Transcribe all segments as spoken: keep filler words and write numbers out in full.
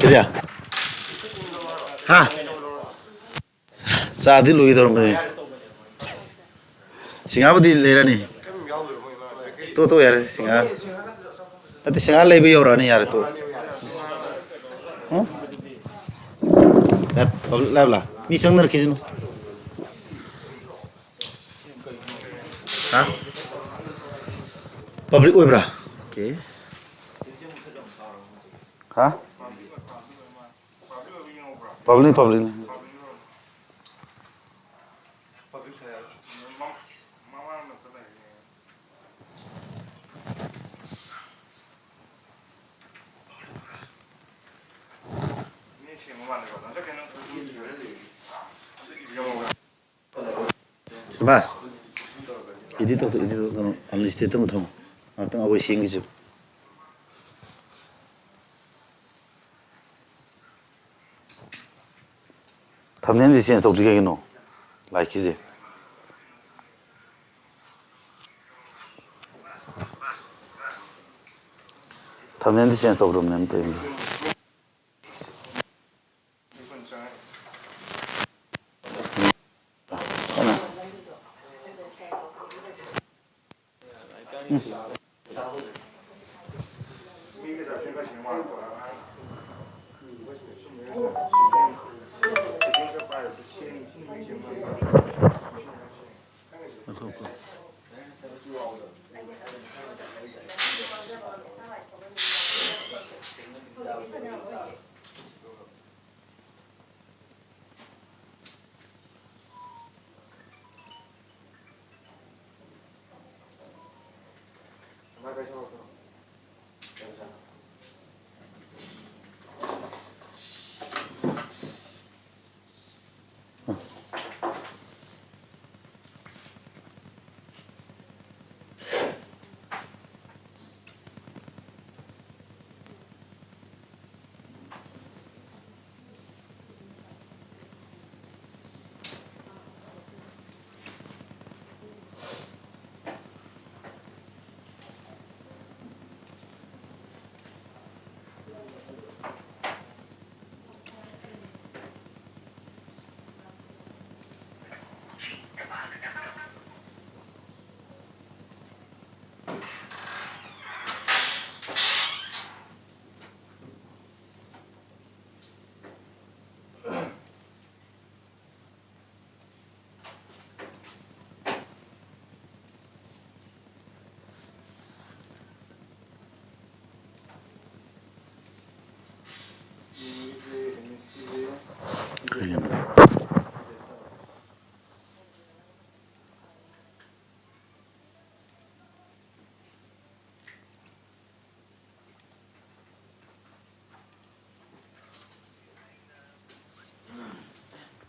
ꯏꯕꯦ꯫ ꯍꯥ? ꯆꯥꯗꯤ ꯂꯣꯏꯒꯗꯧꯔꯝꯕꯅꯦ꯫ ꯁꯤꯡꯍꯥꯕꯨꯗꯤ ꯂꯩꯔꯅꯤ꯫ ꯇꯣ, ꯇꯣ, ꯌꯥꯔꯦ, ꯁꯤꯡꯍꯥ꯫ ꯅꯠꯇꯦ, ꯁꯤꯡꯍꯥ ꯂꯩꯕ ꯌꯧꯔꯛꯑꯅꯤ, ꯌꯥꯔꯦ, ꯇꯣ꯫ ꯎꯝ? ꯂꯥꯏꯞ, ꯂꯥꯏꯞ ꯂꯥ? ꯃꯤ ꯆꯪꯅꯔꯛꯈꯤꯁꯅꯨ꯫ ꯍꯥ? ꯄꯕ꯭ꯂꯤꯛ ꯑꯣꯏꯕ꯭ꯔꯥ? ꯑꯣꯀꯦ꯫ ꯍꯥ? ꯄꯕ꯭ꯂꯤꯛ, ꯄꯕ꯭ꯂꯤꯛꯅꯤ꯫ ꯁꯨꯕꯥꯁ, ꯏꯗꯤꯠ ꯇꯧꯊꯣꯛ, ꯏꯗꯤꯠ ꯇꯧꯊꯣꯛ, ꯀꯩꯅꯣ, ꯑꯟꯂꯤꯁꯇꯦꯠꯇ ꯑꯃꯨꯛ ꯊꯝꯃꯣ꯫ ꯉꯥꯛꯇꯪ ꯑꯩꯈꯣꯏ ꯁꯦꯝꯈꯤꯁꯦ꯫ ꯊꯝꯅꯦꯜꯗꯤ ꯆꯦꯟꯖ ꯇꯧꯗ꯭ꯔꯤ ꯀꯩꯒꯤꯅꯣ? ꯂꯥꯏꯛꯀꯤꯁꯦ꯫ ꯊꯝꯅꯦꯜꯗꯤ ꯆꯦꯟꯖ ꯇꯧꯗ꯭ꯔꯕꯅꯦ ꯑꯝꯇ ꯌꯦꯡꯒꯦ꯫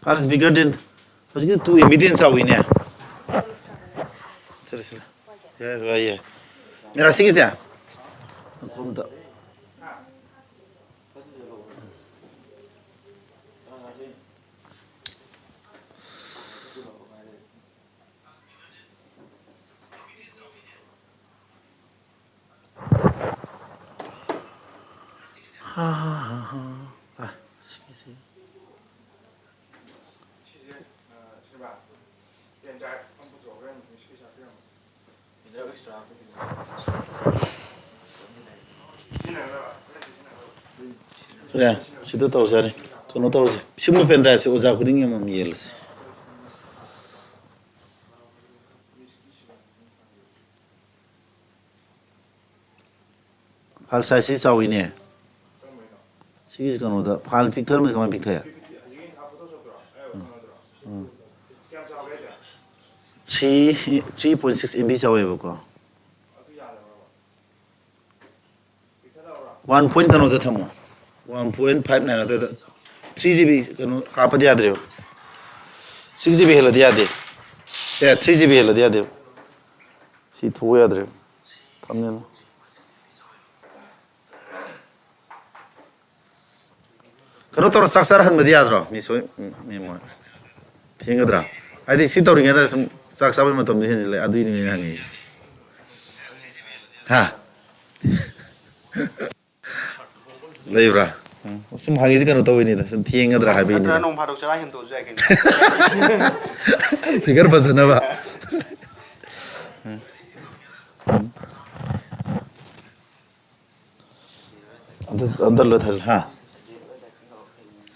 R is bigger than, ꯍꯧꯖꯤꯛꯀꯤ two M B ꯗꯤ ꯍꯦꯟꯅ ꯆꯥꯎꯋꯤꯅꯦ꯫ ꯁꯤꯂ, ꯁꯤꯂ꯫ ꯌꯥꯏ, ꯌꯥꯏ, ꯌꯥꯏ꯫ ꯃꯦꯔꯥ ꯁꯤꯒꯤꯁꯦ? ꯃꯈꯣꯡꯗ꯫ ꯍꯥ, ꯍꯥ, ꯍꯥ, ꯍꯥ꯫ ꯑ, ꯁꯤꯒꯤꯁꯦ꯫ ꯀꯔꯤ? ꯁꯤꯗ ꯇꯧꯔꯁꯦ ꯌꯥꯔꯦ꯫ ꯀꯩꯅꯣ ꯇꯧꯔꯁꯦ꯫ ꯁꯤꯒꯨꯝꯕ pen driveꯁꯦ ꯑꯣꯖꯥ ꯈꯨꯗꯤꯡꯒꯤ ꯑꯃꯃꯝ ꯌꯦꯜꯂꯁꯤ꯫ File sizeꯁꯤ ꯆꯥꯎꯋꯤꯅꯦ꯫ ꯁꯤꯒꯤꯁꯤ ꯀꯩꯅꯣꯗ file ꯄꯤꯛꯊꯔꯝꯕꯁꯤ ꯀꯃꯥꯏꯅ ꯄꯤꯛꯊꯩ? ꯎꯝ꯫ ꯎꯝ꯫ Three, three point six M B ꯆꯥꯎꯋꯦꯕꯀꯣ꯫ One point ꯀꯩꯅꯣꯗ ꯊꯝꯃꯣ, one point five nine ꯑꯗꯨꯗ꯫ Three G B ꯀꯩꯅꯣ ꯍꯥꯞꯄꯗꯤ ꯌꯥꯗ꯭ꯔꯦꯕ꯫ Six G B ꯍꯦꯜꯂꯗꯤ ꯌꯥꯗꯦ꯫ ꯑꯦ, three G B ꯍꯦꯜꯂꯗꯤ ꯌꯥꯗꯦꯕ꯫ ꯁꯤ ꯊꯣꯛꯑ ꯌꯥꯗ꯭ꯔꯦꯕ꯫ ꯊꯝꯃꯦꯅ꯫ ꯀꯩꯅꯣ ꯇꯧꯔ ꯆꯥꯛ ꯆꯥꯔ ꯍꯟꯕꯗꯤ ꯌꯥꯗ꯭ꯔꯣ? ꯃꯤ ꯁꯣꯏ-, ꯃꯤ ꯃꯣꯏ꯫ ꯊꯦꯡꯒꯗ꯭ꯔꯥ? ꯍꯥꯏꯗꯤ ꯁꯤ ꯇꯧꯔꯤꯉꯩꯗ ꯁꯨꯝ ꯆꯥꯛ ꯆꯥꯕꯩ ꯃꯇꯝꯗꯣ ꯍꯦꯟꯖꯤꯜꯂꯛꯑꯦ, ꯑꯗꯨꯏꯅꯦ ꯑꯩꯅ ꯍꯪꯉꯛꯏꯁꯦ꯫ ꯍꯥ? ꯂꯩꯕ꯭ꯔꯥ? ꯎꯝ꯫ ꯁꯨꯝ ꯍꯪꯉꯤꯁꯦ ꯀꯩꯅꯣ ꯇꯧꯕꯩꯅꯤꯗ, ꯁꯨꯝ ꯊꯦꯡꯒꯗ꯭ꯔꯥ ꯍꯥꯏꯕꯩꯅꯤꯗ꯫ ꯅꯠꯇ꯭ꯔꯒ ꯅꯣꯡ ꯐꯥꯗꯣꯛ ꯆꯔꯥ ꯍꯦꯟꯇꯣꯛꯑꯁꯨ ꯌꯥꯏ ꯀꯩꯅꯣ꯫ Figure ꯐꯖꯅꯕ꯫ ꯎꯝ꯫ ꯑꯗꯨ, ꯑꯗꯨ ꯂꯣꯏ ꯊꯥꯖꯤꯜ-, ꯍꯥ?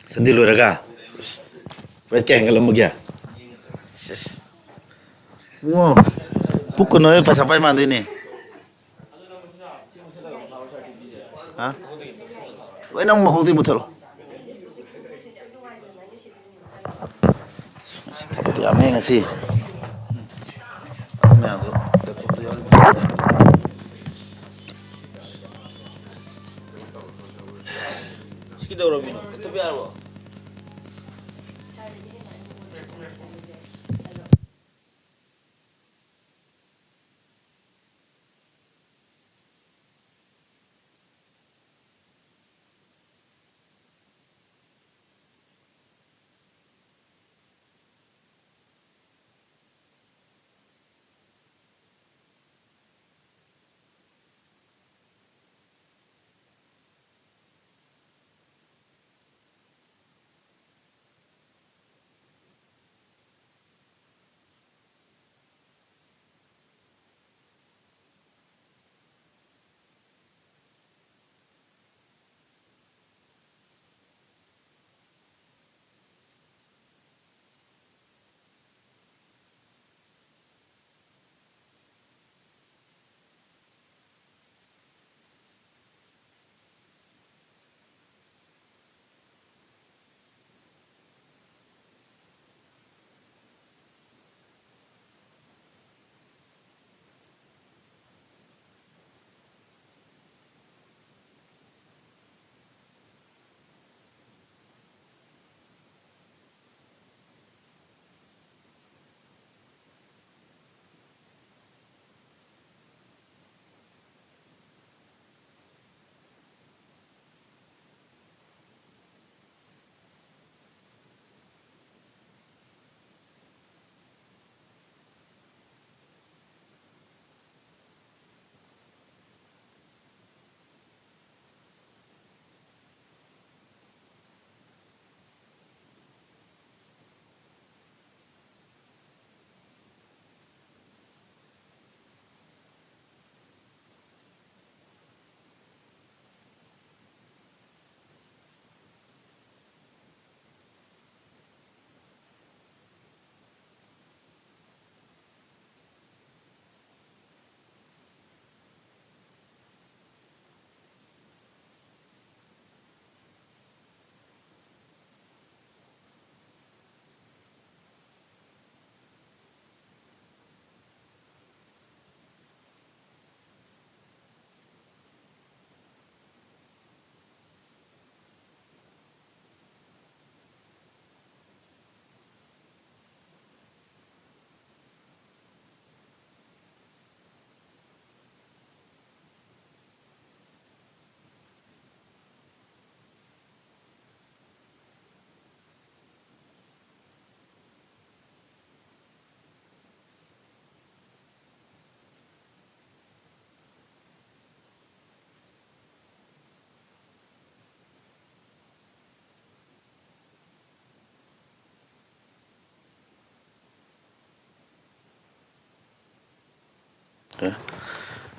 Sunday ꯂꯣꯏꯔꯒ? ꯑꯁ, weight ꯀꯌꯥ ꯍꯦꯟꯒꯠꯂꯝꯃꯒꯦ? ꯁꯤꯁ꯫ ꯏꯕꯨꯡꯉꯣ, ꯄꯨꯛ ꯀꯩꯅꯣ ꯄꯩꯁꯥ ꯄꯥꯏ ꯃꯥꯟꯗꯣꯏꯅꯦ꯫ ꯍꯥ? ꯂꯣꯏꯅ ꯃꯈꯣꯡꯗꯩ ꯃꯨꯠꯊꯠꯂꯣ꯫ ꯑꯁ, ꯉꯁꯤ ꯊꯕꯛꯇꯤ ꯌꯥꯝꯃꯦ ꯉꯁꯤ꯫ ꯃꯌꯥꯝꯗꯣ laptopꯇ ꯌꯥꯎꯔꯤ꯫ ꯁꯤ ꯀꯩꯗꯧꯔꯝꯃꯤꯅꯣ? ꯃꯨꯠꯊꯠꯄ ꯌꯥꯔꯕꯣ?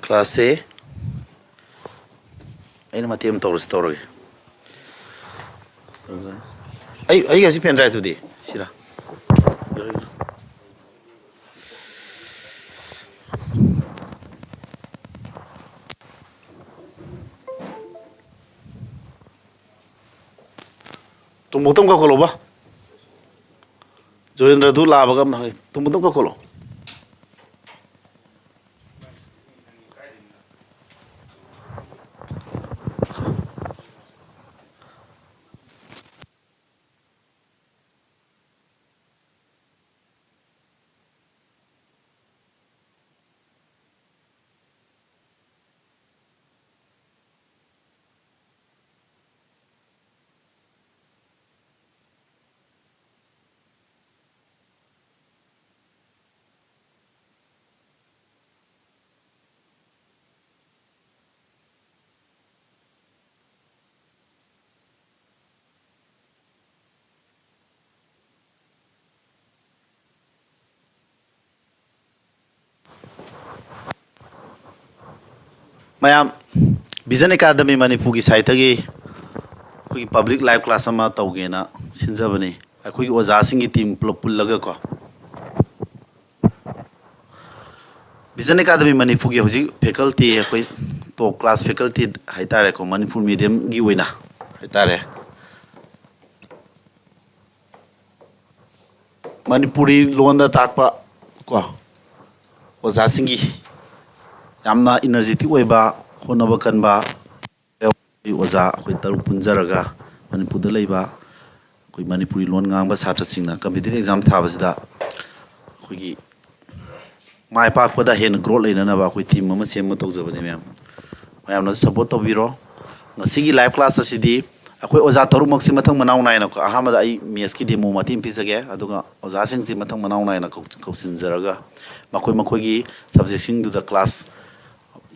ꯀ꯭ꯂꯥꯁꯁꯦ ꯑꯩꯅ ꯃꯇꯦꯛ ꯑꯃ ꯇꯧꯔꯁꯨ ꯇꯧꯔꯒꯦ꯫ ꯑꯩ, ꯑꯩꯒꯤ ꯑꯁꯤ ꯄꯦꯟ ꯗ꯭ꯔꯥꯏꯚꯇꯨꯗꯤ ꯁꯤꯔꯥ? ꯇꯣꯝꯕꯣꯛꯇ ꯑꯃ ꯀꯧꯈꯠꯂꯣꯕ꯫ ꯖꯣꯒꯦꯟꯗ꯭ꯔꯗꯨ ꯂꯥꯛꯑꯕꯒ ꯑꯃ ꯍꯪꯉꯦ꯫ ꯇꯣꯝꯕꯣꯛꯇ ꯑꯃ ꯀꯧꯈꯠꯂꯣ꯫ ꯃꯌꯥꯝ, ꯚꯤꯖꯟ ꯑꯦꯀꯥꯗꯃꯤ ꯃꯅꯤꯄꯨꯔꯒꯤ ꯁꯥꯏꯠꯇꯒꯤ ꯑꯩꯈꯣꯏꯒꯤ ꯄꯕ꯭ꯂꯤꯛ ꯂꯥꯏꯚ ꯀ꯭ꯂꯥꯁ ꯑꯃ ꯇꯧꯒꯦꯅ ꯁꯤꯟꯖꯕꯅꯤ꯫ ꯑꯩꯈꯣꯏꯒꯤ ꯑꯣꯖꯥꯁꯤꯡꯒꯤ ꯇꯤꯝ ꯄꯨꯂꯞ ꯄꯨꯜꯂꯒꯀꯣ꯫ ꯚꯤꯖꯟ ꯑꯦꯀꯥꯗꯃꯤ ꯃꯅꯤꯄꯨꯔꯒꯤ ꯍꯧꯖꯤꯛ ꯐꯦꯀꯜꯇꯤ, ꯑꯩꯈꯣꯏ ꯇꯣꯞ ꯀ꯭ꯂꯥꯁ ꯐꯦꯀꯜꯇꯤ ꯍꯥꯏꯇꯥꯔꯦꯀꯣ, ꯃꯅꯤꯄꯨꯔ ꯃꯤꯗꯤꯌꯝꯒꯤ ꯑꯣꯏꯅ ꯍꯥꯏꯇꯥꯔꯦ꯫ ꯃꯅꯤꯄꯨꯔꯤ ꯂꯣꯟꯗ ꯇꯥꯛꯄ ꯀꯣ, ꯑꯣꯖꯥꯁꯤꯡꯒꯤ ꯌꯥꯝꯅ ꯏꯅꯔꯖꯦꯇꯤꯛ ꯑꯣꯏꯕ, ꯍꯣꯠꯅꯕ ꯀꯟꯕ ꯑꯣꯖꯥ ꯑꯩꯈꯣꯏ ꯇꯔꯨꯛ ꯄꯨꯟꯖꯔꯒ ꯃꯅꯤꯄꯨꯔꯗ ꯂꯩꯕ ꯑꯩꯈꯣꯏ ꯃꯅꯤꯄꯨꯔꯤ ꯂꯣꯟ ꯉꯥꯡꯕ ꯁꯥꯇ꯭ꯔꯁꯤꯡꯅ ꯀꯝꯄꯤꯇꯤꯇꯤꯚ ꯑꯦꯛꯖꯥꯝ ꯊꯥꯕꯁꯤꯗ ꯑꯩꯈꯣꯏꯒꯤ ꯃꯥꯏ ꯄꯥꯛꯄꯗ ꯍꯦꯟꯅ ꯒ꯭ꯔꯣꯠ ꯂꯩꯅꯅꯕ ꯑꯩꯈꯣꯏ ꯇꯤꯝ ꯑꯃ ꯁꯦꯝꯕ ꯇꯧꯖꯕꯅꯤ ꯃꯌꯥꯝ꯫ ꯃꯌꯥꯝꯅꯁꯨ ꯁꯄꯣꯔꯠ ꯇꯧꯕꯤꯔꯣ꯫ ꯉꯁꯤꯒꯤ ꯂꯥꯏꯚ ꯀ꯭ꯂꯥꯁ ꯑꯁꯤꯗꯤ ꯑꯩꯈꯣꯏ ꯑꯣꯖꯥ ꯇꯔꯨꯛꯃꯛꯁꯤ ꯃꯊꯪ ꯃꯅꯥꯎ ꯅꯥꯏꯅꯀꯣ, ꯑꯍꯥꯟꯕꯗ ꯑꯩ ꯃꯦꯠꯁꯀꯤ ꯗꯦꯃꯣ ꯃꯇꯦꯛ ꯑꯃ ꯄꯤꯖꯒꯦ, ꯑꯗꯨꯒ ꯑꯣꯖꯥꯁꯤꯡꯁꯤ ꯃꯊꯪ ꯃꯅꯥꯎ ꯅꯥꯏꯅ ꯀꯧ-, ꯀꯧꯁꯤꯟꯖꯔꯒ ꯃꯈꯣꯏ ꯃꯈꯣꯏꯒꯤ ꯁꯕꯖꯦꯛꯁꯤꯡꯗꯨꯗ ꯀ꯭ꯂꯥꯁ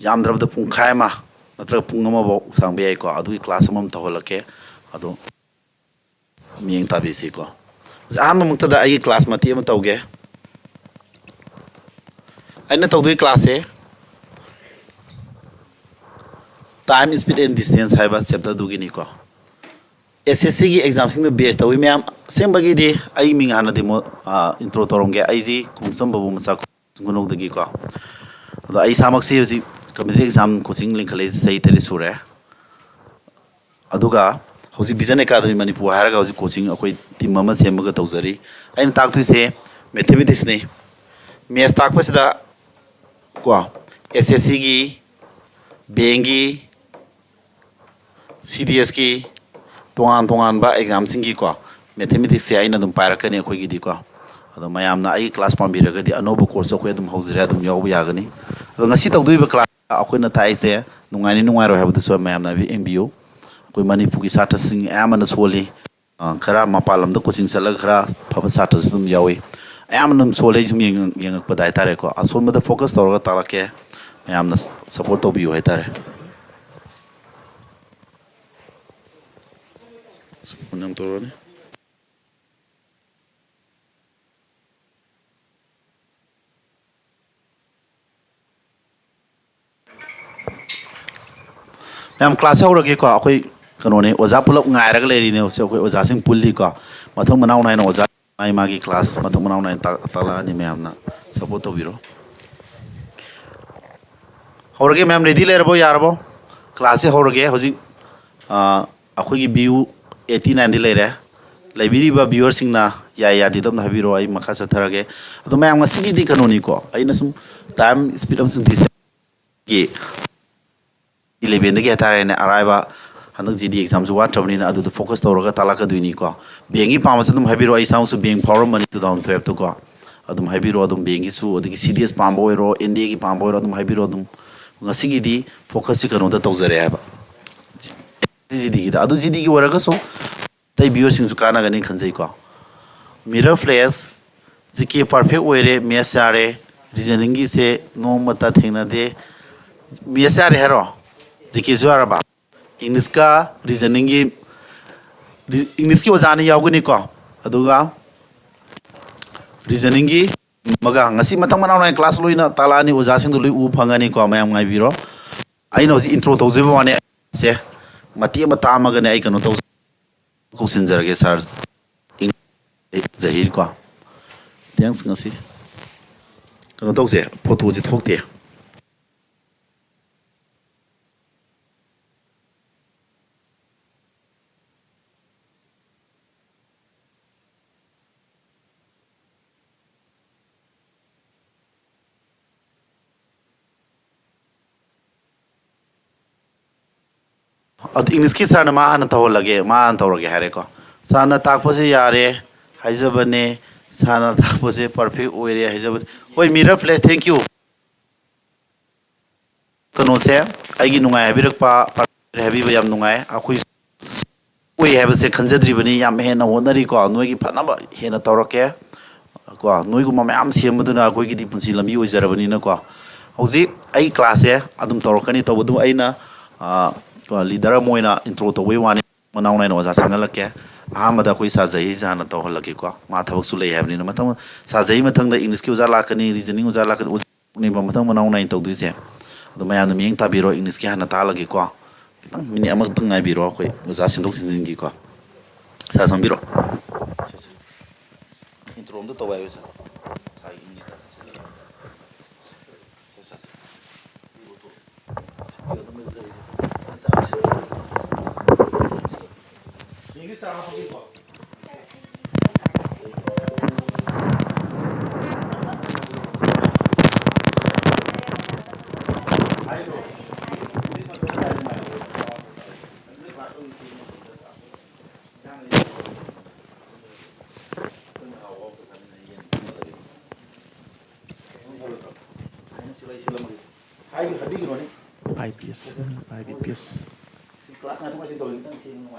ꯌꯥꯝꯗ꯭ꯔꯕꯗ ꯄꯨꯡꯈꯥꯏ ꯑꯃ ꯅꯠꯇ꯭ꯔꯒ ꯄꯨꯡ ꯑꯃꯐꯥꯎ ꯁꯥꯡꯕ ꯌꯥꯏꯀꯣ, ꯑꯗꯨꯒꯤ ꯀ꯭ꯂꯥꯁ ꯑꯃꯃꯝ ꯇꯧꯍꯜꯂꯛꯀꯦ꯫ ꯑꯗꯣ ꯃꯤꯠꯌꯦꯡ ꯇꯥꯕꯤꯁꯤꯀꯣ꯫ ꯑꯍꯥꯟꯕꯃꯛꯇꯗ ꯑꯩꯒꯤ ꯀ꯭ꯂꯥꯁ ꯃꯇꯦꯛ ꯑꯃ ꯇꯧꯒꯦ꯫ ꯑꯩꯅ ꯇꯧꯗꯣꯏ ꯀ꯭ꯂꯥꯁꯁꯦ Time, Speed and Distance ꯍꯥꯏꯕ ꯆꯦꯞꯇꯔꯗꯨꯒꯤꯅꯤꯀꯣ꯫ ꯑꯦꯁ ꯑꯦꯁ ꯁꯤꯒꯤ ꯑꯦꯛꯖꯥꯝꯁꯤꯡꯗ ꯕꯦꯁ ꯇꯧꯏ ꯃꯌꯥꯝ꯫ ꯑꯁꯦꯡꯕꯒꯤꯗꯤ ꯑꯩ ꯃꯤꯡ ꯍꯥꯟꯅ ꯗꯦꯃꯣ ꯏꯟꯇ꯭ꯔꯣ ꯇꯧꯔꯝꯒꯦ꯫ ꯑꯩꯁꯤ ꯈꯣꯡꯆꯝ ꯕꯥꯕꯨ ꯃꯆꯥ ꯈꯨꯅꯧꯗꯒꯤꯀꯣ꯫ ꯑꯗꯣ ꯑꯩ ꯏꯁꯥꯃꯛꯁꯤ ꯍꯧꯖꯤꯛ ꯀꯝꯄꯤꯇꯤꯇꯤꯚ ꯑꯦꯛꯖꯥꯝ ꯀꯣꯆꯤꯡ ꯂꯤꯡꯈꯠꯂꯛꯏꯁꯦ ꯆꯍꯤ ꯇꯔꯦꯠ ꯁꯨꯔꯦ꯫ ꯑꯗꯨꯒ ꯍꯧꯖꯤꯛ ꯚꯤꯖꯟ ꯑꯦꯀꯥꯗꯃꯤ ꯃꯅꯤꯄꯨꯔ ꯍꯥꯏꯔꯒ ꯍꯧꯖꯤꯛ ꯀꯣꯆꯤꯡ ꯑꯩꯈꯣꯏ ꯇꯤꯝ ꯑꯃ ꯁꯦꯝꯃꯒ ꯇꯧꯖꯔꯤ꯫ ꯑꯩꯅ ꯇꯥꯛꯇꯣꯏꯁꯦ ꯃꯦꯊꯃꯦꯇꯤꯛꯁꯅꯤ꯫ ꯃꯦꯠꯁ ꯇꯥꯛꯄꯁꯤꯗ ꯀꯣ, ꯑꯦꯁ ꯑꯦꯁ ꯁꯤꯒꯤ, ꯕꯦꯡꯒꯤ, ꯁꯤ ꯗꯤ ꯑꯦꯁꯀꯤ, ꯇꯣꯉꯥꯟ ꯇꯣꯉꯥꯟꯕ ꯑꯦꯛꯖꯥꯝꯁꯤꯡꯒꯤꯀꯣ, ꯃꯦꯊꯃꯦꯇꯤꯛꯁꯁꯦ ꯑꯩꯅ ꯑꯗꯨꯝ ꯄꯥꯏꯔꯛꯀꯅꯤ ꯑꯩꯈꯣꯏꯒꯤꯗꯤꯀꯣ꯫ ꯑꯗꯣ ꯃꯌꯥꯝꯅ ꯑꯩꯒꯤ ꯀ꯭ꯂꯥꯁ ꯄꯥꯝꯕꯤꯔꯒꯗꯤ ꯑꯅꯧꯕ ꯀꯣꯔꯁ ꯑꯩꯈꯣꯏ ꯑꯗꯨꯝ ꯍꯧꯖꯔꯦ, ꯑꯗꯨꯝ ꯌꯥꯎꯕ ꯌꯥꯒꯅꯤ꯫ ꯑꯗꯣ ꯉꯁꯤ ꯇꯧꯗꯣꯔꯤꯕ ꯀ꯭ꯂꯥꯁ ꯑꯩꯈꯣꯏꯅ ꯇꯥꯛꯏꯁꯦ ꯅꯨꯡꯉꯥꯏꯅꯤ ꯅꯨꯡꯉꯥꯏꯔꯣꯏ ꯍꯥꯏꯕꯗꯨꯁꯨ ꯃꯌꯥꯝꯅ ꯌꯦꯡꯕꯤꯌꯨ꯫ ꯑꯩꯈꯣꯏ ꯃꯅꯤꯄꯨꯔꯒꯤ ꯁꯥꯇ꯭ꯔꯁꯤꯡ ꯑꯌꯥꯝꯕꯅ ꯁꯣꯜꯂꯤ꯫ ꯑ, ꯈꯔ ꯃꯄꯥꯟ ꯂꯝꯗ ꯀꯣꯆꯤꯡ ꯆꯠꯂꯒ ꯈꯔ ꯐꯕ ꯁꯥꯇ꯭ꯔꯁꯨ ꯑꯗꯨꯝ ꯌꯥꯎꯏ꯫ ꯑꯌꯥꯝꯕꯅ ꯑꯗꯨꯝ ꯁꯣꯜꯂꯦ, ꯑꯩ ꯁꯨꯝ ꯌꯦꯡꯉ-, ꯌꯦꯡꯉꯛꯄꯗ ꯍꯥꯏꯇꯥꯔꯦꯀꯣ꯫ ꯑꯁꯣꯟꯕꯗ ꯐꯣꯀꯁ ꯇꯧꯔꯒ ꯇꯥꯛꯂꯛꯀꯦ, ꯃꯌꯥꯝꯅ ꯁꯞꯄꯣꯔꯠ ꯇꯧꯕꯤꯌꯨ ꯍꯥꯏꯇꯥꯔꯦ꯫ ꯐꯣꯟ ꯌꯥꯝ ꯇꯧꯔꯛꯑꯅꯤ꯫ ꯃꯌꯥꯝ, ꯀ꯭ꯂꯥꯁꯁꯦ ꯍꯧꯔꯒꯦꯀꯣ꯫ ꯑꯩꯈꯣꯏ ꯀꯩꯅꯣꯅꯦ, ꯑꯣꯖꯥ ꯄꯨꯂꯞ ꯉꯥꯏꯔꯒ ꯂꯩꯔꯤꯅꯦ ꯍꯧꯖꯤꯛ꯫ ꯑꯩꯈꯣꯏ ꯑꯣꯖꯥꯁꯤꯡ ꯄꯨꯜꯂꯤꯀꯣ꯫ ꯃꯊꯪ ꯃꯅꯥꯎ ꯅꯥꯏꯅ ꯑꯣꯖꯥ ꯃꯥꯒꯤ ꯃꯥꯒꯤ ꯀ꯭ꯂꯥꯁ ꯃꯊꯪ ꯃꯅꯥꯎ ꯅꯥꯏꯅ ꯇꯥꯛ-, ꯇꯥꯛꯂꯛꯑꯅꯤ꯫ ꯃꯌꯥꯝꯅ ꯁꯞꯄꯣꯔꯠ ꯇꯧꯕꯤꯔꯣ꯫ ꯍꯧꯔꯒꯦ ꯃꯌꯥꯝ, ꯔꯦꯗꯤ ꯂꯩꯔꯕꯣ? ꯌꯥꯔꯕꯣ? ꯀ꯭ꯂꯥꯁꯁꯦ ꯍꯧꯔꯒꯦ ꯍꯧꯖꯤꯛ꯫ ꯑ, ꯑꯩꯈꯣꯏꯒꯤ ꯚ꯭ꯌꯨ ꯑꯩꯠꯇꯤ ꯅꯥꯏꯟꯗꯤ ꯂꯩꯔꯦ꯫ ꯂꯩꯕꯤꯔꯤꯕ ꯚ꯭ꯌꯨꯋꯔꯁꯤꯡꯅ ꯌꯥꯏ ꯌꯥꯗꯦꯗꯣ ꯑꯝꯇ ꯍꯥꯏꯕꯤꯔꯛꯑꯣ, ꯑꯩ ꯃꯈꯥ ꯆꯠꯊꯔꯒꯦ꯫ ꯑꯗꯣ ꯃꯌꯥꯝ, ꯉꯁꯤꯒꯤꯗꯤ ꯀꯩꯅꯣꯅꯤꯀꯣ, ꯑꯩꯅ ꯁꯨꯝ ꯇꯥꯏꯝ ꯁ꯭ꯄꯤꯠ ꯑꯃꯁꯨꯡ ꯗꯤꯁꯇꯦꯟꯁꯀꯤ ꯏꯂꯦꯚꯦꯟꯗꯒꯤ ꯍꯥꯏꯇꯥꯔꯦꯅꯦ, ꯑꯔꯥꯏꯕ ꯍꯟꯗꯛ ꯖꯤ ꯗꯤ ꯑꯦꯛꯖꯥꯝꯁꯨ ꯋꯥꯠꯇ꯭ꯔꯕꯅꯤꯅ ꯑꯗꯨꯗ ꯐꯣꯀꯁ ꯇꯧꯔꯒ ꯇꯥꯛꯂꯛꯀꯗꯣꯏꯅꯤꯀꯣ꯫ ꯕꯦꯡꯒꯤ ꯄꯥꯝꯃꯁꯨ ꯑꯗꯨꯝ ꯍꯥꯏꯕꯤꯔꯛꯑꯣ, ꯑꯩ ꯏꯁꯥꯃꯛꯁꯨ ꯕꯦꯡ ꯐꯥꯎꯔꯝꯕꯅꯤ ꯇꯨ ꯊꯥꯎꯖꯟ ꯇꯨꯌꯦꯜꯞꯇꯀꯣ꯫ ꯑꯗꯨꯝ ꯍꯥꯏꯕꯤꯔꯛꯑꯣ, ꯑꯗꯨꯝ ꯕꯦꯡꯒꯤꯁꯨ, ꯑꯗꯒꯤ ꯁꯤ ꯗꯤ ꯑꯦꯁ ꯄꯥꯝꯕ ꯑꯣꯏꯔꯣ, ꯑꯦꯟ ꯗꯤ ꯑꯦꯒꯤ ꯄꯥꯝꯕ ꯑꯣꯏꯔꯣ, ꯑꯗꯨꯝ ꯍꯥꯏꯕꯤꯔꯛꯑꯣ꯫ ꯑꯗꯨꯝ ꯉꯁꯤꯒꯤꯗꯤ ꯐꯣꯀꯁꯁꯤ ꯀꯩꯅꯣꯗ ꯇꯧꯖꯔꯦ ꯍꯥꯏꯕ, ꯖꯤ ꯗꯤꯒꯤꯗ꯫ ꯑꯗꯨ ꯖꯤ ꯗꯤꯒꯤ ꯑꯣꯏꯔꯒꯁꯨ ꯑꯇꯩ ꯚ꯭ꯌꯨꯋꯔꯁꯤꯡꯁꯨ ꯀꯥꯟꯅꯒꯅꯤ ꯈꯟꯖꯩꯀꯣ꯫ ꯃꯤꯔꯔ ꯐ꯭ꯂꯦꯁ, ꯖꯤ ꯀꯦ ꯄꯔꯐꯦꯛ ꯑꯣꯏꯔꯦ, ꯃꯦꯠꯁ ꯌꯥꯔꯦ, ꯔꯤꯖꯅꯤꯡꯒꯤꯁꯦ ꯅꯣꯡꯃꯇ ꯊꯦꯡꯅꯗꯦ꯫ ꯃꯦꯠꯁ ꯌꯥꯔꯦ ꯍꯥꯏꯔꯣ? ꯖꯤ ꯀꯦꯁꯨ ꯌꯥꯔꯕ? ꯏꯪꯂꯤꯁꯀ ꯔꯤꯖꯅꯤꯡꯒꯤ, ꯔꯤ-, ꯏꯪꯂꯤꯁꯀꯤ ꯑꯣꯖꯥ ꯑꯅꯤ ꯌꯥꯎꯒꯅꯤꯀꯣ, ꯑꯗꯨꯒ ꯔꯤꯖꯅꯤꯡꯒꯤ ꯑꯃꯒ꯫ ꯉꯁꯤ ꯃꯊꯪ ꯃꯅꯥꯎ ꯅꯥꯏꯅ ꯀ꯭ꯂꯥꯁ ꯂꯣꯏꯅ ꯇꯥꯛꯂꯛꯑꯅꯤ, ꯑꯣꯖꯥꯁꯤꯡꯗꯣ ꯂꯣꯏ ꯎꯕ ꯐꯪꯒꯅꯤꯀꯣ, ꯃꯌꯥꯝ ꯉꯥꯏꯕꯤꯔꯣ꯫ ꯑꯩꯅ ꯍꯧꯖꯤꯛ intro ꯇꯧꯖꯕ ꯋꯥꯅꯤ꯫ ꯁꯦ, ꯃꯇꯦꯛ ꯑꯃ ꯇꯥꯝꯃꯒꯅꯦ ꯑꯩ ꯀꯩꯅꯣ ꯇꯧ-, ꯀꯧꯁꯤꯟꯖꯔꯒꯦ ꯁꯥꯔ꯫ ꯖꯍꯤꯔ ꯀꯣ꯫ Thanks꯫ ꯉꯁꯤ ꯀꯩꯅꯣ ꯇꯧꯁꯦ, ꯐꯣꯇꯣꯁꯦ ꯊꯣꯛꯇꯦ꯫ ꯑꯗꯨ ꯏꯪꯂꯤꯁꯀꯤ ꯁꯥꯔꯅ ꯃꯥ ꯍꯥꯟꯅ ꯇꯧꯍꯜꯂꯒꯦ, ꯃꯥ ꯍꯥꯟꯅ ꯇꯧꯔꯒꯦ ꯍꯥꯏꯔꯦꯀꯣ꯫ ꯁꯥꯔꯅ ꯇꯥꯛꯄꯁꯦ ꯌꯥꯔꯦ ꯍꯥꯏꯖꯕꯅꯦ, ꯁꯥꯔꯅ ꯇꯥꯛꯄꯁꯦ perfect ꯑꯣꯏꯔꯦ ꯍꯥꯏꯖꯕꯅꯦ꯫ ꯍꯣꯏ, ꯃꯤꯔꯔ ꯐ꯭ꯂꯦꯁ, thank you꯫ ꯀꯩꯅꯣꯁꯦ ꯑꯩꯒꯤ ꯅꯨꯡꯉꯥꯏ ꯍꯥꯏꯕꯤꯔꯛꯄ, ꯍꯥꯏꯕꯤꯕ ꯌꯥꯝ ꯅꯨꯡꯉꯥꯏ꯫ ꯑꯩꯈꯣꯏ ꯑꯣꯏ ꯍꯥꯏꯕꯁꯦ ꯈꯟꯖꯗ꯭ꯔꯤꯕꯅꯤ꯫ ꯌꯥꯝ ꯍꯦꯟꯅ ꯍꯣꯠꯅꯔꯤꯀꯣ꯫ ꯅꯣꯏꯒꯤ ꯐꯅꯕ ꯍꯦꯟꯅ ꯇꯧꯔꯛꯀꯦ꯫ ꯀꯣ, ꯅꯣꯏꯒꯨꯝꯕ ꯃꯌꯥꯝ ꯁꯦꯝꯕꯗꯨꯅ ꯑꯩꯈꯣꯏꯒꯤꯗꯤ ꯄꯨꯟꯁꯤ ꯂꯝꯕꯤ ꯑꯣꯏꯖꯔꯕꯅꯤꯅꯀꯣ꯫ ꯍꯧꯖꯤꯛ ꯑꯩ ꯀ꯭ꯂꯥꯁꯁꯦ ꯑꯗꯨꯝ ꯇꯧꯔꯛꯀꯅꯤ꯫ ꯇꯧꯕꯗꯨ ꯑꯩꯅ, ꯑ, ꯀꯣ, ꯂꯤꯗꯔ ꯑꯃ ꯑꯣꯏꯅ intro ꯇꯧꯕꯩ ꯋꯥꯅꯤ꯫ ꯃꯅꯥꯎ ꯅꯥꯏꯅ ꯑꯣꯖꯥ ꯁꯪꯍꯜꯂꯛꯀꯦ꯫ ꯑꯍꯥꯟꯕꯗ ꯑꯩꯈꯣꯏ ꯁꯥꯔ ꯖꯍꯤꯁꯦ ꯍꯥꯟꯅ ꯇꯧꯍꯜꯂꯛꯀꯦꯀꯣ꯫ ꯃꯥ ꯊꯕꯛꯁꯨ ꯂꯩ ꯍꯥꯏꯕꯅꯤꯅ꯫ ꯃꯊꯪ ꯁꯥꯔ ꯖꯍꯤ ꯃꯊꯪꯗ ꯏꯪꯂꯤꯁꯀꯤ ꯑꯣꯖꯥ ꯂꯥꯛꯀꯅꯤ, ꯔꯤꯖꯅꯤꯡ ꯑꯣꯖꯥ ꯂꯥꯛꯀꯅꯤ, ꯑꯣꯖꯥꯅꯦꯕ ꯃꯊꯪ ꯃꯅꯥꯎ ꯅꯥꯏꯅ ꯇꯧꯗꯣꯏꯁꯦ꯫ ꯑꯗꯣ ꯃꯌꯥꯝꯅ ꯃꯤꯠꯌꯦꯡ ꯇꯥꯕꯤꯔꯣ, ꯏꯪꯂꯤꯁꯀꯤ ꯍꯥꯟꯅ ꯇꯥꯛꯍꯜꯂꯒꯦꯀꯣ꯫ ꯈꯤꯇꯪ ꯃꯤꯅꯤꯠ ꯑꯃꯈꯛꯇꯪ ꯉꯥꯏꯕꯤꯔꯣ, ꯑꯩꯈꯣꯏ ꯑꯣꯖꯥ ꯁꯤꯟꯗꯣꯛ ꯁꯤꯟꯖꯤꯟꯒꯤꯀꯣ꯫ ꯁꯥꯔ ꯆꯪꯕꯤꯔꯣ꯫ ꯁꯦ, ꯁꯦ꯫ Intro ꯑꯝꯇ ꯇꯧ ꯍꯥꯏꯌꯨ, ꯁꯥꯔ꯫ ꯁꯥꯔꯒꯤ ꯏꯪꯂꯤꯁꯇ ꯍꯥꯞꯆꯤꯜꯂꯒ꯫ ꯁꯦ, ꯁꯦ, ꯁꯦ꯫ ꯏꯪꯂꯤꯁ ꯆꯥ ꯍꯥꯞꯄꯒꯦꯀꯣ꯫ I P S, I B P S.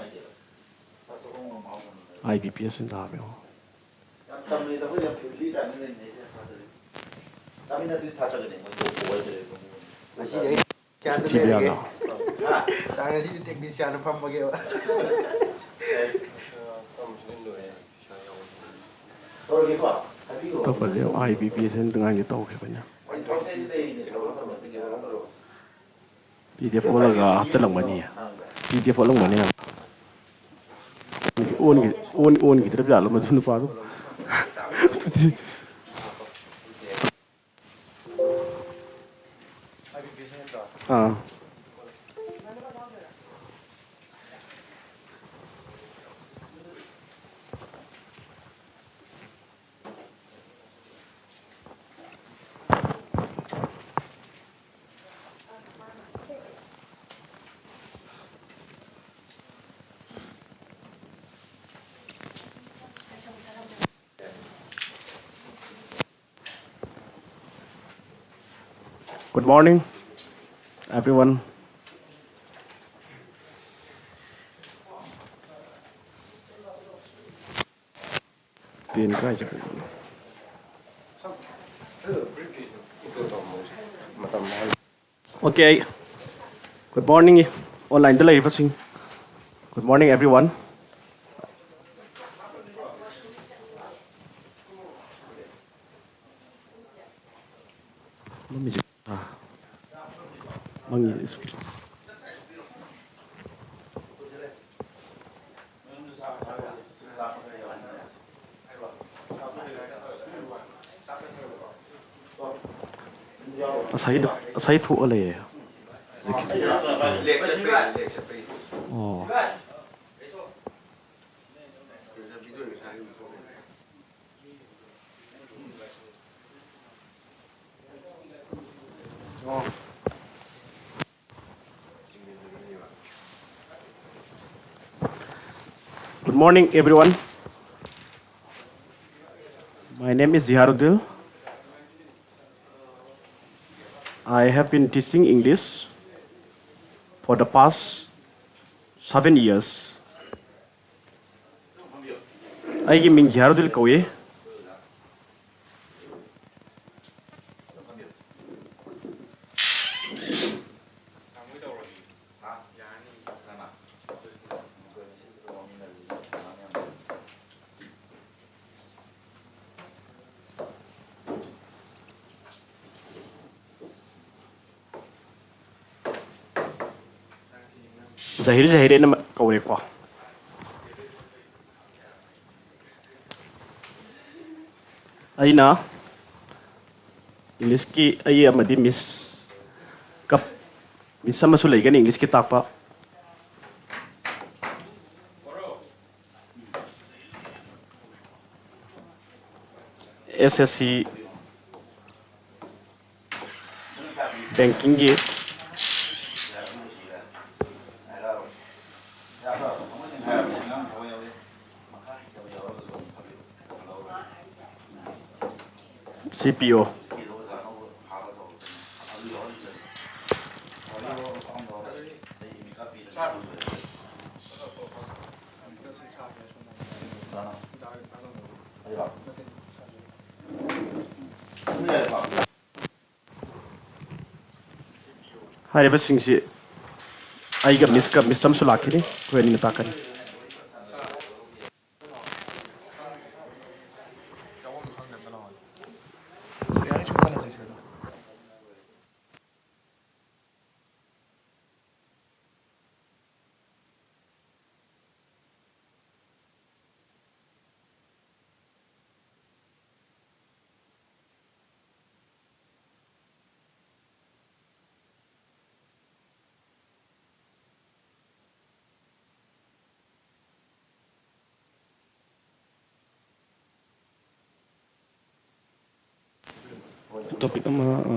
I B P S ꯑꯣꯏꯅ ꯊꯥꯕꯤꯔꯣ꯫ ꯌꯥꯝ ꯆꯝꯅ ꯇꯧꯕ, ꯌꯥꯝ ꯐꯦꯃꯤꯂꯤ ꯇꯥꯏꯞꯅ ꯂꯩꯃꯤꯟꯅꯩꯁꯦ ꯁꯥꯇ꯭ꯔꯁꯤꯡ꯫ ꯆꯥꯃꯤꯟꯅꯗꯣꯏ ꯁꯥꯇ꯭ꯔꯒꯅꯦ ꯃꯣꯏ ꯇꯣꯛꯄ ꯑꯣꯏꯗꯣꯏꯔꯦ꯫ ꯉꯁꯤꯗꯤ ꯑꯩ ꯊꯤꯕ ꯌꯥꯕ꯭ꯔꯣ? ꯍꯥ? ꯁꯥꯔ, ꯉꯁꯤꯗꯤ ꯇꯦꯛꯅꯤꯁꯤꯌꯥꯟꯗ ꯐꯝꯃꯒꯦꯕ꯫ ꯇꯧꯔꯒꯦꯀꯣ? ꯍꯥꯏꯕꯤꯌꯨ꯫ ꯑꯇꯣꯞꯄꯗꯤ ꯑꯥꯏ ꯕꯤ ꯄꯤ ꯑꯦꯁ ꯉꯥꯏꯒꯦ ꯇꯧꯈꯤꯕꯅꯦ꯫ ꯑꯩ ꯊꯕꯛ ꯂꯩꯔꯤꯅꯦ, ꯊꯕꯛ ꯑꯃ ꯇꯧꯔꯒꯦ꯫ ꯄꯤ ꯗꯤ ꯑꯦꯐ ꯑꯣꯜꯂꯒ ꯍꯥꯞꯆꯤꯜꯂꯝꯒꯅꯤ꯫ ꯄꯤ ꯗꯤ ꯑꯦꯐ ꯑꯣꯜꯂꯝꯒꯅꯤ꯫ ꯑꯣꯟꯈꯤ-, ꯑꯣꯟ-, ꯑꯣꯟꯈꯤꯗ꯭ꯔꯕ ꯖꯥꯠꯂꯣ ꯃꯗꯨ ꯅꯨꯄꯥꯗꯣ? ꯑꯥ꯫ Good morning, everyone. ꯄꯦꯟ ꯀꯥꯏ ꯆꯠꯈ꯭ꯔꯒꯦ? Okay, good morning, online ꯗ ꯂꯩꯔꯤꯕꯁꯤꯡ꯫ Good morning, everyone. ꯃꯝꯃꯤꯁꯦ, ꯑꯥ, ꯃꯪꯉꯤꯁꯦ screen꯫ ꯉꯁꯥꯏꯗꯣ, ꯉꯁꯥꯏ ꯊꯣꯛꯑ ꯂꯩꯌꯦ꯫ ꯑꯣ꯫ Good morning, everyone. My name is Ziharuddin. I have been teaching English for the past seven years. ꯑꯩꯒꯤ ꯃꯤꯡ ꯖꯤꯍꯥꯔꯨꯗꯤꯜ ꯀꯧꯏ꯫ ꯖꯍꯤꯔ ꯖꯍꯤꯔ ꯑꯅ ꯀꯧꯔꯦꯀꯣ꯫ ꯑꯩꯅ ꯏꯪꯂꯤꯁꯀꯤ ꯑꯩ ꯑꯃꯗꯤ ꯃꯤꯁ ꯀꯞ, ꯃꯤꯁ ꯑꯃꯁꯨ ꯂꯩꯒꯅꯤ ꯏꯪꯂꯤꯁꯀꯤ ꯇꯥꯛꯄ꯫ ꯑꯦꯁ ꯑꯦꯁ ꯁꯤ ꯕꯦꯡꯀꯤꯡꯒꯤ ꯁꯤ ꯄꯤ ꯑꯣ꯫ ꯍꯥꯏꯔꯤꯕꯁꯤꯡꯁꯤ ꯑꯩꯒ ꯃꯤꯁꯀ, ꯃꯤꯁ ꯑꯃꯁꯨ ꯂꯥꯛꯈꯤꯅꯤ, ꯑꯩꯈꯣꯏ ꯑꯅꯤꯅ ꯇꯥꯛꯀꯅꯤ꯫ ꯇꯣꯄꯤꯛ ꯑꯃ, ꯑ,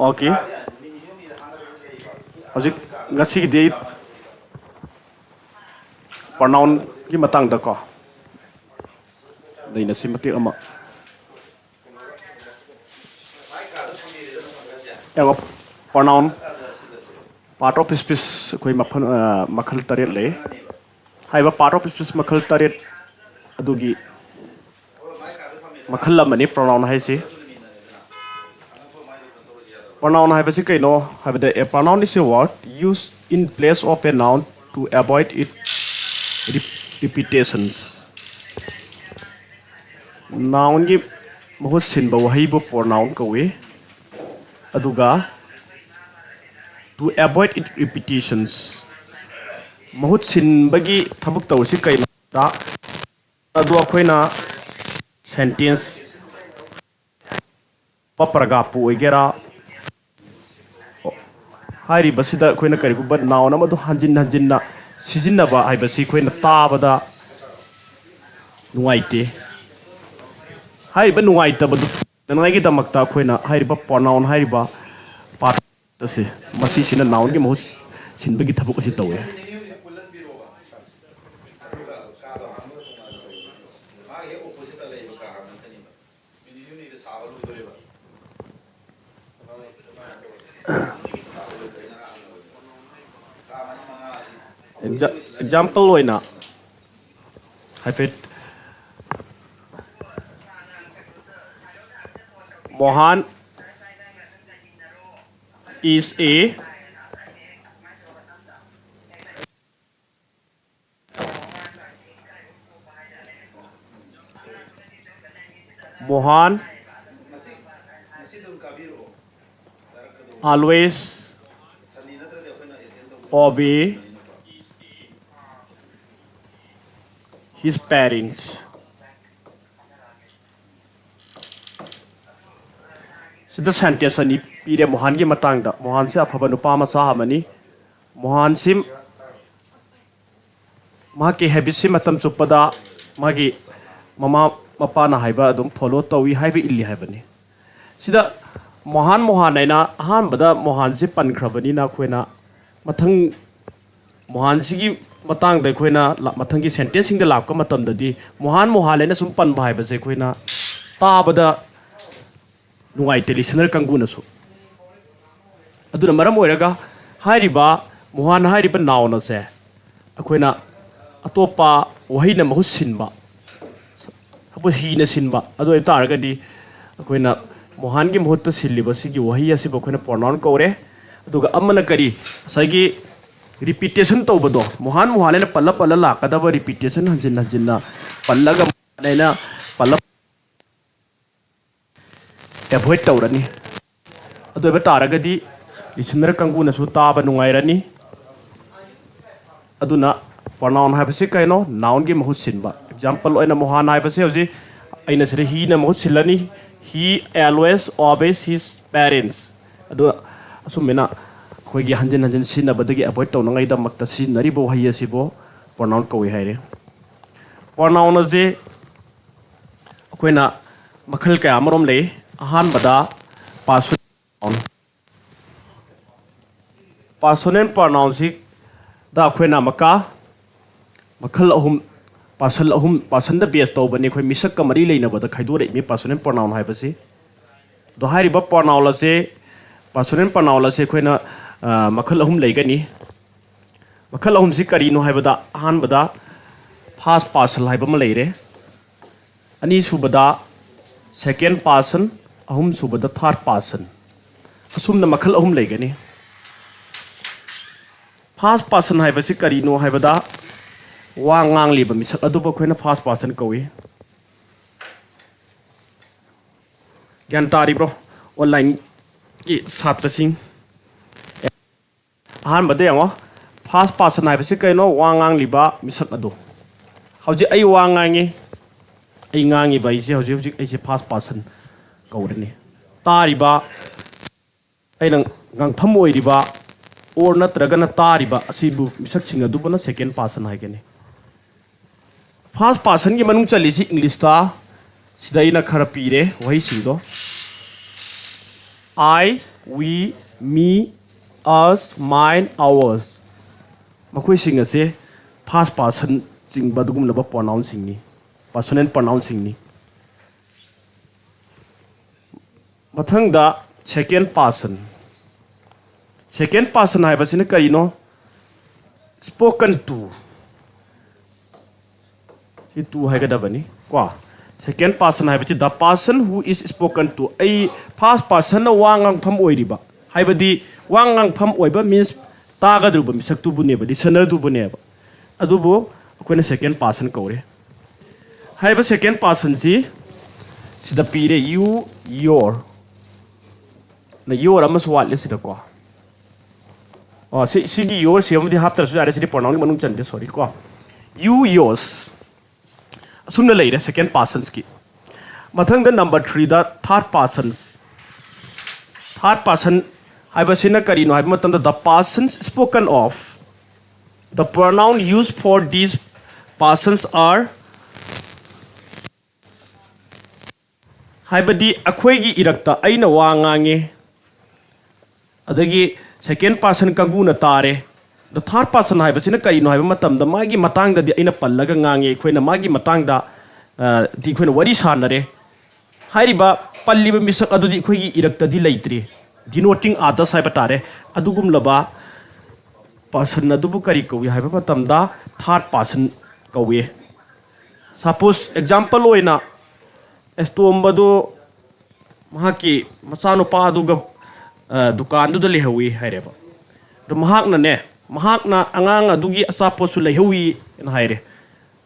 Okay. ꯍꯧꯖꯤꯛ ꯉꯁꯤꯒꯤꯗꯤ ꯑꯩ pronounꯒꯤ ꯃꯇꯥꯡꯗꯀꯣ ꯅꯩꯅꯁꯤ ꯃꯇꯦꯛ ꯑꯃ꯫ ꯌꯦꯡꯉꯣ, pronoun, part of speech ꯑꯩꯈꯣꯏ ꯃꯐꯝ, ꯑ, ꯃꯈꯜ ꯇꯔꯦꯠ ꯂꯩ꯫ ꯍꯥꯏꯔꯤꯕ part of speech ꯃꯈꯜ ꯇꯔꯦꯠ ꯑꯗꯨꯒꯤ ꯃꯈꯜ ꯑꯃꯅꯤ pronoun ꯍꯥꯏꯁꯤ꯫ Pronoun ꯍꯥꯏꯕꯁꯤ ꯀꯩꯅꯣ ꯍꯥꯏꯕꯗ, a pronoun is a word used in place of a noun to avoid it rep-, repetitions. Nounꯒꯤ ꯃꯍꯨꯠ ꯁꯤꯟꯕ ꯋꯥꯍꯩꯕꯨ pronoun ꯀꯧꯏ꯫ ꯑꯗꯨꯒ to avoid it repetitions, ꯃꯍꯨꯠ ꯁꯤꯟꯕꯒꯤ ꯊꯕꯛ ꯇꯧꯔꯤꯁꯤ ꯀꯩꯅꯣꯗ, ꯑꯗꯨ ꯑꯩꯈꯣꯏꯅ sentence ꯄ paragraphꯄꯨ ꯑꯣꯏꯒꯦꯔꯥ, ꯍꯥꯏꯔꯤꯕꯁꯤꯗ ꯑꯩꯈꯣꯏꯅ ꯀꯔꯤꯒꯨꯝꯕ noun ꯑꯃꯗꯨ ꯍꯟꯖꯤꯟ ꯍꯟꯖꯤꯟꯅ ꯁꯤꯖꯤꯟꯅꯕ ꯍꯥꯏꯕꯁꯤ ꯑꯩꯈꯣꯏꯅ ꯇꯥꯕꯗ ꯅꯨꯡꯉꯥꯏꯇꯦ꯫ ꯍꯥꯏꯔꯤꯕ ꯅꯨꯡꯉꯥꯏꯇꯕꯗꯨ ꯐꯅꯉꯥꯏꯒꯤꯗꯃꯛꯇ ꯑꯩꯈꯣꯏꯅ ꯍꯥꯏꯔꯤꯕ pronoun ꯍꯥꯏꯔꯤꯕ part ꯑꯁꯤ, ꯃꯁꯤꯁꯤꯅ nounꯒꯤ ꯃꯍꯨꯠ ꯁꯤꯟꯕꯒꯤ ꯊꯕꯛ ꯑꯁꯤ ꯇꯧꯏ꯫ Exa-, example ꯑꯣꯏꯅ ꯍꯥꯏꯐꯦꯠ, Mohan is a Mohan always obey his parents. ꯁꯤꯗ sentence ꯑꯅꯤ ꯄꯤꯔꯦ ꯃꯣꯍꯟꯒꯤ ꯃꯇꯥꯡꯗ꯫ ꯃꯣꯍꯟꯁꯤ ꯑꯐꯕ ꯅꯨꯄꯥ ꯃꯆꯥ ꯑꯃꯅꯤ꯫ ꯃꯣꯍꯟꯁꯤ ꯃꯍꯥꯛꯀꯤ habitꯁꯤ ꯃꯇꯝ ꯆꯨꯞꯄꯗ ꯃꯥꯒꯤ ꯃꯃꯥ ꯃꯄꯥꯅ ꯍꯥꯏꯕ ꯑꯗꯨꯝ follow ꯇꯧꯏ, ꯍꯥꯏꯕ ꯏꯜꯂꯤ ꯍꯥꯏꯕꯅꯤ꯫ ꯁꯤꯗ ꯃꯣꯍꯥꯟ ꯃꯣꯍꯥꯟ ꯍꯥꯏꯅ ꯑꯍꯥꯟꯕꯗ ꯃꯣꯍꯥꯟꯁꯤ ꯄꯟꯈ꯭ꯔꯕꯅꯤꯅ ꯑꯩꯈꯣꯏꯅ ꯃꯊꯪ ꯃꯣꯍꯥꯟꯁꯤꯒꯤ ꯃꯇꯥꯡꯗ ꯑꯩꯈꯣꯏꯅ ꯂ-, ꯃꯊꯪꯒꯤ ꯁꯦꯟꯇꯦꯟꯁꯁꯤꯡꯗ ꯂꯥꯛꯄ ꯃꯇꯝꯗꯗꯤ ꯃꯣꯍꯥꯟ ꯃꯣꯍꯥꯟ ꯍꯥꯏꯅ ꯁꯨꯝ ꯄꯟꯕ ꯍꯥꯏꯕꯁꯦ ꯑꯩꯈꯣꯏꯅ ꯇꯥꯕꯗ ꯅꯨꯡꯉꯥꯏꯇꯦ, ꯂꯤꯁꯅꯔ ꯀꯥꯡꯕꯨꯅꯁꯨ꯫ ꯑꯗꯨꯅ ꯃꯔꯝ ꯑꯣꯏꯔꯒ ꯍꯥꯏꯔꯤꯕ ꯃꯣꯍꯥꯟ ꯍꯥꯏꯔꯤꯕ ꯅꯥꯎꯟ ꯑꯁꯦ ꯑꯩꯈꯣꯏꯅ ꯑꯇꯣꯞꯄ ꯋꯥꯍꯩꯅ ꯃꯍꯨꯠ ꯁꯤꯟꯕ, ꯁꯄꯣꯁ ꯍꯤꯅ ꯁꯤꯟꯕ, ꯑꯗꯨ ꯑꯣꯏꯕ ꯇꯥꯔꯒꯗꯤ ꯑꯩꯈꯣꯏꯅ ꯃꯣꯍꯥꯟꯒꯤ ꯃꯍꯨꯠꯇ ꯁꯤꯜꯂꯤꯕ ꯁꯤꯒꯤ ꯋꯥꯍꯩ ꯑꯁꯤꯕꯨ ꯑꯩꯈꯣꯏꯅ ꯄ꯭ꯔꯣꯅꯥꯎꯟ ꯀꯧꯔꯦ꯫ ꯑꯗꯨꯒ ꯑꯃꯅ ꯀꯔꯤ? ꯉꯁꯥꯏꯒꯤ ꯔꯤꯄꯤꯇꯦꯁꯟ ꯇꯧꯕꯗꯣ, ꯃꯣꯍꯥꯟ ꯃꯣꯍꯥꯟ ꯍꯥꯏꯅ ꯄꯜꯂ ꯄꯜꯂ ꯂꯥꯛꯀꯗꯕ ꯔꯤꯄꯤꯇꯦꯁꯟ ꯍꯟꯖꯤꯟ ꯍꯟꯖꯤꯟꯅ ꯄꯜꯂꯒ ꯃꯣꯍꯥꯟ ꯍꯥꯏꯅ ꯄꯜꯂ ꯑꯦꯚꯣꯏꯗ ꯇꯧꯔꯅꯤ꯫ ꯑꯗꯨ ꯑꯣꯏꯕ ꯇꯥꯔꯒꯗꯤ ꯂꯤꯁꯅꯔ ꯀꯥꯡꯕꯨꯅꯁꯨ ꯇꯥꯕ ꯅꯨꯡꯉꯥꯏꯔꯅꯤ꯫ ꯑꯗꯨꯅ ꯄ꯭ꯔꯣꯅꯥꯎꯟ ꯍꯥꯏꯕꯁꯤ ꯀꯩꯅꯣ? ꯅꯥꯎꯟꯒꯤ ꯃꯍꯨꯠ ꯁꯤꯟꯕ꯫ ꯑꯦꯛꯖꯥꯝꯄꯜ ꯑꯣꯏꯅ ꯃꯣꯍꯥꯟ ꯍꯥꯏꯕꯁꯦ ꯍꯧꯖꯤꯛ ꯑꯩꯅ ꯁꯤꯗ ꯍꯤꯅ ꯃꯍꯨꯠ ꯁꯤꯜꯂꯅꯤ꯫ He always obeys his parents꯫ ꯑꯗꯨ ꯑꯁꯨꯝꯕꯅ ꯑꯩꯈꯣꯏꯒꯤ ꯍꯟꯖꯤꯟ ꯍꯟꯖꯤꯟ ꯁꯤꯖꯤꯟꯅꯕꯗꯒꯤ ꯑꯦꯚꯣꯏꯗ ꯇꯧꯅꯉꯥꯏꯗꯃꯛꯇ ꯁꯤꯖꯤꯟꯅꯔꯤꯕ ꯋꯥꯍꯩ ꯑꯁꯤꯕꯨ ꯄ꯭ꯔꯣꯅꯥꯎꯟ ꯀꯧꯏ ꯍꯥꯏꯔꯦ꯫ ꯄ꯭ꯔꯣꯅꯥꯎꯟ ꯑꯁꯤ ꯑꯩꯈꯣꯏꯅ ꯃꯈꯜ ꯀꯌꯥ ꯑꯃꯔꯣꯝ ꯂꯩ꯫ ꯑꯍꯥꯟꯕꯗ ꯄꯥꯔꯁꯣꯅꯦꯜ ꯄ꯭ꯔꯣꯅꯥꯎꯟ꯫ ꯄꯥꯔꯁꯣꯅꯦꯜ ꯄ꯭ꯔꯣꯅꯥꯎꯟꯁꯤꯗ ꯑꯩꯈꯣꯏꯅ ꯑꯃꯨꯛꯀ ꯃꯈꯜ ꯑꯍꯨꯝ, ꯄꯥꯔꯁꯟ ꯑꯍꯨꯝ, ꯄꯥꯔꯁꯟꯗ ꯕꯦꯁ ꯇꯧꯕꯅꯤ꯫ ꯑꯩꯈꯣꯏ ꯃꯤꯁꯛꯀ ꯃꯔꯤ ꯂꯩꯅꯕꯗ ꯈꯥꯏꯗꯣꯔꯛꯏ ꯄꯥꯔꯁꯣꯅꯦꯜ ꯄ꯭ꯔꯣꯅꯥꯎꯟ ꯍꯥꯏꯕꯁꯤ꯫ ꯑꯗꯣ ꯍꯥꯏꯔꯤꯕ ꯄ꯭ꯔꯣꯅꯥꯎꯟ ꯑꯁꯦ, ꯄꯥꯔꯁꯣꯅꯦꯜ ꯄ꯭ꯔꯣꯅꯥꯎꯟ ꯑꯁꯦ ꯑꯩꯈꯣꯏꯅ, ꯑ, ꯃꯈꯜ ꯑꯍꯨꯝ ꯂꯩꯒꯅꯤ꯫ ꯃꯈꯜ ꯑꯍꯨꯝꯁꯤ ꯀꯔꯤꯅꯣ ꯍꯥꯏꯕꯗ, ꯑꯍꯥꯟꯕꯗ ꯐꯥꯔꯁ ꯄꯥꯔꯁꯟ ꯍꯥꯏꯕ ꯑꯃ ꯂꯩꯔꯦ, ꯑꯅꯤꯁꯨꯕꯗ ꯁꯦꯀꯦꯟ ꯄꯥꯔꯁꯟ, ꯑꯍꯨꯝꯁꯨꯕꯗ ꯊꯥꯔꯠ ꯄꯥꯔꯁꯟ꯫ ꯑꯁꯨꯝꯅ ꯃꯈꯜ ꯑꯍꯨꯝ ꯂꯩꯒꯅꯤ꯫ ꯐꯥꯔꯁ ꯄꯥꯔꯁꯟ ꯍꯥꯏꯕꯁꯤ ꯀꯔꯤꯅꯣ ꯍꯥꯏꯕꯗ, ꯋꯥ ꯉꯥꯡꯂꯤꯕ ꯃꯤꯁꯛ ꯑꯗꯨꯕꯨ ꯑꯩꯈꯣꯏꯅ ꯐꯥꯔꯁ ꯄꯥꯔꯁꯟ ꯀꯧꯏ꯫ ꯒ꯭ꯌꯥꯟ ꯇꯥꯔꯤꯕ꯭ꯔꯣ? ꯑꯣꯟꯂꯥꯏꯟꯒꯤ ꯁꯥꯇ꯭ꯔꯁꯤꯡ, ꯑꯍꯥꯟꯕꯗ ꯌꯦꯡꯉꯣ, ꯐꯥꯔꯁ ꯄꯥꯔꯁꯟ ꯍꯥꯏꯕꯁꯤ ꯀꯩꯅꯣ? ꯋꯥ ꯉꯥꯡꯂꯤꯕ ꯃꯤꯁꯛ ꯑꯗꯨ꯫ ꯍꯧꯖꯤꯛ ꯑꯩ ꯋꯥ ꯉꯥꯡꯉꯤ, ꯑꯩ ꯉꯥꯡꯉꯤꯕ ꯑꯩꯁꯦ ꯍꯧꯖꯤꯛ ꯍꯧꯖꯤꯛ ꯑꯩꯁꯦ ꯐꯥꯔꯁ ꯄꯥꯔꯁꯟ ꯀꯧꯔꯅꯤ꯫ ꯇꯥꯔꯤꯕ, ꯑꯩꯅ ꯉꯥꯡꯐꯝ ꯑꯣꯏꯔꯤꯕ ꯑꯣꯔ ꯅꯠꯇ꯭ꯔꯒꯅ ꯇꯥꯔꯤꯕ ꯑꯁꯤꯕꯨ ꯃꯤꯁꯛꯁꯤꯡ ꯑꯗꯨꯕꯨꯅ ꯁꯦꯀꯦꯟ ꯄꯥꯔꯁꯟ ꯍꯥꯏꯒꯅꯤ꯫ ꯐꯥꯔꯁ ꯄꯥꯔꯁꯟꯒꯤ ꯃꯅꯨꯡ ꯆꯜꯂꯤꯁꯤ ꯏꯪꯂꯤꯁꯇ, ꯁꯤꯗ ꯑꯩꯅ ꯈꯔ ꯄꯤꯔꯦ ꯋꯥꯍꯩꯁꯤꯡꯗꯣ꯫ I, we, me, us, mine, ours꯫ ꯃꯈꯣꯏꯁꯤꯡ ꯑꯁꯦ first person ꯆꯤꯡꯕ ꯑꯗꯨꯒꯨꯝꯂꯕ pronounꯁꯤꯡꯅꯤ, personal pronounꯁꯤꯡꯅꯤ꯫ ꯃꯊꯪꯗ second person꯫ Second person ꯍꯥꯏꯕꯁꯤꯅ ꯀꯔꯤꯅꯣ? Spoken to꯫ ꯁꯤ to ꯍꯥꯏꯒꯗꯕꯅꯤ ꯀꯣ꯫ Second person ꯍꯥꯏꯕꯁꯤ the person who is spoken to꯫ ꯑꯩ first personꯅ ꯋꯥ ꯉꯥꯡꯐꯝ ꯑꯣꯏꯔꯤꯕ, ꯍꯥꯏꯕꯗꯤ ꯋꯥ ꯉꯥꯡꯐꯝ ꯑꯣꯏꯕ means ꯇꯥꯒꯗꯧꯔꯤꯕ ꯃꯤꯁꯛꯇꯨꯕꯨꯅꯦꯕ, listenerꯗꯨꯕꯨꯅꯦꯕ꯫ ꯑꯗꯨꯕꯨ ꯑꯩꯈꯣꯏꯅ second person ꯀꯧꯔꯦ꯫ ꯍꯥꯏꯔꯤꯕ second personꯁꯤ ꯁꯤꯗ ꯄꯤꯔꯦ, you, your꯫ ꯅ your ꯑꯃꯁꯨ ꯋꯥꯠꯂꯦ ꯁꯤꯗꯀꯣ꯫ ꯑꯣ, ꯁꯤ, ꯁꯤꯒꯤ yourꯁꯤ ꯑꯃꯗꯤ ꯍꯥꯞꯇ꯭ꯔꯁꯨ ꯌꯥꯔꯦ, ꯁꯤꯗꯤ pronounꯒꯤ ꯃꯅꯨꯡ ꯆꯟꯗꯦ, sorry ꯀꯣ꯫ You, yours꯫ ꯑꯁꯨꯝꯅ ꯂꯩꯔꯦ second personꯁꯀꯤ꯫ ꯃꯊꯪꯗ number threeꯗ third persons꯫ Third person ꯍꯥꯏꯕꯁꯤꯅ ꯀꯔꯤꯅꯣ ꯍꯥꯏꯕ ꯃꯇꯝꯗ, the persons spoken of, the pronoun used for these persons are, ꯍꯥꯏꯕꯗꯤ ꯑꯩꯈꯣꯏꯒꯤ ꯏꯔꯛꯇ ꯑꯩꯅ ꯋꯥ ꯉꯥꯡꯉꯤ, ꯑꯗꯒꯤ second person ꯀꯥꯡꯕꯨꯅ ꯇꯥꯔꯦ꯫ The third person ꯍꯥꯏꯕꯁꯤꯅ ꯀꯔꯤꯅꯣ ꯍꯥꯏꯕ ꯃꯇꯝꯗ, ꯃꯥꯒꯤ ꯃꯇꯥꯡꯗꯗꯤ ꯑꯩꯅ ꯄꯜꯂꯒ ꯉꯥꯡꯉꯤ, ꯑꯩꯈꯣꯏꯅ ꯃꯥꯒꯤ ꯃꯇꯥꯡꯗ, ꯑ, ꯗꯤ ꯑꯩꯈꯣꯏꯅ ꯋꯥꯔꯤ ꯁꯥꯟꯅꯔꯦ꯫ ꯍꯥꯏꯔꯤꯕ ꯄꯜꯂꯤꯕ ꯃꯤꯁꯛ ꯑꯗꯨꯗꯤ ꯑꯩꯈꯣꯏꯒꯤ ꯏꯔꯛꯇꯗꯤ ꯂꯩꯇ꯭ꯔꯤ, denoting others ꯍꯥꯏꯕ ꯇꯥꯔꯦ꯫ ꯑꯗꯨꯒꯨꯝꯂꯕ person ꯑꯗꯨꯕꯨ ꯀꯔꯤ ꯀꯧꯏ ꯍꯥꯏꯕ ꯃꯇꯝꯗ, third person ꯀꯧꯏ꯫ Suppose, example ꯑꯣꯏꯅ, ꯑꯦꯁ, ꯇꯣꯝꯕꯗꯨ ꯃꯍꯥꯛꯀꯤ ꯃꯆꯥꯅꯨꯄꯥ ꯑꯗꯨꯒ, ꯑ, ꯗꯨꯀꯥꯟꯗꯨꯗ ꯂꯩꯍꯧꯏ ꯍꯥꯏꯔꯦꯕ꯫ ꯑꯗꯣ ꯃꯍꯥꯛꯅꯅꯦ, ꯃꯍꯥꯛꯅ ꯑꯉꯥꯡ ꯑꯗꯨꯒꯤ ꯑꯆꯥꯄꯣꯠꯁꯨ ꯂꯩꯍꯧꯏꯅ ꯍꯥꯏꯔꯦ꯫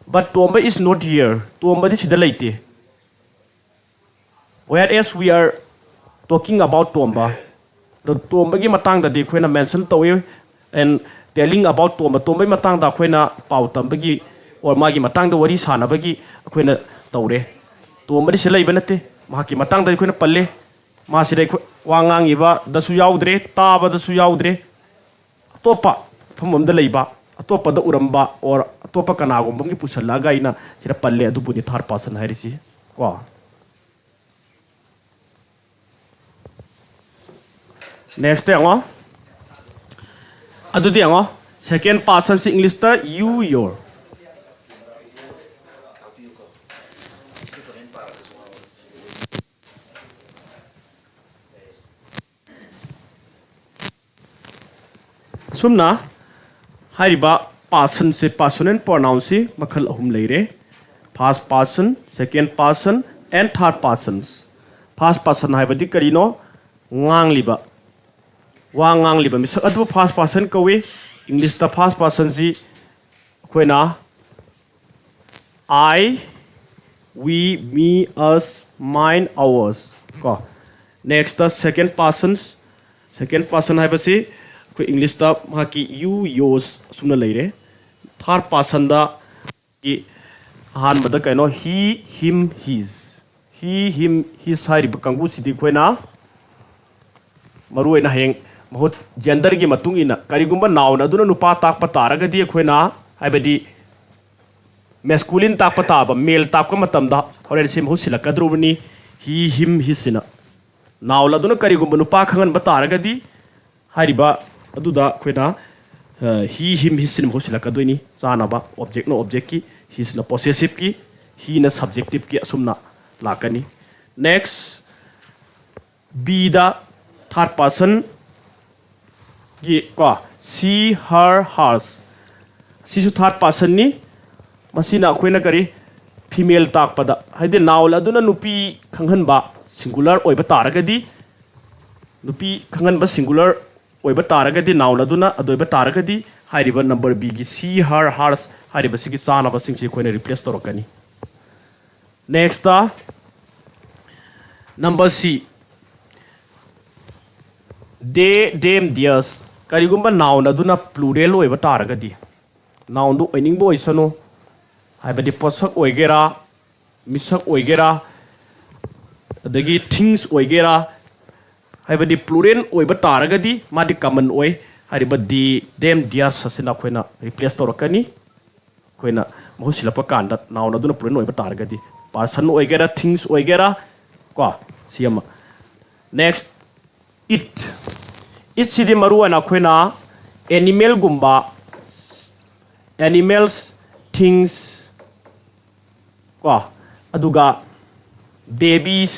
But Tomba is not here. ꯇꯣꯝꯕꯗꯤ ꯁꯤꯗ ꯂꯩꯇꯦ꯫ Whereas we are talking about ꯇꯣꯝꯕ꯫ ꯑꯗꯣ ꯇꯣꯝꯕꯒꯤ ꯃꯇꯥꯡꯗꯗꯤ ꯑꯩꯈꯣꯏꯅ mention ꯇꯧꯏ, and telling about ꯇꯣꯝꯕ, ꯇꯣꯝꯕꯒꯤ ꯃꯇꯥꯡꯗ ꯑꯩꯈꯣꯏꯅ ꯄꯥꯎ ꯇꯝꯕꯒꯤ, or ꯃꯥꯒꯤ ꯃꯇꯥꯡꯗ ꯋꯥꯔꯤ ꯁꯥꯟꯅꯕꯒꯤ ꯑꯩꯈꯣꯏꯅ ꯇꯧꯔꯦ꯫ ꯇꯣꯝꯕꯗꯤ ꯁꯤꯗ ꯂꯩꯕ ꯅꯠꯇꯦ, ꯃꯍꯥꯛꯀꯤ ꯃꯇꯥꯡꯗ ꯑꯩꯈꯣꯏꯅ ꯄꯜꯂꯦ꯫ ꯃꯥꯁꯤꯗ ꯑꯩꯈꯣꯏ ꯋꯥ ꯉꯥꯡꯉꯤꯕꯗꯁꯨ ꯌꯥꯎꯗ꯭ꯔꯦ, ꯇꯥꯕꯗꯁꯨ ꯌꯥꯎꯗ꯭ꯔꯦ꯫ ꯑꯇꯣꯞꯄ ꯃꯐꯝ ꯑꯃꯗ ꯂꯩꯕ, ꯑꯇꯣꯞꯄꯗ ꯎꯔꯝꯕ, or ꯑꯇꯣꯞꯄ ꯀꯅꯥꯒꯨꯝꯕ ꯑꯃꯒꯤ ꯄꯨꯁꯜꯂꯛꯑꯒ ꯑꯩꯅ ꯁꯤꯗ ꯄꯜꯂꯦ, ꯑꯗꯨꯕꯨꯅꯤ third person ꯍꯥꯏꯔꯤꯁꯤ ꯀꯣ꯫ Next ꯌꯦꯡꯉꯣ꯫ ꯑꯗꯨꯗꯤ ꯌꯦꯡꯉꯣ, second personꯁꯤ Englishꯇ you, your꯫ ꯁꯨꯝꯅ ꯍꯥꯏꯔꯤꯕ personꯁꯦ, personal pronounꯁꯤ ꯃꯈꯜ ꯑꯍꯨꯝ ꯂꯩꯔꯦ: first person, second person and third persons꯫ First person ꯍꯥꯏꯕꯗꯤ ꯀꯔꯤꯅꯣ? ꯉꯥꯡꯂꯤꯕ, ꯋꯥ ꯉꯥꯡꯂꯤꯕ ꯃꯤꯁꯛ ꯑꯗꯨꯕꯨ first person ꯀꯧꯏ꯫ Englishꯇ first personꯁꯤ ꯑꯩꯈꯣꯏꯅ I, we, me, us, mine, ours ꯀꯣ꯫ Nextꯇ second persons, second person ꯍꯥꯏꯕꯁꯤ ꯑꯩꯈꯣꯏ Englishꯇ ꯃꯍꯥꯛꯀꯤ you, yours ꯑꯁꯨꯝꯅ ꯂꯩꯔꯦ꯫ Third personꯗ ꯑꯍꯥꯟꯕꯗ ꯀꯩꯅꯣ he, him, his, he, him, his ꯍꯥꯏꯔꯤꯕ ꯀꯥꯡꯕꯨꯁꯤꯗꯤ ꯑꯩꯈꯣꯏꯅ ꯃꯔꯨ ꯑꯣꯏꯅ ꯍꯌꯦꯡ ꯃꯍꯨꯠ genderꯒꯤ ꯃꯇꯨꯡ ꯏꯟꯅ ꯀꯔꯤꯒꯨꯝꯕ noun ꯑꯗꯨꯅ ꯅꯨꯄꯥ ꯇꯥꯛꯄ ꯇꯥꯔꯒꯗꯤ ꯑꯩꯈꯣꯏꯅ, ꯍꯥꯏꯕꯗꯤ masculine ꯇꯥꯛꯄ ꯇꯥꯕ, male ꯇꯥꯛꯄ ꯃꯇꯝꯗ ꯍꯣꯔꯦꯟ ꯁꯤ ꯃꯍꯨꯠ ꯁꯤꯜꯂꯛꯀꯗꯧꯔꯤꯕꯅꯤ꯫ He, him, his ꯁꯤꯅ noun ꯑꯗꯨꯅ ꯀꯔꯤꯒꯨꯝꯕ ꯅꯨꯄꯥ ꯈꯪꯍꯟꯕ ꯇꯥꯔꯒꯗꯤ ꯍꯥꯏꯔꯤꯕ ꯑꯗꯨꯗ ꯑꯩꯈꯣꯏꯅ he, him, his ꯁꯤꯅ ꯃꯍꯨꯠ ꯁꯤꯜꯂꯛꯀꯗꯣꯏꯅꯤ꯫ ꯆꯥꯅꯕ objectꯅ objectꯀꯤ, hisꯅ possessiveꯀꯤ, heꯅ subjectiveꯀꯤ ꯑꯁꯨꯝꯅ ꯂꯥꯛꯀꯅꯤ꯫ Next, Bꯗ third personꯒꯤ ꯀꯣ, she, her, hers, ꯁꯤꯁꯨ third personꯅꯤ꯫ ꯃꯁꯤꯅ ꯑꯩꯈꯣꯏꯅ ꯀꯔꯤ, female ꯇꯥꯛꯄꯗ, ꯍꯥꯏꯗꯤ noun ꯑꯗꯨꯅ ꯅꯨꯄꯤ ꯈꯪꯍꯟꯕ singular ꯑꯣꯏꯕ ꯇꯥꯔꯒꯗꯤ, ꯅꯨꯄꯤ ꯈꯪꯍꯟꯕ singular ꯑꯣꯏꯕ ꯇꯥꯔꯒꯗꯤ, noun ꯑꯗꯨꯅ ꯑꯗꯨ ꯑꯣꯏꯕ ꯇꯥꯔꯒꯗꯤ ꯍꯥꯏꯔꯤꯕ number Bꯒꯤ she, her, hers ꯍꯥꯏꯔꯤꯕꯁꯤꯒꯤ ꯆꯥꯅꯕꯁꯤꯡꯁꯤ ꯑꯩꯈꯣꯏꯅ replace ꯇꯧꯔꯛꯀꯅꯤ꯫ Nextꯇ number C, they, them, theirs꯫ ꯀꯔꯤꯒꯨꯝꯕ noun ꯑꯗꯨꯅ plural ꯑꯣꯏꯕ ꯇꯥꯔꯒꯗꯤ, nounꯗꯨ ꯑꯣꯏꯅꯤꯡꯕ ꯑꯣꯏꯁꯅꯨ, ꯍꯥꯏꯕꯗꯤ ꯄꯣꯠꯁꯛ ꯑꯣꯏꯒꯦꯔꯥ, ꯃꯤꯁꯛ ꯑꯣꯏꯒꯦꯔꯥ, ꯑꯗꯒꯤ things ꯑꯣꯏꯒꯦꯔꯥ, ꯍꯥꯏꯕꯗꯤ plural ꯑꯣꯏꯕ ꯇꯥꯔꯒꯗꯤ ꯃꯥꯗꯤ common ꯑꯣꯏ꯫ ꯍꯥꯏꯔꯤꯕ they, them, theirs ꯑꯁꯤꯅ ꯑꯩꯈꯣꯏꯅ replace ꯇꯧꯔꯛꯀꯅꯤ꯫ ꯑꯩꯈꯣꯏꯅ ꯃꯍꯨꯠ ꯁꯤꯜꯂꯛꯄ ꯀꯥꯟꯗ noun ꯑꯗꯨꯅ plural ꯑꯣꯏꯕ ꯇꯥꯔꯒꯗꯤ, person ꯑꯣꯏꯒꯦꯔꯥ, things ꯑꯣꯏꯒꯦꯔꯥ ꯀꯣ꯫ ꯁꯤ ꯑꯃ꯫ Next, it꯫ Itꯁꯤꯗꯤ ꯃꯔꯨ ꯑꯣꯏꯅ ꯑꯩꯈꯣꯏꯅ animalꯒꯨꯝꯕ, animals, things, ꯀꯣ, ꯑꯗꯨꯒ babies,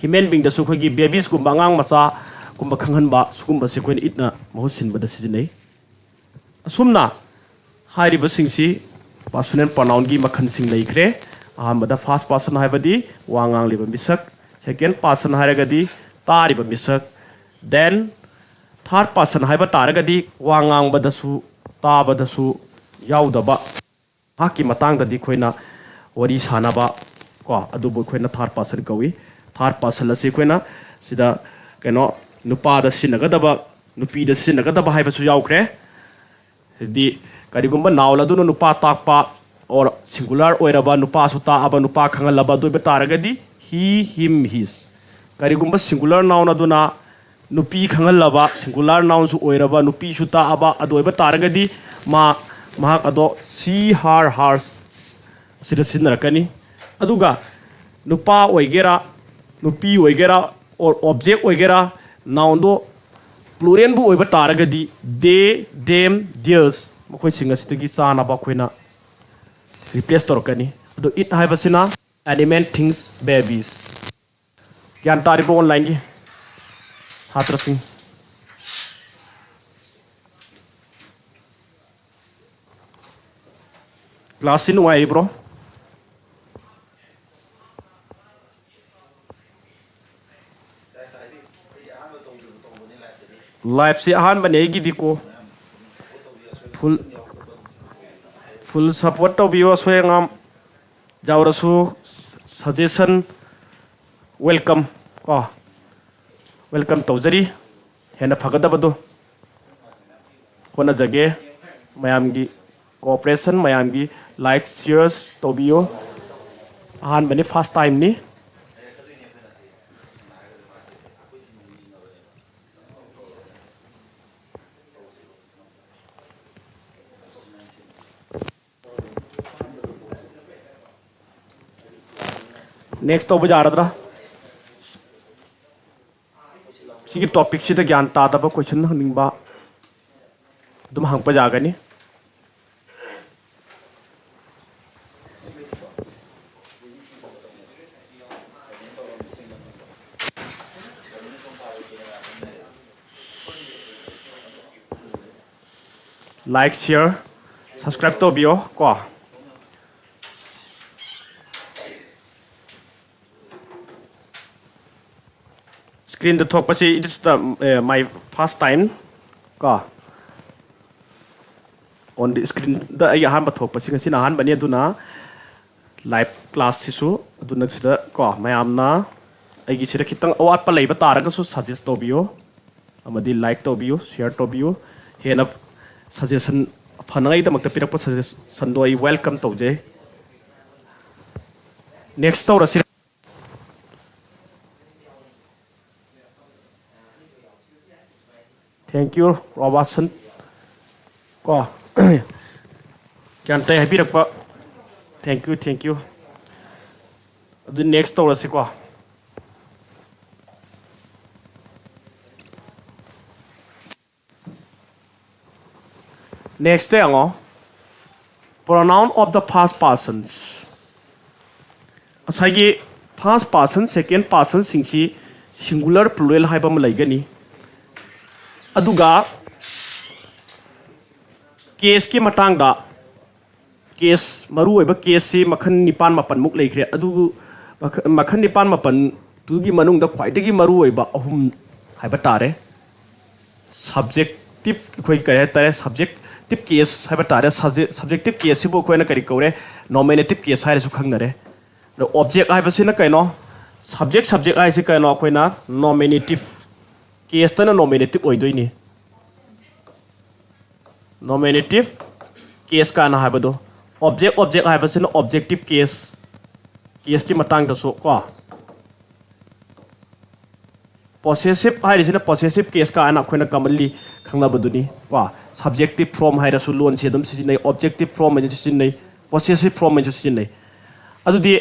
human beingꯗꯁꯨ ꯑꯩꯈꯣꯏꯒꯤ babiesꯀꯨꯝꯕ, ꯑꯉꯥꯡ ꯃꯆꯥꯒꯨꯝꯕ ꯈꯪꯍꯟꯕ, ꯁꯤꯒꯨꯝꯕꯁꯦ ꯑꯩꯈꯣꯏꯅ itꯅ ꯃꯍꯨꯠ ꯁꯤꯟꯕꯗ ꯁꯤꯖꯤꯟꯅꯩ꯫ ꯑꯁꯨꯝꯅ ꯍꯥꯏꯔꯤꯕꯁꯤꯡꯁꯤ personal pronounꯒꯤ ꯃꯈꯜꯁꯤꯡ ꯂꯩꯈ꯭ꯔꯦ꯫ ꯑꯍꯥꯟꯕꯗ first person ꯍꯥꯏꯕꯗꯤ ꯋꯥ ꯉꯥꯡꯂꯤꯕ ꯃꯤꯁꯛ, second person ꯍꯥꯏꯔꯒꯗꯤ ꯇꯥꯔꯤꯕ ꯃꯤꯁꯛ, then third person ꯍꯥꯏꯕ ꯇꯥꯔꯒꯗꯤ ꯋꯥ ꯉꯥꯡꯕꯗꯁꯨ ꯇꯥꯕꯗꯁꯨ ꯌꯥꯎꯗꯕ, ꯃꯍꯥꯛꯀꯤ ꯃꯇꯥꯡꯗꯗꯤ ꯑꯩꯈꯣꯏꯅ ꯋꯥꯔꯤ ꯁꯥꯟꯅꯕ ꯀꯣ, ꯑꯗꯨꯕꯨ ꯑꯩꯈꯣꯏꯅ third person ꯀꯧꯏ꯫ Third person ꯑꯁꯤ ꯑꯩꯈꯣꯏꯅ ꯁꯤꯗ ꯀꯩꯅꯣ, ꯅꯨꯄꯥꯗ ꯁꯤꯖꯤꯟꯅꯒꯗꯕ, ꯅꯨꯄꯤꯗ ꯁꯤꯖꯤꯟꯅꯒꯗꯕ ꯍꯥꯏꯕꯁꯨ ꯌꯥꯎꯈ꯭ꯔꯦ꯫ ꯍꯥꯏꯗꯤ ꯀꯔꯤꯒꯨꯝꯕ noun ꯑꯗꯨꯅ ꯅꯨꯄꯥ ꯇꯥꯛꯄ or singular ꯑꯣꯏꯔꯕ, ꯅꯨꯄꯥꯁꯨ ꯇꯥꯛꯑꯕ, ꯅꯨꯄꯥ ꯈꯪꯍꯜꯂꯕ ꯑꯗꯨ ꯑꯣꯏꯕ ꯇꯥꯔꯒꯗꯤ he, him, his꯫ ꯀꯔꯤꯒꯨꯝꯕ singular noun ꯑꯗꯨꯅ ꯅꯨꯄꯤ ꯈꯪꯍꯜꯂꯕ, singular nounꯁꯨ ꯑꯣꯏꯔꯕ, ꯅꯨꯄꯤꯁꯨ ꯇꯥꯛꯑꯕ ꯑꯗꯨ ꯑꯣꯏꯕ ꯇꯥꯔꯒꯗꯤ ꯃꯥ, ꯃꯍꯥꯛ ꯑꯗꯣ she, her, hers ꯑꯁꯤꯗ ꯁꯤꯖꯤꯟꯅꯔꯛꯀꯅꯤ꯫ ꯑꯗꯨꯒ ꯅꯨꯄꯥ ꯑꯣꯏꯒꯦꯔꯥ, ꯅꯨꯄꯤ ꯑꯣꯏꯒꯦꯔꯥ, or object ꯑꯣꯏꯒꯦꯔꯥ, nounꯗꯣ pluralꯕꯨ ꯑꯣꯏꯕ ꯇꯥꯔꯒꯗꯤ they, them, theirs ꯃꯈꯣꯏꯁꯤꯡ ꯑꯁꯤꯗꯒꯤ ꯆꯥꯅꯕ ꯑꯩꯈꯣꯏꯅ replace ꯇꯧꯔꯛꯀꯅꯤ꯫ ꯑꯗꯣ it ꯍꯥꯏꯕꯁꯤꯅ animate things, babies꯫ ꯒ꯭ꯌꯥꯟ ꯇꯥꯔꯤꯕ꯭ꯔꯣ onlineꯒꯤ ꯁꯥꯇ꯭ꯔꯁꯤꯡ? Classꯁꯤ ꯅꯨꯡꯉꯥꯏꯔꯤꯕ꯭ꯔꯣ? Liveꯁꯤ ꯑꯍꯥꯟꯕꯅꯦ ꯑꯩꯒꯤꯗꯤꯀꯣ꯫ Full, full support ꯇꯧꯕꯤꯌꯨ, ꯑꯁꯣꯏ ꯑꯉꯥꯝ ꯌꯥꯎꯔꯁꯨ suggestion welcome ꯀꯣ, welcome ꯇꯧꯖꯔꯤ꯫ ꯍꯦꯟꯅ ꯐꯒꯗꯕꯗꯣ ꯍꯣꯠꯅꯖꯒꯦ꯫ ꯃꯌꯥꯝꯒꯤ cooperation, ꯃꯌꯥꯝꯒꯤ like, shares ꯇꯧꯕꯤꯌꯨ꯫ ꯑꯍꯥꯟꯕꯅꯤ, first timeꯅꯤ꯫ Next ꯇꯧꯕ ꯌꯥꯔꯗ꯭ꯔꯥ? ꯁꯤ ꯑꯩꯒꯤ ꯇꯣꯄꯤꯛꯁꯤꯗ ꯒ꯭ꯌꯥꯟ ꯇꯥꯗꯕ ꯀꯣꯏꯁꯟ ꯍꯪꯅꯤꯡꯕ ꯑꯗꯨꯝ ꯍꯪꯕ ꯌꯥꯒꯅꯤ꯫ Like, share, subscribe ꯇꯧꯕꯤꯌꯣ ꯀꯣ꯫ ꯁ꯭ꯀ꯭ꯔꯤꯟꯗ ꯊꯣꯛꯄꯁꯤ, it is the, eh, my first time ꯀꯣ꯫ On the screenꯗ ꯑꯩꯒꯤ ꯑꯍꯥꯟꯕ ꯊꯣꯛꯄꯁꯤ ꯉꯁꯤꯅ ꯑꯍꯥꯟꯕꯅꯤ, ꯑꯗꯨꯅ ꯂꯥꯏꯚ ꯀ꯭ꯂꯥꯁꯁꯤꯁꯨ ꯑꯗꯨꯅ ꯁꯤꯗ ꯀꯣ, ꯃꯌꯥꯝꯅ ꯑꯩꯒꯤ ꯁꯤꯗ ꯈꯤꯇꯪ ꯑꯋꯥꯠꯄ ꯂꯩꯕ ꯇꯥꯔꯒꯁꯨ suggest ꯇꯧꯕꯤꯌꯨ, ꯑꯃꯗꯤ like ꯇꯧꯕꯤꯌꯨ, share ꯇꯧꯕꯤꯌꯨ꯫ ꯍꯦꯟꯅ suggestion ꯐꯅꯉꯩꯗꯃꯛꯇ ꯄꯤꯔꯛꯄ suggestionꯗꯣ ꯑꯩ welcome ꯇꯧꯖꯩ꯫ Next ꯇꯧꯔꯁꯤ꯫ Thank you, Robertson꯫ ꯀꯣ, ꯒ꯭ꯌꯥꯟ ꯇꯥꯏ ꯍꯥꯏꯕꯤꯔꯛꯄ, thank you, thank you꯫ ꯑꯗꯨ next ꯇꯧꯔꯁꯤꯀꯣ꯫ Next ꯌꯦꯡꯉꯣ, pronoun of the first persons꯫ ꯉꯁꯥꯏꯒꯤ first person, second personꯁꯤꯡꯁꯤ singular, plural ꯍꯥꯏꯕ ꯑꯃ ꯂꯩꯒꯅꯤ꯫ ꯑꯗꯨꯒ caseꯀꯤ ꯃꯇꯥꯡꯗ, case, ꯃꯔꯨꯑꯣꯏꯕ caseꯁꯤ ꯃꯈꯜ ꯅꯤꯄꯥꯟ ꯃꯥꯄꯟꯃꯨꯛ ꯂꯩꯈ꯭ꯔꯦ꯫ ꯑꯗꯨꯕꯨ ꯃꯈ-, ꯃꯈꯜ ꯅꯤꯄꯥꯟ ꯃꯥꯄꯟꯗꯨꯒꯤ ꯃꯅꯨꯡꯗ ꯈ꯭ꯋꯥꯏꯗꯒꯤ ꯃꯔꯨꯑꯣꯏꯕ ꯑꯍꯨꯝ ꯍꯥꯏꯕ ꯇꯥꯔꯦ꯫ Subjective, ꯑꯩꯈꯣꯏ ꯀꯔꯤ ꯍꯥꯏ ꯇꯥꯔꯦ, subjective case ꯍꯥꯏꯕ ꯇꯥꯔꯦ꯫ Subject-, subjective caseꯁꯤꯕꯨ ꯑꯩꯈꯣꯏꯅ ꯀꯔꯤ ꯀꯧꯔꯦ? Nominative case ꯍꯥꯏꯔꯁꯨ ꯈꯪꯅꯔꯦ꯫ ꯑꯗꯣ object ꯍꯥꯏꯕꯁꯤꯅ ꯀꯩꯅꯣ? Subject, subject ꯍꯥꯏꯁꯤ ꯀꯩꯅꯣ? ꯑꯩꯈꯣꯏꯅ nominative caseꯇꯅ nominative ꯑꯣꯏꯗꯣꯏꯅꯤ꯫ Nominative case ꯀꯥꯏꯅ ꯍꯥꯏꯕꯗꯣ꯫ Object, object ꯍꯥꯏꯕꯁꯤꯅ objective case, caseꯀꯤ ꯃꯇꯥꯡꯗꯁꯨ ꯀꯣ꯫ Possessive ꯍꯥꯏꯔꯤꯁꯤꯅ possessive case ꯀꯥꯏꯅ ꯑꯩꯈꯣꯏꯅ commonly ꯈꯪꯅꯕꯗꯨꯅꯤ ꯀꯣ꯫ Subjective form ꯍꯥꯏꯔꯁꯨ ꯂꯣꯟꯁꯤ ꯑꯗꯨꯝ ꯁꯤꯖꯤꯟꯅꯩ, objective form ꯍꯥꯏꯅꯁꯨ ꯁꯤꯖꯤꯟꯅꯩ, possessive form ꯍꯥꯏꯅꯁꯨ ꯁꯤꯖꯤꯟꯅꯩ꯫ ꯑꯗꯨꯗꯤ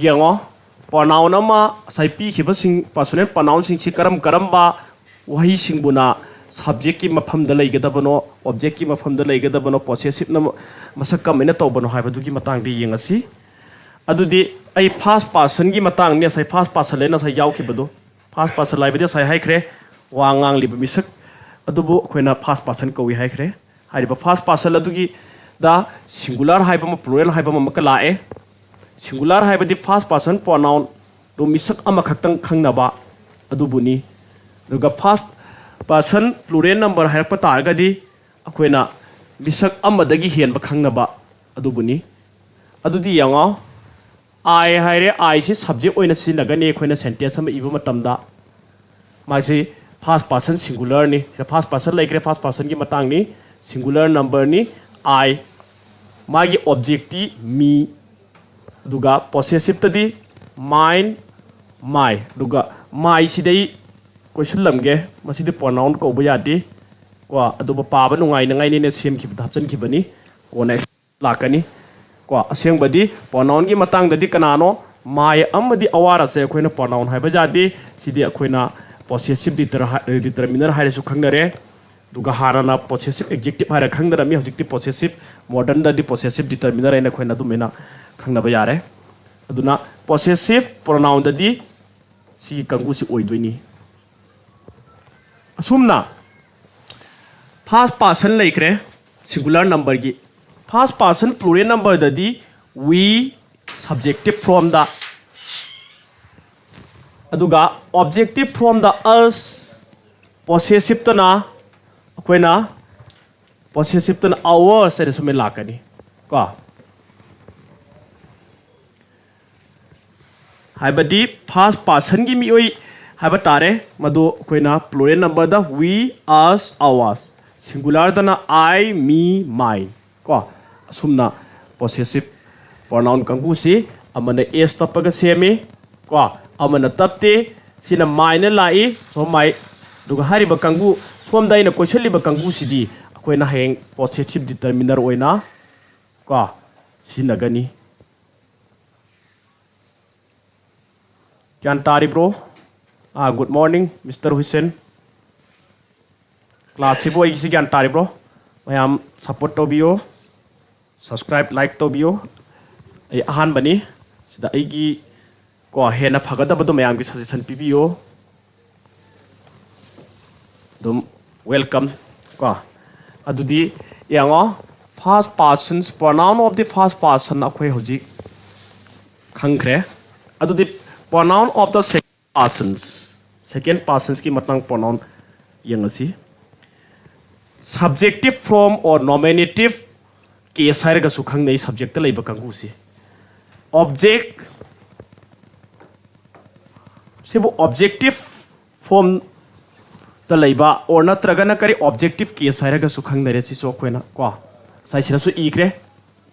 ꯌꯦꯡꯉꯣ, pronoun ꯑꯃ, ꯉꯁꯥꯏ ꯄꯤꯈꯤꯕꯁꯤꯡ personal pronounꯁꯤꯡꯁꯤ ꯀꯔꯝ ꯀꯔꯝꯕ ꯋꯥꯍꯩꯁꯤꯡꯕꯨꯅ ꯁꯕꯖꯦꯛꯀꯤ ꯃꯐꯝꯗ ꯂꯩꯒꯗꯕꯅꯣ, ꯑꯣꯕꯖꯦꯛꯀꯤ ꯃꯐꯝꯗ ꯂꯩꯒꯗꯕꯅꯣ, ꯄꯣꯁꯦꯁꯤꯞꯅ ꯃꯁꯛ ꯀꯃꯥꯏꯅ ꯇꯧꯕꯅꯣ ꯍꯥꯏꯕꯗꯨꯒꯤ ꯃꯇꯥꯡꯗ ꯌꯦꯡꯉꯁꯤ꯫ ꯑꯗꯨꯗꯤ ꯑꯩ ꯐꯥꯔꯁ ꯄꯥꯔꯁꯟꯒꯤ ꯃꯇꯥꯡꯅꯤ, ꯉꯁꯥꯏ ꯐꯥꯔꯁ ꯄꯥꯔꯁꯟ ꯍꯥꯏꯅ ꯉꯁꯥꯏ ꯌꯥꯎꯈꯤꯕꯗꯣ꯫ ꯐꯥꯔꯁ ꯄꯥꯔꯁꯟ ꯍꯥꯏꯕꯗꯤ ꯉꯁꯥꯏ ꯍꯥꯏꯈ꯭ꯔꯦ, ꯋꯥ ꯉꯥꯡꯂꯤꯕ ꯃꯤꯁꯛ ꯑꯗꯨꯕꯨ ꯑꯩꯈꯣꯏꯅ ꯐꯥꯔꯁ ꯄꯥꯔꯁꯟ ꯀꯧꯏ ꯍꯥꯏꯈ꯭ꯔꯦ꯫ ꯍꯥꯏꯔꯤꯕ ꯐꯥꯔꯁ ꯄꯥꯔꯁꯟ ꯑꯗꯨꯒꯤꯗ ꯁꯤꯡꯒꯨꯂꯔ ꯍꯥꯏꯕ ꯑꯃ, ꯄ꯭ꯂꯨꯔꯦꯜ ꯍꯥꯏꯕ ꯑꯃ ꯑꯃꯨꯛꯀ ꯂꯥꯛꯑꯦ꯫ ꯁꯤꯡꯒꯨꯂꯔ ꯍꯥꯏꯕꯗꯤ ꯐꯥꯔꯁ ꯄꯥꯔꯁꯟ ꯄ꯭ꯔꯣꯅꯥꯎꯟꯗꯣ ꯃꯤꯁꯛ ꯑꯃꯈꯛꯇꯪ ꯈꯪꯅꯕ ꯑꯗꯨꯕꯨꯅꯤ꯫ ꯑꯗꯨꯒ ꯐꯥꯔꯁ ꯄꯥꯔꯁꯟ ꯄ꯭ꯂꯨꯔꯦꯜ ꯅꯝꯕꯔ ꯍꯥꯏꯔꯛꯄ ꯇꯥꯔꯒꯗꯤ ꯑꯩꯈꯣꯏꯅ ꯃꯤꯁꯛ ꯑꯃꯗꯒꯤ ꯍꯦꯟꯕ ꯈꯪꯅꯕ ꯑꯗꯨꯕꯨꯅꯤ꯫ ꯑꯗꯨꯗꯤ ꯌꯦꯡꯉꯣ, ꯑꯥꯏ ꯍꯥꯏꯔꯦ, ꯑꯥꯏꯁꯤ ꯁꯕꯖꯦꯛ ꯑꯣꯏꯅ ꯁꯤꯖꯤꯟꯅꯒꯅꯤ ꯑꯩꯈꯣꯏꯅ ꯁꯦꯟꯇꯦꯟꯁ ꯑꯃ ꯏꯕ ꯃꯇꯝꯗ꯫ ꯃꯥꯁꯤ ꯐꯥꯔꯁ ꯄꯥꯔꯁꯟ ꯁꯤꯡꯒꯨꯂꯔꯅꯤ꯫ ꯐꯥꯔꯁ ꯄꯥꯔꯁꯟ ꯂꯩꯈ꯭ꯔꯦ, ꯐꯥꯔꯁ ꯄꯥꯔꯁꯟꯒꯤ ꯃꯇꯥꯡꯅꯤ, ꯁꯤꯡꯒꯨꯂꯔ ꯅꯝꯕꯔꯅꯤ ꯑꯥꯏ꯫ ꯃꯥꯒꯤ ꯑꯣꯕꯖꯦꯛꯇꯤ ꯃꯤ, ꯑꯗꯨꯒ ꯄꯣꯁꯦꯁꯤꯞꯇꯗꯤ ꯃꯥꯏꯟ, ꯃꯥꯏ꯫ ꯑꯗꯨꯒ ꯃꯥꯏꯁꯤꯗꯩ ꯀꯣꯏꯁꯤꯜꯂꯝꯒꯦ, ꯃꯁꯤꯗꯤ ꯄ꯭ꯔꯣꯅꯥꯎꯟ ꯀꯧꯕ ꯌꯥꯗꯦ ꯀꯣ, ꯑꯗꯨꯕꯨ ꯄꯥꯕ ꯅꯨꯡꯉꯥꯏꯅꯉꯥꯏꯅꯦꯅ ꯁꯦꯝꯈꯤꯕꯗ ꯍꯥꯞꯆꯤꯟꯈꯤꯕꯅꯤ꯫ ꯀꯣꯟꯅ ꯂꯥꯛꯀꯅꯤ ꯀꯣ꯫ ꯑꯁꯦꯡꯕꯗꯤ ꯄ꯭ꯔꯣꯅꯥꯎꯟꯒꯤ ꯃꯇꯥꯡꯗꯗꯤ ꯀꯅꯥꯅꯣ? ꯃꯥꯏ ꯑꯃꯗꯤ ꯑꯋꯥꯔ ꯑꯁꯦ ꯑꯩꯈꯣꯏꯅ ꯄ꯭ꯔꯣꯅꯥꯎꯟ ꯍꯥꯏꯕ ꯌꯥꯗꯦ꯫ ꯁꯤꯗꯤ ꯑꯩꯈꯣꯏꯅ ꯄꯣꯁꯦꯁꯤꯞ ꯗꯤꯇꯔꯃꯤꯅꯔ ꯍꯥꯏꯔꯁꯨ ꯈꯪꯅꯔꯦ꯫ ꯑꯗꯨꯒ ꯍꯥꯟꯅꯅ ꯄꯣꯁꯦꯁꯤꯞ ꯑꯦꯛꯖꯦꯛꯇꯤꯞ ꯍꯥꯏꯔ ꯈꯪꯅꯔꯝꯃꯤ, ꯍꯧꯖꯤꯛꯇꯤ ꯄꯣꯁꯦꯁꯤꯞ, ꯃꯣꯗꯔꯟꯗꯗꯤ ꯄꯣꯁꯦꯁꯤꯞ ꯗꯤꯇꯔꯃꯤꯅꯔ ꯍꯥꯏꯅ ꯑꯩꯈꯣꯏꯅ ꯑꯗꯨꯃꯥꯏꯅ ꯈꯪꯅꯕ ꯌꯥꯔꯦ꯫ ꯑꯗꯨꯅ ꯄꯣꯁꯦꯁꯤꯞ ꯄ꯭ꯔꯣꯅꯥꯎꯟꯗꯗꯤ ꯁꯤꯒꯤ ꯀꯥꯡꯕꯨꯁꯤ ꯑꯣꯏꯗꯣꯏꯅꯤ꯫ ꯑꯁꯨꯝꯅ ꯐꯥꯔꯁ ꯄꯥꯔꯁꯟ ꯂꯩꯈ꯭ꯔꯦ ꯁꯤꯡꯒꯨꯂꯔ ꯅꯝꯕꯔꯒꯤ꯫ ꯐꯥꯔꯁ ꯄꯥꯔꯁꯟ ꯄ꯭ꯂꯨꯔꯦꯜ ꯅꯝꯕꯔꯗꯗꯤ ꯋꯤ ꯁꯕꯖꯦꯛꯇꯤꯞ ꯐꯣꯔꯝꯗ, ꯑꯗꯨꯒ ꯑꯣꯕꯖꯦꯛꯇꯤꯞ ꯐꯣꯔꯝꯗ ꯑꯁ, ꯄꯣꯁꯦꯁꯤꯞꯇꯅ ꯑꯩꯈꯣꯏꯅ, ꯄꯣꯁꯦꯁꯤꯞꯇꯅ ꯑꯋꯔꯁ ꯍꯥꯏꯅ ꯁꯨꯃꯥꯏꯅ ꯂꯥꯛꯀꯅꯤ ꯀꯣ꯫ ꯍꯥꯏꯕꯗꯤ ꯐꯥꯔꯁ ꯄꯥꯔꯁꯟꯒꯤ ꯃꯤꯑꯣꯏ ꯍꯥꯏꯕ ꯇꯥꯔꯦ꯫ ꯃꯗꯨ ꯑꯩꯈꯣꯏꯅ ꯄ꯭ꯂꯨꯔꯦꯜ ꯅꯝꯕꯔꯗ ꯋꯤ, ꯑꯁ, ꯑꯋꯥꯔꯁ, ꯁꯤꯡꯒꯨꯂꯔꯗꯅ ꯑꯥꯏ, ꯃꯤ, ꯃꯥꯏꯟ ꯀꯣ꯫ ꯑꯁꯨꯝꯅ ꯄꯣꯁꯦꯁꯤꯞ ꯄ꯭ꯔꯣꯅꯥꯎꯟ ꯀꯥꯡꯕꯨꯁꯤ ꯑꯃꯅ ꯑꯦꯁ ꯇꯞꯄꯒ ꯁꯦꯝꯃꯤ ꯀꯣ, ꯑꯃꯅ ꯇꯞꯇꯦ꯫ ꯁꯤꯅ ꯃꯥꯏꯟꯅ ꯂꯥꯛꯏ, ꯁꯣꯝ ꯃꯥꯏ꯫ ꯑꯗꯨꯒ ꯍꯥꯏꯔꯤꯕ ꯀꯥꯡꯕꯨ, ꯁꯣꯝꯗ ꯑꯩꯅ ꯀꯣꯏꯁꯤꯜꯂꯤꯕ ꯀꯥꯡꯕꯨꯁꯤꯗꯤ ꯑꯩꯈꯣꯏꯅ ꯍꯌꯦꯡ ꯄꯣꯁꯦꯁꯤꯞ ꯗꯤꯇꯔꯃꯤꯅꯔ ꯑꯣꯏꯅ ꯀꯣ ꯁꯤꯖꯤꯟꯅꯒꯅꯤ꯫ ꯒ꯭ꯌꯥꯟ ꯇꯥꯔꯤꯕ꯭ꯔꯣ? ꯑꯥ, good morning, Mister ꯍꯨꯏꯁꯦꯟ꯫ ꯀ꯭ꯂꯥꯁꯁꯤꯕꯨ ꯑꯩꯒꯤꯁꯤ ꯒ꯭ꯌꯥꯟ ꯇꯥꯔꯤꯕ꯭ꯔꯣ? ꯃꯌꯥꯝ ꯁꯞꯄꯣꯔꯠ ꯇꯧꯕꯤꯌꯨ, ꯁꯕꯁꯀ꯭ꯔꯥꯏꯕ, ꯂꯥꯏꯛ ꯇꯧꯕꯤꯌꯨ꯫ ꯑꯩ ꯑꯍꯥꯟꯕꯅꯤ, ꯁꯤꯗ ꯑꯩꯒꯤ ꯀꯣ ꯍꯦꯟꯅ ꯐꯒꯗꯕꯗꯣ ꯃꯌꯥꯝꯒꯤ ꯁꯖꯦꯁꯟ ꯄꯤꯕꯤꯌꯨ꯫ ꯑꯗꯨꯝ ꯋꯦꯜꯀꯝ ꯀꯣ꯫ ꯑꯗꯨꯗꯤ ꯌꯦꯡꯉꯣ, first persons, pronoun of the first person ꯑꯩꯈꯣꯏ ꯍꯧꯖꯤꯛ ꯈꯪꯈ꯭ꯔꯦ꯫ ꯑꯗꯨꯗꯤ pronoun of the second persons, second personsꯀꯤ ꯃꯇꯥꯡ pronoun ꯌꯦꯡꯉꯁꯤ꯫ Subjective form or nominative case ꯍꯥꯏꯔꯒꯁꯨ ꯈꯪꯅꯩ subjectꯇ ꯂꯩꯕ ꯀꯥꯡꯕꯨꯁꯤ꯫ Object, ꯁꯤꯕꯨ objective formꯗ ꯂꯩꯕ or ꯅꯠꯇ꯭ꯔꯒꯅ ꯀꯔꯤ objective case ꯍꯥꯏꯔꯒꯁꯨ ꯈꯪꯅꯔꯦ꯫ ꯁꯤꯁꯨ ꯑꯩꯈꯣꯏꯅ ꯀꯣ ꯉꯁꯥꯏ ꯁꯤꯗꯁꯨ ꯏꯈ꯭ꯔꯦ꯫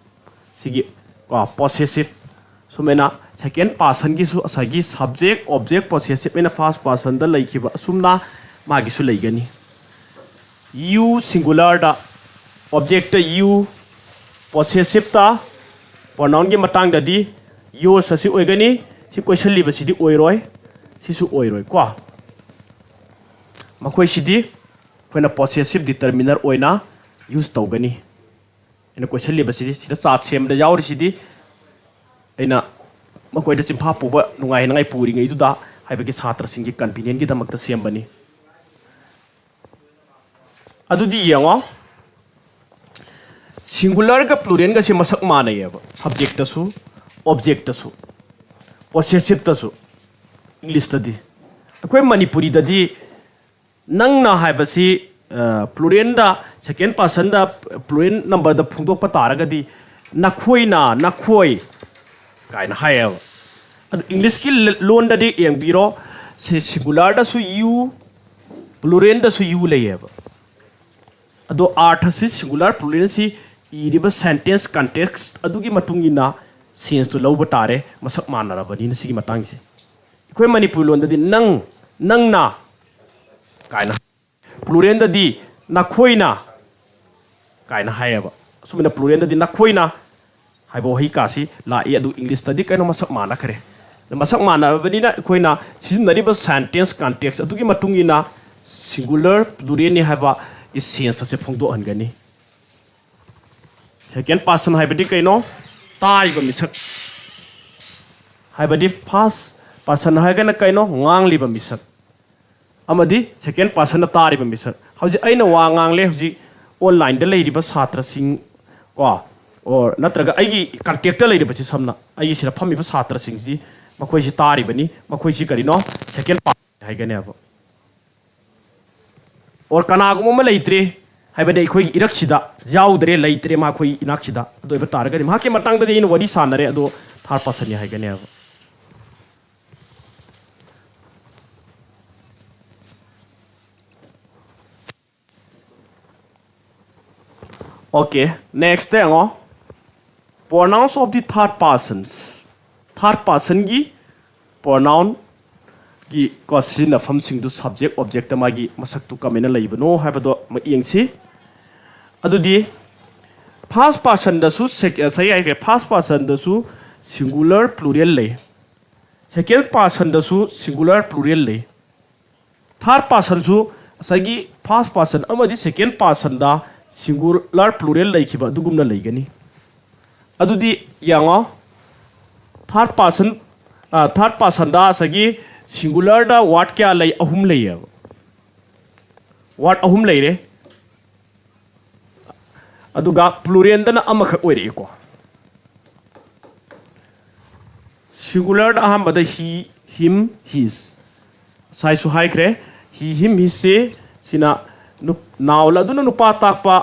ꯁꯤꯒꯤ ꯀꯣ possessive ꯁꯨꯃꯥꯏꯅ second personꯒꯤꯁꯨ ꯉꯁꯥꯏꯒꯤ subject, object, possessive ꯍꯥꯏꯅ first personꯗ ꯂꯩꯈꯤꯕ ꯑꯁꯨꯝꯅ ꯃꯥꯒꯤꯁꯨ ꯂꯩꯒꯅꯤ꯫ You singularꯗ, objectꯇ you, possessiveꯇ pronounꯒꯤ ꯃꯇꯥꯡꯗꯗꯤ yours ꯑꯁꯤ ꯑꯣꯏꯒꯅꯤ꯫ ꯁꯤ ꯀꯣꯏꯁꯜꯂꯤꯕꯁꯤꯗꯤ ꯑꯣꯏꯔꯣꯏ, ꯁꯤꯁꯨ ꯑꯣꯏꯔꯣꯏ ꯀꯣ꯫ ꯃꯈꯣꯏꯁꯤꯗꯤ ꯑꯩꯈꯣꯏꯅ possessive determiner ꯑꯣꯏꯅ use ꯇꯧꯒꯅꯤ꯫ ꯑꯩꯅ ꯀꯣꯏꯁꯜꯂꯤꯕꯁꯤꯗꯤ ꯁꯤꯗ chart ꯁꯦꯝꯕꯗ ꯌꯥꯎꯔꯤꯁꯤꯗꯤ ꯑꯩꯅ ꯃꯈꯣꯏꯗ ꯆꯤꯟꯐꯥ ꯄꯨꯕ ꯅꯨꯡꯉꯥꯏꯅꯉꯥꯏ ꯄꯨꯔꯤꯉꯩꯗꯨꯗ ꯍꯥꯏꯕꯒꯤ ꯁꯥꯇ꯭ꯔꯁꯤꯡꯒꯤ convenientꯒꯤꯗꯃꯛꯇ ꯁꯦꯝꯕꯅꯤ꯫ ꯑꯗꯨꯗꯤ ꯌꯦꯡꯉꯣ, singularꯒ pluralꯒꯁꯦ ꯃꯁꯛ ꯃꯥꯟꯅꯩꯌꯦꯕ, subjectꯇꯁꯨ, objectꯇꯁꯨ, possessiveꯇꯁꯨ, Englishꯇꯗꯤ꯫ ꯑꯩꯈꯣꯏ ꯃꯅꯤꯄꯨꯔꯤꯗꯗꯤ ꯅꯪꯅ ꯍꯥꯏꯕꯁꯤ pluralꯗ, second personꯗ plural numberꯗ ꯐꯣꯡꯗꯣꯛꯄ ꯇꯥꯔꯒꯗꯤ ꯅꯈꯣꯏꯅ, ꯅꯈꯣꯏ ꯀꯥꯏꯅ ꯍꯥꯏꯌꯦꯕ꯫ ꯑꯗꯨ Englishꯀꯤ ꯂꯣꯟꯗꯗꯤ ꯌꯦꯡꯕꯤꯔꯣ, singularꯗꯁꯨ you, pluralꯗꯁꯨ you ꯂꯩꯌꯦꯕ꯫ ꯑꯗꯣ ꯑꯥꯔꯊꯁꯤ singular pluralꯁꯤ ꯏꯔꯤꯕ sentence context ꯑꯗꯨꯒꯤ ꯃꯇꯨꯡ ꯏꯟꯅ senseꯇꯨ ꯂꯧꯕ ꯇꯥꯔꯦ, ꯃꯁꯛ ꯃꯥꯟꯅꯔꯕꯅꯤꯅ꯫ ꯁꯤꯒꯤ ꯃꯇꯥꯡꯁꯦ ꯑꯩꯈꯣꯏ ꯃꯅꯤꯄꯨꯔꯤ ꯂꯣꯟꯗꯗꯤ ꯅꯪ, ꯅꯪꯅ ꯀꯥꯏꯅ, pluralꯗꯗꯤ ꯅꯈꯣꯏꯅ ꯀꯥꯏꯅ ꯍꯥꯏꯌꯦꯕ꯫ ꯑꯁꯨꯝꯅ pluralꯗꯗꯤ ꯅꯈꯣꯏꯅ ꯍꯥꯏꯕ ꯋꯥꯍꯩ ꯀꯥꯁꯤ ꯂꯥꯛꯏ, ꯑꯗꯨ Englishꯇꯗꯤ ꯀꯩꯅꯣ ꯃꯁꯛ ꯃꯥꯟꯅꯈ꯭ꯔꯦ꯫ ꯑꯗ ꯃꯁꯛ ꯃꯥꯟꯅꯔꯕꯅꯤꯅ ꯑꯩꯈꯣꯏꯅ ꯁꯤꯖꯤꯟꯅꯔꯤꯕ sentence context ꯑꯗꯨꯒꯤ ꯃꯇꯨꯡ ꯏꯟꯅ ꯁꯤꯡꯒꯨꯂꯔ ꯄ꯭ꯂꯨꯔꯦꯜꯅꯤ ꯍꯥꯏꯕ ꯁꯦꯟꯁ ꯑꯁꯦ ꯐꯣꯡꯗꯣꯛꯍꯟꯒꯅꯤ꯫ ꯁꯦꯀꯦꯟ ꯄꯥꯔꯁꯟ ꯍꯥꯏꯕꯗꯤ ꯀꯩꯅꯣ? ꯇꯥꯔꯤꯕ ꯃꯤꯁꯛ꯫ ꯍꯥꯏꯕꯗꯤ ꯐꯥꯔꯁ ꯄꯥꯔꯁꯟ ꯍꯥꯏꯔꯒꯅ ꯀꯩꯅꯣ? ꯉꯥꯡꯂꯤꯕ ꯃꯤꯁꯛ꯫ ꯑꯃꯗꯤ ꯁꯦꯀꯦꯟ ꯄꯥꯔꯁꯟꯅ ꯇꯥꯔꯤꯕ ꯃꯤꯁꯛ꯫ ꯍꯧꯖꯤꯛ ꯑꯩꯅ ꯋꯥ ꯉꯥꯡꯂꯦ, ꯍꯧꯖꯤꯛ ꯑꯣꯟꯂꯥꯏꯟꯗ ꯂꯩꯔꯤꯕ ꯁꯥꯇ꯭ꯔꯁꯤꯡ ꯀꯣ, ꯑꯣꯔ ꯅꯠꯇ꯭ꯔꯒ ꯑꯩꯒꯤ ꯀꯟꯇꯦꯛꯇ ꯂꯩꯔꯤꯕꯁꯤ, ꯁꯝꯅ ꯑꯩꯒꯤ ꯁꯤꯗ ꯐꯝꯃꯤꯕ ꯁꯥꯇ꯭ꯔꯁꯤꯡꯁꯤ, ꯃꯈꯣꯏꯁꯤ ꯇꯥꯔꯤꯕꯅꯤ, ꯃꯈꯣꯏꯁꯤ ꯀꯔꯤꯅꯣ? ꯁꯦꯀꯦꯟ ꯄꯥꯔꯁꯟ ꯍꯥꯏꯒꯅꯦꯕ꯫ ꯑꯣꯔ ꯀꯅꯥꯒꯨꯝꯕ ꯑꯃ ꯂꯩꯇ꯭ꯔꯦ ꯍꯥꯏꯕꯗꯤ ꯑꯩꯈꯣꯏꯒꯤ ꯏꯔꯛꯁꯤꯗ ꯌꯥꯎꯗ꯭ꯔꯦ, ꯂꯩꯇ꯭ꯔꯦ ꯃꯈꯣꯏ ꯏꯅꯥꯛꯁꯤꯗ, ꯑꯗꯨ ꯑꯣꯏꯕ ꯇꯥꯔꯒꯗꯤ ꯃꯍꯥꯛꯀꯤ ꯃꯇꯥꯡꯗꯗꯤ ꯑꯩꯅ ꯋꯥꯔꯤ ꯁꯥꯟꯅꯔꯦ, ꯑꯗꯣ ꯊꯥꯔꯠ ꯄꯥꯔꯁꯟꯅꯤ ꯍꯥꯏꯒꯅꯦꯕ꯫ Okay, next ꯌꯦꯡꯉꯣ, pronouns of the third persons꯫ ꯊꯥꯔꯠ ꯄꯥꯔꯁꯟꯒꯤ ꯄ꯭ꯔꯣꯅꯥꯎꯟꯒꯤ ꯀꯣ ꯁꯤꯖꯤꯟꯅꯐꯝꯁꯤꯡꯗꯨ ꯁꯕꯖꯦꯛ ꯑꯣꯕꯖꯦꯛꯇ ꯃꯥꯒꯤ ꯃꯁꯛꯇꯨ ꯀꯃꯥꯏꯅ ꯂꯩꯕꯅꯣ ꯍꯥꯏꯕꯗꯣ ꯑꯃꯨꯛ ꯌꯦꯡꯁꯤ꯫ ꯑꯗꯨꯗꯤ ꯐꯥꯔꯁ ꯄꯥꯔꯁꯟꯗꯁꯨ ꯉꯁꯥꯏ ꯍꯥꯏꯈ꯭ꯔꯦ, ꯐꯥꯔꯁ ꯄꯥꯔꯁꯟꯗꯁꯨ ꯁꯤꯡꯒꯨꯂꯔ ꯄ꯭ꯂꯨꯔꯦꯜ ꯂꯩ, ꯁꯦꯀꯦꯟ ꯄꯥꯔꯁꯟꯗꯁꯨ ꯁꯤꯡꯒꯨꯂꯔ ꯄ꯭ꯂꯨꯔꯦꯜ ꯂꯩ, ꯊꯥꯔꯠ ꯄꯥꯔꯁꯟꯁꯨ ꯉꯁꯥꯏꯒꯤ ꯐꯥꯔꯁ ꯄꯥꯔꯁꯟ ꯑꯃꯗꯤ ꯁꯦꯀꯦꯟ ꯄꯥꯔꯁꯟꯗ ꯁꯤꯡꯒꯨꯂꯔ ꯄ꯭ꯂꯨꯔꯦꯜ ꯂꯩꯈꯤꯕ ꯑꯗꯨꯒꯨꯝꯅ ꯂꯩꯒꯅꯤ꯫ ꯑꯗꯨꯗꯤ ꯌꯦꯡꯉꯣ, ꯊꯥꯔꯠ ꯄꯥꯔꯁꯟ, ꯊꯥꯔꯠ ꯄꯥꯔꯁꯟꯗ ꯉꯁꯥꯏꯒꯤ ꯁꯤꯡꯒꯨꯂꯔꯗ ꯋꯥꯔꯗ ꯀꯌꯥ ꯂꯩ? ꯑꯍꯨꯝ ꯂꯩꯌꯦꯕ꯫ ꯋꯥꯔꯗ ꯑꯍꯨꯝ ꯂꯩꯔꯦ꯫ ꯑꯗꯨꯒ ꯄ꯭ꯂꯨꯔꯦꯜꯗꯅ ꯑꯃꯈꯛ ꯑꯣꯏꯔꯛꯏꯀꯣ꯫ ꯁꯤꯡꯒꯨꯂꯔꯗ ꯑꯍꯥꯟꯕꯗ he, him, his꯫ ꯉꯁꯥꯏꯁꯨ ꯍꯥꯏꯈ꯭ꯔꯦ, he, him, his ꯁꯦ ꯁꯤꯅ ꯅꯨꯞ-, ꯅꯥꯎꯟ ꯑꯗꯨꯅ ꯅꯨꯄꯥ ꯇꯥꯛꯄ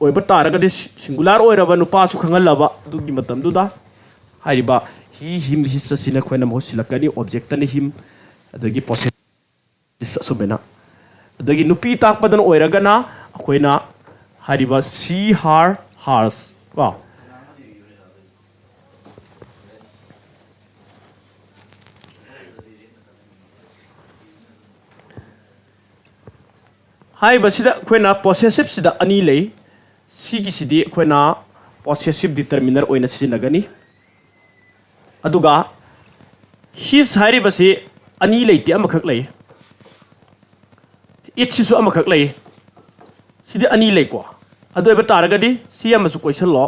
ꯑꯣꯏꯕ ꯇꯥꯔꯒꯗꯤ, ꯁꯤ-, ꯁꯤꯡꯒꯨꯂꯔ ꯑꯣꯏꯔꯕ ꯅꯨꯄꯥꯁꯨ ꯈꯪꯍꯜꯂꯕ ꯑꯗꯨꯒꯤ ꯃꯇꯝꯗꯨꯗ ꯍꯥꯏꯔꯤꯕ he, him, his ꯑꯁꯤꯅ ꯑꯩꯈꯣꯏꯅ ꯃꯍꯨꯠ ꯁꯤꯜꯂꯛꯀꯅꯤ꯫ ꯑꯣꯕꯖꯦꯛꯇꯅ him, ꯑꯗꯒꯤ ꯄꯣꯁꯦꯁꯤꯞ ꯑꯁꯨꯝꯕꯅ꯫ ꯑꯗꯒꯤ ꯅꯨꯄꯤ ꯇꯥꯛꯄꯗꯅ ꯑꯣꯏꯔꯒꯅ ꯑꯩꯈꯣꯏꯅ ꯍꯥꯏꯔꯤꯕ she, her, hers ꯀꯣ꯫ ꯍꯥꯏꯔꯤꯕꯁꯤꯗ ꯑꯩꯈꯣꯏꯅ ꯄꯣꯁꯦꯁꯤꯞꯁꯤꯗ ꯑꯅꯤ ꯂꯩ꯫ ꯁꯤꯒꯤꯁꯤꯗꯤ ꯑꯩꯈꯣꯏꯅ ꯄꯣꯁꯦꯁꯤꯞ ꯗꯤꯇꯔꯃꯤꯅꯔ ꯑꯣꯏꯅ ꯁꯤꯖꯤꯟꯅꯒꯅꯤ꯫ ꯑꯗꯨꯒ his ꯍꯥꯏꯔꯤꯕꯁꯤ ꯑꯅꯤ ꯂꯩꯇꯦ, ꯑꯃꯈꯛ ꯂꯩ꯫ It ꯁꯤꯁꯨ ꯑꯃꯈꯛ ꯂꯩ꯫ ꯁꯤꯗꯤ ꯑꯅꯤ ꯂꯩꯀꯣ꯫ ꯑꯗꯨ ꯑꯣꯏꯕ ꯇꯥꯔꯒꯗꯤ ꯁꯤ ꯑꯃꯁꯨ ꯀꯣꯏꯁꯜꯂꯣ꯫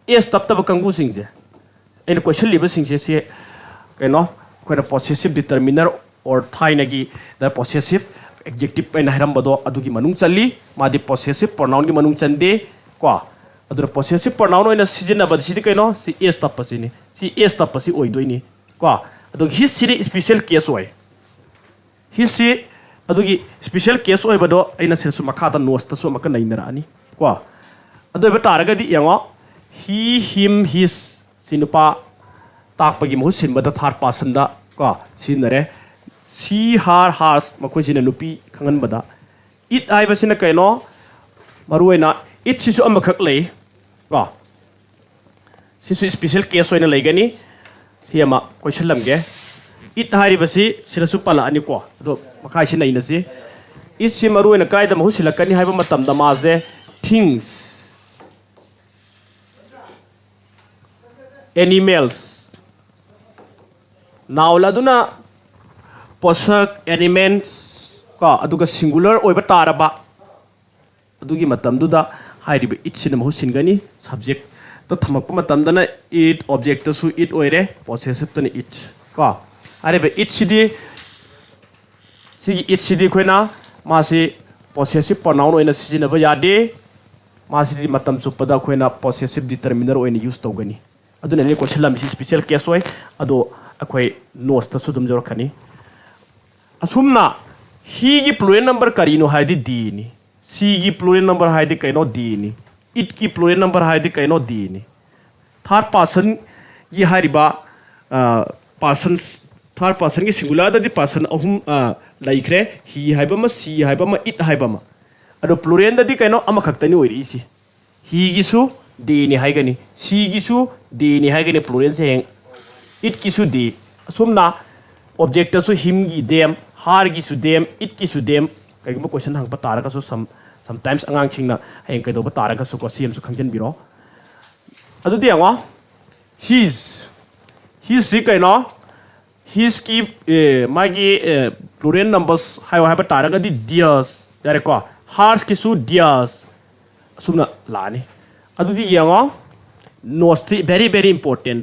S ꯇꯞꯇꯕ ꯀꯥꯡꯕꯨꯁꯤꯡꯁꯦ, ꯑꯩꯅ ꯀꯣꯏꯁꯜꯂꯤꯕꯁꯤꯡꯁꯦ, ꯁꯤ ꯀꯩꯅꯣ, ꯑꯩꯈꯣꯏꯅ possessive determiner or ꯊꯥꯏꯅꯒꯤ the possessive adjective ꯑꯩꯅ ꯍꯥꯏꯔꯝꯕꯗꯣ ꯑꯗꯨꯒꯤ ꯃꯅꯨꯡ ꯆꯜꯂꯤ꯫ ꯃꯥꯗꯤ possessive pronounꯒꯤ ꯃꯅꯨꯡ ꯆꯟꯗꯦ ꯀꯣ꯫ ꯑꯗꯨꯅ possessive pronoun ꯑꯣꯏꯅ ꯁꯤꯖꯤꯟꯅꯕꯗ ꯁꯤꯗꯤ ꯀꯩꯅꯣ? ꯁꯤ S ꯇꯞꯄꯁꯤꯅꯤ꯫ ꯁꯤ S ꯇꯞꯄꯁꯤ ꯑꯣꯏꯗꯣꯏꯅꯤ ꯀꯣ꯫ ꯑꯗꯨꯒ his ꯁꯤꯗꯤ special case ꯑꯣꯏ꯫ His ꯁꯤ ꯑꯗꯨꯒꯤ special case ꯑꯣꯏꯕꯗꯣ ꯑꯩꯅ ꯁꯤꯗꯁꯨ ꯃꯈꯥꯗ notes ꯇꯁꯨ ꯑꯃꯨꯛꯀ ꯅꯩꯅꯔꯛꯑꯅꯤ ꯀꯣ꯫ ꯑꯗꯨ ꯑꯣꯏꯕ ꯇꯥꯔꯒꯗꯤ ꯌꯦꯡꯉꯣ, he, him, his ꯁꯤ ꯅꯨꯄꯥ ꯇꯥꯛꯄꯒꯤ ꯃꯍꯨꯠ ꯁꯤꯟꯕꯗ third personꯗ ꯀꯣ ꯁꯤꯖꯤꯟꯅꯔꯦ꯫ She, her, hers ꯃꯈꯣꯏꯁꯤꯅ ꯅꯨꯄꯤ ꯈꯪꯍꯟꯕꯗ꯫ It ꯍꯥꯏꯕꯁꯤꯅ ꯀꯩꯅꯣ? ꯃꯔꯨꯑꯣꯏꯅ it ꯁꯤꯁꯨ ꯑꯃꯈꯛ ꯂꯩ ꯀꯣ꯫ ꯁꯤꯁꯨ special case ꯑꯣꯏꯅ ꯂꯩꯒꯅꯤ꯫ ꯁꯤ ꯑꯃ ꯀꯣꯏꯁꯜꯂꯝꯒꯦ꯫ It ꯍꯥꯏꯔꯤꯕꯁꯤ ꯁꯤꯗꯁꯨ ꯄꯜꯂꯛꯑꯅꯤꯀꯣ꯫ ꯑꯗꯣ ꯃꯈꯥꯁꯤ ꯅꯩꯅꯁꯤ꯫ It ꯁꯤ ꯃꯔꯨꯑꯣꯏꯅ ꯀꯥꯏꯗ ꯃꯍꯨꯠ ꯁꯤꯜꯂꯛꯀꯅꯤ ꯍꯥꯏꯕ ꯃꯇꯝꯗ ꯃꯥꯁꯦ things, animals, noun ꯑꯗꯨꯅ ꯄꯣꯠꯁꯛ, animals ꯀꯣ, ꯑꯗꯨꯒ singular ꯑꯣꯏꯕ ꯇꯥꯔꯕ ꯑꯗꯨꯒꯤ ꯃꯇꯝꯗꯨꯗ ꯍꯥꯏꯔꯤꯕ it ꯁꯤꯅ ꯃꯍꯨꯠ ꯁꯤꯟꯒꯅꯤ꯫ Subjectꯇ ꯊꯝꯃꯛꯄ ꯃꯇꯝꯗꯅ it, objectꯇꯁꯨ it ꯑꯣꯏꯔꯦ, possessiveꯇꯅ it ꯀꯣ꯫ ꯍꯥꯏꯔꯤꯕ it ꯁꯤꯗꯤ, ꯁꯤꯒꯤ it ꯁꯤꯗꯤ ꯑꯩꯈꯣꯏꯅ ꯃꯥꯁꯤ possessive pronoun ꯑꯣꯏꯅ ꯁꯤꯖꯤꯟꯅꯕ ꯌꯥꯗꯦ꯫ ꯃꯥꯁꯤꯗꯤ ꯃꯇꯝ ꯆꯨꯞꯄꯗ ꯑꯩꯈꯣꯏꯅ possessive determiner ꯑꯣꯏꯅ use ꯇꯧꯒꯅꯤ꯫ ꯑꯗꯨꯅꯅꯤ ꯀꯣꯏꯁꯜꯂꯝꯃꯤꯁꯤ special case ꯑꯣꯏ꯫ ꯑꯗꯣ ꯑꯩꯈꯣꯏ notesꯇꯁꯨ ꯑꯗꯨꯝ ꯌꯧꯔꯛꯀꯅꯤ꯫ ꯑꯁꯨꯝꯅ heꯒꯤ plural number ꯀꯔꯤꯅꯣ ꯍꯥꯏꯗꯤ deꯅꯤ꯫ Sheꯒꯤ plural number ꯍꯥꯏꯗꯤ ꯀꯩꯅꯣ? Deni꯫ Itꯀꯤ plural number ꯍꯥꯏꯗꯤ ꯀꯩꯅꯣ? Deni꯫ Third personꯒꯤ ꯍꯥꯏꯔꯤꯕ persons, third personꯒꯤ singularꯗꯗꯤ person ꯑꯍꯨꯝ ꯂꯩꯈ꯭ꯔꯦ꯫ He ꯍꯥꯏꯕ ꯑꯃ, she ꯍꯥꯏꯕ ꯑꯃ, it ꯍꯥꯏꯕ ꯑꯃ꯫ ꯑꯗꯣ pluralꯗꯗꯤ ꯀꯩꯅꯣ? ꯑꯃꯈꯛꯇꯅꯤ ꯑꯣꯏꯔꯛꯏꯁꯤ꯫ Heꯒꯤꯁꯨ deni ꯍꯥꯏꯒꯅꯤ, sheꯒꯤꯁꯨ deni ꯍꯥꯏꯒꯅꯤ, pluralꯁꯦ ꯍꯌꯦꯡ꯫ Itꯀꯤꯁꯨ de꯫ ꯑꯁꯨꯝꯅ objectꯇꯁꯨ himꯒꯤ them, herꯒꯤꯁꯨ them, itꯀꯤꯁꯨ them꯫ ꯀꯩꯒꯨꯝꯕ question ꯍꯪꯉꯛꯄ ꯇꯥꯔꯒꯁꯨ some, sometimes ꯑꯉꯥꯡꯁꯤꯡꯅ ꯍꯌꯦꯡ ꯀꯩꯗꯧꯕ ꯇꯥꯔꯒꯁꯨꯀꯣ, ꯁꯤ ꯑꯃꯁꯨ ꯈꯪꯖꯤꯟꯕꯤꯔꯣ꯫ ꯑꯗꯨꯗꯤ ꯌꯦꯡꯉꯣ, his, hisꯁꯤ ꯀꯩꯅꯣ? Hisꯀꯤ ꯃꯥꯒꯤ Plural numbers ꯍꯥꯏꯌꯣ ꯍꯥꯏꯕ ꯇꯥꯔꯒꯗꯤ theirs꯫ ꯌꯥꯔꯦꯀꯣ? Herꯁꯀꯤꯁꯨ theirs꯫ ꯑꯁꯨꯝꯅ ꯂꯥꯛꯑꯅꯤ꯫ ꯑꯗꯨꯗꯤ ꯌꯦꯡꯉꯣ, noteꯁꯤ very very important꯫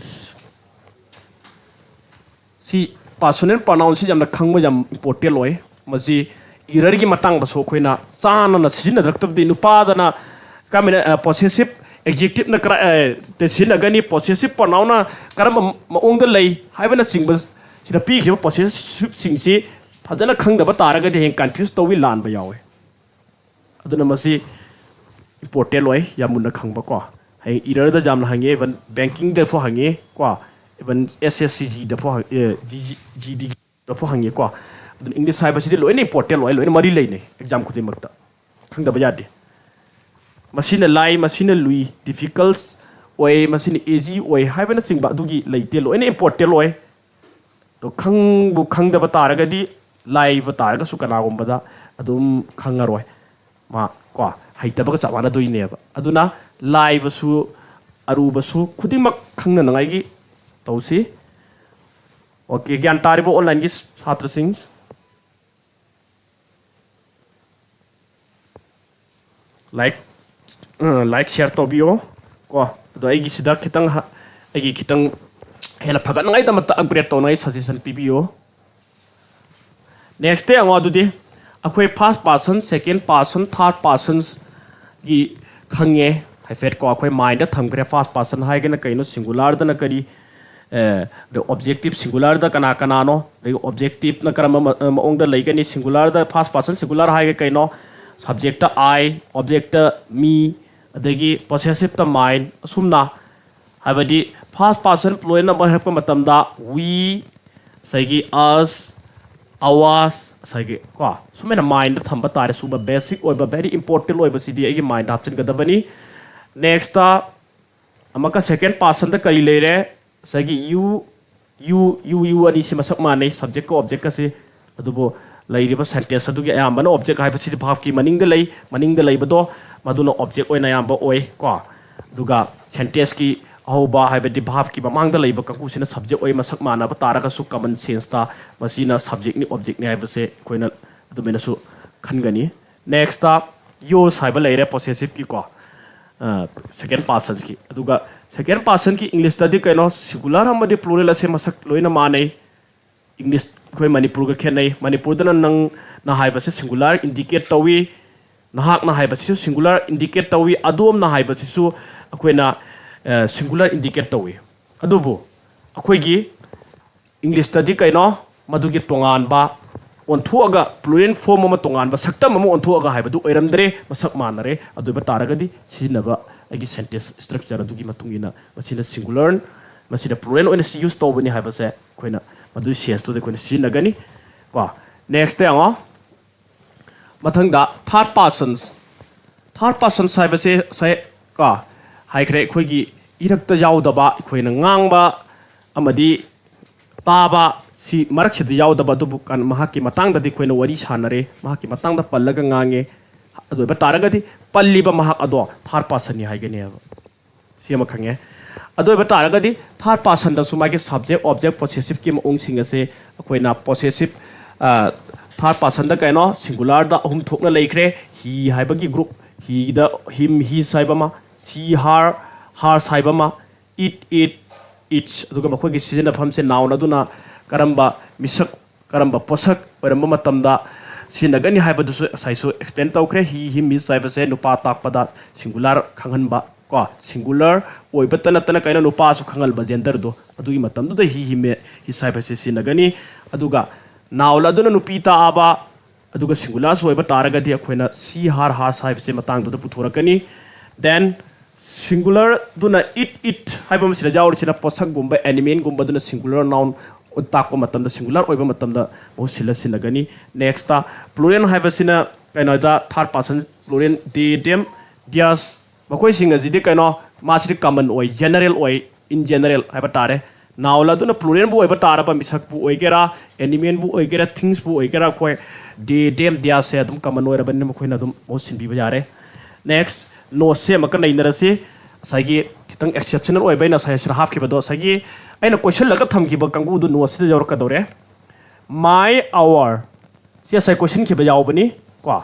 ꯁꯤ personal pronounꯁꯤ ꯌꯥꯝꯅ ꯈꯪꯕ ꯌꯥꯝ important ꯑꯣꯏ꯫ ꯃꯁꯤ errorꯒꯤ ꯃꯇꯥꯡꯗꯁꯨ ꯑꯩꯈꯣꯏꯅ ꯆꯥꯟꯅꯅ ꯁꯤꯖꯤꯟꯅꯔꯛꯇꯕꯗꯤ, ꯅꯨꯄꯥꯗꯅ ꯀꯔꯝꯍꯥꯏꯅ possessive adjectiveꯅ ꯀꯔ ꯇ ꯁꯤꯖꯤꯟꯅꯒꯅꯤ, possessive pronounꯅ ꯀꯔꯝꯕ ꯃꯑꯣꯡꯗ ꯂꯩ ꯍꯥꯏꯕꯅꯆꯤꯡꯕ ꯁꯤꯗ ꯄꯤꯈꯤꯕ possessiveꯁꯤꯡꯁꯤ ꯐꯖꯅ ꯈꯪꯗꯕ ꯇꯥꯔꯒꯗꯤ ꯍꯌꯦꯡ confuse ꯇꯧꯏ, ꯂꯥꯟꯕ ꯌꯥꯎꯏ꯫ ꯑꯗꯨꯅ ꯃꯁꯤ important ꯑꯣꯏ, ꯌꯥꯝ ꯃꯨꯟꯅ ꯈꯪꯕꯀꯣ꯫ ꯍꯌꯦꯡ errorꯗ ꯌꯥꯝꯅ ꯍꯪꯉꯤ, even bankingꯗꯐꯥꯎ ꯍꯪꯉꯤ ꯀꯣ, even S S C Gꯗꯐꯥꯎ ꯍꯪ- ꯑꯦ, G- GDꯗꯐꯥꯎ ꯍꯪꯉꯤꯀꯣ꯫ ꯑꯗꯨꯅ English ꯍꯥꯏꯕꯁꯤꯗꯤ ꯂꯣꯏꯅ important ꯑꯣꯏ, ꯂꯣꯏꯅ ꯃꯔꯤ ꯂꯩꯅꯩ exam ꯈꯨꯗꯤꯡꯃꯛꯇ, ꯈꯪꯗꯕ ꯌꯥꯗꯦ꯫ ꯃꯁꯤꯅ ꯂꯥꯏ, ꯃꯁꯤꯅ ꯂꯨꯏ, difficult ꯑꯣꯏ, ꯃꯁꯤꯅ easy ꯑꯣꯏ ꯍꯥꯏꯕꯅꯆꯤꯡꯕ ꯑꯗꯨꯒꯤ ꯂꯩꯇꯦ, ꯂꯣꯏꯅ important ꯑꯣꯏ꯫ ꯑꯗꯣ ꯈꯪꯕꯨ ꯈꯪꯗꯕ ꯇꯥꯔꯒꯗꯤ ꯂꯥꯏꯕ ꯇꯥꯔꯒꯁꯨ ꯀꯅꯥꯒꯨꯝꯕꯗ ꯑꯗꯨꯝ ꯈꯪꯉꯔꯣꯏ꯫ ꯃꯥ ꯀꯣ ꯍꯩꯇꯕꯒ ꯆꯞ ꯃꯥꯟꯅꯗꯣꯏꯅꯦꯕ꯫ ꯑꯗꯨꯅ ꯂꯥꯏꯕꯁꯨ ꯑꯔꯨꯕꯁꯨ ꯈꯨꯗꯤꯡꯃꯛ ꯈꯪꯅꯅꯉꯥꯏꯒꯤ ꯇꯧꯁꯤ꯫ Okay, ꯒ꯭ꯌꯥꯟ ꯇꯥꯔꯤꯕ onlineꯒꯤ ꯁꯥꯇ꯭ꯔꯁꯤꯡ? Like, ꯑ, like, share ꯇꯧꯕꯤꯌꯣ ꯀꯣ꯫ ꯑꯗꯣ ꯑꯩꯒꯤꯁꯤꯗ ꯈꯤꯇꯪ ꯍ- ꯑꯩꯒꯤ ꯈꯤꯇꯪ ꯍꯦꯟꯅ ꯐꯒꯠꯅꯉꯥꯏꯗꯃꯛꯇ upgrade ꯇꯧꯅꯉꯥꯏ suggestion ꯄꯤꯕꯤꯌꯣ꯫ Nextꯇ ꯌꯦꯡꯉꯣ ꯑꯗꯨꯗꯤ, ꯑꯩꯈꯣꯏ first person, second person, third personꯒꯤ ꯈꯪꯉꯦ ꯍꯥꯏꯐꯦꯠ ꯀꯣ꯫ ꯑꯩꯈꯣꯏ mindꯗ ꯊꯝꯈ꯭ꯔꯦ first person ꯍꯥꯏꯒꯅ ꯀꯩꯅꯣ, singularꯗꯅ ꯀꯔꯤ, ꯑꯦ, ꯑꯗ objective singularꯗ ꯀꯅꯥ ꯀꯅꯥꯅꯣ, ꯑꯗꯒꯤ objectiveꯅ ꯀꯔꯝꯕ ꯃ- ꯃꯑꯣꯡꯗ ꯂꯩꯒꯅꯤ, singularꯗ first person singular ꯍꯥꯏꯒ ꯀꯩꯅꯣ, subjectꯇ I, objectꯇ me, ꯑꯗꯒꯤ possessiveꯇ mine, ꯑꯁꯨꯝꯅ ꯍꯥꯏꯕꯗꯤ first person plural number ꯍꯥꯏꯔꯛꯄ ꯃꯇꯝꯗ we, ꯉꯁꯥꯏꯒꯤ us, ours, ꯉꯁꯥꯏꯒꯤ ꯀꯣ ꯁꯨꯃꯥꯏꯅ mindꯗ ꯊꯝꯕ ꯇꯥꯔꯦ꯫ ꯁꯨꯝꯕ basic ꯑꯣꯏꯕ very important ꯑꯣꯏꯕꯁꯤꯗꯤ ꯑꯩꯒꯤ mindꯗ ꯍꯥꯞꯆꯤꯟꯒꯗꯕꯅꯤ꯫ Nextꯇ ꯑꯃꯨꯛꯀ second personꯗ ꯀꯔꯤ ꯂꯩꯔꯦ? ꯉꯁꯥꯏꯒꯤ you, you, you, you ꯑꯅꯤꯁꯤ ꯃꯁꯛ ꯃꯥꯟꯅꯩ, subjectꯀ objectꯀꯁꯤ꯫ ꯑꯗꯨꯕꯨ ꯂꯩꯔꯤꯕ sentence ꯑꯗꯨꯒꯤ ꯑꯌꯥꯝꯕꯅ object ꯍꯥꯏꯕꯁꯤꯗꯤ verb ꯀꯤ ꯃꯅꯤꯡꯗ ꯂꯩ, ꯃꯅꯤꯡꯗ ꯂꯩꯕꯗꯣ ꯃꯗꯨꯅ object ꯑꯣꯏꯅ ꯑꯌꯥꯝꯕ ꯑꯣꯏ ꯀꯣ꯫ ꯑꯗꯨꯒ sentence ꯀꯤ ꯑꯍꯧꯕ ꯍꯥꯏꯕꯗꯤ verb ꯀꯤ ꯃꯃꯥꯡꯗ ꯂꯩꯕ ꯀꯥꯡꯕꯨꯁꯤꯅ subject ꯑꯣꯏ, ꯃꯁꯛ ꯃꯥꯟꯅꯕ ꯇꯥꯔꯒꯁꯨ common sense ꯇ ꯃꯁꯤꯅ subject ꯅꯤ, object ꯅꯤ ꯍꯥꯏꯕꯁꯦ ꯑꯩꯈꯣꯏꯅ ꯑꯗꯨꯃꯥꯏꯅꯁꯨ ꯈꯟꯒꯅꯤ꯫ Next ꯇ use ꯍꯥꯏꯕ ꯂꯩꯔꯦ possessive ꯀꯤꯀꯣ, second person ꯀꯤ꯫ ꯑꯗꯨꯒ second person ꯀꯤ English ꯇꯗꯤ ꯀꯩꯅꯣ, singular ꯑꯃꯗꯤ plural ꯑꯁꯦ ꯃꯁꯛ ꯂꯣꯏꯅ ꯃꯥꯟꯅꯩ꯫ English ꯑꯩꯈꯣꯏ ꯃꯅꯤꯄꯨꯔꯒ ꯈꯦꯠꯅꯩ꯫ ꯃꯅꯤꯄꯨꯔꯗꯅ ꯅꯪꯅ ꯍꯥꯏꯕꯁꯦ singular indicate ꯇꯧꯏ, ꯅꯍꯥꯛꯅ ꯍꯥꯏꯕꯁꯤꯁꯨ singular indicate ꯇꯧꯏ, ꯑꯗꯣꯝꯅ ꯍꯥꯏꯕꯁꯤꯁꯨ ꯑꯩꯈꯣꯏꯅ singular indicate ꯇꯧꯏ꯫ ꯑꯗꯨꯕꯨ ꯑꯩꯈꯣꯏꯒꯤ English ꯇꯗꯤ ꯀꯩꯅꯣ, ꯃꯗꯨꯒꯤ ꯇꯣꯉꯥꯟꯕ ꯑꯣꯟꯊꯣꯛꯑꯒ, plural form ꯑꯃ, ꯇꯣꯉꯥꯟꯕ ꯁꯛꯇꯝ ꯑꯃ ꯑꯣꯟꯊꯣꯛꯑꯒ ꯍꯥꯏꯕꯗꯨ ꯑꯣꯏꯔꯝꯗ꯭ꯔꯦ, ꯃꯁꯛ ꯃꯥꯟꯅꯔꯦ꯫ ꯑꯗꯨ ꯑꯣꯏꯕ ꯇꯥꯔꯒꯗꯤ ꯁꯤꯖꯤꯟꯅꯕ ꯑꯩꯒꯤ sentence structure ꯑꯗꯨꯒꯤ ꯃꯇꯨꯡ ꯏꯟꯅ ꯃꯁꯤꯅ singular, ꯃꯁꯤꯅ plural ꯑꯣꯏꯅ use ꯇꯧꯕꯅꯤ ꯍꯥꯏꯕꯁꯦ ꯑꯩꯈꯣꯏꯅ ꯃꯗꯨꯒꯤ sense ꯇꯨꯗ ꯑꯩꯈꯣꯏꯅ ꯁꯤꯖꯤꯟꯅꯒꯅꯤ꯫ ꯀꯣ, next ꯇ ꯌꯦꯡꯉꯣ꯫ ꯃꯊꯪꯗ third persons꯫ Third persons ꯍꯥꯏꯕꯁꯦ ꯉꯁꯥꯏ ꯀꯣ ꯍꯥꯏꯈ꯭ꯔꯦ, ꯑꯩꯈꯣꯏꯒꯤ ꯏꯔꯛꯇ ꯌꯥꯎꯗꯕ, ꯑꯩꯈꯣꯏꯅ ꯉꯥꯡꯕ ꯑꯃꯗꯤ ꯇꯥꯕ ꯁꯤ ꯃꯔꯛꯁꯤꯗ ꯌꯥꯎꯗꯕ, ꯑꯗꯨꯕꯨ ꯀꯟ-, ꯃꯍꯥꯛꯀꯤ ꯃꯇꯥꯡꯗꯗꯤ ꯑꯩꯈꯣꯏꯅ ꯋꯥꯔꯤ ꯁꯥꯟꯅꯔꯦ, ꯃꯍꯥꯛꯀꯤ ꯃꯇꯥꯡꯗ ꯄꯜꯂꯒ ꯉꯥꯡꯉꯦ꯫ ꯑꯗꯨ ꯑꯣꯏꯕ ꯇꯥꯔꯒꯗꯤ ꯄꯜꯂꯤꯕ ꯃꯍꯥꯛ ꯑꯗꯣ third person ꯅꯤ ꯍꯥꯏꯒꯅꯦꯕ꯫ ꯁꯤ ꯑꯃ ꯈꯪꯉꯦ꯫ ꯑꯗꯨ ꯑꯣꯏꯕ ꯇꯥꯔꯒꯗꯤ third person ꯗꯁꯨ ꯃꯥꯒꯤ subject, object, possessive ꯀꯤ ꯃꯑꯣꯡꯁꯤꯡ ꯑꯁꯦ ꯑꯩꯈꯣꯏꯅ possessive, ꯑ, third person ꯗ ꯀꯩꯅꯣ, singular ꯗ ꯑꯍꯨꯝ ꯊꯣꯛꯅ ꯂꯩꯈ꯭ꯔꯦ꯫ He ꯍꯥꯏꯕꯒꯤ group, he the him, his ꯍꯥꯏꯕ ꯑꯃ, she, her, hers ꯍꯥꯏꯕ ꯑꯃ, it, it, its, ꯑꯗꯨꯒ ꯃꯈꯣꯏꯒꯤ ꯁꯤꯖꯤꯟꯅꯐꯝꯁꯦ noun ꯑꯗꯨꯅ ꯀꯔꯝꯕ ꯃꯤꯁꯛ, ꯀꯔꯝꯕ ꯄꯣꯠꯁꯛ ꯑꯣꯏꯔꯝꯕ ꯃꯇꯝꯗ ꯁꯤꯖꯤꯟꯅꯒꯅꯤ ꯍꯥꯏꯕꯗꯨꯁꯨ ꯉꯁꯥꯏꯁꯨ explain ꯇꯧꯈ꯭ꯔꯦ꯫ He, him, his ꯍꯥꯏꯕꯁꯦ ꯅꯨꯄꯥ ꯇꯥꯛꯄꯗ singular ꯈꯪꯍꯟꯕ, ꯀꯣ, singular ꯑꯣꯏꯕꯇ ꯅꯠꯇꯅ ꯀꯩꯅꯣ, ꯅꯨꯄꯥꯁꯨ ꯈꯪꯍꯟꯕ gender ꯗꯣ, ꯑꯗꯨꯒꯤ ꯃꯇꯝꯗꯨꯗ he, him, his ꯍꯥꯏꯕꯁꯦ ꯁꯤꯖꯤꯟꯅꯒꯅꯤ꯫ ꯑꯗꯨꯒ noun ꯑꯗꯨꯅ ꯅꯨꯄꯤ ꯇꯥꯛꯑꯕ, ꯑꯗꯨꯒ singular ꯁꯨ ꯑꯣꯏꯕ ꯇꯥꯔꯒꯗꯤ ꯑꯩꯈꯣꯏꯅ she, her, hers ꯍꯥꯏꯕꯁꯦ ꯃꯇꯥꯡꯗꯨꯗ ꯄꯨꯊꯣꯔꯛꯀꯅꯤ꯫ Then singular ꯗꯨꯅ it, it ꯍꯥꯏꯕ ꯑꯃꯁꯤꯗ ꯌꯥꯎꯔꯤꯁꯤꯅ ꯄꯣꯠꯁꯛꯒꯨꯝꯕ, animal ꯒꯨꯝꯕꯗꯨꯅ singular noun ꯇꯥꯛꯄ ꯃꯇꯝꯗ, singular ꯑꯣꯏꯕ ꯃꯇꯝꯗ ꯃꯍꯨꯠ ꯁꯤꯜꯂ ꯁꯤꯖꯤꯟꯅꯒꯅꯤ꯫ Next ꯇ plural ꯍꯥꯏꯕꯁꯤꯅ ꯀꯩꯅꯣꯗ third person plural, they, them, theirs, ꯃꯈꯣꯏꯁꯤꯡ ꯑꯁꯤꯗꯤ ꯀꯩꯅꯣ, ꯃꯥꯁꯤꯗꯤ common ꯑꯣꯏ, general ꯑꯣꯏ, in general ꯍꯥꯏꯕ ꯇꯥꯔꯦ꯫ Noun ꯑꯗꯨꯅ plural ꯕꯨ ꯑꯣꯏꯕ ꯇꯥꯔꯕ, ꯃꯤꯁꯛꯄꯨ ꯑꯣꯏꯒꯦꯔꯥ, animal ꯕꯨ ꯑꯣꯏꯒꯦꯔꯥ, things ꯄꯨ ꯑꯣꯏꯒꯦꯔꯥ, ꯑꯩꯈꯣꯏ they, them, theirs ꯁꯦ ꯑꯗꯨꯝ common ꯑꯣꯏꯔꯕꯅꯤꯅ ꯃꯈꯣꯏꯅ ꯑꯗꯨꯝ ꯃꯍꯨꯠ ꯁꯤꯟꯕꯤꯕ ꯌꯥꯔꯦ꯫ Next, ꯅꯣꯠꯁꯦ ꯑꯃꯨꯛꯀ ꯅꯩꯅꯔꯁꯤ꯫ ꯉꯁꯥꯏꯒꯤ ꯈꯤꯇꯪ exceptional ꯑꯣꯏꯕ ꯑꯩꯅ ꯉꯁꯥꯏ ꯁꯤꯗ ꯍꯥꯞꯈꯤꯕꯗꯣ, ꯉꯁꯥꯏꯒꯤ ꯑꯩꯅ ꯀꯣꯏꯁꯤꯜꯂꯒ ꯊꯝꯈꯤꯕ ꯀꯥꯡꯕꯨꯗꯨ ꯅꯣꯠꯁꯤꯗ ꯌꯥꯎꯔꯛꯀꯗꯧꯔꯦ꯫ My hour ꯁꯤ ꯉꯁꯥꯏ ꯀꯣꯏꯁꯤꯟꯈꯤꯕ ꯌꯥꯎꯕꯅꯤ ꯀꯣ꯫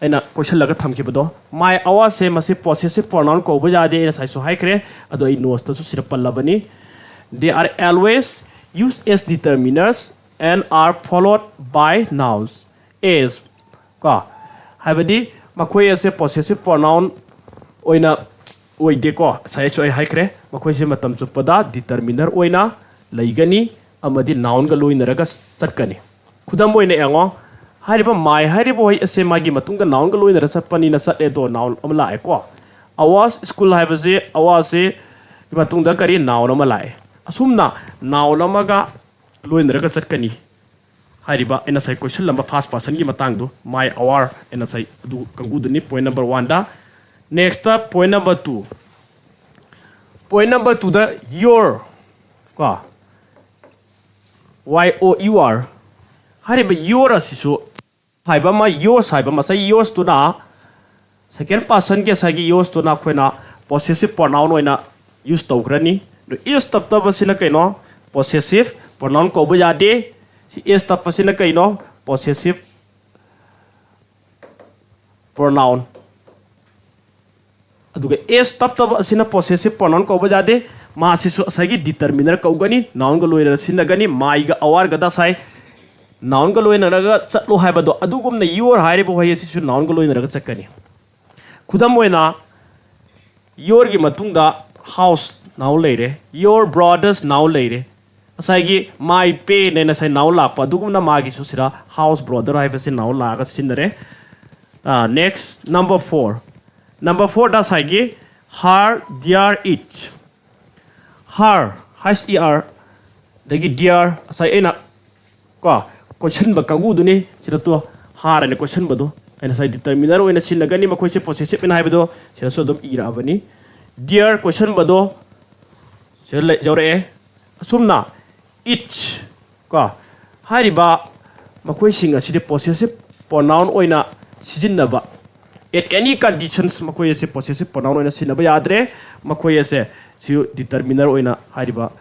ꯑꯩꯅ ꯀꯣꯏꯁꯤꯜꯂꯒ ꯊꯝꯈꯤꯕꯗꯣ, my hourꯁꯦ ꯃꯁꯤ possessive pronoun ꯀꯧꯕ ꯌꯥꯗꯦ, ꯑꯩ ꯉꯁꯥꯏꯁꯨ ꯍꯥꯏꯈ꯭ꯔꯦ꯫ ꯑꯗꯣ ꯑꯩ ꯅꯣꯠꯁꯇꯁꯨ ꯁꯤꯗ ꯄꯜꯂꯕꯅꯤ꯫ They are always used as determiners and are followed by nouns as, ꯀꯣ, ꯍꯥꯏꯕꯗꯤ ꯃꯈꯣꯏ ꯑꯁꯦ possessive pronoun ꯑꯣꯏꯅ ꯑꯣꯏꯗꯦꯀꯣ꯫ ꯉꯁꯥꯏꯁꯨ ꯑꯩ ꯍꯥꯏꯈ꯭ꯔꯦ, ꯃꯈꯣꯏꯁꯦ ꯃꯇꯝ ꯆꯨꯞꯄꯗ determiner ꯑꯣꯏꯅ ꯂꯩꯒꯅꯤ ꯑꯃꯗꯤ nounꯒ ꯂꯣꯏꯅꯔꯒ ꯆꯠꯀꯅꯤ꯫ ꯈꯨꯗꯝ ꯑꯣꯏꯅ ꯌꯦꯡꯉꯣ, ꯍꯥꯏꯔꯤꯕ my ꯍꯥꯏꯔꯤꯕ ꯋꯥꯍꯩ ꯑꯁꯦ ꯃꯥꯒꯤ ꯃꯇꯨꯡꯗ nounꯒ ꯂꯣꯏꯅꯔ ꯆꯠꯄꯅꯤꯅ ꯆꯠꯂꯦ, ꯑꯗꯣ noun ꯑꯃ ꯂꯥꯛꯑꯦꯀꯣ꯫ Hours, school ꯍꯥꯏꯕꯁꯦ hourꯁꯦ ꯃꯇꯨꯡꯗ ꯀꯔꯤ, noun ꯑꯃ ꯂꯥꯛꯑꯦ꯫ ꯑꯁꯨꯝꯅ noun ꯑꯃꯒ ꯂꯣꯏꯅꯔꯒ ꯆꯠꯀꯅꯤ꯫ ꯍꯥꯏꯔꯤꯕ ꯑꯩꯅ ꯉꯁꯥꯏ ꯀꯣꯏꯁꯜꯂꯝꯕ first personꯒꯤ ꯃꯇꯥꯡꯗꯣ, my hour ꯑꯩꯅ ꯉꯁꯥꯏ ꯑꯗꯨ ꯀꯥꯡꯕꯨꯗꯨꯅꯤ point number oneꯗ꯫ Next point number two, point number twoꯗ your, ꯀꯣ, Y O U R ꯍꯥꯏꯔꯤꯕ your ꯑꯁꯤꯁꯨ ꯍꯥꯏꯕ ꯑꯃ, yours ꯍꯥꯏꯕ ꯉꯁꯥꯏ yoursꯇꯨꯅ second personꯒꯤ ꯉꯁꯥꯏꯒꯤ yoursꯇꯨꯅ ꯑꯩꯈꯣꯏꯅ possessive pronoun ꯑꯣꯏꯅ use ꯇꯧꯈ꯭ꯔꯅꯤ꯫ ꯑꯗꯨ is ꯇꯞꯇꯕꯁꯤꯅ ꯀꯩꯅꯣ? Possessive pronoun ꯀꯧꯕ ꯌꯥꯗꯦ꯫ ꯁꯤ is ꯇꯞꯄꯁꯤꯅ ꯀꯩꯅꯣ? Possessive pronoun꯫ ꯑꯗꯨꯒ as ꯇꯞꯇꯕ ꯑꯁꯤꯅ possessive pronoun ꯀꯧꯕ ꯌꯥꯗꯦ꯫ ꯃꯥꯁꯤꯁꯨ ꯉꯁꯥꯏꯒꯤ determiner ꯀꯧꯒꯅꯤ, nounꯒ ꯂꯣꯏꯅꯅ ꯁꯤꯖꯤꯟꯅꯒꯅꯤ꯫ Myꯒ hourꯒꯗ ꯉꯁꯥꯏ nounꯒ ꯂꯣꯏꯅꯔꯒ ꯆꯠꯂꯣ ꯍꯥꯏꯕꯗꯣ, ꯑꯗꯨꯒꯨꯝꯅ your ꯍꯥꯏꯔꯤꯕ ꯋꯥꯍꯩ ꯑꯁꯤꯁꯨ nounꯒ ꯂꯣꯏꯅꯔꯒ ꯆꯠꯀꯅꯤ꯫ ꯈꯨꯗꯝ ꯑꯣꯏꯅ, yourꯒꯤ ꯃꯇꯨꯡꯗ house noun ꯂꯩꯔꯦ, your brother's noun ꯂꯩꯔꯦ꯫ ꯉꯁꯥꯏꯒꯤ my payꯅꯦ ꯉꯁꯥꯏ noun ꯂꯥꯛꯄ, ꯑꯗꯨꯒꯨꯝꯅ ꯃꯥꯒꯤꯁꯨ ꯁꯤꯗ house brother ꯍꯥꯏꯕꯁꯤ noun ꯂꯥꯛꯑꯒ ꯁꯤꯖꯤꯟꯅꯔꯦ꯫ Next, number four꯫ Number fourꯗ ꯉꯁꯥꯏꯒꯤ her, their, its꯫ Her, H E R, ꯑꯗꯒꯤ their, ꯉꯁꯥꯏ ꯑꯩꯅ ꯀꯣ, ꯀꯣꯏꯁꯟꯕ ꯀꯥꯡꯕꯨꯗꯨꯅꯤ꯫ ꯁꯤꯗ ꯇꯣ her ꯍꯥꯏꯅ ꯀꯣꯏꯁꯟꯕꯗꯣ ꯑꯩꯅ ꯉꯁꯥꯏ determiner ꯑꯣꯏꯅ ꯁꯤꯖꯤꯟꯅꯒꯅꯤ, ꯃꯈꯣꯏꯁꯦ possessive ꯍꯥꯏꯅ ꯍꯥꯏꯕꯗꯣ ꯁꯤꯗꯁꯨ ꯑꯗꯨꯝ ꯏꯔꯛꯑꯕꯅꯤ꯫ Their ꯀꯣꯏꯁꯟꯕꯗꯣ ꯁꯤꯗ ꯂꯩ-, ꯌꯧꯔꯛꯑꯦ꯫ ꯑꯁꯨꯝꯅ its ꯀꯣ, ꯍꯥꯏꯔꯤꯕ ꯃꯈꯣꯏꯁꯤꯡ ꯑꯁꯤꯗꯤ possessive pronoun ꯑꯣꯏꯅ ꯁꯤꯖꯤꯟꯅꯕ, At any conditions, ꯃꯈꯣꯏ ꯑꯁꯦ possessive pronoun ꯑꯣꯏꯅ ꯁꯤꯖꯤꯟꯅꯕ ꯌꯥꯗ꯭ꯔꯦ꯫ ꯃꯈꯣꯏ ꯑꯁꯦ ꯁꯤ determiner ꯑꯣꯏꯅ ꯍꯥꯏꯔꯤꯕ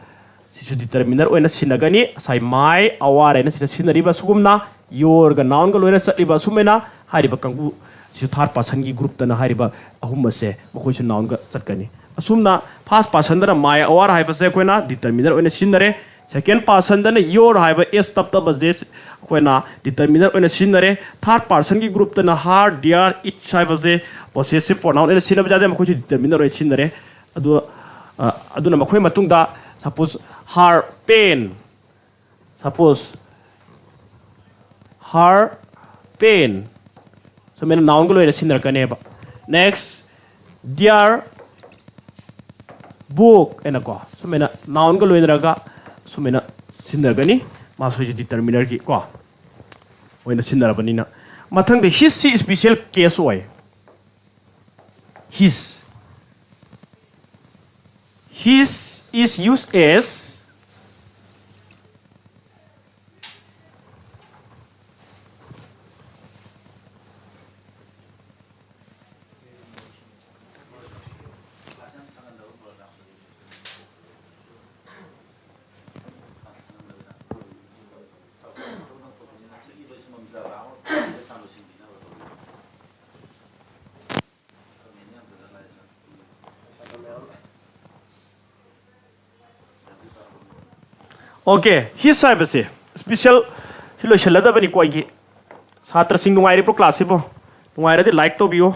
ꯁꯤꯁꯨ determiner ꯑꯣꯏꯅ ꯁꯤꯖꯤꯟꯅꯒꯅꯤ꯫ ꯉꯁꯥꯏ my, our ꯍꯥꯏꯅ ꯁꯤꯖꯤꯟꯅꯔꯤꯕ ꯑꯁꯤꯒꯨꯝꯅ yourꯒ nounꯒ ꯂꯣꯏꯅ ꯆꯠꯂꯤꯕ ꯑꯁꯨꯝ ꯍꯥꯏꯅ ꯍꯥꯏꯔꯤꯕ ꯀꯥꯡꯕꯨ ꯁꯤꯁꯨ third personꯒꯤ groupꯇꯅ ꯍꯥꯏꯔꯤꯕ ꯑꯍꯨꯝ ꯑꯁꯦ ꯃꯈꯣꯏꯁꯨ nounꯒ ꯆꯠꯀꯅꯤ꯫ ꯑꯁꯨꯝꯅ first personꯗꯅ my, our ꯍꯥꯏꯕꯁꯦ ꯑꯩꯈꯣꯏꯅ determiner ꯑꯣꯏꯅ ꯁꯤꯖꯤꯟꯅꯔꯦ꯫ Second personꯗꯅ your ꯍꯥꯏꯕ s ꯇꯞ ꯇꯞ ꯑꯁꯦ ꯑꯩꯈꯣꯏꯅ determiner ꯑꯣꯏꯅ ꯁꯤꯖꯤꯟꯅꯔꯦ꯫ Third personꯒꯤ groupꯇꯅ her, their, its ꯍꯥꯏꯕꯁꯦ possessive pronoun ꯑꯣꯏꯅ ꯁꯤꯖꯤꯟꯅꯕ ꯌꯥꯗꯦ, ꯃꯈꯣꯏꯁꯨ determiner ꯑꯣꯏꯅ ꯁꯤꯖꯤꯟꯅꯔꯦ꯫ ꯑꯗꯨ ꯑ, ꯑꯗꯨꯅ ꯃꯈꯣꯏ ꯃꯇꯨꯡꯗ, suppose, her pen, suppose, her pen, ꯁꯨꯃꯥꯏꯅ nounꯒ ꯂꯣꯏꯅ ꯁꯤꯖꯤꯟꯅꯔꯛꯀꯅꯦꯕ꯫ Next, their book ꯍꯥꯏꯅꯀꯣ, ꯁꯨꯃꯥꯏꯅ nounꯒ ꯂꯣꯏꯅꯔꯒ ꯁꯨꯃꯥꯏꯅ ꯁꯤꯖꯤꯟꯅꯒꯅꯤ꯫ ꯃꯥꯁꯨ ꯍꯧꯖꯤꯛ determinerꯒꯤ ꯀꯣ ꯑꯣꯏꯅ ꯁꯤꯖꯤꯟꯅꯔꯕꯅꯤꯅ꯫ ꯃꯊꯪꯗ his ꯁꯤ special case ꯑꯣꯏ꯫ His, his is used as Okay, his ꯍꯥꯏꯕꯁꯦ special ꯁꯤ ꯂꯣꯏꯁꯤꯜꯂꯗꯕꯅꯤꯀꯣ ꯑꯩꯒꯤ꯫ ꯁꯥꯇ꯭ꯔꯁꯤꯡ ꯅꯨꯡꯉꯥꯏꯔꯤꯕ꯭ꯔꯣ classꯁꯤꯕꯣ? ꯅꯨꯡꯉꯥꯏꯔꯗꯤ like ꯇꯧꯕꯤꯌꯨ꯫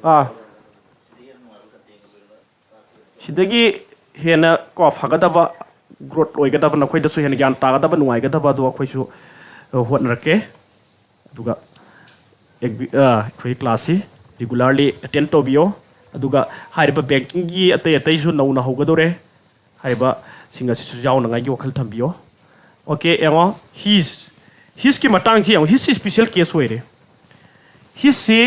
ꯑꯥ꯫ ꯁꯤꯗꯒꯤ ꯍꯦꯟꯅ ꯀꯣ ꯐꯒꯗꯕ, growth ꯑꯣꯏꯒꯗꯕ, ꯅꯈꯣꯏꯗꯁꯨ ꯍꯦꯟꯅ ꯒ꯭ꯌꯥꯟ ꯇꯥꯒꯗꯕ, ꯅꯨꯡꯉꯥꯏꯒꯗꯕ ꯑꯗꯨ ꯑꯩꯈꯣꯏꯁꯨ, ꯑ, ꯍꯣꯠꯅꯔꯛꯀꯦ꯫ ꯑꯗꯨꯒ ꯑꯦꯒ꯭ꯔꯤ-, ꯑ, ꯑꯩꯈꯣꯏ classꯁꯤ regularly attend ꯇꯧꯕꯤꯌꯣ꯫ ꯑꯗꯨꯒ ꯍꯥꯏꯔꯤꯕ bankingꯒꯤ ꯑꯇꯩ ꯑꯇꯩꯁꯨ ꯅꯧꯅ ꯍꯧꯒꯗꯧꯔꯦ꯫ ꯍꯥꯏꯔꯤꯕꯁꯤꯡ ꯑꯁꯤꯁꯨ ꯌꯥꯎꯅꯉꯥꯏꯒꯤ ꯋꯥꯈꯜ ꯊꯝꯕꯤꯌꯣ꯫ Okay, ꯌꯦꯡꯉꯣ, his, hisꯀꯤ ꯃꯇꯥꯡꯁꯤ ꯌꯦꯡꯉꯣ, his special case ꯑꯣꯏꯔꯦ꯫ Hisꯁꯤ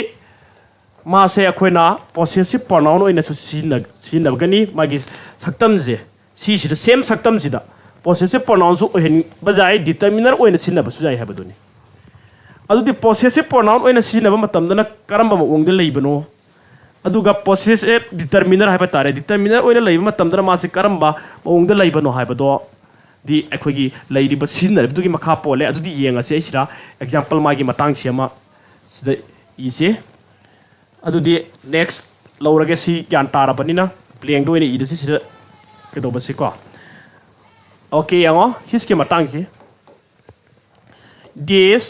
ꯃꯥꯁꯦ ꯑꯩꯈꯣꯏꯅ possessive pronoun ꯑꯣꯏꯅꯁꯨ ꯁꯤꯖꯤꯟꯅ-, ꯁꯤꯖꯤꯟꯅꯒꯅꯤ꯫ ꯃꯥꯒꯤ ꯁꯛꯇꯝꯁꯦ, ꯁꯤꯁꯤꯗ, same ꯁꯛꯇꯝꯁꯤꯗ possessive pronounꯁꯨ ꯑꯣꯏꯍꯟꯕ ꯌꯥꯏ, determiner ꯑꯣꯏꯅ ꯁꯤꯖꯤꯟꯅꯕꯁꯨ ꯌꯥꯏ ꯍꯥꯏꯕꯗꯨꯅꯤ꯫ ꯑꯗꯨꯗꯤ possessive pronoun ꯑꯣꯏꯅ ꯁꯤꯖꯤꯟꯅꯕ ꯃꯇꯝꯗꯅ ꯀꯔꯝꯕ ꯃꯑꯣꯡꯗ ꯂꯩꯕꯅꯣ? ꯑꯗꯨꯒ possessive determiner ꯍꯥꯏꯕ ꯇꯥꯔꯦ, determiner ꯑꯣꯏꯅ ꯂꯩꯕ ꯃꯇꯝꯗꯅ ꯃꯥꯁꯤ ꯀꯔꯝꯕ ꯃꯑꯣꯡꯗ ꯂꯩꯕꯅꯣ ꯍꯥꯏꯕꯗꯣ ꯗꯤ ꯑꯩꯈꯣꯏꯒꯤ ꯂꯩꯔꯤꯕ ꯁꯤꯖꯤꯟꯅꯔꯤꯕꯗꯨꯒꯤ ꯃꯈꯥ ꯄꯣꯜꯂꯦ꯫ ꯑꯗꯨꯗꯤ ꯌꯦꯡꯉꯁꯦ꯫ ꯑꯩ ꯁꯤꯗ example ꯃꯥꯒꯤ ꯃꯇꯥꯡꯁꯤ ꯑꯃ ꯁꯤꯗ ꯏꯁꯦ꯫ ꯑꯗꯨꯗꯤ next ꯂꯧꯔꯒꯦ꯫ ꯁꯤ ꯒ꯭ꯌꯥꯟ ꯇꯥꯔꯕꯅꯤꯅ blank ꯗ ꯑꯣꯏꯅ ꯏꯔꯁꯤ ꯁꯤꯗ ꯀꯩꯗꯧꯕꯁꯤꯀꯣ꯫ Okay, ꯌꯦꯡꯉꯣ, his ꯀꯤ ꯃꯇꯥꯡꯁꯤ꯫ This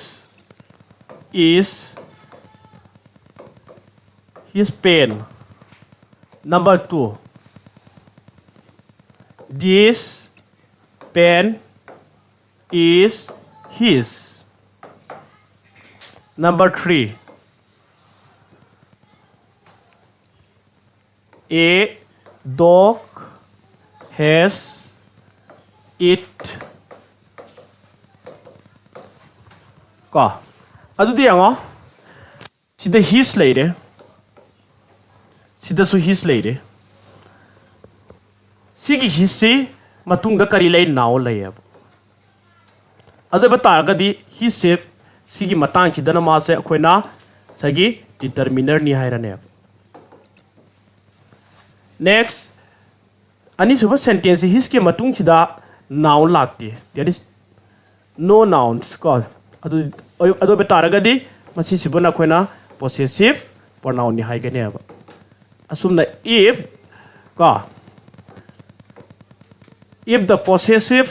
is his pen. Number two, this pen is his. Number three, a dog has it. ꯀꯣ, ꯑꯗꯨꯗꯤ ꯌꯦꯡꯉꯣ, ꯁꯤꯗ his ꯂꯩꯔꯦ, ꯁꯤꯗꯁꯨ his ꯂꯩꯔꯦ꯫ ꯁꯤꯒꯤ his ꯁꯤ ꯃꯇꯨꯡꯗ ꯀꯔꯤ ꯂꯩ? Noun ꯂꯩꯌꯦꯕ꯫ ꯑꯗꯨ ꯑꯣꯏꯕ ꯇꯥꯔꯒꯗꯤ his ꯁꯦ ꯁꯤꯒꯤ ꯃꯇꯥꯡꯁꯤꯗꯅ ꯃꯥꯁꯦ ꯑꯩꯈꯣꯏꯅ ꯉꯁꯥꯏꯒꯤ determiner ꯅꯤ ꯍꯥꯏꯔꯅꯦꯕ꯫ Next, ꯑꯅꯤꯁꯨꯕ sentence ꯁꯤ his ꯀꯤ ꯃꯇꯨꯡꯁꯤꯗ noun ꯂꯥꯛꯇꯦ, there is no nouns ꯀꯣ꯫ ꯑꯗꯨ, ꯑꯗꯨ ꯑꯣꯏꯕ ꯇꯥꯔꯒꯗꯤ ꯃꯁꯤꯁꯤꯕꯨꯅ ꯑꯩꯈꯣꯏꯅ possessive pronoun ꯅꯤ ꯍꯥꯏꯒꯅꯦꯕ꯫ ꯑꯁꯨꯝꯅ if ꯀꯣ, if the possessive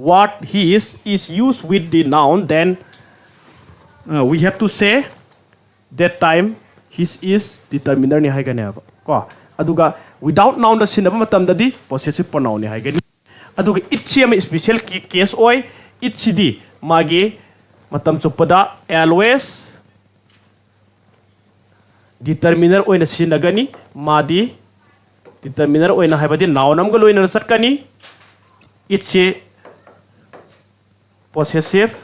word his is used with the noun, then uh, we have to say that time his is determiner ꯅꯤ ꯍꯥꯏꯒꯅꯦꯕ ꯀꯣ꯫ ꯑꯗꯨꯒ without noun ꯗ ꯁꯤꯖꯤꯟꯅꯕ ꯃꯇꯝꯗꯗꯤ possessive pronoun ꯅꯤ ꯍꯥꯏꯒꯅꯤ꯫ ꯑꯗꯨꯒ it ꯁꯤ ꯑꯃ special case ꯑꯣꯏ꯫ It ꯁꯤꯗꯤ ꯃꯥꯒꯤ ꯃꯇꯝ ꯆꯨꯞꯄꯗ always determiner ꯑꯣꯏꯅ ꯁꯤꯖꯤꯟꯅꯒꯅꯤ꯫ ꯃꯥꯗꯤ determiner ꯑꯣꯏꯅ, ꯍꯥꯏꯕꯗꯤ noun ꯑꯃꯒ ꯂꯣꯏꯅꯅ ꯆꯠꯀꯅꯤ꯫ It ꯁꯤ possessive,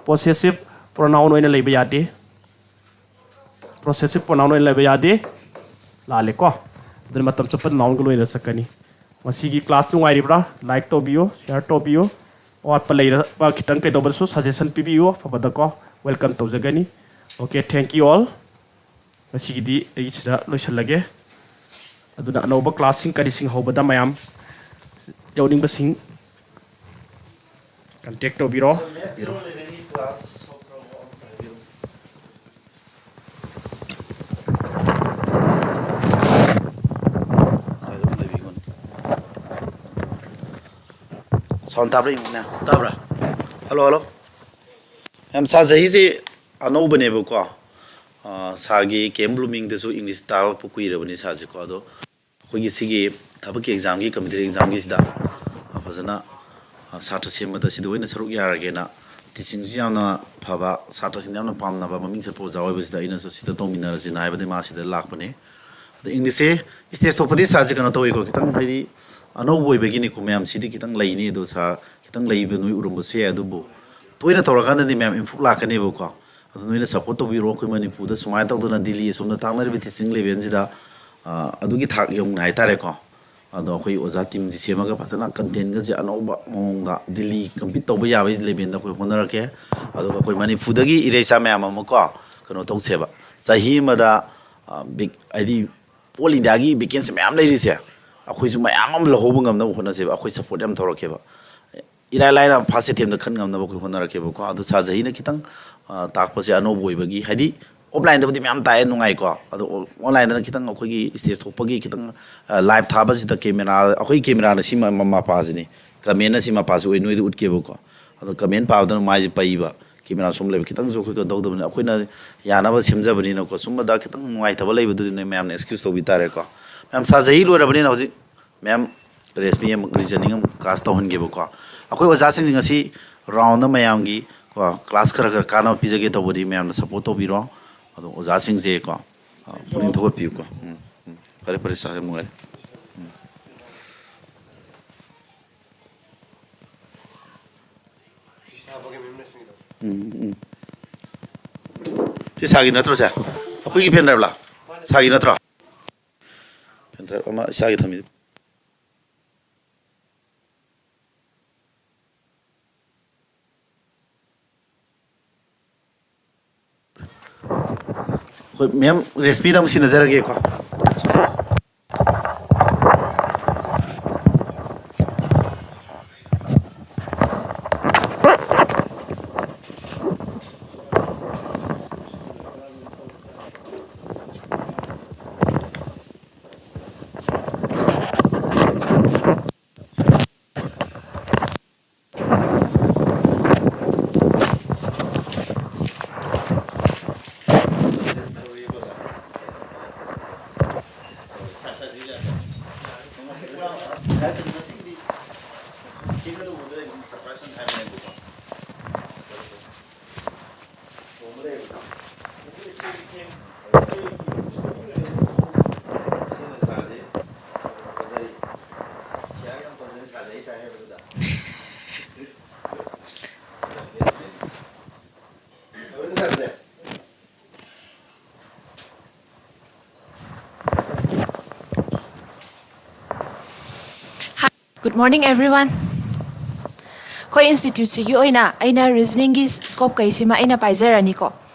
possessive pronoun ꯑꯣꯏꯅ ꯂꯩꯕ ꯌꯥꯗꯦ꯫ Possessive pronoun ꯑꯣꯏꯅ ꯂꯩꯕ ꯌꯥꯗꯦ꯫ ꯂꯥꯜꯂꯦꯀꯣ꯫ ꯑꯗꯨꯅ ꯃꯇꯝ ꯆꯨꯞꯄ noun ꯒ ꯂꯣꯏꯅꯅ ꯆꯠꯀꯅꯤ꯫ ꯉꯁꯤꯒꯤ class ꯅꯨꯡꯉꯥꯏꯔꯤꯕ꯭ꯔꯥ? Like ꯇꯧꯕꯤꯌꯨ, share ꯇꯧꯕꯤꯌꯨ꯫ ꯑꯋꯥꯠꯄ ꯂꯩꯔꯕ ꯈꯤꯇꯪ ꯀꯩꯗꯧꯕꯗꯁꯨ suggestion ꯄꯤꯕꯤꯌꯨ, ꯑꯐꯕꯗꯀꯣ welcome ꯇꯧꯖꯒꯅꯤ꯫ Okay, thank you all. ꯉꯁꯤꯒꯤꯗꯤ ꯑꯩ ꯁꯤꯗ ꯂꯣꯏꯁꯤꯜꯂꯒꯦ꯫ ꯑꯗꯨꯅ ꯑꯅꯧꯕ classꯁꯤꯡ ꯀꯔꯤꯁꯤꯡ ꯍꯧꯕꯗ ꯃꯌꯥꯝ ꯌꯥꯎꯅꯤꯡꯕꯁꯤꯡ contact ꯇꯧꯕꯤꯔꯣ꯫ Sound ꯇꯥꯕ꯭ꯔꯥ ꯌꯦꯡꯉꯨꯅꯦ꯫ ꯇꯥꯕ꯭ꯔꯥ? Hello, hello. ꯌꯥꯝ ꯁꯥꯖꯩꯁꯦ ꯑꯅꯧꯕꯅꯦꯕꯀꯣ꯫ ꯑꯥ, ꯁꯥꯔꯒꯤ ꯀꯦꯝ ꯕ꯭ꯂꯨꯃꯤꯡꯗꯁꯨ English ꯇꯥꯛꯂꯛꯄ ꯀꯨꯏꯔꯕꯅꯤ ꯁꯥꯔꯁꯦꯀꯣ꯫ ꯑꯗꯣ ꯑꯩꯈꯣꯏꯒꯤ ꯁꯤꯒꯤ ꯊꯕꯛꯀꯤ examꯒꯤ, competitive examꯒꯤꯁꯤꯗ, ꯑ, ꯐꯖꯅ, ꯑ, ꯁꯥꯇ꯭ꯔ ꯁꯦꯝꯕꯗ ꯁꯤꯗ ꯑꯣꯏꯅ ꯁꯔꯨꯛ ꯌꯥꯔꯒꯦꯅ, teachingꯁꯨ ꯌꯥꯝꯅ ꯐꯕ, ꯁꯥꯇ꯭ꯔꯁꯤꯡꯅ ꯌꯥꯝꯅ ꯄꯥꯝꯅꯕ, ꯃꯃꯤꯡ ꯆꯠꯄ ꯑꯣꯖꯥ ꯑꯣꯏꯕꯁꯤꯗ ꯑꯩꯅꯁꯨ ꯁꯤꯗ ꯇꯧꯃꯤꯟꯅꯔꯁꯤꯅ ꯍꯥꯏꯕꯗꯒꯤ ꯃꯥ ꯁꯤꯗ ꯂꯥꯛꯄꯅꯦ꯫ ꯑꯗ Englishꯁꯦ stage ꯊꯣꯛꯄꯗꯤ ꯁꯥꯔꯁꯦ ꯀꯩꯅꯣ ꯇꯧꯋꯤꯀꯣ, ꯈꯤꯇꯪ ꯍꯥꯏꯗꯤ ꯑꯅꯧꯕ ꯑꯣꯏꯕꯒꯤꯅꯤꯀꯣ, ꯃꯌꯥꯝ ꯁꯤꯗꯤ ꯈꯤꯇꯪ ꯂꯩꯅꯤ, ꯑꯗꯣ ꯁꯥꯔ ꯈꯤꯇꯪ ꯂꯩꯕ ꯅꯣꯏ ꯎꯔꯝꯕꯁꯨ ꯌꯥꯏ, ꯑꯗꯨꯕꯨ ꯇꯣꯏꯅ ꯇꯧꯔꯀꯥꯟꯗꯗꯤ ꯃꯌꯥꯝ improve ꯂꯥꯛꯀꯅꯦꯕꯀꯣ꯫ ꯑꯗꯨ ꯅꯣꯏꯅ support ꯇꯧꯕꯤꯔꯣ꯫ ꯑꯩꯈꯣꯏ ꯃꯅꯤꯄꯨꯔꯗ ꯁꯨꯃꯥꯏꯅ ꯇꯧꯗꯅ ꯗꯤꯜꯂꯤ ꯑꯁꯣꯝꯗ ꯇꯥꯛꯅꯔꯤꯕ teaching levelꯁꯤꯗ, ꯑ, ꯑꯗꯨꯒꯤ ꯊꯥꯛ ꯌꯧꯅ ꯍꯥꯏꯇꯥꯔꯦꯀꯣ꯫ ꯑꯗꯣ ꯑꯩꯈꯣꯏ ꯑꯣꯖꯥ teamꯁꯤ ꯁꯦꯝꯃꯒ ꯐꯖꯅ contentꯒꯁꯦ ꯑꯅꯧꯕ ꯃꯑꯣꯡꯗ ꯗꯤꯜꯂꯤ compete ꯇꯧꯕ ꯌꯥꯕꯒꯤ levelꯗ ꯑꯩꯈꯣꯏ ꯍꯣꯠꯅꯔꯛꯀꯦ꯫ ꯑꯗꯨꯒ ꯑꯩꯈꯣꯏ ꯃꯅꯤꯄꯨꯔꯗꯒꯤ ꯏꯔꯩꯆꯥ ꯃꯌꯥꯝ ꯑꯃꯀꯣ ꯀꯩꯅꯣ ꯇꯧꯁꯦꯕ꯫ ꯆꯍꯤ ꯑꯃꯗ, ꯑ, ꯕꯤꯛ-, ꯍꯥꯏꯗꯤ all Indiaꯒꯤ vacancy ꯃꯌꯥꯝ ꯂꯩꯔꯤꯁꯦ, ꯑꯩꯈꯣꯏꯁꯨ ꯃꯌꯥꯝ ꯑꯃ ꯂꯧꯍꯧꯕ ꯉꯝꯅꯕ ꯍꯣꯠꯅꯁꯦꯕ꯫ ꯑꯩꯈꯣꯏ support ꯌꯥꯝ ꯇꯧꯔꯛꯀꯦꯕ꯫ ꯏꯔꯥꯏ ꯂꯥꯏꯅ first attemptꯇ ꯈꯟ ꯉꯝꯅꯕ ꯑꯩꯈꯣꯏ ꯍꯣꯠꯅꯔꯛꯀꯦꯕꯀꯣ꯫ ꯑꯗꯣ ꯁꯥꯔ ꯖꯍꯤꯅ ꯈꯤꯇꯪ, ꯑ, ꯇꯥꯛꯄꯁꯦ ꯑꯅꯧꯕ ꯑꯣꯏꯕꯒꯤ, ꯍꯥꯏꯗꯤ offlineꯗꯕꯨꯗꯤ ꯃꯌꯥꯝ ꯇꯥꯛꯑꯦ, ꯅꯨꯡꯉꯥꯏꯀꯣ꯫ ꯑꯗꯣ onlineꯗꯅ ꯈꯤꯇꯪ ꯑꯩꯈꯣꯏꯒꯤ stage ꯊꯣꯛꯄꯒꯤ ꯈꯤꯇꯪ, ꯑ, live ꯊꯥꯕꯁꯤꯗ camera, ꯑꯩꯈꯣꯏ cameraꯅ ꯁꯤ ꯃ-, ꯃ-, ꯃꯄꯥꯁꯤꯅꯤ, commentꯅ ꯁꯤ ꯃꯄꯥꯁꯤ ꯑꯣꯏ ꯅꯣꯏꯗ ꯎꯠꯀꯦꯕꯀꯣ꯫ ꯑꯗꯣ comment ꯄꯥꯕꯗꯅ ꯃꯥꯏꯁꯦ ꯄꯩꯕ, camera ꯁꯣꯝ ꯂꯩꯕ ꯈꯤꯇꯪꯁꯨ ꯑꯩꯈꯣꯏ ꯀꯩꯅꯣ ꯇꯧꯗꯕꯅꯤꯅ, ꯑꯩꯈꯣꯏꯅ ꯌꯥꯅꯕ ꯁꯦꯝꯖꯕꯅꯤꯅꯀꯣ꯫ ꯁꯨꯝꯕꯗ ꯈꯤꯇꯪ ꯅꯨꯡꯉꯥꯏꯇꯕ ꯂꯩꯕꯗꯨꯗꯤ ꯅꯣꯏ ꯃꯌꯥꯝꯅ excuse ꯇꯧꯕꯤ ꯇꯥꯔꯦꯀꯣ꯫ ꯃꯌꯥꯝ ꯁꯥꯔ ꯖꯍꯤ ꯂꯣꯏꯔꯕꯅꯤꯅ ꯍꯧꯖꯤꯛ ꯃꯦꯝ ꯔꯦꯁꯃꯤ ꯑꯃꯨꯛ reasoning ꯑꯃꯨꯛ class ꯇꯧꯍꯟꯒꯦꯕꯀꯣ꯫ ꯑꯩꯈꯣꯏ ꯑꯣꯖꯥꯁꯤꯡꯁꯦ ꯉꯁꯤ round ꯑꯃ ꯃꯌꯥꯝꯒꯤ ꯀꯣ class ꯈꯔ ꯈꯔ ꯀꯥꯟꯅꯕ ꯄꯤꯖꯒꯦ ꯇꯧꯕꯅꯤ, ꯃꯌꯥꯝꯅ support ꯇꯧꯕꯤꯔꯣ꯫ ꯑꯗꯣ ꯑꯣꯖꯥꯁꯤꯡꯁꯦ ꯀꯣ, ꯑ, ꯄꯨꯛꯅꯤꯡ ꯊꯧꯒꯠꯄꯤꯌꯨꯀꯣ꯫ ꯎꯝ, ꯎꯝ꯫ ꯐꯔꯦ, ꯐꯔꯦ ꯁꯥꯔ, ꯌꯥꯝ ꯅꯨꯡꯉꯥꯏꯔꯦ꯫ ꯎꯝ꯫ ꯎꯝ, ꯎꯝ꯫ ꯁꯤ ꯁꯥꯔꯒꯤ ꯅꯠꯇ꯭ꯔꯣ ꯁꯦ? ꯑꯩꯈꯣꯏꯒꯤ pen driveꯂ? ꯁꯥꯔꯒꯤ ꯅꯠꯇ꯭ꯔꯣ? Pen drive ꯑꯃ ꯏꯁꯥꯒꯤ ꯊꯝꯃꯤ꯫ ꯑꯩꯈꯣꯏ ꯃꯦꯝ ꯔꯦꯁꯃꯤꯗ ꯑꯃꯨꯛ ꯁꯤꯟꯅꯖꯔꯒꯦꯀꯣ꯫ Good morning, everyone. ꯑꯩꯈꯣꯏ ꯏꯟꯁꯇꯤꯇ꯭ꯌꯨꯠꯁꯤꯒꯤ ꯑꯣꯏꯅ ꯑꯩꯅ ꯔꯤꯖꯅꯤꯡꯒꯤ ꯁ꯭ꯀꯣꯞ ꯀꯩꯁꯤꯃ ꯑꯩꯅ ꯄꯥꯏꯖꯔꯅꯤꯀꯣ꯫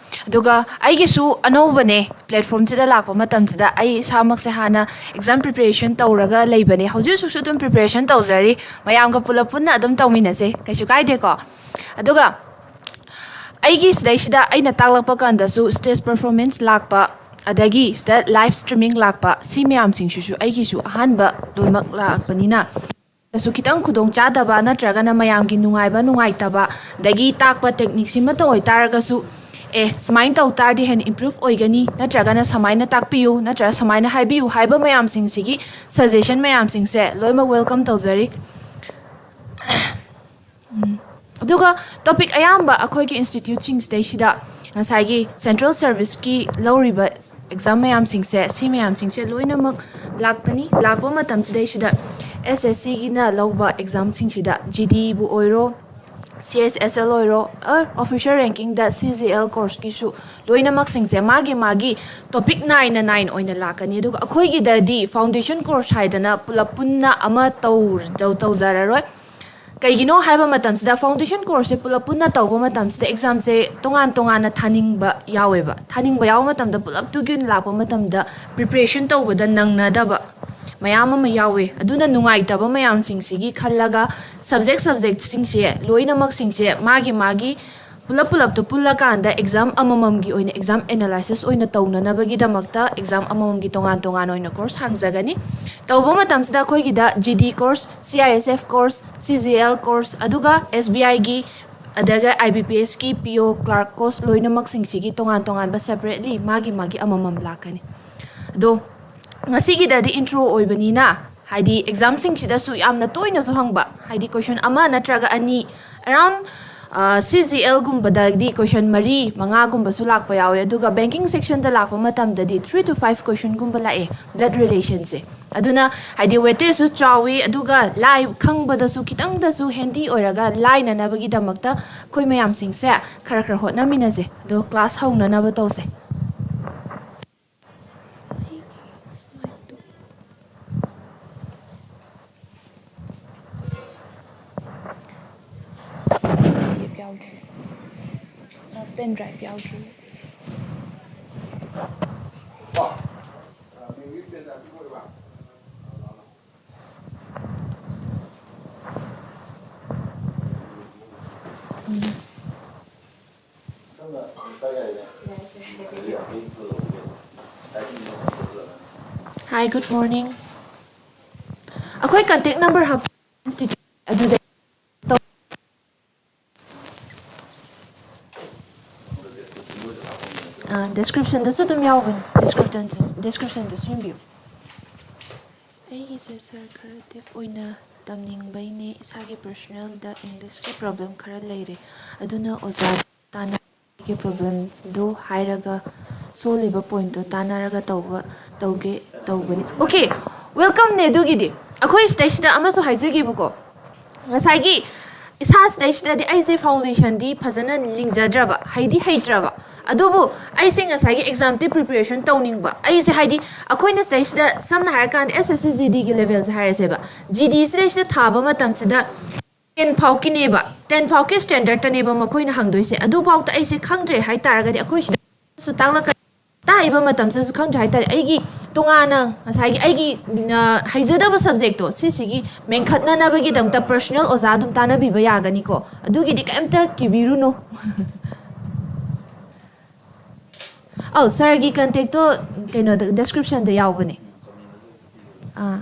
ꯑꯗꯨꯒ ꯑꯩꯒꯤꯁꯨ ꯑꯅꯧꯕꯅꯦ ꯄ꯭ꯂꯦꯠꯐꯣꯝꯁꯤꯗ ꯂꯥꯛꯄ ꯃꯇꯝꯁꯤꯗ꯫ ꯑꯩ ꯏꯁꯥꯃꯛꯁꯦ ꯍꯥꯟꯅ ꯑꯦꯛꯖꯥꯝ ꯄ꯭ꯔꯤꯄꯦꯔꯦꯁꯟ ꯇꯧꯔꯒ ꯂꯩꯕꯅꯦ, ꯍꯧꯖꯤꯛ ꯍꯧꯖꯤꯛꯁꯨ ꯑꯗꯨꯝ ꯄ꯭ꯔꯤꯄꯦꯔꯦꯁꯟ ꯇꯧꯖꯔꯤ꯫ ꯃꯌꯥꯝꯒ ꯄꯨꯂꯞ ꯄꯨꯟꯅ ꯑꯗꯨꯝ ꯇꯧꯃꯤꯟꯅꯁꯦ, ꯀꯩꯁꯨ ꯀꯥꯏꯗꯦꯀꯣ꯫ ꯑꯗꯨꯒ ꯑꯩꯒꯤ ꯁꯤꯗꯩꯁꯤꯗ ꯑꯩꯅ ꯇꯥꯛꯂꯛꯄ ꯀꯥꯟꯗꯁꯨ ꯁ꯭ꯇꯦꯖ ꯄꯔꯐꯣꯔꯃꯦꯟꯁ ꯂꯥꯛꯄ, ꯑꯗꯒꯤ ꯁꯤꯗ ꯂꯥꯏꯚ ꯁ꯭ꯇ꯭ꯔꯤꯃꯤꯡ ꯂꯥꯛꯄ, ꯁꯤ ꯃꯌꯥꯝꯁꯤꯡꯁꯤꯁꯨ ꯑꯩꯒꯤꯁꯨ ꯑꯍꯥꯟꯕ ꯂꯣꯏꯅꯃꯛ ꯂꯥꯛꯄꯅꯤꯅ, ꯁꯨ ꯈꯤꯇꯪ ꯈꯨꯗꯣꯡꯆꯥꯗꯕ ꯅꯠꯇ꯭ꯔꯒꯅ ꯃꯌꯥꯝꯒꯤ ꯅꯨꯡꯉꯥꯏꯕ ꯅꯨꯡꯉꯥꯏꯇꯕ, ꯑꯗꯒꯤ ꯇꯥꯛꯄ ꯇꯦꯛꯅꯤꯛꯁꯤꯃꯇ ꯑꯣꯏꯇꯥꯔꯒꯁꯨ, ꯑꯦ, ꯁꯨꯃꯥꯏꯅ ꯇꯧ ꯇꯥꯔꯗꯤ ꯍꯦꯟꯅ ꯏꯝꯄ꯭ꯔꯨꯚ ꯑꯣꯏꯒꯅꯤ, ꯅꯠꯇ꯭ꯔꯒꯅ ꯁꯨꯃꯥꯏꯅ ꯇꯥꯛꯄꯤꯌꯨ, ꯅꯠꯇ꯭ꯔꯒ ꯁꯨꯃꯥꯏꯅ ꯍꯥꯏꯕꯤꯌꯨ ꯍꯥꯏꯕ ꯃꯌꯥꯝꯁꯤꯡꯁꯤꯒꯤ ꯁꯖꯦꯁꯟ ꯃꯌꯥꯝꯁꯤꯡꯁꯦ ꯂꯣꯏꯅꯃꯛ ꯋꯦꯜꯀꯝ ꯇꯧꯖꯔꯤ꯫ ꯎꯝ꯫ ꯑꯗꯨꯒ ꯇꯣꯄꯤꯛ ꯑꯌꯥꯝꯕ ꯑꯩꯈꯣꯏꯒꯤ ꯏꯟꯁꯇꯤꯇ꯭ꯌꯨꯠꯁꯤꯡꯁꯤꯗꯩꯁꯤꯗ ꯉꯁꯥꯏꯒꯤ ꯁꯦꯟꯇ꯭ꯔꯦꯜ ꯁꯔꯚꯤꯁꯀꯤ ꯂꯧꯔꯤꯕ ꯑꯦꯛꯖꯥꯝ ꯃꯌꯥꯝꯁꯤꯡꯁꯦ, ꯁꯤ ꯃꯌꯥꯝꯁꯤꯡꯁꯦ ꯂꯣꯏꯅꯃꯛ ꯂꯥꯛꯀꯅꯤ꯫ ꯂꯥꯛꯄ ꯃꯇꯝꯁꯤꯗꯩꯁꯤꯗ ꯑꯦꯁ ꯑꯦꯁ ꯁꯤꯒꯤꯅ ꯂꯧꯕ ꯑꯦꯛꯖꯥꯝꯁꯤꯡꯁꯤꯗ ꯖꯤ ꯗꯤꯕꯨ ꯑꯣꯏꯔꯣ, ꯁꯤ ꯑꯦꯁ ꯑꯦꯁ ꯑꯦꯜ ꯑꯣꯏꯔꯣ, ꯑꯣꯐꯤꯁꯔ ꯔꯦꯡꯀꯤꯡꯗ ꯁꯤ ꯖꯤ ꯑꯦꯜ ꯀꯣꯔꯁꯀꯤꯁꯨ ꯂꯣꯏꯅꯃꯛꯁꯤꯡꯁꯦ ꯃꯥꯒꯤ ꯃꯥꯒꯤ ꯇꯣꯄꯤꯛ ꯅꯥꯏꯅ ꯅꯥꯏꯅ ꯑꯣꯏꯅ ꯂꯥꯛꯀꯅꯤ꯫ ꯑꯗꯨꯒ ꯑꯩꯈꯣꯏꯒꯤꯗꯗꯤ ꯐꯥꯎꯟꯗꯦꯁꯟ ꯀꯣꯔꯁ ꯍꯥꯏꯗꯅ ꯄꯨꯂꯞ ꯄꯨꯟꯅ ꯑꯃ ꯇꯧ-, ꯇꯧ-, ꯇꯧꯖꯔꯔꯣꯏ꯫ ꯀꯩꯒꯤꯅꯣ ꯍꯥꯏꯕ ꯃꯇꯝꯁꯤꯗ, foundation courseꯁꯦ ꯄꯨꯂꯞ ꯄꯨꯟꯅ ꯇꯧꯕ ꯃꯇꯝꯁꯤꯗ examꯁꯦ ꯇꯣꯉꯥꯟ ꯇꯣꯉꯥꯟꯅ ꯊꯥꯅꯤꯡꯕ ꯌꯥꯎꯋꯦꯕ꯫ ꯊꯥꯅꯤꯡꯕ ꯌꯥꯎꯕ ꯃꯇꯝꯗ, ꯄꯨꯂꯞꯇꯨꯒꯤ ꯑꯣꯏꯅ ꯂꯥꯛꯄ ꯃꯇꯝꯗ preparation ꯇꯧꯕꯗ ꯅꯪꯅꯗꯕ ꯃꯌꯥꯝ ꯑꯃ ꯌꯥꯎꯋꯦ꯫ ꯑꯗꯨꯅ ꯅꯨꯡꯉꯥꯏꯇꯕ ꯃꯌꯥꯝꯁꯤꯡꯁꯤꯒꯤ ꯈꯜꯂꯒ, subject subjectꯁꯤꯡꯁꯦ ꯂꯣꯏꯅꯃꯛꯁꯤꯡꯁꯦ ꯃꯥꯒꯤ ꯃꯥꯒꯤ ꯄꯨꯂꯞ ꯄꯨꯂꯞꯇꯨ ꯄꯨꯜꯂꯀꯥꯟꯗ exam ꯑꯃꯃꯝꯒꯤ ꯑꯣꯏꯅ exam analysis ꯑꯣꯏꯅ ꯇꯧꯅꯅꯕꯒꯤꯗꯃꯛꯇ exam ꯑꯃꯃꯝꯒꯤ ꯇꯣꯉꯥꯟ ꯇꯣꯉꯥꯟ ꯑꯣꯏꯅ course ꯍꯥꯡꯖꯒꯅꯤ꯫ ꯇꯧꯕ ꯃꯇꯝꯁꯤꯗ ꯑꯩꯈꯣꯏꯒꯤꯗ G D course, C I S F course, C G L course, ꯑꯗꯨꯒ S B Iꯒꯤ, ꯑꯗꯨꯒ I B P Sꯀꯤ P O clerk course ꯂꯣꯏꯅꯃꯛꯁꯤꯡꯁꯤꯒꯤ ꯇꯣꯉꯥꯟ ꯇꯣꯉꯥꯟꯕ separately ꯃꯥꯒꯤ ꯃꯥꯒꯤ ꯑꯃꯃꯝ ꯂꯥꯛꯀꯅꯤ꯫ ꯑꯗꯣ ꯉꯁꯤꯒꯤꯗꯗꯤ intro ꯑꯣꯏꯕꯅꯤꯅ, ꯍꯥꯏꯗꯤ examꯁꯤꯡꯁꯤꯗꯁꯨ ꯌꯥꯝꯅ ꯇꯣꯏꯅꯁꯨ ꯍꯪꯕ, ꯍꯥꯏꯗꯤ question ꯑꯃ ꯅꯠꯇ꯭ꯔꯒ ꯑꯅꯤ, around, ꯑ, C G Lꯒꯨꯝꯕꯗꯗꯤ question ꯃꯔꯤ ꯃꯉꯥꯒꯨꯝꯕꯁꯨ ꯂꯥꯛꯄ ꯌꯥꯎꯋꯦ, ꯑꯗꯨꯒ banking sectionꯗ ꯂꯥꯛꯄ ꯃꯇꯝꯗꯗꯤ three to five questionꯒꯨꯝꯕ ꯂꯥꯛꯑꯦ blood relationꯁꯦ꯫ ꯑꯗꯨꯅ ꯍꯥꯏꯗꯤ weightageꯁꯨ ꯆꯥꯎꯋꯤ, ꯑꯗꯨꯒ ꯂꯥꯏ ꯈꯪꯕꯗꯁꯨ ꯈꯤꯇꯪꯗꯁꯨ handy ꯑꯣꯏꯔꯒ ꯂꯥꯏꯅꯅꯕꯒꯤꯗꯃꯛꯇ ꯑꯩꯈꯣꯏ ꯃꯌꯥꯝꯁꯤꯡꯁꯦ ꯈꯔ ꯈꯔ ꯍꯣꯠꯅꯃꯤꯟꯅꯁꯦ꯫ ꯑꯗꯣ class ꯍꯧꯅꯅꯕ ꯇꯧꯁꯦ꯫ ꯌꯥꯎꯗ꯭ꯔꯤ꯫ pen drive ꯌꯥꯎꯗ꯭ꯔꯤ꯫ Hi, good morning. ꯑꯩꯈꯣꯏ contact number ꯍꯥꯞ institute ꯑꯗꯨꯗ꯫ ꯑꯥ, descriptionꯗꯁꯨ ꯑꯗꯨꯝ ꯌꯥꯎꯕꯅꯤ꯫ Description, descriptionꯗꯁꯨ ꯌꯦꯡꯕꯤꯌꯨ꯫ ꯑꯩꯒꯤꯁꯦ sir ꯈꯔ deep ꯑꯣꯏꯅ ꯇꯝꯅꯤꯡꯕꯩꯅꯦ, ꯏꯁꯥꯒꯤ personalꯗ Englishꯀꯤ problem ꯈꯔ ꯂꯩꯔꯦ, ꯑꯗꯨꯅ ꯑꯣꯖꯥ ꯇꯥꯟꯅ ꯑꯩꯒꯤ problemꯗꯨ ꯍꯥꯏꯔꯒ ꯁꯣꯜꯂꯤꯕ pointꯇꯣ ꯇꯥꯟꯅꯔꯒ ꯇꯧꯕ, ꯇꯧꯒꯦ ꯇꯧꯕꯅꯤ꯫ Okay, welcomeꯅꯦ꯫ ꯑꯗꯨꯒꯤꯗꯤ ꯑꯩꯈꯣꯏ ꯁꯤꯗꯩꯁꯤꯗ ꯑꯃꯁꯨ ꯍꯥꯏꯖꯒꯦꯕꯀꯣ, ꯉꯁꯥꯏꯒꯤ ꯏꯁꯥ ꯁꯤꯗꯩꯁꯤꯗꯗꯤ ꯑꯩꯁꯦ foundationꯗꯤ ꯐꯖꯅ ꯂꯤꯡꯖꯗ꯭ꯔꯕ, ꯍꯩꯗꯤ ꯍꯩꯇ꯭ꯔꯕ, ꯑꯗꯨꯕꯨ ꯑꯩꯁꯦ ꯉꯁꯥꯏꯒꯤ examꯗꯤ preparation ꯇꯧꯅꯤꯡꯕ꯫ ꯑꯩꯁꯦ ꯍꯥꯏꯗꯤ ꯑꯩꯈꯣꯏꯅ ꯁꯤꯗꯩꯁꯤꯗ ꯁꯝꯅ ꯍꯥꯏꯔꯀꯥꯟꯗ S S C G Dꯒꯤ levelꯁꯦ ꯍꯥꯏꯔꯁꯦꯕ, G D ꯁꯤꯗꯩꯁꯤꯗ ꯊꯥꯕ ꯃꯇꯝꯁꯤꯗ ꯇꯦꯟ ꯐꯥꯎꯀꯤꯅꯦꯕ, ꯇꯦꯟ ꯐꯥꯎꯀꯤ ꯁ꯭ꯇꯦꯟꯗꯔꯠꯇꯅꯦꯕ ꯃꯈꯣꯏꯅ ꯍꯪꯗꯣꯏꯁꯦ꯫ ꯑꯗꯨꯐꯥꯎꯗ ꯑꯩꯁꯦ ꯈꯪꯗ꯭ꯔꯦ ꯍꯥꯏꯇꯥꯔꯒꯗꯤ ꯑꯩꯈꯣꯏ ꯁꯤꯗꯁꯨ ꯇꯥꯛꯂꯛꯀꯅꯤ꯫ ꯇꯥꯛꯏꯕ ꯃꯇꯝꯁꯤꯗꯁꯨ ꯈꯪꯗ꯭ꯔꯦ ꯍꯥꯏꯇꯥꯔꯦ꯫ ꯑꯩꯒꯤ ꯇꯣꯉꯥꯟꯅ ꯉꯁꯥꯏꯒꯤ ꯑꯩꯒꯤ, ꯑ, ꯍꯩꯖꯗꯕ ꯁꯕꯖꯦꯛꯇꯣ ꯁꯤꯁꯤꯒꯤ ꯃꯦꯟꯈꯠꯅꯅꯕꯒꯤꯗꯃꯛꯇ ꯄꯔꯁꯣꯅꯦꯜ ꯑꯣꯖꯥ ꯑꯗꯨꯝ ꯇꯥꯟꯅꯕꯤꯕ ꯌꯥꯒꯅꯤꯀꯣ꯫ ꯑꯗꯨꯒꯤꯗꯤ ꯀꯩꯝꯇ ꯀꯤꯕꯤꯔꯨꯅꯨ꯫ ꯑꯧ, ꯁꯥꯔꯒꯤ ꯀꯟꯇꯦꯛꯇꯣ ꯀꯩꯅꯣꯗ, ꯗꯤꯁꯀ꯭ꯔꯤꯞꯁꯟꯗ ꯌꯥꯎꯕꯅꯦ꯫ ꯑꯥ꯫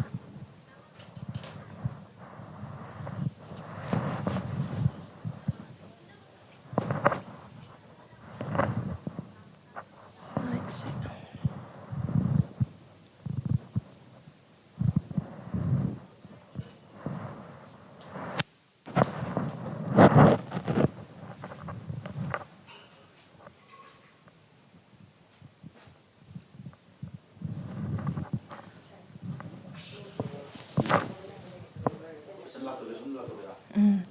ꯎꯝ꯫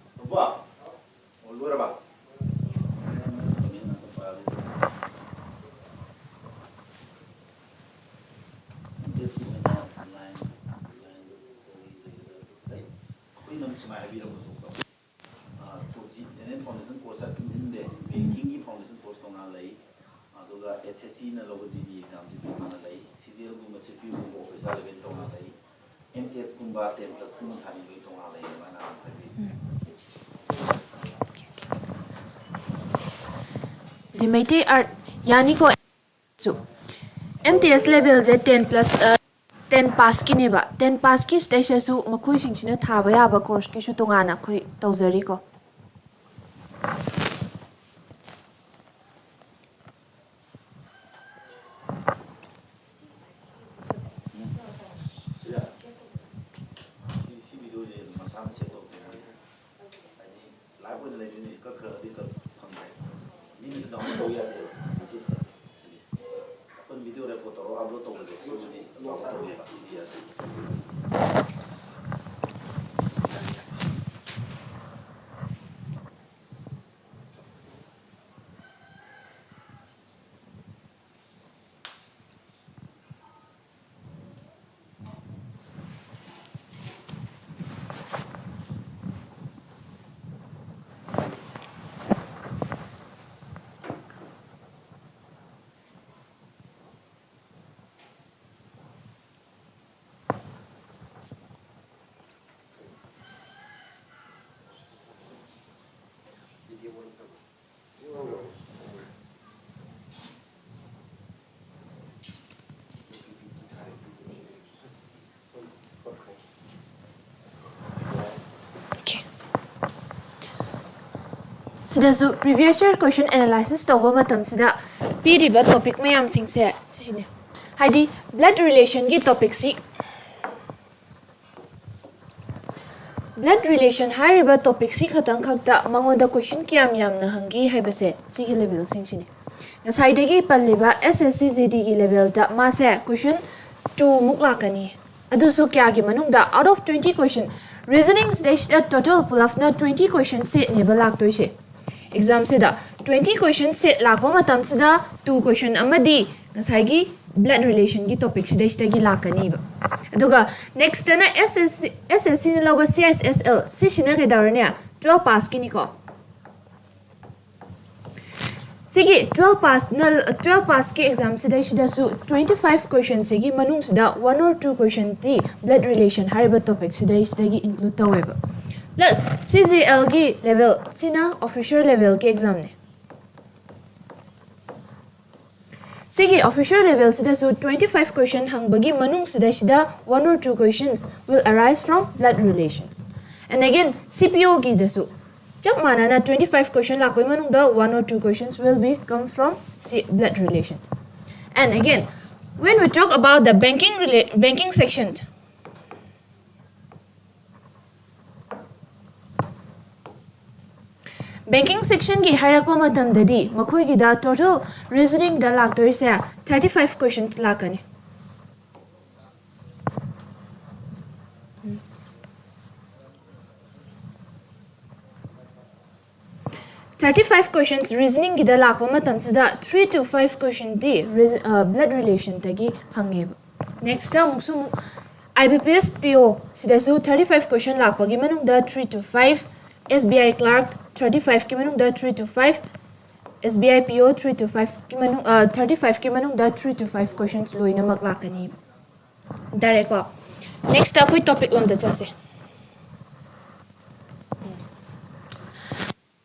ꯑꯩꯈꯣꯏꯅ ꯁꯨꯃꯥꯏꯅ ꯍꯥꯏꯕꯤꯔꯝꯕꯁꯨ ꯀꯣ, ꯑ, ꯀꯣꯆꯤꯡ ꯖꯦꯅꯔꯦꯜ ꯐꯥꯎꯟꯗꯦꯁꯟ ꯀꯣꯔꯁꯇ ꯄꯨꯟꯁꯤꯟꯗꯦ, ꯕꯦꯡꯀꯤꯡꯒꯤ ꯐꯥꯎꯟꯗꯦꯁꯟ ꯀꯣꯔꯁ ꯇꯣꯉꯥꯟ ꯂꯩ, ꯑꯗꯨꯒ ꯑꯦꯁ ꯑꯦꯁ ꯁꯤꯅ ꯂꯧꯕ ꯖꯤ ꯗꯤ ꯑꯦꯛꯖꯥꯝꯁꯤ ꯇꯣꯉꯥꯟꯅ ꯂꯩ, ꯁꯤ ꯖꯤ ꯑꯦꯜꯒꯨꯝꯕ, ꯁꯤ ꯄꯤ ꯌꯨꯒꯨꯝꯕ ꯑꯣꯐꯤꯁꯥꯔ ꯂꯦꯚꯦꯜ ꯇꯣꯉꯥꯟ ꯂꯩ, ꯑꯦꯝ ꯇꯤ ꯑꯦꯁꯀꯨꯝꯕ ꯇꯦꯟ ꯄ꯭ꯂꯁꯀꯨꯝꯕ ꯊꯥꯅꯤꯡꯕꯒꯤ ꯇꯣꯉꯥꯟ ꯂꯩ, ꯑꯗꯨꯃꯥꯏꯅ ꯍꯥꯟꯅ ꯍꯥꯏꯕꯤ꯫ ꯎꯝ꯫ ꯗꯤ ꯃꯩꯇꯩ ꯑꯥꯔꯠ ꯌꯥꯅꯤꯀꯣ? ꯁꯨ ꯑꯦꯝ ꯇꯤ ꯑꯦꯁ ꯂꯦꯚꯦꯜꯁꯦ ꯇꯦꯟ ꯄ꯭ꯂꯁ, ꯑ, ꯇꯦꯟ ꯄꯥꯁꯀꯤꯅꯦꯕ꯫ ꯇꯦꯟ ꯄꯥꯁꯀꯤ ꯁꯤꯗꯩꯁꯤꯗꯁꯨ ꯃꯈꯣꯏꯁꯤꯡꯁꯤꯅ ꯊꯥꯕ ꯌꯥꯕ ꯀꯣꯔꯁꯀꯤꯁꯨ ꯇꯣꯉꯥꯟꯅ ꯑꯩꯈꯣꯏ ꯇꯧꯖꯔꯤꯀꯣ꯫ ꯁꯤ, ꯁꯤ ꯚꯤꯗꯤꯑꯣꯁꯦ ꯃꯁꯥꯅ ꯁꯦꯞ ꯇꯧꯗꯦ꯫ ꯍꯥꯏꯗꯤ ꯂꯥꯏꯚ ꯑꯣꯏꯅ ꯂꯩꯗꯣꯏꯅꯤ, ꯀꯛꯈ꯭ꯔꯒꯗꯤ ꯀꯛ-, ꯐꯪꯗ꯭ꯔꯦ꯫ ꯃꯤꯅꯁꯨ ꯗꯥꯎꯟꯂꯣꯗ ꯇꯧꯕ ꯌꯥꯗꯦꯕ ꯌꯨꯇ꯭ꯌꯨꯕꯇ꯫ ꯁꯤꯗꯤ ꯑꯩꯈꯣꯏꯅ ꯚꯤꯗꯤꯑꯣ ꯔꯦꯀꯣꯔꯗ ꯇꯧꯔꯒ ꯑꯞꯂꯣꯗ ꯇꯧꯕꯁꯦ, ꯁꯤꯕꯨꯗꯤ ꯑꯦꯂꯥꯎ ꯇꯧꯋꯦꯕ, ꯁꯤꯗꯤ ꯌꯥꯗꯦ꯫ ꯁꯤꯗꯁꯨ previous year question analysis ꯇꯧꯕ ꯃꯇꯝꯁꯤꯗ ꯄꯤꯔꯤꯕ topic ꯃꯌꯥꯝꯁꯤꯡꯁꯦ ꯁꯤꯅꯦ, ꯍꯥꯏꯗꯤ blood relationꯒꯤ topicꯁꯤ, blood relation ꯍꯥꯏꯔꯤꯕ topicꯁꯤ ꯈꯛꯇꯪ ꯈꯛꯇ ꯃꯉꯣꯟꯗ question ꯀꯌꯥꯝ ꯌꯥꯝꯅ ꯍꯪꯒꯦ ꯍꯥꯏꯕꯁꯦ ꯁꯤꯒꯤ levelꯁꯤꯡꯁꯤꯅꯤ꯫ ꯉꯁꯥꯏꯗꯒꯤ ꯄꯜꯂꯤꯕ S S C G Dꯒꯤ levelꯗ ꯃꯥꯁꯦ question two ꯃꯨꯛ ꯂꯥꯛꯀꯅꯤ꯫ ꯑꯗꯨꯁꯨ ꯀꯌꯥꯒꯤ ꯃꯅꯨꯡꯗ? Out of twenty question, reasoning ꯁꯤꯗꯩꯁꯤꯗ total ꯄꯨꯂꯞꯅ twenty question setꯅꯦꯕ ꯂꯥꯛꯇꯣꯏꯁꯦ꯫ Examꯁꯤꯗ twenty question set ꯂꯥꯛꯄ ꯃꯇꯝꯁꯤꯗ two question ꯑꯃꯗꯤ ꯉꯁꯥꯏꯒꯤ blood relationꯒꯤ topic ꯁꯤꯗꯩꯁꯤꯗꯒꯤ ꯂꯥꯛꯀꯅꯤꯕ꯫ ꯑꯗꯨꯒ nextꯇꯅ S S C, S S Cꯅ ꯂꯧꯕ C S S L, ꯁꯤꯁꯤꯅ ꯀꯩꯗꯧꯔꯅꯤ? Twelve passꯀꯤꯅꯤꯀꯣ꯫ ꯁꯤꯒꯤ twelve passꯅ, twelve passꯀꯤ exam ꯁꯤꯗꯩꯁꯤꯗꯁꯨ twenty five questionꯁꯤꯒꯤ ꯃꯅꯨꯡꯁꯤꯗ one or two questionꯗꯤ blood relation ꯍꯥꯏꯔꯤꯕ topic ꯁꯤꯗꯩꯁꯤꯗꯒꯤ include ꯇꯧꯋꯦꯕ꯫ Plus C G Lꯒꯤ level ꯁꯤꯅ officer levelꯒꯤ examꯅꯦ꯫ ꯁꯤꯒꯤ officer levelꯁꯤꯗꯁꯨ twenty five question ꯍꯪꯕꯒꯤ ꯃꯅꯨꯡꯁꯤꯗꯩꯁꯤꯗ one or two questions will arise from blood relations. And again, C P Oꯒꯤꯗꯁꯨ ꯆꯞ ꯃꯥꯟꯅꯅ twenty five question ꯂꯥꯛꯄꯒꯤ ꯃꯅꯨꯡꯗ one or two questions will be come from C blood relation. And again, when we talk about the banking rela banking section, banking sectionꯒꯤ ꯍꯥꯏꯔꯛꯄ ꯃꯇꯝꯗꯗꯤ ꯃꯈꯣꯏꯒꯤꯗ total reasoningꯗ ꯂꯥꯛꯇꯣꯏꯁꯦ thirty five questions ꯂꯥꯛꯀꯅꯤ꯫ Thirty five questions reasoningꯒꯤꯗ ꯂꯥꯛꯄ ꯃꯇꯝꯁꯤꯗ three to five questionꯗꯤ blood relationꯗꯒꯤ ꯍꯪꯉꯦꯕ꯫ Nextꯇ ꯑꯃꯨꯛꯁꯨ ꯑꯃꯨꯛ I B P S P O ꯁꯤꯗꯁꯨ thirty five question ꯂꯥꯛꯄꯒꯤ ꯃꯅꯨꯡꯗ three to five, S B I clerk thirty fiveꯀꯤ ꯃꯅꯨꯡꯗ three to five, S B I P O three to fiveꯀꯤ ꯃꯅꯨꯡ thirty fiveꯀꯤ ꯃꯅꯨꯡꯗ three to five questions ꯂꯣꯏꯅꯃꯛ ꯂꯥꯛꯀꯅꯤꯕ꯫ ꯗꯥꯏꯔꯦꯛꯀꯣ꯫ Nextꯇ ꯑꯩꯈꯣꯏ topic ꯂꯣꯝꯗ ꯆꯠꯁꯦ꯫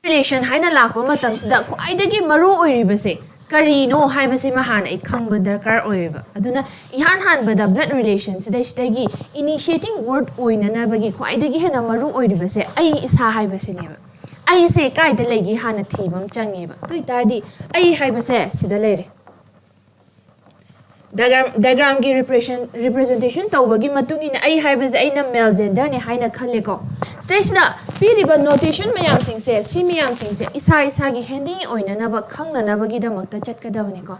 ꯔꯤꯂꯦꯁꯟ ꯍꯥꯏꯅ ꯂꯥꯛꯄ ꯃꯇꯝꯁꯤꯗ ꯈ꯭ꯋꯥꯏꯗꯒꯤ ꯃꯔꯨ ꯑꯣꯏꯔꯤꯕꯁꯦ ꯀꯔꯤꯅꯣ ꯍꯥꯏꯕꯁꯤꯃ ꯍꯥꯟꯅ ꯑꯩ ꯈꯪꯕ ꯗꯔꯀꯥꯔ ꯑꯣꯏꯌꯦꯕ꯫ ꯑꯗꯨꯅ ꯏꯍꯥꯟ ꯍꯥꯟꯕꯗ ꯕ꯭ꯂꯗ ꯔꯤꯂꯦꯁꯟꯁꯤꯗꯩꯁꯤꯗꯒꯤ ꯏꯅꯤꯁꯤꯌꯦꯇꯤꯡ ꯋꯥꯔꯗ ꯑꯣꯏꯅꯅꯕꯒꯤ ꯈ꯭ꯋꯥꯏꯗꯒꯤ ꯍꯦꯟꯅ ꯃꯔꯨ ꯑꯣꯏꯔꯤꯕꯁꯦ ꯑꯩ ꯏꯁꯥ ꯍꯥꯏꯕꯁꯤꯅꯦꯕ꯫ ꯑꯩꯁꯦ ꯀꯥꯏꯗ ꯂꯩꯒꯦ ꯍꯥꯟꯅ ꯊꯤꯕ ꯑꯃ ꯆꯪꯉꯦꯕ꯫ ꯑꯗꯨ ꯑꯣꯏꯇꯥꯔꯗꯤ ꯑꯩ ꯍꯥꯏꯕꯁꯦ ꯁꯤꯗ ꯂꯩꯔꯦ꯫ ꯗꯥꯏꯒ꯭ꯔꯥꯝ ꯗꯥꯏꯒ꯭ꯔꯥꯝꯒꯤ ꯔꯤꯄ꯭ꯔꯦꯁꯟ ꯔꯤꯄ꯭ꯔꯖꯦꯟꯇꯦꯁꯟ ꯇꯧꯕꯒꯤ ꯃꯇꯨꯡ ꯏꯟꯅ ꯑꯩ ꯍꯥꯏꯕꯁꯦ ꯑꯩꯅ ꯃꯦꯜ ꯖꯦꯟꯗꯔꯅꯦ ꯍꯥꯏꯅ ꯈꯜꯂꯦꯀꯣ꯫ ꯁꯤꯗꯩꯁꯤꯗ ꯄꯤꯔꯤꯕ ꯅꯣꯇꯦꯁꯟ ꯃꯌꯥꯝꯁꯤꯡꯁꯦ ꯁꯤ ꯃꯌꯥꯝꯁꯤꯡꯁꯦ ꯏꯁꯥ ꯏꯁꯥꯒꯤ ꯍꯦꯟꯗꯤ ꯑꯣꯏꯅꯅꯕ ꯈꯪꯅꯅꯕꯒꯤꯗꯃꯛꯇ ꯆꯠꯀꯗꯕꯅꯤꯀꯣ꯫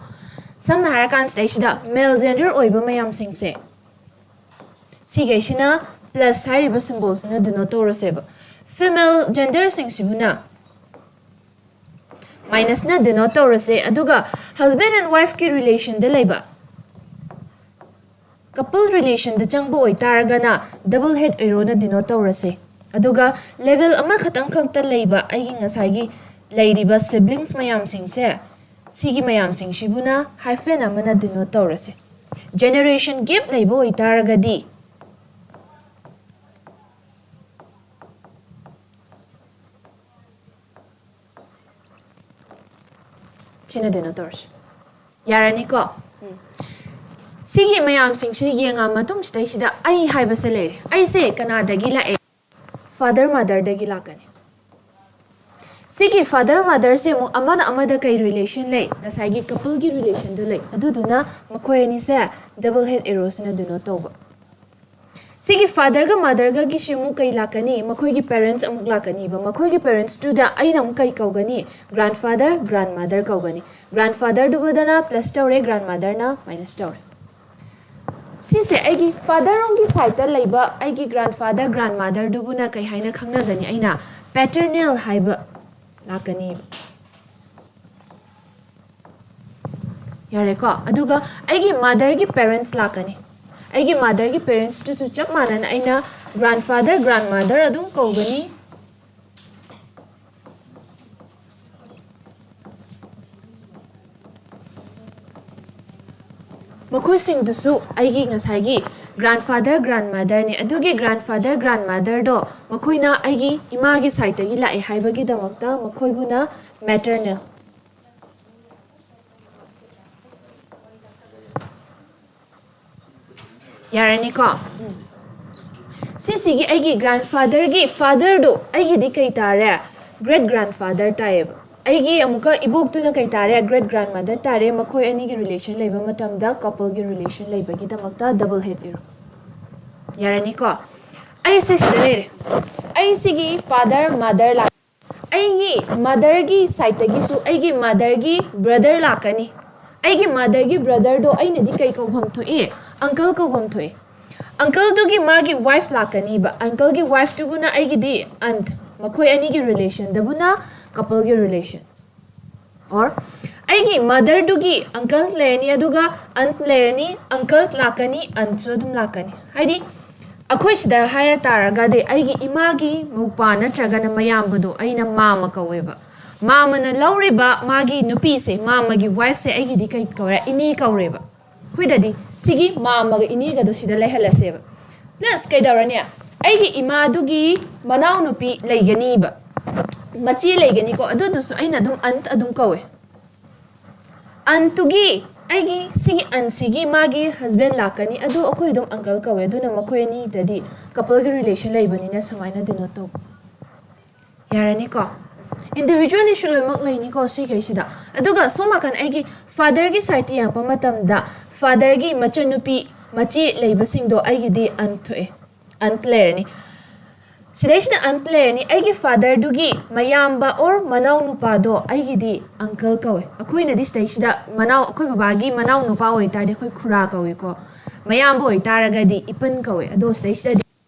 ꯁꯝꯅ ꯍꯥꯏꯔꯀꯥꯟꯁꯤꯗ ꯁꯤꯗ ꯃꯦꯜ ꯖꯦꯟꯗꯔ ꯑꯣꯏꯕ ꯃꯌꯥꯝꯁꯤꯡꯁꯦ ꯁꯤꯈꯩꯁꯤꯅ ꯄ꯭ꯂꯁ ꯍꯥꯏꯔꯤꯕ ꯁꯤꯝꯕꯣꯜꯁꯤꯅ ꯗꯤꯅꯣꯠ ꯇꯧꯔꯁꯦꯕ꯫ ꯐꯤꯃꯦꯜ ꯖꯦꯟꯗꯔꯁꯤꯡꯁꯤꯕꯨꯅ ꯃꯥꯏꯅꯁꯅ ꯗꯤꯅꯣꯠ ꯇꯧꯔꯁꯦ꯫ ꯑꯗꯨꯒ ꯍꯁꯕꯦꯟ ꯑꯦꯟ ꯋꯥꯏꯐꯀꯤ ꯔꯤꯂꯦꯁꯟꯗ ꯂꯩꯕ ꯀꯄꯜ ꯔꯤꯂꯦꯁꯟꯗ ꯆꯪꯕ ꯑꯣꯏꯇꯥꯔꯒꯅ ꯗꯕꯜ ꯍꯦꯠ ꯑꯦꯔꯣꯅ ꯗꯤꯅꯣꯠ ꯇꯧꯔꯁꯦ꯫ ꯑꯗꯨꯒ ꯂꯦꯚꯦꯜ ꯑꯃꯈꯛꯇꯪ ꯈꯛꯇ ꯂꯩꯕ ꯑꯩꯒꯤ ꯉꯁꯥꯏꯒꯤ ꯂꯩꯔꯤꯕ ꯁꯤꯕ꯭ꯂꯤꯡꯁ ꯃꯌꯥꯝꯁꯤꯡꯁꯦ ꯁꯤꯒꯤ ꯃꯌꯥꯝꯁꯤꯡꯁꯤꯕꯨꯅ ꯍꯥꯏꯐꯦꯟ ꯑꯃꯅ ꯗꯤꯅꯣꯠ ꯇꯧꯔꯁꯦ꯫ ꯖꯦꯅꯦꯔꯦꯁꯟ ꯒꯦꯞ ꯂꯩꯕ ꯑꯣꯏꯇꯥꯔꯒꯗꯤ ꯁꯤꯅ ꯗꯤꯅꯣꯠ ꯇꯧꯔꯁꯤ꯫ ꯌꯥꯔꯅꯤꯀꯣ? ꯎꯝ꯫ ꯁꯤꯒꯤ ꯃꯌꯥꯝꯁꯤꯡꯁꯤ ꯌꯦꯡꯉ ꯃꯇꯨꯡꯁꯤꯗꯩꯁꯤꯗ ꯑꯩ ꯍꯥꯏꯕꯁꯦ ꯂꯩꯔꯦ꯫ ꯑꯩꯁꯦ ꯀꯅꯥꯗꯒꯤ ꯂꯥꯛꯑꯦ? ꯐꯥꯗꯔ ꯃꯥꯗꯔꯗꯒꯤ ꯂꯥꯛꯀꯅꯤ꯫ ꯁꯤꯒꯤ ꯐꯥꯗꯔ ꯃꯥꯗꯔꯁꯦ ꯑꯃꯨꯛ ꯑꯃꯅ ꯑꯃꯗ ꯀꯩ ꯔꯤꯂꯦꯁꯟ ꯂꯩ? ꯉꯁꯥꯏꯒꯤ ꯀꯄꯜꯒꯤ ꯔꯤꯂꯦꯁꯟꯗꯨ ꯂꯩ꯫ ꯑꯗꯨꯗꯨꯅ ꯃꯈꯣꯏ ꯑꯅꯤꯁꯦ ꯗꯕꯜ ꯍꯦꯠ ꯑꯦꯔꯣꯁꯤꯅ ꯗꯤꯅꯣꯠ ꯇꯧꯕ꯫ ꯁꯤꯒꯤ ꯐꯥꯗꯔꯒ ꯃꯥꯗꯔꯒꯒꯤꯁꯤ ꯑꯃꯨꯛ ꯀꯩ ꯂꯥꯛꯀꯅꯤ? ꯃꯈꯣꯏꯒꯤ ꯄꯦꯔꯦꯟꯁ ꯑꯃꯨꯛ ꯂꯥꯛꯀꯅꯤꯕ꯫ ꯃꯈꯣꯏꯒꯤ ꯄꯦꯔꯦꯟꯁꯇꯨꯗ ꯑꯩꯅ ꯑꯃꯨꯛ ꯀꯩ ꯀꯧꯒꯅꯤ? ꯒ꯭ꯔꯥꯟꯐꯥꯗꯔ, ꯒ꯭ꯔꯥꯟꯃꯥꯗꯔ ꯀꯧꯒꯅꯤ꯫ ꯒ꯭ꯔꯥꯟꯐꯥꯗꯔꯗꯨꯕꯨꯗꯅ ꯄ꯭ꯂꯁ ꯇꯧꯔꯦ, ꯒ꯭ꯔꯥꯟꯃꯥꯗꯔꯅ ꯃꯥꯏꯅꯁ ꯇꯧꯔꯦ꯫ ꯁꯤꯁꯦ ꯑꯩꯒꯤ ꯐꯥꯗꯔ ꯔꯣꯝꯒꯤ ꯁꯥꯏꯗꯇ ꯂꯩꯕ ꯑꯩꯒꯤ ꯒ꯭ꯔꯥꯟꯐꯥꯗꯔ, ꯒ꯭ꯔꯥꯟꯃꯥꯗꯔꯗꯨꯕꯨꯅ ꯀꯩ ꯍꯥꯏꯅ ꯈꯪꯅꯒꯅꯤ? ꯑꯩꯅ ꯄꯦꯇꯔꯅꯦꯜ ꯍꯥꯏꯕ ꯂꯥꯛꯀꯅꯤꯕ꯫ ꯌꯥꯔꯦꯀꯣ? ꯑꯗꯨꯒ ꯑꯩꯒꯤ ꯃꯥꯗꯔꯒꯤ ꯄꯦꯔꯦꯟꯁ ꯂꯥꯛꯀꯅꯤ꯫ ꯑꯩꯒꯤ ꯃꯥꯗꯔꯒꯤ ꯄꯦꯔꯦꯟꯁꯇꯨꯁꯨ ꯆꯞ ꯃꯥꯟꯅꯅ ꯑꯩꯅ ꯒ꯭ꯔꯥꯟꯐꯥꯗꯔ, ꯒ꯭ꯔꯥꯟꯃꯥꯗꯔ ꯑꯗꯨꯝ ꯀꯧꯒꯅꯤ꯫ ꯃꯈꯣꯏꯁꯤꯡꯗꯨꯁꯨ ꯑꯩꯒꯤ ꯉꯁꯥꯏꯒꯤ Grandfather, grandmotherꯅꯤ꯫ ꯑꯗꯨꯒꯤ grandfather, grandmotherꯗꯣ ꯃꯈꯣꯏꯅ ꯑꯩꯒꯤ ꯏꯃꯥꯒꯤ sideꯇꯒꯤ ꯂꯥꯛꯑꯦ ꯍꯥꯏꯕꯒꯤꯗꯃꯛꯇ ꯃꯈꯣꯏꯕꯨꯅ maternal꯫ ꯌꯥꯔꯅꯤꯀꯣ? ꯎꯝ꯫ ꯁꯤꯁꯤꯒꯤ ꯑꯩꯒꯤ grandfatherꯒꯤ fatherꯗꯣ ꯑꯩꯒꯤꯗꯤ ꯀꯩ ꯇꯥꯔꯦ? Great grandfather ꯇꯥꯏꯌꯦꯕ꯫ ꯑꯩꯒꯤ ꯑꯃꯨꯛꯀ ꯏꯕꯣꯛꯇꯨꯅ ꯀꯩ ꯇꯥꯔꯦ? Great grandmother ꯇꯥꯔꯦ꯫ ꯃꯈꯣꯏ ꯑꯅꯤꯒꯤ relation ꯂꯩꯕ ꯃꯇꯝꯗ coupleꯒꯤ relation ꯂꯩꯕꯒꯤꯗꯃꯛꯇ double head ꯏꯔꯣ꯫ ꯌꯥꯔꯅꯤꯀꯣ? ꯑꯩ ꯁꯤꯁꯤꯗ ꯂꯩꯔꯦ꯫ ꯑꯩ ꯁꯤꯒꯤ father, mother ꯂꯥꯛ-, ꯑꯩꯒꯤ motherꯒꯤ sideꯇꯒꯤꯁꯨ ꯑꯩꯒꯤ motherꯒꯤ brother ꯂꯥꯛꯀꯅꯤ꯫ ꯑꯩꯒꯤ motherꯒꯤ brotherꯗꯣ ꯑꯩꯅꯗꯤ ꯀꯩ ꯀꯧꯐꯝ ꯊꯣꯛꯏ? Uncle ꯀꯧꯐꯝ ꯊꯣꯛꯏ꯫ Uncleꯗꯨꯒꯤ ꯃꯥꯒꯤ wife ꯂꯥꯛꯀꯅꯤꯕ꯫ Uncleꯒꯤ wifeꯇꯨꯕꯨꯅ ꯑꯩꯒꯤꯗꯤ aunt꯫ ꯃꯈꯣꯏ ꯑꯅꯤꯒꯤ relationꯗꯕꯨꯅ coupleꯒꯤ relation꯫ Or ꯑꯩꯒꯤ motherꯗꯨꯒꯤ uncle ꯂꯩꯔꯅꯤ, ꯑꯗꯨꯒ aunt ꯂꯩꯔꯅꯤ, uncle ꯂꯥꯛꯀꯅꯤ, auntꯁꯨ ꯑꯗꯨꯝ ꯂꯥꯛꯀꯅꯤ꯫ ꯍꯥꯏꯗꯤ ꯑꯩꯈꯣꯏ ꯁꯤꯗ ꯍꯥꯏꯔ ꯇꯥꯔꯒꯗꯤ ꯑꯩꯒꯤ ꯏꯃꯥꯒꯤ ꯃꯧꯄ꯭ꯋꯥ ꯅꯠꯇ꯭ꯔꯒꯅ ꯃꯌꯥꯝꯕꯗꯣ ꯑꯩꯅ ꯃꯥꯃ ꯀꯧꯋꯦꯕ꯫ ꯃꯥꯃꯅ ꯂꯧꯔꯤꯕ ꯃꯥꯒꯤ ꯅꯨꯄꯤꯁꯦ, ꯃꯥꯃꯒꯤ wifeꯁꯦ ꯑꯩꯒꯤꯗꯤ ꯀꯩ ꯀꯧꯔꯦ? ꯏꯅꯦ ꯀꯧꯔꯦꯕ꯫ ꯑꯩꯈꯣꯏꯗꯗꯤ ꯁꯤꯒꯤ ꯃꯥꯃꯒ ꯏꯅꯦꯒꯗꯣ ꯁꯤꯗ ꯂꯩꯍꯜꯂꯁꯦꯕ꯫ Plus ꯀꯩꯗꯧꯔꯅꯤ? ꯑꯩꯒꯤ ꯏꯃꯥꯗꯨꯒꯤ ꯃꯅꯥꯎꯅꯨꯄꯤ ꯂꯩꯒꯅꯤꯕ, ꯃꯆꯦ ꯂꯩꯒꯅꯤꯀꯣ, ꯑꯗꯨꯗꯨꯁꯨ ꯑꯩꯅ ꯑꯗꯨꯝ aunt ꯑꯗꯨꯝ ꯀꯧꯋꯦ꯫ Auntꯇꯨꯒꯤ, ꯑꯩꯒꯤ ꯁꯤꯒꯤ auntꯁꯤꯒꯤ ꯃꯥꯒꯤ husband ꯂꯥꯛꯀꯅꯤ, ꯑꯗꯨ ꯑꯩꯈꯣꯏ ꯑꯗꯨꯝ uncle ꯀꯧꯋꯦ꯫ ꯑꯗꯨꯅ ꯃꯈꯣꯏ ꯑꯅꯤꯗꯗꯤ coupleꯒꯤ relation ꯂꯩꯕꯅꯤꯅ ꯁꯨꯃꯥꯏꯅ denote ꯇꯧꯕ꯫ ꯌꯥꯔꯅꯤꯀꯣ? Individuallyꯁꯨ ꯂꯣꯏꯅꯃꯛ ꯂꯩꯅꯤꯀꯣ ꯁꯤꯈꯩꯁꯤꯗ꯫ ꯑꯗꯨꯒ ꯁꯣꯝ ꯅꯥꯀꯟ ꯑꯩꯒꯤ fatherꯒꯤ sideꯇ ꯌꯦꯡꯉꯛꯄ ꯃꯇꯝꯗ fatherꯒꯤ ꯃꯆꯟꯅꯨꯄꯤ, ꯃꯆꯦ ꯂꯩꯕꯁꯤꯡꯗꯣ ꯑꯩꯒꯤꯗꯤ aunt ꯊꯣꯛꯑꯦ, aunt ꯂꯩꯔꯅꯤ꯫ ꯁꯤꯗꯩꯁꯤꯗ aunt ꯂꯩꯔꯅꯤ꯫ ꯑꯩꯒꯤ fatherꯗꯨꯒꯤ ꯃꯌꯥꯝꯕ or ꯃꯅꯥꯎ ꯅꯨꯄꯥꯗꯣ ꯑꯩꯒꯤꯗꯤ uncle ꯀꯧꯋꯦ꯫ ꯑꯩꯈꯣꯏꯅꯗꯤ ꯁꯤꯗꯩꯁꯤꯗ ꯃꯅꯥꯎ, ꯑꯩꯈꯣꯏ ꯕꯕꯥꯒꯤ ꯃꯅꯥꯎ ꯅꯨꯄꯥ ꯑꯣꯏꯇꯥꯔꯗꯤ ꯑꯩꯈꯣꯏ ꯈꯨꯔꯥ ꯀꯧꯋꯦꯀꯣ꯫ ꯃꯌꯥꯝꯕ ꯑꯣꯏꯇꯥꯔꯒꯗꯤ ꯏꯄꯟ ꯀꯧꯋꯦ꯫ ꯑꯗꯣ ꯁꯤꯗꯩꯁꯤꯗꯗꯤ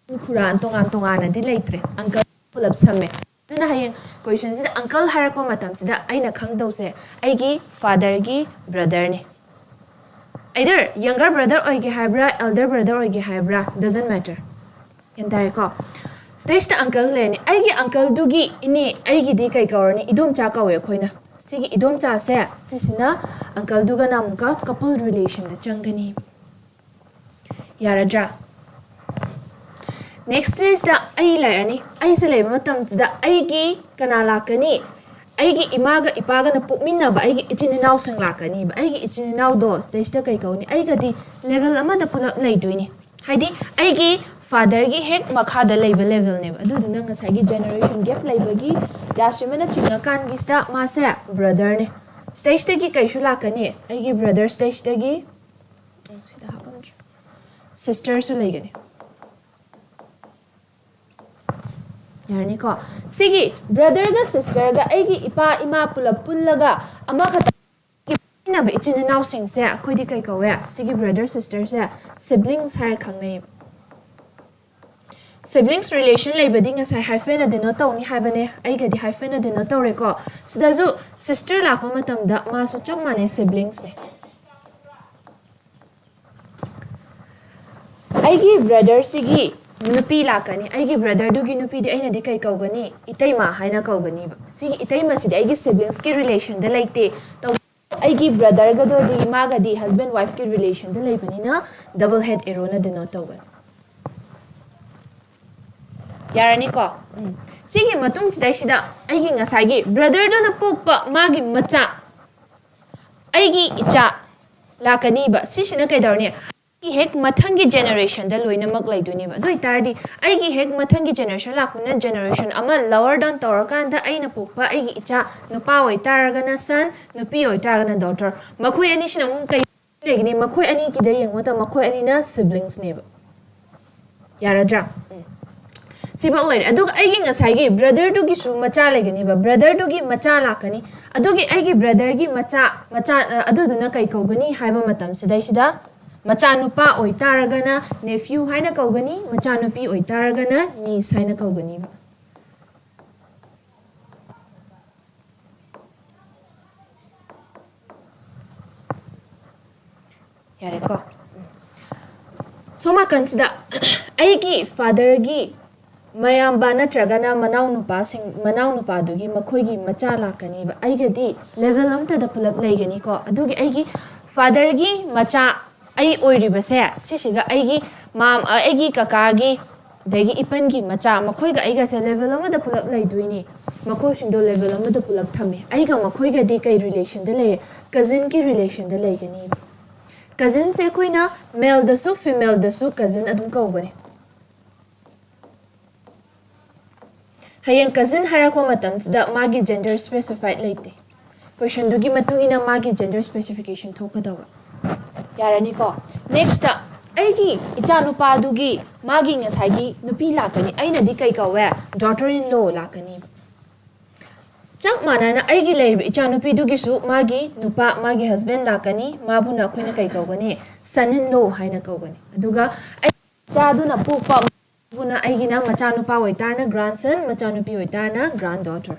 ꯈꯨꯔꯥ ꯇꯣꯉꯥꯟ ꯇꯣꯉꯥꯟꯅꯗꯤ ꯂꯩꯇ꯭ꯔꯦ, uncle ꯄꯨꯂꯞ ꯁꯝꯃꯦ꯫ ꯑꯗꯨꯅ ꯍꯌꯦꯡ questionꯁꯤꯗ uncle ꯍꯥꯏꯔꯛꯄ ꯃꯇꯝꯁꯤꯗ ꯑꯩꯅ ꯈꯪꯗꯧꯁꯦ ꯑꯩꯒꯤ fatherꯒꯤ brotherꯅꯤ꯫ Either younger brother ꯑꯣꯏꯒꯦ ꯍꯥꯏꯕ꯭ꯔꯥ, elder brother ꯑꯣꯏꯒꯦ ꯍꯥꯏꯕ꯭ꯔꯥ, doesn't matter꯫ ꯒ꯭ꯌꯥꯟ ꯇꯥꯔꯦꯀꯣ? ꯁꯤꯗꯩꯁꯤꯗ uncle ꯂꯩꯔꯅꯤ꯫ ꯑꯩꯒꯤ uncleꯗꯨꯒꯤ ꯏꯅꯦ, ꯑꯩꯒꯤꯗꯤ ꯀꯩ ꯀꯧꯔꯅꯤ? ꯏꯗꯣꯝꯆꯥ ꯀꯧꯋꯦ ꯑꯩꯈꯣꯏꯅ꯫ ꯁꯤꯒꯤ ꯏꯗꯣꯝꯆꯥꯁꯦ, ꯁꯤꯁꯤꯅ uncleꯗꯨꯒꯅ ꯑꯃꯨꯛꯀ couple relationꯗ ꯆꯪꯒꯅꯤ꯫ ꯌꯥꯔꯗ꯭ꯔꯥ? Next stage ꯇ ꯑꯩ ꯂꯩꯔꯅꯤ꯫ ꯑꯩꯁꯦ ꯂꯩꯕ ꯃꯇꯝꯁꯤꯗ ꯑꯩꯒꯤ ꯀꯅꯥ ꯂꯥꯛꯀꯅꯤ? ꯑꯩꯒꯤ ꯏꯃꯥꯒ ꯏꯄꯥꯒꯅ ꯄꯣꯛꯃꯤꯟꯅꯕ ꯑꯩꯒꯤ ꯏꯆꯤꯟ ꯏꯅꯥꯎꯁꯤꯡ ꯂꯥꯛꯀꯅꯤꯕ꯫ ꯑꯩꯒꯤ ꯏꯆꯤꯟ ꯏꯅꯥꯎꯗꯣ ꯁꯤꯗꯩꯁꯤꯗ ꯀꯩ ꯀꯧꯅꯤ? ꯑꯩꯒꯗꯤ level ꯑꯃꯗ ꯄꯨꯂꯞ ꯂꯩꯗꯣꯏꯅꯤ꯫ ꯍꯥꯏꯗꯤ ꯑꯩꯒꯤ father ꯒꯤ ꯍꯦꯛ ꯃꯈꯥꯗ ꯂꯩꯕ level ꯅꯦꯕ꯫ ꯑꯗꯨꯗꯨꯅ ꯉꯁꯥꯏꯒꯤ generation gap ꯂꯩꯕꯒꯤ ꯌꯥꯁꯤꯃꯅ ꯆꯤꯡꯉꯀꯥꯟꯒꯤꯁꯤꯗ ꯃꯥꯁꯦ brother ꯅꯦ꯫ ꯁꯤꯗꯩꯁꯤꯗꯒꯤ ꯀꯩꯁꯨ ꯂꯥꯛꯀꯅꯤ? ꯑꯩꯒꯤ brother ꯁꯤꯗꯩꯁꯤꯗꯒꯤ, ꯎꯝ, ꯁꯤꯗ ꯍꯥꯞꯄꯝꯗ꯭ꯔꯦ꯫ Sister ꯁꯨ ꯂꯩꯒꯅꯤ꯫ ꯌꯥꯔꯅꯤꯀꯣ? ꯁꯤꯒꯤ brother ꯒ sister ꯒ ꯑꯩꯒꯤ ꯏꯄꯥ ꯏꯃꯥ ꯄꯨꯂꯞ ꯄꯨꯜꯂꯒ ꯑꯃꯈꯛꯇ ꯄꯣꯛꯃꯤꯟꯅꯕ ꯏꯆꯤꯟ ꯏꯅꯥꯎꯁꯤꯡꯁꯦ ꯑꯩꯈꯣꯏꯗꯤ ꯀꯩ ꯀꯧꯋꯦ? ꯁꯤꯒꯤ brother sister ꯁꯦ siblings ꯍꯥꯏꯔ ꯈꯪꯅꯩꯌꯦꯕ꯫ Siblings relation ꯂꯩꯕꯗꯤ ꯉꯁꯥꯏ hyphen ꯅ denote ꯇꯧꯅꯤ ꯍꯥꯏꯕꯅꯦ, ꯑꯩꯒꯗꯤ hyphen ꯅ denote ꯇꯧꯔꯦꯀꯣ꯫ ꯁꯤꯗꯁꯨ sister ꯂꯥꯛꯄ ꯃꯇꯝꯗ ꯃꯥꯁꯨ ꯆꯞ ꯃꯥꯟꯅꯩ, siblings ꯅꯦ꯫ ꯑꯩꯒꯤ brother ꯁꯤꯒꯤ ꯅꯨꯄꯤ ꯂꯥꯛꯀꯅꯤ꯫ ꯑꯩꯒꯤ brother ꯗꯨꯒꯤ ꯅꯨꯄꯤꯗꯤ ꯑꯩꯅꯗꯤ ꯀꯩ ꯀꯧꯒꯅꯤ? ꯏꯇꯩꯃ ꯍꯥꯏꯅ ꯀꯧꯒꯅꯤꯕ꯫ ꯁꯤꯒꯤ ꯏꯇꯩꯃꯁꯤꯗꯤ ꯑꯩꯒꯤ siblings ꯀꯤ relation ꯗ ꯂꯩꯇꯦ꯫ ꯇꯧ-, ꯑꯩꯒꯤ brother ꯒꯗꯨꯗꯤ ꯃꯥꯒꯗꯤ husband wife ꯀꯤ relation ꯗ ꯂꯩꯕꯅꯤꯅ double head arrow ꯅ denote ꯇꯧꯒꯅꯤ꯫ ꯌꯥꯔꯅꯤꯀꯣ? ꯎꯝ꯫ ꯁꯤꯒꯤ ꯃꯇꯨꯡꯁꯤꯗꯩꯁꯤꯗ ꯑꯩꯒꯤ ꯉꯁꯥꯏꯒꯤ brother ꯗꯨꯅ ꯄꯣꯛꯄ ꯃꯥꯒꯤ ꯃꯆꯥ, ꯑꯩꯒꯤ ꯏꯆꯥ ꯂꯥꯛꯀꯅꯤꯕ꯫ ꯁꯤꯁꯤꯅ ꯀꯩꯗꯧꯔꯅꯤ? ꯑꯩꯒꯤ ꯍꯦꯛ ꯃꯊꯪꯒꯤ generation ꯗ ꯂꯣꯏꯅꯃꯛ ꯂꯩꯗꯣꯏꯅꯦꯕ꯫ ꯑꯗꯨ ꯑꯣꯏꯇꯥꯔꯗꯤ ꯑꯩꯒꯤ ꯍꯦꯛ ꯃꯊꯪꯒꯤ generation ꯂꯥꯛꯄꯅ generation ꯑꯃ lower down ꯇꯧꯔꯀꯥꯟꯗ ꯑꯩꯅ ꯄꯣꯛꯄ ꯑꯩꯒꯤ ꯏꯆꯥ ꯅꯨꯄꯥ ꯑꯣꯏꯇꯥꯔꯒꯅ son, ꯅꯨꯄꯤ ꯑꯣꯏꯇꯥꯔꯒꯅ daughter꯫ ꯃꯈꯣꯏ ꯑꯅꯤꯁꯤꯅ ꯑꯃꯨꯛ ꯀꯩ ꯂꯩꯒꯅꯤ? ꯃꯈꯣꯏ ꯑꯅꯤꯒꯤꯗ ꯌꯦꯡꯕ ꯃꯇꯝꯗ ꯃꯈꯣꯏ ꯑꯅꯤꯅ siblings ꯅꯦꯕ꯫ ꯌꯥꯔꯗ꯭ꯔꯥ? ꯎꯝ꯫ ꯁꯤꯐꯧ ꯂꯩꯔꯦ꯫ ꯑꯗꯨꯒ ꯑꯩꯒꯤ ꯉꯁꯥꯏꯒꯤ brother ꯗꯨꯒꯤꯁꯨ ꯃꯆꯥ ꯂꯩꯒꯅꯤꯕ꯫ Brother ꯗꯨꯒꯤ ꯃꯆꯥ ꯂꯥꯛꯀꯅꯤ꯫ ꯑꯗꯨꯒꯤ ꯑꯩꯒꯤ brother ꯒꯤ ꯃꯆꯥ, ꯃꯆꯥ, ꯑ, ꯑꯗꯨꯗꯨꯅ ꯀꯩ ꯀꯧꯒꯅꯤ ꯍꯥꯏꯕ ꯃꯇꯝꯁꯤꯗꯩꯁꯤꯗ, ꯃꯆꯥ ꯅꯨꯄꯥ ꯑꯣꯏꯇꯥꯔꯒꯅ nephew ꯍꯥꯏꯅ ꯀꯧꯒꯅꯤ, ꯃꯆꯥ ꯅꯨꯄꯤ ꯑꯣꯏꯇꯥꯔꯒꯅ niece ꯍꯥꯏꯅ ꯀꯧꯒꯅꯤꯕ꯫ ꯌꯥꯔꯦꯀꯣ? ꯁꯣꯝ ꯅꯥꯀꯟꯁꯤꯗ ꯑꯩꯒꯤ father ꯒꯤ ꯃꯌꯥꯝꯕ ꯅꯠꯇ꯭ꯔꯒꯅ ꯃꯅꯥꯎꯅꯨꯄꯥꯁꯤꯡ, ꯃꯅꯥꯎꯅꯨꯄꯥꯗꯨꯒꯤ ꯃꯈꯣꯏꯒꯤ ꯃꯆꯥ ꯂꯥꯛꯀꯅꯤꯕ꯫ ꯑꯩꯒꯗꯤ level ꯑꯝꯇꯗ ꯄꯨꯂꯞ ꯂꯩꯒꯅꯤꯀꯣ꯫ ꯑꯗꯨꯒꯤ ꯑꯩꯒꯤ father ꯒꯤ ꯃꯆꯥ ꯑꯩ ꯑꯣꯏꯔꯤꯕꯁꯦ ꯁꯤꯁꯤꯒ ꯑꯩꯒꯤ ꯃꯥꯝ ꯑꯩꯒꯤ ꯀꯀꯥꯒꯤ ꯑꯗꯒꯤ ꯏꯄꯟꯒꯤ ꯃꯆꯥ ꯃꯈꯣꯏꯒ ꯑꯩꯒꯁꯦ level ꯑꯃꯗ ꯄꯨꯂꯞ ꯂꯩꯗꯣꯏꯅꯤ꯫ ꯃꯈꯣꯏꯁꯤꯡꯗꯣ level ꯑꯃꯗ ꯄꯨꯂꯞ ꯊꯝꯃꯦ꯫ ꯑꯩꯒ ꯃꯈꯣꯏꯒꯗꯤ ꯀꯩ relationꯗ ꯂꯩꯌꯦ? Cousinꯒꯤ relationꯗ ꯂꯩꯒꯅꯤ꯫ Cousinꯁꯦ ꯑꯩꯈꯣꯏꯅ maleꯗꯁꯨ femaleꯗꯁꯨ cousin ꯑꯗꯨꯝ ꯀꯧꯒꯅꯤ꯫ ꯍꯌꯦꯡ cousin ꯍꯥꯏꯔꯛꯄ ꯃꯇꯝꯁꯤꯗ ꯃꯥꯒꯤ gender specified ꯂꯩꯇꯦ꯫ Questionꯗꯨꯒꯤ ꯃꯇꯨꯡ ꯏꯟꯅ ꯃꯥꯒꯤ gender specification ꯊꯣꯛꯀꯗꯧꯕ꯫ ꯌꯥꯔꯅꯤꯀꯣ? Next, ꯑꯩꯒꯤ ꯏꯆꯥꯅꯨꯄꯥꯗꯨꯒꯤ ꯃꯥꯒꯤ ꯉꯁꯥꯏꯒꯤ ꯅꯨꯄꯤ ꯂꯥꯛꯀꯅꯤ꯫ ꯑꯩꯅꯗꯤ ꯀꯩ ꯀꯧꯋꯦ? Daughter in law ꯂꯥꯛꯀꯅꯤ꯫ ꯆꯞ ꯃꯥꯟꯅꯅ ꯑꯩꯒꯤ ꯂꯩꯔꯤꯕ ꯏꯆꯥꯅꯨꯄꯤꯗꯨꯒꯤꯁꯨ ꯃꯥꯒꯤ ꯅꯨꯄꯥ, ꯃꯥꯒꯤ husband ꯂꯥꯛꯀꯅꯤ꯫ ꯃꯥꯕꯨꯅ ꯑꯩꯈꯣꯏꯅ ꯀꯩ ꯀꯧꯒꯅꯤ? Son in law ꯍꯥꯏꯅ ꯀꯧꯒꯅꯤ꯫ ꯑꯗꯨꯒ ꯑꯩ ꯏꯆꯥꯗꯨꯅ ꯄꯣꯛꯄ ꯕꯨꯅ ꯑꯩꯒꯤꯅ ꯃꯆꯥꯅꯨꯄꯥ ꯑꯣꯏꯇꯥꯔꯅ grandson, ꯃꯆꯥꯅꯨꯄꯤ ꯑꯣꯏꯇꯥꯔꯅ granddaughter꯫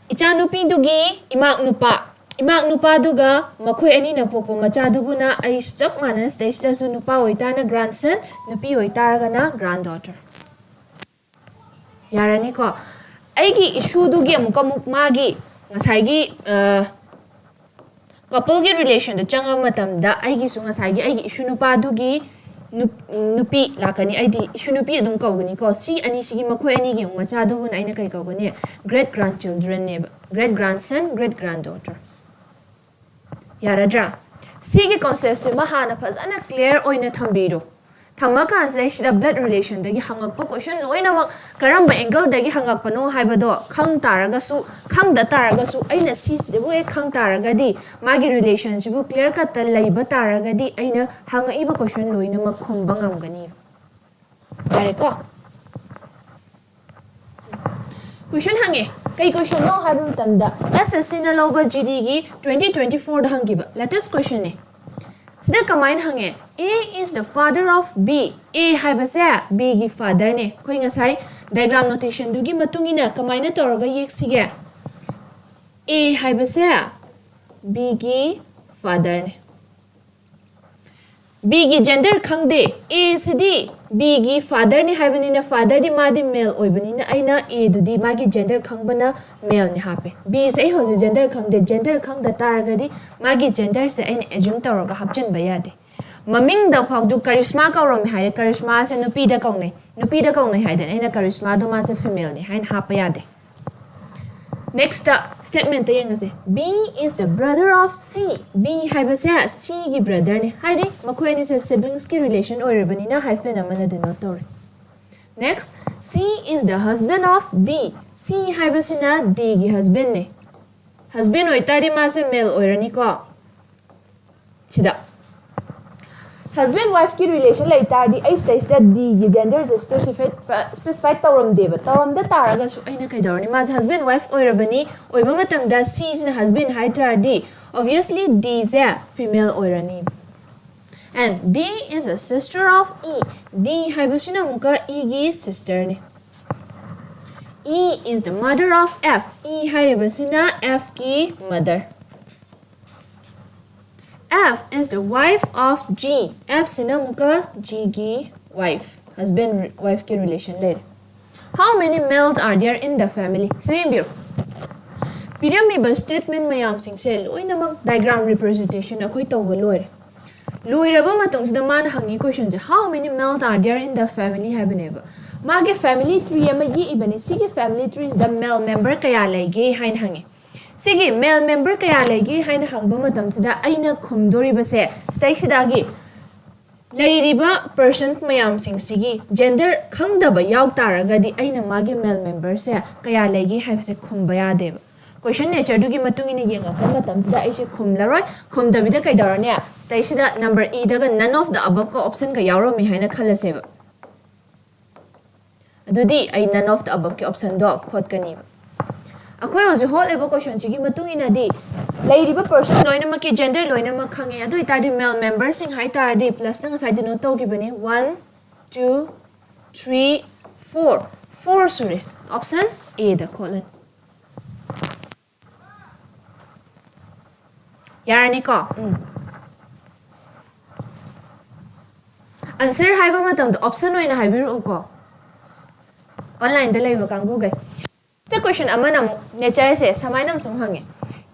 ꯏꯆꯥꯅꯨꯄꯤꯗꯨꯒꯤ ꯏꯃꯥꯛ ꯅꯨꯄꯥ, ꯏꯃꯥꯛ ꯅꯨꯄꯥꯗꯨꯒ ꯃꯈꯣꯏ ꯑꯅꯤꯅ ꯄꯣꯛꯄ ꯃꯆꯥꯗꯨꯕꯨꯅ ꯑꯩ ꯆꯞ ꯃꯥꯟꯅꯅ ꯁꯤꯗꯩꯁꯤꯗꯁꯨ ꯅꯨꯄꯥ ꯑꯣꯏꯇꯥꯔꯅ grandson, ꯅꯨꯄꯤ ꯑꯣꯏꯇꯥꯔꯒꯅ granddaughter꯫ ꯌꯥꯔꯅꯤꯀꯣ? ꯑꯩꯒꯤ ꯏꯁꯨꯗꯨꯒꯤ ꯑꯃꯨꯛꯀ ꯑꯃꯨꯛ ꯃꯥꯒꯤ ꯉꯁꯥꯏꯒꯤ coupleꯒꯤ relationꯗ ꯆꯪꯉꯕ ꯃꯇꯝꯗ ꯑꯩꯒꯤꯁꯨ ꯉꯁꯥꯏꯒꯤ ꯑꯩꯒꯤ ꯏꯁꯨ ꯅꯨꯄꯥꯗꯨꯒꯤ ꯅꯨꯞ- ꯅꯨꯄꯤ ꯂꯥꯛꯀꯅꯤ꯫ ꯑꯩꯗꯤ ꯏꯁꯨ ꯅꯨꯄꯤ ꯑꯗꯨꯝ ꯀꯧꯒꯅꯤꯀꯣ꯫ ꯁꯤ ꯑꯅꯤꯁꯤꯒꯤ ꯃꯈꯣꯏ ꯑꯅꯤꯒꯤ ꯑꯃꯨꯛ ꯃꯆꯥꯗꯨꯕꯨꯅ ꯑꯩꯅ ꯀꯩ ꯀꯧꯒꯅꯤ? Great grandchildrenꯅꯦꯕ꯫ Great grandson, great granddaughter꯫ ꯌꯥꯔꯗ꯭ꯔꯥ? ꯁꯤꯒꯤ conceptꯁꯤꯃ ꯍꯥꯟꯅ ꯐꯖꯅ clear ꯑꯣꯏꯅ ꯊꯝꯕꯤꯔꯣ꯫ ꯊꯝꯃꯀꯥꯟꯁꯤꯗꯩꯁꯤꯗ blood relationꯗꯒꯤ ꯍꯪꯉꯛꯄ question ꯂꯣꯏꯅꯃꯛ ꯀꯔꯝꯕ angleꯗꯒꯤ ꯍꯪꯉꯛꯄꯅꯣ ꯍꯥꯏꯕꯗꯣ ꯈꯪ ꯇꯥꯔꯒꯁꯨ, ꯈꯪꯗ ꯇꯥꯔꯒꯁꯨ, ꯑꯩꯅ ꯁꯤꯁꯤꯗꯕꯨ ꯍꯦꯛ ꯈꯪ ꯇꯥꯔꯒꯗꯤ, ꯃꯥꯒꯤ relationꯁꯤꯕꯨ clear cutꯇ ꯂꯩꯕ ꯇꯥꯔꯒꯗꯤ ꯑꯩꯅ ꯍꯪꯉꯛꯏꯕ question ꯂꯣꯏꯅꯃꯛ ꯈꯨꯝꯕ ꯉꯝꯒꯅꯤ꯫ ꯌꯥꯔꯦꯀꯣ? Question ꯍꯪꯉꯦ꯫ ꯀꯩ questionꯅꯣ ꯍꯥꯏꯕ ꯃꯇꯝꯗ S S Cꯅ ꯂꯧꯕ GDꯒꯤ twenty twenty fourꯗ ꯍꯪꯈꯤꯕ latest questionꯅꯦ꯫ ꯁꯤꯗ ꯀꯃꯥꯏꯅ ꯍꯪꯉꯦ? A is the father of B꯫ A ꯍꯥꯏꯕꯁꯦ Bꯒꯤ fatherꯅꯦ꯫ ꯑꯩꯈꯣꯏ ꯉꯁꯥꯏ diagram notationꯗꯨꯒꯤ ꯃꯇꯨꯡ ꯏꯟꯅ ꯀꯃꯥꯏꯅ ꯇꯧꯔꯒ ꯌꯦꯛꯁꯤꯒꯦ? A ꯍꯥꯏꯕꯁꯦ Bꯒꯤ fatherꯅꯦ꯫ B ꯒꯤ gender ꯈꯪꯗꯦ꯫ A ꯁꯤꯗꯤ B ꯒꯤ father ꯅꯤ ꯍꯥꯏꯕꯅꯤꯅ, father ꯗꯤ ꯃꯥꯗꯤ male ꯑꯣꯏꯕꯅꯤꯅ ꯑꯩꯅ A ꯗꯨꯗꯤ ꯃꯥꯒꯤ gender ꯈꯪꯕꯅ male ꯅꯤ ꯍꯥꯞꯄꯦ꯫ B ꯁꯦ ꯑꯩ ꯍꯧꯖꯤꯛ gender ꯈꯪꯗꯦ꯫ Gender ꯈꯪꯗ ꯇꯥꯔꯒꯗꯤ ꯃꯥꯒꯤ gender ꯁꯦ ꯑꯩꯅ assume ꯇꯧꯔꯒ ꯍꯥꯞꯆꯤꯟꯕ ꯌꯥꯗꯦ꯫ ꯃꯃꯤꯡꯗ ꯐꯥꯎꯗꯨ ꯀꯔꯤꯁꯃꯥ ꯀꯧꯔꯝꯃꯦ ꯍꯥꯏꯔꯦ, ꯀꯔꯤꯁꯃꯥꯁꯦ ꯅꯨꯄꯤꯗ ꯀꯧꯅꯩ, ꯅꯨꯄꯤꯗ ꯀꯧꯅꯩ ꯍꯥꯏꯗꯅ ꯑꯩꯅ ꯀꯔꯤꯁꯃꯥꯗꯣ ꯃꯥꯁꯦ female ꯅꯤ ꯍꯥꯏꯅ ꯍꯥꯞꯄ ꯌꯥꯗꯦ꯫ Next statement ꯇ ꯌꯦꯡꯉꯁꯦ꯫ B is the brother of C꯫ B ꯍꯥꯏꯕꯁꯦ C ꯒꯤ brother ꯅꯤ꯫ ꯍꯥꯏꯗꯤ ꯃꯈꯣꯏ ꯑꯅꯤꯁꯦ siblings ꯀꯤ relation ꯑꯣꯏꯔꯕꯅꯤꯅ hyphen ꯑꯃꯅ denote ꯇꯧꯔꯦ꯫ Next, C is the husband of D꯫ C ꯍꯥꯏꯕꯁꯤꯅ D ꯒꯤ husband ꯅꯦ꯫ Husband ꯑꯣꯏꯇꯥꯔꯗꯤ ꯃꯥꯁꯦ male ꯑꯣꯏꯔꯅꯤꯀꯣ꯫ ꯁꯤꯗ husband wife ꯀꯤ relation ꯂꯩ ꯇꯥꯔꯗꯤ ꯑꯩ ꯁꯤꯗꯩꯁꯤꯗ D ꯒꯤ gender ꯁꯦ specify, specify ꯇꯧꯔꯝꯗꯦꯕ꯫ ꯇꯧꯔꯝꯗ ꯇꯥꯔꯒꯁꯨ ꯑꯩꯅ ꯀꯩꯗꯧꯔꯅꯤ? ꯃꯥꯁꯦ husband wife ꯑꯣꯏꯔꯕꯅꯤ, ꯑꯣꯏꯕ ꯃꯇꯝꯗ C ꯁꯤꯅ husband ꯍꯥꯏ ꯇꯥꯔꯗꯤ obviously D ꯁꯦ female ꯑꯣꯏꯔꯅꯤ꯫ And D is a sister of E꯫ D ꯍꯥꯏꯕꯁꯤꯅ ꯑꯃꯨꯛꯀ E ꯒꯤ sister ꯅꯤ꯫ E is the mother of F꯫ E ꯍꯥꯏꯔꯤꯕꯁꯤꯅ F ꯀꯤ mother꯫ F is the wife of G꯫ F ꯁꯤꯅ ꯑꯃꯨꯛꯀ G ꯒꯤ wife, husband wife ꯀꯤ relation ꯂꯩꯔꯦ꯫ How many males are there in the family? ꯁꯤ ꯌꯦꯡꯕꯤꯌꯨ꯫ ꯄꯤꯔꯝꯃꯤꯕ statement ꯃꯌꯥꯝꯁꯤꯡꯁꯦ ꯂꯣꯏꯅꯃꯛ diagram representation ꯑꯩꯈꯣꯏ ꯇꯧꯕ ꯂꯣꯏꯔꯦ꯫ ꯂꯣꯏꯔꯕ ꯃꯇꯨꯡꯁꯤꯗ ꯃꯥꯅ ꯍꯪꯉꯤ question say, "How many males are there in the family?" ꯍꯥꯏꯕꯅꯦꯕ꯫ ꯃꯥꯒꯤ family tree ꯑꯃ ꯌꯦꯛꯏꯕꯅꯤ꯫ ꯁꯤꯒꯤ family tree ꯁꯤꯗ male member ꯀꯌꯥ ꯂꯩꯒꯦ ꯍꯥꯏꯅ ꯍꯪꯉꯤ꯫ ꯁꯤꯒꯤ male member ꯀꯌꯥ ꯂꯩꯒꯦ ꯍꯥꯏꯅ ꯍꯪꯕ ꯃꯇꯝꯁꯤꯗ ꯑꯩꯅ ꯈꯨꯝꯗꯣꯔꯤꯕꯁꯦ ꯁꯤꯗꯩꯁꯤꯗꯒꯤ ꯂꯩꯔꯤꯕ person ꯃꯌꯥꯝꯁꯤꯡꯁꯤꯒꯤ gender ꯈꯪꯗꯕ ꯌꯥꯎ ꯇꯥꯔꯒꯗꯤ ꯑꯩꯅ ꯃꯥꯒꯤ male member ꯁꯦ ꯀꯌꯥ ꯂꯩꯒꯦ ꯍꯥꯏꯕꯁꯦ ꯈꯨꯝꯕ ꯌꯥꯗꯦꯕ꯫ Question nature ꯗꯨꯒꯤ ꯃꯇꯨꯡ ꯏꯟꯅ ꯌꯦꯡꯉꯛꯄ ꯃꯇꯝꯁꯤꯗ ꯑꯩꯁꯦ ꯈꯨꯝꯂꯔꯣꯏ꯫ ꯈꯨꯝꯗꯕꯤꯗ ꯀꯩꯗꯧꯔꯅꯤ? ꯁꯤꯗꯩꯁꯤꯗ number E ꯗꯒ none of the above ꯀ option ꯒ ꯌꯥꯎꯔꯝꯃꯤ ꯍꯥꯏꯅ ꯈꯜꯂꯁꯦꯕ꯫ ꯑꯗꯨꯗꯤ ꯑꯩ none of the above ꯀꯤ option ꯗꯣ ꯈꯣꯠꯀꯅꯤꯕ꯫ ꯑꯩꯈꯣꯏ ꯍꯧꯖꯤꯛ ꯍꯣꯠꯂꯤꯕ question ꯁꯤꯒꯤ ꯃꯇꯨꯡ ꯏꯟꯅꯗꯤ ꯂꯩꯔꯤꯕ person ꯂꯣꯏꯅꯃꯛꯀꯤ gender ꯂꯣꯏꯅꯃꯛ ꯈꯪꯉꯦ꯫ ꯑꯗꯨ ꯑꯣꯏꯇꯥꯔꯗꯤ male member ꯁꯤꯡ ꯍꯥꯏ ꯇꯥꯔꯗꯤ plus ꯇ ꯉꯁꯥꯏ denote ꯇꯧꯈꯤꯕꯅꯤ꯫ One, two, three, four꯫ Four ꯁꯨꯔꯦ꯫ Option A ꯗ ꯈꯣꯠꯂꯅꯤ꯫ ꯌꯥꯔꯅꯤꯀꯣ? ꯎꯝ꯫ ꯑꯟꯁꯔ ꯍꯥꯏꯕ ꯃꯇꯝꯗ ꯑꯣꯞꯁꯟ ꯑꯣꯏꯅ ꯍꯥꯏꯕꯤꯔꯛꯎꯀꯣ, ꯑꯣꯟꯂꯥꯏꯟꯗ ꯂꯩꯕ ꯀꯥꯡꯕꯨꯈꯩ꯫ ꯁꯤꯗ ꯀꯣꯏꯁꯟ ꯑꯃꯅ ꯑꯃꯨꯛ ꯅꯦꯆꯔꯁꯦ ꯁꯨꯃꯥꯏꯅ ꯑꯃꯁꯨꯡ ꯍꯪꯉꯦ,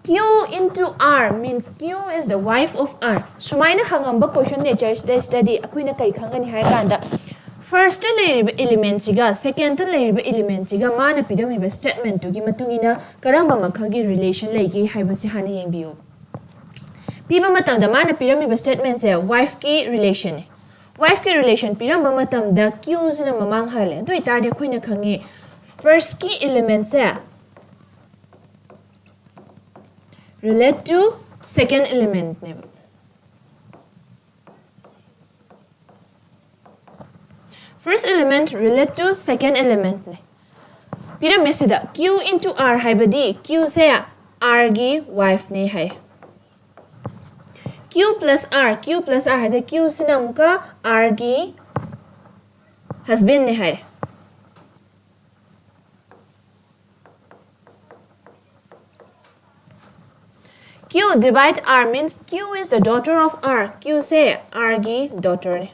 Q into R means Q is the wife of R꯫ ꯁꯨꯃꯥꯏꯅ ꯍꯪꯉꯝꯕ ꯀꯣꯏꯁꯟ ꯅꯦꯆꯔꯁꯤꯗꯩꯁꯤꯗꯗꯤ ꯑꯩꯈꯣꯏꯅ ꯀꯩ ꯈꯪꯒꯅꯤ ꯍꯥꯏꯔ ꯀꯥꯟꯗ, ꯐꯥꯔꯁꯇ ꯂꯩꯔꯤꯕ ꯏꯂꯤꯃꯦꯟꯁꯤꯒ ꯁꯦꯀꯦꯟꯗ ꯂꯩꯔꯤꯕ ꯏꯂꯤꯃꯦꯟꯁꯤꯒ ꯃꯥꯅ ꯄꯤꯔꯝꯃꯤꯕ ꯁ꯭ꯇꯦꯠꯃꯦꯟꯠꯇꯨꯒꯤ ꯃꯇꯨꯡ ꯏꯟꯅ ꯀꯔꯝꯕ ꯃꯈꯜꯒꯤ ꯔꯤꯂꯦꯁꯟ ꯂꯩꯒꯦ ꯍꯥꯏꯕꯁꯤ ꯍꯥꯟꯅ ꯌꯦꯡꯕꯤꯌꯨ꯫ ꯄꯤꯕ ꯃꯇꯝꯗ ꯃꯥꯅ ꯄꯤꯔꯝꯃꯤꯕ ꯁ꯭ꯇꯦꯠꯃꯦꯟꯠꯁꯦ ꯋꯥꯏꯐꯀꯤ ꯔꯤꯂꯦꯁꯟꯅꯤ꯫ ꯋꯥꯏꯐꯀꯤ ꯔꯤꯂꯦꯁꯟ ꯄꯤꯔꯝꯕ ꯃꯇꯝꯗ ꯀ꯭ꯌꯨꯁꯤꯅ ꯃꯃꯥꯡ ꯍꯜꯂꯦ꯫ ꯑꯗꯨ ꯑꯣꯏꯇꯥꯔꯗꯤ ꯑꯩꯈꯣꯏꯅ ꯈꯪꯉꯤ, ꯐꯥꯔꯁꯀꯤ ꯏꯂꯤꯃꯦꯟꯠꯁꯦ relate to second elementꯅꯦꯕ꯫ First element relate to second elementꯅꯦ꯫ ꯄꯤꯔꯝꯃꯦ ꯁꯤꯗ Q into R ꯍꯥꯏꯕꯗꯤ ꯀ꯭ꯌꯨꯁꯦ ꯑꯥꯔꯒꯤ ꯋꯥꯏꯐꯅꯦ ꯍꯥꯏ꯫ Q plus R, Q plus R ꯍꯥꯏꯗꯤ ꯀ꯭ꯌꯨꯁꯤꯅ ꯑꯃꯨꯛꯀ ꯑꯥꯔꯒꯤ ꯍꯁꯕꯦꯟꯅꯦ ꯍꯥꯏꯔꯦ꯫ Q divide R means Q is the daughter of R. ꯀ꯭ꯌꯨꯁꯦ ꯑꯥꯔꯒꯤ ꯗꯣꯇꯔꯅꯦ꯫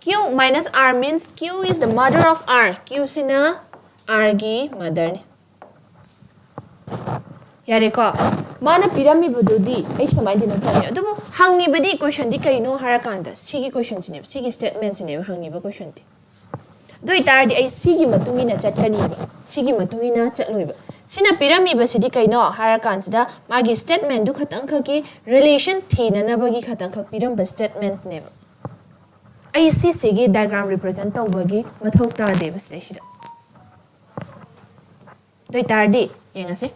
Q minus R means Q is the mother of R. ꯀ꯭ꯌꯨꯁꯤꯅ ꯑꯥꯔꯒꯤ ꯃꯗꯔꯅꯦ꯫ ꯌꯥꯔꯦꯀꯣ? ꯃꯥꯅ ꯄꯤꯔꯝꯃꯤꯕꯗꯨꯗꯤ ꯑꯩ ꯁꯨꯃꯥꯏꯅ ꯗꯤꯅꯣꯠ ꯇꯧꯔꯦ꯫ ꯑꯗꯨꯕꯨ ꯍꯪꯉꯤꯕꯗꯤ ꯀꯣꯏꯁꯟꯗꯤ ꯀꯩꯅꯣ ꯍꯥꯏꯔꯀꯥꯟꯗ ꯁꯤꯒꯤ ꯀꯣꯏꯁꯟꯁꯤꯅꯦꯕ, ꯁꯤꯒꯤ ꯁ꯭ꯇꯦꯠꯃꯦꯟꯁꯤꯅꯦꯕ ꯍꯪꯉꯤꯕ ꯀꯣꯏꯁꯟꯗꯤ꯫ ꯑꯗꯨ ꯑꯣꯏꯇꯥꯔꯗꯤ ꯑꯩ ꯁꯤꯒꯤ ꯃꯇꯨꯡ ꯏꯟꯅ ꯆꯠꯀꯅꯤꯕ, ꯁꯤꯒꯤ ꯃꯇꯨꯡ ꯏꯟꯅ ꯆꯠꯂꯣꯏꯕ꯫ ꯁꯤꯅ ꯄꯤꯔꯝꯃꯤꯕꯁꯤꯗꯤ ꯀꯩꯅꯣ ꯍꯥꯏꯔꯀꯥꯟꯁꯤꯗ ꯃꯥꯒꯤ ꯁ꯭ꯇꯦꯠꯃꯦꯟꯗꯨ ꯈꯇꯪꯈꯛꯀꯤ ꯔꯤꯂꯦꯁꯟ ꯊꯤꯅꯅꯕꯒꯤ ꯈꯇꯪꯈꯛ ꯄꯤꯔꯝꯕ ꯁ꯭ꯇꯦꯠꯃꯦꯟꯠꯅꯦꯕ꯫ ꯑꯩ ꯁꯤꯁꯤꯒꯤ ꯗꯥꯏꯒ꯭ꯔꯥꯝ ꯔꯤꯄ꯭ꯔꯖꯦꯟꯠ ꯇꯧꯕꯒꯤ ꯃꯊꯧ ꯇꯥꯗꯦꯕ ꯁꯤꯗꯩꯁꯤꯗ꯫ ꯑꯗꯨ ꯑꯣꯏꯇꯥꯔꯗꯤ ꯌꯦꯡꯉꯁꯤ꯫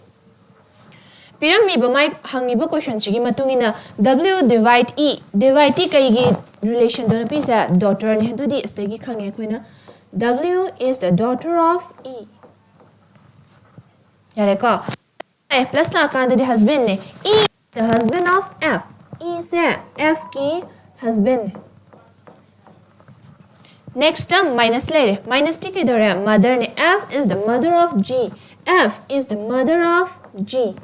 ꯄꯤꯔꯝꯃꯤꯕ ꯃꯥꯏ ꯍꯪꯉꯤꯕ ꯀꯣꯏꯁꯟꯁꯤꯒꯤ ꯃꯇꯨꯡ ꯏꯟꯅ W divide E, divide E ꯀꯩꯒꯤ ꯔꯤꯂꯦꯁꯟꯗꯣ ꯅꯨꯄꯤꯁꯦ ꯗꯣꯇꯔꯅꯦ꯫ ꯑꯗꯨꯗꯤ ꯑꯁꯤꯗꯒꯤ ꯈꯪꯉꯦ ꯑꯩꯈꯣꯏꯅ W is the daughter of E꯫ ꯌꯥꯔꯦꯀꯣ? ꯑꯦ, plus ꯂꯥꯛꯀꯥꯟꯗꯗꯤ ꯍꯁꯕꯦꯟꯅꯦ꯫ E the husband of F꯫ ꯏꯁꯦ ꯑꯦꯐꯀꯤ ꯍꯁꯕꯦꯟꯅꯦ꯫ ꯅꯦꯛꯁꯇ ꯃꯥꯏꯅꯁ ꯂꯩꯔꯦ꯫ ꯃꯥꯏꯅꯁꯇꯤ ꯀꯩꯗꯧꯔꯦ? ꯃꯗꯔꯅꯦ꯫ F is the mother of G. F is the mother of G.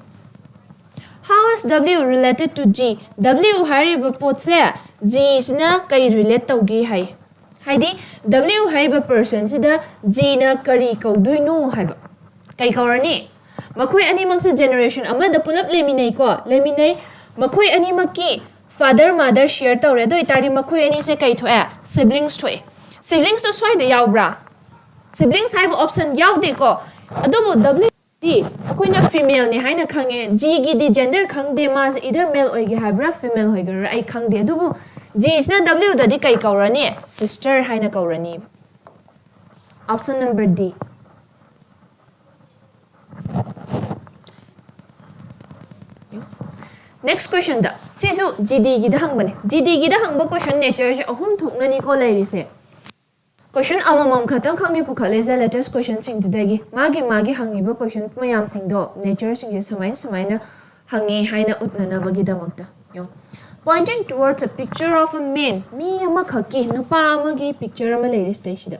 How is W related to G? W ꯍꯥꯏꯔꯤꯕ ꯄꯣꯠꯁꯦ G ꯁꯤꯅ ꯀꯩ relate ꯇꯧꯒꯦ ꯍꯥꯏ? ꯍꯥꯏꯗꯤ W ꯍꯥꯏꯔꯤꯕ personꯁꯤꯗ G ꯅ ꯀꯔꯤ ꯀꯧꯗꯣꯏꯅꯣ ꯍꯥꯏꯕ? ꯀꯩ ꯀꯧꯔꯅꯤ? ꯃꯈꯣꯏ ꯑꯅꯤꯃꯛꯁꯦ generation ꯑꯃꯗ ꯄꯨꯂꯞ ꯂꯩꯃꯤꯟꯅꯩꯀꯣ, ꯂꯩꯃꯤꯟꯅꯩ꯫ ꯃꯈꯣꯏ ꯑꯅꯤꯃꯛꯀꯤ father mother share ꯇꯧꯔꯦ꯫ ꯑꯗꯨ ꯑꯣꯏꯇꯥꯔꯗꯤ ꯃꯈꯣꯏ ꯑꯅꯤꯁꯦ ꯀꯩ ꯊꯣꯛꯑꯦ? Siblings ꯊꯣꯛꯑꯦ꯫ Siblings ꯇꯣ ꯁ꯭ꯋꯥꯏꯗ ꯌꯥꯎꯕ꯭ꯔꯥ? Siblings ꯍꯥꯏꯕ option ꯌꯥꯎꯗꯦꯀꯣ꯫ ꯑꯗꯨꯕꯨ W ꯗꯤ ꯑꯩꯈꯣꯏꯅ female ꯅꯦ ꯍꯥꯏꯅ ꯈꯪꯉꯦ꯫ G ꯒꯤꯗꯤ gender ꯈꯪꯗꯦ, ꯃꯥꯁꯦ either male ꯑꯣꯏꯒꯦ ꯍꯥꯏꯕ꯭ꯔꯥ female ꯑꯣꯏꯒꯦꯔꯥ ꯑꯩ ꯈꯪꯗꯦ꯫ ꯑꯗꯨꯕꯨ G ꯁꯤꯅ W ꯗꯗꯤ ꯀꯩ ꯀꯧꯔꯅꯤ? Sister ꯍꯥꯏꯅ ꯀꯧꯔꯅꯤ꯫ Option number D꯫ Next question ꯗ, ꯁꯤꯁꯨ G D ꯒꯤꯗ ꯍꯪꯕꯅꯦ꯫ G D ꯒꯤꯗ ꯍꯪꯕ question nature ꯁꯦ ꯑꯍꯨꯝ ꯊꯣꯛꯅꯅꯤꯀꯣ ꯂꯩꯔꯤꯁꯦ꯫ Question ꯑꯃꯃꯝ ꯈꯛꯇꯪ ꯈꯪꯗꯤ ꯄꯨꯈꯠꯂꯦꯁꯦ latest question ꯁꯤꯡꯗꯨꯗꯒꯤ꯫ ꯃꯥꯒꯤ ꯃꯥꯒꯤ ꯍꯪꯉꯤꯕ question ꯃꯌꯥꯝꯁꯤꯡꯗꯣ nature ꯁꯤꯡꯁꯦ ꯁꯨꯃꯥꯏꯅ ꯁꯨꯃꯥꯏꯅ ꯍꯪꯉꯤ ꯍꯥꯏꯅ ꯎꯠꯅꯅꯕꯒꯤꯗꯃꯛꯇ꯫ ꯌꯦꯡꯉꯣ꯫ Pointing towards a picture of a man, ꯃꯤ ꯑꯃꯈꯛꯀꯤ, ꯅꯨꯄꯥ ꯑꯃꯒꯤ picture ꯑꯃ ꯂꯩꯔꯦ ꯁꯤꯗꯩꯁꯤꯗ꯫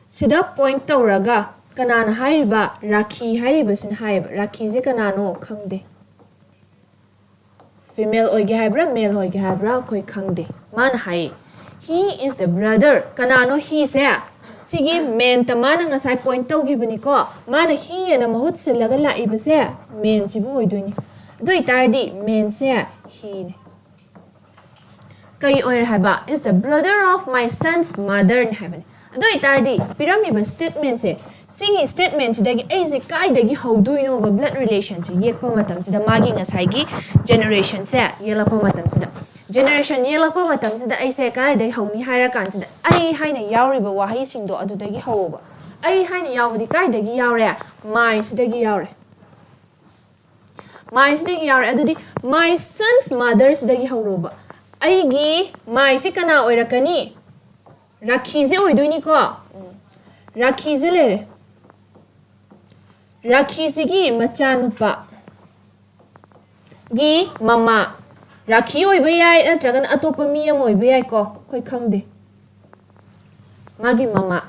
ꯁꯤꯗ point ꯇꯧꯔꯒ ꯀꯅꯥꯅ ꯍꯥꯏꯔꯤꯕ? ꯔꯥꯈꯤ ꯍꯥꯏꯔꯤꯕꯁꯤꯅ ꯍꯥꯏꯌꯦꯕ꯫ ꯔꯥꯈꯤꯁꯦ ꯀꯅꯥꯅꯣ? ꯈꯪꯗꯦ꯫ Female ꯑꯣꯏꯒꯦ ꯍꯥꯏꯕ꯭ꯔꯥ male ꯑꯣꯏꯒꯦ ꯍꯥꯏꯕ꯭ꯔꯥ ꯑꯩꯈꯣꯏ ꯈꯪꯗꯦ꯫ ꯃꯥꯅ ꯍꯥꯏꯌꯦ, "He is the brother." ꯀꯅꯥꯅꯣ he ꯁꯦ? ꯁꯤꯒꯤ man ꯇ ꯃꯥꯅ ꯉꯁꯥꯏ point ꯇꯧꯈꯤꯕꯅꯤꯀꯣ꯫ ꯃꯥꯅ he ꯑꯅ ꯃꯍꯨꯠ ꯁꯤꯜꯂꯒ ꯂꯥꯛꯏꯕꯁꯦ man ꯁꯤꯕꯨ ꯑꯣꯏꯗꯣꯏꯅꯤ꯫ ꯑꯗꯨ ꯑꯣꯏꯇꯥꯔꯗꯤ man ꯁꯦ he ꯅꯦ꯫ ꯀꯩ ꯑꯣꯏꯔꯦ ꯍꯥꯏꯕ? "Is the brother of my son's mother" ꯅꯦ ꯍꯥꯏꯕꯅꯦ꯫ ꯑꯗꯨ ꯑꯣꯏꯇꯥꯔꯗꯤ ꯄꯤꯔꯝꯃꯤꯕ statement ꯁꯦ, ꯁꯤꯒꯤ statement ꯁꯤꯗꯒꯤ ꯑꯩꯁꯦ ꯀꯥꯏꯗꯒꯤ ꯍꯧꯗꯣꯏꯅꯣꯕ blood relation ꯁꯦ ꯌꯦꯛꯄ ꯃꯇꯝꯁꯤꯗ, ꯃꯥꯒꯤ ꯉꯁꯥꯏꯒꯤ generation ꯁꯦ ꯌꯦꯛꯂꯛꯄ ꯃꯇꯝꯁꯤꯗ? Generation ꯌꯦꯛꯂꯛꯄ ꯃꯇꯝꯁꯤꯗ ꯑꯩꯁꯦ ꯀꯗꯥꯏꯗꯒꯤ ꯍꯧꯅꯤ ꯍꯥꯏꯔ ꯀꯥꯟꯁꯤꯗ, ꯑꯩ ꯍꯥꯏꯅ ꯌꯥꯎꯔꯤꯕ ꯋꯥꯍꯩꯁꯤꯡꯗꯣ ꯑꯗꯨꯗꯒꯤ ꯍꯧꯋꯣꯕ꯫ ꯑꯩ ꯍꯥꯏꯅ ꯌꯥꯎꯕꯗꯤ ꯀꯥꯏꯗꯒꯤ ꯌꯥꯎꯔꯦ? My ꯁꯤꯗꯒꯤ ꯌꯥꯎꯔꯦ꯫ My ꯁꯤꯗꯒꯤ ꯌꯥꯎꯔꯦ꯫ ꯑꯗꯨꯗꯤ my son's mother ꯁꯤꯗꯒꯤ ꯍꯧꯔꯣꯕ꯫ ꯑꯩꯒꯤ my ꯁꯤ ꯀꯅꯥ ꯑꯣꯏꯔꯛꯀꯅꯤ? ꯔꯥꯈꯤꯁꯦ ꯑꯣꯏꯗꯣꯏꯅꯤꯀꯣ꯫ ꯎꯝ꯫ ꯔꯥꯈꯤꯁꯦ ꯂꯩꯔꯦ꯫ ꯔꯥꯈꯤꯁꯤꯒꯤ ꯃꯆꯥꯅꯨꯄꯥ ꯒꯤ ꯃꯃꯥ꯫ ꯔꯥꯈꯤ ꯑꯣꯏꯕ ꯌꯥꯏ, ꯅꯠꯇ꯭ꯔꯒꯅ ꯑꯇꯣꯞꯄ ꯃꯤ ꯑꯃ ꯑꯣꯏꯕ ꯌꯥꯏꯀꯣ, ꯑꯩꯈꯣꯏ ꯈꯪꯗꯦ꯫ ꯃꯥꯒꯤ ꯃꯃꯥ꯫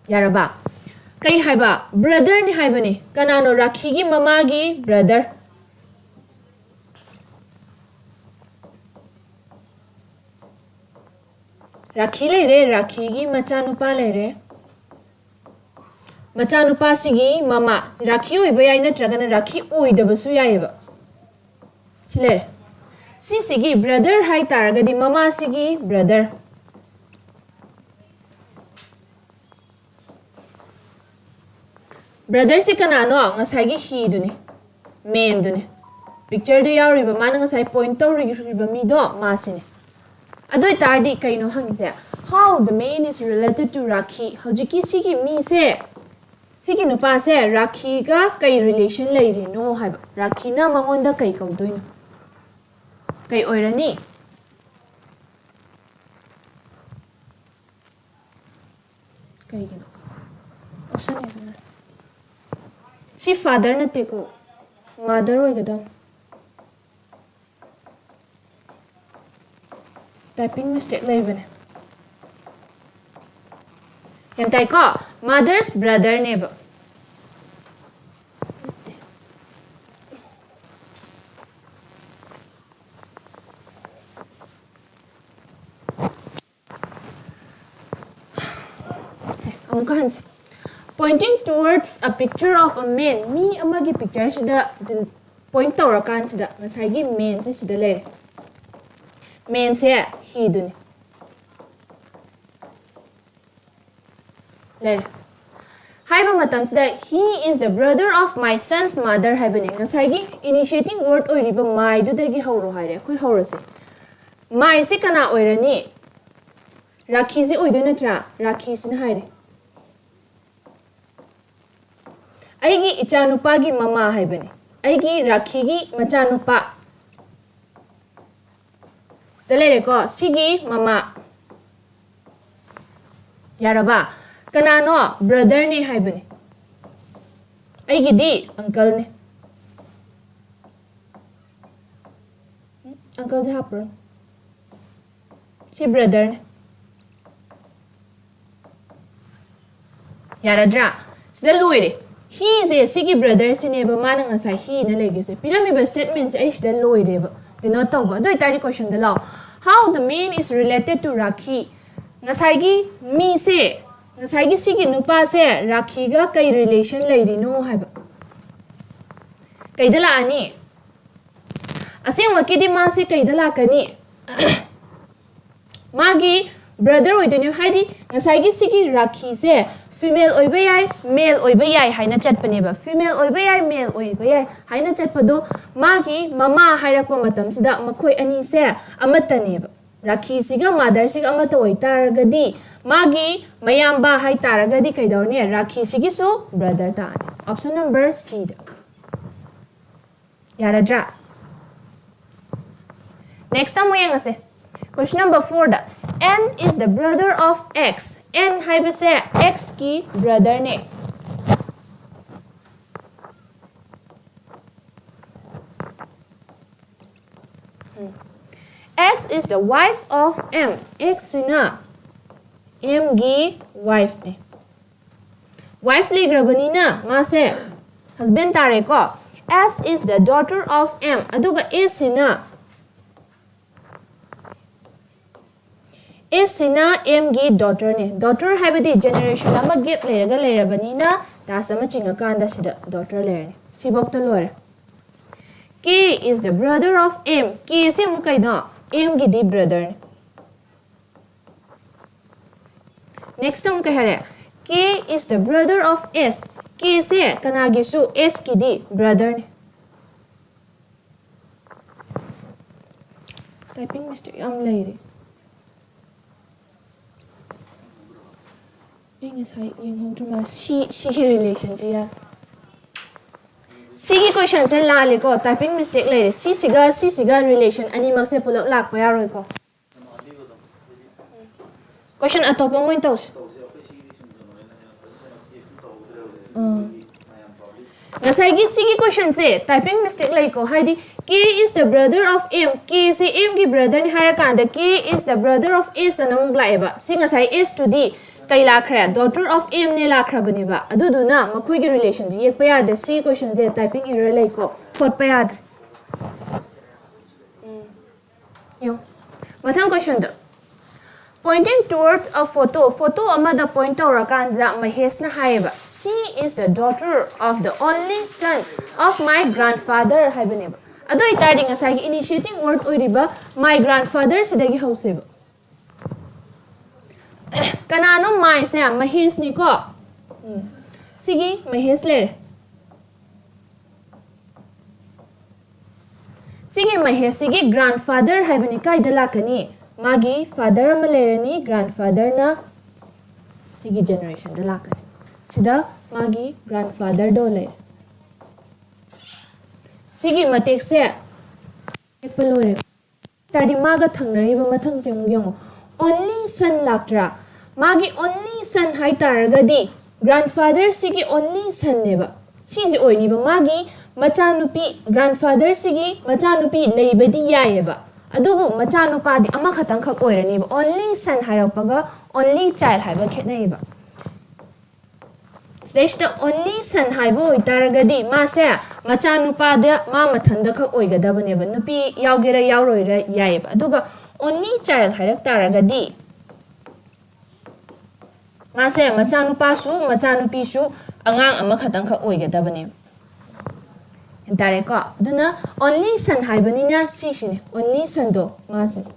ꯌꯥꯔꯕ? ꯀꯩ ꯍꯥꯏꯕ? ꯕ꯭ꯔꯗꯔꯅꯤ ꯍꯥꯏꯕꯅꯤ꯫ ꯀꯅꯥꯅꯣ? ꯔꯥꯈꯤꯒꯤ ꯃꯃꯥꯒꯤ ꯕ꯭ꯔꯗꯔ꯫ ꯔꯥꯈꯤ ꯂꯩꯔꯦ, ꯔꯥꯈꯤꯒꯤ ꯃꯆꯥꯅꯨꯄꯥ ꯂꯩꯔꯦ꯫ ꯃꯆꯥꯅꯨꯄꯥꯁꯤꯒꯤ ꯃꯃꯥ ꯔꯥꯈꯤ ꯑꯣꯏꯕ ꯌꯥꯏ, ꯅꯠꯇ꯭ꯔꯒꯅ ꯔꯥꯈꯤ ꯑꯣꯏꯗꯕꯁꯨ ꯌꯥꯏꯑꯕ꯫ ꯁꯤ ꯂꯩꯔꯦ꯫ ꯁꯤꯁꯤꯒꯤ ꯕ꯭ꯔꯗꯔ ꯍꯥꯏ ꯇꯥꯔꯒꯗꯤ ꯃꯃꯥꯁꯤꯒꯤ ꯕ꯭ꯔꯗꯔ꯫ ꯕ꯭ꯔꯗꯔꯁꯤ ꯀꯅꯥꯅꯣ? ꯉꯁꯥꯏꯒꯤ ꯍꯤꯗꯨꯅꯤ, ꯃꯦꯟꯗꯨꯅꯤ꯫ ꯄꯤꯛꯆꯔꯗ ꯌꯥꯎꯔꯤꯕ, ꯃꯥꯅ ꯉꯁꯥꯏ ꯄꯣꯏꯟ ꯇꯧꯔꯤꯕ ꯃꯤꯗꯣ ꯃꯥꯁꯤꯅꯤ꯫ ꯑꯗꯨ ꯑꯣꯏꯇꯥꯔꯗꯤ ꯀꯩꯅꯣ ꯍꯪꯉꯤꯁꯦ? How the man is related to ꯔꯥꯈꯤ? ꯍꯧꯖꯤꯛꯀꯤ ꯁꯤꯒꯤ ꯃꯤꯁꯦ, ꯁꯤꯒꯤ ꯅꯨꯄꯥꯁꯦ ꯔꯥꯈꯤꯒ ꯀꯩ ꯔꯤꯂꯦꯁꯟ ꯂꯩꯔꯤꯅꯣ ꯍꯥꯏꯕ꯫ ꯔꯥꯈꯤꯅ ꯃꯉꯣꯟꯗ ꯀꯩ ꯀꯧꯗꯣꯏꯅꯣ? ꯀꯩ ꯑꯣꯏꯔꯅꯤ? ꯀꯩꯒꯤꯅꯣ? ꯑꯣꯞꯁꯟ ꯑꯦꯗꯅ꯫ ꯁꯤ ꯐꯥꯗꯔ ꯅꯠꯇꯦꯀꯣ, ꯃꯥꯗꯔ ꯑꯣꯏꯒꯗꯕ꯫ ꯇꯥꯏꯄꯤꯡ ꯃꯤꯁꯇꯦꯛ ꯂꯩꯕꯅꯦ꯫ ꯒ꯭ꯌꯥꯟ ꯇꯥꯏꯀꯣ? ꯃꯥꯗꯔꯁ ꯕ꯭ꯔꯗꯔꯅꯦꯕ꯫ ꯁꯦ, ꯑꯃꯨꯛꯀ ꯍꯟꯁꯦ꯫ Pointing towards a picture of a man, ꯃꯤ ꯑꯃꯒꯤ ꯄꯤꯛꯆꯔꯁꯤꯗ ꯄꯣꯏꯟ ꯇꯧꯔꯀꯥꯟꯁꯤꯗ ꯉꯁꯥꯏꯒꯤ ꯃꯦꯟꯁꯦ ꯁꯤꯗ ꯂꯩꯔꯦ꯫ ꯃꯦꯟꯁꯦ ꯍꯤꯗꯨꯅꯤ꯫ ꯂꯩꯔꯦ꯫ ꯍꯥꯏꯕ ꯃꯇꯝꯁꯤꯗ, "He is the brother of my son's mother" ꯍꯥꯏꯕꯅꯤ꯫ ꯉꯁꯥꯏꯒꯤ initiating word ꯑꯣꯏꯔꯤꯕ my ꯗꯨꯗꯒꯤ ꯍꯧꯔꯣ ꯍꯥꯏꯔꯦ꯫ ꯑꯩꯈꯣꯏ ꯍꯧꯔꯁꯦ꯫ My ꯁꯤ ꯀꯅꯥ ꯑꯣꯏꯔꯅꯤ? ꯔꯥꯈꯤꯁꯤ ꯑꯣꯏꯗꯣꯏ ꯅꯠꯇ꯭ꯔꯥ? ꯔꯥꯈꯤꯁꯤꯅ ꯍꯥꯏꯔꯦ, "ꯑꯩꯒꯤ ꯏꯆꯥꯅꯨꯄꯥꯒꯤ ꯃꯃꯥ" ꯍꯥꯏꯕꯅꯤ꯫ ꯑꯩꯒꯤ ꯔꯥꯈꯤꯒꯤ ꯃꯆꯥꯅꯨꯄꯥ꯫ ꯁꯤꯗ ꯂꯩꯔꯦꯀꯣ, ꯁꯤꯒꯤ ꯃꯃꯥ꯫ ꯌꯥꯔꯕ? ꯀꯅꯥꯅꯣ? ꯕ꯭ꯔꯗꯔꯅꯦ ꯍꯥꯏꯕꯅꯦ꯫ ꯑꯩꯒꯤꯗꯤ ꯑꯪꯀꯜꯅꯦ꯫ ꯎꯝ, ꯑꯪꯀꯜꯁꯦ ꯍꯥꯞꯄ꯭ꯔꯣ? ꯁꯤ ꯕ꯭ꯔꯗꯔꯅꯦ꯫ ꯌꯥꯔꯗ꯭ꯔꯥ? ꯁꯤꯗ ꯂꯣꯏꯔꯦ꯫ He ꯁꯦ ꯁꯤꯒꯤ brother ꯁꯤꯅꯦꯕ ꯃꯥꯅ ꯉꯁꯥꯏ he ꯅ ꯂꯩꯒꯦꯁꯦ꯫ ꯄꯤꯔꯝꯃꯤꯕ statement ꯁꯦ ꯑꯩ ꯁꯤꯗ ꯂꯣꯏꯔꯦꯕ꯫ Denote ꯇꯧꯕ꯫ ꯑꯗꯨ ꯑꯣꯏꯇꯥꯔꯗꯤ question ꯗ ꯂꯥꯛꯑꯣ꯫ How the man is related to Rakhi? ꯉꯁꯥꯏꯒꯤ ꯃꯤꯁꯦ, ꯉꯁꯥꯏꯒꯤ ꯁꯤꯒꯤ ꯅꯨꯄꯥꯁꯦ ꯔꯥꯈꯤꯒ ꯀꯩ relation ꯂꯩꯔꯤꯅꯣ ꯍꯥꯏꯕ꯫ ꯀꯩꯗ ꯂꯥꯛꯑꯅꯤ? ꯑꯁꯦꯡꯃꯛꯀꯤꯗꯤ ꯃꯥꯁꯦ ꯀꯩꯗ ꯂꯥꯛꯀꯅꯤ? ꯃꯥꯒꯤ brother ꯑꯣꯏꯗꯣꯏꯅꯦ꯫ ꯍꯥꯏꯗꯤ ꯉꯁꯥꯏꯒꯤ ꯁꯤꯒꯤ ꯔꯥꯈꯤꯁꯦ female ꯑꯣꯏꯕ ꯌꯥꯏ, male ꯑꯣꯏꯕ ꯌꯥꯏ ꯍꯥꯏꯅ ꯆꯠꯄꯅꯦꯕ꯫ Female ꯑꯣꯏꯕ ꯌꯥꯏ, male ꯑꯣꯏꯕ ꯌꯥꯏ ꯍꯥꯏꯅ ꯆꯠꯄꯗꯣ ꯃꯥꯒꯤ ꯃꯃꯥ ꯍꯥꯏꯔꯛꯄ ꯃꯇꯝꯁꯤꯗ ꯃꯈꯣꯏ ꯑꯅꯤꯁꯦ ꯑꯃꯠꯇꯅꯦꯕ꯫ ꯔꯥꯈꯤꯁꯤꯒ mother ꯁꯤꯒ ꯑꯃꯠꯇ ꯑꯣꯏꯇꯥꯔꯒꯗꯤ ꯃꯥꯒꯤ ꯃꯌꯥꯝꯕ ꯍꯥꯏꯇꯥꯔꯒꯗꯤ ꯀꯩꯗꯧꯔꯅꯤ? ꯔꯥꯈꯤꯁꯤꯒꯤꯁꯨ brother ꯇꯥꯔꯅꯤ꯫ Option number C ꯗ꯫ ꯌꯥꯔꯗ꯭ꯔꯥ? Next ꯑꯃꯨꯛ ꯌꯦꯡꯉꯁꯦ꯫ Question number four the, N is the brother of X. N ꯍꯥꯏꯕꯁꯦ X ꯀꯤ brother ꯅꯦ꯫ ꯎꯝ꯫ X is the wife of M. X ꯁꯤꯅ M ꯒꯤ wife ꯅꯦ꯫ Wife ꯂꯩꯈ꯭ꯔꯕꯅꯤꯅ ꯃꯥꯁꯦ husband ꯇꯥꯔꯦꯀꯣ꯫ S is the daughter of M꯫ ꯑꯗꯨꯒ S ꯁꯤꯅ, S ꯁꯤꯅ M ꯒꯤ daughter ꯅꯦ꯫ Daughter ꯍꯥꯏꯕꯗꯤ generation ꯑꯃ gap ꯂꯩꯔꯒ ꯂꯩꯔꯕꯅꯤꯅ dash ꯑꯃ ꯆꯤꯡꯉꯀꯥꯟꯗ ꯁꯤꯗ daughter ꯂꯩꯔꯅꯤ꯫ ꯁꯤꯐꯧꯇ ꯂꯣꯏꯔꯦ꯫ K is the brother of M꯫ K ꯁꯦ ꯑꯃꯨꯛ ꯀꯩꯅꯣ? M ꯒꯤꯗꯤ brother ꯅꯦ꯫ Next ꯑꯃꯨꯛ ꯀꯩ ꯍꯥꯏꯔꯦ? K is the brother of S꯫ K say ꯀꯅꯥꯒꯤꯁꯨ S ꯀꯤꯗꯤ brother ꯅꯦ꯫ Typing mistake ꯌꯥꯝ ꯂꯩꯔꯦ꯫ ꯑꯩ ꯉꯁꯥꯏ ꯌꯦꯡꯍꯧꯗ꯭ꯔ ꯃꯥꯜꯂꯦ꯫ ꯁꯤ, ꯁꯤꯒꯤ relation ꯁꯦ ꯌꯥ-, ꯁꯤꯒꯤ question ꯁꯦ ꯂꯥꯜꯂꯦꯀꯣ, typing mistake ꯂꯩꯔꯦ꯫ ꯁꯤꯁꯤꯒ, ꯁꯤꯁꯤꯒ relation ꯑꯅꯤꯃꯛꯁꯦ ꯄꯨꯂꯞ ꯂꯥꯛꯄ ꯌꯥꯔꯣꯏꯀꯣ꯫ Question ꯑꯇꯣꯞꯄ ꯑꯃ ꯑꯣꯏꯅ ꯇꯧꯁꯤ꯫ ꯎꯝ꯫ ꯉꯁꯥꯏꯒꯤ ꯁꯤꯒꯤ question ꯁꯦ typing mistake ꯂꯩꯀꯣ, ꯍꯥꯏꯗꯤ K is the brother of M, K say M ꯒꯤ brother ꯅꯤ ꯍꯥꯏꯔꯀꯥꯟꯗ K is the brother of S ꯑꯅ ꯑꯃꯨꯛ ꯂꯥꯛꯑꯦꯕ꯫ ꯁꯤ ꯉꯁꯥꯏ S ꯇꯨꯗꯤ ꯀꯩ ꯂꯥꯛꯈ꯭ꯔꯦ? Daughter of M ꯅꯦ ꯂꯥꯛꯈ꯭ꯔꯕꯅꯦꯕ꯫ ꯑꯗꯨꯗꯨꯅ ꯃꯈꯣꯏꯒꯤ relationꯁꯦ ꯌꯦꯛꯄ ꯌꯥꯗꯦ꯫ ꯁꯤ questionꯁꯦ typing error ꯂꯩꯀꯣ, ꯈꯣꯠꯄ ꯌꯥꯗ꯭ꯔꯦ꯫ ꯎꯝ꯫ ꯌꯦꯡꯉꯣ꯫ ꯃꯊꯪ questionꯗ, pointing towards a photo, photo ꯑꯃꯗ point ꯇꯧꯔꯀꯥꯟꯗ ꯃꯍꯦꯁꯅ ꯍꯥꯏꯌꯦꯕ, "She is the daughter of the only son of my grandfather" ꯍꯥꯏꯕꯅꯦꯕ꯫ ꯑꯗꯨ ꯑꯣꯏꯇꯥꯔꯗꯤ ꯉꯁꯥꯏꯒꯤ initiating word ꯑꯣꯏꯔꯤꯕ my grandfather ꯁꯤꯗꯒꯤ ꯍꯧꯁꯦꯕ꯫ ꯀꯅꯥꯅꯣ my ꯁꯦ? ꯃꯍꯦꯁꯅꯤꯀꯣ꯫ ꯎꯝ꯫ ꯁꯤꯒꯤ ꯃꯍꯦꯁ ꯂꯩꯔꯦ꯫ ꯁꯤꯒꯤ ꯃꯍꯦꯁꯁꯤꯒꯤ grandfather ꯍꯥꯏꯕꯅꯤ ꯀꯥꯏꯗ ꯂꯥꯛꯀꯅꯤ? ꯃꯥꯒꯤ father ꯑꯃ ꯂꯩꯔꯅꯤ, grandfatherꯅ ꯁꯤꯒꯤ generationꯗ ꯂꯥꯛꯀꯅꯤ꯫ ꯁꯤꯗ ꯃꯥꯒꯤ grandfatherꯗꯣ ꯂꯩꯔꯦ꯫ ꯁꯤꯒꯤ ꯃꯇꯦꯛꯁꯦ ꯌꯦꯛꯄ ꯂꯣꯏꯔꯦ꯫ ꯇꯥꯔꯗꯤ ꯃꯥꯒ ꯊꯪꯅꯔꯤꯕ ꯃꯊꯪꯁꯦ ꯑꯃꯨꯛ ꯌꯦꯡꯉꯣ꯫ Only son ꯂꯥꯛꯇ꯭ꯔꯥ? ꯃꯥꯒꯤ only son ꯍꯥꯏ ꯇꯥꯔꯒꯗꯤ grandfather ꯁꯤꯒꯤ only sonꯅꯦꯕ꯫ ꯁꯤꯁꯦ ꯑꯣꯏꯅꯤꯕ꯫ ꯃꯥꯒꯤ ꯃꯆꯥꯅꯨꯄꯤ, grandfather ꯁꯤꯒꯤ ꯃꯆꯥꯅꯨꯄꯤ ꯂꯩꯕꯗꯤ ꯌꯥꯏꯌꯦꯕ꯫ ꯑꯗꯨꯕꯨ ꯃꯆꯥꯅꯨꯄꯥꯗꯤ ꯑꯃꯈꯛꯇꯪꯈꯛ ꯑꯣꯏꯔꯅꯤꯕ꯫ Only son ꯍꯥꯏꯔꯛꯄꯒ only child ꯍꯥꯏꯕ ꯈꯦꯠꯅꯩꯌꯦꯕ꯫ ꯁꯤꯗꯩꯁꯤꯗ only son ꯍꯥꯏꯕ ꯑꯣꯏꯇꯥꯔꯒꯗꯤ ꯃꯥꯁꯦ ꯃꯆꯥꯅꯨꯄꯥꯗ ꯃꯥ ꯃꯊꯟꯗ ꯈꯛ ꯑꯣꯏꯒꯗꯕꯅꯦꯕ, ꯅꯨꯄꯤ ꯌꯥꯎꯒꯦꯔꯥ ꯌꯥꯎꯔꯣꯏꯔꯥ ꯌꯥꯏꯌꯦꯕ꯫ ꯑꯗꯨꯒ only child ꯍꯥꯏꯔꯛ ꯇꯥꯔꯒꯗꯤ ꯃꯥꯁꯦ ꯃꯆꯥꯅꯨꯄꯥꯁꯨ ꯃꯆꯥꯅꯨꯄꯤꯁꯨ ꯑꯉꯥꯡ ꯑꯃꯈꯛꯇꯪꯈꯛ ꯑꯣꯏꯒꯗꯕꯅꯦꯕ꯫ ꯒ꯭ꯌꯥꯟ ꯇꯥꯔꯦꯀꯣ? ꯑꯗꯨꯅ only son ꯍꯥꯏꯕꯅꯤꯅ ꯁꯤꯁꯤꯅꯦ, only sonꯗꯣ ꯃꯥꯁꯤꯅꯦ꯫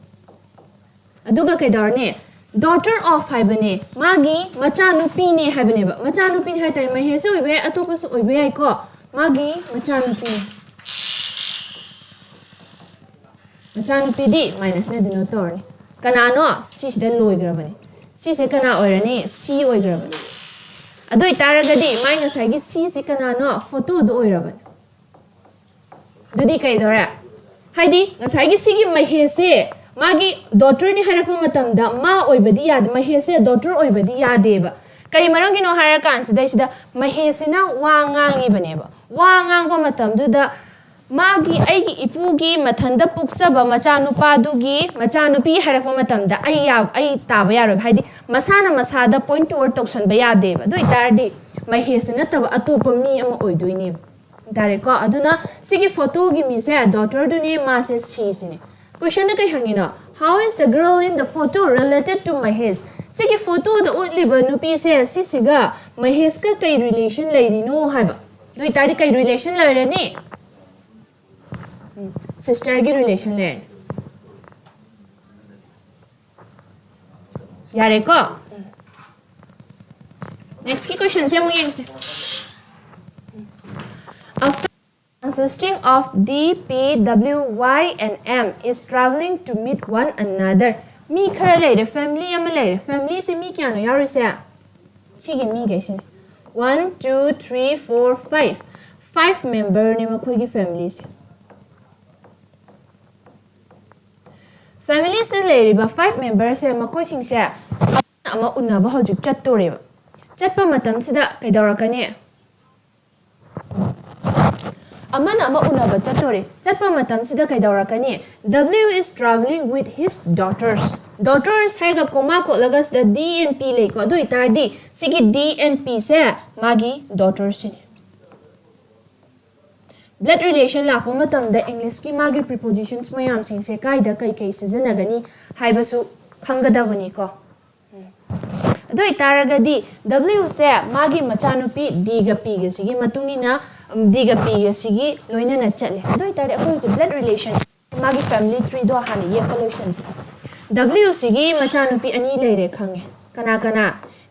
ꯑꯗꯨꯒ ꯀꯩꯗꯧꯔꯅꯤ? Daughter of ꯍꯥꯏꯕꯅꯦ, ꯃꯥꯒꯤ ꯃꯆꯥꯅꯨꯄꯤꯅꯦ ꯍꯥꯏꯕꯅꯦꯕ꯫ ꯃꯆꯥꯅꯨꯄꯤꯅꯦ ꯍꯥꯏ ꯇꯥꯔꯦ, ꯃꯍꯦꯁꯁꯨ ꯑꯣꯏꯕ ꯌꯥꯏ, ꯑꯇꯣꯞꯄꯁꯨ ꯑꯣꯏꯕ ꯌꯥꯏꯀꯣ꯫ ꯃꯥꯒꯤ ꯃꯆꯥꯅꯨꯄꯤꯅꯦ꯫ ꯃꯆꯥꯅꯨꯄꯤꯗꯤ minusꯅ denote ꯇꯧꯔꯅꯤ꯫ ꯀꯅꯥꯅꯣ? ꯁꯤꯁꯤꯗ ꯂꯣꯏꯈ꯭ꯔꯕꯅꯤ꯫ ꯁꯤꯁꯦ ꯀꯅꯥ ꯑꯣꯏꯔꯅꯤ? C ꯑꯣꯏꯈ꯭ꯔꯕꯅꯤ꯫ ꯑꯗꯨ ꯑꯣꯏꯇꯥꯔꯒꯗꯤ ꯃꯥꯏ ꯉꯁꯥꯏꯒꯤ Cꯁꯤ ꯀꯅꯥꯅꯣ? Photoꯗꯣ ꯑꯣꯏꯔꯕꯅꯤ꯫ ꯑꯗꯨꯗꯤ ꯀꯩꯗꯧꯔꯦ? ꯍꯥꯏꯗꯤ ꯉꯁꯥꯏꯒꯤ ꯁꯤꯒꯤ ꯃꯍꯦꯁꯁꯦ ꯃꯥꯒꯤ daughterꯅꯤ ꯍꯥꯏꯔꯛꯄ ꯃꯇꯝꯗ ꯃꯥ ꯑꯣꯏꯕꯗꯤ ꯌꯥꯗꯦ, ꯃꯍꯦꯁꯁꯦ daughter ꯑꯣꯏꯕꯗꯤ ꯌꯥꯗꯦꯕ꯫ ꯀꯔꯤ ꯃꯔꯝꯒꯤꯅꯣ ꯍꯥꯏꯔ ꯀꯥꯟꯁꯤꯗꯩꯁꯤꯗ ꯃꯍꯦꯁꯁꯤꯅ ꯋꯥ ꯉꯥꯡꯉꯤꯕꯅꯦꯕ꯫ ꯋꯥ ꯉꯥꯡꯕ ꯃꯇꯝꯗꯨꯗ ꯃꯥꯒꯤ, ꯑꯩꯒꯤ ꯏꯄꯨꯒꯤ ꯃꯊꯟꯇ ꯄꯣꯛꯆꯕ ꯃꯆꯥꯅꯨꯄꯥꯗꯨꯒꯤ ꯃꯆꯥꯅꯨꯄꯤ ꯍꯥꯏꯔꯛꯄ ꯃꯇꯝꯗ ꯑꯩ ꯌꯥ-, ꯑꯩ ꯇꯥꯕ ꯌꯥꯔꯣꯏꯕ꯫ ꯍꯥꯏꯗꯤ ꯃꯁꯥꯅ ꯃꯁꯥꯗ point toward ꯇꯧꯁꯟꯕ ꯌꯥꯗꯦꯕ꯫ ꯑꯗꯨ ꯑꯣꯏꯇꯥꯔꯗꯤ ꯃꯍꯦꯁꯁꯦ ꯅꯠꯇꯕ ꯑꯇꯣꯞꯄ ꯃꯤ ꯑꯃ ꯑꯣꯏꯗꯣꯏꯅꯦꯕ꯫ ꯇꯥꯔꯦꯀꯣ? ꯑꯗꯨꯅ ꯁꯤꯒꯤ photoꯒꯤ ꯃꯤꯁꯦ daughterꯗꯨꯅꯦ, ꯃꯥꯁꯦ ꯁꯤꯁꯤꯅꯦ꯫ Questionꯗ ꯀꯩ ꯍꯪꯉꯤꯅꯣ? How is the girl in the photo related to Mahesh? ꯁꯤꯒꯤ photoꯗ ꯎꯠꯂꯤꯕ ꯅꯨꯄꯤꯁꯦ ꯁꯤꯁꯤꯒ ꯃꯍꯦꯁꯀ ꯀꯩ relation ꯂꯩꯔꯤꯅꯣ ꯍꯥꯏꯕ꯫ ꯑꯗꯨ ꯑꯣꯏꯇꯥꯔꯗꯤ ꯀꯩ relation ꯂꯩꯔꯅꯤ? ꯎꯝ, sisterꯒꯤ relation ꯂꯩꯔꯅꯤ꯫ ꯌꯥꯔꯦꯀꯣ? Nextꯀꯤ questionꯁꯦ ꯑꯃꯨꯛ ꯌꯦꯡꯁꯦ꯫ A family consisting of D, P, W, Y and M is traveling to meet one another. ꯃꯤ ꯈꯔ ꯂꯩꯔꯦ, family ꯑꯃ ꯂꯩꯔꯦ꯫ Familyꯁꯦ ꯃꯤ ꯀꯌꯥꯅꯣ ꯌꯥꯎꯔꯤꯁꯦ? ꯁꯤꯒꯤ ꯃꯤꯈꯩꯁꯤꯅꯦ꯫ One, two, three, four, five. Five memberꯅꯦ ꯃꯈꯣꯏꯒꯤ familyꯁꯦ꯫ Familyꯁꯤꯗ ꯂꯩꯔꯤꯕ five memberꯁꯦ, ꯃꯈꯣꯏꯁꯤꯡꯁꯦ ꯑꯃꯅ ꯑꯃ ꯎꯅꯕ ꯍꯧꯖꯤꯛ ꯆꯠꯇꯣꯔꯦꯕ꯫ ꯆꯠꯄ ꯃꯇꯝꯁꯤꯗ ꯀꯩꯗꯧꯔꯛꯀꯅꯤ? ꯑꯃꯅ ꯑꯃ ꯎꯅꯕ ꯆꯠꯇꯣꯔꯦ꯫ ꯆꯠꯄ ꯃꯇꯝꯁꯤꯗ ꯀꯩꯗꯧꯔꯛꯀꯅꯤ? W is traveling with his daughters. Daughters ꯍꯥꯏꯔꯒ comma ꯀꯣꯠꯂꯒ ꯁꯤꯗ D and P ꯂꯩꯀꯣ꯫ ꯑꯗꯨ ꯑꯣꯏꯇꯥꯔꯗꯤ ꯁꯤꯒꯤ D and Pꯁꯦ ꯃꯥꯒꯤ daughterꯁꯤꯅꯤ꯫ Blood relation ꯂꯥꯛꯄ ꯃꯇꯝꯗ Englishꯀꯤ ꯃꯥꯒꯤ prepositions ꯃꯌꯥꯝꯁꯤꯡꯁꯦ ꯀꯥꯏꯗ ꯀꯩꯀꯩ ꯁꯤꯖꯤꯟꯅꯒꯅꯤ ꯍꯥꯏꯕꯁꯨ ꯈꯪꯒꯗꯕꯅꯤꯀꯣ꯫ ꯑꯗꯨ ꯑꯣꯏꯇꯥꯔꯒꯗꯤ Wꯁꯦ ꯃꯥꯒꯤ ꯃꯆꯥꯅꯨꯄꯤ Dꯒ Pꯒꯁꯤꯒꯤ ꯃꯇꯨꯡ ꯏꯟꯅ, ꯎꯝ, Dꯒ Pꯒꯁꯤꯒꯤ ꯂꯣꯏꯅꯅ ꯆꯠꯂꯦ꯫ ꯑꯗꯨ ꯑꯣꯏꯇꯥꯔꯗꯤ ꯑꯩꯈꯣꯏ ꯍꯧꯖꯤꯛ blood relation, ꯃꯥꯒꯤ family treeꯗꯣ ꯍꯥꯟꯅ ꯌꯦꯛꯄ ꯂꯣꯏꯁꯟꯁꯤ꯫ Wꯁꯤꯒꯤ ꯃꯆꯥꯅꯨꯄꯤ ꯑꯅꯤ ꯂꯩꯔꯦ ꯈꯪꯉꯦ꯫ ꯀꯅꯥ ꯀꯅꯥ?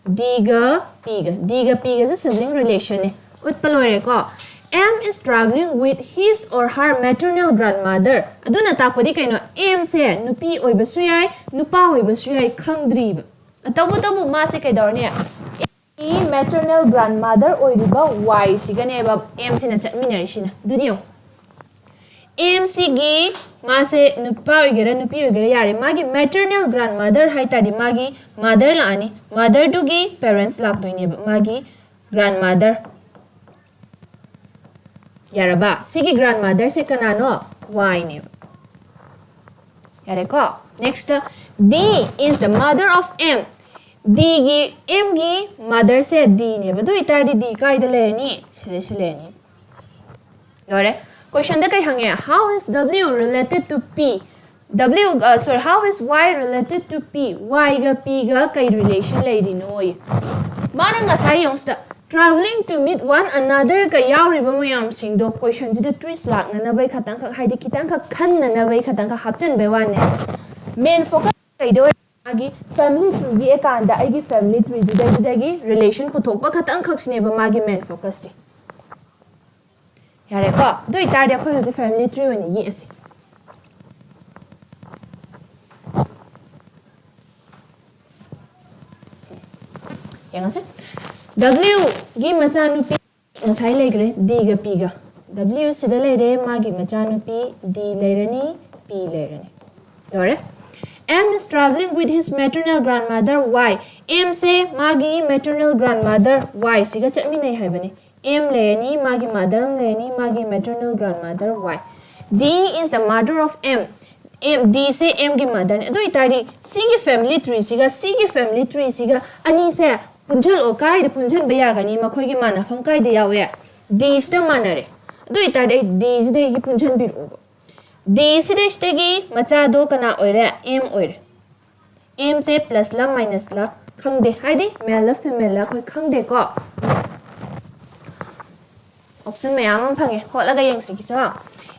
Dꯒ Pꯒ꯫ Dꯒ Pꯒꯁꯦ sibling relationꯅꯦ꯫ ꯎꯠꯄ ꯂꯣꯏꯔꯦꯀꯣ? M is traveling with his or her maternal grandmother. ꯑꯗꯨꯅ ꯇꯥꯛꯄꯗꯤ ꯀꯩꯅꯣ? Mꯁꯦ ꯅꯨꯄꯤ ꯑꯣꯏꯕꯁꯨ ꯌꯥꯏ, ꯅꯨꯄꯥ ꯑꯣꯏꯕꯁꯨ ꯌꯥꯏ, ꯈꯪꯗ꯭ꯔꯤꯕ꯫ ꯇꯧꯕꯇꯕꯨ ꯃꯥꯁꯦ ꯀꯩꯗꯧꯔꯅꯤ? Maternal grandmother ꯑꯣꯏꯔꯤꯕ Yꯁꯤꯒꯅꯦꯕ Mꯁꯤꯅ ꯆꯠꯃꯤꯟꯅꯔꯤꯁꯤꯅ꯫ ꯑꯗꯨꯗꯤ ꯌꯦꯡꯉꯨ, Mꯁꯤꯒꯤ ꯃꯥꯁꯦ ꯅꯨꯄꯥ ꯑꯣꯏꯒꯦꯔꯥ ꯅꯨꯄꯤ ꯑꯣꯏꯒꯦꯔꯥ ꯌꯥꯔꯦ, ꯃꯥꯒꯤ maternal grandmother ꯍꯥꯏ ꯇꯥꯔꯗꯤ ꯃꯥꯒꯤ mother ꯂꯥꯛꯑꯅꯤ, motherꯗꯨꯒꯤ parents ꯂꯥꯛꯇꯣꯏꯅꯦꯕ, ꯃꯥꯒꯤ grandmother꯫ ꯌꯥꯔꯕ? ꯁꯤꯒꯤ grandmotherꯁꯦ ꯀꯅꯥꯅꯣ? Yꯅꯦꯕ꯫ ꯌꯥꯔꯦꯀꯣ? Next, D is the mother of M. Dꯒꯤ, Mꯒꯤ motherꯁꯦ Dꯅꯦꯕ꯫ ꯑꯗꯨ ꯑꯣꯏꯇꯥꯔꯗꯤ D ꯀꯥꯏꯗ ꯂꯩꯔꯅꯤ? ꯁꯤꯗ, ꯁꯤ ꯂꯩꯔꯅꯤ꯫ ꯂꯣꯏꯔꯦ꯫ Questionꯗ ꯀꯩ ꯍꯪꯉꯦ? How is W related to P? W, uh, sorry, how is Y related to P? Yꯒ Pꯒ ꯀꯩ relation ꯂꯩꯔꯤꯅꯣ? ꯃꯥꯅ ꯉꯁꯥꯏ ꯌꯦꯡꯉꯨ ꯁꯤꯗ, traveling to meet one anotherꯒ ꯌꯥꯎꯔꯤꯕ ꯃꯌꯥꯝꯁꯤꯡꯗꯣ questionꯁꯤꯗ twist ꯂꯥꯛꯅꯅꯕꯩ ꯈꯇꯪꯈꯛ, ꯍꯥꯏꯗꯤ ꯈꯤꯇꯪꯈꯛ ꯈꯟꯅꯅꯕꯩ ꯈꯇꯪꯈꯛ ꯍꯥꯞꯆꯤꯟꯕꯩ ꯋꯥꯅꯦ꯫ Main focus ꯀꯩꯗ ꯑꯣꯏꯔꯦ? ꯃꯥꯒꯤ family tree ꯌꯦꯛꯑꯀꯥꯟꯗ ꯑꯩꯒꯤ family treeꯗꯨꯗꯒꯤ relation ꯄꯨꯊꯣꯛꯄ ꯈꯇꯪꯈꯛꯁꯤꯅꯦꯕ ꯃꯥꯒꯤ main focusꯇꯤ꯫ ꯌꯥꯔꯦꯀꯣ? ꯑꯗꯨ ꯑꯣꯏꯇꯥꯔꯗꯤ ꯑꯩꯈꯣꯏ ꯍꯧꯖꯤꯛ family tree ꯑꯣꯏꯅ ꯌꯦꯛꯑꯁꯤ꯫ ꯌꯦꯡꯉꯁꯤ꯫ Wꯒꯤ ꯃꯆꯥꯅꯨꯄꯤ ꯉꯁꯥꯏ ꯂꯩꯈ꯭ꯔꯦ, Dꯒ Pꯒ꯫ W ꯁꯤꯗ ꯂꯩꯔꯦ, ꯃꯥꯒꯤ ꯃꯆꯥꯅꯨꯄꯤ D ꯂꯩꯔꯅꯤ, P ꯂꯩꯔꯅꯤ꯫ ꯂꯣꯏꯔꯦ꯫ M is traveling with his maternal grandmother Y. Mꯁꯦ ꯃꯥꯒꯤ maternal grandmother Y ꯁꯤꯒ ꯆꯠꯃꯤꯟꯅꯩ ꯍꯥꯏꯕꯅꯤ꯫ M ꯂꯩꯔꯅꯤ, ꯃꯥꯒꯤ mother ꯑꯃ ꯂꯩꯔꯅꯤ, ꯃꯥꯒꯤ maternal grandmother Y. D is the mother of M. M, D ꯁꯦ Mꯒꯤ motherꯅꯦ꯫ ꯑꯗꯨ ꯑꯣꯏꯇꯥꯔꯗꯤ ꯁꯤꯒꯤ family treeꯁꯤꯒ ꯁꯤꯒꯤ family treeꯁꯤꯒ ꯑꯅꯤꯁꯦ ꯄꯨꯟꯁꯤꯜꯂꯛꯑꯣ꯫ ꯀꯥꯏꯗ ꯄꯨꯟꯁꯤꯟꯕ ꯌꯥꯒꯅꯤ? ꯃꯈꯣꯏꯒꯤ ꯃꯥꯟꯅꯐꯝ ꯀꯥꯏꯗ ꯌꯥꯎꯋꯦ? Dꯁꯤꯗ ꯃꯥꯟꯅꯔꯦ꯫ ꯑꯗꯨ ꯑꯣꯏꯇꯥꯔꯗꯤ ꯑꯩ Dꯁꯤꯗꯒꯤ ꯄꯨꯟꯁꯤꯟꯕꯤꯔꯛꯑꯣꯕ꯫ Dꯁꯤꯗꯩꯁꯤꯗꯒꯤ ꯃꯆꯥꯗꯣ ꯀꯅꯥ ꯑꯣꯏꯔꯦ? M ꯑꯣꯏꯔꯦ꯫ Mꯁꯦ plusꯂ minusꯂ ꯈꯪꯗꯦ, ꯍꯥꯏꯗꯤ maleꯂ femaleꯂ ꯑꯩꯈꯣꯏ ꯈꯪꯗꯦꯀꯣ꯫ Option ꯃꯌꯥꯝ ꯑꯃ ꯐꯪꯉꯦ, ꯍꯣꯠꯂꯒ ꯌꯦꯡꯁꯤꯀꯤꯁꯣ꯫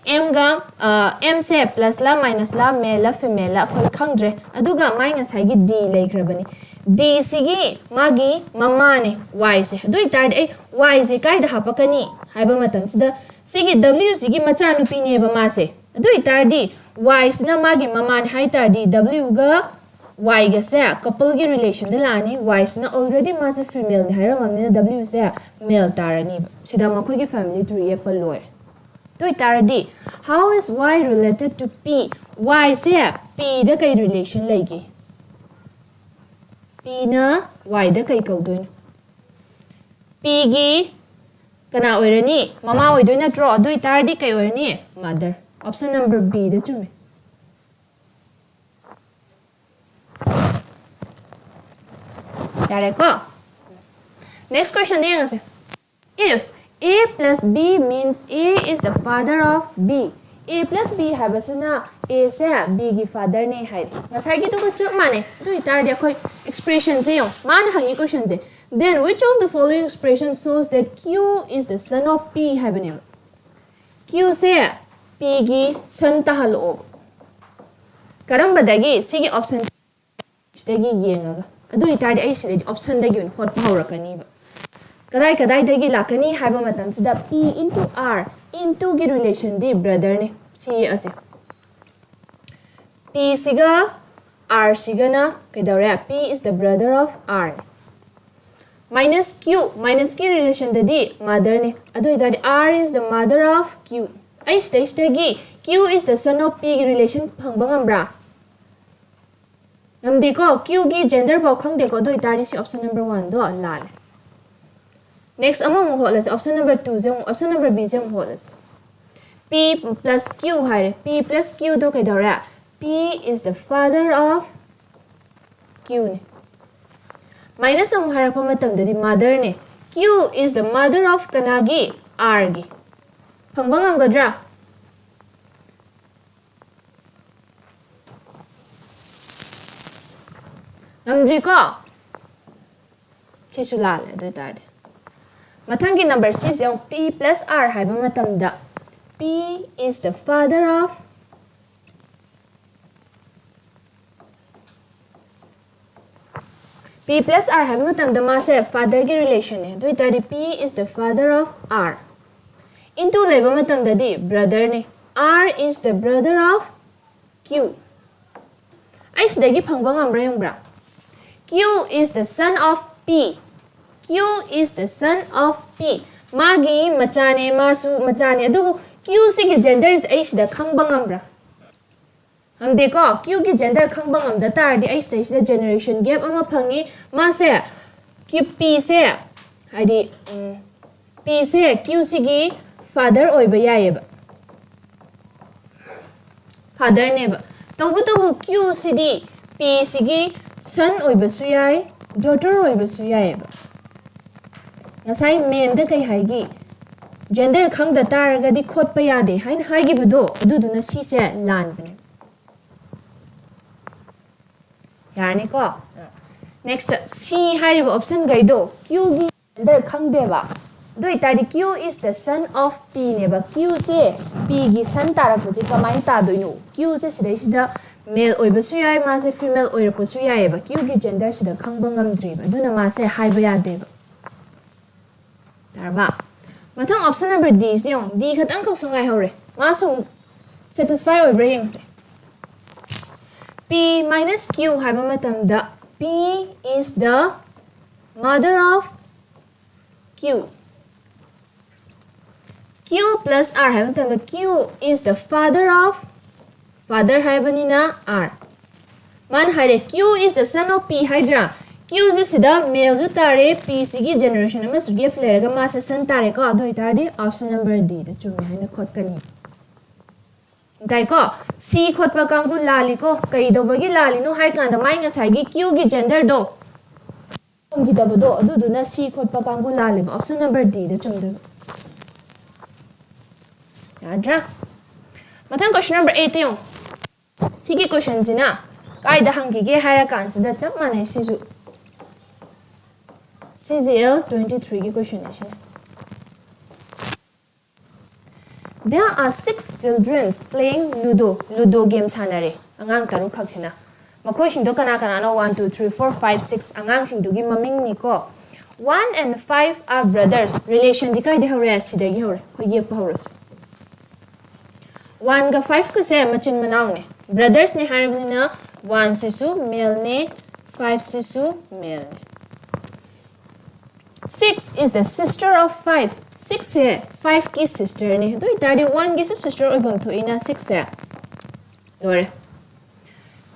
Mꯒ, ꯑ, Mꯁꯦ plusꯂ minusꯂ maleꯂ femaleꯂ ꯑꯩꯈꯣꯏ ꯈꯪꯗ꯭ꯔꯦ꯫ ꯑꯗꯨꯒ ꯃꯥꯏ ꯉꯁꯥꯏꯒꯤ D ꯂꯩꯈ꯭ꯔꯕꯅꯤ꯫ Dꯁꯤꯒꯤ ꯃꯥꯒꯤ ꯃꯃꯥꯅꯦ Yꯁꯦ꯫ ꯑꯗꯨ ꯑꯣꯏꯇꯥꯔꯗꯤ ꯑꯩ Yꯁꯦ ꯀꯥꯏꯗ ꯍꯥꯞꯄꯛꯀꯅꯤ ꯍꯥꯏꯕ ꯃꯇꯝꯁꯤꯗ ꯁꯤꯒꯤ Wꯁꯤꯒꯤ ꯃꯆꯥꯅꯨꯄꯤꯅꯦꯕ ꯃꯥꯁꯦ꯫ ꯑꯗꯨ ꯑꯣꯏꯇꯥꯔꯗꯤ Yꯁꯤꯅ ꯃꯥꯒꯤ ꯃꯃꯥꯅꯦ ꯍꯥꯏ ꯇꯥꯔꯗꯤ Wꯒ Yꯒꯁꯦ coupleꯒꯤ relationꯗ ꯂꯥꯛꯑꯅꯤ꯫ Yꯁꯤꯅ already ꯃꯥꯁꯦ femaleꯅꯦ ꯍꯥꯏꯔꯝꯃꯕꯅꯤꯅ Wꯁꯦ male ꯇꯥꯔꯅꯤꯕ꯫ ꯁꯤꯗ ꯃꯈꯣꯏꯒꯤ family tree ꯌꯦꯛꯄ ꯂꯣꯏꯔꯦ꯫ ꯑꯗꯨ ꯑꯣꯏꯇꯥꯔꯗꯤ, how is Y related to P? Yꯁꯦ Pꯗ ꯀꯩ relation ꯂꯩꯒꯦ? Pꯅ Yꯗ ꯀꯩ ꯀꯧꯗꯣꯏꯅꯣ? Pꯒꯤ ꯀꯅꯥ ꯑꯣꯏꯔꯅꯤ? ꯃꯃꯥ ꯑꯣꯏꯗꯣꯏ ꯅꯠꯇ꯭ꯔꯣ? ꯑꯗꯨ ꯑꯣꯏꯇꯥꯔꯗꯤ ꯀꯩ ꯑꯣꯏꯔꯅꯤ? Mother. Option number B ꯗ ꯆꯨꯝꯃꯦ꯫ ꯌꯥꯔꯦꯀꯣ? Next question ꯗ ꯌꯦꯡꯉꯁꯦ꯫ If A plus B means A is the father of B, A plus B ꯍꯥꯏꯕꯁꯤꯅ A ꯁꯦ B ꯒꯤ father ꯅꯦ ꯍꯥꯏꯔꯦ꯫ ꯉꯁꯥꯏꯒꯤꯗꯨꯒ ꯆꯞ ꯃꯥꯟꯅꯩ꯫ ꯑꯗꯨ ꯑꯣꯏꯇꯥꯔꯗꯤ ꯑꯩꯈꯣꯏ expression ꯁꯦ ꯌꯦꯡꯉꯣ꯫ ꯃꯥꯅ ꯍꯪꯉꯤ question say, "Then which of the following expression shows that Q is the son of P?" ꯍꯥꯏꯕꯅꯦꯕ꯫ Q ꯁꯦ P ꯒꯤ son ꯇꯥꯍꯜꯂꯛꯑꯣ꯫ ꯀꯔꯝꯕꯗꯒꯤ? ꯁꯤꯒꯤ option ꯁꯤꯗꯒꯤ ꯌꯦꯡꯉꯒ꯫ ꯑꯗꯨ ꯑꯣꯏꯇꯥꯔꯗꯤ ꯑꯩ ꯁꯤꯗꯩꯗꯤ option ꯗꯒꯤ ꯑꯣꯏꯅ ꯍꯣꯠꯄ ꯍꯧꯔꯛꯀꯅꯤꯕ꯫ ꯀꯗꯥꯏ ꯀꯗꯥꯏꯗꯒꯤ ꯂꯥꯛꯀꯅꯤ ꯍꯥꯏꯕ ꯃꯇꯝꯁꯤꯗ P into R, into ꯒꯤ relation ꯗꯤ brother ꯅꯦ, ꯁꯤ ꯌꯦꯛꯑꯁꯦ꯫ P ꯁꯤꯒ R ꯁꯤꯒꯅ ꯀꯩꯗꯧꯔꯦ? P is the brother of R꯫ Minus Q, minus ꯀꯤ relation ꯗꯗꯤ mother ꯅꯦ꯫ ꯑꯗꯨ ꯑꯣꯏꯇꯥꯔꯗꯤ R is the mother of Q꯫ ꯑꯩ ꯁꯤꯗꯩꯁꯤꯗꯒꯤ Q is the son of P ꯒꯤ relation ꯐꯪꯕ ꯉꯝꯕ꯭ꯔꯥ? ꯉꯝꯗꯦꯀꯣ? Q ꯒꯤ gender ꯐꯥꯎ ꯈꯪꯗꯦꯀꯣ? ꯑꯗꯨ ꯑꯣꯏꯇꯥꯔꯗꯤ ꯁꯤ option number one ꯗꯣ ꯂꯥꯜꯂꯦ꯫ Next ꯑꯃꯃꯨꯛ ꯍꯣꯠꯂꯁꯦ꯫ Option number two ꯁꯦ ꯑꯃꯨꯛ, option number B ꯁꯦ ꯑꯃꯨꯛ ꯍꯣꯠꯂꯁꯦ꯫ P plus Q ꯍꯥꯏꯔꯦ꯫ P plus Q ꯗꯣ ꯀꯩꯗꯧꯔꯦ? P is the father of Q ꯅꯦ꯫ Minus ꯑꯃꯨꯛ ꯍꯥꯏꯔꯛꯄ ꯃꯇꯝꯗꯗꯤ mother ꯅꯦ꯫ Q is the mother of ꯀꯅꯥꯒꯤ? R ꯒꯤ꯫ ꯐꯪꯕ ꯉꯝꯒꯗ꯭ꯔꯥ? ꯉꯝꯗ꯭ꯔꯤꯀꯣ? ꯁꯤꯁꯨ ꯂꯥꯜꯂꯦ ꯑꯗꯨ ꯑꯣꯏꯇꯥꯔꯗꯤ꯫ ꯃꯊꯪꯒꯤ number C ꯁꯤꯗ ꯑꯃꯨꯛ P plus R ꯍꯥꯏꯕ ꯃꯇꯝꯗ, P is the father of, P plus R ꯍꯥꯏꯕ ꯃꯇꯝꯗ ꯃꯥꯁꯦ father ꯒꯤ relation ꯅꯦ꯫ ꯑꯗꯨ ꯑꯣꯏꯇꯥꯔꯗꯤ P is the father of R꯫ Into ꯂꯩꯕ ꯃꯇꯝꯗꯗꯤ brother ꯅꯦ꯫ R is the brother of Q꯫ ꯑꯩ ꯁꯤꯗꯒꯤ ꯐꯪꯕ ꯉꯝꯕ꯭ꯔꯥ ꯌꯦꯡꯕ꯭ꯔꯥ? Q is the son of P꯫ Q is the son of P꯫ ꯃꯥꯒꯤ ꯃꯆꯥꯅꯦ, ꯃꯥꯁꯨ ꯃꯆꯥꯅꯦ꯫ ꯑꯗꯨꯕꯨ Q ꯁꯤꯒꯤ gender ꯁꯦ ꯑꯩ ꯁꯤꯗ ꯈꯪꯕ ꯉꯝꯕ꯭ꯔꯥ? ꯉꯝꯗꯦꯀꯣ? Q ꯒꯤ gender ꯈꯪꯕ ꯉꯝꯗ ꯇꯥꯔꯗꯤ ꯑꯩ ꯁꯤꯗꯩꯁꯤꯗ generation gap ꯑꯃ ꯐꯪꯉꯤ꯫ ꯃꯥꯁꯦ, Q, P ꯁꯦ, ꯍꯥꯏꯗꯤ, ꯎꯝ, Pꯁꯦ Qꯁꯤꯒꯤ father ꯑꯣꯏꯕ ꯌꯥꯏꯑꯕ, fatherꯅꯦꯕ꯫ ꯇꯧꯕꯇꯕꯨ Qꯁꯤꯗꯤ Pꯁꯤꯒꯤ son ꯑꯣꯏꯕꯁꯨ ꯌꯥꯏ, daughter ꯑꯣꯏꯕꯁꯨ ꯌꯥꯏꯑꯕ꯫ ꯉꯁꯥꯏ mainꯗ ꯀꯩ ꯍꯥꯏꯒꯤ? Gender ꯈꯪꯗ ꯇꯥꯔꯒꯗꯤ ꯈꯣꯠꯄ ꯌꯥꯗꯦ ꯍꯥꯏꯅ ꯍꯥꯏꯈꯤꯕꯗꯣ, ꯑꯗꯨꯗꯨꯅ ꯁꯤꯁꯦ ꯂꯥꯟꯕꯅꯦ꯫ ꯌꯥꯔꯅꯤꯀꯣ? Next, C ꯍꯥꯏꯔꯤꯕ optionꯈꯩꯗꯣ Qꯒꯤ gender ꯈꯪꯗꯦꯕ꯫ ꯑꯗꯨ ꯑꯣꯏꯇꯥꯔꯗꯤ Q is the son of Pꯅꯦꯕ꯫ Qꯁꯦ Pꯒꯤ son ꯇꯥꯔꯛꯄꯁꯦ ꯀꯃꯥꯏꯅ ꯇꯥꯗꯣꯏꯅꯣ? Qꯁꯦ ꯁꯤꯗꯩꯁꯤꯗ male ꯑꯣꯏꯕꯁꯨ ꯌꯥꯏ, ꯃꯥꯁꯦ female ꯑꯣꯏꯔꯛꯄꯁꯨ ꯌꯥꯏꯑꯕ꯫ Qꯒꯤ genderꯁꯤꯗ ꯈꯪꯕ ꯉꯝꯗ꯭ꯔꯤꯕ, ꯑꯗꯨꯅ ꯃꯥꯁꯦ ꯍꯥꯏꯕ ꯌꯥꯗꯦꯕ꯫ ꯇꯥꯔꯕ? ꯃꯊꯪ option number D ꯁꯤ ꯌꯦꯡꯉꯣ꯫ D ꯈꯛꯇꯪꯈꯛꯁꯨ ꯉꯥꯏꯍꯧꯔꯦ꯫ ꯃꯥꯁꯨ satisfy ꯑꯣꯏꯕ꯭ꯔꯥ ꯌꯦꯡꯁꯦ꯫ P minus Q ꯍꯥꯏꯕ ꯃꯇꯝꯗ P is the mother of Q. Q plus R ꯍꯥꯏꯕ ꯃꯇꯝꯗ Q is the father of, father ꯍꯥꯏꯕꯅꯤꯅ R꯫ ꯃꯥꯅ ꯍꯥꯏꯔꯦ Q is the son of P ꯍꯥꯏꯗ꯭ꯔꯥ? Qꯁꯦ ꯁꯤꯗ maleꯁꯨ ꯇꯥꯔꯦ, Pꯁꯤꯒꯤ generation ꯑꯃꯁꯨ gap ꯂꯩꯔꯒ ꯃꯥꯁꯦ son ꯇꯥꯔꯦꯀꯣ꯫ ꯑꯗꯨ ꯑꯣꯏꯇꯥꯔꯗꯤ option number Dꯗ ꯆꯨꯝꯃꯦ ꯍꯥꯏꯅ ꯈꯣꯠꯀꯅꯤ꯫ ꯇꯥꯏꯀꯣ? C ꯈꯣꯠꯄ ꯀꯥꯡꯕꯨ ꯂꯥꯜꯂꯤꯀꯣ꯫ ꯀꯩꯗꯧꯕꯒꯤ ꯂꯥꯜꯂꯤꯅꯣ ꯍꯥꯏ ꯀꯥꯟꯗ ꯃꯥꯏ ꯉꯁꯥꯏꯒꯤ Qꯒꯤ genderꯗꯣ ꯐꯪꯈꯤꯗꯕꯗꯣ, ꯑꯗꯨꯗꯨꯅ C ꯈꯣꯠꯄ ꯀꯥꯡꯕꯨ ꯂꯥꯜꯂꯦꯕ꯫ Option number Dꯗ ꯆꯨꯝꯗꯣꯏꯕ꯫ ꯌꯥꯗ꯭ꯔꯥ? ꯃꯊꯪ question number eight ꯌꯦꯡꯉꯣ꯫ ꯁꯤꯒꯤ questionꯁꯤꯅ ꯀꯥꯏꯗ ꯍꯪꯈꯤꯒꯦ ꯍꯥꯏꯔ ꯀꯥꯟꯁꯤꯗ ꯆꯞ ꯃꯥꯟꯅꯩ ꯁꯤꯁꯨ꯫ C G L twenty threeꯒꯤ questionꯅꯦ ꯁꯤꯅ꯫ There are six children playing Ludo. Ludo game ꯁꯥꯟꯅꯔꯦ ꯑꯉꯥꯡ ꯇꯔꯨꯛꯈꯛꯁꯤꯅ꯫ ꯃꯈꯣꯏꯁꯤꯡꯗꯣ ꯀꯅꯥ ꯀꯅꯥꯅꯣ? One, two, three, four, five, six ꯑꯉꯥꯡꯁꯤꯡꯗꯨꯒꯤ ꯃꯃꯤꯡꯅꯤꯀꯣ꯫ One and five are brothers. Relationꯗꯤ ꯀꯥꯏꯗꯩ ꯍꯧꯔꯦ? ꯁꯤꯗꯒꯤ ꯍꯧꯔꯦ꯫ ꯑꯩꯈꯣꯏ ꯌꯦꯛꯄ ꯍꯧꯔꯁꯤ꯫ Oneꯒ fiveꯀꯁꯦ ꯃꯆꯤꯟ ꯃꯅꯥꯎꯅꯦ꯫ Brothersꯅꯦ ꯍꯥꯏꯔꯕꯅꯤꯅ oneꯁꯤꯁꯨ maleꯅꯦ, fiveꯁꯤꯁꯨ maleꯅꯦ꯫ Six is the sister of five. Sixꯁꯦ fiveꯀꯤ sisterꯅꯦ꯫ ꯑꯗꯨ ꯑꯣꯏꯇꯥꯔꯗꯤ oneꯒꯤꯁꯨ sister ꯑꯣꯏꯐꯝ ꯊꯣꯛꯏꯅ sixꯁꯦ꯫ ꯂꯣꯏꯔꯦ꯫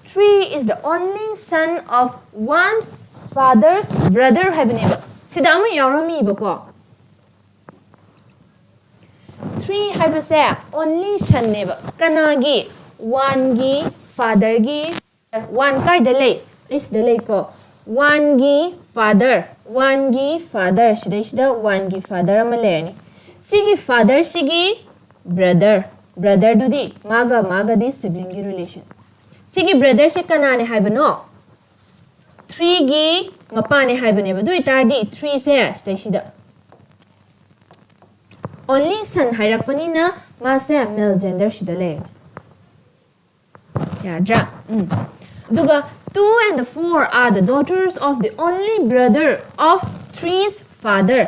Three is the only son of one's father's brother ꯍꯥꯏꯕꯅꯦꯕ꯫ ꯁꯤꯗ ꯑꯃ ꯌꯥꯎꯔꯝꯃꯤꯕꯀꯣ꯫ ꯊ꯭ꯔꯤ ꯍꯥꯏꯕꯁꯦ only sonꯅꯦꯕ꯫ ꯀꯅꯥꯒꯤ? Oneꯒꯤ fatherꯒꯤ꯫ One ꯀꯥꯏꯗ ꯂꯩ? ꯑꯩ ꯁꯤꯗ ꯂꯩꯀꯣ꯫ Oneꯒꯤ father, oneꯒꯤ father, ꯁꯤꯗꯩꯁꯤꯗ oneꯒꯤ father ꯑꯃ ꯂꯩꯔꯅꯤ꯫ ꯁꯤꯒꯤ fatherꯁꯤꯒꯤ brother, brotherꯗꯨꯗꯤ ꯃꯥꯒ ꯃꯥꯒꯗꯤ siblingꯒꯤ relation꯫ ꯁꯤꯒꯤ brotherꯁꯦ ꯀꯅꯥꯅꯦ ꯍꯥꯏꯕꯅꯣ? ꯊ꯭ꯔꯤꯒꯤ ꯃꯄꯥꯅꯦ ꯍꯥꯏꯕꯅꯦꯕ꯫ ꯑꯗꯨ ꯑꯣꯏꯇꯥꯔꯗꯤ ꯊ꯭ꯔꯤꯁꯦ ꯁꯤꯗꯩꯁꯤꯗ only son ꯍꯥꯏꯔꯛꯄꯅꯤꯅ ꯃꯥꯁꯦ male genderꯁꯤꯗ ꯂꯩꯔꯦ꯫ ꯌꯥꯗ꯭ꯔꯥ? ꯎꯝ꯫ ꯑꯗꯨꯒ two and four are the daughters of the only brother of three's father꯫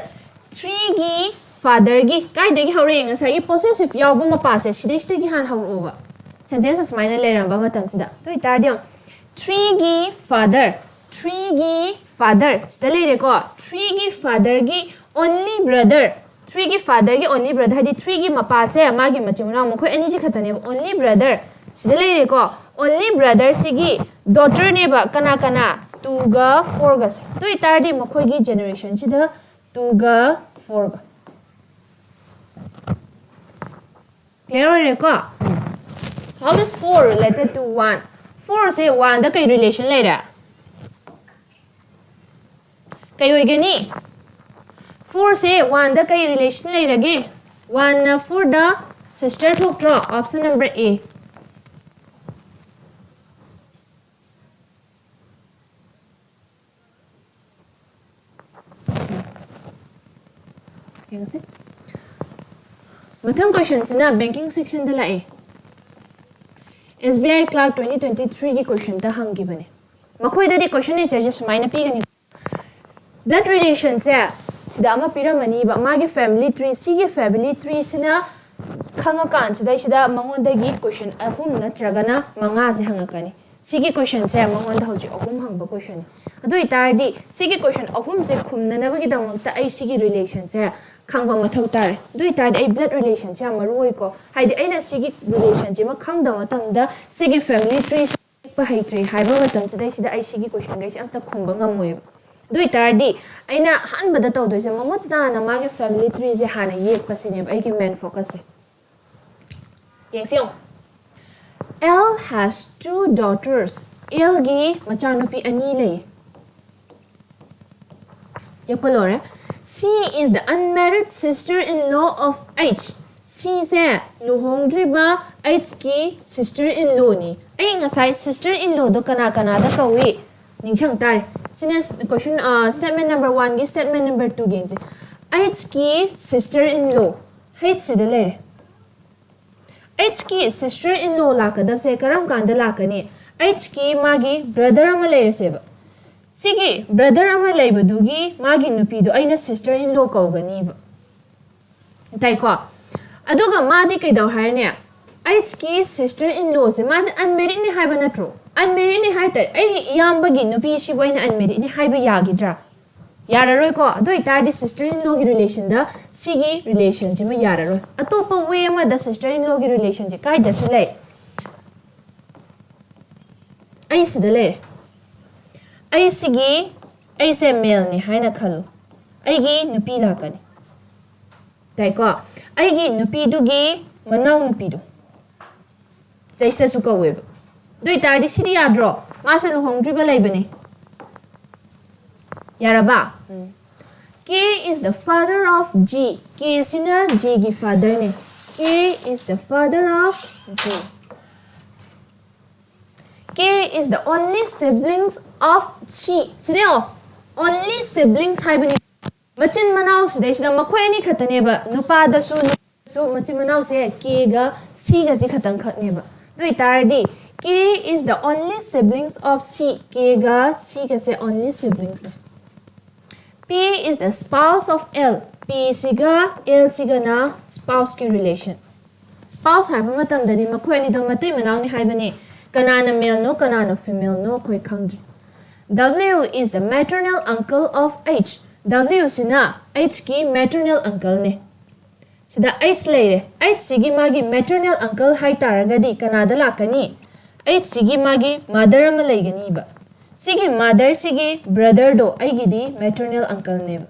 ꯊ꯭ꯔꯤꯒꯤ fatherꯒꯤ ꯀꯥꯏꯗꯒꯤ ꯍꯧꯔꯛꯑꯦ? ꯉꯁꯥꯏꯒꯤ possessive ꯌꯥꯎꯕ ꯃꯄꯥꯁꯦ ꯁꯤꯗꯩꯁꯤꯗꯒꯤ ꯍꯥꯟꯅ ꯍꯧꯔꯛꯑꯣꯕ꯫ Sentence ꯑꯁꯨꯃꯥꯏꯅ ꯂꯩꯔꯝꯕ ꯃꯇꯝꯁꯤꯗ꯫ ꯑꯗꯨ ꯑꯣꯏꯇꯥꯔꯗꯤ ꯌꯦꯡꯉꯣ꯫ ꯊ꯭ꯔꯤꯒꯤ father, ꯊ꯭ꯔꯤꯒꯤ father ꯁꯤꯗ ꯂꯩꯔꯦꯀꯣ꯫ ꯊ꯭ꯔꯤꯒꯤ fatherꯒꯤ only brother, ꯊ꯭ꯔꯤꯒꯤ fatherꯒꯤ only brother ꯍꯥꯏꯗꯤ ꯊ꯭ꯔꯤꯒꯤ ꯃꯄꯥꯁꯦ, ꯃꯥꯒꯤ ꯃꯆꯤꯟ ꯃꯅꯥꯎ ꯃꯈꯣꯏ ꯑꯅꯤꯁꯤ ꯈꯛꯇꯅꯦꯕ꯫ Only brother ꯁꯤꯗ ꯂꯩꯔꯦꯀꯣ꯫ Only brotherꯁꯤꯒꯤ daughterꯅꯦꯕ꯫ ꯀꯅꯥ ꯀꯅꯥ? Twoꯒ fourꯒꯁꯦ꯫ ꯑꯗꯨ ꯑꯣꯏꯇꯥꯔꯗꯤ ꯃꯈꯣꯏꯒꯤ generationꯁꯤꯗ twoꯒ fourꯒ꯫ Clear ꯑꯣꯏꯔꯦꯀꯣ? How is four related to one? Fourꯁꯦ oneꯗ ꯀꯩ relation ꯂꯩꯔꯦ? ꯀꯩ ꯑꯣꯏꯒꯅꯤ? Fourꯁꯦ oneꯗ ꯀꯩ relation ꯂꯩꯔꯒꯦ? Oneꯅ fourꯗ sister ꯊꯣꯛꯇ꯭ꯔꯣ? Option number A꯫ ꯌꯦꯡꯁꯤ꯫ ꯃꯊꯪ questionꯁꯤꯅ banking sectionꯗ ꯂꯥꯛꯑꯦ꯫ S B I clerk twenty twenty-threeꯒꯤ questionꯗ ꯍꯪꯈꯤꯕꯅꯦ꯫ ꯃꯈꯣꯏꯗꯗꯤ question natureꯁꯦ ꯁꯨꯃꯥꯏꯅ ꯄꯤꯒꯅꯤ꯫ Blood relationꯁꯦ ꯁꯤꯗ ꯑꯃ ꯄꯤꯔꯝꯃꯅꯤꯕ, ꯃꯥꯒꯤ family tree꯫ ꯁꯤꯒꯤ family treeꯁꯤꯅ ꯈꯪꯉꯀꯥꯟꯁꯤꯗꯩꯁꯤꯗ ꯃꯉꯣꯟꯗꯒꯤ question ꯑꯍꯨꯝ ꯅꯠꯇ꯭ꯔꯒꯅ ꯃꯉꯥꯁꯦ ꯍꯪꯉꯛꯀꯅꯤ꯫ ꯁꯤꯒꯤ questionꯁꯦ ꯃꯉꯣꯟꯗ ꯍꯧꯖꯤꯛ ꯑꯍꯨꯝ ꯍꯪꯕ questionꯅꯤ꯫ ꯑꯗꯨ ꯑꯣꯏꯇꯥꯔꯗꯤ ꯁꯤꯒꯤ question ꯑꯍꯨꯝꯁꯦ ꯈꯨꯝꯅꯅꯕꯒꯤꯗꯃꯛꯇ ꯑꯩ ꯁꯤꯒꯤ relationꯁꯦ ꯈꯪꯕ ꯃꯊꯧ ꯇꯥꯔꯦ꯫ ꯑꯗꯨ ꯑꯣꯏꯇꯥꯔꯗꯤ ꯑꯩ blood relationꯁꯦ ꯌꯥꯝ ꯃꯔꯨ ꯑꯣꯏꯀꯣ꯫ ꯍꯥꯏꯗꯤ ꯑꯩꯅ ꯁꯤꯒꯤ relationꯁꯤꯃ ꯈꯪꯗꯕ ꯃꯇꯝꯗ ꯁꯤꯒꯤ family tree ꯌꯦꯛꯄ ꯍꯩꯇ꯭ꯔꯦ ꯍꯥꯏꯕ ꯃꯇꯝꯁꯤꯗꯩꯁꯤꯗ ꯑꯩ ꯁꯤꯒꯤ questionꯈꯩꯁꯦ ꯑꯝꯇ ꯈꯨꯝꯕ ꯉꯝꯃꯣꯏꯕ꯫ ꯑꯗꯨ ꯑꯣꯏꯇꯥꯔꯗꯤ ꯑꯩꯅ ꯑꯍꯥꯟꯕꯗ ꯇꯧꯗꯣꯏꯁꯦ ꯃꯃꯨꯠ ꯇꯥꯅ ꯃꯥꯒꯤ family tree ꯁꯦ ꯍꯥꯟꯅ ꯌꯦꯛꯄꯁꯤꯅꯦꯕ ꯑꯩꯒꯤ main focus ꯁꯦ꯫ ꯌꯦꯡꯁꯤ ꯌꯦꯡꯉꯨ꯫ L has two daughters. L ꯒꯤ ꯃꯆꯥꯅꯨꯄꯤ ꯑꯅꯤ ꯂꯩ꯫ ꯌꯦꯛꯄ ꯂꯣꯏꯔꯦ꯫ She is the unmarried sister-in-law of H. C say ꯂꯨꯍꯣꯡꯗ꯭ꯔꯤꯕ H ꯀꯤ sister-in-law ꯅꯤ꯫ ꯑꯩ ꯉꯁꯥꯏ sister-in-law ꯗꯣ ꯀꯅꯥ ꯀꯅꯥꯗ ꯀꯧꯏ ꯅꯤꯡꯁꯤꯡ ꯇꯥꯔꯦ꯫ ꯁꯤꯅ question, statement number one ꯒꯤ statement number two ꯒꯤ ꯌꯦꯡꯁꯦ꯫ H ꯀꯤ sister-in-law, H ꯁꯤꯗ ꯂꯩꯔꯦ꯫ H ꯀꯤ sister-in-law ꯂꯥꯛꯀꯗꯕꯁꯦ ꯀꯔꯝ ꯀꯥꯟꯗ ꯂꯥꯛꯀꯅꯤ? H ꯀꯤ ꯃꯥꯒꯤ brother ꯑꯃ ꯂꯩꯔꯁꯦꯕ꯫ ꯁꯤꯒꯤ brother ꯑꯃ ꯂꯩꯕꯗꯨꯒꯤ ꯃꯥꯒꯤ ꯅꯨꯄꯤꯗꯣ ꯑꯩꯅ sister-in-law ꯀꯧꯒꯅꯤꯕ꯫ ꯇꯥꯏꯀꯣ? ꯑꯗꯨꯒ ꯃꯥꯗꯤ ꯀꯩꯗꯧ ꯍꯥꯏꯔꯅꯤ? H ꯀꯤ sister-in-law ꯁꯦ ꯃꯥꯁꯦ unmarried ꯅꯤ ꯍꯥꯏꯕ ꯅꯠꯇ꯭ꯔꯣ? Unmarried ꯅꯤ ꯍꯥꯏꯇꯥꯔꯦ, ꯑꯩꯒꯤ ꯏꯌꯥꯝꯕꯒꯤ ꯅꯨꯄꯤꯁꯤꯕꯨ ꯑꯩꯅ unmarried ꯅꯤ ꯍꯥꯏꯕ ꯌꯥꯈꯤꯗ꯭ꯔꯥ? ꯌꯥꯔꯔꯣꯏꯀꯣ꯫ ꯑꯗꯨ ꯑꯣꯏꯇꯥꯔꯗꯤ sister-in-law ꯒꯤ relation ꯗ ꯁꯤꯒꯤ relation ꯁꯤꯃ ꯌꯥꯔꯔꯣꯏ꯫ ꯑꯇꯣꯞꯄ way ꯑꯃꯗ sister-in-law ꯒꯤ relation ꯁꯦ ꯀꯥꯏꯗꯁꯨ ꯂꯩ꯫ ꯑꯩ ꯁꯤꯗ ꯂꯩꯔꯦ꯫ ꯑꯩ ꯁꯤꯒꯤ, ꯑꯩꯁꯦ male ꯅꯤ ꯍꯥꯏꯅ ꯈꯜꯂꯨ꯫ ꯑꯩꯒꯤ ꯅꯨꯄꯤ ꯂꯥꯛꯀꯅꯤ꯫ ꯇꯥꯏꯀꯣ? ꯑꯩꯒꯤ ꯅꯨꯄꯤꯗꯨꯒꯤ ꯃꯅꯥꯎ ꯅꯨꯄꯤꯗꯣ ꯁꯤꯗꯩꯁꯤꯗꯁꯨ ꯀꯧꯋꯦꯕ꯫ ꯑꯗꯨ ꯑꯣꯏꯇꯥꯔꯗꯤ ꯁꯤꯗꯤ ꯌꯥꯗ꯭ꯔꯣ? ꯃꯥꯁꯦ ꯂꯨꯍꯣꯡꯗ꯭ꯔꯤꯕ ꯂꯩꯕꯅꯤ꯫ ꯌꯥꯔꯕ? K is the father of G. K ꯁꯤꯅ G ꯒꯤ father ꯅꯦ꯫ K is the father of G. K is the only siblings of C. ꯁꯤꯗ ꯌꯦꯡꯉꯣ, only siblings ꯍꯥꯏꯕꯅꯤ꯫ ꯃꯆꯤꯟ ꯃꯅꯥꯎ ꯁꯤꯗꯩꯁꯤꯗ ꯃꯈꯣꯏ ꯑꯅꯤ ꯈꯛꯇꯅꯦꯕ, ꯅꯨꯄꯥꯗꯁꯨ ꯅꯨꯄꯤꯗꯁꯨ ꯃꯆꯤꯟ ꯃꯅꯥꯎꯁꯦ K ꯒ C ꯒꯁꯤ ꯈꯛꯇꯪ ꯈꯛꯅꯦꯕ꯫ ꯑꯗꯨ ꯑꯣꯏꯇꯥꯔꯗꯤ K is the only siblings of C. K ꯒ C ꯒꯁꯦ only siblings ꯅꯦ꯫ P is the spouse of L. P ꯁꯤꯒ L ꯁꯤꯒꯅ spouse ꯀꯤ relation꯫ Spouse ꯍꯥꯏꯕ ꯃꯇꯝꯗꯗꯤ ꯃꯈꯣꯏ ꯑꯅꯤꯗꯣ ꯃꯇꯩ ꯃꯅꯥꯎꯅꯤ ꯍꯥꯏꯕꯅꯤ꯫ ꯀꯅꯥꯅ male ꯅꯣ, ꯀꯅꯥꯅ female ꯅꯣ ꯑꯩꯈꯣꯏ ꯈꯪꯗ꯭ꯔꯤ꯫ W is the maternal uncle of H. W ꯁꯤꯅ H ꯀꯤ maternal uncle ꯅꯦ꯫ ꯁꯤꯗ H ꯂꯩꯔꯦ꯫ H ꯁꯤꯒꯤ ꯃꯥꯒꯤ maternal uncle ꯍꯥꯏ ꯇꯥꯔꯒꯗꯤ ꯀꯅꯥꯗ ꯂꯥꯛꯀꯅꯤ? H ꯁꯤꯒꯤ ꯃꯥꯒꯤ mother ꯑꯃ ꯂꯩꯒꯅꯤꯕ꯫ ꯁꯤꯒꯤ ꯃꯥꯗꯔꯁꯤꯒꯤ ꯕ꯭ꯔꯗꯔꯗꯣ ꯑꯩꯒꯤꯗꯤ ꯃꯦꯇꯔꯅꯦꯜ ꯑꯪꯀꯜꯅꯦꯕ꯫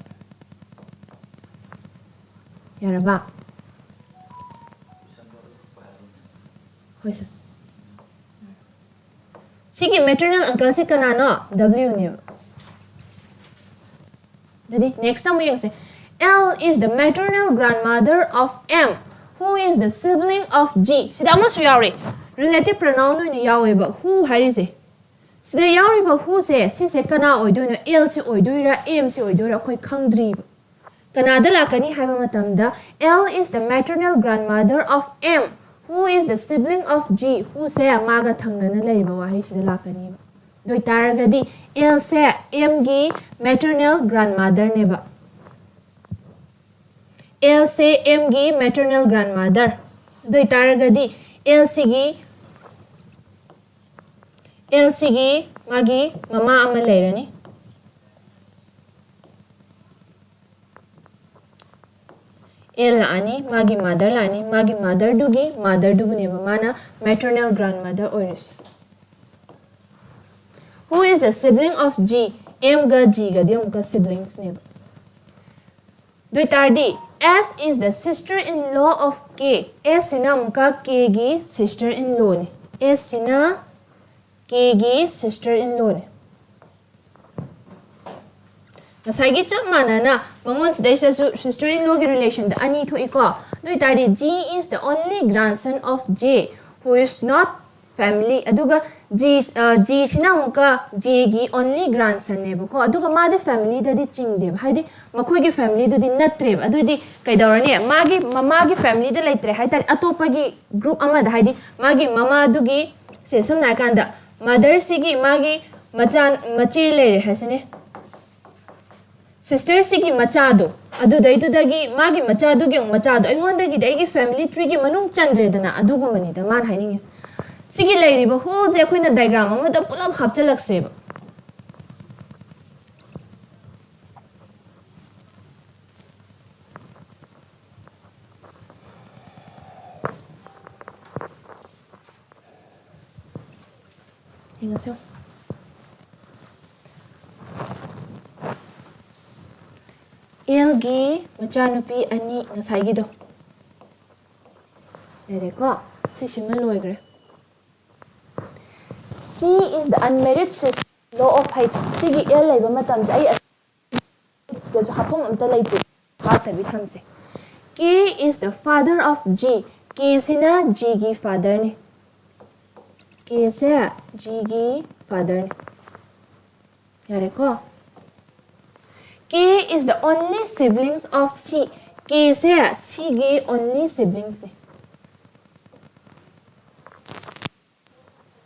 ꯌꯥꯔꯕ? ꯍꯣꯏ ꯁꯥꯔ꯫ ꯁꯤꯒꯤ ꯃꯦꯇꯔꯅꯦꯜ ꯑꯪꯀꯜꯁꯦ ꯀꯅꯥꯅꯣ? ꯗꯕ꯭ꯂꯤꯌꯨꯅꯦꯕ꯫ ꯑꯗꯨꯗꯤ ꯅꯦꯛꯁꯇ ꯑꯃꯨꯛ ꯌꯦꯡꯁꯦ꯫ L is the maternal grandmother of M, who is the sibling of G. ꯁꯤꯗ ꯑꯃꯁꯨ ꯌꯥꯎꯔꯦ, ꯔꯤꯂꯦꯇꯤꯚ ꯄ꯭ꯔꯣꯅꯥꯎꯟ ꯑꯣꯏꯅ ꯌꯥꯎꯋꯦꯕ ꯍꯨ ꯍꯥꯏꯔꯤꯁꯦ꯫ ꯁꯤꯗ ꯌꯥꯎꯔꯤꯕ ꯍꯨꯁꯦ ꯁꯤꯁꯦ ꯀꯅꯥ ꯑꯣꯏꯗꯣꯏꯅꯣ? ꯑꯦꯜꯁꯦ ꯑꯣꯏꯗꯣꯏꯔꯥ ꯑꯦꯝꯁꯦ ꯑꯣꯏꯗꯣꯏꯔꯥ ꯑꯩꯈꯣꯏ ꯈꯪꯗ꯭ꯔꯤꯕ꯫ ꯀꯅꯥꯗ ꯂꯥꯛꯀꯅꯤ ꯍꯥꯏꯕ ꯃꯇꯝꯗ, L is the maternal grandmother of M, who is the sibling of G. ꯍꯨꯁꯦ ꯃꯥꯒ ꯊꯪꯅꯅ ꯂꯩꯔꯤꯕ ꯋꯥꯍꯩꯁꯤꯗ ꯂꯥꯛꯀꯅꯤꯕ꯫ ꯑꯗꯨ ꯑꯣꯏꯇꯥꯔꯒꯗꯤ ꯑꯦꯜꯁꯦ ꯑꯦꯝꯒꯤ ꯃꯦꯇꯔꯅꯦꯜ ꯒ꯭ꯔꯥꯟꯃꯥꯗꯔꯅꯦꯕ꯫ ꯑꯦꯜꯁꯦ ꯑꯦꯝꯒꯤ ꯃꯦꯇꯔꯅꯦꯜ ꯒ꯭ꯔꯥꯟꯃꯥꯗꯔ꯫ ꯑꯗꯨ ꯑꯣꯏꯇꯥꯔꯒꯗꯤ ꯑꯦꯜꯁꯤꯒꯤ ꯑꯦꯜꯁꯤꯒꯤ ꯃꯥꯒꯤ ꯃꯃꯥ ꯑꯃ ꯂꯩꯔꯅꯤ꯫ ꯑꯦꯜ ꯂꯥꯛꯑꯅꯤ, ꯃꯥꯒꯤ ꯃꯥꯗꯔ ꯂꯥꯛꯑꯅꯤ, ꯃꯥꯒꯤ ꯃꯥꯗꯔꯗꯨꯒꯤ ꯃꯥꯗꯔꯗꯨꯕꯨꯅꯦꯕ ꯃꯥꯅ ꯃꯦꯇꯔꯅꯦꯜ ꯒ꯭ꯔꯥꯟꯃꯥꯗꯔ ꯑꯣꯏꯔꯤꯁꯦ꯫ Who is the sibling of G? ꯑꯦꯝꯒ ꯖꯤꯒꯗꯤ ꯑꯃꯨꯛꯀ ꯁꯤꯕ꯭ꯂꯤꯡꯁꯅꯦꯕ꯫ ꯑꯗꯨ ꯑꯣꯏꯇꯥꯔꯗꯤ, S is the sister in law of K. ꯑꯦꯁꯁꯤꯅ ꯑꯃꯨꯛꯀ ꯀꯦꯒꯤ ꯁꯤꯁꯇꯔ ꯏꯟ ꯂꯣꯅꯤ꯫ ꯑꯦꯁꯁꯤꯅ ꯀꯦꯒꯤ ꯁꯤꯁꯇꯔ ꯏꯟ ꯂꯣꯅꯤ꯫ ꯉꯁꯥꯏꯒꯤ ꯆꯞ ꯃꯥꯟꯅꯅ ꯃꯉꯣꯟ ꯁꯤꯗꯩꯁꯤꯗꯁꯨ ꯁꯤꯁꯇꯔ ꯏꯟ ꯂꯣꯒꯤ ꯔꯤꯂꯦꯁꯟꯗ ꯑꯅꯤ ꯊꯣꯛꯏꯀꯣ꯫ ꯑꯗꯨ ꯑꯣꯏꯇꯥꯔꯗꯤ, G is the only grandson of J, who is not family. ꯑꯗꯨꯒ ꯖꯤ ꯖꯤꯁꯤꯅ ꯑꯃꯨꯛꯀ ꯖꯦꯒꯤ ꯑꯣꯟꯂꯤ ꯒ꯭ꯔꯥꯟꯁꯟꯅꯦꯕꯀꯣ꯫ ꯑꯗꯨꯒ ꯃꯥꯗꯤ ꯐꯦꯃꯤꯂꯤꯗꯗꯤ ꯆꯤꯡꯗꯦꯕ, ꯍꯥꯏꯗꯤ ꯃꯈꯣꯏꯒꯤ ꯐꯦꯃꯤꯂꯤꯗꯨꯗꯤ ꯅꯠꯇ꯭ꯔꯦꯕ꯫ ꯑꯗꯨꯗꯤ ꯀꯩꯗꯧꯔꯅꯤ? ꯃꯥꯒꯤ ꯃꯃꯥꯒꯤ ꯐꯦꯃꯤꯂꯤꯗ ꯂꯩꯇ꯭ꯔꯦ ꯍꯥꯏꯇꯥꯔꯦ, ꯑꯇꯣꯞꯄꯒꯤ ꯒ꯭ꯔꯨꯞ ꯑꯃꯗ, ꯍꯥꯏꯗꯤ ꯃꯥꯒꯤ ꯃꯃꯥꯗꯨꯒꯤ, ꯁꯦ, ꯁꯝꯅ ꯍꯥꯏꯔꯀꯥꯟꯗ, ꯃꯥꯗꯔꯁꯤꯒꯤ ꯃꯥꯒꯤ ꯃꯆꯥ, ꯃꯆꯦ ꯂꯩꯔꯦ ꯍꯥꯏꯁꯤꯅꯦ꯫ ꯁꯤꯁꯇꯔꯁꯤꯒꯤ ꯃꯆꯥꯗꯣ, ꯑꯗꯨꯗꯩꯗꯨꯗꯒꯤ ꯃꯥꯒꯤ ꯃꯆꯥꯗꯨꯒꯤ ꯑꯃꯨꯛ ꯃꯆꯥꯗꯣ, ꯑꯩꯉꯣꯟꯗꯒꯤꯗꯤ ꯑꯩꯒꯤ ꯐꯦꯃꯤꯂꯤ ꯇ꯭ꯔꯤꯒꯤ ꯃꯅꯨꯡ ꯆꯟꯗ꯭ꯔꯦꯗꯅ, ꯑꯗꯨꯒꯨꯝꯕꯅꯤꯗ ꯃꯥꯅ ꯍꯥꯏꯅꯤꯡꯉꯤꯁꯦ꯫ ꯁꯤꯒꯤ ꯂꯩꯔꯤꯕ ꯍꯣꯜꯁꯦ ꯑꯩꯈꯣꯏꯅ ꯗꯥꯏꯒ꯭ꯔꯥꯝ ꯑꯃꯗ ꯄꯨꯂꯞ ꯍꯥꯞꯆꯤꯜꯂꯛꯁꯦꯕ꯫ ꯌꯦꯡꯉꯁꯤ꯫ ꯑꯦꯜꯒꯤ ꯃꯆꯥꯅꯨꯄꯤ ꯑꯅꯤ ꯉꯁꯥꯏꯒꯤꯗꯣ ꯂꯩꯔꯦꯀꯣ꯫ ꯁꯤꯁꯤꯃ ꯂꯣꯏꯈ꯭ꯔꯦ꯫ C is the unmarried sister, law of height. ꯁꯤꯒꯤ ꯑꯦꯜ ꯂꯩꯕ ꯃꯇꯝꯁꯦ ꯑꯩ ꯁꯤꯗꯁꯨ ꯍꯥꯞꯐꯝ ꯑꯝꯇ ꯂꯩꯇꯦ, ꯍꯥꯞꯇꯕꯤ ꯊꯝꯁꯦ꯫ K is the father of G. K ꯁꯤꯅ G ꯒꯤ fatherꯅꯤ꯫ K ꯁꯦ G ꯒꯤ fatherꯅꯤ꯫ ꯌꯥꯔꯦꯀꯣ? K is the only siblings of C. K say C ꯒꯤ only siblingsꯅꯤ꯫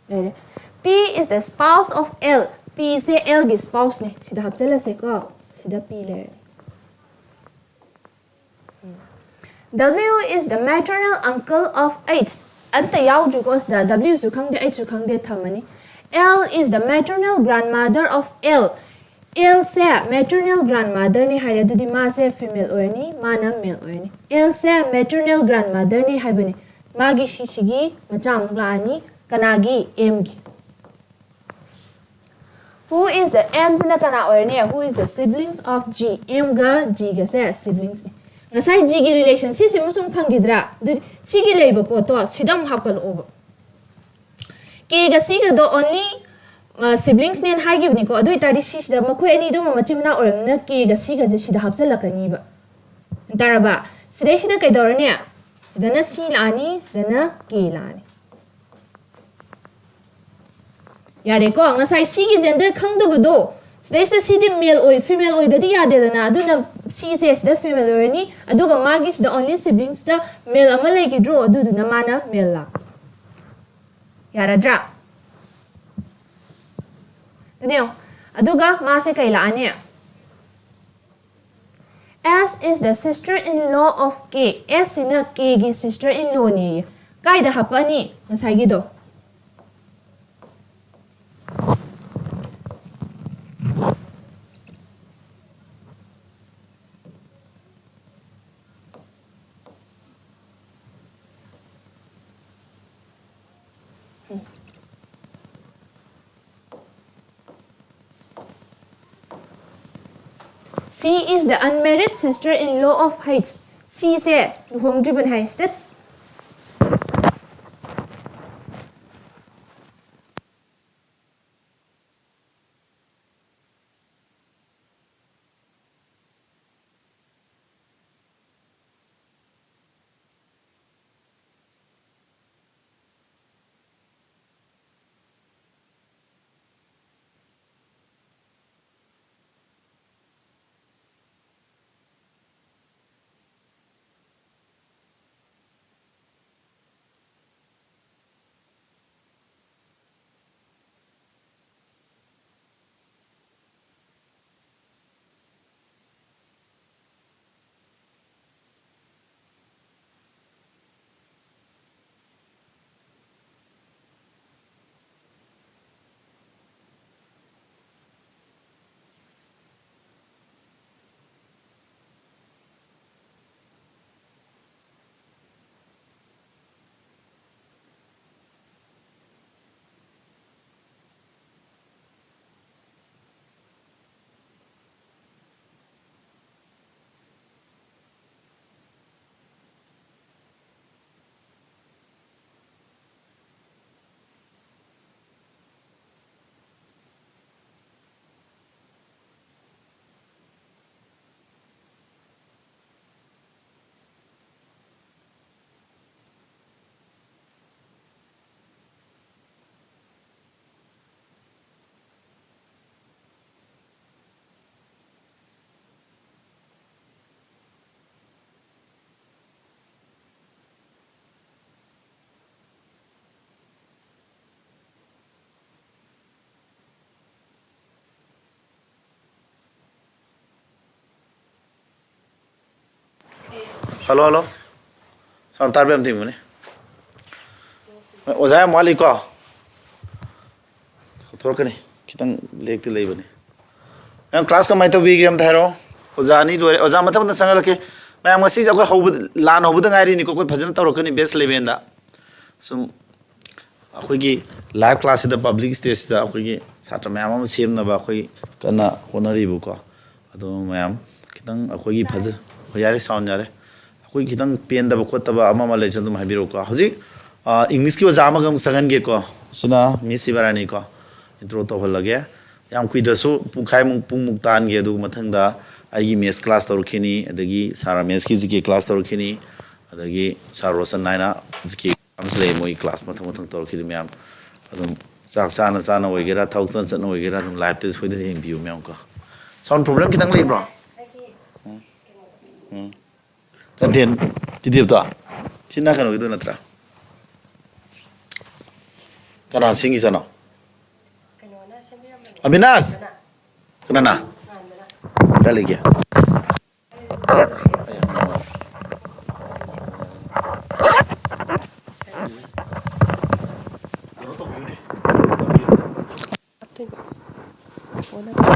ꯂꯩꯔꯦ꯫ P is the spouse of L. P say L ꯒꯤ spouseꯅꯦ꯫ ꯁꯤꯗ ꯍꯥꯞꯆꯜꯂꯁꯦꯀꯣ꯫ ꯁꯤꯗ P ꯂꯩꯔꯦ꯫ W is the maternal uncle of H. ꯑꯝꯇ ꯌꯥꯎꯗ꯭ꯔꯤꯀꯣ ꯁꯤꯗ, W ꯁꯨ ꯈꯪꯗꯦ, H ꯁꯨ ꯈꯪꯗꯦ, ꯊꯝꯃꯅꯤ꯫ L is the maternal grandmother of L. L say maternal grandmotherꯅꯦ ꯍꯥꯏꯔꯦ, ꯑꯗꯨꯗꯤ ꯃꯥꯁꯦ female ꯑꯣꯏꯔꯅꯤ, ꯃꯥꯅ male ꯑꯣꯏꯔꯅꯤ꯫ L ꯁꯦ maternal grandmotherꯅꯦ ꯍꯥꯏꯕꯅꯤ꯫ ꯃꯥꯒꯤ ꯁꯤꯁꯤꯒꯤ ꯃꯆꯥ ꯑꯃꯨꯛ ꯂꯥꯛꯑꯅꯤ, ꯀꯅꯥꯒꯤ? M ꯒꯤ꯫ Who is the, M ꯁꯤꯅ ꯀꯅꯥ ꯑꯣꯏꯔꯅꯤ? Who is the siblings of G? M ꯒ G ꯒꯁꯦ siblingsꯅꯤ꯫ ꯉꯁꯥꯏ G ꯒꯤ relation ꯁꯤꯁꯤꯃ ꯁꯨꯝ ꯐꯪꯈꯤꯗ꯭ꯔꯥ? ꯑꯗꯨꯗꯤ ꯁꯤꯒꯤ ꯂꯩꯕ ꯄꯣꯠꯇꯣ ꯁꯤꯗ ꯑꯃꯨꯛ ꯍꯥꯞꯀꯠꯂꯛꯑꯣꯕ꯫ K ꯒ C ꯒꯗꯣ only siblingsꯅꯦꯅ ꯍꯥꯏꯈꯤꯕꯅꯤꯀꯣ꯫ ꯑꯗꯨ ꯑꯣꯏꯇꯥꯔꯗꯤ ꯁꯤꯁꯤꯗ ꯃꯈꯣꯏ ꯑꯅꯤꯗꯨꯃ ꯃꯆꯤꯟ ꯃꯅꯥꯎ ꯑꯣꯏꯔꯕꯅꯤꯅ K ꯒ C ꯒꯁꯦ ꯁꯤꯗ ꯍꯥꯞꯆꯜꯂꯛꯀꯅꯤꯕ꯫ ꯒ꯭ꯌꯥꯟ ꯇꯥꯔꯕ? ꯁꯤꯗꯩꯁꯤꯗ ꯀꯩꯗꯧꯔꯅꯤ? ꯁꯤꯗꯅ C ꯂꯥꯛꯑꯅꯤ, ꯁꯤꯗꯅ K ꯂꯥꯛꯑꯅꯤ꯫ ꯌꯥꯔꯦꯀꯣ? ꯉꯁꯥꯏ C ꯒꯤ gender ꯈꯪꯗꯕꯗꯣ, ꯁꯤꯗꯩꯁꯤꯗ C ꯗꯤ male ꯑꯣꯏ, female ꯑꯣꯏꯗꯗꯤ ꯌꯥꯗꯦꯗꯅ, ꯑꯗꯨꯅ C ꯁꯦ ꯁꯤꯗ female ꯑꯣꯏꯔꯅꯤ, ꯑꯗꯨꯒ ꯃꯥꯒꯤ ꯁꯤꯗ only siblingsꯇ male ꯑꯃ ꯂꯩꯈꯤꯗ꯭ꯔꯣ, ꯑꯗꯨꯗꯨꯅ ꯃꯥꯅ male ꯂꯥꯛ꯫ ꯌꯥꯔꯗ꯭ꯔꯥ? ꯑꯗꯨꯅꯦ ꯌꯦꯡꯉꯣ꯫ ꯑꯗꯨꯒ ꯃꯥꯁꯦ ꯀꯩ ꯂꯥꯛꯑꯅꯤ? S is the sister in law of K. S ꯁꯤꯅ K ꯒꯤ sister in lawꯅꯦꯌꯦ꯫ ꯀꯥꯏꯗ ꯍꯥꯞꯄꯛꯑꯅꯤ? ꯉꯁꯥꯏꯒꯤꯗꯣ꯫ She is the unmarried sister-in-law of H. ꯁꯤꯁꯦ ꯂꯨꯍꯣꯡꯗ꯭ꯔꯤꯕꯅꯤ ꯍꯥꯏ ꯁꯤꯗ꯫ Hello, hello. ꯁꯥꯎꯟ ꯇꯥꯕ꯭ꯔꯥ ꯑꯝꯇ ꯌꯦꯡꯉꯨꯅꯦ꯫ ꯑꯣꯖꯥ ꯌꯥꯝ ꯋꯥꯠꯂꯤꯀꯣ? ꯊꯣꯛꯂꯛꯀꯅꯤ꯫ ꯈꯤꯇꯪ ꯂꯦꯛꯇꯤ ꯂꯩꯕꯅꯤ꯫ ꯅꯪ ꯀ꯭ꯂꯥꯁ ꯀꯃꯥꯏꯅ ꯇꯧꯕꯤꯒꯦ ꯑꯝꯇ ꯍꯥꯏꯔꯛꯑꯣ꯫ ꯑꯣꯖꯥ ꯑꯅꯤ ꯂꯣꯏꯔꯦ꯫ ꯑꯣꯖꯥ ꯃꯊꯪ ꯃꯊꯪ ꯆꯪꯍꯜꯂꯛꯀꯦ꯫ ꯃꯌꯥꯝ ꯉꯁꯤꯁꯦ ꯑꯩꯈꯣꯏ ꯍꯧꯕ, ꯂꯥꯟ ꯍꯧꯕꯗ ꯉꯥꯏꯔꯤꯅꯤꯀꯣ꯫ ꯑꯩꯈꯣꯏ ꯐꯖꯅ ꯇꯧꯔꯛꯀꯅꯤ batch elevenꯗ꯫ ꯁꯨꯝ ꯑꯩꯈꯣꯏꯒꯤ live classꯁꯤꯗ, public stageꯁꯤꯗ ꯑꯩꯈꯣꯏꯒꯤ ꯁꯥꯇ꯭ꯔ ꯃꯌꯥꯝ ꯑꯃ ꯁꯦꯝꯅꯕ ꯑꯩꯈꯣꯏ ꯀꯟꯅ ꯍꯣꯠꯅꯔꯤꯕꯀꯣ꯫ ꯑꯗꯣ ꯃꯌꯥꯝ ꯈꯤꯇꯪ ꯑꯩꯈꯣꯏꯒꯤ ꯐꯖ ꯍꯣꯏ, ꯌꯥꯔꯦ, ꯁꯥꯎꯟ ꯌꯥꯔꯦ꯫ ꯑꯩꯈꯣꯏ ꯈꯤꯇꯪ ꯄꯦꯟꯗꯕ ꯈꯣꯠꯇꯕ ꯑꯃ ꯑꯃ ꯂꯩꯔꯁꯨ ꯑꯗꯨꯝ ꯍꯥꯏꯕꯤꯔꯛꯎꯀꯣ꯫ ꯍꯧꯖꯤꯛ ꯏꯪꯂꯤꯁꯀꯤ ꯑꯣꯖꯥ ꯑꯃꯒ ꯑꯃꯨꯛ ꯆꯪꯍꯟꯒꯦꯀꯣ꯫ ꯁꯤꯅ ꯃꯤꯁ ꯁꯤꯕꯥꯔꯥꯅꯤꯀꯣ꯫ ꯏꯟꯇ꯭ꯔꯣ ꯇꯧꯍꯜꯂꯒꯦ꯫ ꯌꯥꯝ ꯀꯨꯏꯗ꯭ꯔꯁꯨ ꯄꯨꯡꯈꯥꯏꯃꯨꯛ, ꯄꯨꯡꯃꯨꯛ ꯇꯥꯍꯟꯒꯦ꯫ ꯑꯗꯨꯒ ꯃꯊꯪꯗ ꯑꯩꯒꯤ ꯃꯦꯠꯁ ꯀ꯭ꯂꯥꯁ ꯇꯧꯔꯛꯈꯤꯅꯤ, ꯑꯗꯒꯤ ꯁꯥꯔ ꯔꯥꯃꯦꯁꯀꯤ ꯖꯤ ꯀꯦ ꯀ꯭ꯂꯥꯁ ꯇꯧꯔꯛꯈꯤꯅꯤ, ꯑꯗꯒꯤ ꯁꯥꯔ ꯔꯣꯁꯟ ꯍꯥꯏꯅ ꯖꯤ ꯀꯦ ꯑꯃꯁꯨ ꯂꯩ꯫ ꯃꯣꯏ ꯀ꯭ꯂꯥꯁ ꯃꯊꯪ ꯃꯊꯪ ꯇꯧꯔꯛꯈꯤꯅꯤ ꯃꯌꯥꯝ꯫ ꯑꯗꯨꯝ ꯆꯥꯛ ꯆꯥꯅ ꯆꯥꯅ ꯑꯣꯏꯒꯦꯔꯥ, ꯊꯕꯛ ꯆꯠꯅ ꯆꯠꯅ ꯑꯣꯏꯒꯦꯔꯥ, ꯑꯗꯨꯝ ꯂꯥꯏꯞꯇ ꯁꯣꯏꯗꯅ ꯌꯦꯡꯕꯤꯌꯨ ꯃꯌꯥꯝ ꯀꯣ꯫ ꯁꯥꯎꯟ ꯄ꯭ꯔꯣꯕ꯭ꯂꯦꯝ ꯈꯤꯇꯪ ꯂꯩꯕ꯭ꯔꯣ? ꯎꯝ꯫ ꯎꯝ꯫ ꯀꯟꯇꯦꯟ ꯄꯤ ꯗꯤ ꯑꯦꯐꯇꯣ? ꯁꯤꯅ ꯀꯩꯅꯣꯒꯤꯗꯣ ꯅꯠꯇ꯭ꯔꯥ? ꯀꯅꯥ ꯁꯤꯡꯒꯤꯖꯥꯠꯅꯣ? ꯀꯩꯅꯣꯅ ꯁꯦꯝꯕꯤꯔꯝꯕꯅꯦ꯫ ꯑꯕꯤꯅꯥꯁ! ꯀꯅꯥꯅ? ꯀꯥꯏ ꯂꯩꯒꯦ? ꯍꯥꯞꯇꯣꯏꯅꯦ꯫ ꯑꯣ, ꯅꯠꯇꯦ꯫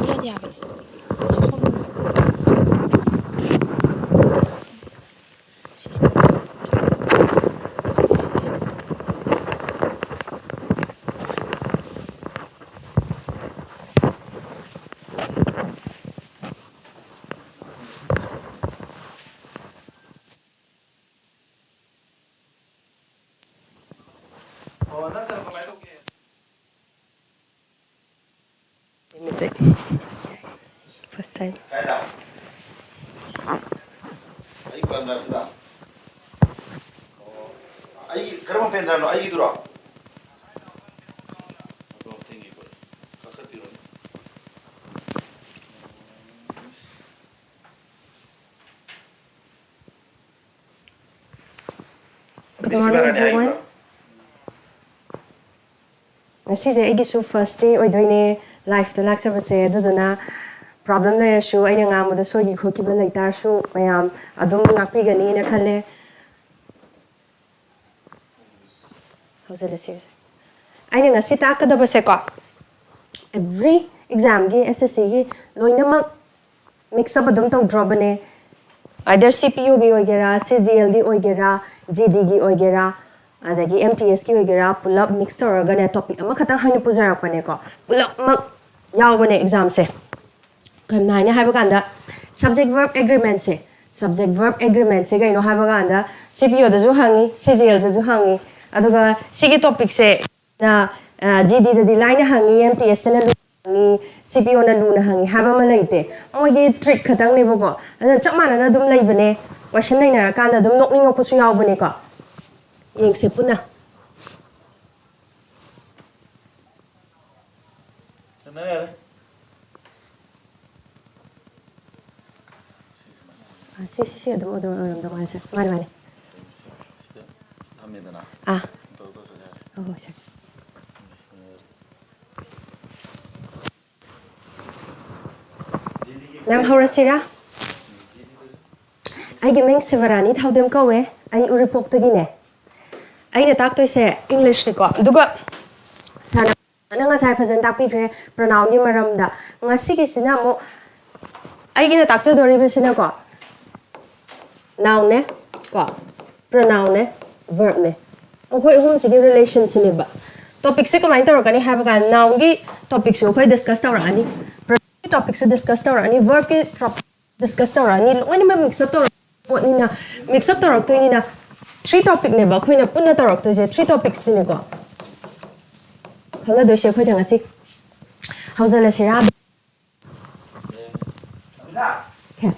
ꯏꯌꯥꯗ ꯌꯥꯕꯅꯦ꯫ ꯁꯣꯝꯗ꯫ ꯌꯦꯡꯉꯁꯦ꯫ First time꯫ ꯀꯥꯏꯗ? ꯑꯩ ꯄꯟꯖꯥꯕꯁꯤꯗ? ꯑꯣ, ꯑꯩ ꯀꯔꯝꯕ ꯄꯦꯟꯗ꯭ꯔꯥꯅꯣ? ꯑꯩꯒꯤꯗꯨꯔꯣ? ꯑꯗꯣ ꯑꯝꯇ ꯌꯦꯡꯒꯦꯀꯣ꯫ ꯀꯥꯈꯠꯄꯤꯔꯣꯅꯦ꯫ Good morning, everyone. ꯉꯁꯤꯁꯦ ꯑꯩꯒꯤꯁꯨ first day ꯑꯣꯏꯗꯣꯏꯅꯦ ꯂꯥꯏꯐꯇ ꯂꯥꯛꯆꯕꯁꯦ, ꯑꯗꯨꯗꯨꯅ problem ꯂꯩꯔꯁꯨ, ꯑꯩꯅ ꯉꯥꯡꯕꯗ ꯁꯣꯏꯈꯤ ꯈꯣꯠꯈꯤꯕ ꯂꯩꯇꯥꯔꯁꯨ ꯃꯌꯥꯝ ꯑꯗꯨꯝ ꯉꯥꯛꯄꯤꯒꯅꯤꯅ ꯈꯜꯂꯦ꯫ ꯍꯧꯖꯤꯜꯂꯁꯤ꯫ ꯑꯩꯅ ꯉꯁꯤ ꯇꯥꯛꯀꯗꯕꯁꯦꯀꯣ, every examꯒꯤ, S S Cꯒꯤ ꯂꯣꯏꯅꯃꯛ mix up ꯑꯗꯨꯝ ꯇꯧꯗ꯭ꯔꯣꯕꯅꯦ꯫ Either C P Uꯒꯤ ꯑꯣꯏꯒꯦꯔꯥ, C G Lꯒꯤ ꯑꯣꯏꯒꯦꯔꯥ, G Dꯒꯤ ꯑꯣꯏꯒꯦꯔꯥ, ꯑꯗꯒꯤ M T Sꯀꯤ ꯑꯣꯏꯒꯦꯔꯥ, ꯄꯨꯂꯞ mix ꯇꯧꯔꯒꯅꯦ, topic ꯑꯃꯈꯛꯇꯪ ꯍꯥꯏꯅ ꯄꯨꯖꯔꯛꯄꯅꯦꯀꯣ꯫ ꯄꯨꯂꯞꯃꯛ ꯌꯥꯎꯕꯅꯦ examꯁꯦ꯫ ꯀꯃꯥꯏꯅ ꯍꯥꯏꯕ ꯀꯥꯟꯗ subject verb agreement ꯁꯦ, subject verb agreement ꯁꯦ ꯀꯩꯅꯣ ꯍꯥꯏꯕ ꯀꯥꯟꯗ C P O ꯗꯁꯨ ꯍꯪꯉꯤ, C G L ꯗꯁꯨ ꯍꯪꯉꯤ꯫ ꯑꯗꯨꯒ ꯁꯤꯒꯤ topic ꯁꯦ ꯅ, ꯑ, G D ꯗꯗꯤ ꯂꯥꯏꯅ ꯍꯪꯉꯤ, M T S ꯇꯅ ꯂꯨꯅ ꯍꯪꯉꯤ, C P O ꯅ ꯂꯨꯅ ꯍꯪꯉꯤ ꯍꯥꯏꯕ ꯑꯃ ꯂꯩꯇꯦ꯫ ꯃꯣꯏꯒꯤ trick ꯈꯛꯇꯪꯅꯦꯕꯀꯣ꯫ ꯑꯗꯨꯅ ꯆꯞ ꯃꯥꯟꯅꯅ ꯑꯗꯨꯝ ꯂꯩꯕꯅꯦ꯫ Question ꯂꯩꯅꯔꯀꯥꯟꯗ ꯑꯗꯨꯝ ꯅꯣꯛꯅꯤꯡꯉꯛꯄꯁꯨ ꯌꯥꯎꯕꯅꯦꯀꯣ꯫ ꯌꯦꯡꯁꯦ ꯄꯨꯟꯅ꯫ ꯆꯠꯅꯔꯦ꯫ ꯑꯥ, ꯁꯤ, ꯁꯤ, ꯁꯤ ꯑꯗꯨꯝ ꯑꯣꯏꯔꯝꯗꯧ ꯃꯥꯜꯂꯦ, ꯁꯥꯔ꯫ ꯃꯥꯅꯦ, ꯃꯥꯅꯦ꯫ ꯁꯤꯗ ꯊꯝꯃꯦꯗꯅ꯫ ꯑꯥ꯫ ꯇꯧ, ꯇꯧ, ꯆꯠ ꯌꯥꯔꯦ꯫ ꯍꯣꯏ, ꯍꯣꯏ, ꯁꯥꯔ꯫ ꯃꯦꯝ, ꯍꯧꯔꯁꯤꯔꯥ? ꯑꯩꯒꯤ ꯃꯤꯡ ꯁꯤꯕꯔꯥꯅꯤ ꯊꯧꯗꯦꯝ ꯀꯧꯋꯦ꯫ ꯑꯩ ꯎꯔꯤꯄꯣꯛꯇꯒꯤꯅꯦ꯫ ꯑꯩꯅ ꯇꯥꯛꯇꯣꯏꯁꯦ English ꯅꯤꯀꯣ꯫ ꯑꯗꯨꯒ ꯁꯥꯔꯅ ꯉꯁꯥꯏ ꯐꯖꯅ ꯇꯥꯛꯄꯤꯈ꯭ꯔꯦ pronoun ꯒꯤ ꯃꯔꯝꯗ꯫ ꯉꯁꯤꯒꯤꯁꯤꯅ ꯑꯃꯨꯛ ꯑꯩꯒꯤꯅ ꯇꯥꯛꯆꯗꯣꯔꯤꯕꯁꯤꯅꯀꯣ, noun ꯅꯦ ꯀꯣ, pronoun ꯅꯦ, verb ꯅꯦ꯫ ꯃꯈꯣꯏ ꯑꯍꯨꯝꯁꯤꯒꯤ relation ꯁꯤꯅꯦꯕ꯫ Topic ꯁꯦ ꯀꯃꯥꯏꯅ ꯇꯧꯔꯛꯀꯅꯤ ꯍꯥꯏꯕ ꯀꯥꯟꯗ, noun ꯒꯤ topic ꯁꯨ ꯑꯩꯈꯣꯏ discuss ꯇꯧꯔꯛꯑꯅꯤ, pronoun ꯒꯤ topic ꯁꯨ discuss ꯇꯧꯔꯛꯑꯅꯤ, verb ꯀꯤ topic discuss ꯇꯧꯔꯛꯑꯅꯤ, ꯂꯣꯏꯅꯃꯛ mix up ꯇꯧꯔꯛꯄ ꯄꯣꯠꯅꯤꯅ, mix up ꯇꯧꯔꯛꯇꯣꯏꯅꯤꯅ, three topic ꯅꯦꯕ ꯑꯩꯈꯣꯏꯅ ꯄꯨꯟꯅ ꯇꯧꯔꯛꯇꯣꯏꯁꯦ, three topic ꯁꯤꯅꯤꯀꯣ ꯈꯪꯅꯗꯣꯏꯁꯦ ꯑꯩꯈꯣꯏꯗ ꯉꯁꯤ꯫ ꯍꯧꯖꯤꯜꯂꯁꯤꯔꯥ? Okay.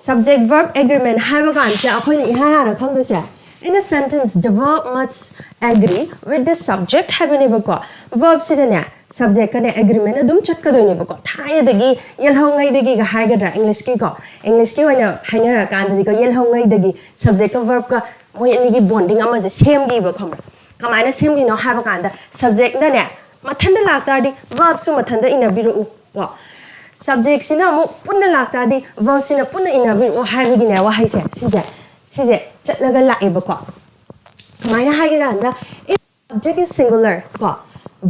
Subject verb agreement ꯍꯥꯏꯕ ꯀꯥꯟꯁꯤꯗ ꯑꯩꯈꯣꯏꯅ ꯏꯍꯥꯟ ꯍꯥꯟꯅ ꯈꯪꯗꯣꯏꯁꯦ, in a sentence, the verb must agree with the subject ꯍꯥꯏꯕꯅꯦꯕꯀꯣ꯫ Verb ꯁꯤꯗꯅꯦ, subject ꯀꯅꯦ agreement ꯑꯗꯨꯝ ꯆꯠꯀꯗꯣꯏꯅꯦꯕꯀꯣ꯫ ꯊꯥꯏꯅꯗꯒꯤ, ꯌꯦꯜꯍꯧꯉꯩꯗꯒꯤꯒ ꯍꯥꯏꯒꯗ꯭ꯔꯥ, English ꯀꯤꯀꯣ, English ꯀꯤ ꯑꯣꯏꯅ ꯍꯥꯏꯅꯔꯀꯥꯟꯗꯗꯤꯀꯣ, ꯌꯦꯜꯍꯧꯉꯩꯗꯒꯤ subject ꯀ verb ꯀ ꯃꯣꯏ ꯑꯅꯤꯒꯤ bonding ꯑꯃꯁꯦ ꯁꯦꯝꯈꯤꯕ, ꯈꯪꯕ꯭ꯔꯥ? ꯀꯃꯥꯏꯅ ꯁꯦꯝꯈꯤꯅꯣ ꯍꯥꯏꯕ ꯀꯥꯟꯗ, subject ꯅꯅꯦ ꯃꯊꯟꯇ ꯂꯥꯛꯇꯥꯔꯗꯤ verb ꯁꯨ ꯃꯊꯟꯇ ꯏꯟꯅꯕꯤꯔꯛꯎ ꯀꯣ꯫ Subject ꯁꯤꯅ ꯑꯃꯨꯛ ꯄꯨꯟꯅ ꯂꯥꯛꯇꯥꯔꯗꯤ verb ꯁꯤꯅ ꯄꯨꯟꯅ ꯏꯟꯅꯕꯤꯔꯛꯑꯣ ꯍꯥꯏꯕꯒꯤꯅꯦ ꯋꯥꯍꯩꯁꯦ, ꯁꯤꯁꯦ, ꯁꯤꯁꯦ ꯆꯠꯂꯒ ꯂꯥꯛꯑꯦꯕꯀꯣ꯫ ꯀꯃꯥꯏꯅ ꯍꯥꯏꯒꯦ ꯀꯥꯟꯗ, if subject is singular ꯀꯣ,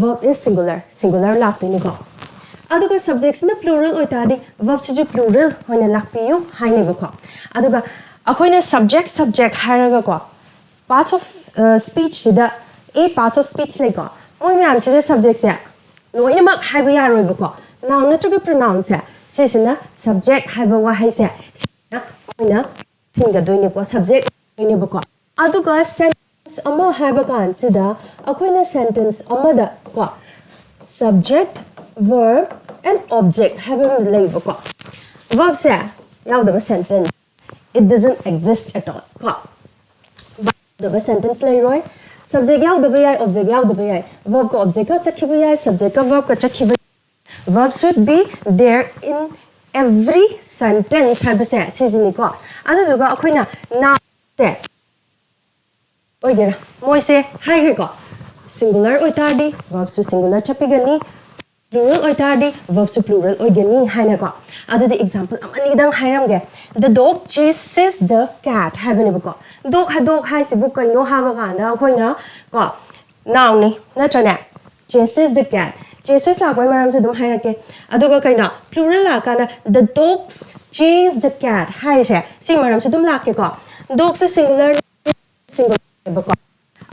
verb is singular, singular ꯂꯥꯛꯇꯣꯏꯅꯤꯀꯣ꯫ ꯑꯗꯨꯒ subject ꯁꯤꯅ plural ꯑꯣꯏꯇꯥꯔꯗꯤ verb ꯁꯤꯁꯨ plural ꯑꯣꯏꯅ ꯂꯥꯛꯄꯤꯌꯨ ꯍꯥꯏꯅꯦꯕꯀꯣ꯫ ꯑꯗꯨꯒ ꯑꯩꯈꯣꯏꯅ subject, subject ꯍꯥꯏꯔꯒꯀꯣ, parts of, ꯑ, speech ꯁꯤꯗ eight parts of speech ꯂꯩꯀꯣ꯫ ꯃꯣꯏ ꯃꯌꯥꯝꯁꯤꯗ subject ꯁꯦ ꯂꯣꯏꯅꯃꯛ ꯍꯥꯏꯕ ꯌꯥꯔꯣꯏꯕꯀꯣ꯫ Noun ꯅꯠꯇ꯭ꯔꯒ pronounꯁꯦ, ꯁꯤꯁꯤꯅ subject ꯍꯥꯏꯕ ꯋꯥꯍꯩꯁꯦ ꯁꯤꯅ ꯑꯩꯈꯣꯏꯅ ꯁꯤꯟꯒꯗꯣꯏꯅꯦꯀꯣ, subject ꯑꯣꯏꯅꯦꯕꯀꯣ꯫ ꯑꯗꯨꯒ sentence ꯑꯃ ꯍꯥꯏꯕ ꯀꯥꯟꯁꯤꯗ ꯑꯩꯈꯣꯏꯅ sentence ꯑꯃꯗ ꯀꯣ subject, verb and object ꯍꯥꯏꯕ ꯑꯃ ꯂꯩꯕꯀꯣ꯫ Verbꯁꯦ ꯌꯥꯎꯗꯕ sentence, it doesn't exist at all ꯀꯣ꯫ Verb ꯌꯥꯎꯗꯕ sentence ꯂꯩꯔꯣꯏ꯫ Subject ꯌꯥꯎꯗꯕ ꯌꯥꯏ, object ꯌꯥꯎꯗꯕ ꯌꯥꯏ, verbꯀ objectꯀ ꯆꯠꯈꯤꯕ ꯌꯥꯏ, subjectꯀ verbꯀ ꯆꯠꯈꯤꯕ ꯌꯥꯏ꯫ Verb should be there in every sentence ꯍꯥꯏꯕꯁꯦ ꯁꯤꯁꯤꯅꯤꯀꯣ꯫ ꯑꯗꯨꯗꯨꯒ ꯑꯩꯈꯣꯏꯅ nounꯁꯦ ꯑꯣꯏꯒꯦꯔꯥ, ꯃꯣꯏꯁꯦ ꯍꯥꯏꯈ꯭ꯔꯦꯀꯣ꯫ Singular ꯑꯣꯏꯇꯥꯔꯗꯤ verbꯁꯨ singular ꯆꯠꯄꯤꯒꯅꯤ, plural ꯑꯣꯏꯇꯥꯔꯗꯤ verbꯁꯨ plural ꯑꯣꯏꯒꯅꯤ ꯍꯥꯏꯅꯀꯣ꯫ ꯑꯗꯨꯗꯤ example ꯑꯃꯅꯤꯗꯪ ꯍꯥꯏꯔꯝꯒꯦ꯫ The dog chases the cat ꯍꯥꯏꯕꯅꯦꯕꯀꯣ꯫ Dog ꯍꯥꯏ, dog ꯍꯥꯏꯁꯤꯕꯨ ꯀꯩꯅꯣ ꯍꯥꯏꯕ ꯀꯥꯟꯗ ꯑꯩꯈꯣꯏꯅ ꯀꯣ nounꯅꯤ ꯅꯠꯇ꯭ꯔꯅꯦ? Chases the cat, chases ꯂꯥꯛꯄꯒꯤ ꯃꯔꯝꯁꯨ ꯑꯗꯨꯝ ꯍꯥꯏꯔꯛꯀꯦ꯫ ꯑꯗꯨꯒ ꯀꯩꯅꯣ, plural ꯂꯥꯛꯑꯀꯥꯟꯗ the dogs chase the cat ꯍꯥꯏꯔꯤꯁꯦ ꯁꯤ ꯃꯔꯝꯁꯨ ꯑꯗꯨꯝ ꯂꯥꯛꯀꯦꯀꯣ꯫ Dogsꯁꯦ singular, singularꯅꯦꯕꯀꯣ꯫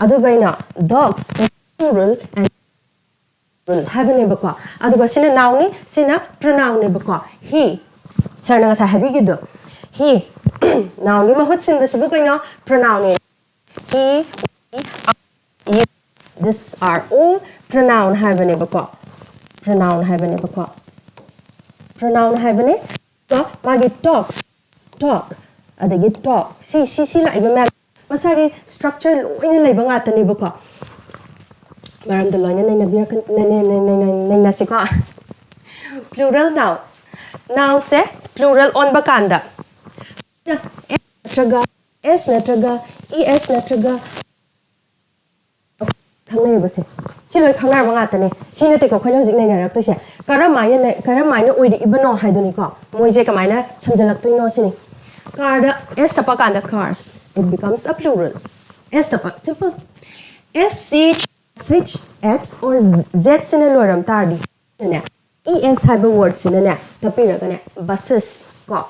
ꯑꯗꯨꯒ ꯑꯩꯅ dogs plural and plural ꯍꯥꯏꯕꯅꯦꯕꯀꯣ꯫ ꯑꯗꯨꯒ ꯁꯤꯅ nounꯅꯤ, ꯁꯤꯅ pronounꯅꯦꯕꯀꯣ꯫ He, sirꯅ ꯉꯁꯥꯏ ꯍꯥꯏꯕꯤꯈꯤꯕꯗꯣ, he, nounꯒꯤ ꯃꯍꯨꯠ ꯁꯤꯟꯕꯁꯤꯕꯨ ꯀꯩꯅꯣ? Pronounꯅꯦ꯫ He, we, I, you, these are all pronoun ꯍꯥꯏꯕꯅꯦꯕꯀꯣ꯫ Pronoun ꯍꯥꯏꯕꯅꯦꯕꯀꯣ꯫ Pronoun ꯍꯥꯏꯕꯅꯦ꯫ ꯑꯗꯨꯒ ꯃꯥꯒꯤ talks, talk, ꯑꯗꯒꯤ talk, ꯁꯤ, ꯁꯤ, ꯁꯤ ꯂꯥꯛꯏꯕ ꯃꯌꯥꯝ ꯃꯁꯥꯒꯤ structure ꯂꯣꯏꯅ ꯂꯩꯕ ꯉꯥꯛꯇꯅꯦꯕꯀꯣ꯫ ꯃꯔꯝꯗꯣ ꯂꯣꯏꯅ ꯅꯩꯅꯕꯤꯔꯛꯀ-, ꯅꯩ-, ꯅꯩ-, ꯅꯩ-, ꯅꯩ-, ꯅꯩꯅꯁꯤꯀꯣ꯫ Plural noun, nounꯁꯦ plural ꯑꯣꯟꯕ ꯀꯥꯟꯗ S ꯅꯠꯇ꯭ꯔꯒ, S ꯅꯠꯇ꯭ꯔꯒ, E S ꯅꯠꯇ꯭ꯔꯒ ꯈꯪꯅꯩꯌꯦꯕꯁꯦ꯫ ꯁꯤ ꯂꯣꯏ ꯈꯪꯅꯔꯕ ꯉꯥꯛꯇꯅꯦ꯫ ꯁꯤ ꯅꯠꯇꯦꯀꯣ ꯑꯩꯈꯣꯏꯅ ꯍꯧꯖꯤꯛ ꯅꯩꯅꯔꯛꯇꯣꯏꯁꯦ꯫ ꯀꯔꯝꯍꯥꯏꯅ ꯅ-, ꯀꯔꯝꯍꯥꯏꯅ ꯑꯣꯏꯔꯛꯏꯕꯅꯣ ꯍꯥꯏꯗꯨꯅꯤꯀꯣ꯫ ꯃꯣꯏꯁꯦ ꯀꯃꯥꯏꯅ ꯁꯝꯖꯜꯂꯛꯇꯣꯏꯅꯣ ꯁꯤꯅꯤ꯫ Carꯗ S ꯇꯞꯄ ꯀꯥꯟꯗ cars, it becomes a plural. S ꯇꯞꯄ, simple. S C H, H X or Z ꯁꯤꯅ ꯂꯣꯏꯔꯝ ꯇꯥꯔꯗꯤ ꯅꯦ, E S ꯍꯥꯏꯕ wordꯁꯤꯅꯅꯦ ꯇꯞꯄꯤꯔꯒꯅꯦ buses ꯀꯣ,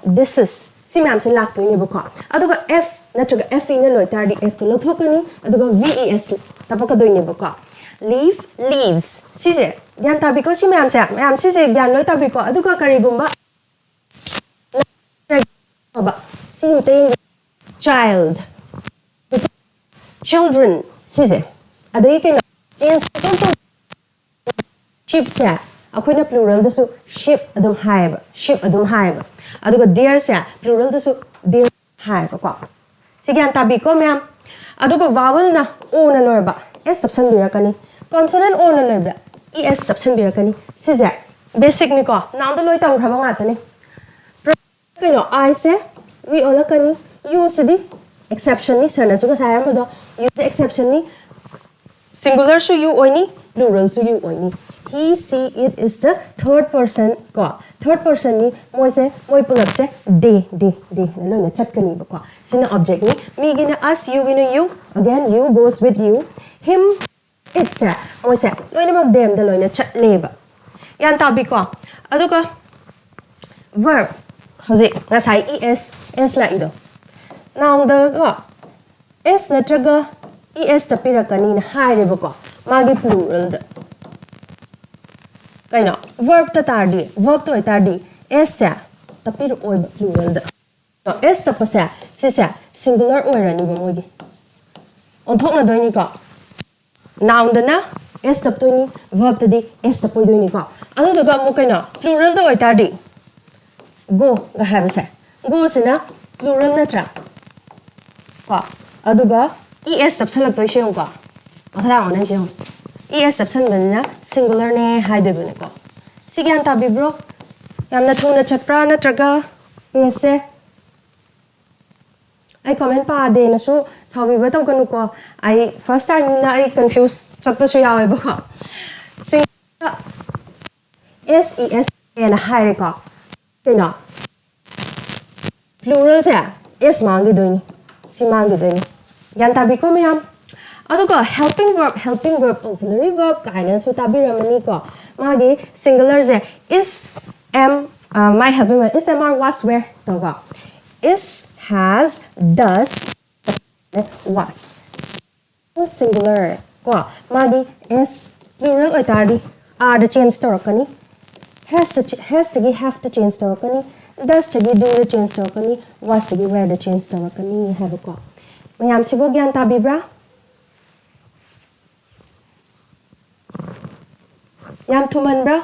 this is, ꯁꯤ ꯃꯌꯥꯝꯁꯦ ꯂꯥꯛꯇꯣꯏꯅꯦꯕꯀꯣ꯫ ꯑꯗꯨꯒ F ꯅꯠꯇ꯭ꯔꯒ F E ꯅ ꯂꯣꯏ ꯇꯥꯔꯗꯤ F ꯇꯣ ꯂꯧꯊꯣꯛꯀꯅꯤ, ꯑꯗꯨꯒ V E S ꯇꯞꯄꯛꯀꯗꯣꯏꯅꯦꯕꯀꯣ꯫ leaf, leaves. ꯁꯤꯁꯦ ꯒ꯭ꯌꯥꯟ ꯇꯥꯕꯤꯀꯣ? ꯁꯤ ꯃꯌꯥꯝꯁꯦ, ꯃꯌꯥꯝ ꯁꯤꯁꯦ ꯒ꯭ꯌꯥꯟ ꯂꯣꯏ ꯇꯥꯕꯤꯀꯣ? ꯑꯗꯨꯒ ꯀꯔꯤꯒꯨꯝꯕ ꯁꯤ ꯑꯝꯇ ꯌꯦꯡꯕꯤꯌꯨ꯫ Child, children, ꯁꯤꯁꯦ꯫ ꯑꯗꯒꯤ ꯀꯩꯅꯣ, change ꯁꯨꯡꯇꯧ ꯇꯧ-, sheep ꯁꯦ ꯑꯩꯈꯣꯏꯅ plural ꯗꯁꯨ sheep ꯑꯗꯨꯝ ꯍꯥꯏꯌꯦꯕ, sheep ꯑꯗꯨꯝ ꯍꯥꯏꯌꯦꯕ꯫ ꯑꯗꯨꯒ deer ꯁꯦ plural ꯗꯁꯨ deer ꯍꯥꯏꯌꯦꯕꯀꯣ꯫ ꯁꯤ ꯒ꯭ꯌꯥꯟ ꯇꯥꯕꯤꯀꯣ ꯃꯌꯥꯝ? ꯑꯗꯨꯒ vowel ꯅ O ꯅ ꯂꯣꯏꯔꯕ, S ꯇꯞꯁꯟꯕꯤꯔꯛꯀꯅꯤ꯫ Consonant O ꯅ ꯂꯣꯏꯕꯗ E S ꯇꯞꯁꯟꯕꯤꯔꯛꯀꯅꯤ꯫ ꯁꯤꯁꯦ basic ꯅꯤꯀꯣ, noun ꯗ ꯂꯣꯏ ꯇꯝꯈ꯭ꯔꯕ ꯉꯥꯛꯇꯅꯤ꯫ ꯀꯩꯅꯣ, I say we ꯑꯣꯜꯂꯛꯀꯅꯤ, U CD exception ꯅꯤ, sir ꯅꯁꯨ ꯉꯁꯥꯏ ꯍꯥꯏꯔꯝꯕꯗꯣ, U ꯁꯦ exception ꯅꯤ꯫ Singular ꯁꯨ you ꯑꯣꯏꯅꯤ, plural ꯁꯨ you ꯑꯣꯏꯅꯤ꯫ He, she, it is the third person ꯀꯣ, third person ꯅꯤ꯫ ꯃꯣꯏꯁꯦ, ꯃꯣꯏ ꯄꯨꯂꯞꯁꯦ they, they, they ꯍꯥꯏꯅ ꯂꯣꯏꯅ ꯆꯠꯀꯅꯤꯕꯀꯣ꯫ ꯁꯤꯅ object ꯅꯤ꯫ ꯃꯤꯒꯤꯅ us, you ꯒꯤꯅ you, again you goes with you, him, it ꯁꯦ, ꯃꯣꯏꯁꯦ ꯂꯣꯏꯅꯃꯛ them ꯗ ꯂꯣꯏꯅ ꯆꯠꯂꯦꯕ꯫ ꯒ꯭ꯌꯥꯟ ꯇꯥꯕꯤꯀꯣ? ꯑꯗꯨꯒ verb, ꯍꯧꯖꯤꯛ ꯉꯁꯥꯏ E S, S ꯂꯥꯛꯏꯗꯣ, noun ꯗ ꯀꯣ S ꯅꯠꯇ꯭ꯔꯒ E S ꯇꯞꯄꯤꯔꯛꯀꯅꯤꯅ ꯍꯥꯏꯔꯦꯕꯀꯣ, ꯃꯥꯒꯤ plural ꯗ꯫ ꯀꯩꯅꯣ, verb ꯇ ꯇꯥꯔꯗꯤ, verb ꯇ ꯑꯣꯏꯇꯥꯔꯗꯤ S ꯁꯦ ꯇꯞꯄꯤꯔꯛꯑꯣꯏꯕ plural ꯗ꯫ S ꯇꯞꯄꯁꯦ, ꯁꯤꯁꯦ singular ꯑꯣꯏꯔꯅꯤꯕ ꯃꯣꯏꯒꯤ꯫ ꯑꯣꯟꯊꯣꯛꯅꯗꯣꯏꯅꯤꯀꯣ꯫ Noun ꯗꯅ S ꯇꯞꯇꯣꯏꯅꯤ, verb ꯇꯗꯤ S ꯇꯞꯄꯣꯏꯗꯣꯏꯅꯤꯀꯣ꯫ ꯑꯗꯨꯗꯨꯒ ꯑꯃꯨꯛ ꯀꯩꯅꯣ, plural ꯗ ꯑꯣꯏꯇꯥꯔꯗꯤ go ꯒ ꯍꯥꯏꯕꯁꯦ, go ꯁꯤꯅ plural ꯅꯠꯇ꯭ꯔꯥ? ꯀꯣ, ꯑꯗꯨꯒ E S ꯇꯞꯁꯜꯂꯛꯇꯣꯏꯁꯦ ꯌꯦꯡꯉꯨꯀꯣ, ꯃꯈꯥ ꯇꯥꯕ ꯑꯣꯟꯅꯩꯁꯦ ꯌꯦꯡꯉꯨ꯫ E S ꯇꯞꯁꯟꯕꯅꯤꯅ singular ꯅꯦ ꯍꯥꯏꯗꯣꯏꯕꯅꯤꯀꯣ꯫ ꯁꯤ ꯒ꯭ꯌꯥꯟ ꯇꯥꯕꯤꯕ꯭ꯔꯣ? ꯌꯥꯝꯅ ꯊꯨꯅ ꯆꯠꯄ꯭ꯔꯥ ꯅꯠꯇ꯭ꯔꯒ page ꯁꯦ? ꯑꯩ comment ꯄꯥꯗꯦꯅꯁꯨ ꯁꯥꯎꯕꯤꯕ ꯇꯧꯒꯅꯨꯀꯣ꯫ ꯑꯩ first time ꯅꯤꯅ ꯑꯩ confuse ꯆꯠꯄꯁꯨ ꯌꯥꯎꯋꯦꯕꯀꯣ꯫ Singular S E S ꯍꯥꯏꯅ ꯍꯥꯏꯔꯦꯀꯣ꯫ ꯀꯩꯅꯣ? Plural ꯁꯦ S ꯃꯥꯡꯈꯤꯗꯣꯏꯅꯤ꯫ ꯁꯤ ꯃꯥꯡꯈꯤꯗꯣꯏꯅꯤ꯫ ꯒ꯭ꯌꯥꯟ ꯇꯥꯕꯤꯀꯣ ꯃꯌꯥꯝ? ꯑꯗꯨꯒ helping verb, helping verb, auxiliary verb ꯀꯥꯏꯅꯁꯨ ꯇꯥꯕꯤꯔꯝꯃꯅꯤꯀꯣ꯫ ꯃꯥꯒꯤ singular say is, am, uh, my helping verb, is, am, are, was, were ꯇꯧꯀꯣ꯫ Is, has, does, was꯫ Singular ꯀꯣ, ꯃꯥꯗꯤ S plural ꯑꯣꯏꯇꯥꯔꯗꯤ are ꯗ change ꯇꯧꯔꯛꯀꯅꯤ, has ꯇ ꯆ- has ꯇꯒꯤ have ꯇ change ꯇꯧꯔꯛꯀꯅꯤ, does ꯇꯒꯤ do ꯗ change ꯇꯧꯔꯛꯀꯅꯤ, was ꯇꯒꯤ were ꯗ change ꯇꯧꯔꯛꯀꯅꯤ ꯍꯥꯏꯕꯀꯣ꯫ ꯃꯌꯥꯝꯁꯤꯕꯨ ꯒ꯭ꯌꯥꯟ ꯇꯥꯕꯤꯕ꯭ꯔꯥ? ꯌꯥꯝ ꯊꯨꯃꯟꯕ꯭ꯔꯥ?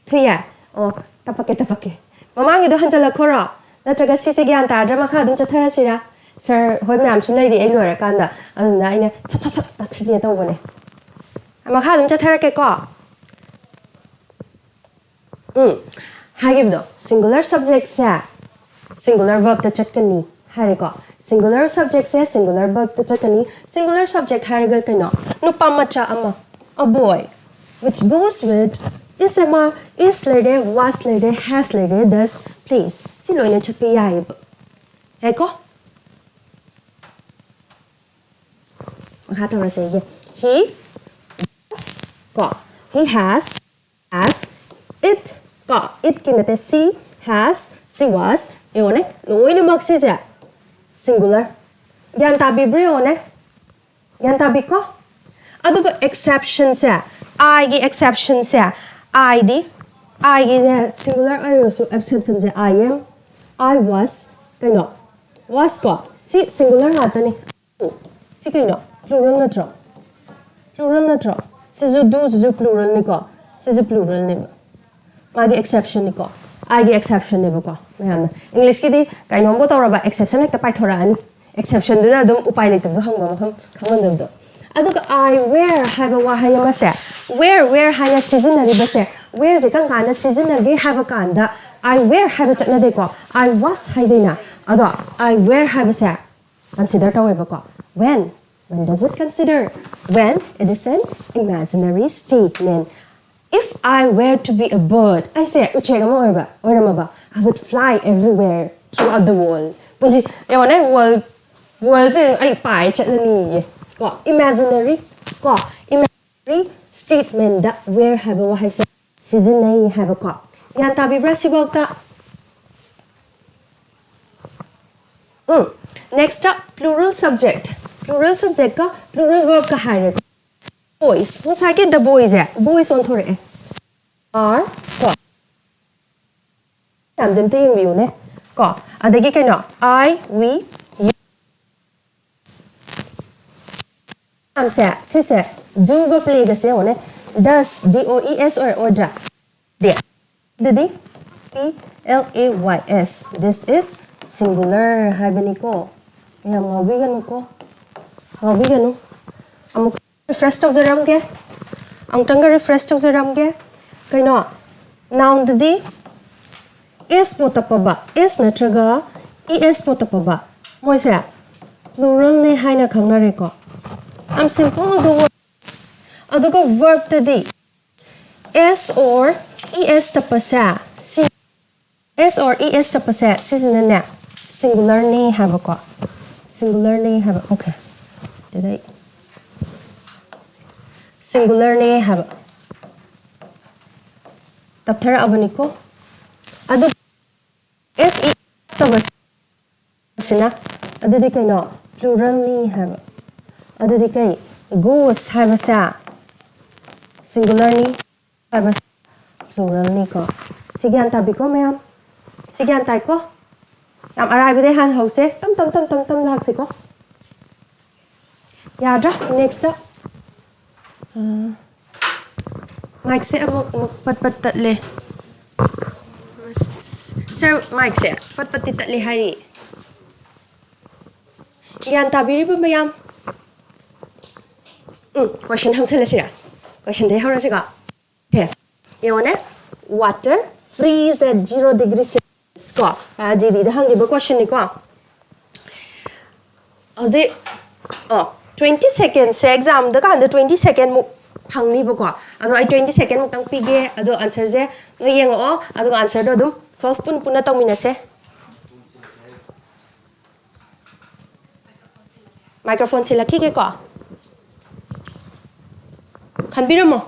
ꯊꯨꯏꯌꯦ? ꯑꯣ, ꯇꯞꯄꯛꯀꯦ, ꯇꯞꯄꯛꯀꯦ꯫ ꯃꯃꯥꯡꯒꯤꯗꯣ ꯍꯟꯖꯜꯂꯛꯈꯣꯔꯣ? ꯅꯠꯇ꯭ꯔꯒ ꯁꯤꯁꯦ ꯒ꯭ꯌꯥꯟ ꯇꯥꯗ꯭ꯔꯥ ꯃꯈꯥ ꯑꯗꯨꯝ ꯆꯠꯊꯔꯁꯤꯔꯥ? ꯁꯥꯔ ꯍꯣꯏ ꯃꯌꯥꯝꯁꯨ ꯂꯩꯔꯤ ꯑꯩ ꯂꯣꯏꯔꯀꯥꯟꯗ, ꯑꯗꯨꯅ ꯑꯩꯅ ꯁꯠ ꯁꯠ ꯁꯠ ꯇꯥꯛꯁꯤꯟꯒꯦ ꯇꯧꯕꯅꯦ꯫ ꯃꯈꯥ ꯑꯗꯨꯝ ꯆꯠꯊꯔꯛꯀꯦꯀꯣ꯫ ꯎꯝ, ꯍꯥꯏꯈꯤꯕꯗꯣ, singular subject ꯁꯦ singular verb ꯇ ꯆꯠꯀꯅꯤ ꯍꯥꯏꯔꯦꯀꯣ꯫ Singular subject ꯁꯦ singular verb ꯇ ꯆꯠꯀꯅꯤ꯫ Singular subject ꯍꯥꯏꯔꯒ ꯀꯩꯅꯣ? ꯅꯨꯄꯥ ꯃꯆꯥ ꯑꯃ, a boy, which goes with is, am, are, is ꯂꯩꯔꯦ, was ꯂꯩꯔꯦ, has ꯂꯩꯔꯦ, does, plays꯫ ꯁꯤ ꯂꯣꯏꯅ ꯆꯠꯄ ꯌꯥꯏꯑꯕ꯫ ꯌꯥꯏꯀꯣ? ꯃꯈꯥ ꯇꯧꯔꯁꯦ꯫ He does ꯀꯣ, he has, has, it ꯀꯣ, it ꯀꯤ ꯅꯠꯇꯦ, she has, she was, ꯌꯦꯡꯉꯣꯅꯦ, ꯂꯣꯏꯅꯃꯛ ꯁꯤꯁꯦ singular꯫ ꯒ꯭ꯌꯥꯟ ꯇꯥꯕꯤꯕ꯭ꯔꯥ ꯌꯦꯡꯉꯣꯅꯦ? ꯒ꯭ꯌꯥꯟ ꯇꯥꯕꯤꯀꯣ? ꯑꯗꯨꯒ exception ꯁꯦ, I ꯒꯤ exception say, I D, I ꯒꯤꯅꯦ singular ꯑꯣꯏꯔꯁꯨ exception say, I am, I was, ꯀꯩꯅꯣ, was ꯀꯣ, ꯁꯤ singular ꯉꯥꯛꯇꯅꯤ꯫ ꯁꯤ ꯀꯩꯅꯣ? Plural ꯅꯠꯇ꯭ꯔꯣ? Plural ꯅꯠꯇ꯭ꯔꯣ? ꯁꯤꯁꯨ do ꯁꯤꯁꯨ plural ꯅꯤꯀꯣ, ꯁꯤꯁꯨ plural ꯅꯦꯕ꯫ ꯃꯥꯒꯤ exception ꯅꯤꯀꯣ, I ꯒꯤ exception ꯅꯦꯕꯀꯣ꯫ ꯃꯌꯥꯝꯅ English ꯀꯤꯗꯤ ꯀꯩꯅꯣꯝꯕꯨ ꯇꯧꯔꯕ exception ꯍꯦꯛꯇ ꯄꯥꯏꯊꯣꯔꯛꯑꯅꯤ꯫ Exception ꯗꯨꯅ ꯑꯗꯨꯝ ꯎꯄꯥꯏ ꯂꯩꯇꯕꯗꯣ, ꯍꯪꯕ ꯃꯐꯝ ꯈꯪꯍꯟꯗꯕꯗꯣ꯫ ꯑꯗꯨꯒ I wear ꯍꯥꯏꯕ ꯋꯥꯍꯩ ꯑꯃꯁꯦ, wear, wear ꯍꯥꯏꯅ ꯁꯤꯖꯤꯟꯅꯔꯤꯕꯁꯦ, wear ꯁꯦ ꯀꯔꯝ ꯀꯥꯟꯗ ꯁꯤꯖꯤꯟꯅꯒꯦ ꯍꯥꯏꯕ ꯀꯥꯟꯗ I wear ꯍꯥꯏꯕ ꯆꯠꯅꯗꯦꯀꯣ, I was ꯍꯥꯏꯗꯣꯏꯅ꯫ ꯑꯗꯣ I wear ꯍꯥꯏꯕꯁꯦ consider ꯇꯧꯋꯦꯕꯀꯣ꯫ When? When does it consider? When it is an imaginary statement. If I were to be a bird, ꯑꯩꯁꯦ ꯎꯆꯦꯛ ꯑꯃ ꯑꯣꯏꯔꯕ, ꯑꯣꯏꯔꯝꯃꯕ, I would fly everywhere throughout the world. ꯄꯨꯟꯁꯤ, ꯌꯦꯡꯉꯣꯅꯦ, world, world ꯁꯦ ꯑꯩ ꯄꯥꯏ ꯆꯠꯂꯅꯤꯌꯦ꯫ ꯀꯣ, imaginary, ꯀꯣ, imaginary statement ꯗ wear ꯍꯥꯏꯕ ꯋꯥꯍꯩꯁꯦ ꯁꯤꯖꯤꯟꯅꯩ ꯍꯥꯏꯕꯀꯣ꯫ ꯒ꯭ꯌꯥꯟ ꯇꯥꯕꯤꯕ꯭ꯔꯥ ꯁꯤꯐꯥꯎꯇ? ꯎꯝ, next ꯇ plural subject꯫ Plural subject ꯀ plural verb ꯀ ꯍꯥꯏꯔꯦꯀꯣ꯫ Boys, ꯉꯁꯥꯏꯒꯤ the boys say boys ꯑꯣꯟꯊꯣꯔꯛꯑꯦ꯫ Are ꯀꯣ꯫ ꯃꯌꯥꯝꯁꯦ ꯑꯝꯇ ꯌꯦꯡꯕꯤꯌꯨꯅꯦ꯫ ꯀꯣ, ꯑꯗꯒꯤ ꯀꯩꯅꯣ, I, we, you꯫ ꯃꯌꯥꯝꯁꯦ, ꯁꯤꯁꯦ do ꯒ play ꯒꯁꯦ ꯌꯦꯡꯉꯨꯅꯦ꯫ Does, D O E S ꯑꯣꯏꯔꯛꯑꯣꯏꯗ꯭ꯔꯥ? ꯗꯤ꯫ ꯑꯗꯨꯗꯤ P L A Y S, this is singular ꯍꯥꯏꯕꯅꯤꯀꯣ꯫ ꯃꯌꯥꯝ ꯉꯥꯎꯕꯤꯒꯅꯨꯀꯣ꯫ ꯉꯥꯎꯕꯤꯒꯅꯨ꯫ ꯑꯃꯨꯛ refresh ꯇꯧꯖꯔꯝꯒꯦ꯫ ꯑꯃꯨꯛꯇꯪꯒ refresh ꯇꯧꯖꯔꯝꯒꯦ꯫ ꯀꯩꯅꯣ, noun ꯗꯗꯤ S ꯄꯣ ꯇꯞꯄꯕ, S ꯅꯠꯇ꯭ꯔꯒ E S ꯄꯣ ꯇꯞꯄꯕ, ꯃꯣꯏꯁꯦ plural ꯅꯦ ꯍꯥꯏꯅ ꯈꯪꯅꯔꯦꯀꯣ꯫ ꯌꯥꯝ simple ꯑꯣꯏꯕ word꯫ ꯑꯗꯨꯒ verb ꯇꯗꯤ S or E S ꯇꯞꯄꯁꯦ, ꯁꯤ, S or E S ꯇꯞꯄꯁꯦ, ꯁꯤꯁꯤꯅꯅꯦ, singular ꯅꯦ ꯍꯥꯏꯕꯀꯣ꯫ Singular ꯅꯦ ꯍꯥꯏꯕ, okay꯫ ꯑꯗꯨꯗꯩ singular ꯅꯦ ꯍꯥꯏꯕ꯫ ꯇꯞꯊꯔꯛꯑꯕꯅꯤꯀꯣ꯫ ꯑꯗꯨ S E ꯇꯧꯕꯁꯤꯅ, ꯑꯗꯨꯗꯤ ꯀꯩꯅꯣ? Plural ꯅꯤ ꯍꯥꯏꯕ꯫ ꯑꯗꯨꯗꯤ ꯀꯩ? Goes ꯍꯥꯏꯕꯁꯦ singular ꯅꯤ ꯍꯥꯏꯕꯁꯦ plural ꯅꯤꯀꯣ꯫ ꯁꯤ ꯒ꯭ꯌꯥꯟ ꯇꯥꯕꯤꯀꯣ ꯃꯌꯥꯝ? ꯁꯤ ꯒ꯭ꯌꯥꯟ ꯇꯥꯏꯀꯣ? ꯌꯥꯝ ꯑꯔꯥꯏꯕꯗꯩ ꯍꯥꯟꯅ ꯍꯧꯁꯦ꯫ ꯇꯞ ꯇꯞ ꯇꯞ ꯇꯞ ꯇꯞ ꯂꯥꯛꯁꯤꯀꯣ꯫ ꯌꯥꯗ꯭ꯔꯥ? Next꯫ ꯑꯥ, mic ꯁꯦ ꯑꯃꯨꯛ, ꯑꯃꯨꯛ ꯄꯠ ꯄꯠ ꯇꯠꯂꯦ꯫ ꯑꯁ, sir, mic ꯁꯦ ꯄꯠ ꯄꯠꯇꯤ ꯇꯠꯂꯦ ꯍꯥꯏꯔꯤ꯫ ꯒ꯭ꯌꯥꯟ ꯇꯥꯕꯤꯔꯤꯕ ꯃꯌꯥꯝ? ꯎꯝ, question ꯍꯧꯁꯜꯂꯁꯤꯔꯥ? Question ꯗꯩ ꯍꯧꯔꯁꯤꯀꯣ꯫ Okay, ꯌꯦꯡꯉꯣꯅꯦ꯫ Water freeze at zero degree Celsius ꯀꯣ, ꯖꯤ ꯗꯤꯗ ꯍꯪꯈꯤꯕ question ꯅꯤꯀꯣ꯫ ꯍꯧꯖꯤꯛ, ꯑꯣ, twenty second ꯁꯦ, exam ꯗ ꯀꯥꯟꯗ twenty second ꯃꯨꯛ ꯐꯪꯅꯤꯕꯀꯣ꯫ ꯑꯗꯣ ꯑꯩ twenty second ꯃꯨꯛꯇꯪ ꯄꯤꯒꯦ꯫ ꯑꯗꯣ answer ꯁꯦ ꯅꯣꯏ ꯌꯦꯡꯉꯛꯑꯣ, ꯑꯗꯨꯒ answer ꯗꯣ ꯑꯗꯨꯝ solve ꯄꯨꯟ ꯄꯨꯟꯅ ꯇꯧꯃꯤꯟꯅꯁꯦ꯫ Microphone ꯁꯤꯜꯂꯛꯈꯤꯒꯦꯀꯣ꯫ ꯈꯟꯕꯤꯔꯝꯃꯣ꯫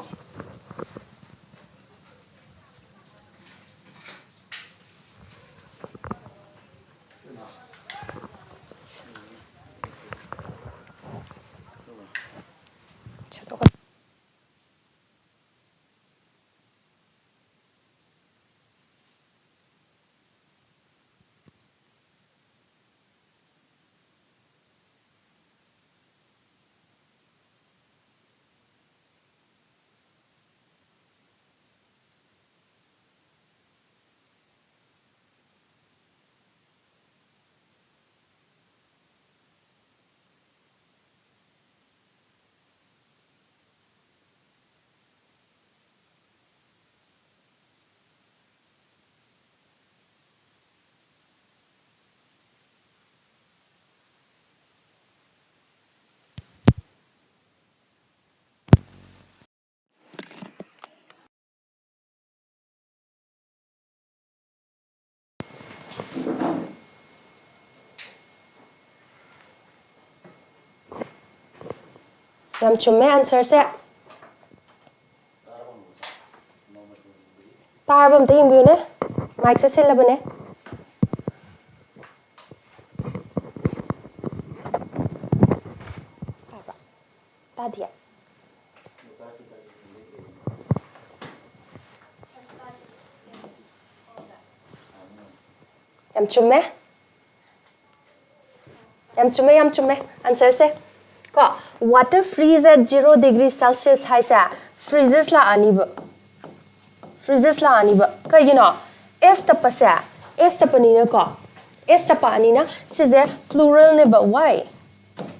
ꯌꯥꯝ ꯆꯨꯝꯃꯦ answerꯁꯦ꯫ ꯇꯥꯔꯕ ꯑꯝꯇ ꯌꯦꯡꯕꯤꯌꯨꯅꯦ꯫ Micꯁꯦ ꯁꯤꯜꯂꯕꯅꯦ꯫ ꯇꯥꯕ꯭ꯔꯥ? ꯇꯥꯗꯤꯌꯦ꯫ ꯌꯥꯝ ꯆꯨꯝꯃꯦ꯫ ꯌꯥꯝ ꯆꯨꯝꯃꯦ, ꯌꯥꯝ ꯆꯨꯝꯃꯦ answerꯁꯦ꯫ ꯀꯣ, water freeze at zero degree Celsius ꯍꯥꯏꯁꯦ freezes ꯂꯥꯛꯑꯅꯤꯕ꯫ Freezes ꯂꯥꯛꯑꯅꯤꯕ꯫ ꯀꯩꯒꯤꯅꯣ? S ꯇꯞꯄꯁꯦ, S ꯇꯞꯄꯅꯤꯅꯀꯣ, S ꯇꯞꯄ ꯑꯅꯤꯅ ꯁꯤꯁꯦ pluralꯅꯦꯕ꯫ Why?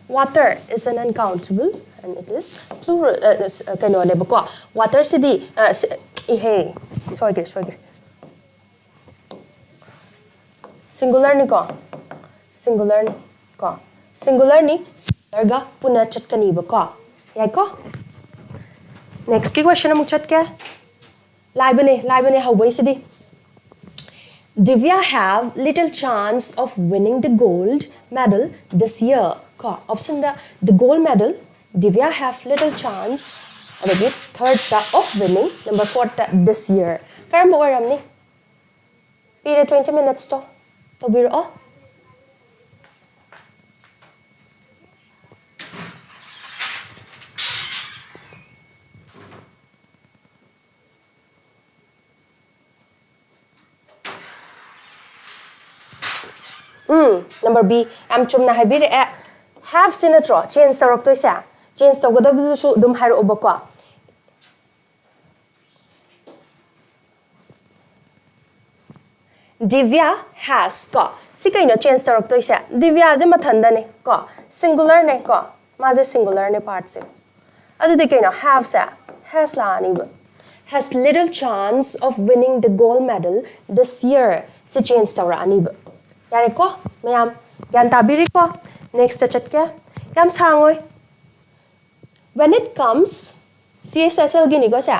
Water is an uncountable and it is plural, ꯑ, ꯑ, ꯀꯩꯅꯣꯅꯦꯕꯀꯣ꯫ Waterꯁꯤꯗꯤ, ꯑ, ꯁꯤ, ꯏꯍꯦ, ꯁꯣꯏꯈ꯭ꯔꯦ, ꯁꯣꯏꯈ꯭ꯔꯦ꯫ Singularꯅꯤꯀꯣ, singularꯅꯤ ꯀꯣ, singularꯅꯤ, singularꯒ ꯄꯨꯟꯅ ꯆꯠꯀꯅꯤꯕꯀꯣ꯫ ꯌꯥꯏꯀꯣ? Nextꯀꯤ question ꯑꯃꯨꯛ ꯆꯠꯀꯦ꯫ ꯂꯥꯏꯕꯅꯦ, ꯂꯥꯏꯕꯅꯦ ꯍꯧꯕꯩꯁꯤꯗꯤ꯫ Divya have little chance of winning the gold medal this year ꯀꯣ꯫ Optionꯗ the gold medal, Divya have little chance, ꯑꯗꯒꯤ thirdꯇ of winning, number fourꯇ this year꯫ ꯀꯔꯝꯕ ꯑꯣꯏꯔꯝꯅꯤ? ꯄꯤꯔꯦ twenty minutesꯇꯣ꯫ ꯇꯧꯕꯤꯔꯛꯑꯣ꯫ ꯎꯝ, number B, ꯌꯥꯝ ꯆꯨꯝꯅ ꯍꯥꯏꯕꯤꯔꯛꯑꯦ꯫ Haveꯁꯤ ꯅꯠꯇ꯭ꯔꯣ change ꯇꯧꯔꯛꯇꯣꯏꯁꯦ? Change ꯇꯧꯒꯗꯕꯗꯨꯁꯨ ꯑꯗꯨꯝ ꯍꯥꯏꯔꯛꯑꯣꯕꯀꯣ꯫ Divya has ꯀꯣ꯫ ꯁꯤ ꯀꯩꯅꯣ change ꯇꯧꯔꯛꯇꯣꯏꯁꯦ? Divyaꯁꯦ ꯃꯊꯟꯗꯅꯦ ꯀꯣ, singularꯅꯦ ꯀꯣ, ꯃꯥꯁꯦ singularꯅꯦ partꯁꯦ꯫ ꯑꯗꯨꯗꯤ ꯀꯩꯅꯣ? Haveꯁꯦ has ꯂꯥꯛꯑꯅꯤꯕ꯫ Has little chance of winning the gold medal this year ꯁꯤ change ꯇꯧꯔꯛꯑꯅꯤꯕ꯫ ꯌꯥꯔꯦꯀꯣ ꯃꯌꯥꯝ? ꯒ꯭ꯌꯥꯟ ꯇꯥꯕꯤꯔꯤꯀꯣ? Nextꯇ ꯆꯠꯀꯦ꯫ ꯌꯥꯝ ꯁꯥꯡꯉꯣꯏ꯫ When it comes, C H S Lꯒꯤꯅꯤꯀꯣ say.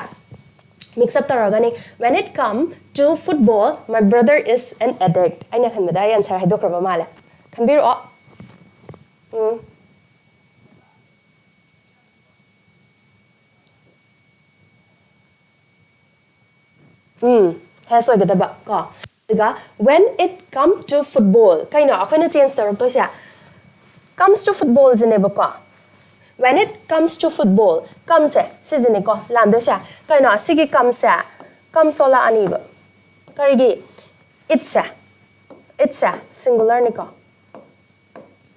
Mix up ꯇꯧꯔꯒꯅꯤ. When it come to football, my brother is an addict. ꯑꯩꯅ ꯈꯟꯕꯗ ꯑꯩ answer ꯍꯥꯏꯗꯣꯛꯈ꯭ꯔꯕ ꯃꯥꯜꯂꯦ. ꯈꯟꯕꯤꯔꯛꯑꯣ. ꯎꯝ. ꯎꯝ, has ꯑꯣꯏꯒꯗꯕ ꯀꯣ. ꯑꯗꯨꯒ when it come to football, ꯀꯩꯅꯣ ꯑꯩꯈꯣꯏꯅ change ꯇꯧꯔꯛꯇꯣꯏꯁꯦ? Comes to football ꯁꯤꯅꯦꯕꯀꯣ. When it comes to football, comeꯁꯦ ꯁꯤꯁꯤꯅꯦꯀꯣ ꯂꯥꯟꯗꯣꯏꯁꯦ. ꯀꯩꯅꯣ ꯁꯤꯒꯤ comeꯁꯦ? Comes ꯑꯣꯜꯂꯛꯑꯅꯤꯕ꯫ ꯀꯔꯤꯒꯤ? Itꯁꯦ, itꯁꯦ singularꯅꯤꯀꯣ,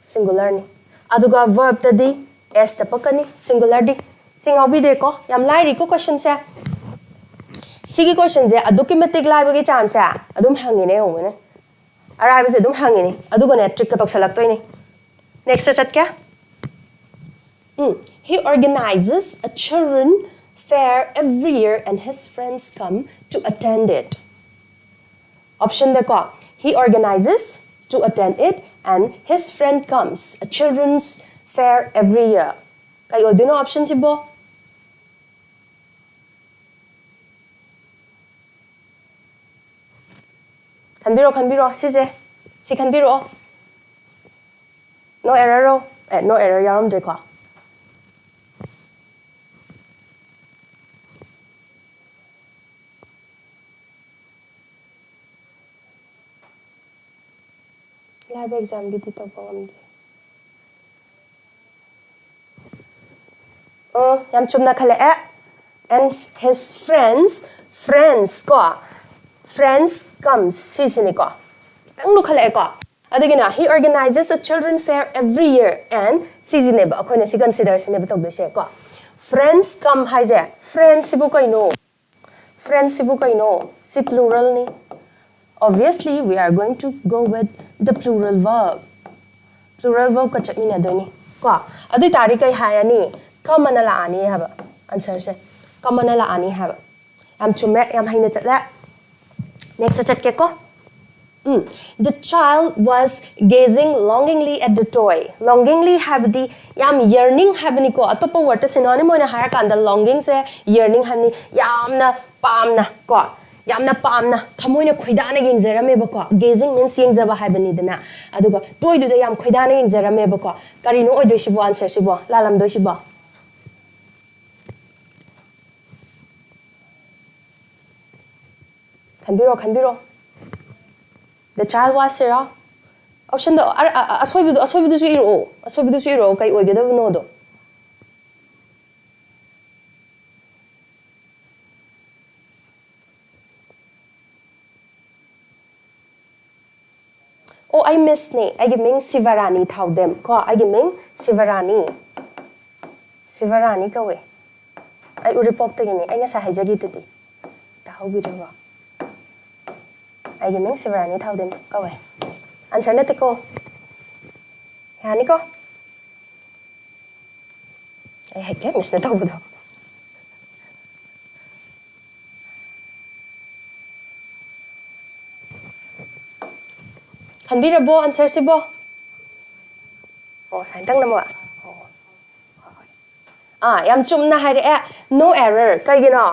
singularꯅꯤ꯫ ꯑꯗꯨꯒ verbꯇꯗꯤ s ꯇꯄꯛꯀꯅꯤ, singularꯗꯤ꯫ ꯁꯤ ꯉꯥꯎꯕꯤꯗꯦꯀꯣ? ꯌꯥꯝ ꯂꯥꯏꯔꯤꯀꯣ questionꯁꯦ꯫ ꯁꯤꯒꯤ questionꯁꯦ ꯑꯗꯨꯛꯀꯤ ꯃꯇꯤꯛ ꯂꯥꯏꯕꯒꯤ chanceꯁꯦ ꯑꯗꯨꯝ ꯍꯪꯉꯤꯅꯦ, ꯌꯦꯡꯉꯨꯅꯦ꯫ ꯑꯔꯥꯏꯕꯁꯦ ꯑꯗꯨꯝ ꯍꯪꯉꯤꯅꯦ, ꯑꯗꯨꯒꯅꯦ trickꯀ ꯇꯧꯁꯜꯂꯛꯇꯣꯏꯅꯤ꯫ Nextꯇ ꯆꯠꯀꯦ꯫ ꯎꯝ, he organizes a children fair every year and his friends come to attend it. Optionꯗꯀꯣ, he organizes to attend it and his friend comes, a children's fair every year. ꯀꯩ ꯑꯣꯏꯗꯣꯏꯅꯣ optionꯁꯤꯕꯣ? ꯈꯟꯕꯤꯔꯣ, ꯈꯟꯕꯤꯔꯣ, ꯁꯤꯁꯦ, ꯁꯤ ꯈꯟꯕꯤꯔꯛꯑꯣ꯫ No error ꯔꯣ? ꯑꯦ, no error ꯌꯥꯎꯔꯝꯗ꯭ꯔꯦꯀꯣ꯫ ꯂꯥꯏꯕ examꯒꯤꯗꯤ ꯇꯧꯕ ꯉꯝꯗꯦ꯫ ꯑꯣ, ꯌꯥꯝ ꯆꯨꯝꯅ ꯈꯜꯂꯛꯑꯦ꯫ And his friends, friends ꯀꯣ, friends comes ꯁꯤꯁꯤꯅꯤꯀꯣ꯫ ꯈꯤꯇꯪ ꯂꯨꯈꯠꯂꯛꯑꯦꯀꯣ꯫ ꯑꯗꯨꯒꯤꯅ, he organizes a children fair every year and ꯁꯤꯁꯤꯅꯦꯕ ꯑꯩꯈꯣꯏꯅ ꯁꯤ consider ꯁꯤꯅꯦꯕ ꯇꯧꯗꯣꯏꯁꯦ ꯀꯣ꯫ Friends come ꯍꯥꯏꯁꯦ, friends ꯁꯤꯕꯨ ꯀꯩꯅꯣ? Friends ꯁꯤꯕꯨ ꯀꯩꯅꯣ? ꯁꯤ pluralꯅꯤ꯫ Obviously, we are going to go with the plural verb. Plural verbꯀ ꯆꯠꯃꯤꯟꯅꯗꯣꯏꯅꯤ ꯀꯣ꯫ ꯑꯗꯨ ꯑꯣꯏ ꯇꯥꯔꯗꯤ ꯀꯩ ꯍꯥꯏꯔꯅꯤ? Come ꯑꯅ ꯂꯥꯛꯑꯅꯤ ꯍꯥꯏꯕ answerꯁꯦ꯫ Come ꯑꯅ ꯂꯥꯛꯑꯅꯤ ꯍꯥꯏꯕ꯫ ꯌꯥꯝ ꯆꯨꯝꯃꯦ, ꯌꯥꯝ ꯍꯩꯅ ꯆꯠꯂꯦ꯫ Nextꯇ ꯆꯠꯀꯦꯀꯣ꯫ ꯎꯝ, the child was gazing longingly at the toy.ꯂꯣꯡꯒꯤꯡꯂꯤ ꯍꯥꯏꯕꯗꯤ ꯌꯥꯝ ꯌꯔꯅꯤꯡ ꯍꯥꯏꯕꯅꯤꯀꯣ꯫ ꯑꯇꯣꯞꯄ ꯋꯥꯔꯗꯇ ꯁꯤꯅꯣꯅꯤꯝ ꯑꯣꯏꯅ ꯍꯥꯏꯔꯀꯥꯟꯗ ꯂꯣꯡꯒꯤꯡꯁꯦ ꯌꯔꯅꯤꯡ ꯍꯥꯏꯕꯅꯤ꯫ ꯌꯥꯝꯅ ꯄꯥꯝꯅ ꯀꯣ, ꯌꯥꯝꯅ ꯄꯥꯝꯅ ꯊꯃꯣꯏꯅ ꯈꯣꯏꯗꯥꯅ ꯌꯦꯡꯖꯔꯝꯃꯦꯕꯀꯣ꯫ Gazing means ꯌꯦꯡꯖꯕ ꯍꯥꯏꯕꯅꯤꯗꯅ꯫ ꯑꯗꯨꯒ ꯇꯣꯏꯗꯨꯗ ꯌꯥꯝ ꯈꯣꯏꯗꯥꯅ ꯌꯦꯡꯖꯔꯝꯃꯦꯕꯀꯣ꯫ ꯀꯔꯤꯅꯣ ꯑꯣꯏꯗꯣꯏꯁꯤꯕꯣ, ꯑꯟꯁꯔꯁꯤꯕꯣ, ꯂꯥꯜꯂꯝꯗꯣꯏꯁꯤꯕꯣ? ꯈꯟꯕꯤꯔꯣ, ꯈꯟꯕꯤꯔꯣ꯫ The child was ꯁꯤꯔꯣ? ꯑꯣꯞꯁꯟꯗꯣ ꯑ- ꯑ- ꯑꯁꯣꯏꯕꯗꯨ ꯑꯁꯣꯏꯕꯗꯨꯁꯨ ꯏꯔꯛꯑꯣ꯫ ꯑꯁꯣꯏꯕꯗꯨꯁꯨ ꯏꯔꯛꯑꯣ, ꯀꯩ ꯑꯣꯏꯒꯗꯕꯅꯣꯗꯣ꯫ ꯑꯣ, ꯑꯩ ꯃꯤꯁꯅꯦ꯫ ꯑꯩꯒꯤ ꯃꯤꯡ ꯁꯤꯕꯔꯥꯅꯤ ꯊꯥꯎꯗꯦꯝ ꯀꯣ꯫ ꯑꯩꯒꯤ ꯃꯤꯡ ꯁꯤꯕꯔꯥꯅꯤ꯫ ꯁꯤꯕꯔꯥꯅꯤ ꯀꯧꯋꯦ꯫ ꯑꯩ ꯎꯔꯤꯄꯣꯛꯇꯒꯤꯅꯦ꯫ ꯑꯩ ꯉꯁꯥꯏ ꯍꯥꯏꯖꯈꯤꯗꯨꯗꯤ꯫ ꯇꯥꯍꯧꯕꯤꯗ꯭ꯔꯕꯣ? ꯑꯩꯒꯤ ꯃꯤꯡ ꯁꯤꯕꯔꯥꯅꯤ ꯊꯥꯎꯗꯦꯝ ꯀꯧꯋꯦ꯫ ꯑꯟꯁꯔ ꯅꯠꯇꯦꯀꯣ꯫ ꯌꯥꯅꯤꯀꯣ? ꯑꯩ ꯍꯩꯇꯦ ꯃꯤꯁꯅ ꯇꯧꯕꯗꯣ꯫ ꯈꯟꯕꯤꯔꯕꯣ ꯑꯟꯁꯔꯁꯤꯕꯣ? ꯑꯣ, ꯁꯨꯃꯥꯏꯅ ꯇꯪꯅ ꯑꯃꯨꯛ꯫ ꯑꯣ꯫ ꯑꯥ, ꯌꯥꯝ ꯆꯨꯝꯅ ꯍꯥꯏꯔꯛꯑꯦ꯫ No error꯫ ꯀꯩꯒꯤꯅꯣ?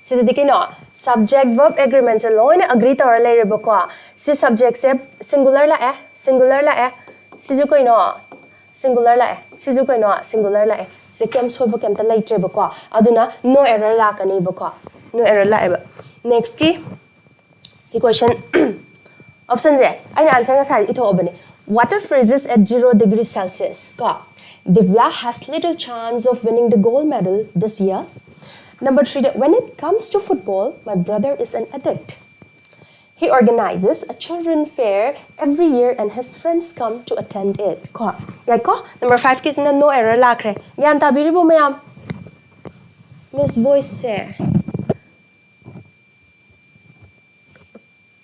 ꯁꯤꯗꯗꯤ ꯀꯩꯅꯣ? Subject verb agreementꯁꯦ ꯂꯣꯏꯅ ꯑꯦꯒ꯭ꯔꯤ ꯇꯧꯔ ꯂꯩꯔꯦꯕꯀꯣ꯫ ꯁꯤ subjectꯁꯦ singular ꯂꯥꯛꯑꯦ, singular ꯂꯥꯛꯑꯦ꯫ ꯁꯤꯁꯨ ꯀꯩꯅꯣ? Singular ꯂꯥꯛꯑꯦ꯫ ꯁꯤꯁꯨ ꯀꯩꯅꯣ? Singular ꯂꯥꯛꯑꯦ꯫ ꯁꯤ ꯀꯩꯝ ꯁꯣꯏꯕ ꯀꯩꯝꯇ ꯂꯩꯇ꯭ꯔꯦꯕꯀꯣ꯫ ꯑꯗꯨꯅ no error ꯂꯥꯛꯀꯅꯤꯕꯀꯣ꯫ No error ꯂꯥꯛꯑꯦꯕ꯫ Nextꯀꯤ ꯁꯤ question optionꯁꯦ ꯑꯩꯅ answer ꯉꯁꯥꯏ ꯏꯊꯣꯛꯑꯕꯅꯦ꯫ Water freezes at zero degree Celsius ꯀꯣ꯫ Divya has little chance of winning the gold medal this year. Number threeꯗ, when it comes to football, my brother is an addict. He organizes a children fair every year and his friends come to attend it ꯀꯣ꯫ ꯌꯥꯏꯀꯣ? Number fiveꯀꯤꯁꯤꯅ no error ꯂꯥꯛꯈ꯭ꯔꯦ꯫ ꯒ꯭ꯌꯥꯟ ꯇꯥꯕꯤꯔꯤꯕꯣ ꯃꯌꯥꯝ? Miss Voiceꯁꯦ꯫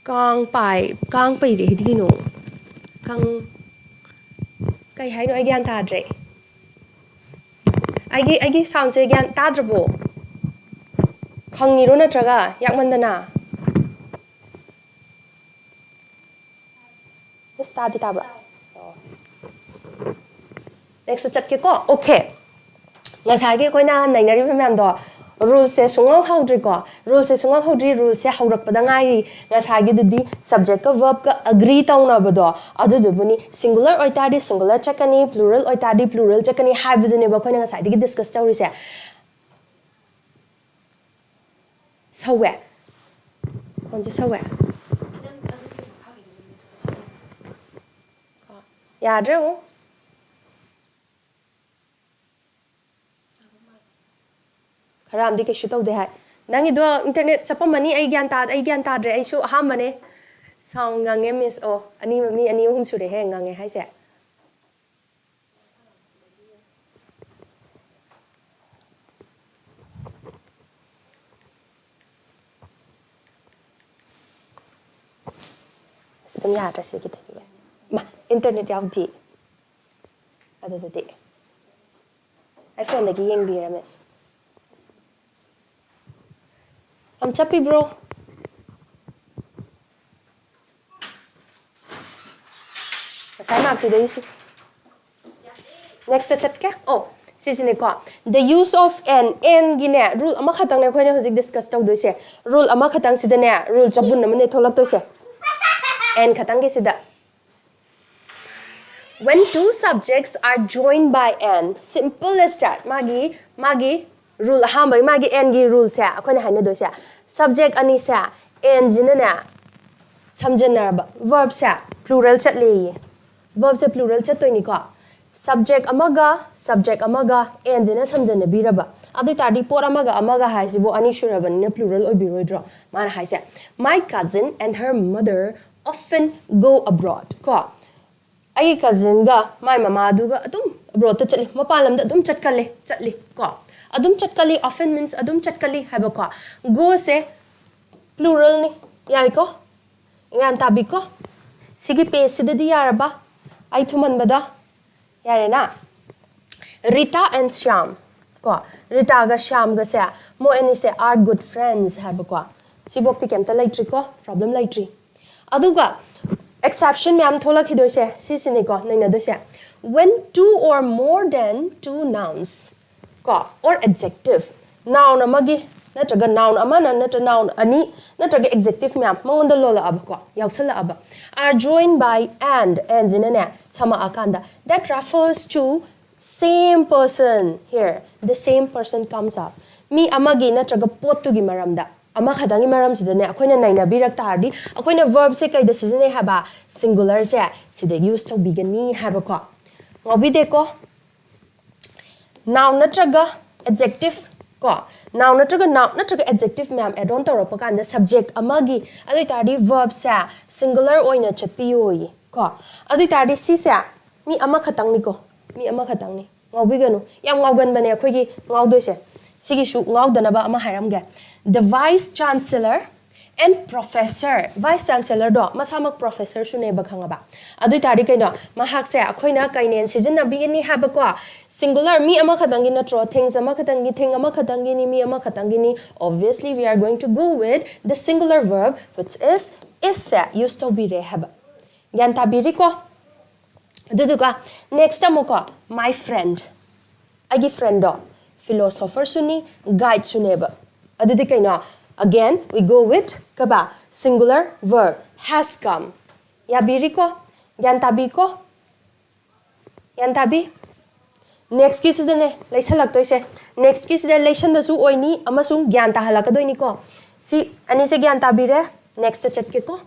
ꯀꯥꯡ ꯄꯥꯏ ꯀꯥꯡ ꯄꯩꯔꯦ ꯍꯥꯏꯗꯤ ꯀꯩꯅꯣ? ꯀꯥꯡ ꯀꯩ ꯍꯥꯏꯅꯣ? ꯑꯩ ꯒ꯭ꯌꯥꯟ ꯇꯥꯗ꯭ꯔꯦ꯫ ꯑꯩꯒꯤ ꯑꯩꯒꯤ soundꯁꯦ ꯒ꯭ꯌꯥꯟ ꯇꯥꯗ꯭ꯔꯕꯣ? ꯈꯪꯉꯤꯔꯣ ꯅꯠꯇ꯭ꯔꯒ ꯌꯥꯛꯃꯟꯗꯅ? Miss, ꯇꯥꯗꯤ ꯇꯥꯕ꯭ꯔꯥ? Next ꯆꯠꯀꯦꯀꯣ꯫ Okay, ꯉꯁꯥꯏꯒꯤ ꯑꯩꯈꯣꯏꯅ ꯅꯩꯅꯔꯤꯕ ꯃꯌꯥꯝꯗꯣ, ꯔꯨꯜꯁꯦ ꯁꯨꯡꯍꯧ ꯍꯧꯗ꯭ꯔꯤꯀꯣ꯫ ꯔꯨꯜꯁꯦ ꯁꯨꯡꯍꯧ ꯍꯧꯗ꯭ꯔꯤ, ꯔꯨꯜꯁꯦ ꯍꯧꯔꯛꯄꯗ ꯉꯥꯏꯔꯤ꯫ ꯉꯁꯥꯏꯒꯤꯗꯨꯗꯤ ꯁꯕꯖꯦꯛꯀ ꯚꯔꯕꯀ ꯑꯦꯒ꯭ꯔꯤ ꯇꯧꯅꯕꯗꯣ, ꯑꯗꯨꯗꯨꯕꯨꯅꯤ꯫ ꯁꯤꯡꯒꯨꯂꯔ ꯑꯣꯏꯇꯥꯔꯗꯤ ꯁꯤꯡꯒꯨꯂꯔ ꯆꯠꯀꯅꯤ, ꯄ꯭ꯂꯨꯔꯦꯜ ꯑꯣꯏꯇꯥꯔꯗꯤ ꯄ꯭ꯂꯨꯔꯦꯜ ꯆꯠꯀꯅꯤ ꯍꯥꯏꯕꯗꯨꯅꯦꯕ ꯑꯩꯈꯣꯏꯅ ꯉꯁꯥꯏꯗꯒꯤ ꯗꯤꯁꯀꯁ ꯇꯧꯔꯤꯁꯦ꯫ ꯁꯧꯋꯦ? ꯈꯣꯟꯁꯦ ꯁꯧꯋꯦ? ꯌꯥꯗ꯭ꯔꯦ ꯑꯃꯨꯛ꯫ ꯈꯔ ꯑꯃꯗꯤ ꯀꯩꯁꯨ ꯇꯧꯗꯦ ꯍꯥꯏ꯫ ꯅꯪꯒꯤꯗꯣ ꯏꯟꯇꯔꯅꯦꯠ ꯆꯞꯄꯝꯃꯅꯤ, ꯑꯩ ꯒ꯭ꯌꯥꯟ ꯇꯥ-, ꯑꯩ ꯒ꯭ꯌꯥꯟ ꯇꯥꯗ꯭ꯔꯦ, ꯑꯩꯁꯨ ꯑꯍꯥꯟꯕꯅꯦ꯫ ꯁꯥꯎꯟ ꯉꯪꯉꯦ, ꯃꯤꯁ꯫ ꯑꯣ, ꯑꯅꯤ, ꯃꯤ ꯑꯅꯤ ꯑꯍꯨꯝ ꯁꯨꯔꯦꯍꯦ ꯉꯪꯉꯦ ꯍꯥꯏꯁꯦ꯫ ꯑꯁ, ꯑꯗꯨꯝ ꯌꯥꯗ꯭ꯔꯦ ꯁꯤꯗꯒꯤꯗꯤ꯫ ꯃꯥ, ꯏꯟꯇꯔꯅꯦꯠ ꯌꯥꯎꯗꯦ꯫ ꯑꯗꯨꯗꯗꯤ ꯑꯩ ꯐꯣꯟꯗꯒꯤ ꯌꯦꯡꯕꯤꯔꯝꯃꯦ꯫ ꯌꯥꯝ ꯆꯞꯄꯤꯕ꯭ꯔꯣ? ꯉꯁꯥꯏ ꯃꯥꯔꯛꯇꯨꯗꯩꯁꯤ꯫ Next ꯆꯠꯀꯦ꯫ ꯑꯣ, ꯁꯤꯁꯤꯅꯦꯀꯣ꯫ The use of an, an ꯒꯤꯅꯦ, ꯔꯨꯜ ꯑꯃꯈꯛꯇꯪꯅꯦ ꯑꯩꯈꯣꯏꯅ ꯍꯧꯖꯤꯛ ꯗꯤꯁꯀꯁ ꯇꯧꯗꯣꯏꯁꯦ꯫ ꯔꯨꯜ ꯑꯃꯈꯛꯇꯪꯁꯤꯗꯅꯦ, ꯔꯨꯜ ꯆꯕꯨꯟ ꯑꯃꯅꯦ ꯊꯣꯛꯂꯛꯇꯣꯏꯁꯦ꯫ An ꯈꯛꯇꯪꯒꯤꯁꯤꯗ꯫ When two subjects are joined by an, simple as that. ꯃꯥꯒꯤ, ꯃꯥꯒꯤ ꯔꯨꯜ ꯑꯍꯥꯟꯕꯒꯤ, ꯃꯥꯒꯤ an ꯒꯤ ꯔꯨꯜꯁꯦ ꯑꯩꯈꯣꯏꯅ ꯍꯥꯏꯅꯗꯣꯏꯁꯦ, ꯁꯕꯖꯦꯛ ꯑꯅꯤꯁꯦ an ꯁꯤꯅꯅꯦ ꯁꯝꯖꯟꯅꯔꯕ, ꯚꯔꯕꯁꯦ ꯄ꯭ꯂꯨꯔꯦꯜ ꯆꯠꯂꯦꯌꯦ꯫ ꯚꯔꯕꯁꯦ ꯄ꯭ꯂꯨꯔꯦꯜ ꯆꯠꯇꯣꯏꯅꯤꯀꯣ꯫ ꯁꯕꯖꯦꯛ ꯑꯃꯒ ꯁꯕꯖꯦꯛ ꯑꯃꯒ an ꯁꯤꯅ ꯁꯝꯖꯟꯅꯕꯤꯔꯕ, ꯑꯗꯨ ꯑꯣꯏ ꯇꯥꯔꯗꯤ ꯄꯣꯠ ꯑꯃꯒ ꯑꯃꯒ ꯍꯥꯏꯁꯤꯕꯨ ꯑꯅꯤ ꯁꯨꯔꯕꯅꯤꯅ ꯄ꯭ꯂꯨꯔꯦꯜ ꯑꯣꯏꯕꯤꯔꯣꯏꯗ꯭ꯔꯣ? ꯃꯥꯅ ꯍꯥꯏꯁꯦ, "My cousin and her mother often go abroad" ꯀꯣ꯫ ꯑꯩꯒꯤ ꯀꯖꯤꯟꯒ ꯃꯥꯏ ꯃꯃꯥꯗꯨꯒ ꯑꯗꯨꯝ ꯑꯦꯕ꯭ꯔꯣꯗꯇ ꯆꯠꯂꯤ, ꯃꯄꯥꯟ ꯂꯝꯗ ꯑꯗꯨꯝ ꯆꯠꯀꯜꯂꯦ, ꯆꯠꯂꯤ ꯀꯣ꯫ ꯑꯗꯨꯝ ꯆꯠꯀꯜꯂꯤ, often means ꯑꯗꯨꯝ ꯆꯠꯀꯜꯂꯤ ꯍꯥꯏꯕꯀꯣ꯫ Go ꯁꯦ ꯄ꯭ꯂꯨꯔꯦꯜꯅꯤ, ꯌꯥꯏꯀꯣ? ꯒ꯭ꯌꯥꯟ ꯇꯥꯕꯤꯀꯣ? ꯁꯤꯒꯤ ꯄꯦꯖꯁꯤꯗꯗꯤ ꯌꯥꯔꯕ? ꯑꯩ ꯊꯨꯃꯟꯕꯗꯣ ꯌꯥꯔꯦꯅ? Rita and Shyam ꯀꯣ, ꯔꯤꯇꯥꯒ ꯁ꯭ꯌꯥꯝꯒꯁꯦ, ꯃꯣꯏ ꯑꯅꯤꯁꯦ are good friends ꯍꯥꯏꯕꯀꯣ꯫ ꯁꯤꯐꯧꯇꯤ ꯀꯩꯝꯇ ꯂꯩꯇ꯭ꯔꯤꯀꯣ, ꯄ꯭ꯔꯣꯕ꯭ꯂꯦꯝ ꯂꯩꯇ꯭ꯔꯤ꯫ ꯑꯗꯨꯒ Exception ꯃꯌꯥꯝ ꯊꯣꯛꯂꯛꯈꯤꯗꯣꯏꯁꯦ ꯁꯤꯁꯤꯅꯤꯀꯣ ꯅꯩꯅꯗꯣꯏꯁꯦ, when two or more than two nouns ꯀꯣ, or adjective, noun ꯑꯃꯒꯤ ꯅꯠꯇ꯭ꯔꯒ noun ꯑꯃꯅ ꯅꯠꯇ꯭ꯔ noun ꯑꯅꯤ ꯅꯠꯇ꯭ꯔꯒ adjective ꯃꯌꯥꯝ ꯃꯉꯣꯟꯗ ꯂꯣꯜꯂꯛꯑꯕꯀꯣ, ꯌꯥꯎꯁꯜꯂꯛꯑꯕ, are joined by and, and ꯁꯤꯅꯅꯦ ꯁꯝꯃꯛꯑꯀꯥꯟꯗ that refers to same person, here the same person comes up. ꯃꯤ ꯑꯃꯒꯤ ꯅꯠꯇ꯭ꯔꯒ ꯄꯣꯠꯇꯨꯒꯤ ꯃꯔꯝꯗ ꯑꯃꯈꯛꯇꯪꯒꯤ ꯃꯔꯝꯁꯤꯗꯅꯦ ꯑꯩꯈꯣꯏꯅ ꯅꯩꯅꯕꯤꯔꯛ ꯇꯥꯔꯗꯤ ꯑꯩꯈꯣꯏꯅ verbꯁꯦ ꯀꯩꯗ ꯁꯤꯖꯤꯟꯅꯩ ꯍꯥꯏꯕ? Singularꯁꯦ ꯁꯤꯗ use ꯇꯧꯕꯤꯒꯅꯤ ꯍꯥꯏꯕꯀꯣ꯫ ꯉꯥꯎꯕꯤꯗꯦꯀꯣ? Noun ꯅꯠꯇ꯭ꯔꯒ adjective ꯀꯣ, noun ꯅꯠꯇ꯭ꯔꯒ noun ꯅꯠꯇ꯭ꯔꯒ adjective ꯃꯌꯥꯝ add on ꯇꯧꯔꯛꯄ ꯀꯥꯟꯗ subject ꯑꯃꯒꯤ, ꯑꯗꯨ ꯑꯣꯏꯇꯥꯔꯗꯤ verbꯁꯦ singular ꯑꯣꯏꯅ ꯆꯠꯄꯤꯌꯣꯌꯦ ꯀꯣ꯫ ꯑꯗꯨ ꯑꯣꯏꯇꯥꯔꯗꯤ ꯁꯤꯁꯦ ꯃꯤ ꯑꯃꯈꯛꯇꯪꯅꯤꯀꯣ, ꯃꯤ ꯑꯃꯈꯛꯇꯪꯅꯤ꯫ ꯉꯥꯎꯕꯤꯒꯅꯨ, ꯌꯥꯝ ꯉꯥꯎꯒꯟꯕꯅꯦ ꯑꯩꯈꯣꯏꯒꯤ ꯉꯥꯎꯗꯣꯏꯁꯦ꯫ ꯁꯤꯒꯤꯁꯨ ꯉꯥꯎꯗꯅꯕ ꯑꯃ ꯍꯥꯏꯔꯝꯒꯦ, the vice chancellor and professor꯫ Vice chancellorꯗꯣ ꯃꯁꯥꯃꯛ professorꯁꯨꯅꯦꯕ, ꯈꯪꯉꯕ? ꯑꯗꯨ ꯑꯣꯏꯇꯥꯔꯗꯤ ꯀꯩꯅꯣ, ꯃꯍꯥꯛꯁꯦ ꯑꯩꯈꯣꯏꯅ ꯀꯩꯅꯦꯅ ꯁꯤꯖꯤꯟꯅꯕꯤꯒꯅꯤ ꯍꯥꯏꯕꯀꯣ? Singular, ꯃꯤ ꯑꯃꯈꯛꯇꯪꯒꯤ ꯅꯠꯇ꯭ꯔꯣ? Things ꯑꯃꯈꯛꯇꯪꯒꯤ, thing ꯑꯃꯈꯛꯇꯪꯒꯤꯅꯤ, me ꯑꯃꯈꯛꯇꯪꯒꯤꯅꯤ꯫ Obviously we are going to go with the singular verb, which is isꯁꯦ use ꯇꯧꯕꯤꯔꯦ ꯍꯥꯏꯕ꯫ ꯒ꯭ꯌꯥꯟ ꯇꯥꯕꯤꯔꯤꯀꯣ? ꯑꯗꯨꯗꯨꯒ next ꯑꯃꯨꯛꯀꯣ, my friend, ꯑꯩꯒꯤ friendꯗꯣ philosopherꯁꯨꯅꯤ, guideꯁꯨꯅꯦꯕ꯫ ꯑꯗꯨꯗꯤ ꯀꯩꯅꯣ? Again we go with ꯀꯕ, singular verb, has come꯫ ꯌꯥꯕꯤꯔꯤꯀꯣ? ꯒ꯭ꯌꯥꯟ ꯇꯥꯕꯤꯀꯣ? ꯒ꯭ꯌꯥꯟ ꯇꯥꯕꯤ? Nextꯀꯤꯁꯤꯗꯅꯦ ꯂꯩꯁꯜꯂꯛꯇꯣꯏꯁꯦ꯫ Nextꯀꯤꯁꯤꯗ ꯂꯩꯁꯟꯕꯁꯨ ꯑꯣꯏꯅꯤ ꯑꯃꯁꯨꯡ ꯒ꯭ꯌꯥꯟ ꯇꯥꯍꯜꯂꯛꯀꯗꯣꯏꯅꯤꯀꯣ꯫ ꯁꯤ ꯑꯅꯤꯁꯦ ꯒ꯭ꯌꯥꯟ ꯇꯥꯕꯤꯔꯦ? Nextꯇ ꯆꯠꯀꯦꯀꯣ꯫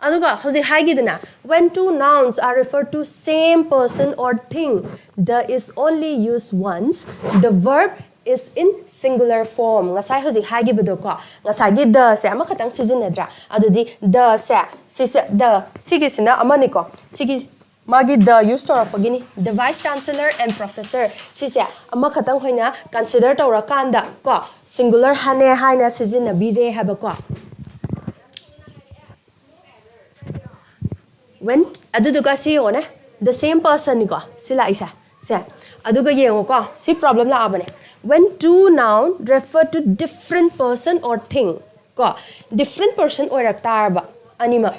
ꯑꯗꯨꯒ ꯍꯧꯖꯤꯛ ꯍꯥꯏꯈꯤꯗꯅ, when two nouns are referred to same person or thing, the is only used once, the verb is in singular form꯫ ꯉꯁꯥꯏ ꯍꯧꯖꯤꯛ ꯍꯥꯏꯈꯤꯕꯗꯣꯀꯣ, ꯉꯁꯥꯏꯒꯤ theꯁꯦ ꯑꯃꯈꯛꯇꯪ ꯁꯤꯖꯤꯟꯅꯗ꯭ꯔꯥ? ꯑꯗꯨꯗꯤ theꯁꯦ, ꯁꯤꯁꯦ, the, ꯁꯤꯒꯤꯁꯤꯅ ꯑꯃꯅꯤꯀꯣ, ꯁꯤꯒꯤ ꯃꯥꯒꯤ the use ꯇꯧꯔꯛꯄꯒꯤꯅꯤ꯫ The vice chancellor and professor ꯁꯤꯁꯦ ꯑꯃꯈꯛꯇꯪ ꯑꯣꯏꯅ consider ꯇꯧꯔꯀꯥꯟꯗ ꯀꯣ, singular ꯍꯥꯏꯅꯦ ꯍꯥꯏꯅ ꯁꯤꯖꯤꯟꯅꯕꯤꯔꯦ ꯍꯥꯏꯕꯀꯣ꯫ When, ꯑꯗꯨꯗꯨꯒ ꯁꯤ ꯌꯦꯡꯉꯣꯅꯦ, the same personꯅꯤꯀꯣ ꯁꯤ ꯂꯥꯛꯏꯁꯦ, ꯁꯦ꯫ ꯑꯗꯨꯒ ꯌꯦꯡꯉꯣꯀꯣ, ꯁꯤ problem ꯂꯥꯛꯑꯕꯅꯦ꯫ When two noun refer to different person or thing ꯀꯣ, different person ꯑꯣꯏꯔꯛ ꯇꯥꯔꯕ ꯑꯅꯤꯃꯛ,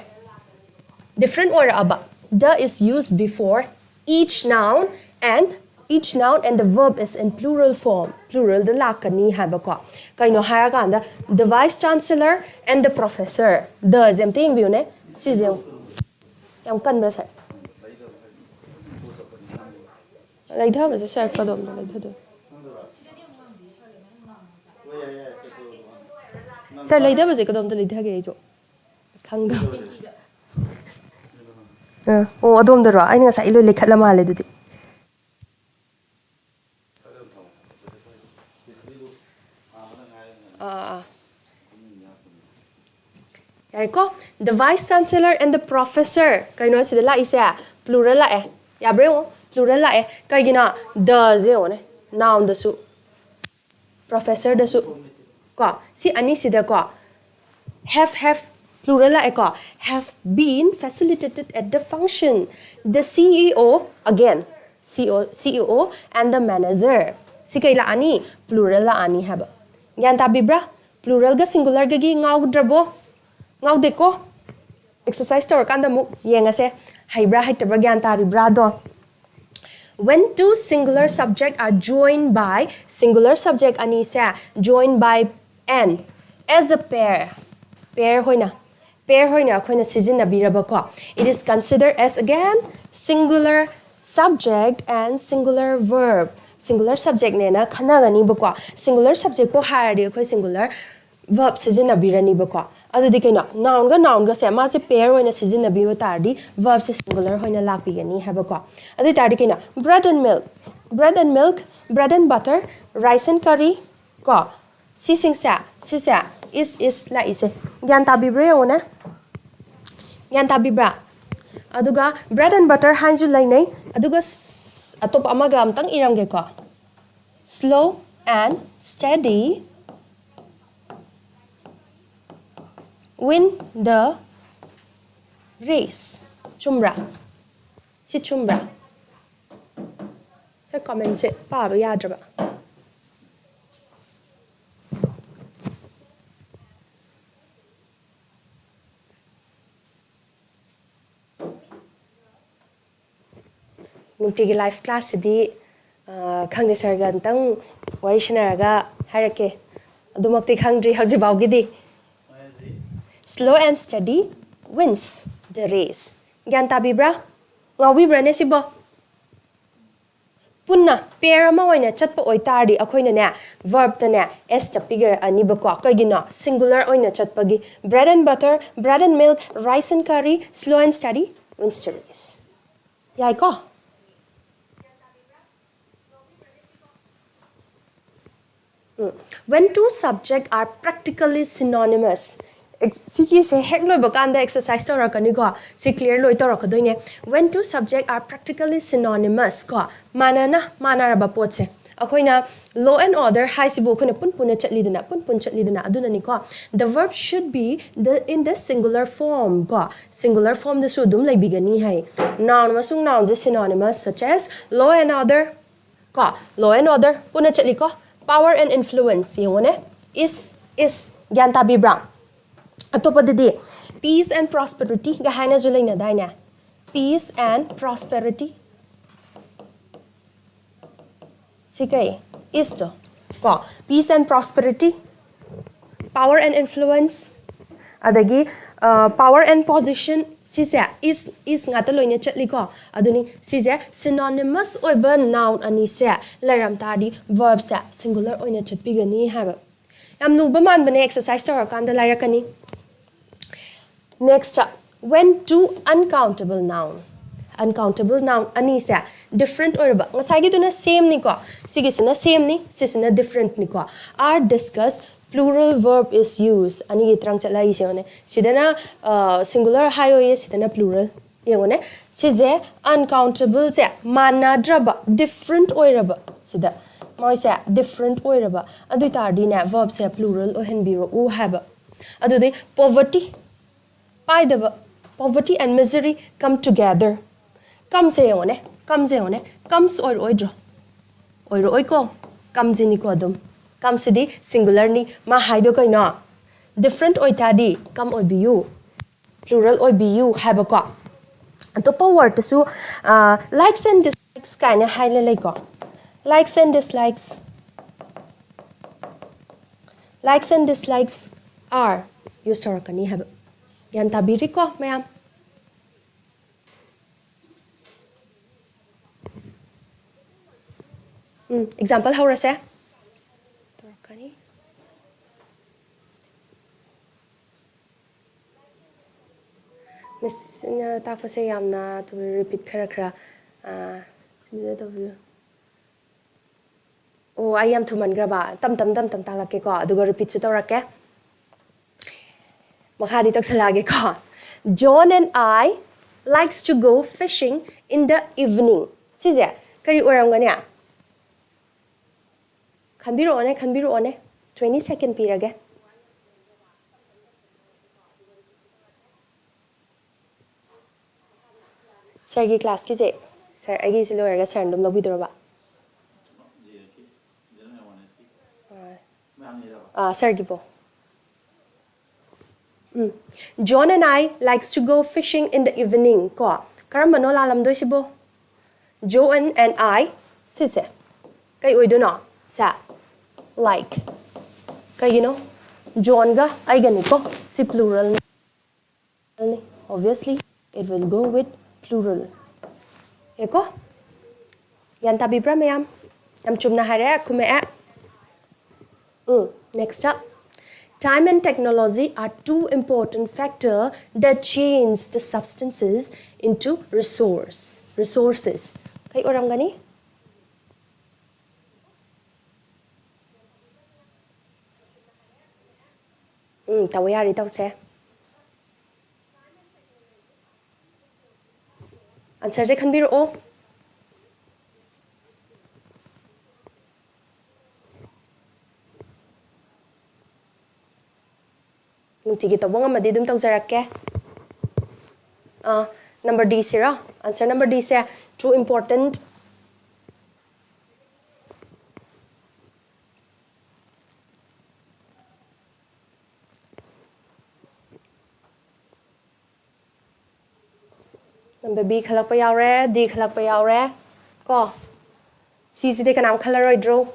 different ꯑꯣꯏꯔꯛꯑꯕ, the is used before each noun and each noun and the verb is in plural form, pluralꯗ ꯂꯥꯛꯀꯅꯤ ꯍꯥꯏꯕꯀꯣ꯫ ꯀꯩꯅꯣ ꯍꯥꯏꯔꯀꯥꯟꯗ the vice chancellor and the professor, theꯁꯦ ꯑꯝꯇ ꯌꯦꯡꯕꯤꯌꯨꯅꯦ꯫ ꯁꯤꯁꯦ ꯌꯦꯡꯉꯨ꯫ ꯌꯥꯝ ꯀꯟꯕ꯭ꯔꯥ ꯁꯥꯔ? ꯂꯩꯊꯕꯁꯦ ꯁꯥꯔ ꯀꯗꯣꯝꯗ ꯂꯩꯊꯗꯣꯏꯅꯣ? ꯁꯥꯔ, ꯂꯩꯊꯕꯁꯦ ꯀꯗꯣꯝꯗ ꯂꯩꯊꯒꯦ? ꯑꯩꯁꯨ ꯈꯪꯗꯕ꯫ ꯑ, ꯑꯣ, ꯑꯗꯣꯝꯗꯔꯣ? ꯑꯩꯅ ꯉꯁꯥꯏ ꯂꯣꯏ ꯂꯩꯈꯠꯂ ꯃꯥꯜꯂꯦ ꯑꯗꯨꯗꯤ꯫ ꯑꯥ, ꯑꯥ꯫ ꯌꯥꯔꯦꯀꯣ? The vice chancellor and the professor, ꯀꯩꯅꯣ ꯁꯤꯗ ꯂꯥꯛꯏꯁꯦ? Plural ꯂꯥꯛꯑꯦ꯫ ꯌꯥꯕ꯭ꯔꯥ ꯌꯦꯡꯉꯣ? Plural ꯂꯥꯛꯑꯦ꯫ ꯀꯩꯒꯤꯅꯣ? Theꯁꯦ ꯌꯦꯡꯉꯣꯅꯦ, nounꯗꯁꯨ professorꯗꯁꯨ ꯀꯣ, ꯁꯤ ꯑꯅꯤꯁꯤꯗꯀꯣ, have, have, plural ꯂꯥꯛꯑꯦꯀꯣ, have been facilitated at the function, the CEO, again, CEO, CEO and the manager. ꯁꯤ ꯀꯩ ꯂꯥꯛꯑꯅꯤ? Plural ꯂꯥꯛꯑꯅꯤ ꯍꯥꯏꯕ꯫ ꯒ꯭ꯌꯥꯟ ꯇꯥꯕꯤꯕ꯭ꯔꯥ? Pluralꯒ singularꯒꯒꯤ ꯉꯥꯎꯗ꯭ꯔꯕꯣ? ꯉꯥꯎꯗꯦꯀꯣ? Exercise ꯇꯧꯔꯀꯥꯟꯗ ꯑꯃꯨꯛ ꯌꯦꯡꯉꯁꯦ, ꯍꯩꯕ꯭ꯔꯥ ꯍꯩꯇꯕ꯭ꯔꯥ, ꯒ꯭ꯌꯥꯟ ꯇꯥꯔꯤꯕ꯭ꯔꯥꯗꯣ꯫ When two singular subject are joined by, singular subject ꯑꯅꯤꯁꯦ joined by an, as a pair, pair ꯑꯣꯏꯅ, pair ꯑꯣꯏꯅ ꯑꯩꯈꯣꯏꯅ ꯁꯤꯖꯤꯟꯅꯕꯤꯔꯕꯀꯣ, it is considered as, again, singular subject and singular verb. Singular subjectꯅꯦꯅ ꯈꯟꯅꯒꯅꯤꯕꯀꯣ꯫ Singular subjectꯄꯨ ꯍꯥꯏꯔꯗꯤ ꯑꯩꯈꯣꯏ singular verb ꯁꯤꯖꯤꯟꯅꯕꯤꯔꯅꯤꯕꯀꯣ꯫ ꯑꯗꯨꯗꯤ ꯀꯩꯅꯣ, nounꯒ nounꯒꯁꯦ ꯃꯥꯁꯦ pair ꯑꯣꯏꯅ ꯁꯤꯖꯤꯟꯅꯕꯤꯕ ꯇꯥꯔꯗꯤ verbꯁꯦ singular ꯑꯣꯏꯅ ꯂꯥꯛꯄꯤꯒꯅꯤ ꯍꯥꯏꯕꯀꯣ꯫ ꯑꯗꯨ ꯑꯣꯏ ꯇꯥꯔꯗꯤ ꯀꯩꯅꯣ, bread and milk, bread and milk, bread and butter, rice and curry ꯀꯣ, ꯁꯤꯁꯤꯡꯁꯦ, ꯁꯤꯁꯦ is, is ꯂꯥꯛꯏꯁꯦ꯫ ꯒ꯭ꯌꯥꯟ ꯇꯥꯕꯤꯕ꯭ꯔꯥ ꯌꯦꯡꯉꯣꯅꯦ꯫ ꯒ꯭ꯌꯥꯟ ꯇꯥꯕꯤꯕ꯭ꯔꯥ? ꯑꯗꯨꯒ bread and butter ꯍꯥꯏꯅꯁꯨ ꯂꯩꯅꯩ꯫ ꯑꯗꯨꯒ ꯁ-, ꯑꯇꯣꯞꯄ ꯑꯃꯒ ꯑꯝꯇꯪ ꯏꯔꯝꯒꯦꯀꯣ꯫ Slow and steady win the race. ꯆꯨꯝꯕ꯭ꯔꯥ? ꯁꯤ ꯆꯨꯝꯕ꯭ꯔꯥ? ꯁꯥꯔ, commentꯁꯦ ꯄꯥꯕ ꯌꯥꯗ꯭ꯔꯕ? ꯅꯨꯡꯇꯤꯒꯤ ꯂꯥꯏꯐ ꯀ꯭ꯂꯥꯁꯁꯤꯗꯤ ꯑ, ꯈꯪꯗꯦ, ꯁꯥꯔꯒ ꯑꯝꯇꯪ ꯋꯥꯔꯤ ꯁꯥꯟꯅꯔꯒ ꯍꯥꯏꯔꯛꯀꯦ꯫ ꯑꯗꯨꯃꯛꯇꯤ ꯈꯪꯗ꯭ꯔꯤ ꯍꯧꯖꯤꯛ ꯐꯥꯎꯒꯤꯗꯤ꯫ Slow and steady wins the race. ꯒ꯭ꯌꯥꯟ ꯇꯥꯕꯤꯕ꯭ꯔꯥ? ꯉꯥꯎꯕꯤꯕ꯭ꯔꯥꯅꯦ ꯁꯤꯕꯣ? ꯄꯨꯟꯅ ꯄꯦꯌꯔ ꯑꯃ ꯑꯣꯏꯅ ꯆꯠꯄ ꯑꯣꯏꯇꯥꯔꯗꯤ ꯑꯩꯈꯣꯏꯅꯅꯦ, ꯚꯔꯕꯇꯅꯦ ꯑꯦꯁꯇ ꯄꯤꯒꯔꯛꯑꯅꯤꯕꯀꯣ꯫ ꯀꯩꯒꯤꯅꯣ? ꯁꯤꯡꯒꯨꯂꯔ ꯑꯣꯏꯅ ꯆꯠꯄꯒꯤ꯫ Bread and butter, bread and milk, rice and curry, slow and steady wins the race. ꯌꯥꯏꯀꯣ? ꯎꯝ꯫ When two subjects are practically synonymous, ꯁꯤꯒꯤꯁꯦ ꯍꯦꯛ ꯂꯣꯏꯕ ꯀꯥꯟꯗ ꯑꯦꯛꯁꯔꯁꯥꯏꯁ ꯇꯧꯔꯛꯀꯅꯤꯀꯣ꯫ ꯁꯤ ꯀ꯭ꯂꯤꯌꯔ ꯂꯣꯏ ꯇꯧꯔꯛꯀꯗꯣꯏꯅꯦ꯫ When two subjects are practically synonymous ꯀꯣ, ꯃꯥꯟꯅꯅ ꯃꯥꯟꯅꯔꯕ ꯄꯣꯠꯁꯦ, ꯑꯩꯈꯣꯏꯅ law and order ꯍꯥꯏꯁꯤꯕꯨ ꯑꯩꯈꯣꯏꯅ ꯄꯨꯟ ꯄꯨꯟꯅ ꯆꯠꯂꯤꯗꯅ, ꯄꯨꯟ ꯄꯨꯟ ꯆꯠꯂꯤꯗꯅ꯫ ꯑꯗꯨꯅꯅꯤꯀꯣ, the verb should be the in the singular form ꯀꯣ, ꯁꯤꯡꯒꯨꯂꯔ ꯐꯣꯝꯗꯁꯨ ꯑꯗꯨꯝ ꯂꯩꯕꯤꯒꯅꯤ ꯍꯥꯏ꯫ Noun ꯑꯃꯁꯨꯡ nounꯁꯦ synonymous, such as law and order ꯀꯣ, law and order ꯄꯨꯟꯅ ꯆꯠꯂꯤꯀꯣ꯫ Power and influence ꯌꯦꯡꯉꯣꯅꯦ, is, is꯫ ꯒ꯭ꯌꯥꯟ ꯇꯥꯕꯤꯕ꯭ꯔꯥ? ꯑꯇꯣꯞꯄꯗꯗꯤ peace and prosperity ꯒ ꯍꯥꯏꯅꯁꯨ ꯂꯩꯅꯗꯥꯏꯅꯦ? Peace and prosperity꯫ ꯁꯤ ꯀꯩ? Is ꯇꯣ ꯀꯣ, peace and prosperity, power and influence, ꯑꯗꯒꯤ power and position, ꯁꯤꯁꯦ is, is ꯉꯥꯛꯇ ꯂꯣꯏꯅ ꯆꯠꯂꯤꯀꯣ꯫ ꯑꯗꯨꯅꯤ ꯁꯤꯁꯦ synonymous ꯑꯣꯏꯕ noun ꯑꯅꯤꯁꯦ ꯂꯩꯔꯝ ꯇꯥꯔꯗꯤ verbꯁꯦ singular ꯑꯣꯏꯅ ꯆꯠꯄꯤꯒꯅꯤ ꯍꯥꯏꯕ꯫ ꯌꯥꯝ ꯂꯨꯕ ꯃꯥꯟꯕꯅꯦ, ꯑꯦꯛꯁꯔꯁꯥꯏꯁ ꯇꯧꯔꯀꯥꯟꯗ ꯂꯥꯏꯔꯛꯀꯅꯤ꯫ Next, when two uncountable noun, uncountable noun ꯑꯅꯤꯁꯦ different ꯑꯣꯏꯔꯕ, ꯉꯁꯥꯏꯒꯤꯗꯨꯅ sameꯅꯤꯀꯣ, ꯁꯤꯒꯤꯁꯤꯅ sameꯅꯤ, ꯁꯤꯁꯤꯅ differentꯅꯤꯀꯣ, are discussed, plural verb is used꯫ ꯑꯅꯤꯒꯤ ꯇꯔꯪ ꯆꯠꯂꯛꯏꯁꯦ ꯌꯦꯡꯉꯨꯅꯦ꯫ ꯁꯤꯗꯅ singular ꯍꯥꯏꯌꯣꯌꯦ, ꯁꯤꯗꯅ plural꯫ ꯌꯦꯡꯉꯨꯅꯦ, ꯁꯤꯁꯦ uncountable ꯁꯦ ꯃꯥꯟꯅꯗ꯭ꯔꯕ, different ꯑꯣꯏꯔꯕ, ꯁꯤꯗ ꯃꯣꯏꯁꯦ different ꯑꯣꯏꯔꯕ, ꯑꯗꯨ ꯑꯣꯏ ꯇꯥꯔꯗꯤꯅꯦ verbꯁꯦ plural ꯑꯣꯏꯍꯟꯕꯤꯔꯛꯎ ꯍꯥꯏꯕ꯫ ꯑꯗꯨꯗꯤ poverty, ꯄꯥꯏꯗꯕ, poverty and misery come together꯫ Comeꯁꯦ ꯌꯦꯡꯉꯣꯅꯦ, comeꯁꯦ ꯌꯦꯡꯉꯣꯅꯦ, comes ꯑꯣꯏꯔꯛꯑꯣꯏꯗ꯭ꯔꯣ? ꯑꯣꯏꯔꯛꯑꯣꯏꯀꯣ, comeꯁꯤꯅꯤꯀꯣ ꯑꯗꯨꯝ꯫ Comeꯁꯤꯗꯤ singularꯅꯤ, ꯃꯥ ꯍꯥꯏꯗꯣ ꯀꯩꯅꯣ? Different ꯑꯣꯏꯇꯥꯔꯗꯤ come ꯑꯣꯏꯕꯤꯌꯨ, plural ꯑꯣꯏꯕꯤꯌꯨ ꯍꯥꯏꯕꯀꯣ꯫ ꯑꯇꯣꯞꯄ ꯋꯥꯔꯗꯇꯁꯨ likes and dislikes ꯀꯥꯏꯅ ꯍꯥꯏꯅ ꯂꯩꯀꯣ꯫ Likes and dislikes, likes and dislikes are use ꯇꯧꯔꯛꯀꯅꯤ ꯍꯥꯏꯕ꯫ ꯒ꯭ꯌꯥꯟ ꯇꯥꯕꯤꯔꯤꯀꯣ ꯃꯌꯥꯝ? ꯎꯝ, ꯑꯦꯛꯖꯥꯝꯄꯜ ꯍꯧꯔꯁꯦ꯫ ꯇꯧꯔꯛꯀꯅꯤ꯫ ꯃꯤꯁꯅ ꯇꯥꯛꯄꯁꯦ ꯌꯥꯝꯅ ꯇꯨ ꯔꯤꯄꯤꯠ ꯈꯔ ꯈꯔ, ꯑꯥ, ꯁꯤꯗ ꯇꯧꯕꯤꯌꯨ꯫ ꯑꯣ, ꯑꯩ ꯌꯥꯝ ꯊꯨꯃꯟꯈ꯭ꯔꯕ꯫ ꯇꯞ ꯇꯞ ꯇꯞ ꯇꯞ ꯇꯥꯛꯂꯛꯀꯦꯀꯣ, ꯑꯗꯨꯒ ꯔꯤꯄꯤꯠꯁꯨ ꯇꯧꯔꯛꯀꯦ꯫ ꯃꯈꯥꯗꯤ ꯇꯧꯁꯜꯂꯛꯑꯒꯦꯀꯣ꯫ John and I likes to go fishing in the evening. ꯁꯤꯁꯦ ꯀꯔꯤ ꯑꯣꯏꯔꯝꯒꯅꯤ? ꯈꯟꯕꯤꯔꯛꯑꯣꯅꯦ, ꯈꯟꯕꯤꯔꯛꯑꯣꯅꯦ꯫ Twenty second ꯄꯤꯔꯒꯦ꯫ ꯁꯥꯔꯒꯤ ꯀ꯭ꯂꯥꯁꯀꯤꯁꯦ, ꯁꯥꯔ, ꯑꯩꯒꯤꯁꯦ ꯂꯣꯏꯔꯒ ꯁꯥꯔꯅ ꯑꯗꯨꯝ ꯂꯧꯕꯤꯗꯣꯏꯔꯕ? ꯑꯥ, ꯁꯥꯔꯒꯤꯕꯣ? ꯎꯝ꯫ John and I likes to go fishing in the evening ꯀꯣ꯫ ꯀꯔꯝꯕꯅꯣ ꯂꯥꯜꯂꯝꯗꯣꯏꯁꯤꯕꯣ? John and I, ꯁꯤꯁꯦ ꯀꯩ ꯑꯣꯏꯗꯣꯏꯅꯣ? ꯁꯦ, like, ꯀꯩꯒꯤꯅꯣ? ꯖꯣꯟꯒ ꯑꯩꯒꯅꯤꯀꯣ꯫ ꯁꯤ ꯄ꯭ꯂꯨꯔꯦꯜꯅꯤ꯫ Obviously, it will go with plural. ꯌꯦꯀꯣ? ꯒ꯭ꯌꯥꯟ ꯇꯥꯕꯤꯕ꯭ꯔꯥ ꯃꯌꯥꯝ? ꯌꯥꯝ ꯆꯨꯝꯅ ꯍꯥꯏꯔꯦ, ꯈꯨꯝꯃꯛꯑꯦ꯫ ꯎꯝ, next up. Time and technology are two important factor that change the substances into resource, resources. ꯀꯩ ꯑꯣꯏꯔꯝꯒꯅꯤ? ꯎꯝ, ꯇꯧꯕ ꯌꯥꯔꯤ, ꯇꯧꯁꯦ꯫ ꯑꯟꯁꯔꯁꯦ ꯈꯟꯕꯤꯔꯛꯑꯣ꯫ ꯅꯨꯡꯇꯤꯒꯤ ꯇꯧꯕ ꯉꯝꯃꯗꯤ ꯑꯗꯨꯝ ꯇꯧꯖꯔꯛꯀꯦ꯫ ꯑꯥ, number D ꯁꯤꯔꯣ? Answer number D ꯁꯦ too important. ꯕꯤ ꯈꯜꯂꯛꯄ ꯌꯥꯎꯔꯦ, ꯗꯤ ꯈꯜꯂꯛꯄ ꯌꯥꯎꯔꯦ꯫ ꯀꯣ, ꯁꯤꯁꯤꯗꯤ ꯀꯅꯥꯝ ꯈꯜꯂꯔꯣꯏꯗ꯭ꯔꯣ?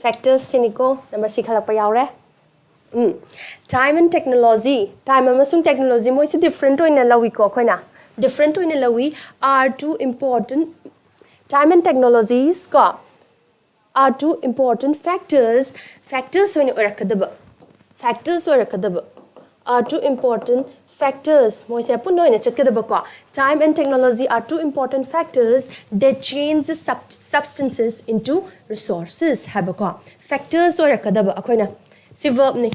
ꯐꯦꯛꯇꯔꯁ ꯁꯤꯅꯤꯀꯣ, ꯅꯝꯕꯔ ꯁꯤ ꯈꯜꯂꯛꯄ ꯌꯥꯎꯔꯦ꯫ ꯎꯝ꯫ Time and technology, time ꯑꯃꯁꯨꯡ ꯇꯦꯛꯅꯣꯂꯣꯖꯤ, ꯃꯣꯏꯁꯤ ꯗꯤꯐ꯭ꯔꯦꯟꯠ ꯑꯣꯏꯅ ꯂꯧꯏꯀꯣ ꯑꯩꯈꯣꯏꯅ꯫ ꯗꯤꯐ꯭ꯔꯦꯟꯠ ꯑꯣꯏꯅ ꯂꯧꯏ꯫ Are two important, time and technologies ꯀꯣ, are two important factors, factors ꯑꯣꯏꯅ ꯑꯣꯏꯔꯛꯀꯗꯕ, ꯐꯦꯛꯇꯔꯁ ꯑꯣꯏꯔꯛꯀꯗꯕ꯫ Are two important factors, ꯃꯣꯏꯁꯦ ꯄꯨꯟꯅ ꯑꯣꯏꯅ ꯆꯠꯀꯗꯕꯀꯣ꯫ Time and technology are two important factors that change the sub- substances into resources ꯍꯥꯏꯕꯀꯣ꯫ ꯐꯦꯛꯇꯔꯁ ꯑꯣꯏꯔꯛꯀꯗꯕ ꯑꯩꯈꯣꯏꯅ꯫ ꯁꯤ ꯚꯔꯕꯅꯤ,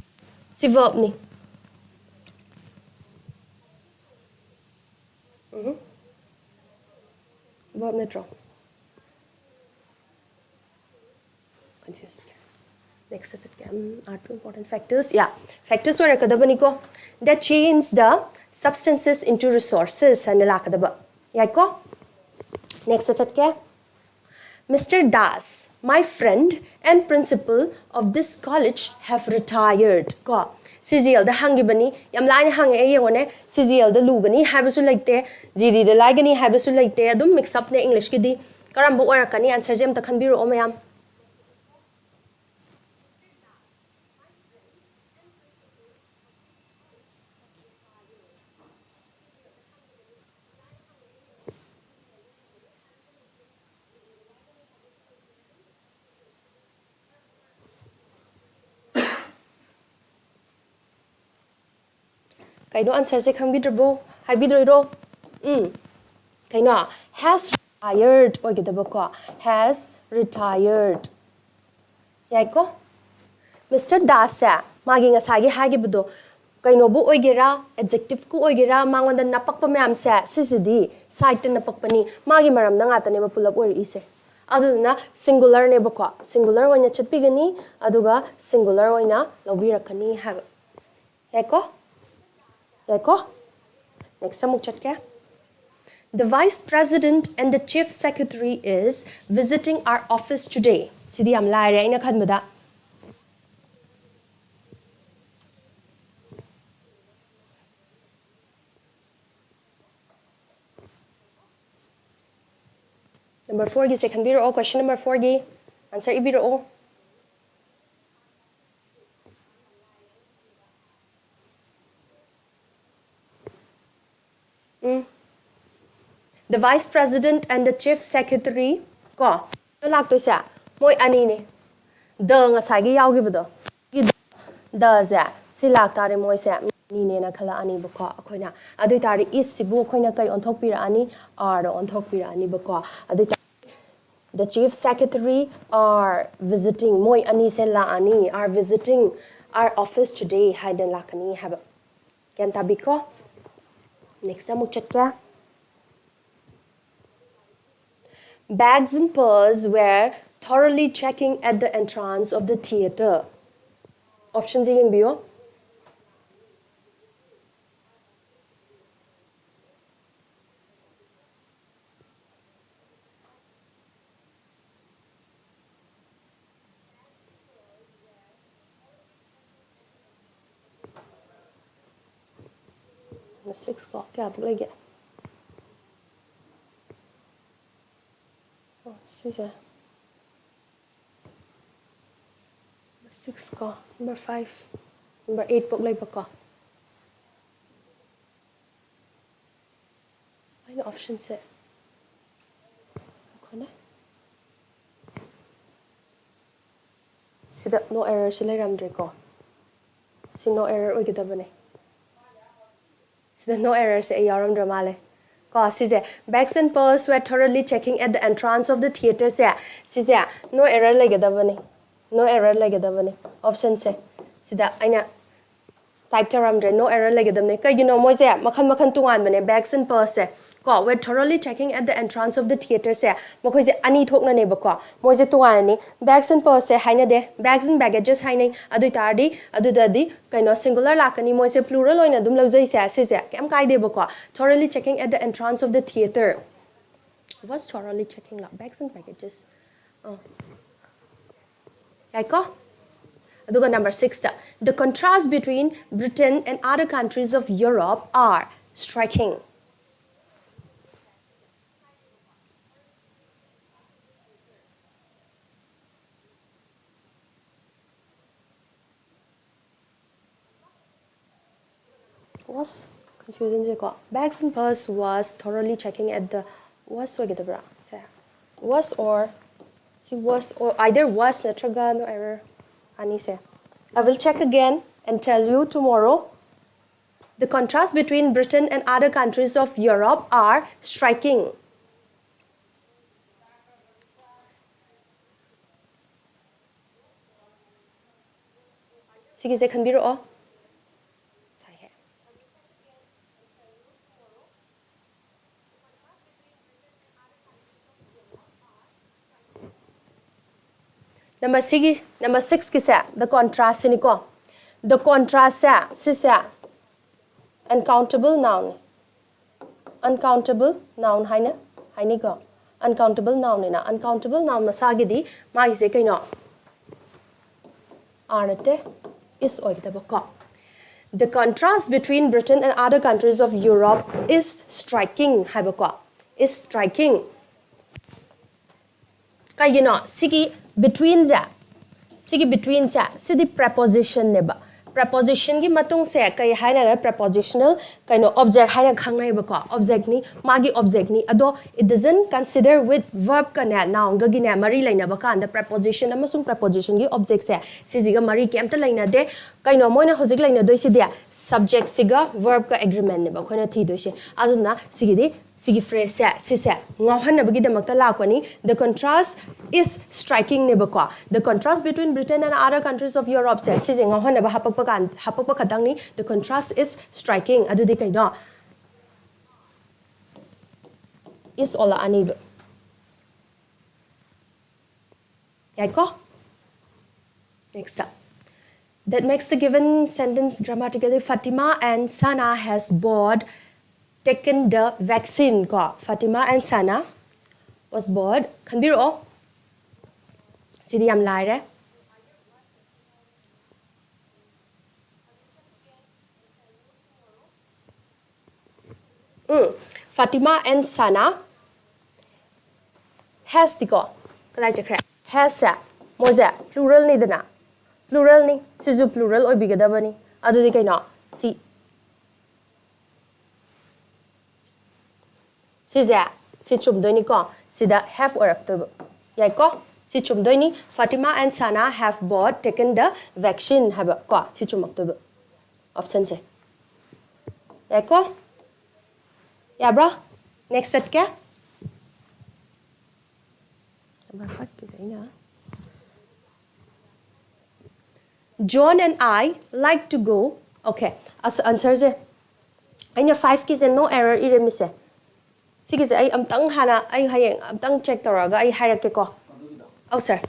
ꯁꯤ ꯚꯔꯕꯅꯤ꯫ ꯎꯝ꯫ ꯚꯔꯕ ꯅꯠꯇ꯭ꯔꯣ? ꯀꯟꯐ꯭ꯌꯨꯁ ꯆꯠꯀꯦ꯫ ꯅꯦꯛꯁꯇ ꯆꯠꯀꯦ꯫ ꯎꯝ, are two important factors, ꯌꯥ, factors ꯑꯣꯏꯔꯛꯀꯗꯕꯅꯤꯀꯣ꯫ That change the substances into resources ꯍꯥꯏꯅ ꯂꯥꯛꯀꯗꯕ꯫ ꯌꯥꯏꯀꯣ? ꯅꯦꯛꯁꯇ ꯆꯠꯀꯦ꯫ Mister Das, my friend and principal of this college, have retired. ꯀꯣ, ꯁꯤ ꯖꯤ ꯑꯦꯜꯗ ꯍꯪꯈꯤꯕꯅꯤ꯫ ꯌꯥꯝ ꯂꯥꯏꯅ ꯍꯪꯉꯛꯑꯦ, ꯌꯦꯡꯉꯣꯅꯦ꯫ ꯁꯤ ꯖꯤ ꯑꯦꯜꯗ ꯂꯨꯒꯅꯤ ꯍꯥꯏꯕꯁꯨ ꯂꯩꯇꯦ, ꯖꯤ ꯗꯤꯗ ꯂꯥꯏꯒꯅꯤ ꯍꯥꯏꯕꯁꯨ ꯂꯩꯇꯦ꯫ ꯑꯗꯨꯝ ꯃꯤꯛꯁ ꯑꯞꯅꯦ ꯏꯪꯂꯤꯁꯀꯤꯗꯤ꯫ ꯀꯔꯝꯕ ꯑꯣꯏꯔꯛꯀꯅꯤ? ꯑꯟꯁꯔꯁꯦ ꯑꯝꯇ ꯈꯟꯕꯤꯔꯛꯑꯣ ꯃꯌꯥꯝ꯫ ꯀꯩꯅꯣ, ꯑꯟꯁꯔꯁꯦ ꯈꯪꯕꯤꯗ꯭ꯔꯕꯣ? ꯍꯥꯏꯕꯤꯗꯣꯏꯔꯣ? ꯎꯝ꯫ ꯀꯩꯅꯣ, has retired ꯑꯣꯏꯒꯗꯕꯀꯣ꯫ Has retired꯫ ꯌꯥꯏꯀꯣ? ꯃꯤꯁꯇꯔ ꯗꯥꯁꯁꯦ, ꯃꯥꯒꯤ ꯉꯁꯥꯏꯒꯤ ꯍꯥꯏꯈꯤꯕꯗꯣ, ꯀꯩꯅꯣꯕꯨ ꯑꯣꯏꯒꯦꯔꯥ, ꯑꯦꯗꯖꯦꯛꯇꯤꯚꯄꯨ ꯑꯣꯏꯒꯦꯔꯥ, ꯃꯉꯣꯟꯗ ꯅꯞꯄꯛꯄ ꯃꯌꯥꯝꯁꯦ, ꯁꯤꯁꯤꯗꯤ ꯁꯥꯏꯠꯇ ꯅꯞꯄꯛꯄꯅꯤ꯫ ꯃꯥꯒꯤ ꯃꯔꯝꯗ ꯉꯥꯛꯇꯅꯦꯕ ꯄꯨꯂꯞ ꯑꯣꯏꯔꯛꯏꯁꯦ꯫ ꯑꯗꯨꯗꯨꯅ ꯁꯤꯡꯒꯨꯂꯔꯅꯦꯕꯀꯣ, ꯁꯤꯡꯒꯨꯂꯔ ꯑꯣꯏꯅ ꯆꯠꯄꯤꯒꯅꯤ, ꯑꯗꯨꯒ ꯁꯤꯡꯒꯨꯂꯔ ꯑꯣꯏꯅ ꯂꯧꯕꯤꯔꯛꯀꯅꯤ ꯍꯥꯏꯕ꯫ ꯌꯥꯏꯀꯣ? ꯌꯥꯏꯀꯣ? ꯅꯦꯛꯁ ꯑꯃꯨꯛ ꯆꯠꯀꯦ꯫ The vice president and the chief secretary is visiting our office today. ꯁꯤꯗꯤ ꯌꯥꯝ ꯂꯥꯏꯔꯦ ꯑꯩꯅ ꯈꯟꯕꯗ꯫ Number fourꯒꯤꯁꯦ ꯈꯟꯕꯤꯔꯛꯑꯣ, question number fourꯒꯤ answer ꯏꯕꯤꯔꯛꯑꯣ꯫ Um. The vice president and the chief secretary ꯀꯣ, ꯂꯥꯛꯇꯣꯏꯁꯦ ꯃꯣꯏ ꯑꯅꯤꯅꯦ꯫ The ꯉꯁꯥꯏꯒꯤ ꯌꯥꯎꯈꯤꯕꯗꯣ, ꯗꯁꯦ ꯁꯤ ꯂꯥꯛꯇꯥꯔꯦ, ꯃꯣꯏꯁꯦ ꯑꯅꯤꯅꯦꯅ ꯈꯜꯂꯛꯑꯅꯤꯕꯀꯣ ꯑꯩꯈꯣꯏꯅ꯫ ꯑꯗꯨ ꯑꯣꯏꯇꯥꯔꯗꯤ is ꯁꯤꯕꯨ ꯑꯩꯈꯣꯏꯅ ꯀꯩ ꯑꯣꯟꯊꯣꯛꯄꯤꯔꯛꯑꯅꯤ? Areꯗ ꯑꯣꯟꯊꯣꯛꯄꯤꯔꯛꯑꯅꯤꯕꯀꯣ꯫ ꯑꯗꯨ ꯑꯣꯏꯇꯥꯔꯗꯤ the chief secretary are visiting, ꯃꯣꯏ ꯑꯅꯤꯁꯦ ꯂꯥꯛꯑꯅꯤ, are visiting our office today ꯍꯥꯏꯗꯅ ꯂꯥꯛꯀꯅꯤ ꯍꯥꯏꯕ꯫ ꯒ꯭ꯌꯥꯟ ꯇꯥꯕꯤꯀꯣ? Next ꯑꯃꯨꯛ ꯆꯠꯀꯦ꯫ Bags and purse were thoroughly checking at the entrance of the theater. Optionꯁꯦ ꯌꯦꯡꯕꯤꯌꯣ꯫ Number six ꯀꯣ, ꯀꯌꯥꯃꯨꯛ ꯂꯩꯒꯦ? ꯑꯣ, ꯁꯤꯁꯦ number six ꯀꯣ, number five, number eight ꯐꯥꯎ ꯂꯩꯕꯀꯣ꯫ ꯑꯩꯅ optionꯁꯦ, ꯉꯥꯏꯈꯣꯅꯦ꯫ ꯁꯤꯗ no errorꯁꯦ ꯂꯩꯔꯝꯗ꯭ꯔꯦꯀꯣ꯫ ꯁꯤ no error ꯑꯣꯏꯒꯗꯕꯅꯦ꯫ ꯁꯤꯗ no errorꯁꯦ ꯑꯩ ꯌꯥꯎꯔꯝꯗ꯭ꯔ ꯃꯥꯜꯂꯦ꯫ ꯀꯣ, ꯁꯤꯁꯦ, "Bags and purse were thoroughly checking at the entrance of the theaterꯁꯦ", ꯁꯤꯁꯦ no error ꯂꯩꯒꯗꯕꯅꯤ꯫ No error ꯂꯩꯒꯗꯕꯅꯤ optionꯁꯦ꯫ ꯁꯤꯗ ꯑꯩꯅ type ꯇꯧꯔꯝꯗ꯭ꯔꯦ, no error ꯂꯩꯒꯗꯕꯅꯦ꯫ ꯀꯩꯒꯤꯅꯣ? ꯃꯣꯏꯁꯦ ꯃꯈꯜ ꯃꯈꯜ ꯇꯣꯉꯥꯟꯕꯅꯦ, bags and purseꯁꯦ꯫ ꯀꯣ, "Were thoroughly checking at the entrance of the theaterꯁꯦ", ꯃꯈꯣꯏꯁꯦ ꯑꯅꯤ ꯊꯣꯛꯅꯅꯦꯕꯀꯣ꯫ ꯃꯣꯏꯁꯦ ꯇꯣꯉꯥꯟꯅꯅꯤ꯫ Bags and purseꯁꯦ ꯍꯥꯏꯅꯗꯦ, bags and baggages ꯍꯥꯏꯅꯩ꯫ ꯑꯗꯨ ꯑꯣꯏꯇꯥꯔꯗꯤ ꯑꯗꯨꯗꯗꯤ ꯀꯩꯅꯣ, singular ꯂꯥꯛꯀꯅꯤ, ꯃꯣꯏꯁꯦ plural ꯑꯣꯏꯅ ꯑꯗꯨꯝ ꯂꯧꯖꯩꯁꯦ꯫ ꯁꯤꯁꯦ ꯀꯩꯝ ꯀꯥꯏꯗꯦꯕꯀꯣ꯫ Thoroughly checking at the entrance of the theater꯫ Was thoroughly checking lakh, bags and baggages꯫ ꯑꯥ꯫ ꯌꯥꯏꯀꯣ? ꯑꯗꯨꯒ number sixꯇ, "The contrast between Britain and other countries of Europe are striking." Confusion ꯁꯦꯀꯣ, Baek Sing Pus was thoroughly checking at the, was ꯑꯣꯏꯒꯗꯕ꯭ꯔꯥ say? Was or, ꯁꯤ was or, either was ꯅꯠꯇ꯭ꯔꯒ no error ꯑꯅꯤꯁꯦ. I will check again and tell you tomorrow. The contrast between Britain and other countries of Europe are striking. ꯁꯤꯒꯤꯁꯦ ꯈꯟꯕꯤꯔꯛꯑꯣ. ꯁꯥꯏꯍꯦ꯫ Number ꯁꯤꯒꯤ, number ꯁꯤꯛꯁꯀꯤꯁꯦ, the contrast ꯁꯤꯅꯤꯀꯣ. The contrast ꯁꯦ, ꯁꯤꯁꯦ uncountable noun, uncountable noun ꯍꯥꯏꯅ ꯍꯥꯏꯅꯩꯀꯣ. Uncountable noun ꯅꯤꯅ, uncountable noun ꯃꯁꯥꯒꯤꯗꯤ ꯃꯥꯒꯤꯁꯦ ꯀꯩꯅꯣ? Are ꯅꯠꯇꯦ, is ꯑꯣꯏꯒꯗꯕꯀꯣ. The contrast between Britain and other countries of Europe is striking ꯍꯥꯏꯕꯀꯣ. Is striking. ꯀꯩꯒꯤꯅꯣ? ꯁꯤꯒꯤ between ꯁꯦ, ꯁꯤꯒꯤ between ꯁꯦ, ꯁꯤꯗꯤ preposition ꯅꯦꯕ. Preposition ꯒꯤ ꯃꯇꯨꯡꯁꯦ ꯀꯩ ꯍꯥꯏꯅꯒ? Prepositional ꯀꯩꯅꯣ, object ꯍꯥꯏꯅ ꯈꯪꯅꯩꯕꯀꯣ. Object ꯅꯤ, ꯃꯥꯒꯤ object ꯅꯤ. ꯑꯗꯣ it doesn't consider with verb ꯀꯅꯦ, noun ꯒꯒꯤꯅꯦ ꯃꯔꯤ ꯂꯩꯅꯕ ꯀꯥꯟꯗ preposition ꯑꯃꯁꯨꯡ preposition ꯒꯤ object ꯁꯦ ꯁꯤꯁꯤꯒ ꯃꯔꯤ ꯀꯩꯝꯇ ꯂꯩꯅꯗꯦ. ꯀꯩꯅꯣ ꯃꯣꯏꯅ ꯍꯧꯖꯤꯛ ꯂꯩꯅꯗꯣꯏꯁꯤꯗꯤ? Subject ꯁꯤꯒ verb ꯀ agreement ꯅꯦꯕ ꯑꯩꯈꯣꯏꯅ ꯊꯤꯗꯣꯏꯁꯦ. ꯑꯗꯨꯅ ꯁꯤꯒꯤꯗꯤ ꯁꯤꯒꯤ phrase ꯁꯦ, ꯁꯤꯁꯦ ꯉꯥꯎꯍꯟꯅꯕꯒꯤꯗꯃꯛꯇ ꯂꯥꯛꯄꯅꯤ. The contrast is striking ꯅꯦꯕꯀꯣ. The contrast between Britain and other countries of Europe ꯁꯦ, ꯁꯤꯁꯦ ꯉꯥꯎꯍꯟꯅꯕ ꯍꯥꯄꯛꯄ ꯀꯥꯟ, ꯍꯥꯄꯛꯄ ꯈꯛꯇꯪꯅꯤ. The contrast is striking. ꯑꯗꯨꯗꯤ ꯀꯩꯅꯣ? Is ꯑꯣꯜꯂꯛꯑꯅꯤꯕ. ꯌꯥꯏꯀꯣ? Next up. That makes the given sentence grammatically. Fatima and Sana has both taken the vaccine ꯀꯣ. Fatima and Sana was both. ꯈꯟꯕꯤꯔꯛꯑꯣ. ꯁꯤꯗꯤ ꯌꯥꯝ ꯂꯥꯏꯔꯦ. ꯎꯝ, Fatima and Sana. Has ꯇꯤꯀꯣ ꯀꯗꯥꯏ ꯆꯠꯈ꯭ꯔꯦ? Has ꯁꯦ ꯃꯣꯏꯁꯦ plural ꯅꯤꯗꯅ, plural ꯅꯤ, ꯁꯤꯁꯨ plural ꯑꯣꯏꯕꯤꯒꯗꯕꯅꯤ꯫ ꯑꯗꯨꯗꯤ ꯀꯩꯅꯣ? ꯁꯤ ꯁꯤꯁꯦ, ꯁꯤ ꯆꯨꯝꯗꯣꯏꯅꯤꯀꯣ꯫ ꯁꯤꯗ have ꯑꯣꯏꯔꯛꯇꯣꯏꯕ꯫ ꯌꯥꯏꯀꯣ? ꯁꯤ ꯆꯨꯝꯗꯣꯏꯅꯤ꯫ Fatima and Sana have both taken the vaccine ꯍꯥꯏꯕ ꯀꯣ꯫ ꯁꯤ ꯆꯨꯝꯃꯛꯇꯣꯏꯕ꯫ Optionꯁꯦ꯫ ꯌꯥꯏꯀꯣ? ꯌꯥꯕ꯭ꯔꯥ? Next ꯆꯠꯀꯦ꯫ Number fiveꯀꯤꯁꯦ ꯑꯩꯅ John and I like to go. Okay, answerꯁꯦ ꯑꯩꯅ fiveꯀꯤꯁꯦ no error ꯏꯔꯝꯃꯤꯁꯦ꯫ ꯁꯤꯒꯤꯁꯦ ꯑꯩ ꯑꯝꯇꯪ ꯍꯥꯟꯅ, ꯑꯩ ꯍꯌꯦꯡ ꯑꯝꯇꯪ check ꯇꯧꯔꯒ ꯑꯩ ꯍꯥꯏꯔꯛꯀꯦꯀꯣ꯫ ꯑꯧ sir꯫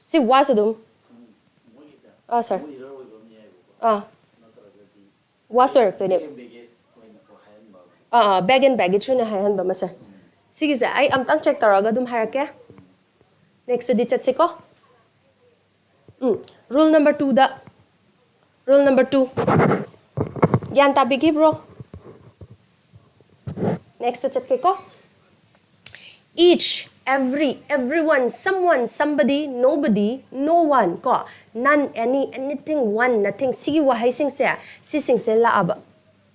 ꯁꯤ was ꯑꯗꯨꯝ꯫ ꯑꯥ sir꯫ Ah. Was ꯑꯣꯏꯔꯛꯇꯣꯏꯅꯦ꯫ Ah, ah, bag and baggage ꯑꯣꯏꯅ ꯍꯥꯏꯍꯟꯕ ꯑꯃ sir꯫ ꯁꯤꯒꯤꯁꯦ ꯑꯩ ꯑꯝꯇꯪ check ꯇꯧꯔꯒ ꯑꯗꯨꯝ ꯍꯥꯏꯔꯛꯀꯦ꯫ Nextꯇꯗꯤ ꯆꯠꯁꯤꯀꯣ꯫ ꯎꯝ, rule number twoꯗ, rule number two꯫ ꯒ꯭ꯌꯥꯟ ꯇꯥꯕꯤꯈꯤꯕ꯭ꯔꯣ? Nextꯇ ꯆꯠꯀꯦꯀꯣ꯫ Each, every, everyone, someone, somebody, nobody, no one ꯀꯣ, none, any, anything, one, nothing, ꯁꯤꯒꯤ ꯋꯥꯍꯩꯁꯤꯡꯁꯦ, ꯁꯤꯁꯤꯡꯁꯦ ꯂꯥꯛꯑꯕ,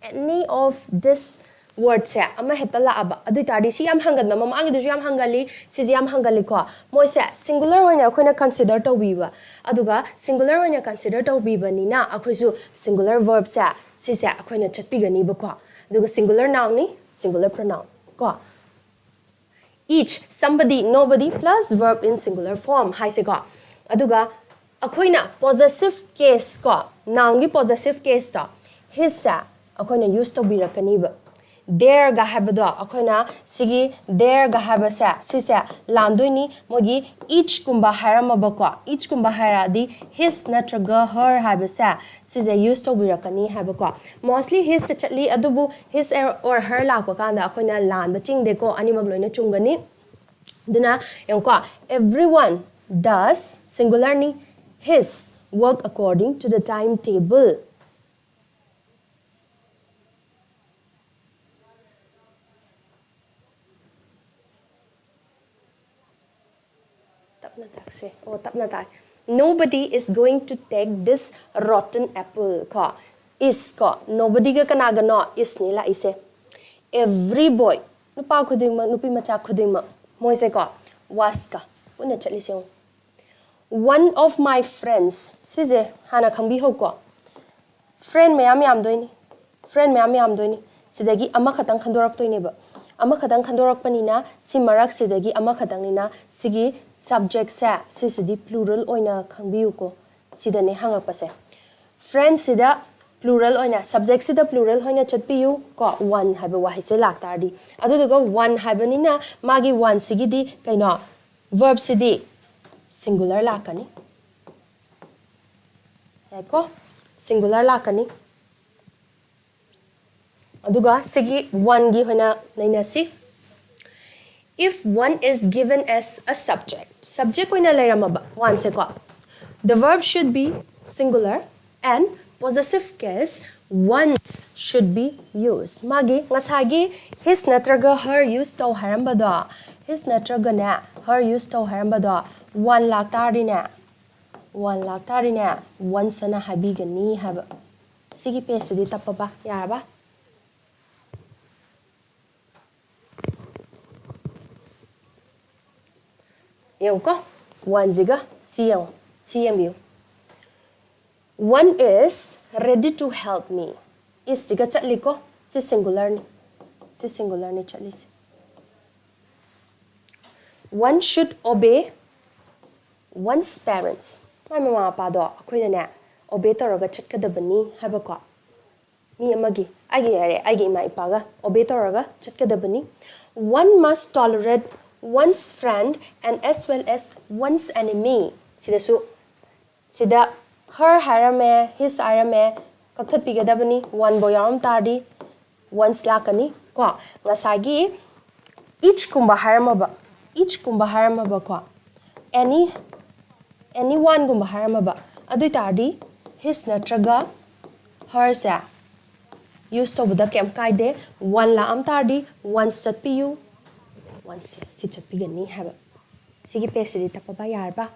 any of this wordꯁꯦ ꯑꯃ ꯍꯦꯛꯇ ꯂꯥꯛꯑꯕ, ꯑꯗꯨ ꯑꯣꯏ ꯇꯥꯔꯗꯤ ꯁꯤ ꯌꯥꯝ ꯍꯪꯒꯟꯕ, ꯃꯃꯥꯡꯒꯤꯗꯨꯁꯨ ꯌꯥꯝ ꯍꯪꯒꯜꯂꯤ, ꯁꯤꯁꯦ ꯌꯥꯝ ꯍꯪꯒꯜꯂꯤꯀꯣ꯫ ꯃꯣꯏꯁꯦ singular ꯑꯣꯏꯅ ꯑꯩꯈꯣꯏꯅ consider ꯇꯧꯕꯤꯕ, ꯑꯗꯨꯒ singular ꯑꯣꯏꯅ consider ꯇꯧꯕꯤꯕꯅꯤꯅ ꯑꯩꯈꯣꯏꯁꯨ singular verbꯁꯦ, ꯁꯤꯁꯦ ꯑꯩꯈꯣꯏꯅ ꯆꯠꯄꯤꯒꯅꯤꯕꯀꯣ꯫ ꯑꯗꯨꯒ singular nounꯅꯤ, singular pronoun ꯀꯣ꯫ Each, somebody, nobody plus verb in singular form ꯍꯥꯏꯁꯦꯀꯣ꯫ ꯑꯗꯨꯒ ꯑꯩꯈꯣꯏꯅ possessive case ꯀꯣ, nounꯒꯤ possessive caseꯇꯣ, hisꯁꯦ ꯑꯩꯈꯣꯏꯅ use ꯇꯧꯕꯤꯔꯛꯀꯅꯤꯕ꯫ Theirꯒ ꯍꯥꯏꯕꯗꯣ, ꯑꯩꯈꯣꯏꯅ ꯁꯤꯒꯤ theirꯒ ꯍꯥꯏꯕꯁꯦ, ꯁꯤꯁꯦ ꯂꯥꯟꯗꯣꯏꯅꯤ꯫ ꯃꯣꯏꯒꯤ eachꯀꯨꯝꯕ ꯍꯥꯏꯔꯝꯃꯕꯀꯣ, eachꯀꯨꯝꯕ ꯍꯥꯏꯔꯛꯑꯗꯤ his ꯅꯠꯇ꯭ꯔꯒ her ꯍꯥꯏꯕꯁꯦ ꯁꯤꯁꯦ use ꯇꯧꯕꯤꯔꯛꯀꯅꯤ ꯍꯥꯏꯕꯀꯣ꯫ Mostly hisꯇ ꯆꯠꯂꯤ, ꯑꯗꯨꯕꯨ his or her ꯂꯥꯛꯄ ꯀꯥꯟꯗ ꯑꯩꯈꯣꯏꯅ ꯂꯥꯟꯕ ꯆꯤꯡꯗꯦꯀꯣ, ꯑꯅꯤꯃꯛ ꯂꯣꯏꯅ ꯆꯨꯝꯒꯅꯤ꯫ ꯑꯗꯨꯅ ꯌꯦꯡꯉꯨꯀꯣ, everyone does, singularꯅꯤ, his work according to the timetable꯫ ꯇꯞꯅ ꯇꯥꯛꯁꯦ꯫ ꯑꯣ, ꯇꯞꯅ ꯇꯥꯛ꯫ Nobody is going to take this rotten apple ꯀꯣ꯫ Is ꯀꯣ꯫ Nobodyꯒ ꯀꯅꯥꯒꯅꯣ? Isꯅꯤ ꯂꯥꯛꯏꯁꯦ꯫ Every boy, ꯅꯨꯄꯥ ꯈꯨꯗꯤꯡꯃꯛ, ꯅꯨꯄꯤ ꯃꯆꯥ ꯈꯨꯗꯤꯡꯃꯛ, ꯃꯣꯏꯁꯦꯀꯣ, ꯋꯥꯁꯀ ꯄꯨꯟꯅ ꯆꯠꯂꯤꯁꯦ ꯌꯦꯡꯉꯨ꯫ One of my friends, ꯁꯤꯁꯦ ꯍꯥꯟꯅ ꯈꯪꯕꯤꯍꯧꯀꯣ꯫ Friend ꯃꯌꯥꯝ ꯌꯥꯝꯗꯣꯏꯅꯤ, friend ꯃꯌꯥꯝ ꯌꯥꯝꯗꯣꯏꯅꯤ꯫ ꯁꯤꯗꯒꯤ ꯑꯃꯈꯛꯇꯪ ꯈꯟꯗꯣꯔꯛꯇꯣꯏꯅꯦꯕ꯫ ꯑꯃꯈꯛꯇꯪ ꯈꯟꯗꯣꯔꯛꯄꯅꯤꯅ, ꯁꯤ ꯃꯔꯛꯁꯤꯗꯒꯤ ꯑꯃꯈꯛꯇꯪꯅꯤꯅ, ꯁꯤꯒꯤ subjectꯁꯦ, ꯁꯤꯁꯤꯗꯤ plural ꯑꯣꯏꯅ ꯈꯪꯕꯤꯌꯨꯀꯣ꯫ ꯁꯤꯗꯅꯦ ꯍꯪꯉꯛꯄꯁꯦ꯫ Friendꯁꯤꯗ plural ꯑꯣꯏꯅ, subjectꯁꯤꯗ plural ꯑꯣꯏꯅ ꯆꯠꯄꯤꯌꯨ ꯀꯣ, one ꯍꯥꯏꯕ ꯋꯥꯍꯩꯁꯦ ꯂꯥꯛꯇꯥꯔꯗꯤ꯫ ꯑꯗꯨꯗꯨꯒ one ꯍꯥꯏꯕꯅꯤꯅ ꯃꯥꯒꯤ oneꯁꯤꯒꯤꯗꯤ ꯀꯩꯅꯣ, verbꯁꯤꯗꯤ singular ꯂꯥꯛꯀꯅꯤ꯫ ꯌꯥꯏꯀꯣ? Singular ꯂꯥꯛꯀꯅꯤ꯫ ꯑꯗꯨꯒ ꯁꯤꯒꯤ oneꯒꯤ ꯑꯣꯏꯅ ꯅꯩꯅꯁꯤ꯫ If one is given as a subject, subject ꯑꯣꯏꯅ ꯂꯩꯔꯝꯃꯕ oneꯁꯦꯀꯣ, the verb should be singular and possessive case ones should be used. ꯃꯥꯒꯤ ꯉꯁꯥꯏꯒꯤ his ꯅꯠꯇ꯭ꯔꯒ her use ꯇꯧ ꯍꯥꯏꯔꯝꯕꯗꯣ, his ꯅꯠꯇ꯭ꯔꯒꯅꯦ her use ꯇꯧ ꯍꯥꯏꯔꯝꯕꯗꯣ, one ꯂꯥꯛꯇꯥꯔꯗꯤꯅꯦ, one ꯂꯥꯛꯇꯥꯔꯗꯤꯅꯦ, ones ꯑꯅ ꯍꯥꯏꯕꯤꯒꯅꯤ ꯍꯥꯏꯕ꯫ ꯁꯤꯒꯤ pageꯁꯤꯗꯤ ꯇꯞꯄꯕ, ꯌꯥꯔꯕ? ꯌꯦꯡꯉꯨꯀꯣ, oneꯁꯤꯒ ꯁꯤ ꯌꯦꯡꯉꯨ, ꯁꯤ ꯌꯦꯡꯕꯤꯌꯨ꯫ One is ready to help me. Isꯁꯤꯒ ꯆꯠꯂꯤꯀꯣ, ꯁꯤ singularꯅꯤ, ꯁꯤ singularꯅꯤ ꯆꯠꯂꯤꯁꯦ꯫ One should obey one's parents. ꯃꯥꯏ ꯃꯃꯥ ꯃꯄꯥꯗꯣ ꯑꯩꯈꯣꯏꯅꯅꯦ obey ꯇꯧꯔꯒ ꯆꯠꯀꯗꯕꯅꯤ ꯍꯥꯏꯕꯀꯣ꯫ ꯃꯤ ꯑꯃꯒꯤ, ꯑꯩꯒꯤ ꯍꯥꯏꯔꯦ, ꯑꯩꯒꯤ ꯏꯃꯥ ꯏꯄꯥꯒ obey ꯇꯧꯔꯒ ꯆꯠꯀꯗꯕꯅꯤ꯫ One must tolerate one's friend and as well as one's enemy. ꯁꯤꯗꯁꯨ, ꯁꯤꯗ her ꯍꯥꯏꯔꯝꯃꯦ, his ꯍꯥꯏꯔꯝꯃꯦ, ꯀꯛꯊꯠꯄꯤꯒꯗꯕꯅꯤ꯫ One ꯕꯣ ꯌꯥꯎꯔꯝ ꯇꯥꯔꯗꯤ ones ꯂꯥꯛꯀꯅꯤ ꯀꯣ꯫ ꯉꯁꯥꯏꯒꯤ eachꯀꯨꯝꯕ ꯍꯥꯏꯔꯝꯃꯕ, eachꯀꯨꯝꯕ ꯍꯥꯏꯔꯝꯃꯕꯀꯣ, any, anyoneꯒꯨꯝꯕ ꯍꯥꯏꯔꯝꯃꯕ, ꯑꯗꯨ ꯑꯣꯏ ꯇꯥꯔꯗꯤ his ꯅꯠꯇ꯭ꯔꯒ herꯁꯦ use ꯇꯧꯕꯗ ꯀꯩꯝ ꯀꯥꯏꯗꯦ꯫ One ꯂꯥꯛꯑꯝ ꯇꯥꯔꯗꯤ ones ꯆꯠꯄꯤꯌꯨ, onesꯁꯦ ꯁꯤ ꯆꯠꯄꯤꯒꯅꯤ ꯍꯥꯏꯕ꯫ ꯁꯤꯒꯤ pageꯁꯤꯗꯤ ꯇꯞꯄꯕ, ꯌꯥꯔꯕ?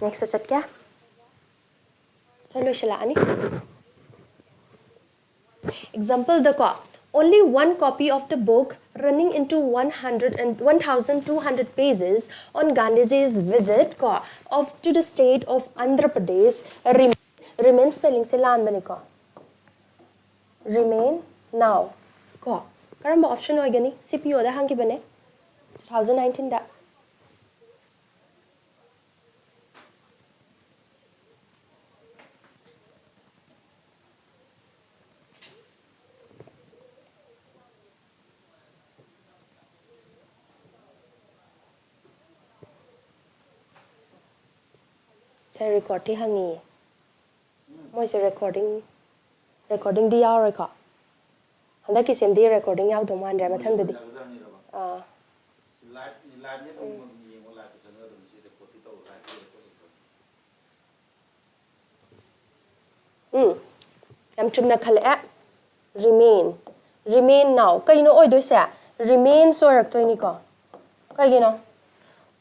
Next ꯆꯠꯀꯦ꯫ ꯂꯣꯏꯁꯤꯜꯂꯛꯑꯅꯤ꯫ Example ꯗꯀꯣ, only one copy of the book running into one hundred and one thousand two hundred pages on Gandhiji's visit ꯀꯣ of to the state of Andhra Pradesh remain, remain spellingꯁꯦ ꯂꯥꯟꯕꯅꯤꯀꯣ, remain now ꯀꯣ꯫ ꯀꯔꯝꯕ option ꯑꯣꯏꯒꯅꯤ? C P O ꯗ ꯍꯪꯈꯤꯕꯅꯦ two thousand nineteen ꯗ꯫ ꯁꯦ, ꯔꯦꯀꯣꯔꯗꯇꯤ ꯍꯪꯉꯤꯌꯦ꯫ ꯃꯣꯏꯁꯦ recording, ꯔꯦꯀꯣꯔꯗꯤꯡꯗꯤ ꯌꯥꯎꯔꯣꯏꯀꯣ? ꯍꯟꯗꯛꯀꯤ ꯁꯦꯝꯗꯤ recording ꯌꯥꯎꯗꯧ ꯃꯥꯟꯗ꯭ꯔꯦ, ꯃꯊꯪꯗꯗꯤ꯫ ꯑꯥ꯫ ꯎꯝ, ꯌꯥꯝ ꯆꯨꯝꯅ ꯈꯜꯂꯛꯑꯦ꯫ Remain, remain now꯫ ꯀꯩꯅꯣ ꯑꯣꯏꯗꯣꯏꯁꯦ? Remains ꯑꯣꯏꯔꯛꯇꯣꯏꯅꯤꯀꯣ꯫ ꯀꯩꯒꯤꯅꯣ?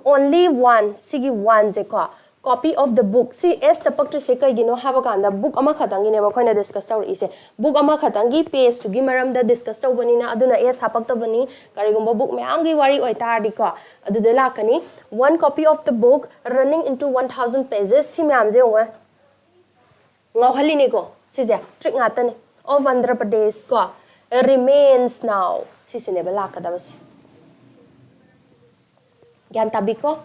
Only one, ꯁꯤꯒꯤ one ꯁꯦꯀꯣ, copy of the book꯫ ꯁꯤ S ꯇ ꯄꯛꯇ꯭ꯔꯤꯁꯦ ꯀꯩꯒꯤꯅꯣ ꯍꯥꯏꯕ ꯀꯥꯟꯗ, book ꯑꯃꯈꯛꯇꯪꯒꯤꯅꯦꯕ ꯑꯩꯈꯣꯏꯅ discuss ꯇꯧꯔꯛꯏꯁꯦ꯫ Book ꯑꯃꯈꯛꯇꯪꯒꯤ page ꯇꯨꯒꯤ ꯃꯔꯝꯗ discuss ꯇꯧꯕꯅꯤꯅ, ꯑꯗꯨꯅ S ꯍꯥꯄꯛꯇꯕꯅꯤ꯫ ꯀꯔꯤꯒꯨꯝꯕ book ꯃꯌꯥꯝꯒꯤ ꯋꯥꯔꯤ ꯑꯣꯏꯇꯥꯔꯗꯤꯀꯣ, ꯑꯗꯨꯗ ꯂꯥꯛꯀꯅꯤ꯫ One copy of the book running into one thousand pages꯫ ꯁꯤ ꯃꯌꯥꯝꯁꯦ ꯌꯦꯡꯉꯣ꯫ ꯉꯥꯎꯍꯜꯂꯤꯅꯤꯀꯣ ꯁꯤꯁꯦ, trick ꯉꯥꯛꯇꯅꯤ꯫ Of Andhra Pradesh ꯀꯣ, remains now꯫ ꯁꯤꯁꯤꯅꯦꯕ ꯂꯥꯛꯀꯗꯕꯁꯦ꯫ ꯒ꯭ꯌꯥꯟ ꯇꯥꯕꯤꯀꯣ?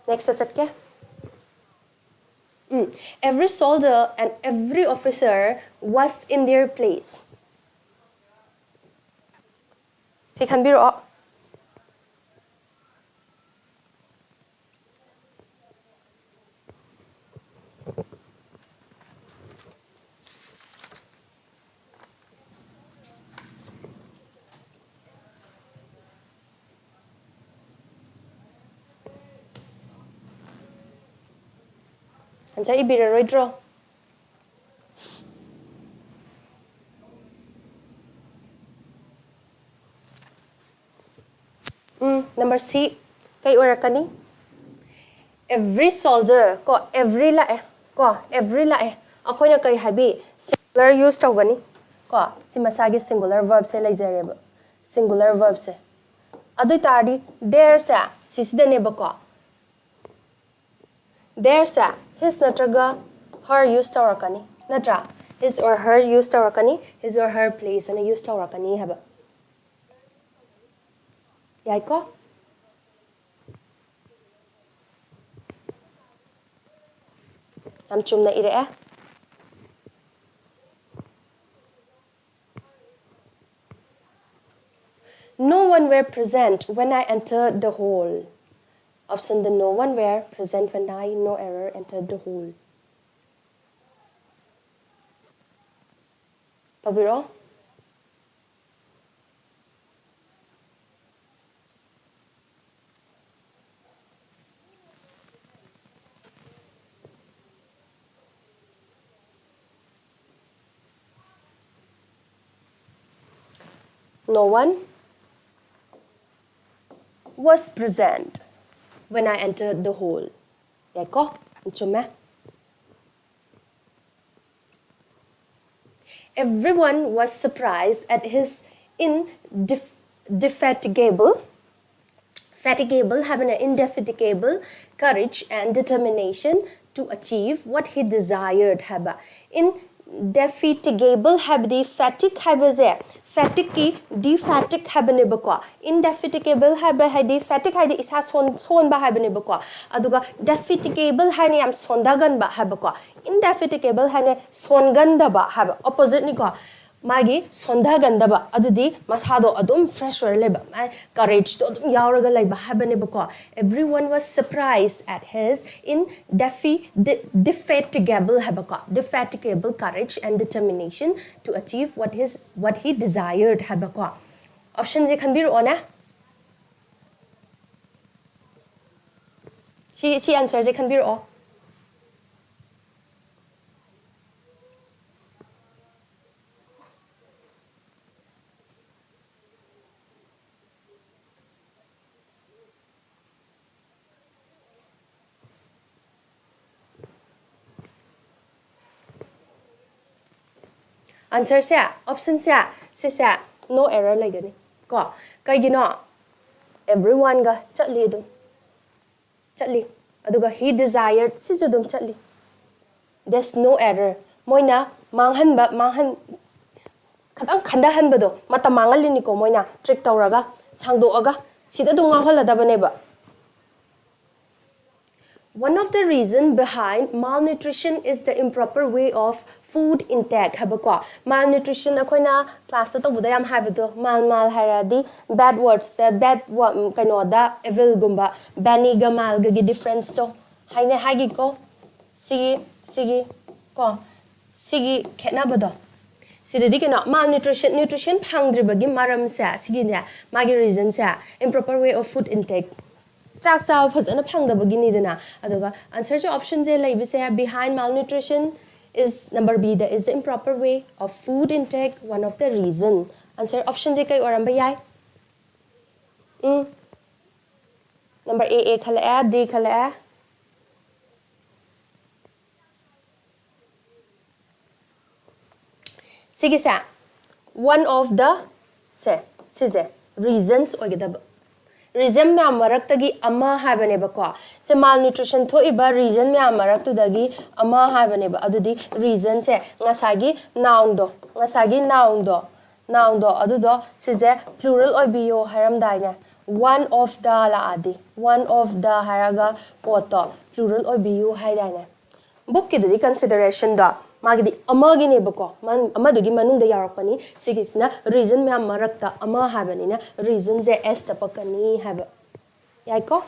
Next ꯆꯠꯀꯦ꯫ ꯎꯝ, every soldier and every officer was in their place꯫ ꯁꯤ ꯈꯟꯕꯤꯔꯛꯑꯣ꯫ Answer ꯏꯕꯤꯔꯔꯣꯏꯗ꯭ꯔꯣ? Number C ꯀꯩ ꯑꯣꯏꯔꯛꯀꯅꯤ? Every soldier ꯀꯣ, every ꯂꯥꯛꯑꯦ ꯀꯣ, every ꯂꯥꯛꯑꯦ꯫ ꯑꯩꯈꯣꯏꯅ ꯀꯩ ꯍꯥꯏꯕꯤ? Singular use ꯇꯧꯒꯅꯤ ꯀꯣ꯫ ꯁꯤ ꯃꯁꯥꯒꯤ singular verbꯁꯦ ꯂꯩꯖꯔꯦꯕ, singular verbꯁꯦ꯫ ꯑꯗꯨ ꯑꯣꯏ ꯇꯥꯔꯗꯤ thereꯁꯦ ꯁꯤꯁꯤꯗꯅꯦꯕꯀꯣ꯫ Thereꯁꯦ his ꯅꯠꯇ꯭ꯔꯒ her use ꯇꯧꯔꯛꯀꯅꯤ, ꯅꯠꯇ꯭ꯔꯥ? His or her use ꯇꯧꯔꯛꯀꯅꯤ, his or her place ꯑꯅ use ꯇꯧꯔꯛꯀꯅꯤ ꯍꯥꯏꯕ꯫ ꯌꯥꯏꯀꯣ? ꯌꯥꯝ ꯆꯨꯝꯅ ꯏꯔꯛꯑꯦ꯫ No one were present when I entered the hall. Option the no one were present when I, no error, entered the hall. ꯇꯧꯕꯤꯔꯣ꯫ No one was present when I entered the hall. ꯌꯥꯏꯀꯣ? ꯆꯨꯝꯃꯦ꯫ Everyone was surprised at his indef- indefatigable, fatigable ꯍꯥꯏꯕꯅ indefatigable courage and determination to achieve what he desired ꯍꯥꯏꯕ꯫ Indefatigable ꯍꯥꯏꯕꯗꯤ fatigue ꯍꯥꯏꯕꯁꯦ, fatigueꯀꯤ defatig ꯍꯥꯏꯕꯅꯦꯕꯀꯣ꯫ Indefatigable ꯍꯥꯏꯕ ꯍꯥꯏꯗꯤ fatigue ꯍꯥꯏꯗꯤ ꯏꯁꯥ ꯁꯣꯟ- ꯁꯣꯟꯕ ꯍꯥꯏꯕꯅꯦꯕꯀꯣ꯫ ꯑꯗꯨꯒ defatigable ꯍꯥꯏꯅ ꯌꯥꯝ ꯁꯣꯟꯊꯒꯟꯕ ꯍꯥꯏꯕꯀꯣ꯫ Indefatigable ꯍꯥꯏꯅ ꯁꯣꯟꯒꯟꯗꯕ ꯍꯥꯏꯕ, oppositeꯅꯤꯀꯣ꯫ ꯃꯥꯒꯤ ꯁꯣꯟꯊꯒꯟꯗꯕ, ꯑꯗꯨꯗꯤ ꯃꯁꯥꯗꯣ ꯑꯗꯨꯝ fresh ꯑꯣꯏꯔ ꯂꯩꯕ, ꯃꯥꯏ courageꯇꯣ ꯑꯗꯨꯝ ꯌꯥꯎꯔꯒ ꯂꯩꯕ ꯍꯥꯏꯕꯅꯦꯕꯀꯣ꯫ Everyone was surprised at his indefi- de- defatigable ꯍꯥꯏꯕꯀꯣ, defatigable courage and determination to achieve what his what he desired ꯍꯥꯏꯕꯀꯣ꯫ Optionꯁꯦ ꯈꯟꯕꯤꯔꯛꯑꯣꯅꯦ꯫ ꯁꯤ ꯁꯤ answerꯁꯦ ꯈꯟꯕꯤꯔꯛꯑꯣ꯫ Answerꯁꯦ, optionꯁꯦ, ꯁꯤꯁꯦ no error ꯂꯩꯒꯅꯤ ꯀꯣ꯫ ꯀꯩꯒꯤꯅꯣ? Everyoneꯒ ꯆꯠꯂꯤ ꯑꯗꯨꯝ꯫ ꯆꯠꯂꯤ꯫ ꯑꯗꯨꯒ he desired ꯁꯤꯁꯨ ꯑꯗꯨꯝ ꯆꯠꯂꯤ꯫ There's no error. ꯃꯣꯏꯅ ꯃꯥꯡꯍꯟꯕ, ꯃꯥꯡꯍꯟ, ꯈꯤꯇꯪ ꯈꯟꯊꯍꯟꯕꯗꯣ, ꯃꯇꯝ ꯃꯥꯡꯍꯜꯂꯤꯅꯤꯀꯣ ꯃꯣꯏꯅ, trick ꯇꯧꯔꯒ, ꯁꯥꯡꯗꯣꯛꯑꯒ, ꯁꯤꯗ ꯑꯗꯨꯝ ꯉꯥꯎꯍꯜꯂꯗꯕꯅꯦꯕ꯫ One of the reason behind malnutrition is the improper way of food intake ꯍꯥꯏꯕꯀꯣ꯫ Malnutrition ꯑꯩꯈꯣꯏꯅ classꯇ ꯇꯧꯕꯗ ꯌꯥꯝ ꯍꯥꯏꯕꯗꯣ, mal mal ꯍꯥꯏꯔꯗꯤ bad words, bad ꯀꯩꯅꯣꯗ evilꯒꯨꯝꯕ, bennyꯒ malꯒꯒꯤ differenceꯇꯣ ꯍꯥꯏꯅ ꯍꯥꯏꯒꯤꯀꯣ꯫ ꯁꯤꯒꯤ, ꯁꯤꯒꯤ ꯀꯣ, ꯁꯤꯒꯤ ꯈꯦꯠꯅꯕꯗꯣ꯫ ꯁꯤꯗꯗꯤ ꯀꯩꯅꯣ, malnutrition, nutrition ꯐꯪꯗ꯭ꯔꯤꯕꯒꯤ ꯃꯔꯝꯁꯦ, ꯁꯤꯒꯤꯅꯦ, ꯃꯥꯒꯤ reasonꯁꯦ, improper way of food intake, ꯆꯥꯛ ꯆꯥꯕ ꯐꯖꯅ ꯐꯪꯗꯕꯒꯤꯅꯤꯗꯅ꯫ ꯑꯗꯨꯒ answerꯁꯦ, optionꯁꯦ ꯂꯩꯕꯁꯦ, behind malnutrition is number Bꯗ is the improper way of food intake, one of the reason. Answer optionꯁꯦ ꯀꯩ ꯑꯣꯏꯔꯝꯕ ꯌꯥꯏ? ꯎꯝ꯫ Number A, A ꯈꯜꯂꯛꯑꯦ, D ꯈꯜꯂꯛꯑꯦ꯫ ꯁꯤꯒꯤꯁꯦ, one of the ꯁꯦ, ꯁꯤꯁꯦ reasons ꯑꯣꯏꯒꯗꯕ꯫ Reason ꯃꯌꯥꯝ ꯃꯔꯛꯇꯒꯤ ꯑꯃ ꯍꯥꯏꯕꯅꯦꯕꯀꯣ꯫ ꯁꯦ, malnutrition ꯊꯣꯛꯏꯕ reason ꯃꯌꯥꯝ ꯃꯔꯛꯇꯨꯗꯒꯤ ꯑꯃ ꯍꯥꯏꯕꯅꯦꯕ꯫ ꯑꯗꯨꯗꯤ reasonꯁꯦ ꯉꯁꯥꯏꯒꯤ nounꯗꯣ, ꯉꯁꯥꯏꯒꯤ nounꯗꯣ, nounꯗꯣ, ꯑꯗꯨꯗꯣ ꯁꯤꯁꯦ plural ꯑꯣꯏꯕꯤꯌꯣ ꯍꯥꯏꯔꯝꯗꯥꯏꯅꯦ꯫ One of the ꯂꯥꯛꯑꯗꯤ, one of the ꯍꯥꯏꯔꯒ ꯄꯣꯠꯇꯣ plural ꯑꯣꯏꯕꯤꯌꯨ ꯍꯥꯏꯗꯥꯏꯅꯦ꯫ Bookꯀꯤꯗꯨꯗꯤ considerationꯗꯣ ꯃꯥꯒꯤꯗꯤ ꯑꯃꯒꯤꯅꯦꯕꯀꯣ, ꯃꯥ-, ꯑꯃꯗꯨꯒꯤ ꯃꯅꯨꯡꯗ ꯌꯥꯎꯔꯛꯄꯅꯤ꯫ ꯁꯤꯒꯤꯁꯤꯅ reason ꯃꯌꯥꯝ ꯃꯔꯛꯇ ꯑꯃ ꯍꯥꯏꯕꯅꯤꯅ reasonꯁꯦ Sꯇ ꯄꯛꯀꯅꯤ ꯍꯥꯏꯕ꯫ ꯌꯥꯏꯀꯣ?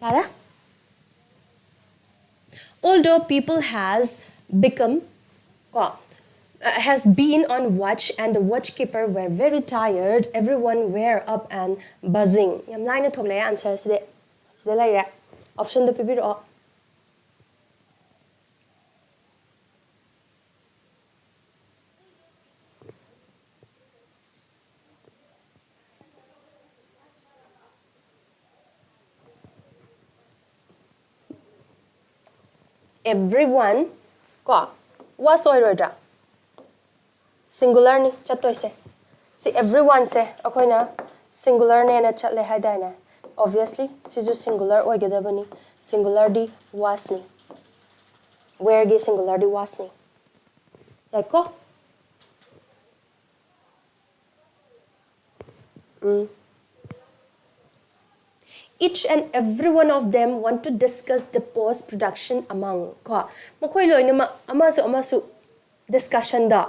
ꯌꯥꯔꯦ? Although people has become, ꯀꯣ, uh, has been on watch and the watchkeeper were very tired, everyone were up and buzzing. ꯌꯥꯝ ꯂꯥꯏꯅ ꯊꯣꯛꯂꯛꯑꯦ answer ꯁꯤꯗꯤ꯫ ꯁꯤꯗ ꯂꯩꯔꯦ꯫ Optionꯗꯣ ꯄꯤꯕꯤꯔꯛꯑꯣ꯫ Everyone, ꯀꯣ, Was ꯑꯣꯏꯔꯣꯏꯗ꯭ꯔꯥ? Singularꯅꯤ ꯆꯠꯇꯣꯏꯁꯦ꯫ ꯁꯤ everyoneꯁꯦ ꯑꯩꯈꯣꯏꯅ singularꯅꯦꯅ ꯆꯠꯂꯦ ꯍꯥꯏꯗꯥꯏꯅꯦ? Obviously ꯁꯤꯁꯨ singular ꯑꯣꯏꯒꯗꯕꯅꯤ꯫ Singularꯗꯤ wasꯅꯤ꯫ Wereꯒꯤ singularꯗꯤ wasꯅꯤ꯫ ꯌꯥꯏꯀꯣ? ꯎꯝ꯫ Each and every one of them want to discuss the post production among, ꯀꯣ, ꯃꯈꯣꯏ ꯂꯣꯏꯅꯃꯛ ꯑꯃꯁꯨ ꯑꯃꯁꯨ discussionꯗ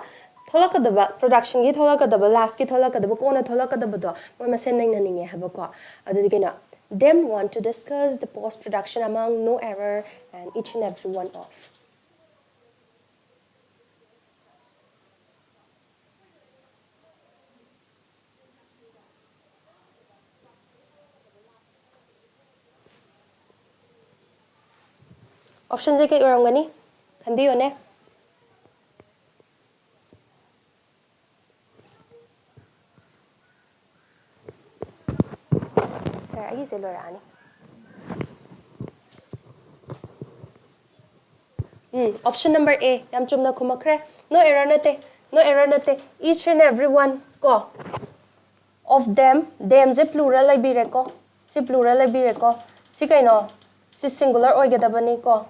ꯊꯣꯛꯂꯛꯀꯗꯕ, productionꯒꯤ ꯊꯣꯛꯂꯛꯀꯗꯕ, lastꯀꯤ ꯊꯣꯛꯂꯛꯀꯗꯕ, ꯀꯣꯟꯅ ꯊꯣꯛꯂꯛꯀꯗꯕꯗꯣ ꯃꯣꯏ ꯃꯁꯦꯟ ꯅꯩꯅꯅꯤꯡꯉꯦ ꯍꯥꯏꯕꯀꯣ꯫ ꯑꯗꯨꯗꯤ ꯀꯩꯅꯣ, them want to discuss the post production among no error and each and every one of. Optionꯁꯦ ꯀꯩ ꯑꯣꯏꯔꯝꯒꯅꯤ? ꯈꯟꯕꯤꯌꯣꯅꯦ꯫ Sir, ꯑꯩꯒꯤꯁꯦ ꯂꯣꯏꯔꯛꯑꯅꯤ꯫ ꯎꯝ, option number A, ꯌꯥꯝ ꯆꯨꯝꯅ ꯈꯨꯝꯃꯛꯈ꯭ꯔꯦ꯫ No error ꯅꯠꯇꯦ, no error ꯅꯠꯇꯦ꯫ Each and every one ꯀꯣ, of them, themꯁꯦ plural ꯂꯩꯕꯤꯔꯦꯀꯣ, ꯁꯤ plural ꯂꯩꯕꯤꯔꯦꯀꯣ꯫ ꯁꯤ ꯀꯩꯅꯣ? ꯁꯤ singular ꯑꯣꯏꯒꯗꯕꯅꯤꯀꯣ,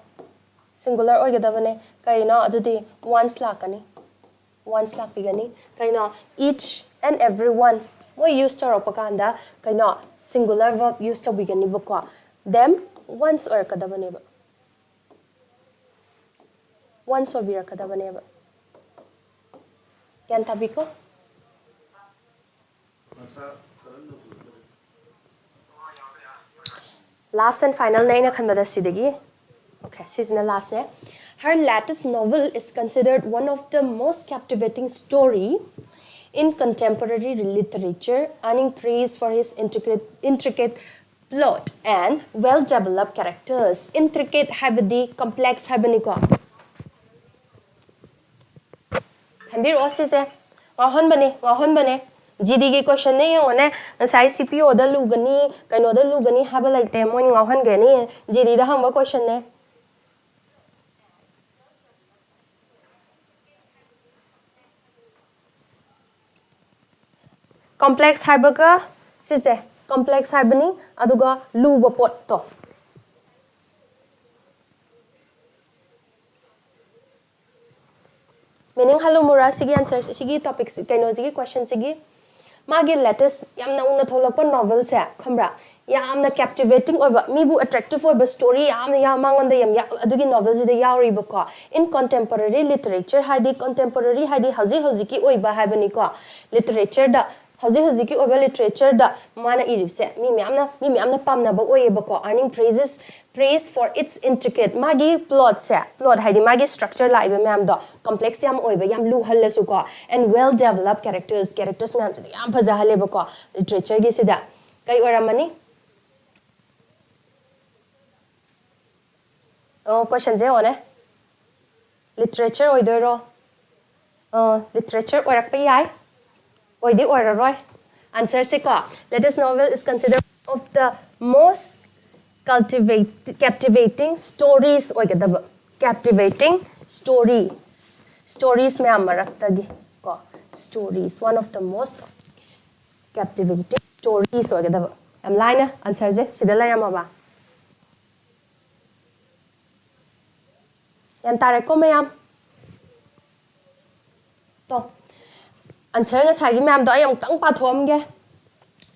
singular ꯑꯣꯏꯒꯗꯕꯅꯦ꯫ ꯀꯩꯅꯣ? ꯑꯗꯨꯗꯤ ones ꯂꯥꯛꯀꯅꯤ, ones ꯂꯥꯛꯄꯤꯒꯅꯤ꯫ ꯀꯩꯅꯣ? Each and every one ꯃꯣꯏ use ꯇꯧꯔꯛꯄ ꯀꯥꯟꯗ ꯀꯩꯅꯣ? Singular verb use ꯇꯧꯕꯤꯒꯅꯤꯕꯀꯣ꯫ Them ones ꯑꯣꯏꯔꯛꯀꯗꯕꯅꯦꯕ, ones ꯑꯣꯏꯕꯤꯔꯛꯀꯗꯕꯅꯦꯕ꯫ ꯒ꯭ꯌꯥꯟ ꯇꯥꯕꯤꯀꯣ? Last and finalꯅꯦ ꯑꯩꯅ ꯈꯟꯕꯗ ꯁꯤꯗꯒꯤ꯫ Okay, ꯁꯤꯁꯤꯅ lastꯅꯦ꯫ Her latest novel is considered one of the most captivating story in contemporary literature, earning praise for his intricate, intricate plot and well developed characters. Intricate ꯍꯥꯏꯕꯗꯤ complex ꯍꯥꯏꯕꯅꯤꯀꯣ꯫ ꯈꯟꯕꯤꯔꯛꯑꯣ ꯁꯤꯁꯦ꯫ ꯉꯥꯎꯍꯟꯕꯅꯦ, ꯉꯥꯎꯍꯟꯕꯅꯦ꯫ GDꯒꯤ questionꯅꯦ ꯌꯦꯡꯉꯣꯅꯦ꯫ ꯉꯁꯥꯏ CPOꯗ ꯂꯨꯒꯅꯤ, ꯀꯩꯅꯣꯗ ꯂꯨꯒꯅꯤ ꯍꯥꯏꯕ ꯂꯩꯇꯦ꯫ ꯃꯣꯏꯅ ꯉꯥꯎꯍꯟꯒꯅꯤ꯫ GDꯗ ꯍꯪꯕ questionꯅꯦ꯫ ꯀꯣꯝꯄ꯭ꯂꯦꯛꯁ ꯍꯥꯏꯕꯒ ꯁꯤꯁꯦ ꯀꯣꯝꯄ꯭ꯂꯦꯛꯁ ꯍꯥꯏꯕꯅꯤ, ꯑꯗꯨꯒ ꯂꯨꯕ ꯄꯣꯠꯇꯣ꯫ ꯃꯤꯅꯤꯡ ꯍꯜꯂꯨꯃꯨꯔꯥ ꯁꯤꯒꯤ ꯑꯟꯁꯔ, ꯁꯤꯒꯤ ꯇꯣꯄꯤꯛꯁꯤ, ꯀꯩꯅꯣꯁꯤꯒꯤ ꯀꯣꯏꯁꯟꯁꯤꯒꯤ꯫ ꯃꯥꯒꯤ ꯂꯦꯇꯦꯁ ꯌꯥꯝ ꯅꯧꯅ ꯊꯣꯛꯂꯛꯄ ꯅꯣꯕꯦꯜꯁꯦ ꯈꯪꯕ꯭ꯔꯥ? ꯌꯥꯝꯅ ꯀꯦꯞꯇꯤꯚꯦꯇꯤꯡ ꯑꯣꯏꯕ, ꯃꯤꯕꯨ ꯑꯦꯇ꯭ꯔꯦꯛꯇꯤꯚ ꯑꯣꯏꯕ ꯁ꯭ꯇꯣꯔꯤ ꯌꯥꯝꯅ ꯌꯥꯎ ꯃꯉꯣꯟꯗ ꯌꯥꯝ ꯌꯥꯎ ꯑꯗꯨꯒꯤ ꯅꯣꯕꯦꯜꯁꯤꯗ ꯌꯥꯎꯔꯤꯕꯀꯣ꯫ ꯏꯟ ꯀꯣꯟꯇꯦꯝꯄꯣꯔꯔꯤ ꯂꯤꯇꯔꯦꯆꯔ ꯍꯥꯏꯗꯤ, ꯀꯣꯟꯇꯦꯝꯄꯣꯔꯔꯤ ꯍꯥꯏꯗꯤ ꯍꯧꯖꯤꯛ ꯍꯧꯖꯤꯛꯀꯤ ꯑꯣꯏꯕ ꯍꯥꯏꯕꯅꯤꯀꯣ꯫ ꯂꯤꯇꯔꯦꯆꯔꯗ ꯍꯧꯖꯤꯛ ꯍꯧꯖꯤꯛꯀꯤ ꯑꯣꯏꯕ ꯂꯤꯇꯔꯦꯆꯔꯗ ꯃꯥꯅ ꯏꯔꯤꯕꯁꯦ ꯃꯤ ꯃꯌꯥꯝꯅ ꯃꯤ ꯃꯌꯥꯝꯅ ꯄꯥꯝꯅꯕ ꯑꯣꯏꯌꯦꯕꯀꯣ꯫ Earning praises, praise for its intricate, ꯃꯥꯒꯤ ꯄ꯭ꯂꯣꯠꯁꯦ, ꯄ꯭ꯂꯣꯠ ꯍꯥꯏꯗꯤ ꯃꯥꯒꯤ ꯁ꯭ꯇ꯭ꯔꯛꯆꯔ ꯂꯥꯛꯏꯕ ꯃꯌꯥꯝꯗꯣ ꯀꯝꯄ꯭ꯂꯦꯛꯁ ꯌꯥꯝ ꯑꯣꯏꯕ, ꯌꯥꯝ ꯂꯨꯍꯜꯂꯁꯨꯀꯣ꯫ And well developed characters, ꯀꯦꯔꯦꯛꯇꯔꯁ ꯃꯌꯥꯝꯁꯤꯗ ꯌꯥꯝ ꯐꯖꯍꯜꯂꯦꯕꯀꯣ꯫ ꯂꯤꯇꯔꯦꯆꯔꯒꯤꯁꯤꯗ ꯀꯩ ꯑꯣꯏꯔꯝꯃꯅꯤ? ꯑꯣ, ꯀꯣꯏꯁꯟꯁꯦ ꯌꯦꯡꯉꯣꯅꯦ꯫ ꯂꯤꯇꯔꯦꯆꯔ ꯑꯣꯏꯗꯣꯏꯔꯣ? ꯑ, ꯂꯤꯇꯔꯦꯆꯔ ꯑꯣꯏꯔꯛꯄ ꯌꯥꯏ, ꯑꯣꯏꯗꯤ ꯑꯣꯏꯔꯔꯣꯏ꯫ ꯑꯟꯁꯔꯁꯦꯀꯣ, latest novel is considered of the most cultivate captivating stories ꯑꯣꯏꯒꯗꯕ꯫ Captivating stories, stories ꯃꯌꯥꯝ ꯃꯔꯛꯇꯒꯤ ꯀꯣ, stories, one of the most captivating stories ꯑꯣꯏꯒꯗꯕ꯫ ꯌꯥꯝ ꯂꯥꯏꯅ ꯑꯟꯁꯔꯁꯦ ꯁꯤꯗ ꯂꯩꯔꯝꯃꯕ꯫ ꯒ꯭ꯌꯥꯟ ꯇꯥꯔꯦꯀꯣ ꯃꯌꯥꯝ? ꯇꯣ, ꯑꯟꯁꯔ ꯉꯁꯥꯏꯒꯤ ꯃꯌꯥꯝꯗꯣ ꯑꯩ ꯑꯃꯨꯛꯇꯪ ꯄꯥꯊꯣꯛꯑꯝꯒꯦ꯫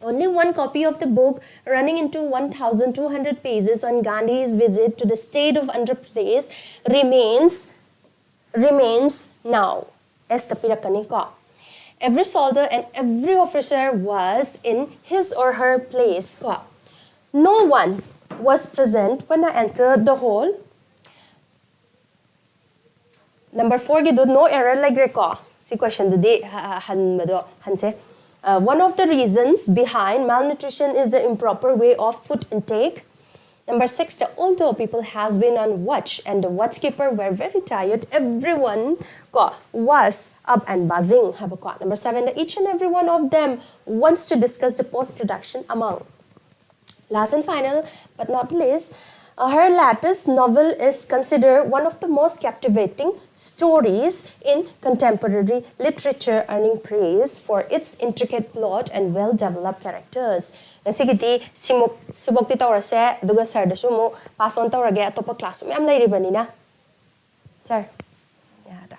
Only one copy of the book, running into one thousand two hundred pages, on Gandhi's visit to the state of Andhra Pradesh remains, remains now. ꯑꯦꯁꯇ ꯄꯤꯔꯛꯀꯅꯤꯀꯣ꯫ Every soldier and every officer was in his or her place ꯀꯣ꯫ No one was present when I entered the hall. Number ꯐꯣꯔꯒꯤꯗꯣ no error ꯂꯩꯈ꯭ꯔꯦꯀꯣ꯫ ꯁꯤ ꯀꯣꯏꯁꯟꯗꯨꯗꯤ ꯍ- ꯍ- ꯍꯟꯕꯗꯣ ꯍꯟꯁꯦ꯫ Uh, one of the reasons behind malnutrition is the improper way of food intake. Number six, the older people has been on watch and the watchkeeper were very tired. Everyone ꯀꯣ was up and buzzing ꯍꯥꯏꯕꯀꯣ꯫ Number seven, the each and every one of them wants to discuss the post production among. Last and final, but not least, Uh, her latest novel is considered one of the most captivating stories in contemporary literature, earning praise for its intricate plot and well-developed characters. ꯉꯁꯤꯒꯤꯗꯤ ꯁꯤꯃꯨꯛ ꯁꯤꯕꯣꯛꯇꯤ ꯇꯧꯔꯁꯦ, ꯑꯗꯨꯒ ꯁꯔꯗꯁꯨ ꯑꯃꯨꯛ pass ꯑꯣꯟ ꯇꯧꯔꯒꯦ, ꯑꯇꯣꯞꯄ ꯀ꯭ꯂꯥꯁꯁꯨ ꯃꯌꯥꯝ ꯂꯩꯔꯤꯕꯅꯤꯅ꯫ Sir, ꯌꯥꯔꯦ꯫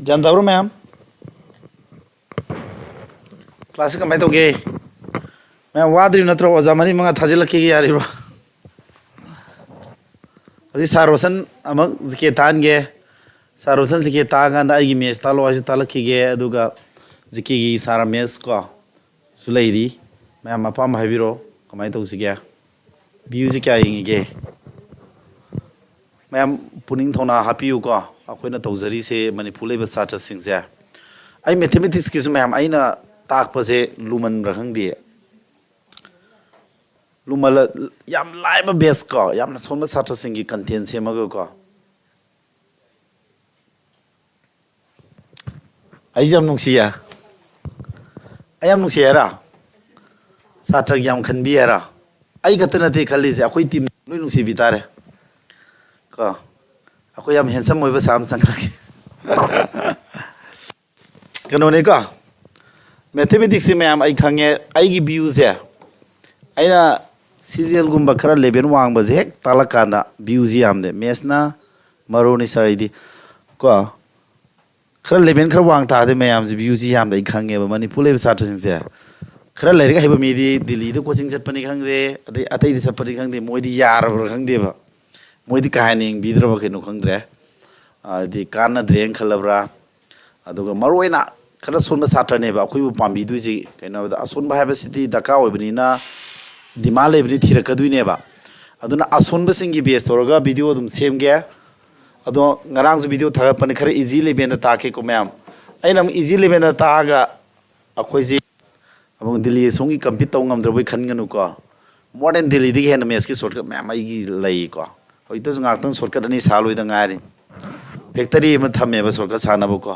ꯒ꯭ꯌꯥꯟ ꯇꯥꯕ꯭ꯔꯣ ꯃꯌꯥꯝ? ꯀ꯭ꯂꯥꯁꯁꯤ ꯀꯃꯥꯏꯅ ꯇꯧꯒꯦ? ꯃꯌꯥꯝ ꯋꯥꯗ꯭ꯔꯤꯕ ꯅꯠꯇ꯭ꯔꯣ? ꯑꯣꯖꯥ ꯃꯔꯤ ꯃꯉꯥ ꯊꯥꯖꯤꯜꯂꯛꯈꯤꯒꯦ ꯌꯥꯔꯤꯕ꯭ꯔꯣ? ꯍꯧꯖꯤꯛ ꯁꯥꯔ ꯔꯣꯁꯟ ꯑꯃꯨꯛ ꯖꯤ ꯀꯦ ꯇꯥꯍꯟꯒꯦ꯫ ꯁꯥꯔ ꯔꯣꯁꯟ ꯖꯤ ꯀꯦ ꯇꯥꯛꯑꯀꯥꯟꯗ ꯑꯩꯒꯤ ꯃꯦꯠꯁ ꯇꯥꯛꯂꯣ ꯍꯥꯏꯁꯨ ꯇꯥꯛꯂꯛꯈꯤꯒꯦ, ꯑꯗꯨꯒ ꯖꯤ ꯀꯦꯒꯤ ꯁꯥꯔ ꯃꯦꯠꯁ ꯀꯣ ꯁꯨ ꯂꯩꯔꯤ꯫ ꯃꯌꯥꯝ ꯑꯄꯥꯝꯕ ꯍꯥꯏꯕꯤꯔꯛꯑꯣ, ꯀꯃꯥꯏꯅ ꯇꯧꯁꯤꯒꯦ? ꯚ꯭ꯌꯨꯁꯤ ꯀꯌꯥ ꯌꯦꯡꯉꯤꯒꯦ? ꯃꯌꯥꯝ ꯄꯨꯛꯅꯤꯡ ꯊꯧꯅꯥ ꯍꯥꯞꯄꯤꯌꯨꯀꯣ꯫ ꯑꯩꯈꯣꯏꯅ ꯇꯧꯖꯔꯤꯁꯦ ꯃꯅꯤꯄꯨꯔ ꯂꯩꯕ ꯁꯥꯇ꯭ꯔꯁꯤꯡꯁꯦ, ꯑꯩ ꯃꯦꯊꯃꯦꯇꯤꯛꯁꯀꯤꯁꯨ ꯃꯌꯥꯝ ꯑꯩꯅ ꯇꯥꯛꯄꯁꯦ ꯂꯨꯃꯟꯕ꯭ꯔꯥ ꯈꯪꯗꯦ, ꯂꯨꯃꯜꯂ ꯌꯥꯝ ꯂꯥꯏꯕ ꯕꯦꯁ ꯀꯣ, ꯌꯥꯝꯅ ꯁꯣꯟꯕ ꯁꯥꯇ꯭ꯔꯁꯤꯡꯒꯤ ꯀꯟꯇꯦꯟ ꯁꯦꯝꯃꯒꯀꯣ꯫ ꯑꯩꯁꯦ ꯌꯥꯝ ꯅꯨꯡꯁꯤꯌꯦ꯫ ꯑꯩ ꯌꯥꯝ ꯅꯨꯡꯁꯤ ꯍꯥꯏꯔ? ꯁꯥꯇ꯭ꯔꯒꯤ ꯌꯥꯝ ꯈꯟꯕꯤ ꯍꯥꯏꯔ? ꯑꯩ ꯈꯛꯇ ꯅꯠꯇꯦ ꯈꯜꯂꯤꯁꯦ, ꯑꯩꯈꯣꯏ ꯇꯤꯝ ꯂꯣꯏ ꯅꯨꯡꯁꯤꯕꯤ ꯇꯥꯔꯦ ꯀꯣ꯫ ꯑꯩꯈꯣꯏ ꯌꯥꯝ ꯍꯦꯟꯁꯝ ꯑꯣꯏꯕ ꯁꯥ ꯑꯃ ꯆꯪꯈꯠꯂꯛꯀꯦ꯫ ꯀꯩꯅꯣꯅꯤꯀꯣ, ꯃꯦꯊꯃꯦꯇꯤꯛꯁꯁꯤ ꯃꯌꯥꯝ ꯑꯩ ꯈꯪꯉꯦ, ꯑꯩꯒꯤ ꯚ꯭ꯌꯨꯁꯦ, ꯑꯩꯅ ꯁꯤ ꯖꯤ ꯑꯦꯜꯒꯨꯝꯕ ꯈꯔ ꯂꯦꯚꯦꯜ ꯋꯥꯡꯕꯁꯦ ꯍꯦꯛ ꯇꯥꯛꯂꯛꯀꯥꯟꯗ ꯚ꯭ꯌꯨꯁꯤ ꯌꯥꯝꯗꯦ꯫ ꯃꯦꯠꯁꯅ ꯃꯔꯨꯅꯤ ꯁꯥꯔ ꯑꯩꯗꯤ ꯀꯣ꯫ ꯈꯔ ꯂꯦꯚꯦꯜ ꯈꯔ ꯋꯥꯡ ꯇꯥꯔꯗꯤ ꯃꯌꯥꯝꯁꯦ ꯚ꯭ꯌꯨꯁꯤ ꯌꯥꯝꯗꯦ, ꯑꯩ ꯈꯪꯉꯦꯕ꯫ ꯃꯅꯤꯄꯨꯔ ꯂꯩꯕ ꯁꯥꯇ꯭ꯔꯁꯤꯡꯁꯦ, ꯈꯔ ꯂꯥꯏꯔꯤꯛ ꯍꯩꯕ ꯃꯤꯗꯤ ꯗꯤꯜꯂꯤꯗ ꯀꯣꯆꯤꯡ ꯆꯠꯄꯅꯤ ꯈꯪꯗꯦ, ꯑꯗꯩ ꯑꯇꯩꯗ ꯆꯠꯄꯅꯤ ꯈꯪꯗꯦ, ꯃꯣꯏꯗꯤ ꯌꯥꯔꯕ꯭ꯔꯥ ꯈꯪꯗꯦꯕ, ꯃꯣꯏꯗꯤ ꯀꯥ ꯍꯦꯟꯅ ꯌꯦꯡꯕꯤꯗ꯭ꯔꯕ ꯀꯩꯅꯣ ꯈꯪꯗ꯭ꯔꯦ꯫ ꯍꯥꯏꯗꯤ ꯀꯥꯟꯅꯗ꯭ꯔꯦꯅ ꯈꯜꯂꯕ꯭ꯔꯥ? ꯑꯗꯨꯒ ꯃꯔꯨꯑꯣꯏꯅ ꯈꯔ ꯁꯣꯟꯕ ꯁꯥꯇ꯭ꯔꯅꯦꯕ ꯑꯩꯈꯣꯏꯕꯨ ꯄꯥꯝꯕꯤꯗꯣꯏꯁꯤ꯫ ꯀꯩꯅꯣ ꯍꯥꯏꯕꯗ, ꯑꯁꯣꯟꯕ ꯍꯥꯏꯕꯁꯤꯗꯤ ꯗꯔꯀꯥꯔ ꯑꯣꯏꯕꯅꯤꯅ, ꯗꯤꯃꯥꯟ ꯂꯩꯕꯅꯤ, ꯊꯤꯔꯛꯀꯗꯣꯏꯅꯦꯕ꯫ ꯑꯗꯨꯅ ꯑꯁꯣꯟꯕꯁꯤꯡꯒꯤ ꯕꯦꯁ ꯇꯧꯔꯒ ꯚꯤꯗꯤꯑꯣ ꯑꯗꯨꯝ ꯁꯦꯝꯒꯦ꯫ ꯑꯗꯣ ꯉꯔꯥꯡꯁꯨ ꯚꯤꯗꯤꯑꯣ ꯊꯥꯒꯠꯄꯅꯤ, ꯈꯔ ꯏꯖꯤ ꯂꯦꯚꯦꯜꯗ ꯇꯥꯛꯀꯦꯀꯣ ꯃꯌꯥꯝ꯫ ꯑꯩꯅ ꯑꯃꯨꯛ ꯏꯖꯤ ꯂꯦꯚꯦꯜꯗ ꯇꯥꯛꯑꯒ ꯑꯩꯈꯣꯏꯁꯤ ꯑꯃꯨꯛ ꯗꯤꯜꯂꯤ ꯑꯁꯣꯝꯒꯤ ꯀꯝꯄꯤꯠ ꯇꯧ ꯉꯝꯗ꯭ꯔꯕꯣꯏ ꯈꯟꯒꯅꯨꯀꯣ꯫ More than Delhiꯗꯒꯤ ꯍꯦꯟꯅ mathsꯀꯤ shortcut ꯃꯌꯥꯝ ꯑꯩꯒꯤ ꯂꯩꯀꯣ꯫ ꯍꯧꯖꯤꯛꯇꯁꯨ ꯉꯥꯏꯍꯥꯛꯇꯪ shortcut ꯑꯅꯤ ꯁꯥ ꯂꯣꯏꯗ ꯉꯥꯏꯔꯤ꯫ Factory ꯑꯃ ꯊꯝꯃꯦꯕ shortcut ꯁꯥꯅꯕꯀꯣ꯫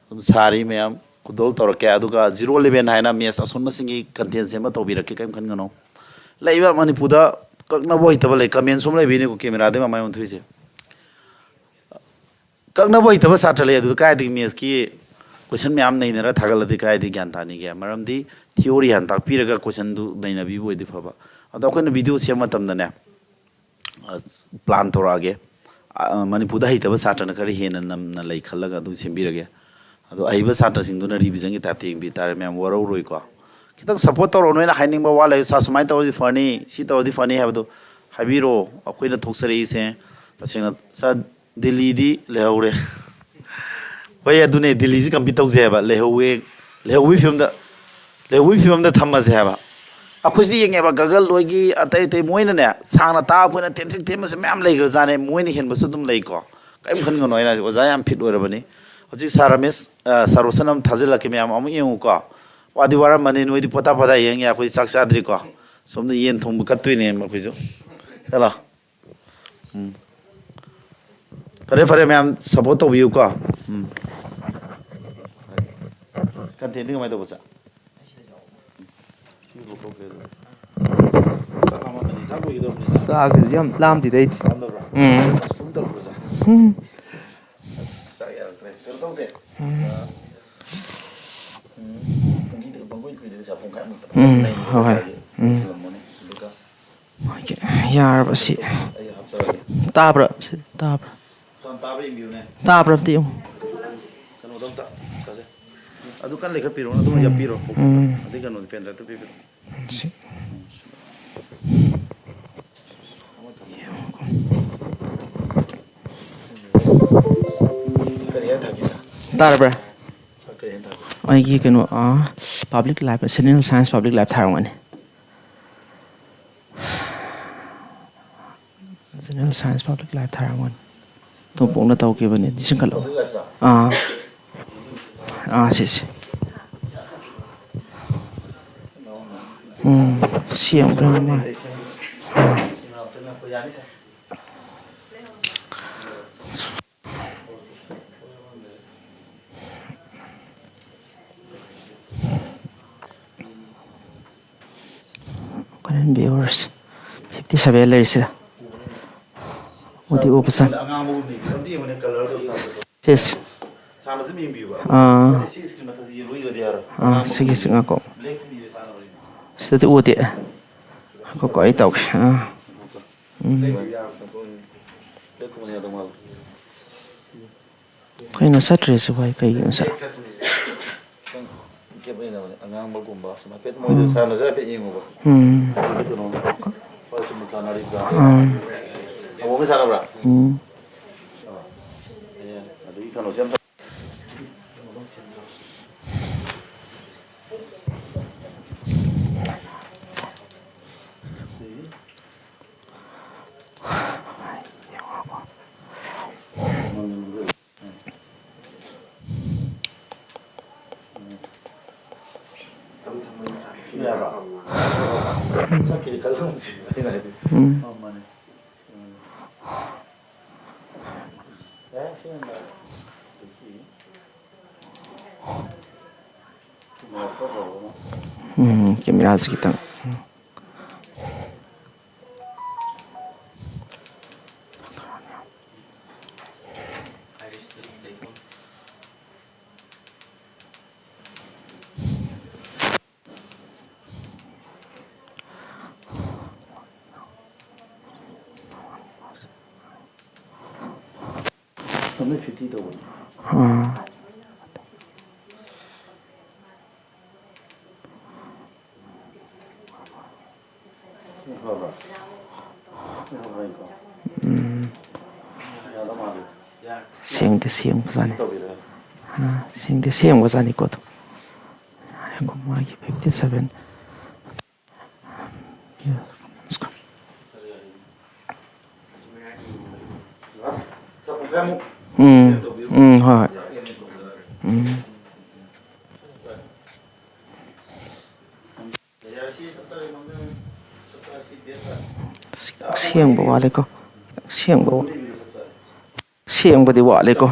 ꯑꯗꯨꯝ ꯁꯥꯔꯤ ꯃꯌꯥꯝ꯫ ꯈꯨꯗꯣꯜ ꯇꯧꯔꯛꯀꯦ꯫ ꯑꯗꯨꯒ zero eleven ꯍꯥꯏꯅ maths ꯑꯁꯣꯟꯕꯁꯤꯡꯒꯤ content ꯁꯦꯝꯕ ꯇꯧꯕꯤꯔꯛꯀꯦ, ꯀꯔꯤꯝ ꯈꯟꯒꯅꯣ꯫ ꯂꯩꯕ ꯃꯅꯤꯄꯨꯔꯗ ꯀꯛꯅꯕ ꯍꯩꯇꯕ ꯂꯩ꯫ Comment ꯁꯨꯝ ꯂꯩꯕꯤꯅꯤꯀꯣ, cameraꯗꯩ ꯃꯃꯥꯏ ꯑꯣꯟꯊꯣꯛꯏꯁꯦ꯫ ꯀꯛꯅꯕ ꯍꯩꯇꯕ ꯁꯥꯇ꯭ꯔ ꯂꯩ꯫ ꯑꯗꯨꯗ ꯀꯥꯏꯗꯒꯤ mathsꯀꯤ question ꯃꯌꯥꯝ ꯅꯩꯅꯔ ꯊꯥꯒꯠꯂꯗꯤ ꯀꯥꯏꯗꯒꯤ ꯒ꯭ꯌꯥꯟ ꯇꯥꯅꯤꯒꯦ? ꯃꯔꯝꯗꯤ theory ꯍꯥꯟꯅ ꯇꯥꯛꯄꯤꯔꯒ questionꯗꯨ ꯅꯩꯅꯕꯤꯕ ꯑꯣꯏꯗꯤ ꯐꯕ꯫ ꯑꯗꯣ ꯑꯩꯈꯣꯏꯅ video ꯁꯦꯝꯕ ꯃꯇꯝꯗꯅꯦ, ꯑ, plan ꯇꯧꯔꯛꯑꯒꯦ꯫ ꯑ, ꯃꯅꯤꯄꯨꯔꯗ ꯍꯩꯇꯕ ꯁꯥꯇ꯭ꯔꯅ ꯈꯔ ꯍꯦꯟꯅ ꯅꯝꯅ ꯂꯩ ꯈꯜꯂꯒ ꯑꯗꯨꯝ ꯁꯦꯝꯕꯤꯔꯒꯦ꯫ ꯑꯗꯣ ꯑꯍꯩꯕ ꯁꯥꯇ꯭ꯔꯁꯤꯡꯗꯨꯅ revisionꯒꯤ typeꯇ ꯌꯦꯡꯕꯤ ꯇꯥꯔꯦ꯫ ꯃꯌꯥꯝ ꯋꯥꯔꯧꯔꯣꯏꯀꯣ꯫ ꯈꯤꯇꯪ support ꯇꯧꯔꯣ꯫ ꯅꯣꯏꯅ ꯍꯥꯏꯅꯤꯡꯕ ꯋꯥ ꯂꯩ, "ꯁꯥꯔ, ꯁꯨꯃꯥꯏꯅ ꯇꯧꯔꯗꯤ ꯐꯅꯤ, ꯁꯤ ꯇꯧꯔꯗꯤ ꯐꯅꯤ" ꯍꯥꯏꯕꯗꯣ ꯍꯥꯏꯕꯤꯔꯣ꯫ ꯑꯩꯈꯣꯏꯅ ꯊꯣꯛꯆꯔꯛꯏꯁꯦ ꯇꯁꯦꯡꯅ, ꯁꯥꯔ, ꯗꯤꯜꯂꯤꯗꯤ ꯂꯩꯍꯧꯔꯦ꯫ ꯍꯣꯏ, ꯑꯗꯨꯅꯦ, ꯗꯤꯜꯂꯤꯁꯤ compete ꯇꯧꯁꯦ ꯍꯥꯏꯕ꯫ ꯂꯩꯍꯧꯋꯦ, ꯂꯩꯍꯧꯕꯒꯤ ꯐꯤꯕꯝꯗ, ꯂꯩꯍꯧꯕꯒꯤ ꯐꯤꯕꯝꯗ ꯊꯝꯃꯁꯦ ꯍꯥꯏꯕ꯫ ꯑꯩꯈꯣꯏꯁꯤ ꯌꯦꯡꯉꯦꯕ, ꯒꯒꯜ ꯂꯣꯏꯒꯤ ꯑꯇꯩ ꯑꯇꯩ ꯃꯣꯏꯅꯅꯦ, ꯁꯥꯡꯅ ꯇꯥꯛꯑ ꯑꯩꯈꯣꯏꯅ ꯇꯦꯟꯊ꯭ꯔꯤꯛ ꯊꯦꯝꯕꯁꯦ ꯃꯌꯥꯝ ꯂꯩꯈ꯭ꯔꯖꯥꯠꯅꯦ꯫ ꯃꯣꯏꯅ ꯍꯦꯟꯕꯁꯨ ꯑꯗꯨꯝ ꯂꯩꯀꯣ꯫ ꯀꯔꯤꯝ ꯈꯟꯒꯅꯨ, ꯑꯩꯅ ꯍꯥꯏꯁꯦ, ꯑꯣꯖꯥ ꯌꯥꯝ fit ꯑꯣꯏꯔꯕꯅꯤ꯫ ꯍꯧꯖꯤꯛ ꯁꯥꯔ ꯔꯃꯦꯁ, ꯑ, ꯁꯥꯔ ꯔꯣꯁꯟ ꯑꯃ ꯊꯥꯖꯤꯜꯂꯛꯀꯦ, ꯃꯌꯥꯝ ꯑꯃꯨꯛ ꯌꯦꯡꯉꯨꯀꯣ꯫ ꯋꯥꯗꯤ ꯋꯥꯔꯝꯃꯅꯤ, ꯅꯣꯏꯗꯤ ꯄꯣꯊꯥ ꯄꯣꯊꯥ ꯌꯦꯡ ꯌꯥꯏ, ꯑꯩꯈꯣꯏꯗꯤ ꯆꯥꯛ ꯆꯥꯗ꯭ꯔꯤꯀꯣ꯫ ꯁꯣꯝꯗ ꯌꯦꯟ ꯊꯣꯡꯕ ꯀꯠꯇꯣꯏꯅꯦ ꯑꯩꯈꯣꯏꯁꯨ꯫ ꯆꯠꯂꯣ꯫ ꯎꯝ꯫ ꯐꯔꯦ, ꯐꯔꯦ, ꯃꯌꯥꯝ support ꯇꯧꯕꯤꯌꯨꯀꯣ꯫ ꯎꯝ꯫ Contentꯗꯤ ꯀꯃꯥꯏꯅ ꯇꯧꯕ, ꯁꯥꯔ? ꯁꯤ ꯂꯧꯊꯣꯛꯈ꯭ꯔꯦ ꯑꯗꯨꯝ꯫ ꯆꯥꯛ ꯂꯥꯝꯃꯝꯃꯅꯤ, ꯆꯥꯛ ꯂꯣꯏꯒꯗꯧꯔꯕꯅꯤ, ꯁꯥꯔ꯫ ꯆꯥꯛꯁꯤ ꯌꯥꯝ ꯂꯥꯝꯗꯦꯗ ꯑꯩꯗꯤ꯫ ꯂꯥꯝꯗꯕ꯭ꯔꯥ? ꯎꯝ꯫ ꯑꯁ, ꯐꯨꯝ ꯇꯧꯔꯛꯄ꯭ꯔꯣ, ꯁꯥꯔ? ꯎꯝ꯫ ꯑꯁ, ꯆꯥꯛ ꯌꯥꯔꯛꯇ꯭ꯔꯦ꯫ ꯀꯩꯅꯣ ꯇꯧꯁꯦ꯫ ꯎꯝ꯫ ꯎꯝ, ꯄꯨꯡꯈꯤꯗ-, ꯄꯪꯀꯨꯏ ꯀꯨꯏꯗꯕꯤ, ꯁꯥꯔ, ꯄꯨꯡꯈꯥꯏꯃꯨꯛꯇ ꯎꯝ, ꯉꯥꯏꯔꯤ, ꯍꯣꯏ, ꯍꯣꯏ꯫ ꯉꯁꯥꯏꯒꯤ ꯎꯝ꯫ ꯂꯣꯏꯁꯤꯜꯂꯝꯃꯅꯤ꯫ ꯑꯗꯨꯒ ꯑꯣꯀꯦ, ꯌꯥꯔꯕ ꯁꯤ? ꯑꯩ ꯍꯥꯞꯆꯔꯒꯦ꯫ ꯇꯥꯕ꯭ꯔꯥ? ꯁꯤ ꯇꯥꯕ꯭ꯔꯥ? ꯁꯣꯝ ꯇꯥꯕ꯭ꯔꯥ ꯌꯦꯡꯕꯤꯌꯨꯅꯦ꯫ ꯇꯥꯕ꯭ꯔꯥ ꯑꯝꯇ ꯌꯦꯡꯉꯨ꯫ ꯀꯩꯅꯣꯗꯣ ꯑꯝꯇ ꯀꯥꯁꯦ꯫ ꯑꯗꯨ ꯀꯟꯅ ꯂꯩꯈꯠꯄꯤꯔꯣꯅꯦ, ꯑꯗꯨꯒ ꯎꯝ, ꯌꯥꯞꯄꯤꯔꯣ꯫ ꯎꯝ꯫ ꯑꯗꯩ ꯀꯩꯅꯣꯗꯣ, pen driveꯇꯣ ꯄꯤꯕꯤꯔꯣ꯫ ꯁꯤ꯫ ꯀꯔꯤ ꯍꯥꯏꯅ ꯊꯥꯒꯦ, ꯁꯥꯔ? ꯇꯥꯔꯕ꯭ꯔꯥ? ꯁꯥꯔ, ꯀꯔꯤ ꯍꯥꯏꯅ ꯊꯥꯒꯦ? ꯑꯩꯒꯤ ꯀꯩꯅꯣ, ꯑ, public life, General Science public life ꯊꯥꯔꯝꯒꯅꯤ꯫ General Science public life ꯊꯥꯔꯝꯒꯅꯤ꯫ ꯇꯣꯝꯄꯣꯛꯅ ꯇꯧꯈꯤꯕꯅꯤ, ꯅꯤꯡꯁꯤꯡꯈꯠꯂꯣ꯫ Public life ꯁꯥꯔ? ꯑꯥ꯫ ꯑꯥ, ꯁꯤꯁꯦ꯫ ꯎꯝ, ꯁꯤ ꯌꯥꯝ ꯀꯟꯅ ꯃꯥ-, ꯑꯩꯈꯣꯏꯅ viewers fifty seven ꯂꯩꯔꯤꯁꯤꯗ꯫ ꯎꯗꯤ ꯎꯕ ꯆꯪ-, ꯁꯤꯁꯦ꯫ ꯑꯥ, ꯑꯥ, ꯁꯤꯒꯤꯁꯤ ꯉꯥꯏꯈꯣ꯫ ꯁꯤꯗꯗꯤ ꯎꯗꯦ꯫ ꯉꯥꯏꯈꯣꯀꯣ, ꯑꯩ ꯇꯧꯒꯦ꯫ ꯑꯥ꯫ ꯎꯝ꯫ ꯀꯩꯅꯣ ꯆꯠꯇ꯭ꯔꯤꯁꯤꯕꯨ ꯑꯩ ꯀꯩꯒꯤꯅꯣ ꯁꯥ-, ꯈꯤꯇꯪ gap ꯂꯩꯅꯕꯅꯦ꯫ ꯑꯉꯥꯡꯕꯒꯨꯝꯕ ꯁꯨꯝ ꯍꯥꯏꯐꯦꯠ ꯃꯣꯏꯗ ꯎꯝ꯫ ꯁꯥꯟꯅꯁꯨ ꯍꯥꯏꯐꯦꯠ ꯌꯦꯡꯉꯨꯕ꯫ ꯎꯝ꯫ ꯑꯗꯨꯗꯤ ꯀꯩꯅꯣ ꯍꯣꯏ ꯁꯨꯝ ꯆꯥꯟꯅꯔꯤꯕ꯭ꯔꯥ? ꯎꯝ꯫ ꯑꯃꯨꯛ ꯑꯃ ꯁꯥꯟꯅꯕ꯭ꯔꯥ? ꯎꯝ꯫ ꯑꯣ꯫ ꯑꯦ, ꯑꯗꯨꯒꯤ ꯀꯩꯅꯣꯁꯦ ꯑꯝꯇ ꯎꯝ꯫ ꯎꯝ, cameraꯁꯤ ꯈꯤꯇꯪ꯫ ꯐꯤꯐꯇꯤ ꯇꯧꯕꯅꯤ꯫ ꯑꯥ꯫ ꯎꯝ꯫ ꯁꯦꯡꯗꯤ ꯁꯦꯡꯕꯖꯥꯠꯅꯤ꯫ ꯑꯥ, ꯁꯦꯡꯗꯤ ꯁꯦꯡꯕꯖꯥꯠꯅꯤꯀꯣ ꯑꯗꯨꯝ꯫ ꯃꯥꯒꯤ fifty seven꯫ ꯎꯝ, ꯎꯝ, ꯍꯣꯏ, ꯍꯣꯏ꯫ ꯎꯝ꯫ ꯁꯦꯡꯕ ꯋꯥꯠꯂꯦꯀꯣ꯫ ꯁꯦꯡꯕ ꯋꯥ-, ꯁꯦꯡꯕꯗꯤ ꯋꯥꯠꯂꯦꯀꯣ꯫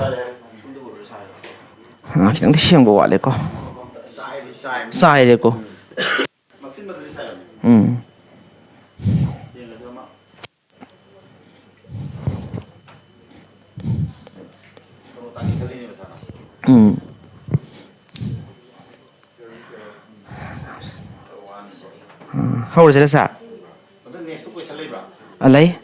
ꯑꯥ, ꯈꯤꯇꯪꯗꯤ ꯁꯦꯡꯕ ꯋꯥꯠꯂꯦꯀꯣ꯫ ꯆꯥꯏꯔꯦꯀꯣ꯫ ꯎꯝ꯫ ꯎꯝ꯫ ꯍꯧꯔꯁꯤꯔ, ꯁꯥꯔ? ꯑ, ꯂꯩ꯫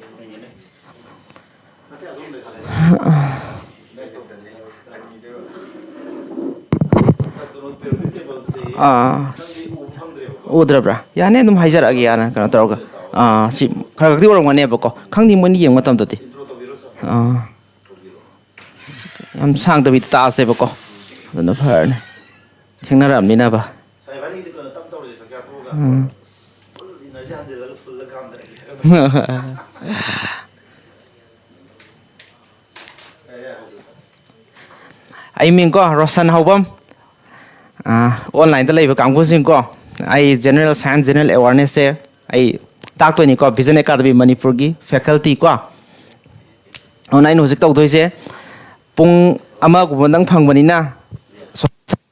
ꯑꯥ, ꯎꯗ꯭ꯔꯕ꯭ꯔꯥ? ꯌꯥꯅꯤ, ꯑꯗꯨꯝ ꯍꯥꯏꯖꯔꯛꯑꯒꯦ, ꯌꯥꯅꯤ, ꯀꯩꯅꯣ ꯇꯧꯔꯒ꯫ ꯑꯥ, ꯁꯤ ꯈꯔ ꯈꯛꯇꯤ ꯑꯣꯏꯔꯝꯒꯅꯦꯕꯀꯣ꯫ ꯈꯪꯗꯦ, ꯃꯣꯏꯅ ꯌꯦꯡꯕ ꯃꯇꯝꯗꯗꯤ꯫ ꯑꯥ꯫ ꯌꯥꯝ ꯁꯥꯡꯗꯕꯤꯗ ꯇꯥꯛꯑꯁꯦꯕꯀꯣ꯫ ꯑꯗꯨꯅ ꯐꯔꯅꯤ꯫ ꯊꯦꯡꯅꯔꯛꯑꯕꯅꯤꯅꯕ꯫ ꯎꯝ꯫ ꯑꯩ ꯃꯤꯡꯀꯣ, ꯔꯣꯁꯟ ꯍꯧꯕꯝ꯫ ꯑꯥ, online ꯗ ꯂꯩꯕ ꯀꯥꯡꯕꯨꯁꯤꯡꯀꯣ, ꯑꯩ general science, general awareness ꯁꯦ ꯑꯩ ꯇꯥꯛꯇꯣꯏꯅꯤꯀꯣ, Vision Academy ꯃꯅꯤꯄꯨꯔꯒꯤ faculty ꯀꯣ꯫ ꯑꯗꯨꯅ ꯑꯩꯅ ꯍꯧꯖꯤꯛ ꯇꯧꯗꯣꯏꯁꯦ, ꯄꯨꯡ ꯑꯃꯒꯨꯝꯕꯗꯪ ꯐꯪꯕꯅꯤꯅ,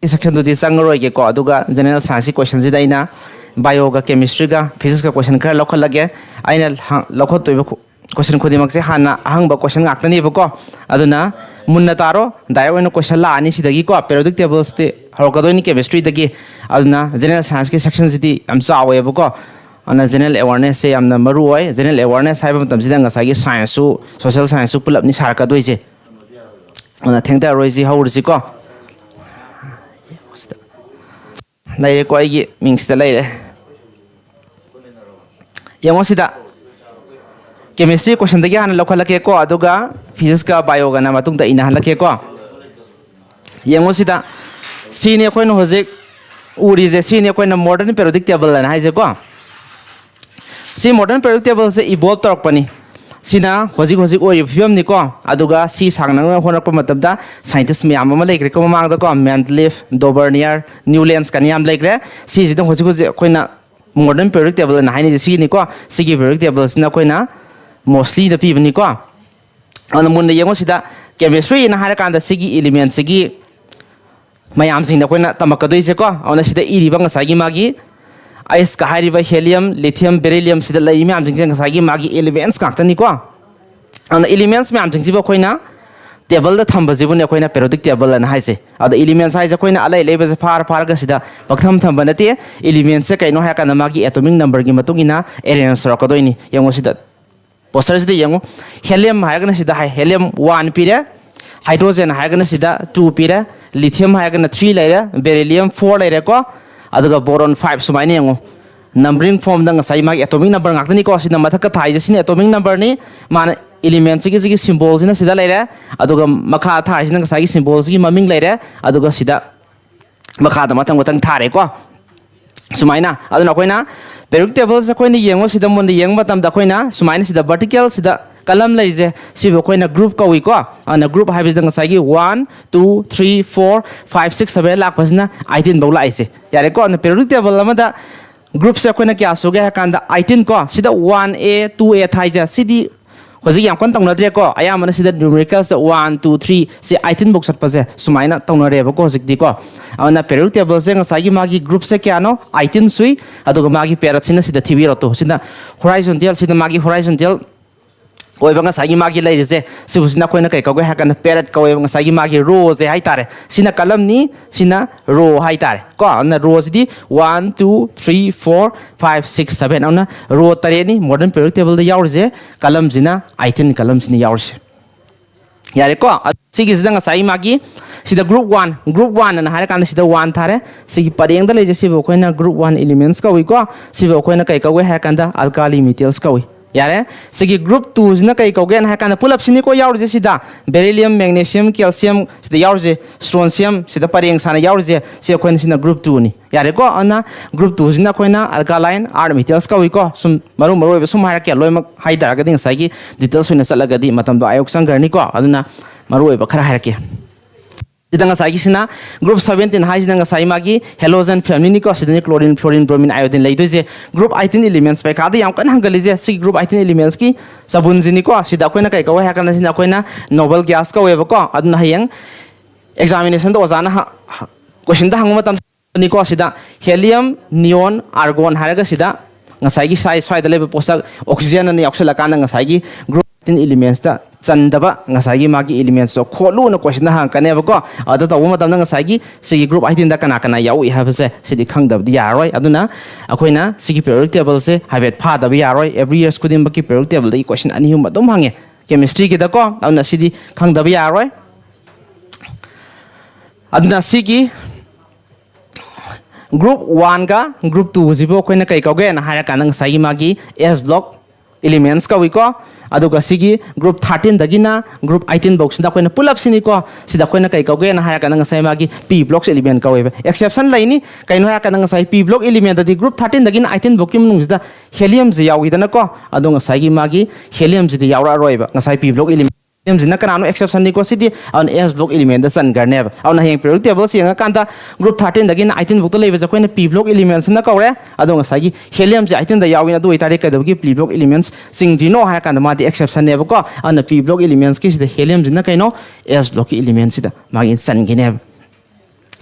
section ꯗꯨꯗꯤ ꯆꯪꯉꯔꯣꯏꯒꯦꯀꯣ꯫ ꯑꯗꯨꯒ general science ꯀꯤ question ꯁꯤꯗ ꯑꯩꯅ bio ꯒ chemistry ꯒ physics ꯀ question ꯈꯔ ꯂꯧꯈꯠꯂꯒꯦ꯫ ꯑꯩꯅ ꯍ-, ꯂꯧꯈꯠꯇꯣꯏꯕ ꯈꯨ-, question ꯈꯨꯗꯤꯡꯃꯛꯁꯦ ꯍꯥꯟꯅ ꯑꯍꯪꯕ question ꯉꯥꯛꯇꯅꯦꯕꯀꯣ꯫ ꯑꯗꯨꯅ ꯃꯨꯟꯅ ꯇꯥꯔꯣ, direct ꯑꯣꯏꯅ question ꯂꯥꯛꯑꯅꯤ ꯁꯤꯗꯒꯤꯀꯣ, periodic tables ꯇꯤ ꯍꯧꯔꯛꯀꯗꯣꯏꯅꯤ chemistry ꯗꯒꯤ꯫ ꯑꯗꯨꯅ general science ꯀꯤ section ꯁꯤꯗꯤ ꯌꯥꯝ ꯆꯥꯎꯋꯦꯕꯀꯣ꯫ ꯑꯗꯨꯅ general awareness ꯁꯦ ꯌꯥꯝꯅ ꯃꯔꯨ ꯑꯣꯏ꯫ General awareness ꯍꯥꯏꯕ ꯃꯇꯝꯁꯤꯗ ꯉꯁꯥꯏꯒꯤ science ꯁꯨ, social science ꯁꯨ ꯄꯨꯂꯞꯅꯤ ꯁꯥꯔꯛꯀꯗꯣꯏꯁꯦ꯫ ꯑꯗꯨꯅ ꯊꯦꯡꯊꯔꯔꯣꯏꯁꯤ, ꯍꯧꯔꯁꯤꯀꯣ꯫ ꯂꯩꯔꯦꯀꯣ, ꯑꯩꯒꯤ ꯃꯤꯡꯁꯤꯗ ꯂꯩꯔꯦ꯫ ꯌꯦꯡꯉꯣ ꯁꯤꯗ, chemistry question ꯗꯒꯤ ꯍꯥꯟꯅ ꯂꯧꯈꯠꯂꯛꯀꯦꯀꯣ, ꯑꯗꯨꯒ physics ꯀ bio ꯒꯅ ꯃꯇꯨꯡꯗ ꯏꯅꯍꯜꯂꯛꯀꯦꯀꯣ꯫ ꯌꯦꯡꯉꯣ ꯁꯤꯗ, ꯁꯤꯅꯤ ꯑꯩꯈꯣꯏꯅ ꯍꯧꯖꯤꯛ ꯎꯔꯤꯁꯦ, ꯁꯤꯅꯤ ꯑꯩꯈꯣꯏꯅ modern periodic table ꯍꯥꯏꯅ ꯍꯥꯏꯁꯦꯀꯣ꯫ ꯁꯤ modern periodic table ꯁꯦ evolve ꯇꯧꯔꯛꯄꯅꯤ꯫ ꯁꯤꯅ ꯍꯧꯖꯤꯛ ꯍꯧꯖꯤꯛ ꯑꯣꯏꯔꯤꯕ ꯐꯤꯕꯝꯅꯤꯀꯣ꯫ ꯑꯗꯨꯒ ꯁꯤ ꯁꯥꯡꯅꯅꯕ ꯍꯣꯠꯅꯔꯛꯄ ꯃꯇꯝꯗ scientist ꯃꯌꯥꯝ ꯑꯃ ꯂꯩꯈ꯭ꯔꯦꯀꯣ ꯃꯃꯥꯡꯗꯀꯣ, Mendeleev, Dauvergnat, Newlands ꯀꯥꯏꯅ ꯌꯥꯝ ꯂꯩꯈ꯭ꯔꯦ꯫ ꯁꯤꯁꯤꯗ ꯍꯧꯖꯤꯛ ꯍꯧꯖꯤꯛ ꯑꯩꯈꯣꯏꯅ modern periodic table ꯍꯥꯏꯅ ꯍꯥꯏꯅꯔꯤꯁꯦ ꯁꯤꯒꯤꯅꯤꯀꯣ꯫ ꯁꯤꯒꯤ periodic table ꯁꯤꯅ ꯑꯩꯈꯣꯏꯅ ꯃꯣꯁꯂꯤꯗ ꯄꯤꯕꯅꯤꯀꯣ꯫ ꯑꯗꯨꯅ ꯃꯨꯟꯅ ꯌꯦꯡꯉꯣ ꯁꯤꯗ, ꯀꯦꯃꯤꯁꯇ꯭ꯔꯤꯅ ꯍꯥꯏꯔꯀꯥꯟꯗ ꯁꯤꯒꯤ ꯏꯂꯤꯃꯦꯟꯁꯤꯒꯤ ꯃꯌꯥꯝꯁꯤꯡꯗ ꯑꯩꯈꯣꯏꯅ ꯇꯝꯃꯛꯀꯗꯣꯏꯁꯦꯀꯣ꯫ ꯑꯗꯨꯅ ꯁꯤꯗ ꯏꯔꯤꯕ ꯉꯁꯥꯏꯒꯤ ꯃꯥꯒꯤ ꯑꯩꯁꯀ ꯍꯥꯏꯔꯤꯕ ꯍꯦꯂꯤꯌꯝ, ꯂꯤꯊꯤꯌꯝ, ꯕꯦꯔꯤꯂꯤꯌꯝ ꯁꯤꯗ ꯂꯩꯔꯤ ꯃꯌꯥꯝꯁꯤꯡꯁꯦ ꯉꯁꯥꯏꯒꯤ ꯃꯥꯒꯤ ꯏꯂꯤꯃꯦꯟꯁ ꯉꯥꯛꯇꯅꯤꯀꯣ꯫ ꯑꯗꯨꯅ ꯏꯂꯤꯃꯦꯟꯁ ꯃꯌꯥꯝꯁꯤꯡꯁꯤꯕꯨ ꯑꯩꯈꯣꯏꯅ ꯇꯦꯕꯜꯗ ꯊꯝꯕꯁꯤꯕꯨꯅꯦ ꯑꯩꯈꯣꯏꯅ ꯄꯦꯔꯣꯗꯤꯛ ꯇꯦꯕꯜ ꯑꯅ ꯍꯥꯏꯁꯦ꯫ ꯑꯗ ꯏꯂꯤꯃꯦꯟꯁ ꯍꯥꯏꯁꯦ ꯑꯩꯈꯣꯏꯅ ꯑꯂꯩ ꯑꯂꯩꯕꯁꯦ ꯐꯥꯔ ꯐꯥꯔꯒ ꯁꯤꯗ ꯄꯪꯊꯝ ꯊꯝꯕ ꯅꯠꯇꯦ꯫ ꯏꯂꯤꯃꯦꯟꯁꯁꯦ ꯀꯩꯅꯣ ꯍꯥꯏꯔꯀꯥꯟꯗ ꯃꯥꯒꯤ ꯑꯦꯇꯣꯃꯤꯛ ꯅꯝꯕꯔꯒꯤ ꯃꯇꯨꯡ ꯏꯟꯅ ꯑꯦꯔꯦꯟꯖ ꯇꯧꯔꯛꯀꯗꯣꯏꯅꯤ꯫ ꯌꯦꯡꯉꯣ ꯁꯤꯗ ꯄꯣꯁꯇꯔꯁꯤꯗ ꯌꯦꯡꯉꯨ꯫ ꯍꯦꯂꯤꯌꯝ ꯍꯥꯏꯔꯒꯅ ꯁꯤꯗ ꯍꯥꯏ, ꯍꯦꯂꯤꯌꯝ ꯋꯥꯟ ꯄꯤꯔꯦ, ꯍꯥꯏꯗ꯭ꯔꯣꯖꯦꯟ ꯍꯥꯏꯔꯒꯅ ꯁꯤꯗ ꯇꯨ ꯄꯤꯔꯦ, ꯂꯤꯊꯤꯌꯝ ꯍꯥꯏꯔꯒꯅ ꯊ꯭ꯔꯤ ꯂꯩꯔꯦ, ꯕꯦꯔꯤꯂꯤꯌꯝ ꯐꯣꯔ ꯂꯩꯔꯦꯀꯣ, ꯑꯗꯨꯒ ꯕꯣꯔꯣꯟ ꯐꯥꯏꯚ꯫ ꯁꯨꯃꯥꯏꯅ ꯌꯦꯡꯉꯨ, ꯅꯝꯕꯔꯤꯡ ꯐꯣꯝꯗ ꯉꯁꯥꯏ ꯃꯥꯒꯤ ꯑꯦꯇꯣꯃꯤꯛ ꯅꯝꯕꯔ ꯉꯥꯛꯇꯅꯤꯀꯣ꯫ ꯁꯤꯅ ꯃꯊꯛꯇ ꯊꯥꯏꯁꯦ, ꯁꯤꯅ ꯑꯦꯇꯣꯃꯤꯛ ꯅꯝꯕꯔꯅꯤ꯫ ꯃꯥꯅ ꯏꯂꯤꯃꯦꯟꯁꯤꯒꯤ ꯁꯤꯒꯤ ꯁꯤꯝꯕꯣꯜꯁꯤꯅ ꯁꯤꯗ ꯂꯩꯔꯦ, ꯑꯗꯨꯒ ꯃꯈꯥ ꯊꯥꯏꯁꯤꯅ ꯉꯁꯥꯏꯒꯤ ꯁꯤꯝꯕꯣꯜꯁꯤꯒꯤ ꯃꯃꯤꯡ ꯂꯩꯔꯦ, ꯑꯗꯨꯒ ꯁꯤꯗ ꯃꯈꯥꯗ ꯃꯊꯪ ꯃꯊꯪ ꯊꯥꯔꯦꯀꯣ꯫ ꯁꯨꯃꯥꯏꯅ꯫ ꯑꯗꯨꯅ ꯑꯩꯈꯣꯏꯅ ꯄꯦꯔꯤꯌꯣꯗꯤꯛ ꯇꯦꯕꯜꯁꯦ ꯑꯩꯈꯣꯏꯅ ꯌꯦꯡꯉꯣ, ꯁꯤꯗ ꯃꯨꯟꯅ ꯌꯦꯡꯕ ꯃꯇꯝꯗ ꯑꯩꯈꯣꯏꯅ ꯁꯨꯃꯥꯏꯅ ꯁꯤꯗ ꯚꯔꯇꯤꯀꯦꯜ ꯁꯤꯗ ꯀꯂꯝ ꯂꯩꯔꯤꯁꯦ, ꯁꯤꯕꯨ ꯑꯩꯈꯣꯏꯅ ꯒ꯭ꯔꯨꯞ ꯀꯧꯏꯀꯣ꯫ ꯑꯗꯨꯅ ꯒ꯭ꯔꯨꯞ ꯍꯥꯏꯕꯁꯤꯗ ꯉꯁꯥꯏꯒꯤ one, two, three, four, five, six, seven ꯂꯥꯛꯄꯁꯤꯅ ꯑꯥꯏꯇꯤꯟ ꯐꯧ ꯂꯥꯛꯏꯁꯦ꯫ ꯌꯥꯔꯦꯀꯣ? ꯑꯗꯨꯅ ꯄꯦꯔꯤꯌꯣꯗꯤꯛ ꯇꯦꯕꯜ ꯑꯃꯗ ꯒ꯭ꯔꯨꯞꯁꯦ ꯑꯩꯈꯣꯏꯅ ꯀꯌꯥ ꯁꯨꯒꯦ ꯍꯥꯏ ꯀꯥꯟꯗ ꯑꯥꯏꯇꯤꯟ ꯀꯣ꯫ ꯁꯤꯗ ꯋꯥꯟ ꯑꯦ, ꯇꯨ ꯑꯦ ꯊꯥꯏꯁꯦ, ꯁꯤꯗꯤ ꯍꯧꯖꯤꯛ ꯌꯥꯝ ꯀꯟꯅ ꯇꯧꯅꯗ꯭ꯔꯦꯀꯣ꯫ ꯑꯌꯥꯝꯕꯅ ꯁꯤꯗ ꯅ꯭ꯌꯨꯃꯔꯤꯀꯦꯜꯁꯇ ꯋꯥꯟ, ꯇꯨ, ꯊ꯭ꯔꯤ ꯁꯤ ꯑꯥꯏꯇꯤꯟ ꯐꯧ ꯆꯠꯄꯁꯦ ꯁꯨꯃꯥꯏꯅ ꯇꯧꯅꯔꯦꯕꯀꯣ ꯍꯧꯖꯤꯛꯇꯤꯀꯣ꯫ ꯑꯗꯨꯅ ꯄꯦꯔꯤꯌꯣꯗꯤꯛ ꯇꯦꯕꯜꯁꯦ ꯉꯁꯥꯏꯒꯤ ꯃꯥꯒꯤ ꯒ꯭ꯔꯨꯞꯁꯦ ꯀꯌꯥꯅꯣ? ꯑꯥꯏꯇꯤꯟ ꯁꯨꯏ꯫ ꯑꯗꯨꯒ ꯃꯥꯒꯤ ꯄꯦꯔꯠꯁꯤꯅ ꯁꯤꯗ ꯊꯤꯕꯤꯔꯣ ꯇꯨ꯫ ꯁꯤꯅ ꯍꯣꯔꯥꯏꯖꯣꯟꯇꯦꯜ, ꯁꯤꯗ ꯃꯥꯒꯤ ꯍꯣꯔꯥꯏꯖꯣꯟꯇꯦꯜ ꯑꯣꯏꯕ ꯉꯁꯥꯏꯒꯤ ꯃꯥꯒꯤ ꯂꯩꯔꯤꯁꯦ, ꯁꯤꯕꯨꯁꯤꯅ ꯑꯩꯈꯣꯏꯅ ꯀꯩ ꯀꯧꯒꯦ ꯍꯥꯏ ꯀꯥꯟꯗ ꯄꯦꯔꯠ ꯀꯧꯋꯦꯕ꯫ ꯉꯁꯥꯏꯒꯤ ꯃꯥꯒꯤ ꯔꯣꯁꯦ ꯍꯥꯏꯇꯥꯔꯦ꯫ ꯁꯤꯅ ꯀꯂꯝꯅꯤ, ꯁꯤꯅ ꯔꯣ ꯍꯥꯏꯇꯥꯔꯦ ꯀꯣ꯫ ꯑꯗꯨꯅ ꯔꯣꯁꯤꯗꯤ one, two, three, four, five, six, seven. ꯑꯗꯨꯅ ꯔꯣ ꯇꯔꯦꯠꯅꯤ ꯃꯣꯗꯔꯟ ꯄꯦꯔꯤꯌꯣꯗꯤꯛ ꯇꯦꯕꯜꯗ ꯌꯥꯎꯔꯤꯁꯦ꯫ ꯀꯂꯝꯁꯤꯅ ꯑꯥꯏꯇꯤꯟ ꯀꯂꯝꯁꯤꯅ ꯌꯥꯎꯔꯤꯁꯦ꯫ ꯌꯥꯔꯦꯀꯣ? ꯑ-, ꯁꯤꯒꯤꯁꯤꯗ ꯉꯁꯥꯏ ꯃꯥꯒꯤ ꯁꯤꯗ ꯒ꯭ꯔꯨꯞ ꯋꯥꯟ, ꯒ꯭ꯔꯨꯞ ꯋꯥꯟ ꯑꯅ ꯍꯥꯏꯔꯀꯥꯟꯗ ꯁꯤꯗ ꯋꯥꯟ ꯊꯥꯔꯦ꯫ ꯁꯤꯒꯤ ꯄꯔꯦꯡꯗ ꯂꯩꯁꯦ ꯁꯤꯕꯨ ꯑꯩꯈꯣꯏꯅ ꯒ꯭ꯔꯨꯞ ꯋꯥꯟ ꯏꯂꯤꯃꯦꯟꯁ ꯀꯧꯏꯀꯣ꯫ ꯁꯤꯕꯨ ꯑꯩꯈꯣꯏꯅ ꯀꯩ ꯀꯧꯏ ꯍꯥꯏꯔ ꯀꯥꯟꯗ ꯑꯜꯀꯥꯂꯤ ꯃꯦꯇꯦꯜꯁ ꯀꯧꯏ꯫ ꯌꯥꯔꯦ꯫ ꯁꯤꯒꯤ ꯒ꯭ꯔꯨꯞ ꯇꯨꯁꯤꯅ ꯀꯩ ꯀꯧꯒꯦꯅ ꯍꯥꯏ ꯀꯥꯟꯗ ꯄꯨꯂꯞꯁꯤꯅꯤꯀꯣ ꯌꯥꯎꯔꯤꯁꯦ ꯁꯤꯗ꯫ ꯕꯦꯔꯤꯂꯤꯌꯝ, ꯃꯦꯒꯅꯦꯁꯤꯌꯝ, ꯀꯦꯜꯁꯤꯌꯝ ꯁꯤꯗ ꯌꯥꯎꯔꯤꯁꯦ, ꯁ꯭ꯇꯣꯟꯁꯤꯌꯝ ꯁꯤꯗ ꯄꯔꯦꯡ ꯁꯥꯅ ꯌꯥꯎꯔꯤꯁꯦ, ꯁꯤ ꯑꯩꯈꯣꯏꯅ ꯁꯤꯅ ꯒ꯭ꯔꯨꯞ ꯇꯨꯅꯤ꯫ ꯌꯥꯔꯦꯀꯣ? ꯑꯗꯨꯅ ꯒ꯭ꯔꯨꯞ ꯇꯨꯁꯤꯅ ꯑꯩꯈꯣꯏꯅ ꯑꯜꯀꯥꯂꯥꯏꯟ ꯑꯥꯔꯠ ꯃꯦꯇꯦꯜꯁ ꯀꯧꯏꯀꯣ꯫ ꯁꯨꯝ ꯃꯔꯨ ꯃꯔꯨ ꯑꯣꯏꯕ ꯁꯨꯝ ꯍꯥꯏꯔꯛꯀꯦ, ꯂꯣꯏꯅꯃꯛ ꯍꯥꯏ ꯇꯥꯔꯒꯗꯤ ꯉꯁꯥꯏꯒꯤ ꯗꯤꯇꯦꯜꯁ ꯑꯣꯏꯅ ꯆꯠꯂꯒꯗꯤ ꯃꯇꯝꯗꯣ ꯑꯥ ꯌꯧ ꯆꯪꯈ꯭ꯔꯅꯤꯀꯣ꯫ ꯑꯗꯨꯅ ꯃꯔꯨ ꯑꯣꯏꯕ ꯈꯔ ꯍꯥꯏꯔꯛꯀꯦ꯫ ꯁꯤꯗ ꯉꯁꯥꯏꯒꯤꯁꯤꯅ group seventeen ꯍꯥꯏꯁꯤꯅ ꯉꯁꯥꯏ ꯃꯥꯒꯤ halogen family ꯅꯤꯀꯣ꯫ ꯁꯤꯗꯅꯤ chlorine, fluorine, bromine, iodine ꯂꯩꯗꯣꯏꯁꯦ꯫ Group eighteen elements ꯄꯩꯈꯥꯗ ꯌꯥꯝ ꯀꯟꯅ ꯍꯪꯒꯜꯂꯤꯁꯦ꯫ ꯁꯤꯒꯤ group eighteen elements ꯀꯤ ꯆꯕꯨꯟꯁꯤꯅꯤꯀꯣ꯫ ꯁꯤꯗ ꯑꯩꯈꯣꯏꯅ ꯀꯩ ꯀꯧꯋꯦ ꯍꯥꯏꯔ ꯀꯥꯟꯗ, ꯁꯤꯅ ꯑꯩꯈꯣꯏꯅ noble gas ꯀꯧꯋꯦꯕꯀꯣ꯫ ꯑꯗꯨꯅ ꯍꯌꯦꯡ examination ꯗ ꯑꯣꯖꯥꯅ ꯍ-, ꯍ-, question ꯗ ꯍꯪꯕ ꯃꯇꯝꯗꯅꯤꯀꯣ꯫ ꯁꯤꯗ helium, neon, argon ꯍꯥꯏꯔꯒ ꯁꯤꯗ ꯉꯁꯥꯏꯒꯤ ꯁ꯭ꯋꯥꯏ-, ꯁ꯭ꯋꯥꯏꯗ ꯂꯩꯕ ꯄꯣꯠꯁꯛ oxygen ꯑꯅ ꯌꯥꯎꯁꯜꯂꯀꯥꯟꯗ ꯉꯁꯥꯏꯒꯤ group eighteen elements ꯇ ꯆꯟꯗꯕ ꯉꯁꯥꯏꯒꯤ ꯃꯥꯒꯤ elements ꯇꯣ ꯈꯣꯠꯂꯨꯅ question ꯗ ꯍꯪꯉꯛꯀꯅꯦꯕꯀꯣ꯫ ꯑꯗꯨ ꯇꯧꯕ ꯃꯇꯝꯗ ꯉꯁꯥꯏꯒꯤ ꯁꯤꯒꯤ group eighteen ꯗ ꯀꯅꯥ ꯀꯅꯥ ꯌꯥꯎꯏ ꯍꯥꯏꯕꯁꯦ ꯁꯤꯗꯤ ꯈꯪꯗꯕꯗꯤ ꯌꯥꯔꯔꯣꯏ꯫ ꯑꯗꯨꯅ ꯑꯩꯈꯣꯏꯅ ꯁꯤꯒꯤ periodic table ꯁꯦ ꯍꯥꯏꯐꯦꯠ ꯐꯥꯗꯕ ꯌꯥꯔꯣꯏ꯫ Every years ꯈꯨꯗꯤꯡꯃꯛꯀꯤ periodic table ꯗꯒꯤ question ꯑꯅꯤ ꯑꯍꯨꯝ ꯑꯗꯨꯝ ꯍꯪꯉꯦ chemistry ꯒꯤꯗꯀꯣ꯫ ꯑꯗꯨꯅ ꯁꯤꯗꯤ ꯈꯪꯗꯕ ꯌꯥꯔꯔꯣꯏ꯫ ꯑꯗꯨꯅ ꯁꯤꯒꯤ group one ꯒ group two ꯁꯤꯕꯨ ꯑꯩꯈꯣꯏꯅ ꯀꯩ ꯀꯧꯒꯦꯅ ꯍꯥꯏꯔꯀꯥꯟꯗ ꯉꯁꯥꯏꯒꯤ ꯃꯥꯒꯤ S block elements ꯀꯧꯏꯀꯣ꯫ ꯑꯗꯨꯒ ꯁꯤꯒꯤ group thirteen ꯗꯒꯤꯅ group eighteen ꯐꯧꯁꯤꯗ ꯑꯩꯈꯣꯏꯅ ꯄꯨꯂꯞꯁꯤꯅꯤꯀꯣ꯫ ꯁꯤꯗ ꯑꯩꯈꯣꯏꯅ ꯀꯩ ꯀꯧꯒꯦꯅ ꯍꯥꯏꯔꯀꯥꯟꯗ ꯉꯁꯥꯏ ꯃꯥꯒꯤ P blocks element ꯀꯧꯋꯦꯕ꯫ Exception ꯂꯩꯅꯤ꯫ ꯀꯩꯅꯣ ꯍꯥꯏꯔꯀꯥꯟꯗ ꯉꯁꯥꯏ P block element ꯗꯗꯤ group thirteen ꯗꯒꯤꯅ eighteen ꯐꯧꯀꯤ ꯃꯅꯨꯡꯁꯤꯗ helium ꯁꯦ ꯌꯥꯎꯏꯗꯅꯀꯣ꯫ ꯑꯗꯣ ꯉꯁꯥꯏꯒꯤ ꯃꯥꯒꯤ helium ꯁꯤꯗꯤ ꯌꯥꯎꯔꯛꯑꯔꯣꯏꯕ ꯉꯁꯥꯏ P block element꯫ Helium ꯁꯤꯅ ꯀꯅꯥꯅꯣ? Exception ꯅꯤꯀꯣ꯫ ꯁꯤꯗꯤ ꯑꯗꯨꯅ S block element ꯗ ꯆꯟꯈ꯭ꯔꯅꯦꯕ꯫ ꯑꯗꯨꯅ ꯍꯌꯦꯡ periodic table ꯁꯦ ꯌꯦꯡꯉꯀꯥꯟꯗ group thirteen ꯗꯒꯤꯅ eighteen ꯐꯧꯗ ꯂꯩꯕꯁꯦ ꯑꯩꯈꯣꯏꯅ P block elements ꯅ ꯀꯧꯔꯦ꯫ ꯑꯗꯣ ꯉꯁꯥꯏꯒꯤ helium ꯁꯦ eighteen ꯗ ꯌꯥꯎꯏꯅ, ꯑꯗꯨ ꯑꯣꯏꯇꯥꯔꯗꯤ ꯀꯩꯗꯧꯕꯒꯤ P block elements ꯆꯤꯡꯗ꯭ꯔꯤꯅꯣ ꯍꯥꯏꯔ ꯀꯥꯟꯗ ꯃꯥꯗꯤ exception ꯅꯦꯕꯀꯣ꯫ ꯑꯗꯨꯅ P block elements ꯀꯤꯁꯤꯗ helium ꯁꯤꯅ ꯀꯩꯅꯣ? S block ꯀꯤ element ꯁꯤꯗ ꯃꯥꯒꯤ ꯆꯟꯈꯤꯅꯦꯕ꯫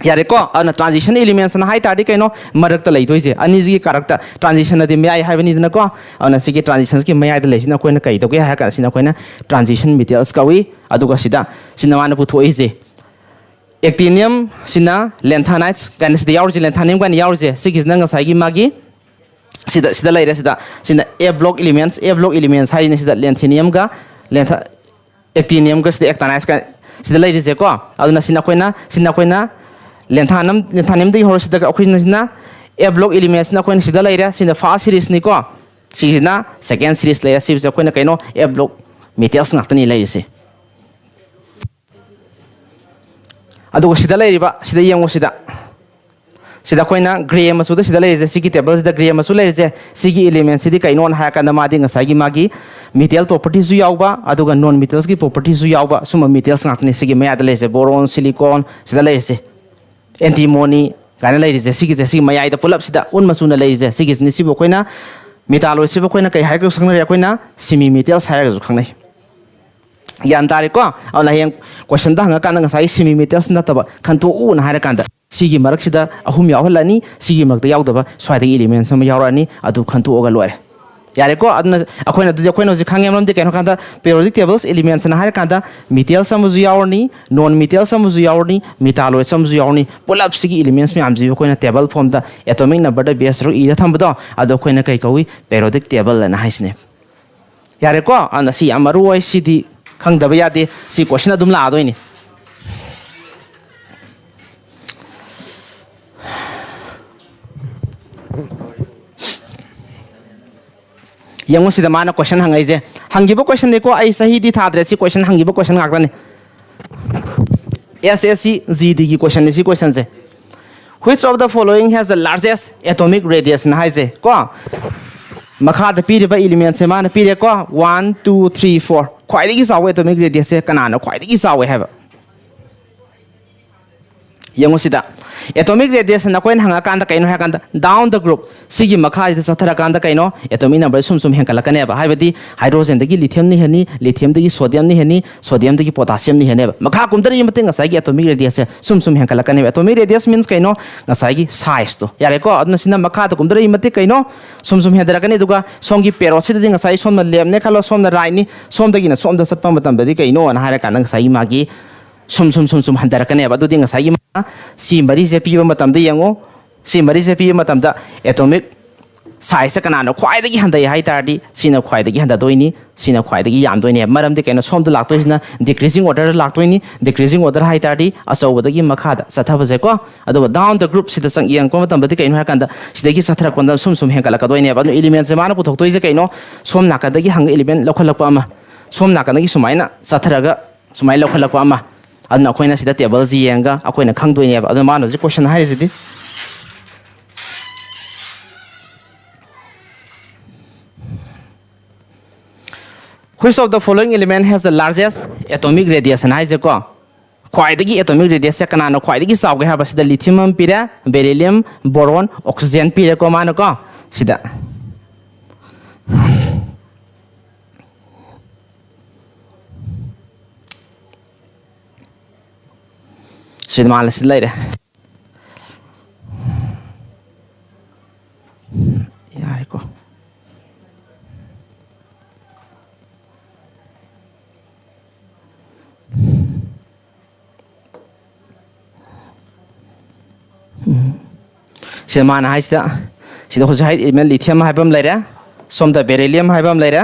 ꯌꯥꯔꯦꯀꯣ? ꯑꯗꯨꯅ transition elements ꯅ ꯍꯥꯏ ꯇꯥꯔꯗꯤ ꯀꯩꯅꯣ? ꯃꯔꯛꯇ ꯂꯩꯗꯣꯏꯁꯦ꯫ ꯑꯅꯤꯁꯤꯒꯤ ꯀꯥꯔꯛꯇ transition ꯑꯗꯤ ꯃꯌꯥꯏ ꯍꯥꯏꯕꯅꯤꯗꯅꯀꯣ꯫ ꯑꯗꯨꯅ ꯁꯤꯒꯤ transition ꯁꯤꯒꯤ ꯃꯌꯥꯏꯗ ꯂꯩꯁꯤꯅ ꯑꯩꯈꯣꯏꯅ ꯀꯩ ꯇꯧꯒꯦ ꯍꯥꯏꯔ ꯀꯥꯟꯗ ꯁꯤꯅ ꯑꯩꯈꯣꯏꯅ transition metals ꯀꯧꯏ꯫ ꯑꯗꯨꯒ ꯁꯤꯗ, ꯁꯤꯅ ꯃꯥꯅ ꯄꯨꯊꯣꯛꯏꯁꯦ actinium, ꯁꯤꯅ lanthanides ꯀꯥꯏꯅ ꯁꯤꯗ ꯌꯥꯎꯔꯤꯁꯦ, lanthanum ꯀꯥꯏꯅ ꯌꯥꯎꯔꯤꯁꯦ, ꯁꯤꯒꯤꯁꯤꯅ ꯉꯁꯥꯏꯒꯤ ꯃꯥꯒꯤ ꯁꯤꯗ, ꯁꯤꯗ ꯂꯩꯔꯦ꯫ ꯁꯤꯗ, ꯁꯤꯅ F block elements, F block elements ꯍꯥꯏꯁꯤꯅ ꯁꯤꯗ lanthanum ꯒ lantha-, actinium ꯒ ꯁꯤꯗ actinides ꯀ ꯁꯤꯗ ꯂꯩꯔꯤꯁꯦꯀꯣ꯫ ꯑꯗꯨꯅ ꯁꯤꯅ ꯑꯩꯈꯣꯏꯅ, ꯁꯤꯅ ꯑꯩꯈꯣꯏꯅ lanthanum, lanthanum ꯗꯒꯤ ꯍꯧꯔ ꯁꯤꯗ ꯑꯩꯈꯣꯏꯅ ꯁꯤꯅ F block elements ꯅ ꯑꯩꯈꯣꯏꯅ ꯁꯤꯗ ꯂꯩꯔꯦ꯫ ꯁꯤꯅ first series ꯅꯤꯀꯣ꯫ ꯁꯤꯁꯤꯅ second series ꯂꯩꯔꯦ꯫ ꯁꯤꯁꯦ ꯑꯩꯈꯣꯏꯅ ꯀꯩꯅꯣ? F block metals ꯉꯥꯛꯇꯅꯤ ꯂꯩꯔꯤꯁꯦ꯫ ꯑꯗꯨꯒ ꯁꯤꯗ ꯂꯩꯔꯤꯕ, ꯁꯤꯗ ꯌꯦꯡꯉꯨ ꯁꯤꯗ꯫ ꯁꯤꯗ ꯑꯩꯈꯣꯏꯅ ꯒ꯭ꯔꯦ ꯃꯆꯨꯗ ꯁꯤꯗ ꯂꯩꯔꯤꯁꯦ, ꯁꯤꯒꯤ ꯇꯦꯕꯜꯁꯤꯗ ꯒ꯭ꯔꯦ ꯃꯆꯨ ꯂꯩꯔꯤꯁꯦ, ꯁꯤꯒꯤ ꯏꯂꯤꯃꯦꯟꯁꯤꯗꯤ ꯀꯩꯅꯣꯅ ꯍꯥꯏꯔꯀꯥꯟꯗ ꯃꯥꯗꯤ ꯉꯁꯥꯏꯒꯤ ꯃꯥꯒꯤ ꯃꯤꯇꯦꯜ ꯄ꯭ꯔꯣꯄꯔꯇꯤꯁꯨ ꯌꯥꯎꯕ, ꯑꯗꯨꯒ ꯅꯣꯟ ꯃꯤꯇꯦꯜꯁꯀꯤ ꯄ꯭ꯔꯣꯄꯔꯇꯤꯁꯨ ꯌꯥꯎꯕ, ꯁꯨꯝꯕ ꯃꯤꯇꯦꯜꯁ ꯉꯥꯛꯇꯅꯤ ꯁꯤꯒꯤ ꯃꯌꯥꯗ ꯂꯩꯔꯤꯁꯦ꯫ ꯕꯣꯔꯣꯟ, ꯁꯤꯂꯤꯀꯣꯟ, ꯁꯤꯗ ꯂꯩꯔꯤꯁꯦ, ꯑꯦꯟꯇꯤꯃꯣꯅꯤ ꯀꯥꯏꯅ ꯂꯩꯔꯤꯁꯦ, ꯁꯤꯒꯤꯁꯦ, ꯁꯤꯒꯤ ꯃꯌꯥꯏꯗ ꯄꯨꯂꯞꯁꯤꯗ ꯎꯟ ꯃꯆꯨꯅ ꯂꯩꯔꯤꯁꯦ, ꯁꯤꯒꯤꯁꯤꯅꯤ꯫ ꯁꯤꯕꯨ ꯑꯩꯈꯣꯏꯅ ꯃꯤꯇꯥꯂꯣꯏꯗꯁꯤꯕꯨ ꯑꯩꯈꯣꯏꯅ ꯀꯩ ꯍꯥꯏꯔꯒꯁꯨ ꯈꯪꯅꯔꯦ? ꯑꯩꯈꯣꯏꯅ ꯁꯤꯃꯤ ꯃꯤꯇꯦꯜꯁ ꯍꯥꯏꯔꯒꯁꯨ ꯈꯪꯅꯩ꯫ ꯒ꯭ꯌꯥꯟ ꯇꯥꯔꯦꯀꯣ? ꯑꯗꯨꯅ ꯍꯌꯦꯡ ꯀꯣꯏꯁꯟꯗ ꯍꯪꯉꯀꯥꯟꯗ ꯉꯁꯥꯏꯒꯤ ꯁꯤꯃꯤ ꯃꯤꯇꯦꯜꯁ ꯅꯠꯇꯕ ꯈꯟꯇꯣꯛꯎꯅ ꯍꯥꯏꯔꯀꯥꯟꯗ ꯁꯤꯒꯤ ꯃꯔꯛꯁꯤꯗ ꯑꯍꯨꯝ ꯌꯥꯎꯍꯜꯂꯅꯤ, ꯁꯤꯒꯤ ꯃꯔꯛꯇ ꯌꯥꯎꯗꯕ ꯁ꯭ꯋꯥꯏꯗꯒꯤ ꯏꯂꯤꯃꯦꯟꯁ ꯑꯃ ꯌꯥꯎꯔꯛꯑꯅꯤ, ꯑꯗꯨ ꯈꯟꯇꯣꯛꯑꯒ ꯂꯣꯏꯔꯦ꯫ ꯌꯥꯔꯦꯀꯣ? ꯑꯗꯨꯅ ꯑꯩꯈꯣꯏꯅ, ꯑꯗꯨꯗꯤ ꯑꯩꯈꯣꯏꯅ ꯍꯧꯖꯤꯛ ꯈꯪꯉꯦ, ꯃꯔꯝꯗꯤ ꯀꯩꯅꯣ ꯍꯥꯏꯔꯀꯥꯟꯗ ꯄꯦꯔꯤꯌꯣꯗꯤꯛ ꯇꯦꯕꯜꯁ ꯏꯂꯤꯃꯦꯟꯁꯅ ꯍꯥꯏꯔꯀꯥꯟꯗ ꯃꯤꯇꯦꯜꯁ ꯑꯃꯁꯨ ꯌꯥꯎꯔꯅꯤ, ꯅꯣꯟ ꯃꯤꯇꯦꯜꯁ ꯑꯃꯁꯨ ꯌꯥꯎꯔꯅꯤ, ꯃꯤꯇꯥꯂꯣꯏꯗꯁ ꯑꯃꯁꯨ ꯌꯥꯎꯔꯅꯤ, ꯄꯨꯂꯞꯁꯤꯒꯤ ꯏꯂꯤꯃꯦꯟꯁ ꯃꯌꯥꯝꯁꯤ ꯑꯩꯈꯣꯏꯅ ꯇꯦꯕꯜ ꯐꯣꯝꯗ ꯑꯦꯇꯣꯃꯤꯛ ꯅꯝꯕꯔꯗ ꯕꯦꯁ ꯇꯔꯨꯛ ꯏꯔ ꯊꯝꯕꯗꯣ, ꯑꯗꯣ ꯑꯩꯈꯣꯏꯅ ꯀꯩ ꯀꯧꯏ? ꯄꯦꯔꯤꯌꯣꯗꯤꯛ ꯇꯦꯕꯜ ꯑꯅ ꯍꯥꯏꯁꯤꯅꯦ꯫ ꯌꯥꯔꯦꯀꯣ? ꯑꯗꯨꯅ ꯁꯤ ꯌꯥꯝ ꯃꯔꯨ ꯑꯣꯏ, ꯁꯤꯗꯤ ꯈꯪꯗꯕ ꯌꯥꯗꯦ, ꯁꯤ ꯀꯣꯏꯁꯟ ꯑꯗꯨꯝ ꯂꯥꯛꯑꯗꯣꯏꯅꯤ꯫ ꯌꯦꯡꯉꯨ ꯁꯤꯗ ꯃꯥꯅ ꯀꯣꯏꯁꯟ ꯍꯪꯉꯛꯏꯁꯦ, ꯍꯪꯈꯤꯕ ꯀꯣꯏꯁꯟꯅꯤꯀꯣ, ꯑꯩ ꯆꯍꯤꯗꯤ ꯊꯥꯗ꯭ꯔꯦ, ꯁꯤ ꯀꯣꯏꯁꯟ ꯍꯪꯈꯤꯕ ꯀꯣꯏꯁꯟ ꯉꯥꯛꯇꯅꯤ꯫ ꯑꯦꯁ ꯑꯦꯁ ꯁꯤ ꯖꯤ ꯗꯤꯒꯤ ꯀꯣꯏꯁꯟꯅꯤ ꯁꯤ ꯀꯣꯏꯁꯟꯁꯦ꯫ Which of the following has the largest atomic radius ꯅ ꯍꯥꯏꯁꯦ ꯀꯣ? ꯃꯈꯥꯗ ꯄꯤꯔꯤꯕ ꯏꯂꯤꯃꯦꯟꯁꯦ ꯃꯥꯅ ꯄꯤꯔꯦꯀꯣ, ꯋꯥꯟ, ꯇꯨ, ꯊ꯭ꯔꯤ, ꯐꯣꯔ꯫ ꯈ꯭ꯋꯥꯏꯗꯒꯤ ꯆꯥꯎꯕ ꯑꯦꯇꯣꯃꯤꯛ ꯔꯦꯗꯤꯌꯁꯁꯦ ꯀꯅꯥꯅ ꯈ꯭ꯋꯥꯏꯗꯒꯤ ꯆꯥꯎꯋꯦ ꯍꯥꯏꯕ? ꯌꯦꯡꯉꯨ ꯁꯤꯗ, ꯑꯦꯇꯣꯃꯤꯛ ꯔꯦꯗꯤꯌꯁ ꯑꯩꯈꯣꯏꯅ ꯍꯪꯉꯀꯥꯟꯗ ꯀꯩꯅꯣ ꯍꯥꯏꯔꯀꯥꯟꯗ, down the group, ꯁꯤꯒꯤ ꯃꯈꯥꯁꯤꯗ ꯆꯠꯊꯔꯀꯥꯟꯗ ꯀꯩꯅꯣ, ꯑꯦꯇꯣꯃꯤꯛ ꯅꯝꯕꯔ ꯁꯨꯝ ꯁꯨꯝ ꯍꯦꯟꯒꯠꯂꯛꯀꯅꯦꯕ꯫ ꯍꯥꯏꯕꯗꯤ ꯍꯥꯏꯗ꯭ꯔꯣꯖꯦꯟꯗꯒꯤ ꯂꯤꯊꯤꯌꯝꯅ ꯍꯦꯟꯅꯤ, ꯂꯤꯊꯤꯌꯝꯗꯒꯤ ꯁꯣꯗꯤꯌꯝꯅ ꯍꯦꯟꯅꯤ, ꯁꯣꯗꯤꯌꯝꯗꯒꯤ ꯄꯣꯇꯥꯁꯤꯌꯝꯅ ꯍꯦꯟꯅꯦꯕ꯫ ꯃꯈꯥ ꯀꯨꯝꯊꯔꯛꯏ ꯃꯇꯤꯛ ꯉꯁꯥꯏꯒꯤ ꯑꯦꯇꯣꯃꯤꯛ ꯔꯦꯗꯤꯌꯁꯁꯦ ꯁꯨꯝ ꯁꯨꯝ ꯍꯦꯟꯒꯠꯂꯛꯀꯅꯦꯕ꯫ ꯑꯦꯇꯣꯃꯤꯛ ꯔꯦꯗꯤꯌꯁ ꯃꯤꯟꯁ ꯀꯩꯅꯣ? ꯉꯁꯥꯏꯒꯤ ꯁꯥꯏꯖꯇꯣ꯫ ꯌꯥꯔꯦꯀꯣ? ꯑꯗꯨꯅ ꯁꯤꯅ ꯃꯈꯥꯗ ꯀꯨꯝꯊꯔꯛꯏ ꯃꯇꯤꯛ ꯀꯩꯅꯣ? ꯁꯨꯝ ꯁꯨꯝ ꯍꯦꯟꯊꯔꯛꯀꯅꯤ꯫ ꯑꯗꯨꯒ ꯁꯣꯝꯒꯤ ꯄꯦꯔꯣꯠꯁꯤꯗꯗꯤ ꯉꯁꯥꯏ ꯁꯣꯝꯅ ꯂꯦꯐꯅꯦ ꯈꯜꯂꯣ, ꯁꯣꯝꯅ ꯔꯥꯏꯠꯅꯤ, ꯁꯣꯝꯗꯒꯤꯅ ꯁꯣꯝꯗ ꯆꯠꯄ ꯃꯇꯝꯗꯗꯤ ꯀꯩꯅꯣꯅ ꯍꯥꯏꯔꯀꯥꯟꯗ ꯉꯁꯥꯏꯒꯤ ꯃꯥꯒꯤ ꯁꯨꯝ ꯁꯨꯝ ꯁꯨꯝ ꯁꯨꯝ ꯍꯟꯊꯔꯛꯀꯅꯦꯕ꯫ ꯑꯗꯨꯗꯤ ꯉꯁꯥꯏꯒꯤ ꯃꯥꯅ ꯁꯤ ꯃꯔꯤꯁꯦ ꯄꯤꯕ ꯃꯇꯝꯗ ꯌꯦꯡꯉꯨ, ꯁꯤ ꯃꯔꯤꯁꯦ ꯄꯤꯕ ꯃꯇꯝꯗ ꯑꯦꯇꯣꯃꯤꯛ ꯁꯥꯏꯖꯁꯦ ꯀꯅꯥꯅ ꯈ꯭ꯋꯥꯏꯗꯒꯤ ꯍꯟꯊꯩ ꯍꯥꯏ ꯇꯥꯔꯗꯤ ꯁꯤꯅ ꯈ꯭ꯋꯥꯏꯗꯒꯤ ꯍꯟꯊꯗꯣꯏꯅꯤ, ꯁꯤꯅ ꯈ꯭ꯋꯥꯏꯗꯒꯤ ꯌꯥꯝꯗꯣꯏꯅꯦ꯫ ꯃꯔꯝꯗꯤ ꯀꯩꯅꯣ? ꯁꯣꯝꯗ ꯂꯥꯛꯇꯣꯏꯁꯤꯅ ꯗꯤꯀ꯭ꯔꯤꯖꯤꯡ ꯑꯣꯔꯗꯔꯗ ꯂꯥꯛꯇꯣꯏꯅꯤ꯫ ꯗꯤꯀ꯭ꯔꯤꯖꯤꯡ ꯑꯣꯔꯗꯔ ꯍꯥꯏ ꯇꯥꯔꯗꯤ ꯑꯆꯧꯕꯗꯒꯤ ꯃꯈꯥꯗ ꯆꯠꯊꯕꯁꯦꯀꯣ꯫ ꯑꯗꯨꯒ down the group ꯁꯤꯗ ꯆꯪ ꯌꯦꯡꯉꯛꯄ ꯃꯇꯝꯗꯗꯤ ꯀꯩꯅꯣ ꯍꯥꯏꯔꯀꯥꯟꯗ ꯁꯤꯗꯒꯤ ꯆꯠꯊꯔꯛꯄꯗ ꯁꯨꯝ ꯁꯨꯝ ꯍꯦꯟꯒꯠꯂꯛꯀꯗꯣꯏꯅꯦꯕ꯫ ꯑꯗꯨꯅ ꯏꯂꯤꯃꯦꯟꯁꯦ ꯃꯥꯅ ꯄꯨꯊꯣꯛꯇꯣꯏꯁꯦ ꯀꯩꯅꯣ? ꯁꯣꯝ ꯅꯥꯀꯟꯗꯒꯤ ꯍꯪꯉ ꯏꯂꯤꯃꯦꯟ ꯂꯧꯈꯠꯂꯛꯄ ꯑꯃ, ꯁꯣꯝ ꯅꯥꯀꯟꯗꯒꯤ ꯁꯨꯃꯥꯏꯅ ꯆꯠꯊꯔꯒ ꯁꯨꯃꯥꯏꯅ ꯂꯧꯈꯠꯂꯛꯄ ꯑꯃ꯫ ꯑꯗꯨꯅ ꯑꯩꯈꯣꯏꯅ ꯁꯤꯗ ꯇꯦꯕꯜꯁꯤ ꯌꯦꯡꯉꯒ ꯑꯩꯈꯣꯏꯅ ꯈꯪꯗꯣꯏꯅꯦꯕ꯫ ꯑꯗꯨꯅ ꯃꯥꯅ ꯍꯧꯖꯤꯛ ꯀꯣꯏꯁꯟ ꯍꯥꯏꯔꯤꯁꯤꯗꯤ Which of the following element has the largest atomic radius ꯍꯥꯏꯁꯦꯀꯣ? ꯈ꯭ꯋꯥꯏꯗꯒꯤ atomic radius ꯁꯦ ꯀꯅꯥꯅ ꯈ꯭ꯋꯥꯏꯗꯒꯤ ꯆꯥꯎꯒꯦ ꯍꯥꯏꯕꯁꯤꯗ lithium ꯑꯃ ꯄꯤꯔꯦ, beryllium, boron, oxygen ꯄꯤꯔꯦꯀꯣ ꯃꯥꯅꯀꯣ꯫ ꯁꯤꯗ ꯁꯤꯗ ꯃꯥꯅ ꯁꯤꯗ ꯂꯩꯔꯦ꯫ ꯌꯥꯔꯦꯀꯣ꯫ ꯎꯝ꯫ ꯁꯤꯗ ꯃꯥꯅ ꯍꯥꯏꯁꯤꯗ, ꯁꯤꯗ ꯍꯧꯖꯤꯛ ꯍꯥꯏ element lithium ꯍꯥꯏꯕ ꯑꯃ ꯂꯩꯔꯦ, ꯁꯣꯝꯗ beryllium ꯍꯥꯏꯕ ꯑꯃ ꯂꯩꯔꯦ,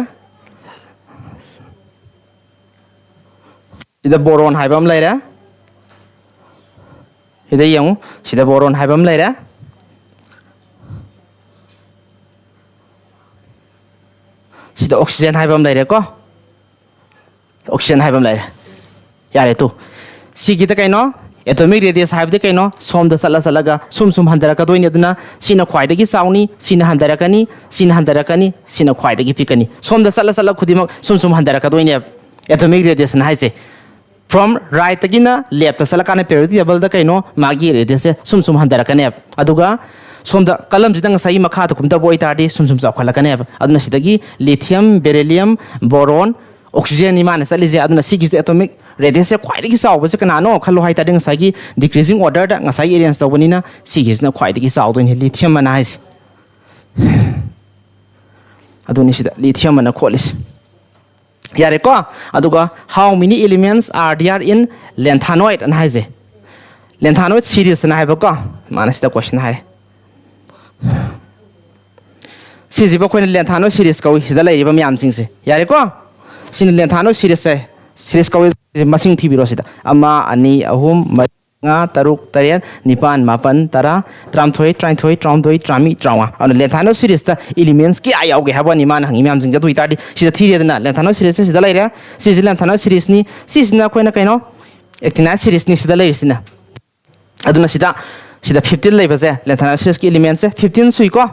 ꯁꯤꯗ boron ꯍꯥꯏꯕ ꯑꯃ ꯂꯩꯔꯦ, ꯁꯤꯗ ꯌꯦꯡꯉꯨ, ꯁꯤꯗ boron ꯍꯥꯏꯕ ꯑꯃ ꯂꯩꯔꯦ, ꯁꯤꯗ oxygen ꯍꯥꯏꯕ ꯑꯃ ꯂꯩꯔꯦꯀꯣ꯫ Oxygen ꯍꯥꯏꯕ ꯑꯃ ꯂꯩꯔꯦ꯫ ꯌꯥꯔꯦ ꯇꯨ꯫ ꯁꯤꯒꯤꯗ ꯀꯩꯅꯣ? Atomic radius ꯍꯥꯏꯕꯗꯤ ꯀꯩꯅꯣ? ꯁꯣꯝꯗ ꯆꯠꯂ ꯆꯠꯂꯒ ꯁꯨꯝ ꯁꯨꯝ ꯍꯟꯊꯔꯛꯀꯗꯣꯏꯅꯤ꯫ ꯑꯗꯨꯅ ꯁꯤꯅ ꯈ꯭ꯋꯥꯏꯗꯒꯤ ꯆꯥꯎꯅꯤ, ꯁꯤꯅ ꯍꯟꯊꯔꯛꯀꯅꯤ, ꯁꯤꯅ ꯍꯟꯊꯔꯛꯀꯅꯤ, ꯁꯤꯅ ꯈ꯭ꯋꯥꯏꯗꯒꯤ ꯄꯤꯛꯀꯅꯤ꯫ ꯁꯣꯝꯗ ꯆꯠꯂ ꯆꯠꯂ ꯈꯨꯗꯤꯡꯃꯛ ꯁꯨꯝ ꯁꯨꯝ ꯍꯟꯊꯔꯛꯀꯗꯣꯏꯅꯦꯕ atomic radius ꯅ ꯍꯥꯏꯁꯦ꯫ From right ꯇꯒꯤꯅ left ꯇ ꯆꯠꯂꯀꯥꯟꯗ periodic table ꯗ ꯀꯩꯅꯣ? ꯃꯥꯒꯤ radius ꯁꯦ ꯁꯨꯝ ꯁꯨꯝ ꯍꯟꯊꯔꯛꯀꯅꯦꯕ꯫ ꯑꯗꯨꯒ ꯁꯣꯝꯗ ꯀꯂꯝꯁꯤꯗ ꯉꯁꯥꯏꯒꯤ ꯃꯈꯥꯗ ꯀꯨꯝꯊꯕ ꯑꯣꯏꯇꯥꯔꯗꯤ ꯁꯨꯝ ꯁꯨꯝ ꯆꯥꯎꯈꯠꯂꯛꯀꯅꯦꯕ꯫ ꯑꯗꯨꯅ ꯁꯤꯗꯒꯤ lithium, beryllium, boron, oxygen ꯅꯤ ꯃꯥꯅ ꯆꯠꯂꯤꯁꯦ꯫ ꯑꯗꯨꯅ ꯁꯤꯒꯤꯁꯦ atomic radius ꯁꯦ ꯈ꯭ꯋꯥꯏꯗꯒꯤ ꯆꯥꯎꯕꯁꯦ ꯀꯅꯥꯅꯣ ꯈꯜꯂꯣ ꯍꯥꯏꯇꯥꯔꯗꯤ ꯉꯁꯥꯏꯒꯤ decreasing order ꯗ ꯉꯁꯥꯏꯒꯤ arrange ꯇꯧꯕꯅꯤꯅ ꯁꯤꯒꯤꯁꯤꯅ ꯈ꯭ꯋꯥꯏꯗꯒꯤ ꯆꯥꯎꯗꯣꯏꯅꯤ, lithium ꯑꯅ ꯍꯥꯏꯁꯦ꯫ ꯑꯗꯨꯅꯤ ꯁꯤꯗ lithium ꯑꯅ ꯈꯣꯠꯂꯤꯁꯦ꯫ ꯌꯥꯔꯦꯀꯣ? ꯑꯗꯨꯒ how many elements are there in lanthanide ꯑꯅ ꯍꯥꯏꯁꯦ꯫ Lanthanide series ꯑꯅ ꯍꯥꯏꯕꯀꯣ꯫ ꯃꯥꯅ ꯁꯤꯗ question ꯍꯥꯏꯔꯦ꯫ ꯁꯤꯁꯤꯕꯨ ꯑꯩꯈꯣꯏꯅ lanthanide series ꯀꯧꯏ, ꯁꯤꯗ ꯂꯩꯔꯤꯕ ꯃꯌꯥꯝꯁꯤꯡꯁꯦ꯫ ꯌꯥꯔꯦꯀꯣ? ꯁꯤꯅ lanthanide series ꯁꯦ, series ꯀꯧꯏ꯫ ꯃꯁꯤꯡ ꯊꯤꯕꯤꯔꯣ ꯁꯤꯗ꯫ ꯑꯃ, ꯑꯅꯤ, ꯑꯍꯨꯝ, ꯃꯔꯤ, ꯃꯉꯥ, ꯇꯔꯨꯛ, ꯇꯔꯦꯠ, ꯅꯤꯄꯥꯟ, ꯃꯥꯄꯟ, ꯇꯔꯥ, ꯇꯔꯥꯃꯥꯊꯣꯏ, ꯇꯔꯥꯅꯤꯊꯣꯏ, ꯇꯔꯥꯍꯨꯝꯗꯣꯏ, ꯇꯔꯥꯃꯔꯤ, ꯇꯔꯥꯃꯉꯥ꯫ ꯑꯗꯨꯅ lanthanide series ꯇ elements ꯀꯌꯥ ꯌꯥꯎꯒꯦ ꯍꯥꯏꯕ ꯋꯥꯅꯤ ꯃꯥꯅ ꯍꯪꯉꯤ ꯃꯌꯥꯝꯁꯤꯡꯁꯦ꯫ ꯑꯗꯨ ꯑꯣꯏꯇꯥꯔꯗꯤ ꯁꯤꯗ ꯊꯤꯔꯦꯗꯅ, lanthanide series ꯁꯦ ꯁꯤꯗ ꯂꯩꯔꯦ꯫ ꯁꯤꯁꯤ lanthanide series ꯅꯤ꯫ ꯁꯤꯁꯤꯅ ꯑꯩꯈꯣꯏꯅ ꯀꯩꯅꯣ? Actinide series ꯅꯤ ꯁꯤꯗ ꯂꯩꯔꯤꯁꯤꯅ꯫ ꯑꯗꯨꯅ ꯁꯤꯗ, ꯁꯤꯗ fifteen ꯂꯩꯕꯁꯦ, lanthanide series ꯀꯤ element ꯁꯦ fifteen ꯁꯨꯏꯀꯣ꯫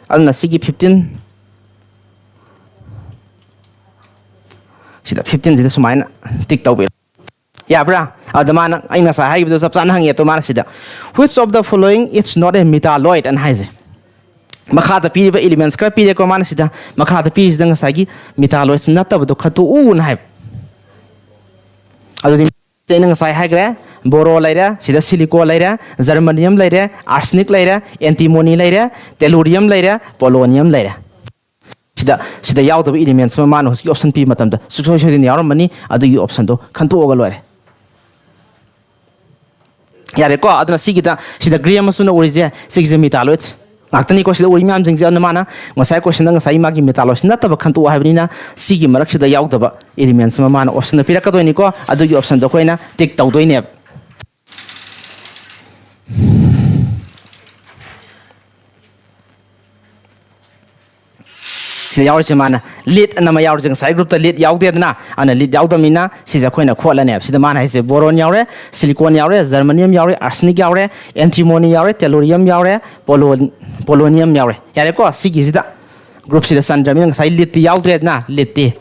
ꯑꯗꯨꯅ ꯁꯤꯒꯤ fifteen, ꯁꯤꯗ ꯐꯤꯐꯇꯤꯟꯁꯤꯗ ꯁꯨꯃꯥꯏꯅ ꯇꯤꯛ ꯇꯧꯕꯤꯔꯣ꯫ ꯌꯥꯕ꯭ꯔꯥ? ꯑꯗ ꯃꯥꯅ, ꯑꯩꯅ ꯉꯁꯥꯏ ꯍꯥꯏꯈꯤꯕꯗꯣ ꯆꯞ ꯆꯥꯅ ꯍꯪꯉꯦ꯫ ꯑꯗꯣ ꯃꯥꯅ ꯁꯤꯗ, "Which of the following is not a metalloid?" ꯑꯅ ꯍꯥꯏꯁꯦ꯫ ꯃꯈꯥꯗ ꯄꯤꯔꯤꯕ elements ꯈꯔ ꯄꯤꯔꯦꯀꯣ꯫ ꯃꯥꯅ ꯁꯤꯗ ꯃꯈꯥꯗ ꯄꯤꯔꯤꯁꯤꯗ ꯉꯁꯥꯏꯒꯤ metalloids ꯅꯠꯇꯕꯗꯣ ꯈꯟꯇꯣꯛꯎꯅ ꯍꯥꯏꯕ꯫ ꯑꯗꯨꯗꯤ ꯑꯩꯅ ꯉꯁꯥꯏ ꯍꯥꯏꯈ꯭ꯔꯦ, boron ꯂꯩꯔꯦ, ꯁꯤꯗ silicon ꯂꯩꯔꯦ, germanium ꯂꯩꯔꯦ, arsenic ꯂꯩꯔꯦ, antimony ꯂꯩꯔꯦ, tellurium ꯂꯩꯔꯦ, polonium ꯂꯩꯔꯦ꯫ ꯁꯤꯗ, ꯁꯤꯗ ꯌꯥꯎꯗꯕ elements ꯑꯃ ꯃꯥꯅ ꯍꯧꯖꯤꯛꯀꯤ option ꯄꯤꯕ ꯃꯇꯝꯗ ꯁꯨꯡꯁꯣꯏ ꯁꯣꯏꯗꯅ ꯌꯥꯎꯔꯝꯃꯅꯤ꯫ ꯑꯗꯨꯒꯤ optionꯗꯣ ꯈꯟꯇꯣꯛꯑꯒ ꯂꯣꯏꯔꯦ꯫ ꯌꯥꯔꯦꯀꯣ? ꯑꯗꯨꯅ ꯁꯤꯒꯤꯗ, ꯁꯤꯗ grey ꯃꯆꯨꯅ ꯎꯔꯤꯁꯦ, ꯁꯤꯒꯤꯁꯦ metalloids ꯉꯥꯛꯇꯅꯤꯀꯣ꯫ ꯁꯤꯗ ꯎꯔꯤ ꯃꯌꯥꯝꯁꯤꯡꯁꯦ꯫ ꯑꯗꯨꯅ ꯃꯥꯅ ꯉꯁꯥꯏ questionꯗ ꯉꯁꯥꯏ ꯃꯥꯒꯤ metalloids ꯅꯠꯇꯕ ꯈꯟꯇꯣꯛꯑꯣ ꯍꯥꯏꯕꯅꯤꯅ, ꯁꯤꯒꯤ ꯃꯔꯛꯁꯤꯗ ꯌꯥꯎꯗꯕ elements ꯑꯃ ꯃꯥꯅ optionꯗ ꯄꯤꯔꯛꯀꯗꯣꯏꯅꯤꯀꯣ꯫ ꯑꯗꯨꯒꯤ optionꯗꯣ ꯑꯩꯈꯣꯏꯅ tick ꯇꯧꯗꯣꯏꯅꯦꯕ꯫ ꯁꯤꯗ ꯌꯥꯎꯔꯤꯁꯦ ꯃꯥꯅ lead ꯑꯅ ꯑꯃ ꯌꯥꯎꯔꯤꯁꯦ, ꯉꯁꯥꯏ groupꯇ lead ꯌꯥꯎꯗꯦꯗꯅ, ꯑꯗꯨꯅ lead ꯌꯥꯎꯗꯕꯅꯤꯅ ꯁꯤꯁꯦ ꯑꯩꯈꯣꯏꯅ ꯈꯣꯠꯂꯅꯦꯕ꯫ ꯁꯤꯗ ꯃꯥꯅ ꯍꯥꯏꯁꯦ boron ꯌꯥꯎꯔꯦ, silicon ꯌꯥꯎꯔꯦ, germanium ꯌꯥꯎꯔꯦ, arsenic ꯌꯥꯎꯔꯦ, antimony ꯌꯥꯎꯔꯦ, tellurium ꯌꯥꯎꯔꯦ, polon-, polonium ꯌꯥꯎꯔꯦ꯫ ꯌꯥꯔꯦꯀꯣ? ꯁꯤꯒꯤꯁꯤꯗ groupꯁꯤꯗ ꯆꯟꯗ꯭ꯔꯕꯅꯤꯅ ꯉꯁꯥꯏ leadꯇꯤ ꯌꯥꯎꯗ꯭ꯔꯦꯗꯅ, leadꯇꯤ꯫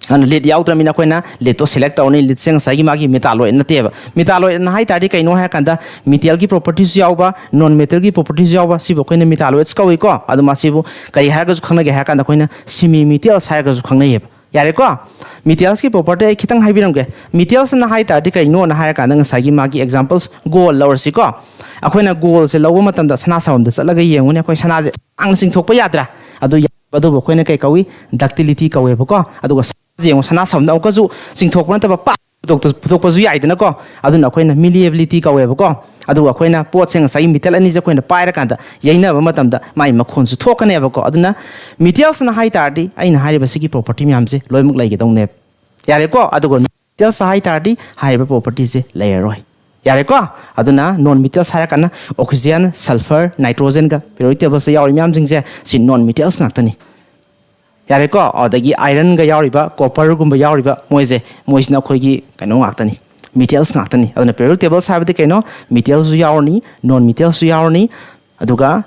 ꯑꯗꯨꯅ lead ꯌꯥꯎꯗ꯭ꯔꯕꯅꯤꯅ ꯑꯩꯈꯣꯏꯅ leadꯇꯣ select ꯇꯧꯔꯅꯤ꯫ Leadꯁꯦ ꯉꯁꯥꯏꯒꯤ ꯃꯥꯒꯤ metalloid ꯅꯠꯇꯦꯕ꯫ Metalloidꯅ ꯍꯥꯏ ꯇꯥꯔꯗꯤ ꯀꯩꯅꯣ ꯍꯥꯏꯔꯀꯥꯟꯗ metalꯒꯤ properties ꯌꯥꯎꯕ, non metalꯒꯤ properties ꯌꯥꯎꯕ, ꯁꯤꯕꯨ ꯑꯩꯈꯣꯏꯅ metalloids ꯀꯧꯏꯀꯣ꯫ ꯑꯗꯨ ꯃꯁꯤꯕꯨ ꯀꯔꯤ ꯍꯥꯏꯔꯒꯁꯨ ꯈꯪꯅꯒꯦ ꯍꯥꯏꯔꯀꯥꯟꯗ ꯑꯩꯈꯣꯏꯅ semi metals ꯍꯥꯏꯔꯒꯁꯨ ꯈꯪꯅꯩꯌꯦꯕ꯫ ꯌꯥꯔꯦꯀꯣ? Metalsꯀꯤ property ꯑꯩ ꯈꯤꯇꯪ ꯍꯥꯏꯕꯤꯔꯝꯒꯦ꯫ Metalsꯅ ꯍꯥꯏ ꯇꯥꯔꯗꯤ ꯀꯩꯅꯣꯅ ꯍꯥꯏꯔꯀꯥꯟꯗ ꯉꯁꯥꯏꯒꯤ ꯃꯥꯒꯤ examples gold ꯂꯧꯔꯁꯤꯀꯣ꯫ ꯑꯩꯈꯣꯏꯅ goldꯁꯦ ꯂꯧꯕ ꯃꯇꯝꯗ ꯁꯅꯥ ꯁꯥꯐꯝꯗ ꯆꯠꯂꯒ ꯌꯦꯡꯉꯨꯅꯦ, ꯑꯩꯈꯣꯏ ꯁꯅꯥꯁꯦ ꯇꯥꯡꯅ ꯆꯤꯡꯊꯣꯛꯄ ꯌꯥꯗ꯭ꯔꯥ? ꯑꯗꯨ ꯌꯥꯕ ꯑꯗꯨꯕꯨ ꯑꯩꯈꯣꯏꯅ ꯀꯩ ꯀꯧꯏ? Ductility ꯀꯧꯋꯦꯕꯀꯣ꯫ ꯑꯗꯨꯒ ꯁꯅꯥꯁꯦ ꯌꯦꯡꯉꯨ, ꯁꯅꯥ ꯁꯥꯐꯝꯗ ꯑꯃꯨꯛꯀꯁꯨ ꯆꯤꯡꯊꯣꯛꯄ ꯅꯠꯇꯕ ꯄꯥꯛ ꯄꯨꯊꯣꯛꯇ-, ꯄꯨꯊꯣꯛꯄꯁꯨ ꯌꯥꯏꯗꯅꯀꯣ꯫ ꯑꯗꯨꯅ ꯑꯩꯈꯣꯏꯅ malleability ꯀꯧꯋꯦꯕꯀꯣ꯫ ꯑꯗꯨꯒ ꯑꯩꯈꯣꯏꯅ ꯄꯣꯠꯁꯦ ꯉꯁꯥꯏꯒꯤ metal ꯑꯅꯤꯁꯦ ꯑꯩꯈꯣꯏꯅ ꯄꯥꯏꯔꯀꯥꯟꯗ ꯌꯩꯅꯕ ꯃꯇꯝꯗ ꯃꯥꯏ ꯃꯈꯣꯟꯁꯨ ꯊꯣꯛꯀꯅꯦꯕꯀꯣ꯫ ꯑꯗꯨꯅ metalsꯅ ꯍꯥꯏ ꯇꯥꯔꯗꯤ ꯑꯩꯅ ꯍꯥꯏꯔꯤꯕ ꯁꯤꯒꯤ property ꯃꯌꯥꯝꯁꯦ ꯂꯣꯏꯅꯃꯛ ꯂꯩꯒꯗꯧꯅꯦꯕ꯫ ꯌꯥꯔꯦꯀꯣ? ꯑꯗꯨꯒ metals ꯍꯥꯏ ꯇꯥꯔꯗꯤ ꯍꯥꯏꯔꯤꯕ propertyꯁꯦ ꯂꯩꯔꯔꯣꯏ꯫ ꯌꯥꯔꯦꯀꯣ? ꯑꯗꯨꯅ non metals ꯍꯥꯏꯔꯀꯥꯟꯗ oxygen, sulfur, nitrogenꯒ periodic tablesꯇ ꯌꯥꯎꯔꯤ ꯃꯌꯥꯝꯁꯤꯡꯁꯦ ꯁꯤ non metals ꯉꯥꯛꯇꯅꯤ꯫ ꯌꯥꯔꯦꯀꯣ? ꯑꯗꯒꯤ ironꯒ ꯌꯥꯎꯔꯤꯕ, copperꯒꯨꯝꯕ ꯌꯥꯎꯔꯤꯕ ꯃꯣꯏꯁꯦ, ꯃꯣꯏꯁꯤꯅ ꯑꯩꯈꯣꯏꯒꯤ ꯀꯩꯅꯣ ꯉꯥꯛꯇꯅꯤ, metals ꯉꯥꯛꯇꯅꯤ꯫ ꯑꯗꯨꯅ periodic tables ꯍꯥꯏꯕꯗꯤ ꯀꯩꯅꯣ? Metalꯁꯨ ꯌꯥꯎꯔꯅꯤ, non metalꯁꯨ ꯌꯥꯎꯔꯅꯤ, ꯑꯗꯨꯒ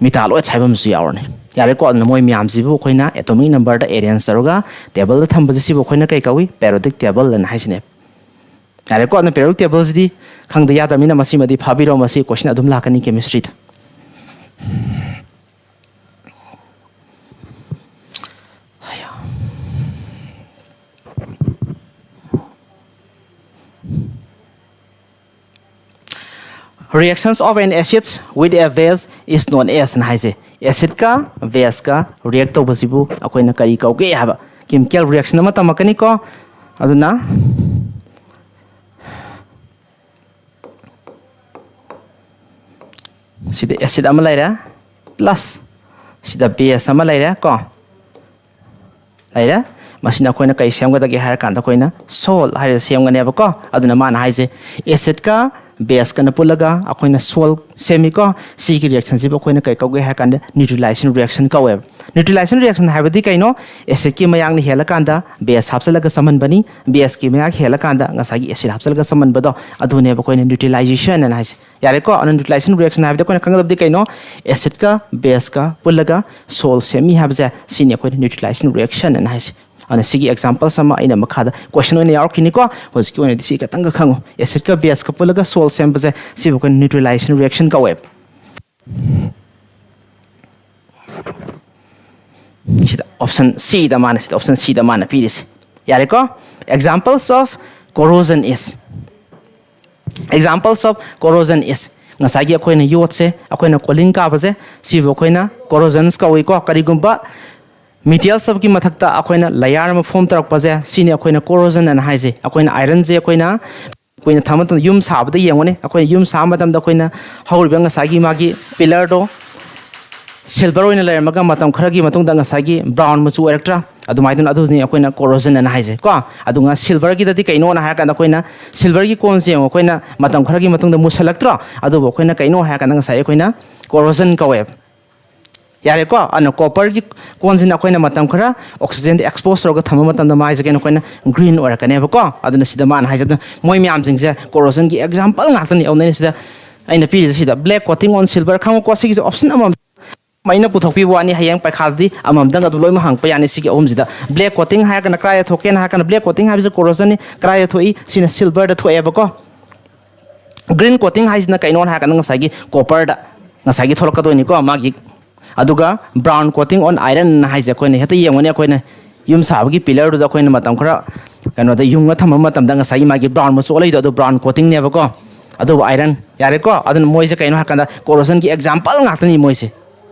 metalloids ꯍꯥꯏꯕ ꯑꯃꯁꯨ ꯌꯥꯎꯔꯅꯤ꯫ ꯌꯥꯔꯦꯀꯣ? ꯑꯗꯨꯅ ꯃꯣꯏ ꯃꯌꯥꯝꯁꯤꯕꯨ ꯑꯩꯈꯣꯏꯅ ꯑꯦꯇꯣꯃꯤꯛ ꯅꯝꯕꯔꯗ ꯑꯦꯔꯦꯟꯖ ꯇꯧꯔꯒ ꯇꯦꯕꯜꯗ ꯊꯝꯕꯁꯦ, ꯁꯤꯕꯨ ꯑꯩꯈꯣꯏꯅ ꯀꯩ ꯀꯧꯏ? ꯄꯦꯔꯤꯌꯣꯗꯤꯛ ꯇꯦꯕꯜ ꯑꯅ ꯍꯥꯏꯁꯤꯅꯦ꯫ ꯌꯥꯔꯦꯀꯣ? ꯑꯗꯨꯅ ꯄꯦꯔꯤꯌꯣꯗꯤꯛ ꯇꯦꯕꯜꯁꯤꯗꯤ ꯈꯪꯗ ꯌꯥꯗꯕꯅꯤꯅ ꯃꯁꯤꯃꯗꯤ ꯐꯥꯕꯤꯔꯣ, ꯃꯁꯤ ꯀꯣꯏꯁꯟ ꯑꯗꯨꯝ ꯂꯥꯛꯀꯅꯤ ꯀꯦꯃꯤꯁꯇ꯭ꯔꯤꯗ꯫ Reactions of an acid with a base is known as ꯅ ꯍꯥꯏꯁꯦ, ꯑꯦꯁꯤꯠꯀ ꯕꯦꯁꯀ ꯔꯤꯌꯦꯛ ꯇꯧꯕꯁꯤꯕꯨ ꯑꯩꯈꯣꯏꯅ ꯀꯔꯤ ꯀꯧꯒꯦ ꯍꯥꯏꯕ ꯀꯦꯃꯤꯀꯦꯜ ꯔꯤꯌꯦꯛꯁꯟ ꯑꯃ ꯇꯝꯃꯛꯀꯅꯤꯀꯣ꯫ ꯑꯗꯨꯅ ꯁꯤꯗ ꯑꯦꯁꯤꯠ ꯑꯃ ꯂꯩꯔꯦ, ꯄ꯭ꯂꯁ ꯁꯤꯗ ꯕꯦꯁ ꯑꯃ ꯂꯩꯔꯦ ꯀꯣ, ꯂꯩꯔꯦ꯫ ꯃꯁꯤꯅ ꯑꯩꯈꯣꯏꯅ ꯀꯩ ꯁꯦꯝꯒꯗꯒꯦ ꯍꯥꯏꯔ ꯀꯥꯟꯗ ꯑꯩꯈꯣꯏꯅ ꯁꯣꯜ ꯍꯥꯏꯔ ꯁꯦꯝꯒꯅꯦꯕꯀꯣ꯫ ꯑꯗꯨꯅ ꯃꯥꯅ ꯍꯥꯏꯁꯦ ꯑꯦꯁꯤꯠꯀ ꯕꯦꯁꯀꯅ ꯄꯨꯜꯂꯒ ꯑꯩꯈꯣꯏꯅ ꯁꯣꯜ ꯁꯦꯝꯃꯤꯀꯣ꯫ ꯁꯤꯒꯤ ꯔꯤꯌꯦꯛꯁꯟꯁꯤꯕꯨ ꯑꯩꯈꯣꯏꯅ ꯀꯩ ꯀꯧꯒꯦ ꯍꯥꯏꯔ ꯀꯥꯟꯗ ꯅ꯭ꯌꯨꯇ꯭ꯔꯤꯂꯥꯏꯖꯦꯁꯟ ꯔꯤꯌꯦꯛꯁꯟ ꯀꯧꯋꯦꯕ꯫ ꯅ꯭ꯌꯨꯇ꯭ꯔꯤꯂꯥꯏꯖꯦꯁꯟ ꯔꯤꯌꯦꯛꯁꯟ ꯍꯥꯏꯕꯗꯤ ꯀꯩꯅꯣ? ꯑꯦꯁꯤꯠꯀꯤ ꯃꯌꯥꯛꯅ ꯍꯦꯜꯂꯀꯥꯟꯗ ꯕꯦꯁ ꯍꯥꯞꯆꯤꯜꯂꯒ ꯆꯝꯍꯟꯕꯅꯤ, ꯕꯦꯁꯀꯤ ꯃꯌꯥꯛ ꯍꯦꯜꯂꯀꯥꯟꯗ ꯉꯁꯥꯏꯒꯤ ꯑꯦꯁꯤꯠ ꯍꯥꯞꯆꯤꯜꯂꯒ ꯆꯝꯍꯟꯕꯗꯣ, ꯑꯗꯨꯅꯦꯕ ꯑꯩꯈꯣꯏꯅ ꯅ꯭ꯌꯨꯇ꯭ꯔꯤꯂꯥꯏꯖꯦꯁꯟ ꯑꯅ ꯍꯥꯏꯁꯦ꯫ ꯌꯥꯔꯦꯀꯣ? ꯑꯗꯨꯅ ꯅ꯭ꯌꯨꯇ꯭ꯔꯤꯂꯥꯏꯖꯦꯁꯟ ꯔꯤꯌꯦꯛꯁꯟ ꯍꯥꯏꯕꯗꯤ ꯑꯩꯈꯣꯏꯅ ꯈꯪꯒꯗꯕꯗꯤ ꯀꯩꯅꯣ? ꯑꯦꯁꯤꯠꯀ ꯕꯦꯁꯀ ꯄꯨꯜꯂꯒ ꯁꯣꯜ ꯁꯦꯝꯃꯤ ꯍꯥꯏꯕꯁꯦ, ꯁꯤꯅꯤ ꯑꯩꯈꯣꯏꯅ ꯅ꯭ꯌꯨꯇ꯭ꯔꯤꯂꯥꯏꯖꯦꯁꯟ ꯔꯤꯌꯦꯛꯁꯟ ꯑꯅ ꯍꯥꯏꯁꯦ꯫ ꯑꯗꯨꯅ ꯁꯤꯒꯤ ꯑꯦꯛꯖꯥꯝꯄꯜꯁ ꯑꯃ ꯑꯩꯅ ꯃꯈꯥꯗ ꯀꯣꯏꯁꯟ ꯑꯣꯏꯅ ꯌꯥꯎꯔꯛꯈꯤꯅꯤꯀꯣ꯫ ꯍꯧꯖꯤꯛꯀꯤ ꯑꯣꯏꯅꯗꯤ ꯁꯤ ꯈꯛꯇꯪꯒ ꯈꯪꯉꯨ, ꯑꯦꯁꯤꯠꯀ ꯕꯦꯁꯀ ꯄꯨꯜꯂꯒ ꯁꯣꯜ ꯁꯦꯝꯕꯁꯦ, ꯁꯤꯕꯨ ꯑꯩꯈꯣꯏꯅ ꯅ꯭ꯌꯨꯇ꯭ꯔꯤꯂꯥꯏꯖꯦꯁꯟ ꯔꯤꯌꯦꯛꯁꯟ ꯀꯧꯋꯦꯕ꯫ ꯁꯤꯗ ꯑꯣꯞꯁꯟ ꯁꯤꯗ ꯃꯥꯅ, ꯁꯤꯗ ꯑꯣꯞꯁꯟ ꯁꯤꯗ ꯃꯥꯅ ꯄꯤꯔꯤꯁꯦ꯫ ꯌꯥꯔꯦꯀꯣ? Examples of corrosion is, examples of corrosion is, ꯉꯁꯥꯏꯒꯤ ꯑꯩꯈꯣꯏꯅ ꯌꯣꯠꯁꯦ, ꯑꯩꯈꯣꯏꯅ ꯀꯣꯂꯤꯡ ꯀꯥꯕꯁꯦ, ꯁꯤꯕꯨ ꯑꯩꯈꯣꯏꯅ ꯀꯣꯔꯣꯖꯟꯁ ꯀꯧꯏꯀꯣ꯫ ꯀꯔꯤꯒꯨꯝꯕ ꯃꯤꯇꯦꯜꯁ ꯑꯃꯒꯤ ꯃꯊꯛꯇ ꯑꯩꯈꯣꯏꯅ ꯂꯌꯥꯔ ꯑꯃ ꯐꯣꯝ ꯇꯧꯔꯛꯄꯁꯦ, ꯁꯤꯅꯤ ꯑꯩꯈꯣꯏꯅ ꯀꯣꯔꯣꯖꯟ ꯑꯅ ꯍꯥꯏꯁꯦ꯫ ꯑꯩꯈꯣꯏꯅ ꯑꯥꯏꯔꯟꯁꯦ ꯑꯩꯈꯣꯏꯅ ꯀꯨꯏꯅ ꯊꯝꯕ ꯃꯇꯝꯗ, ꯌꯨꯝ ꯁꯥꯕꯗ ꯌꯦꯡꯉꯨꯅꯦ, ꯑꯩꯈꯣꯏꯅ ꯌꯨꯝ ꯁꯥꯕ ꯃꯇꯝꯗ ꯑꯩꯈꯣꯏꯅ ꯍꯧꯔꯤꯕ ꯉꯁꯥꯏꯒꯤ ꯃꯥꯒꯤ ꯄꯤꯂꯔꯗꯣ ꯁꯤꯜꯚꯔ ꯑꯣꯏꯅ ꯂꯩꯔꯝꯃꯒ ꯃꯇꯝ ꯈꯔꯒꯤ ꯃꯇꯨꯡꯗ ꯉꯁꯥꯏꯒꯤ ꯕ꯭ꯔꯥꯎꯟ ꯃꯆꯨ ꯑꯣꯏꯔꯛꯇ꯭ꯔꯥ? ꯑꯗꯨꯃꯥꯏꯅ ꯑꯗꯨꯅꯤ ꯑꯩꯈꯣꯏꯅ ꯀꯣꯔꯣꯖꯟ ꯑꯅ ꯍꯥꯏꯁꯦ ꯀꯣ꯫ ꯑꯗꯨꯒ ꯁꯤꯜꯚꯔꯒꯤꯗꯗꯤ ꯀꯩꯅꯣꯅ ꯍꯥꯏꯔ ꯀꯥꯟꯗ ꯑꯩꯈꯣꯏꯅ ꯁꯤꯜꯚꯔꯒꯤ ꯀꯣꯟꯁꯦ ꯌꯦꯡꯉꯣ, ꯑꯩꯈꯣꯏꯅ ꯃꯇꯝ ꯈꯔꯒꯤ ꯃꯇꯨꯡꯗ ꯃꯨꯁꯜꯂꯛꯇ꯭ꯔꯣ? ꯑꯗꯨꯕꯨ ꯑꯩꯈꯣꯏꯅ ꯀꯩꯅꯣ ꯍꯥꯏꯔ ꯀꯥꯟꯗ ꯉꯁꯥꯏ ꯑꯩꯈꯣꯏꯅ ꯀꯣꯔꯣꯖꯟ ꯀꯧꯋꯦꯕ꯫ ꯌꯥꯔꯦꯀꯣ? ꯑꯗꯨꯅ ꯀꯣꯄꯔꯒꯤ ꯀꯣꯟꯁꯤꯅ ꯑꯩꯈꯣꯏꯅ ꯃꯇꯝ ꯈꯔ ꯑꯣꯛꯁꯤꯖꯟꯗ ꯑꯦꯛꯁꯄꯣꯖ ꯇꯧꯔꯒ ꯊꯝꯕ ꯃꯇꯝꯗ ꯃꯥꯏꯁꯦ ꯀꯩꯅꯣ, ꯑꯩꯈꯣꯏꯅ ꯒ꯭ꯔꯤꯟ ꯑꯣꯏꯔꯛꯀꯅꯦꯕꯀꯣ꯫ ꯑꯗꯨꯅ ꯁꯤꯗ ꯃꯥꯅ ꯍꯥꯏꯁꯦ, ꯑꯗꯨꯅ ꯃꯣꯏ ꯃꯌꯥꯝꯁꯤꯡꯁꯦ ꯀꯣꯔꯣꯖꯟꯒꯤ ꯑꯦꯛꯖꯥꯝꯄꯜ ꯉꯥꯛꯇꯅꯤ꯫ ꯑꯗꯨꯅ ꯁꯤꯗ ꯑꯩꯅ ꯄꯤꯔꯤꯁꯦ ꯁꯤꯗ black coating on silver, ꯈꯪꯉꯨꯀꯣ, ꯁꯤꯒꯤꯁꯦ ꯑꯣꯞꯁꯟ ꯑꯃ ꯑꯩꯅ ꯄꯨꯊꯣꯛꯄꯤꯕ ꯋꯥꯅꯤ, ꯍꯌꯦꯡ ꯄꯩꯈꯥꯗꯗꯤ ꯑꯃꯃꯝꯗꯪ ꯑꯗꯨ ꯂꯣꯏꯅꯃꯛ ꯍꯪꯉꯛꯄ ꯌꯥꯅꯤ꯫ ꯁꯤꯒꯤ ꯑꯍꯨꯝꯁꯤꯗ black coating ꯍꯥꯏꯔꯒꯅ ꯀꯗꯥꯏꯗ ꯊꯣꯛꯀꯦꯅ ꯍꯥꯏꯔꯒꯅ, black coating ꯍꯥꯏꯕꯁꯤ corrosion ꯅꯤ꯫ ꯀꯗꯥꯏꯗ ꯊꯣꯛꯏ? ꯁꯤꯅ silver ꯗ ꯊꯣꯛꯑꯦꯕꯀꯣ꯫ Green coating ꯍꯥꯏꯁꯤꯅ ꯀꯩꯅꯣꯅ ꯍꯥꯏꯔꯀꯥꯟꯗ ꯉꯁꯥꯏꯒꯤ copper ꯗ ꯉꯁꯥꯏꯒꯤ ꯊꯣꯛꯂꯛꯀꯗꯣꯏꯅꯤꯀꯣ ꯃꯥꯒꯤ꯫ ꯑꯗꯨꯒ brown coating on iron ꯍꯥꯏꯁꯦ ꯑꯩꯈꯣꯏꯅ ꯍꯦꯛꯇ ꯌꯦꯡꯉꯨꯅꯦ, ꯑꯩꯈꯣꯏꯅ ꯌꯨꯝ ꯁꯥꯕꯒꯤ pillar ꯗꯨꯗ ꯑꯩꯈꯣꯏꯅ ꯃꯇꯝ ꯈꯔ ꯀꯩꯅꯣꯗ ꯌꯨꯡꯉ ꯊꯝꯕ ꯃꯇꯝꯗ ꯉꯁꯥꯏꯒꯤ ꯃꯥꯒꯤ brown ꯃꯆꯨ ꯑꯣꯜꯂꯛꯏꯗꯣ, ꯑꯗꯨ brown coating ꯅꯦꯕꯀꯣ꯫ ꯑꯗꯨꯕꯨ iron, ꯌꯥꯔꯦꯀꯣ? ꯑꯗꯨꯅ ꯃꯣꯏꯁꯦ ꯀꯩꯅꯣ ꯍꯥꯏꯔꯀꯥꯟꯗ corrosion ꯒꯤ example ꯉꯥꯛꯇꯅꯤ ꯃꯣꯏꯁꯦ꯫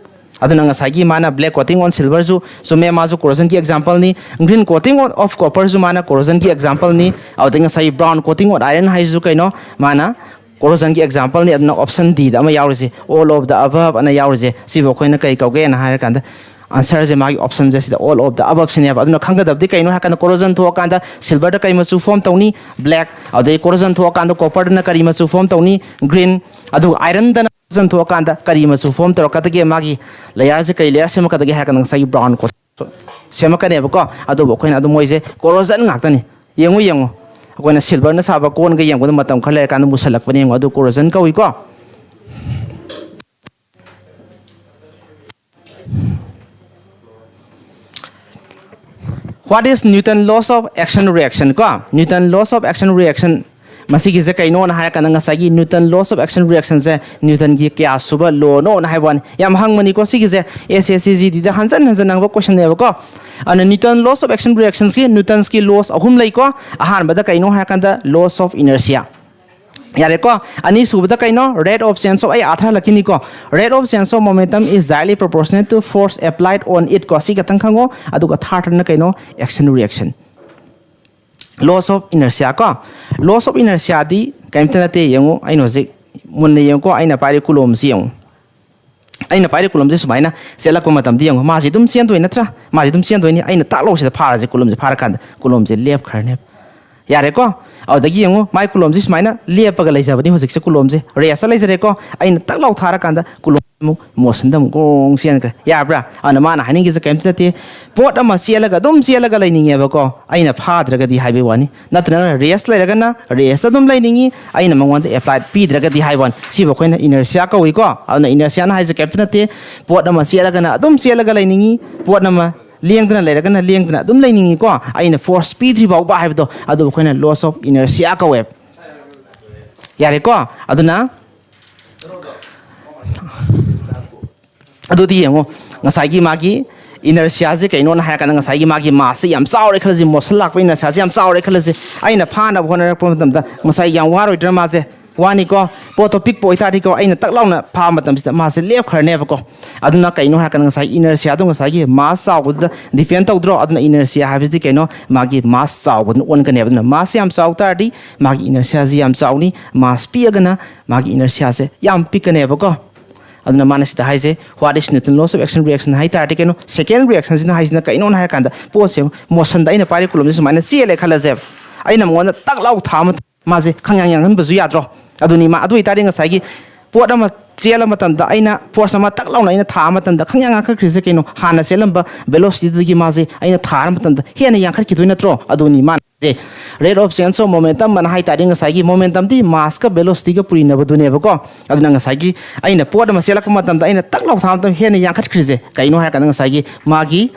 ꯑꯗꯨꯅ ꯉꯁꯥꯏꯒꯤ ꯃꯥꯅ black coating on silver ꯁꯨ ꯆꯨꯝꯃꯦ, ꯃꯥꯁꯨ corrosion ꯒꯤ example ꯅꯤ꯫ Green coating on, of copper ꯁꯨ ꯃꯥꯅ corrosion ꯒꯤ example ꯅꯤ꯫ ꯑꯗꯨꯗꯩ ꯉꯁꯥꯏꯒꯤ brown coating on iron ꯍꯥꯏꯁꯤꯁꯨ ꯀꯩꯅꯣ? ꯃꯥꯅ corrosion ꯒꯤ example ꯅꯤ꯫ ꯑꯗꯨꯅ option D ꯗ ꯑꯃ ꯌꯥꯎꯔꯤꯁꯦ, all of the above ꯑꯅ ꯌꯥꯎꯔꯤꯁꯦ, ꯁꯤꯕꯨ ꯑꯩꯈꯣꯏꯅ ꯀꯩ ꯀꯧꯒꯦꯅ ꯍꯥꯏꯔꯀꯥꯟꯗ, answer ꯁꯦ ꯃꯥꯒꯤ option ꯁꯦ ꯁꯤꯗ all of the above ꯁꯤꯅꯦꯕ꯫ ꯑꯗꯨꯅ ꯈꯪꯒꯗꯕꯗꯤ ꯀꯩꯅꯣ ꯍꯥꯏꯔꯀꯥꯟꯗ, corrosion ꯊꯣꯛꯑꯀꯥꯟꯗ silver ꯗ ꯀꯔꯤ ꯃꯆꯨ form ꯇꯧꯅꯤ? Black꯫ ꯑꯗꯩ corrosion ꯊꯣꯛꯑꯀꯥꯟꯗ copper ꯗꯅ ꯀꯔꯤ ꯃꯆꯨ form ꯇꯧꯅꯤ? Green꯫ ꯑꯗꯨꯒ iron ꯗꯅ corrosion ꯊꯣꯛꯑꯀꯥꯟꯗ ꯀꯔꯤ ꯃꯆꯨ form ꯇꯧꯔꯛꯀꯗꯒꯦ? ꯃꯥꯒꯤ layer ꯁꯦ ꯀꯔꯤ layer ꯁꯦꯝꯃꯛꯀꯗꯒꯦ ꯍꯥꯏꯔꯀꯥꯟꯗ ꯉꯁꯥꯏꯒꯤ brown coat ꯁꯦꯝꯃꯛꯀꯅꯦꯕꯀꯣ꯫ ꯑꯗꯨꯕꯨ ꯑꯩꯈꯣꯏꯅ ꯑꯗꯨꯝ ꯃꯣꯏꯁꯦ corrosion ꯉꯥꯛꯇꯅꯤ꯫ ꯌꯦꯡꯉꯨ, ꯌꯦꯡꯉꯨ, ꯑꯩꯈꯣꯏꯅ silver ꯅ ꯁꯥꯕ ꯀꯣꯟꯒ ꯌꯦꯡꯕꯗ ꯃꯇꯝ ꯈꯔ ꯂꯩꯔꯀꯥꯟꯗ ꯃꯨꯁꯜꯂꯛꯄꯅꯦ, ꯌꯦꯡꯉꯨ, ꯑꯗꯨ corrosion ꯀꯧꯏꯀꯣ꯫ What is Newton laws of action reaction ꯀꯣ? Newton laws of action reaction, ꯃꯁꯤꯒꯤꯁꯦ ꯀꯩꯅꯣꯅ ꯍꯥꯏꯔꯀꯥꯟꯗ ꯉꯁꯥꯏꯒꯤ Newton laws of action reaction ꯁꯦ ꯅ꯭ꯌꯨꯇꯟꯒꯤ ꯀꯌꯥ ꯁꯨꯕ law ꯅꯣꯅ ꯍꯥꯏꯕ ꯋꯥꯅꯤ꯫ ꯌꯥꯝ ꯍꯪꯕꯅꯤꯀꯣ ꯁꯤꯒꯤꯁꯦ, S S C G D ꯗ ꯍꯟꯖꯟ ꯍꯟꯖꯟ ꯍꯪꯕ question ꯅꯦꯕꯀꯣ꯫ ꯑꯗꯨꯅ Newton laws of action reaction ꯁꯤ ꯅ꯭ꯌꯨꯇꯟꯁꯀꯤ laws ꯑꯍꯨꯝ ꯂꯩꯀꯣ꯫ ꯑꯍꯥꯟꯕꯗ ꯀꯩꯅꯣ ꯍꯥꯏꯔꯀꯥꯟꯗ laws of inertia꯫ ꯌꯥꯔꯦꯀꯣ? ꯑꯅꯤꯁꯨꯕꯗ ꯀꯩꯅꯣ? Rate of change of, ꯑꯩ ꯑꯥ ꯊꯥꯍꯜꯂꯛꯈꯤꯅꯤꯀꯣ꯫ Rate of change of momentum is directly proportional to force applied on it ꯀꯣ꯫ ꯁꯤ ꯈꯛꯇꯪ ꯈꯪꯉꯣ꯫ ꯑꯗꯨꯒ third ꯅ ꯀꯩꯅꯣ? Action reaction꯫ Laws of inertia ꯀꯣ꯫ Laws of inertia ꯗꯤ ꯀꯔꯤꯝꯇ ꯅꯠꯇꯦ, ꯌꯦꯡꯉꯨ, ꯑꯩꯅ ꯍꯧꯖꯤꯛ ꯃꯨꯟꯅ ꯌꯦꯡꯉꯨꯀꯣ, ꯑꯩꯅ ꯄꯥꯏꯔꯤ ꯀꯨꯂꯣꯝꯁꯤ ꯌꯦꯡꯉꯨ꯫ ꯑꯩꯅ ꯄꯥꯏꯔꯤ ꯀꯨꯂꯣꯝꯁꯦ ꯁꯨꯃꯥꯏꯅ ꯆꯦꯜꯂꯛꯄ ꯃꯇꯝꯗ ꯌꯦꯡꯉꯨ, ꯃꯥꯁꯤ ꯑꯗꯨꯝ ꯆꯦꯟꯗꯣꯏ ꯅꯠꯇ꯭ꯔꯥ? ꯃꯥꯁꯤ ꯑꯗꯨꯝ ꯆꯦꯟꯗꯣꯏꯅꯤ꯫ ꯑꯩꯅ ꯇꯥꯛ ꯂꯧꯁꯤꯗ ꯐꯥꯔꯁꯦ, ꯀꯨꯂꯣꯝꯁꯦ ꯐꯥꯔꯀꯥꯟꯗ ꯀꯨꯂꯣꯝꯁꯦ ꯂꯦꯞꯈ꯭ꯔꯅꯦꯕ꯫ ꯌꯥꯔꯦꯀꯣ? ꯑꯗꯨꯗꯒꯤ ꯌꯦꯡꯉꯨ, ꯃꯥꯏ ꯀꯨꯂꯣꯝꯁꯤ ꯁꯨꯃꯥꯏꯅ ꯂꯦꯞꯄꯒ ꯂꯩꯖꯕꯅꯤ꯫ ꯍꯧꯖꯤꯛꯁꯦ ꯀꯨꯂꯣꯝꯁꯦ ꯔꯦꯁꯇ ꯂꯩꯖꯔꯦꯀꯣ꯫ ꯑꯩꯅ ꯇꯛ ꯂꯥꯎ ꯊꯥꯔꯀꯥꯟꯗ ꯀꯨꯂꯣꯝ ꯑꯃꯨꯛ ꯃꯣꯁꯟꯗ ꯑꯃꯨꯛ ꯒꯣꯡ ꯆꯦꯟꯈ꯭ꯔꯦ꯫ ꯌꯥꯕ꯭ꯔꯥ? ꯑꯗꯨꯅ ꯃꯥꯅ ꯍꯥꯏꯅꯤꯡꯉꯤꯁꯦ ꯀꯔꯤꯝꯇ ꯅꯠꯇꯦ, ꯄꯣꯠ ꯑꯃ ꯆꯦꯜꯂꯒ ꯑꯗꯨꯝ ꯆꯦꯜꯂꯒ ꯂꯩꯅꯤꯡꯉꯦꯕꯀꯣ, ꯑꯩꯅ ꯐꯥꯗ꯭ꯔꯒꯗꯤ ꯍꯥꯏꯕꯒꯤ ꯋꯥꯅꯤ꯫ ꯅꯠꯇ꯭ꯔꯒꯅ ꯔꯦꯁ ꯂꯩꯔꯒꯅ ꯔꯦꯁ ꯑꯗꯨꯝ ꯂꯩꯅꯤꯡꯉꯤ, ꯑꯩꯅ ꯃꯉꯣꯟꯗ ꯑꯦꯄ꯭ꯂꯥꯏ ꯄꯤꯗ꯭ꯔꯒꯗꯤ ꯍꯥꯏꯕ ꯋꯥꯅꯤ꯫ ꯁꯤꯕꯨ ꯑꯩꯈꯣꯏꯅ ꯏꯅꯔꯁꯤꯌꯥ ꯀꯧꯏꯀꯣ꯫ ꯑꯗꯨꯅ ꯏꯅꯔꯁꯤꯌꯥꯅ ꯍꯥꯏꯁꯦ ꯀꯔꯤꯝꯇ ꯅꯠꯇꯦ, ꯄꯣꯠ ꯑꯃ ꯆꯦꯜꯂꯒꯅ ꯑꯗꯨꯝ ꯆꯦꯜꯂꯒ ꯂꯩꯅꯤꯡꯉꯤ, ꯄꯣꯠ ꯑꯃ ꯂꯦꯡꯗꯅ ꯂꯩꯔꯒꯅ ꯂꯦꯡꯗꯅ ꯑꯗꯨꯝ ꯂꯩꯅꯤꯡꯉꯤꯀꯣ, ꯑꯩꯅ ꯐꯣꯔꯁ ꯄꯤꯗ꯭ꯔꯤ ꯐꯥꯎꯕ ꯍꯥꯏꯕꯗꯣ, ꯑꯗꯨꯕꯨ ꯑꯩꯈꯣꯏꯅ ꯂꯣꯁ ꯑꯣꯐ ꯏꯅꯔꯁꯤꯌꯥ ꯀꯧꯋꯦꯕ꯫ ꯌꯥꯔꯦꯀꯣ? ꯑꯗꯨꯅ ꯑꯗꯨꯗꯤ ꯌꯦꯡꯉꯣ, ꯉꯁꯥꯏꯒꯤ ꯃꯥꯒꯤ ꯏꯅꯔꯁꯤꯌꯥꯁꯦ ꯀꯩꯅꯣꯅ ꯍꯥꯏꯔꯀꯥꯟꯗ, ꯉꯁꯥꯏꯒꯤ ꯃꯥꯒꯤ ꯃꯥꯁꯁꯦ ꯌꯥꯝ ꯆꯥꯎꯔꯦ ꯈꯜꯂꯁꯤ, ꯃꯣꯁꯟ ꯂꯥꯛꯄ ꯏꯅꯔꯁꯤꯌꯥꯁꯦ ꯌꯥꯝ ꯆꯥꯎꯔꯦ ꯈꯜꯂꯁꯤ, ꯑꯩꯅ ꯐꯥꯅꯕ ꯍꯣꯠꯅꯔꯛꯄ ꯃꯇꯝꯗ ꯉꯁꯥꯏ ꯌꯥꯝ ꯋꯥꯔꯣꯏꯗ꯭ꯔꯥ ꯃꯥꯁꯦ? ꯋꯥꯅꯤꯀꯣ꯫ ꯄꯣꯠꯇꯣ ꯄꯤꯛꯄ ꯑꯣꯏꯇꯥꯔꯗꯤꯀꯣ, ꯑꯩꯅ ꯇꯛ ꯂꯥꯎꯅ ꯐꯥꯕ ꯃꯇꯝꯁꯤꯗ ꯃꯥꯁꯦ ꯂꯦꯞꯈ꯭ꯔꯅꯦꯕꯀꯣ꯫ ꯑꯗꯨꯅ ꯀꯩꯅꯣ ꯍꯥꯏꯔꯀꯥꯟꯗ, ꯉꯁꯥꯏꯒꯤ ꯏꯅꯔꯁꯤꯌꯥꯗꯣ ꯉꯁꯥꯏꯒꯤ ꯃꯥꯁ ꯆꯥꯎꯕꯗꯨꯗ ꯗꯤꯄꯦꯟ ꯇꯧꯗ꯭ꯔꯣ? ꯑꯗꯨꯅ ꯏꯅꯔꯁꯤꯌꯥ ꯍꯥꯏꯕꯁꯤꯗꯤ ꯀꯩꯅꯣ? ꯃꯥꯒꯤ ꯃꯥꯁ ꯆꯥꯎꯕꯗꯨꯅ ꯑꯣꯟꯒꯅꯦꯕ꯫ ꯑꯗꯨꯅ ꯃꯥꯁꯁꯦ ꯌꯥꯝ ꯆꯥꯎ ꯇꯥꯔꯗꯤ ꯃꯥꯒꯤ ꯏꯅꯔꯁꯤꯌꯥꯁꯦ ꯌꯥꯝ ꯆꯥꯎꯅꯤ, ꯃꯥꯁ ꯄꯤꯛꯑꯒꯅ ꯃꯥꯒꯤ ꯏꯅꯔꯁꯤꯌꯥꯁꯦ ꯌꯥꯝ ꯄꯤꯛꯀꯅꯦꯕꯀꯣ꯫ ꯑꯗꯨꯅ ꯃꯥꯅ ꯁꯤꯗ ꯍꯥꯏꯁꯦ, what is Newton laws of action reaction ꯍꯥꯏ ꯇꯥꯔꯗꯤ ꯀꯩꯅꯣ? ꯁꯦꯀꯦꯟ ꯔꯤꯌꯦꯛꯁꯟꯁꯤꯅ ꯍꯥꯏꯁꯤꯅ ꯀꯩꯅꯣꯅ ꯍꯥꯏꯔꯀꯥꯟꯗ, ꯄꯣꯠꯁꯦ ꯃꯣꯁꯟꯗ ꯑꯩꯅ ꯄꯥꯏꯔꯤ ꯀꯨꯂꯣꯝꯁꯦ ꯁꯨꯃꯥꯏꯅ ꯆꯦꯜꯂꯦ ꯈꯜꯂꯁꯦꯕ, ꯑꯩꯅ ꯃꯉꯣꯟꯗ ꯇꯛ ꯂꯥꯎ ꯊꯥꯕ ꯃꯇꯝꯗ ꯃꯥꯁꯦ ꯈꯪꯌꯥꯡ ꯌꯥꯡꯍꯟꯕꯁꯨ ꯌꯥꯗ꯭ꯔꯣ? ꯑꯗꯨꯅꯤ ꯃꯥ, ꯑꯗꯨ ꯑꯣꯏꯇꯥꯔꯗꯤ ꯉꯁꯥꯏꯒꯤ ꯄꯣꯠ ꯑꯃ ꯆꯦꯜꯂ ꯃꯇꯝꯗ ꯑꯩꯅ ꯐꯣꯔꯁ ꯑꯃ ꯇꯛ ꯂꯥꯎꯅ ꯑꯩꯅ ꯊꯥꯕ ꯃꯇꯝꯗ ꯈꯪꯌꯥꯡ ꯌꯥꯡꯈꯠꯈ꯭ꯔꯤꯁꯦ ꯀꯩꯅꯣ? ꯍꯥꯟꯅ ꯆꯦꯜꯂꯝꯕ ꯚꯦꯂꯣꯁꯤꯇꯤꯗꯒꯤ ꯃꯥꯁꯦ ꯑꯩꯅ ꯊꯥꯔ ꯃꯇꯝꯗ ꯍꯦꯟꯅ ꯌꯥꯡꯈꯠꯈꯤꯗꯣꯏ ꯅꯠꯇ꯭ꯔꯣ? ꯑꯗꯨꯅꯤ ꯃꯥꯅ ꯍꯥꯏꯁꯦ꯫ Rate of change of momentum ꯑꯅ ꯍꯥꯏ ꯇꯥꯔꯗꯤ ꯉꯁꯥꯏꯒꯤ ꯃꯣꯃꯦꯟꯇꯝꯗꯤ ꯃꯥꯁꯀ ꯚꯦꯂꯣꯁꯤꯇꯤꯒ ꯄꯨꯔꯤꯅꯕꯗꯨꯅꯦꯕꯀꯣ꯫ ꯑꯗꯨꯅ ꯉꯁꯥꯏꯒꯤ ꯑꯩꯅ ꯄꯣꯠ ꯑꯃ ꯆꯦꯜꯂꯛꯄ ꯃꯇꯝꯗ ꯑꯩꯅ ꯇꯛ ꯂꯥꯎ ꯊꯥꯕ ꯃꯇꯝꯗ ꯍꯦꯟꯅ ꯌꯥꯡꯈꯠꯈ꯭ꯔꯤꯁꯦ ꯀꯩꯅꯣ ꯍꯥꯏꯔꯀꯥꯟꯗ, ꯉꯁꯥꯏꯒꯤ ꯃꯥꯒꯤ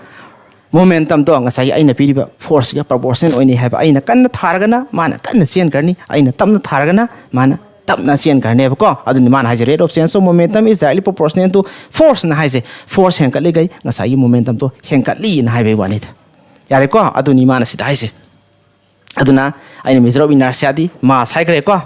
ꯃꯣꯃꯦꯟꯇꯝꯗꯣ ꯉꯁꯥꯏꯒꯤ ꯑꯩꯅ ꯄꯤꯔꯤꯕ ꯐꯣꯔꯁꯁꯤꯒ ꯄ꯭ꯔꯣꯄꯣꯔꯁꯅꯦꯜ ꯑꯣꯏꯅꯤ ꯍꯥꯏꯕ꯫ ꯑꯩꯅ ꯀꯟꯅ ꯊꯥꯔꯒꯅ ꯃꯥꯅ ꯀꯟꯅ ꯆꯦꯟꯈ꯭ꯔꯅꯤ, ꯑꯩꯅ ꯇꯞꯅ ꯊꯥꯔꯒꯅ ꯃꯥꯅ ꯇꯞꯅ ꯆꯦꯟꯈ꯭ꯔꯅꯦꯕꯀꯣ꯫ ꯑꯗꯨꯅꯤ ꯃꯥꯅ ꯍꯥꯏꯁꯦ, rate of change of momentum is directly proportional to force ꯑꯅ ꯍꯥꯏꯁꯦ꯫ ꯐꯣꯔꯁ ꯍꯦꯟꯒꯠꯂꯤꯈꯩ ꯉꯁꯥꯏꯒꯤ ꯃꯣꯃꯦꯟꯇꯝꯗꯣ ꯍꯦꯟꯒꯠꯂꯤꯅ ꯍꯥꯏꯕꯒꯤ ꯋꯥꯅꯤꯗ꯫ ꯌꯥꯔꯦꯀꯣ? ꯑꯗꯨꯅꯤ ꯃꯥꯅ ꯁꯤꯗ ꯍꯥꯏꯁꯦ꯫ ꯑꯗꯨꯅ ꯑꯩꯅ measure of inertia ꯗꯤ ꯃꯥꯁ ꯍꯥꯏꯈ꯭ꯔꯦꯀꯣ,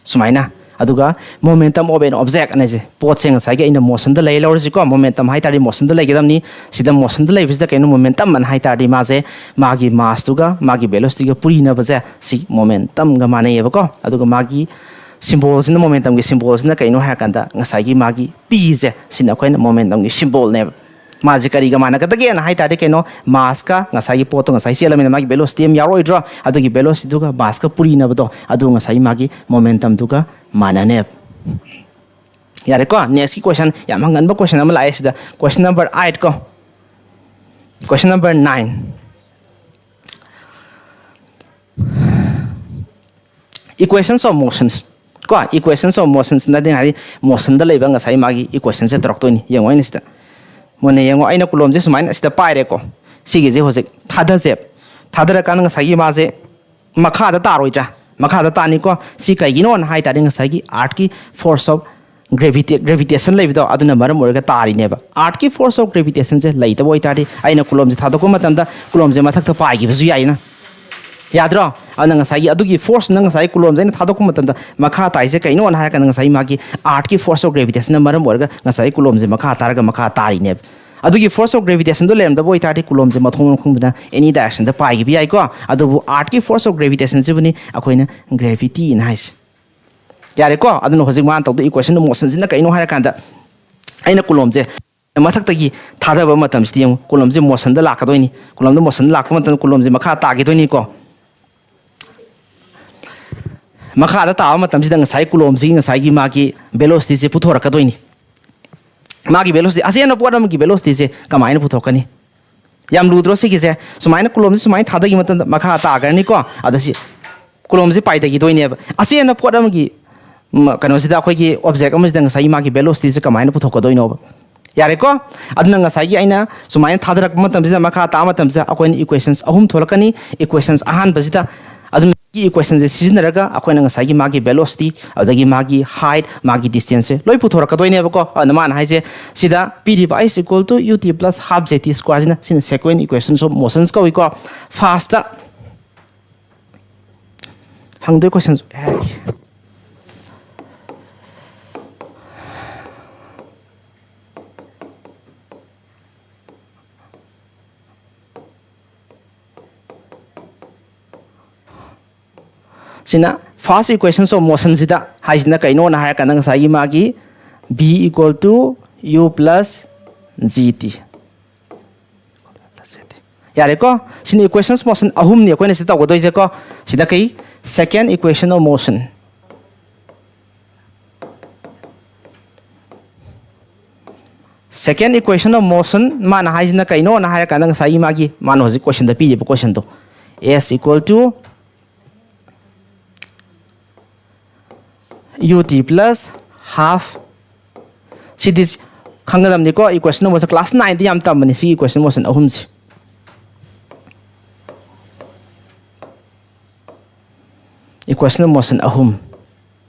ꯁꯨꯃꯥꯏꯅ꯫ ꯑꯗꯨꯒ momentum of an object ꯑꯅ ꯍꯥꯏꯁꯦ, ꯄꯣꯠꯁꯦ ꯉꯁꯥꯏꯒꯤ ꯑꯩꯅ ꯃꯣꯁꯟꯗ ꯂꯩ ꯂꯧꯔꯁꯤꯀꯣ, ꯃꯣꯃꯦꯟꯇꯝ ꯍꯥꯏ ꯇꯥꯔꯗꯤ ꯃꯣꯁꯟꯗ ꯂꯩꯒꯗꯕꯅꯤ꯫ ꯁꯤꯗ ꯃꯣꯁꯟꯗ ꯂꯩꯕꯁꯤꯗ ꯀꯩꯅꯣ momentum ꯑꯅ ꯍꯥꯏ ꯇꯥꯔꯗꯤ ꯃꯥꯁꯦ ꯃꯥꯒꯤ ꯃꯥꯁꯇꯨꯒ ꯃꯥꯒꯤ ꯚꯦꯂꯣꯁꯤꯇꯤꯒ ꯄꯨꯔꯤꯅꯕꯁꯦ ꯁꯤ ꯃꯣꯃꯦꯟꯇꯝꯒ ꯃꯥꯟꯅꯩꯌꯦꯕꯀꯣ꯫ ꯑꯗꯨꯒ ꯃꯥꯒꯤ ꯁꯤꯝꯕꯣꯜꯁꯤꯅ, ꯃꯣꯃꯦꯟꯇꯝꯒꯤ ꯁꯤꯝꯕꯣꯜꯁꯤꯅ ꯀꯩꯅꯣ ꯍꯥꯏꯔꯀꯥꯟꯗ ꯉꯁꯥꯏꯒꯤ ꯃꯥꯒꯤ ꯄꯤꯁꯦ, ꯁꯤꯅ ꯑꯩꯈꯣꯏꯅ ꯃꯣꯃꯦꯟꯇꯝꯒꯤ ꯁꯤꯝꯕꯣꯜꯅꯦꯕ꯫ ꯃꯥꯁꯦ ꯀꯔꯤꯒ ꯃꯥꯟꯅꯒꯗꯒꯦꯅ ꯍꯥꯏ ꯇꯥꯔꯗꯤ ꯀꯩꯅꯣ, ꯃꯥꯁꯀ ꯉꯁꯥꯏꯒꯤ ꯄꯣꯠꯇꯣ ꯉꯁꯥꯏ ꯆꯦꯜꯂꯝꯃꯤꯅ ꯃꯥꯒꯤ ꯚꯦꯂꯣꯁꯤꯇꯤ ꯑꯃ ꯌꯥꯎꯔꯛꯑꯣꯏꯗ꯭ꯔꯣ? ꯑꯗꯨꯒꯤ ꯚꯦꯂꯣꯁꯤꯇꯤꯗꯨꯒ ꯃꯥꯁꯀ ꯄꯨꯔꯤꯅꯕꯗꯣ ꯑꯗꯨ ꯉꯁꯥꯏ ꯃꯥꯒꯤ ꯃꯣꯃꯦꯟꯇꯝꯗꯨꯒ ꯃꯥꯟꯅꯅꯦꯕ꯫ ꯌꯥꯔꯦꯀꯣ? ꯅꯦꯛꯁꯀꯤ ꯀꯣꯏꯁꯟ, ꯌꯥꯝ ꯍꯪꯒꯟꯕ ꯀꯣꯏꯁꯟ ꯑꯃ ꯂꯥꯛꯑꯦ ꯁꯤꯗ, ꯀꯣꯏꯁꯟ ꯅꯝꯕꯔ ꯑꯥꯏꯠ ꯀꯣ, question number nine. Equations of motions ꯀꯣ, equations of motions ꯅꯗꯤ ꯍꯥꯏꯗꯤ ꯃꯣꯁꯟꯗ ꯂꯩꯕ ꯉꯁꯥꯏ ꯃꯥꯒꯤ ꯏꯀ꯭ꯋꯦꯁꯟꯁꯦ ꯇꯧꯔꯛꯇꯣꯏꯅꯤ꯫ ꯌꯦꯡꯉꯣ ꯑꯩꯅ ꯁꯤꯗ ꯃꯨꯟꯅ ꯌꯦꯡꯉꯣ, ꯑꯩꯅ ꯀꯨꯂꯣꯝꯁꯦ ꯁꯨꯃꯥꯏꯅ ꯁꯤꯗ ꯄꯥꯏꯔꯦꯀꯣ, ꯁꯤꯒꯤꯁꯦ ꯍꯧꯖꯤꯛ ꯊꯥꯗꯁꯦꯕ꯫ ꯊꯥꯗꯔꯀꯥꯟꯗ ꯉꯁꯥꯏꯒꯤ ꯃꯥꯁꯦ ꯃꯈꯥꯗ ꯇꯥꯔꯣꯏꯗ꯭ꯔꯥ? ꯃꯈꯥꯗ ꯇꯥꯅꯤꯀꯣ꯫ ꯁꯤ ꯀꯩꯒꯤꯅꯣꯅ ꯍꯥꯏ ꯇꯥꯔꯗꯤ ꯉꯁꯥꯏꯒꯤ ꯑꯥꯔꯠꯀꯤ force of gravity, gravitation ꯂꯩꯕꯗꯣ ꯑꯗꯨꯅ ꯃꯔꯝ ꯑꯣꯏꯔꯒ ꯇꯥꯔꯤꯅꯦꯕ꯫ ꯑꯥꯔꯠꯀꯤ force of gravitationꯁꯦ ꯂꯩꯇꯕ ꯑꯣꯏꯇꯥꯔꯗꯤ ꯑꯩꯅ ꯀꯨꯂꯣꯝꯁꯦ ꯊꯥꯗꯣꯛꯄ ꯃꯇꯝꯗ ꯀꯨꯂꯣꯝꯁꯦ ꯃꯊꯛꯇ ꯄꯥꯏꯈꯤꯕꯁꯨ ꯌꯥꯏꯅ꯫ ꯌꯥꯗ꯭ꯔꯣ? ꯑꯗꯨꯅ ꯉꯁꯥꯏꯒꯤ ꯑꯗꯨꯒꯤ ꯐꯣꯔꯁꯅ ꯉꯁꯥꯏ ꯀꯨꯂꯣꯝꯁꯦ ꯑꯩꯅ ꯊꯥꯗꯣꯛꯄ ꯃꯇꯝꯗ ꯃꯈꯥ ꯇꯥꯏꯁꯦ ꯀꯩꯅꯣꯅ ꯍꯥꯏꯔꯀꯥꯟꯗ ꯉꯁꯥꯏ ꯃꯥꯒꯤ ꯑꯥꯔꯠꯀꯤ force of gravitationꯅ ꯃꯔꯝ ꯑꯣꯏꯔꯒ ꯉꯁꯥꯏ ꯀꯨꯂꯣꯝꯁꯦ ꯃꯈꯥ ꯇꯥꯔꯒ ꯃꯈꯥ ꯇꯥꯔꯤꯅꯦꯕ꯫ ꯑꯗꯨꯒꯤ force of gravitationꯗꯣ ꯂꯩꯔꯝꯗꯕ ꯑꯣꯏꯇꯥꯔꯗꯤ ꯀꯨꯂꯣꯝꯁꯦ ꯃꯊꯣꯡ ꯃꯔꯝ ꯈꯪꯗꯅ any directionꯗ ꯄꯥꯏꯈꯤꯕ ꯌꯥꯏꯀꯣ꯫ ꯑꯗꯨꯕꯨ ꯑꯥꯔꯠꯀꯤ force of gravitationꯁꯤꯕꯨꯅꯤ ꯑꯩꯈꯣꯏꯅ gravityꯅ ꯍꯥꯏꯁꯦ꯫ ꯌꯥꯔꯦꯀꯣ? ꯑꯗꯨꯅ ꯍꯧꯖꯤꯛ ꯃꯥꯅ ꯇꯧꯗꯣꯏ equation of motionꯁꯤꯅ ꯀꯩꯅꯣ ꯍꯥꯏꯔꯀꯥꯟꯗ ꯑꯩꯅ ꯀꯨꯂꯣꯝꯁꯦ ꯃꯊꯛꯇꯒꯤ ꯊꯥꯗꯕ ꯃꯇꯝꯁꯤꯗ ꯌꯦꯡꯉꯨ, ꯀꯨꯂꯣꯝꯁꯦ ꯃꯣꯁꯟꯗ ꯂꯥꯛꯀꯗꯣꯏꯅꯤ꯫ ꯀꯨꯂꯣꯝꯗ ꯃꯣꯁꯟꯗ ꯂꯥꯛꯄ ꯃꯇꯝꯗ ꯀꯨꯂꯣꯝꯁꯦ ꯃꯈꯥ ꯇꯥꯈꯤꯗꯣꯏꯅꯤꯀꯣ꯫ ꯃꯈꯥꯗ ꯇꯥꯕ ꯃꯇꯝꯁꯤꯗ ꯉꯁꯥꯏ ꯀꯨꯂꯣꯝꯁꯤꯒꯤ ꯉꯁꯥꯏꯒꯤ ꯃꯥꯒꯤ velocityꯁꯦ ꯄꯨꯊꯣꯔꯛꯀꯗꯣꯏꯅꯤ꯫ ꯃꯥꯒꯤ velocity, ꯑꯆꯦꯟꯕ ꯄꯣꯠ ꯑꯃꯒꯤ velocityꯁꯦ ꯀꯃꯥꯏꯅ ꯄꯨꯊꯣꯛꯀꯅꯤ? ꯌꯥꯝ ꯂꯨꯗ꯭ꯔꯣ ꯁꯤꯒꯤꯁꯦ? ꯁꯨꯃꯥꯏꯅ ꯀꯨꯂꯣꯝꯁꯦ ꯁꯨꯃꯥꯏꯅ ꯊꯥꯗꯈꯤꯕ ꯃꯇꯝꯗ ꯃꯈꯥ ꯇꯥꯈ꯭ꯔꯅꯤꯀꯣ꯫ ꯑꯗ ꯁꯤ ꯀꯨꯂꯣꯝꯁꯦ ꯄꯥꯏꯊꯈꯤꯗꯣꯏꯅꯦꯕ꯫ ꯑꯆꯦꯟꯕ ꯄꯣꯠ ꯑꯃꯒꯤ, ꯎꯝ, ꯀꯩꯅꯣꯁꯤꯗ, ꯑꯩꯈꯣꯏꯒꯤ object ꯑꯃꯁꯤꯗ ꯉꯁꯥꯏꯒꯤ ꯃꯥꯒꯤ velocityꯁꯦ ꯀꯃꯥꯏꯅ ꯄꯨꯊꯣꯛꯀꯗꯣꯏꯅꯣꯕ? ꯌꯥꯔꯦꯀꯣ? ꯑꯗꯨꯅ ꯉꯁꯥꯏꯒꯤ ꯑꯩꯅ ꯁꯨꯃꯥꯏꯅ ꯊꯥꯗꯔꯛꯄ ꯃꯇꯝꯁꯤꯗ, ꯃꯈꯥ ꯇꯥꯕ ꯃꯇꯝꯁꯤꯗ ꯑꯩꯈꯣꯏꯅ equations ꯑꯍꯨꯝ ꯊꯣꯛꯂꯛꯀꯅꯤ꯫ Equations ꯑꯍꯥꯟꯕꯁꯤꯗ ꯑꯗꯨꯝ equationꯁꯦ ꯁꯤꯖꯤꯟꯅꯔꯒ ꯑꯩꯈꯣꯏꯅ ꯉꯁꯥꯏꯒꯤ ꯃꯥꯒꯤ velocity, ꯑꯗꯒꯤ ꯃꯥꯒꯤ height, ꯃꯥꯒꯤ distanceꯁꯦ ꯂꯣꯏ ꯄꯨꯊꯣꯔꯛꯀꯗꯣꯏꯅꯦꯕꯀꯣ꯫ ꯑꯗꯨꯅ ꯃꯥꯅ ꯍꯥꯏꯁꯦ ꯁꯤꯗ ꯄꯤꯔꯤꯕ I is equal to ut plus half J T squareꯁꯤꯅ, ꯁꯤꯅ sequent equations of motions ꯀꯧꯏꯀꯣ꯫ Firstꯇ ꯍꯪꯗꯣꯏ questions ꯍꯥꯏꯔꯛꯀꯦ꯫ ꯁꯤꯅ first equations of motionꯁꯤꯗ ꯍꯥꯏꯁꯤꯅ ꯀꯩꯅꯣꯅ ꯍꯥꯏꯔꯀꯥꯟꯗ ꯉꯁꯥꯏꯒꯤ ꯃꯥꯒꯤ V equal to u plus G T꯫ ꯌꯥꯔꯦꯀꯣ? ꯁꯤꯅ equations motion ꯑꯍꯨꯝꯅꯤ ꯑꯩꯈꯣꯏꯅ ꯁꯤ ꯇꯧꯒꯗꯣꯏꯁꯦꯀꯣ. ꯁꯤꯗ ꯀꯩ? Second equation of motion. Second equation of motion ꯃꯥꯅ ꯍꯥꯏꯁꯤꯅ ꯀꯩꯅꯣꯅ ꯍꯥꯏꯔꯀꯥꯟꯗ ꯉꯁꯥꯏꯒꯤ ꯃꯥꯒꯤ, ꯃꯥꯅ ꯍꯧꯖꯤꯛ questionꯗ ꯄꯤꯔꯤꯕ questionꯗꯣ, S equal to ut plus half. CD ꯈꯪꯒꯗꯕꯅꯤꯀꯣ, equation of motion class nineꯗ ꯌꯥꯝ ꯇꯝꯕꯅꯤ ꯁꯤꯒꯤ equation of motion ꯑꯍꯨꯝꯁꯦ. Equation of motion ꯑꯍꯨꯝ.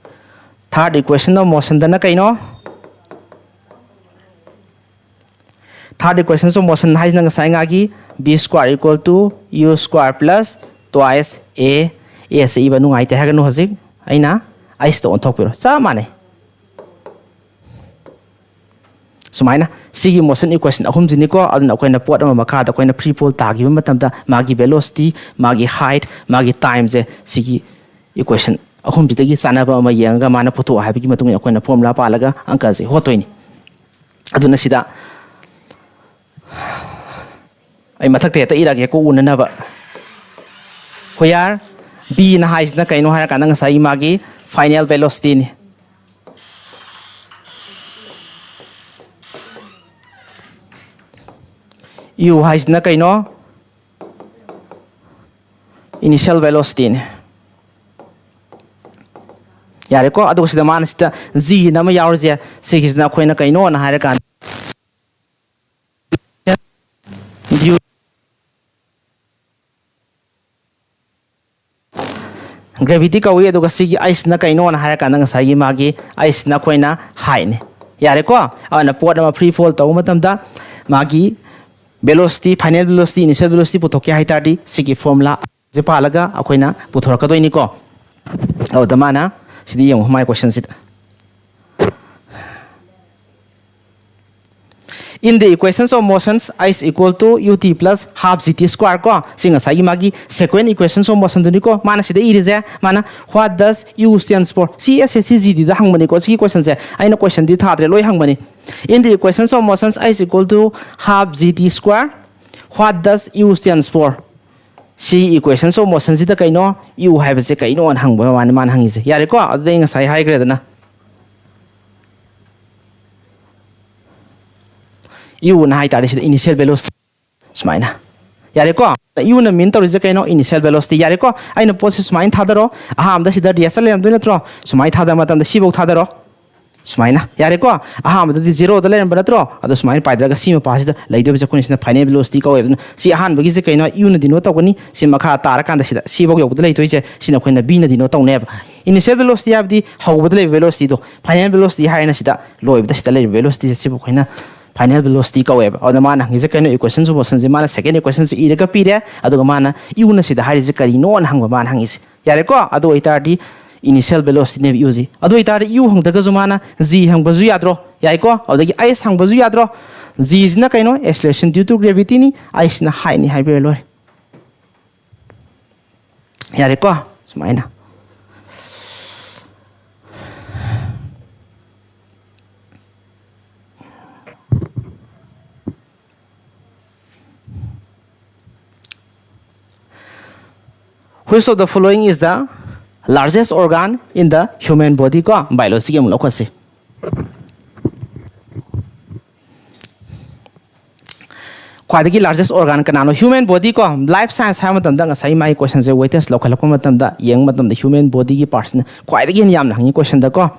Third equation of motionꯗꯅ ꯀꯩꯅꯣ? Third equation of motion ꯍꯥꯏꯁꯤꯅ ꯉꯁꯥꯏ ꯉꯥꯒꯤ B square equal to u square plus twice a, a ꯁꯦ ꯏꯕ ꯅꯨꯡꯉꯥꯏꯇꯦ ꯍꯥꯏꯒꯅꯨ, ꯍꯧꯖꯤꯛ ꯑꯩꯅ ꯑꯩꯁꯤꯗ ꯑꯣꯟꯊꯣꯛꯄꯤꯔꯣ, ꯆꯞ ꯃꯥꯟꯅꯩ. ꯁꯨꯃꯥꯏꯅ ꯁꯤꯒꯤ motion equation ꯑꯍꯨꯝꯁꯤꯅꯤꯀꯣ. ꯑꯗꯨꯅ ꯑꯩꯈꯣꯏꯅ ꯄꯣꯠ ꯑꯃ ꯃꯈꯥꯗ ꯑꯩꯈꯣꯏꯅ free fall ꯇꯥꯈꯤꯕ ꯃꯇꯝꯗ ꯃꯥꯒꯤ velocity, ꯃꯥꯒꯤ height, ꯃꯥꯒꯤ timeꯁꯦ ꯁꯤꯒꯤ equation ꯑꯍꯨꯝꯁꯤꯗꯒꯤ ꯆꯥꯟꯅꯕ ꯑꯃ ꯌꯦꯡꯉꯒ ꯃꯥꯅ ꯄꯨꯊꯣꯛꯑꯣ ꯍꯥꯏꯕꯒꯤ ꯃꯇꯨꯡ ꯏꯟꯅ ꯑꯩꯈꯣꯏꯅ formula ꯄꯥꯜꯂꯒ ꯑꯪꯀꯁꯦ ꯍꯣꯠꯇꯣꯏꯅꯤ. ꯑꯗꯨꯅ ꯁꯤꯗ ꯑꯩ ꯃꯊꯛꯇ ꯍꯦꯛꯇ ꯏꯔꯛꯑꯒꯦꯀꯣ ꯎꯅꯅꯕ. Where Bꯅ ꯍꯥꯏꯁꯤꯅ ꯀꯩꯅꯣ ꯍꯥꯏꯔꯀꯥꯟꯗ ꯉꯁꯥꯏꯒꯤ ꯃꯥꯒꯤ final velocityꯅꯤ. U ꯍꯥꯏꯁꯤꯅ ꯀꯩꯅꯣ? Initial velocityꯅꯤ. ꯌꯥꯔꯦꯀꯣ? ꯑꯗꯨꯒ ꯁꯤꯗ ꯃꯥꯅ ꯁꯤꯗ Gꯅ ꯑꯃ ꯌꯥꯎꯔꯤꯁꯦ, ꯁꯤꯒꯤꯁꯤꯅ ꯑꯩꯈꯣꯏꯅ ꯀꯩꯅꯣꯅ ꯍꯥꯏꯔꯀꯥꯟꯗ gravity ꯀꯧꯏ꯫ ꯑꯗꯨꯒ ꯁꯤꯒꯤ ꯑꯩꯁꯤꯅ ꯀꯩꯅꯣꯅ ꯍꯥꯏꯔꯀꯥꯟꯗ ꯉꯁꯥꯏꯒꯤ ꯃꯥꯒꯤ ꯑꯩꯁꯤꯅ ꯑꯩꯈꯣꯏꯅ heightꯅꯤ꯫ ꯌꯥꯔꯦꯀꯣ? ꯑꯗꯨꯅ ꯄꯣꯠ ꯑꯃ free fall ꯇꯧꯕ ꯃꯇꯝꯗ ꯃꯥꯒꯤ velocity, final velocity, initial velocity ꯄꯨꯊꯣꯛꯀꯦ ꯍꯥꯏ ꯇꯥꯔꯗꯤ ꯁꯤꯒꯤ formula ꯁꯦ ꯄꯥꯜꯂꯒ ꯑꯩꯈꯣꯏꯅ ꯄꯨꯊꯣꯔꯛꯀꯗꯣꯏꯅꯤꯀꯣ. ꯑꯗꯨꯗ ꯃꯥꯅ ꯁꯤꯗ ꯌꯦꯡꯉꯨ, ꯃꯥꯏ questionꯁꯤꯗ. In the equations of motions, I is equal to ut plus half gt square ꯀꯣ, ꯁꯤ ꯉꯁꯥꯏꯒꯤ ꯃꯥꯒꯤ second equations of motionꯗꯨꯅꯤꯀꯣ ꯃꯥꯅ ꯁꯤꯗ ꯏꯔꯤꯁꯦ. ꯃꯥꯅ what does u stands for? ꯁꯤ S ꯁꯤ ꯁꯤ G Dꯗ ꯍꯪꯕꯅꯤꯀꯣ ꯁꯤꯒꯤ questionꯁꯦ. ꯑꯩꯅ questionꯗꯤ ꯊꯥꯗ꯭ꯔꯦ, ꯂꯣꯏ ꯍꯪꯕꯅꯤ. In the equations of motions, I is equal to half gt square. What does U stands for? ꯁꯤ equations of motion ꯁꯤꯗ ꯀꯩꯅꯣ, U ꯍꯥꯏꯕꯁꯦ ꯀꯩꯅꯣꯅ ꯍꯪꯕ ꯃꯥꯅ ꯃꯥꯅ ꯍꯪꯉꯤꯁꯦ꯫ ꯌꯥꯔꯦꯀꯣ? ꯑꯗꯨꯗꯤ ꯑꯩ ꯉꯁꯥꯏ ꯍꯥꯏꯈ꯭ꯔꯦꯗꯅ, U ꯅ ꯍꯥꯏ ꯇꯥꯔꯗꯤ ꯁꯤꯗ initial velocity ꯁꯨꯃꯥꯏꯅ꯫ ꯌꯥꯔꯦꯀꯣ? U ꯅ mean ꯇꯧꯔꯤꯁꯦ ꯀꯩꯅꯣ? Initial velocity꯫ ꯌꯥꯔꯦꯀꯣ? ꯑꯩꯅ ꯄꯣꯠꯁꯦ ꯁꯨꯃꯥꯏꯅ ꯊꯥꯗꯔꯣ꯫ ꯑꯍꯥꯟꯕꯗ ꯁꯤꯗ rest ꯂꯩꯔꯝꯗꯣꯏ ꯅꯠꯇ꯭ꯔꯣ? ꯁꯨꯃꯥꯏꯅ ꯊꯥꯗꯕ ꯃꯇꯝꯗ ꯁꯤꯐꯧ ꯊꯥꯗꯔꯣ꯫ ꯁꯨꯃꯥꯏꯅ꯫ ꯌꯥꯔꯦꯀꯣ? ꯑꯍꯥꯟꯕꯗꯗꯤ zero ꯗ ꯂꯩꯔꯝꯕ ꯅꯠꯇ꯭ꯔꯣ? ꯑꯗꯣ ꯁꯨꯃꯥꯏꯅ ꯄꯥꯏꯗꯔꯒ ꯁꯤ ꯃꯄꯥꯁꯤꯗ ꯂꯩꯗꯣꯏꯕꯁꯦ ꯑꯩꯈꯣꯏꯅ ꯁꯤꯅ final velocity ꯀꯧꯋꯦꯕ꯫ ꯑꯗꯨꯅ ꯁꯤ ꯑꯍꯥꯟꯕꯒꯤꯁꯦ ꯀꯩꯅꯣ? U ꯅ denote ꯇꯧꯒꯅꯤ꯫ ꯁꯤ ꯃꯈꯥ ꯇꯥꯔꯀꯥꯟꯗ ꯁꯤꯗ ꯁꯤꯐꯧ ꯌꯧꯕꯗ ꯂꯩꯗꯣꯏꯁꯦ ꯁꯤꯅ ꯑꯩꯈꯣꯏꯅ V ꯅ denote ꯇꯧꯅꯦꯕ꯫ Initial velocity ꯍꯥꯏꯕꯗꯤ ꯍꯧꯕꯗ ꯂꯩꯕ velocity ꯗꯣ꯫ Final velocity ꯍꯥꯏꯔꯒꯅ ꯁꯤꯗ ꯂꯣꯏꯕꯗ ꯁꯤꯗ ꯂꯩꯔꯤꯕ velocity ꯁꯦ ꯁꯤꯕꯨ ꯑꯩꯈꯣꯏꯅ final velocity ꯀꯧꯋꯦꯕ꯫ ꯑꯗꯨꯅ ꯃꯥꯅ ꯍꯪꯉꯤꯁꯦ ꯀꯩꯅꯣ? Equations of motion ꯁꯦ ꯃꯥꯅ second equation ꯁꯦ ꯏꯔꯒ ꯄꯤꯔꯦ꯫ ꯑꯗꯨꯒ ꯃꯥꯅ U ꯅ ꯁꯤꯗ ꯍꯥꯏꯔꯤꯁꯦ ꯀꯔꯤꯅꯣꯅ ꯍꯪꯕ ꯃꯥꯅ ꯍꯪꯉꯤꯁꯦ꯫ ꯌꯥꯔꯦꯀꯣ? ꯑꯗꯨ ꯑꯣꯏꯇꯥꯔꯗꯤ initial velocity ꯅꯦꯕ U ꯁꯤ꯫ ꯑꯗꯨ ꯑꯣꯏꯇꯥꯔꯗꯤ U ꯍꯪꯗ꯭ꯔꯒꯁꯨ ꯃꯥꯅ G ꯍꯪꯕꯁꯨ ꯌꯥꯗ꯭ꯔꯣ? ꯌꯥꯏꯀꯣ? ꯑꯗꯒꯤ S ꯍꯪꯕꯁꯨ ꯌꯥꯗ꯭ꯔꯣ? G ꯁꯤꯅ ꯀꯩꯅꯣ? Acceleration due to gravity ꯅꯤ꯫ S ꯁꯤꯅ height ꯅꯤ ꯍꯥꯏꯕꯤꯔ ꯂꯣꯏꯔꯦ꯫ ꯌꯥꯔꯦꯀꯣ? ꯁꯨꯃꯥꯏꯅ꯫ Which of the following is the largest organ in the human body? ꯀꯣ, biology ꯒꯤ ꯑꯃꯨꯛ ꯂꯧꯈꯠꯁꯤ꯫ ꯈ꯭ꯋꯥꯏꯗꯒꯤ largest organ ꯀꯅꯥꯅꯣ? Human body ꯀꯣ, life science ꯍꯥꯏꯕ ꯃꯇꯝꯗ ꯉꯁꯥꯏ ꯃꯥꯒꯤ question ꯁꯦ weightage ꯂꯧꯈꯠꯂꯛꯄ ꯃꯇꯝꯗ ꯌꯦꯡꯕ ꯃꯇꯝꯗ human body ꯒꯤ parts ꯅ ꯈ꯭ꯋꯥꯏꯗꯒꯤ ꯍꯦꯟꯅ ꯌꯥꯝꯅ ꯍꯪꯉꯤ question ꯗ ꯀꯣ꯫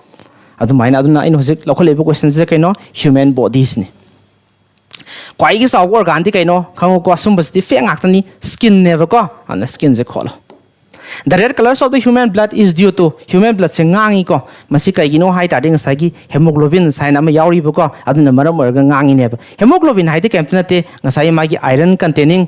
ꯑꯗꯨꯃꯥꯏꯅ, ꯑꯗꯨꯅ ꯑꯩꯅ ꯍꯧꯖꯤꯛ ꯂꯧꯈꯠꯂꯛꯏꯕ question ꯁꯦ ꯀꯩꯅꯣ? Human bodies ꯅꯤ꯫ ꯈ꯭ꯋꯥꯏꯗꯒꯤ ꯆꯥꯎꯕ organ ꯗꯤ ꯀꯩꯅꯣ? ꯈꯪꯉꯨꯀꯣ, ꯁꯨꯝꯕꯁꯤꯗꯤ fact ꯉꯥꯛꯇꯅꯤ, skin ꯅꯦꯕꯀꯣ꯫ ꯑꯗꯨꯅ skin ꯁꯦ ꯈꯣꯠꯂꯣ꯫ The red colors of the human blood is due to, human blood ꯁꯦ ꯉꯥꯡꯉꯤꯀꯣ꯫ ꯃꯁꯤ ꯀꯩꯒꯤꯅꯣ ꯍꯥꯏ ꯇꯥꯔꯗꯤ ꯉꯁꯥꯏꯒꯤ hemoglobin ꯍꯥꯏꯅ ꯑꯃ ꯌꯥꯎꯔꯤꯕꯀꯣ, ꯑꯗꯨꯅ ꯃꯔꯝ ꯑꯣꯏꯔꯒ ꯉꯥꯡꯉꯤꯅꯦꯕ꯫ Hemoglobin ꯍꯥꯏꯗꯤ ꯀꯩꯝꯇ ꯅꯠꯇꯦ, ꯉꯁꯥꯏꯒꯤ ꯃꯥꯒꯤ iron containing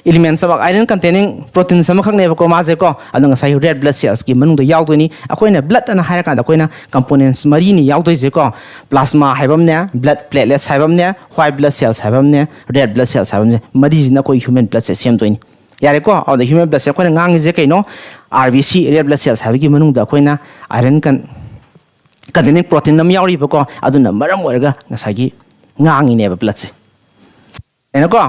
elements ꯑꯃ, iron containing proteins ꯑꯃꯈꯛꯅꯦꯕꯀꯣ ꯃꯥꯁꯦꯀꯣ꯫ ꯑꯗꯣ ꯉꯁꯥꯏꯒꯤ red blood cells ꯀꯤ ꯃꯅꯨꯡꯗ ꯌꯥꯎꯗꯣꯏꯅꯤ꯫ ꯑꯩꯈꯣꯏꯅ blood ꯑꯅ ꯍꯥꯏꯔꯀꯥꯟꯗ ꯑꯩꯈꯣꯏꯅ components ꯃꯔꯤꯅꯤ ꯌꯥꯎꯗꯣꯏꯁꯦꯀꯣ꯫ Plasma ꯍꯥꯏꯕ ꯑꯃꯅꯦ, blood platelets ꯍꯥꯏꯕ ꯑꯃꯅꯦ, white blood cells ꯍꯥꯏꯕ ꯑꯃꯅꯦ, red blood cells ꯍꯥꯏꯕ ꯑꯃꯅꯦ꯫ ꯃꯔꯤꯁꯤꯅ ꯑꯩꯈꯣꯏ human blood ꯁꯦ ꯁꯦꯝꯗꯣꯏꯅꯤ꯫ ꯌꯥꯔꯦꯀꯣ? ꯑꯗꯨꯗ human blood ꯁꯦ ꯑꯩꯈꯣꯏꯅ ꯉꯥꯡꯉꯤꯁꯦ ꯀꯩꯅꯣ? R B C, red blood cells ꯍꯥꯏꯕꯒꯤ ꯃꯅꯨꯡꯗ ꯑꯩꯈꯣꯏꯅ iron con-, containing protein ꯑꯃ ꯌꯥꯎꯔꯤꯕꯀꯣ, ꯑꯗꯨꯅ ꯃꯔꯝ ꯑꯣꯏꯔꯒ ꯉꯁꯥꯏꯒꯤ ꯉꯥꯡꯉꯤꯅꯦꯕ blood say. ꯌꯥꯏꯅꯀꯣ?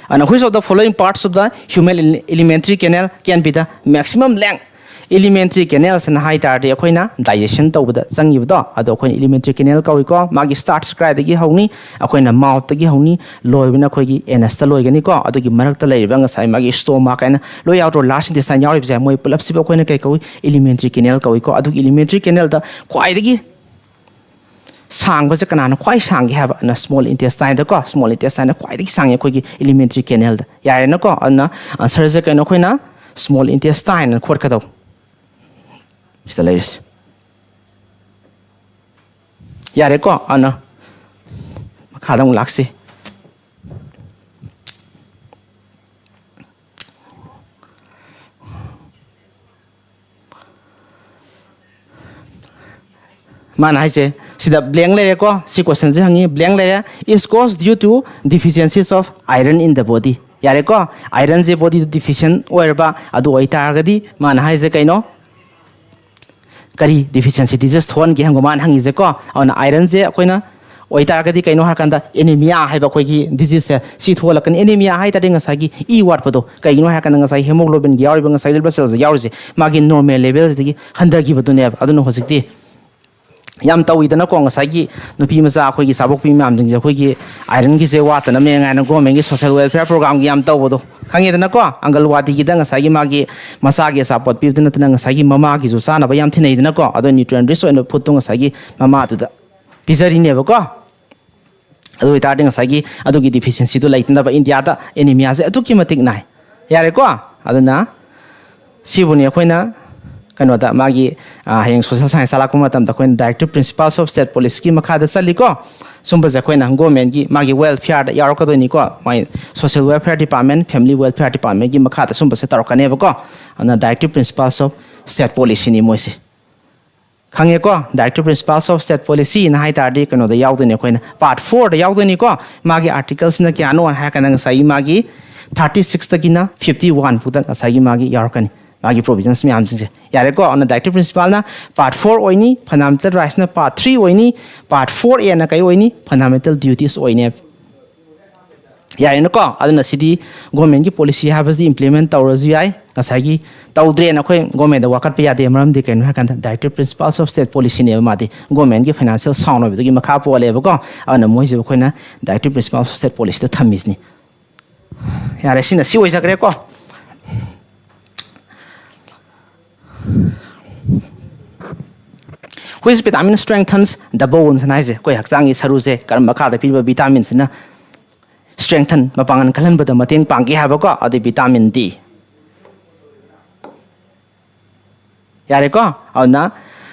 And which of the following parts of the human ele- alimentary canal can be the maximum length? Alimentary canals ꯍꯥꯏ ꯇꯥꯔꯗꯤ ꯑꯩꯈꯣꯏꯅ digestion ꯇꯧꯕꯗ ꯆꯪꯉꯤꯕꯗꯣ, ꯑꯗꯣ ꯑꯩꯈꯣꯏꯅ alimentary canal ꯀꯧꯏꯀꯣ꯫ ꯃꯥꯒꯤ startꯁꯤ ꯀꯗꯥꯏꯗꯒꯤ ꯍꯧꯅꯤ? ꯑꯩꯈꯣꯏꯅ mouthꯇꯒꯤ ꯍꯧꯅꯤ, ꯂꯣꯏꯕꯅ ꯑꯩꯈꯣꯏꯒꯤ anusꯇ ꯂꯣꯏꯒꯅꯤꯀꯣ꯫ ꯑꯗꯨꯒꯤ ꯃꯔꯛꯇ ꯂꯩꯔꯤꯕ ꯉꯁꯥꯏ ꯃꯥꯒꯤ stomach ꯀꯥꯏꯅ ꯂꯣꯏ ꯌꯥꯎꯗ꯭ꯔꯣ? Large intestine ꯌꯥꯎꯔꯤꯕꯁꯦ, ꯃꯣꯏ ꯄꯨꯂꯞꯁꯤꯕꯨ ꯑꯩꯈꯣꯏꯅ ꯀꯩ ꯀꯧꯏ? Alimentary canal ꯀꯧꯏꯀꯣ꯫ ꯑꯗꯨꯒꯤ alimentary canalꯗ ꯈ꯭ꯋꯥꯏꯗꯒꯤ ꯁꯥꯡꯕꯁꯦ ꯀꯅꯥꯅ ꯈ꯭ꯋꯥꯏ ꯁꯥꯡꯒꯦ ꯍꯥꯏꯕ? ꯑꯗꯨꯅ small intestineꯗꯀꯣ, small intestineꯅ ꯈ꯭ꯋꯥꯏꯗꯒꯤ ꯁꯥꯡꯉꯤ ꯑꯩꯈꯣꯏꯒꯤ alimentary canalꯗ꯫ ꯌꯥꯔꯦꯅꯀꯣ? ꯑꯗꯨꯅ answerꯁꯦ ꯀꯩꯅꯣ? ꯑꯩꯈꯣꯏꯅ small intestineꯅ ꯈꯣꯠꯀꯗꯧꯕ꯫ ꯁꯤꯗ ꯂꯩꯔꯤꯁꯦ꯫ ꯌꯥꯔꯦꯀꯣ? ꯑꯗꯨꯅ ꯃꯈꯥꯗ ꯑꯃꯨꯛ ꯂꯥꯛꯁꯤ꯫ ꯃꯥꯅ ꯍꯥꯏꯁꯦ ꯁꯤꯗ blank ꯂꯩꯔꯦꯀꯣ꯫ ꯁꯤ questionꯁꯦ ꯍꯪꯉꯤ, blank ꯂꯩꯔꯦ꯫ Is caused due to deficiencies of iron in the body꯫ ꯌꯥꯔꯦꯀꯣ? Ironꯁꯦ bodyꯗ deficient ꯑꯣꯏꯔꯕ, ꯑꯗꯨ ꯑꯣꯏꯇꯥꯔꯒꯗꯤ ꯃꯥꯅ ꯍꯥꯏꯁꯦ ꯀꯩꯅꯣ? ꯀꯔꯤ deficiency disease ꯊꯣꯛꯍꯟꯒꯦ ꯍꯪꯕ ꯃꯥꯅ ꯍꯪꯉꯤꯁꯦꯀꯣ꯫ ꯑꯗꯨꯅ ironꯁꯦ ꯑꯩꯈꯣꯏꯅ ꯑꯣꯏꯇꯥꯔꯒꯗꯤ ꯀꯩꯅꯣ ꯍꯥꯏꯔꯀꯥꯟꯗ anemia ꯍꯥꯏꯕ ꯑꯩꯈꯣꯏꯒꯤ diseaseꯁꯦ ꯁꯤ ꯊꯣꯛꯍꯜꯂꯛꯀꯅꯤ꯫ Anemia ꯍꯥꯏ ꯇꯥꯔꯗꯤ ꯉꯁꯥꯏꯒꯤ ꯏ ꯋꯥꯠꯄꯗꯣ, ꯀꯩꯒꯤꯅꯣ ꯍꯥꯏꯔꯀꯥꯟꯗ ꯉꯁꯥꯏ hemoglobinꯒꯤ ꯌꯥꯎꯔꯤꯕ, ꯉꯁꯥꯏ red blood cellsꯗ ꯌꯥꯎꯔꯤꯁꯦ ꯃꯥꯒꯤ normal levelꯁꯤꯗꯒꯤ ꯍꯟꯊꯈꯤꯕꯗꯨꯅꯦꯕ꯫ ꯑꯗꯨꯅ ꯍꯧꯖꯤꯛꯇꯤ ꯌꯥꯝ ꯇꯧꯋꯤꯗꯅꯀꯣ, ꯉꯁꯥꯏꯒꯤ ꯅꯨꯄꯤ ꯃꯆꯥ ꯑꯩꯈꯣꯏꯒꯤ ꯆꯥꯕꯣꯛꯄꯤ ꯃꯌꯥꯝꯁꯤꯡꯁꯦ ꯑꯩꯈꯣꯏꯒꯤ ironꯒꯤꯁꯦ ꯋꯥꯠꯇꯅꯕꯅꯦ ꯀꯥꯏꯅ governmentꯀꯤ social welfare programꯒꯤ ꯌꯥꯝ ꯇꯧꯕꯗꯣ ꯈꯪꯉꯦꯗꯅꯀꯣ꯫ ꯑꯪꯒꯜꯋꯥꯗꯤꯒꯤꯗ ꯉꯁꯥꯏꯒꯤ ꯃꯥꯒꯤ ꯃꯆꯥꯒꯤ ꯑꯆꯥꯄꯣꯠ ꯄꯤꯕꯗ ꯅꯠꯇꯅ ꯉꯁꯥꯏꯒꯤ ꯃꯃꯥꯒꯤꯁꯨ ꯆꯥꯅꯕ ꯌꯥꯝ ꯊꯤꯅꯩꯗꯅꯀꯣ꯫ ꯑꯗꯣ nutrient rich ꯑꯣꯏꯅ foodꯇꯣ ꯉꯁꯥꯏꯒꯤ ꯃꯃꯥꯗꯨꯗ ꯄꯤꯖꯔꯤꯅꯦꯕꯀꯣ꯫ ꯑꯗꯨ ꯑꯣꯏꯇꯥꯔꯗꯤ ꯉꯁꯥꯏꯒꯤ ꯑꯗꯨꯒꯤ deficiencyꯗꯨ ꯂꯩꯇꯅꯕ ꯏꯟꯗꯤꯌꯥꯗ anemiaꯁꯦ ꯑꯗꯨꯛꯀꯤ ꯃꯇꯤꯛ ꯅꯥꯏ꯫ ꯌꯥꯔꯦꯀꯣ? ꯑꯗꯨꯅ ꯁꯤꯕꯨꯅꯤ ꯑꯩꯈꯣꯏꯅ ꯀꯩꯅꯣꯗ ꯃꯥꯒꯤ, ꯑ, ꯍꯌꯦꯡ social science ꯇꯥꯛꯂꯛꯄ ꯃꯇꯝꯗ ꯑꯩꯈꯣꯏꯅ directive principles of state policyꯒꯤ ꯃꯈꯥꯗ ꯆꯜꯂꯤꯀꯣ꯫ ꯁꯨꯝꯕꯁꯦ ꯑꯩꯈꯣꯏꯅ governmentꯀꯤ ꯃꯥꯒꯤ welfareꯗ ꯌꯥꯎꯔꯛꯀꯗꯣꯏꯅꯤꯀꯣ꯫ ꯃꯥꯒꯤ social welfare department, family welfare departmentꯀꯤ ꯃꯈꯥꯗ ꯁꯨꯝꯕꯁꯦ ꯇꯧꯔꯛꯀꯅꯦꯕꯀꯣ꯫ ꯑꯗꯨꯅ directive principles of state policyꯅꯤ ꯃꯣꯏꯁꯦ꯫ ꯈꯪꯉꯦꯀꯣ? Directive principles of state policyꯅ ꯍꯥꯏ ꯇꯥꯔꯗꯤ ꯀꯩꯅꯣꯗ ꯌꯥꯎꯗꯣꯏꯅꯤ, ꯑꯩꯈꯣꯏꯅ part fourꯗ ꯌꯥꯎꯗꯣꯏꯅꯤꯀꯣ꯫ ꯃꯥꯒꯤ articleꯁꯤꯅ ꯀꯌꯥꯅꯣ ꯍꯥꯏꯔ ꯀꯥꯟꯗ ꯉꯁꯥꯏꯒꯤ ꯃꯥꯒꯤ thirty sixꯇꯒꯤꯅ fifty one ꯐꯥꯎꯗ ꯉꯁꯥꯏꯒꯤ ꯃꯥꯒꯤ ꯌꯥꯎꯔꯛꯀꯅꯤ꯫ ꯃꯥꯒꯤ provisions ꯃꯌꯥꯝꯁꯤꯡꯁꯦ꯫ ꯌꯥꯔꯦꯀꯣ? ꯑꯗꯨꯅ directive principleꯅ part four ꯑꯣꯏꯅꯤ, fundamental rightsꯅ part three ꯑꯣꯏꯅꯤ, part four Aꯅ ꯀꯩ ꯑꯣꯏꯅꯤ? Fundamental dutiesꯑꯣꯏꯅꯦꯕ꯫ ꯌꯥꯔꯦꯅꯀꯣ? ꯑꯗꯨꯅ ꯁꯤꯗꯤ governmentꯀꯤ policy ꯍꯥꯏꯕꯁꯤꯗꯤ implement ꯇꯧꯔꯁꯨ ꯌꯥꯏ꯫ ꯉꯁꯥꯏꯒꯤ ꯇꯧꯗ꯭ꯔꯦꯅ ꯑꯩꯈꯣꯏ governmentꯇ ꯋꯥꯀꯠꯄ ꯌꯥꯗꯦ꯫ ꯃꯔꯝꯗꯤ ꯀꯩꯅꯣ ꯍꯥꯏ ꯀꯥꯟꯗ directive principles of state policyꯅꯦꯕ ꯃꯥꯗꯤ꯫ Governmentꯀꯤ financial sound ꯑꯣꯏꯕꯗꯨꯒꯤ ꯃꯈꯥ ꯄꯣꯜꯂꯦꯕꯀꯣ꯫ ꯑꯗꯨꯅ ꯃꯣꯏꯁꯦ ꯑꯩꯈꯣꯏꯅ directive principles of state policyꯗ ꯊꯝꯃꯤꯁꯤꯅꯤ꯫ ꯌꯥꯔꯦ, ꯁꯤꯅ ꯁꯤ ꯑꯣꯏꯖꯈ꯭ꯔꯦꯀꯣ꯫ Which vitamin strengthens the bones ꯍꯥꯏꯅ ꯍꯥꯏꯁꯦ ꯑꯩꯈꯣꯏ ꯍꯛꯆꯥꯡꯒꯤ ꯁꯔꯨꯁꯦ ꯀꯔꯝꯕ ꯃꯈꯥꯗ ꯄꯤꯕ vitaminꯁꯤꯅ strengthen, ꯃꯄꯥꯡꯒꯜ ꯀꯜꯍꯟꯕꯗ ꯃꯇꯦꯡ ꯄꯥꯡꯒꯦ ꯍꯥꯏꯕꯀꯣ? ꯑꯗꯨꯗꯤ vitamin D꯫ ꯌꯥꯔꯦꯀꯣ? ꯑꯗꯨꯅ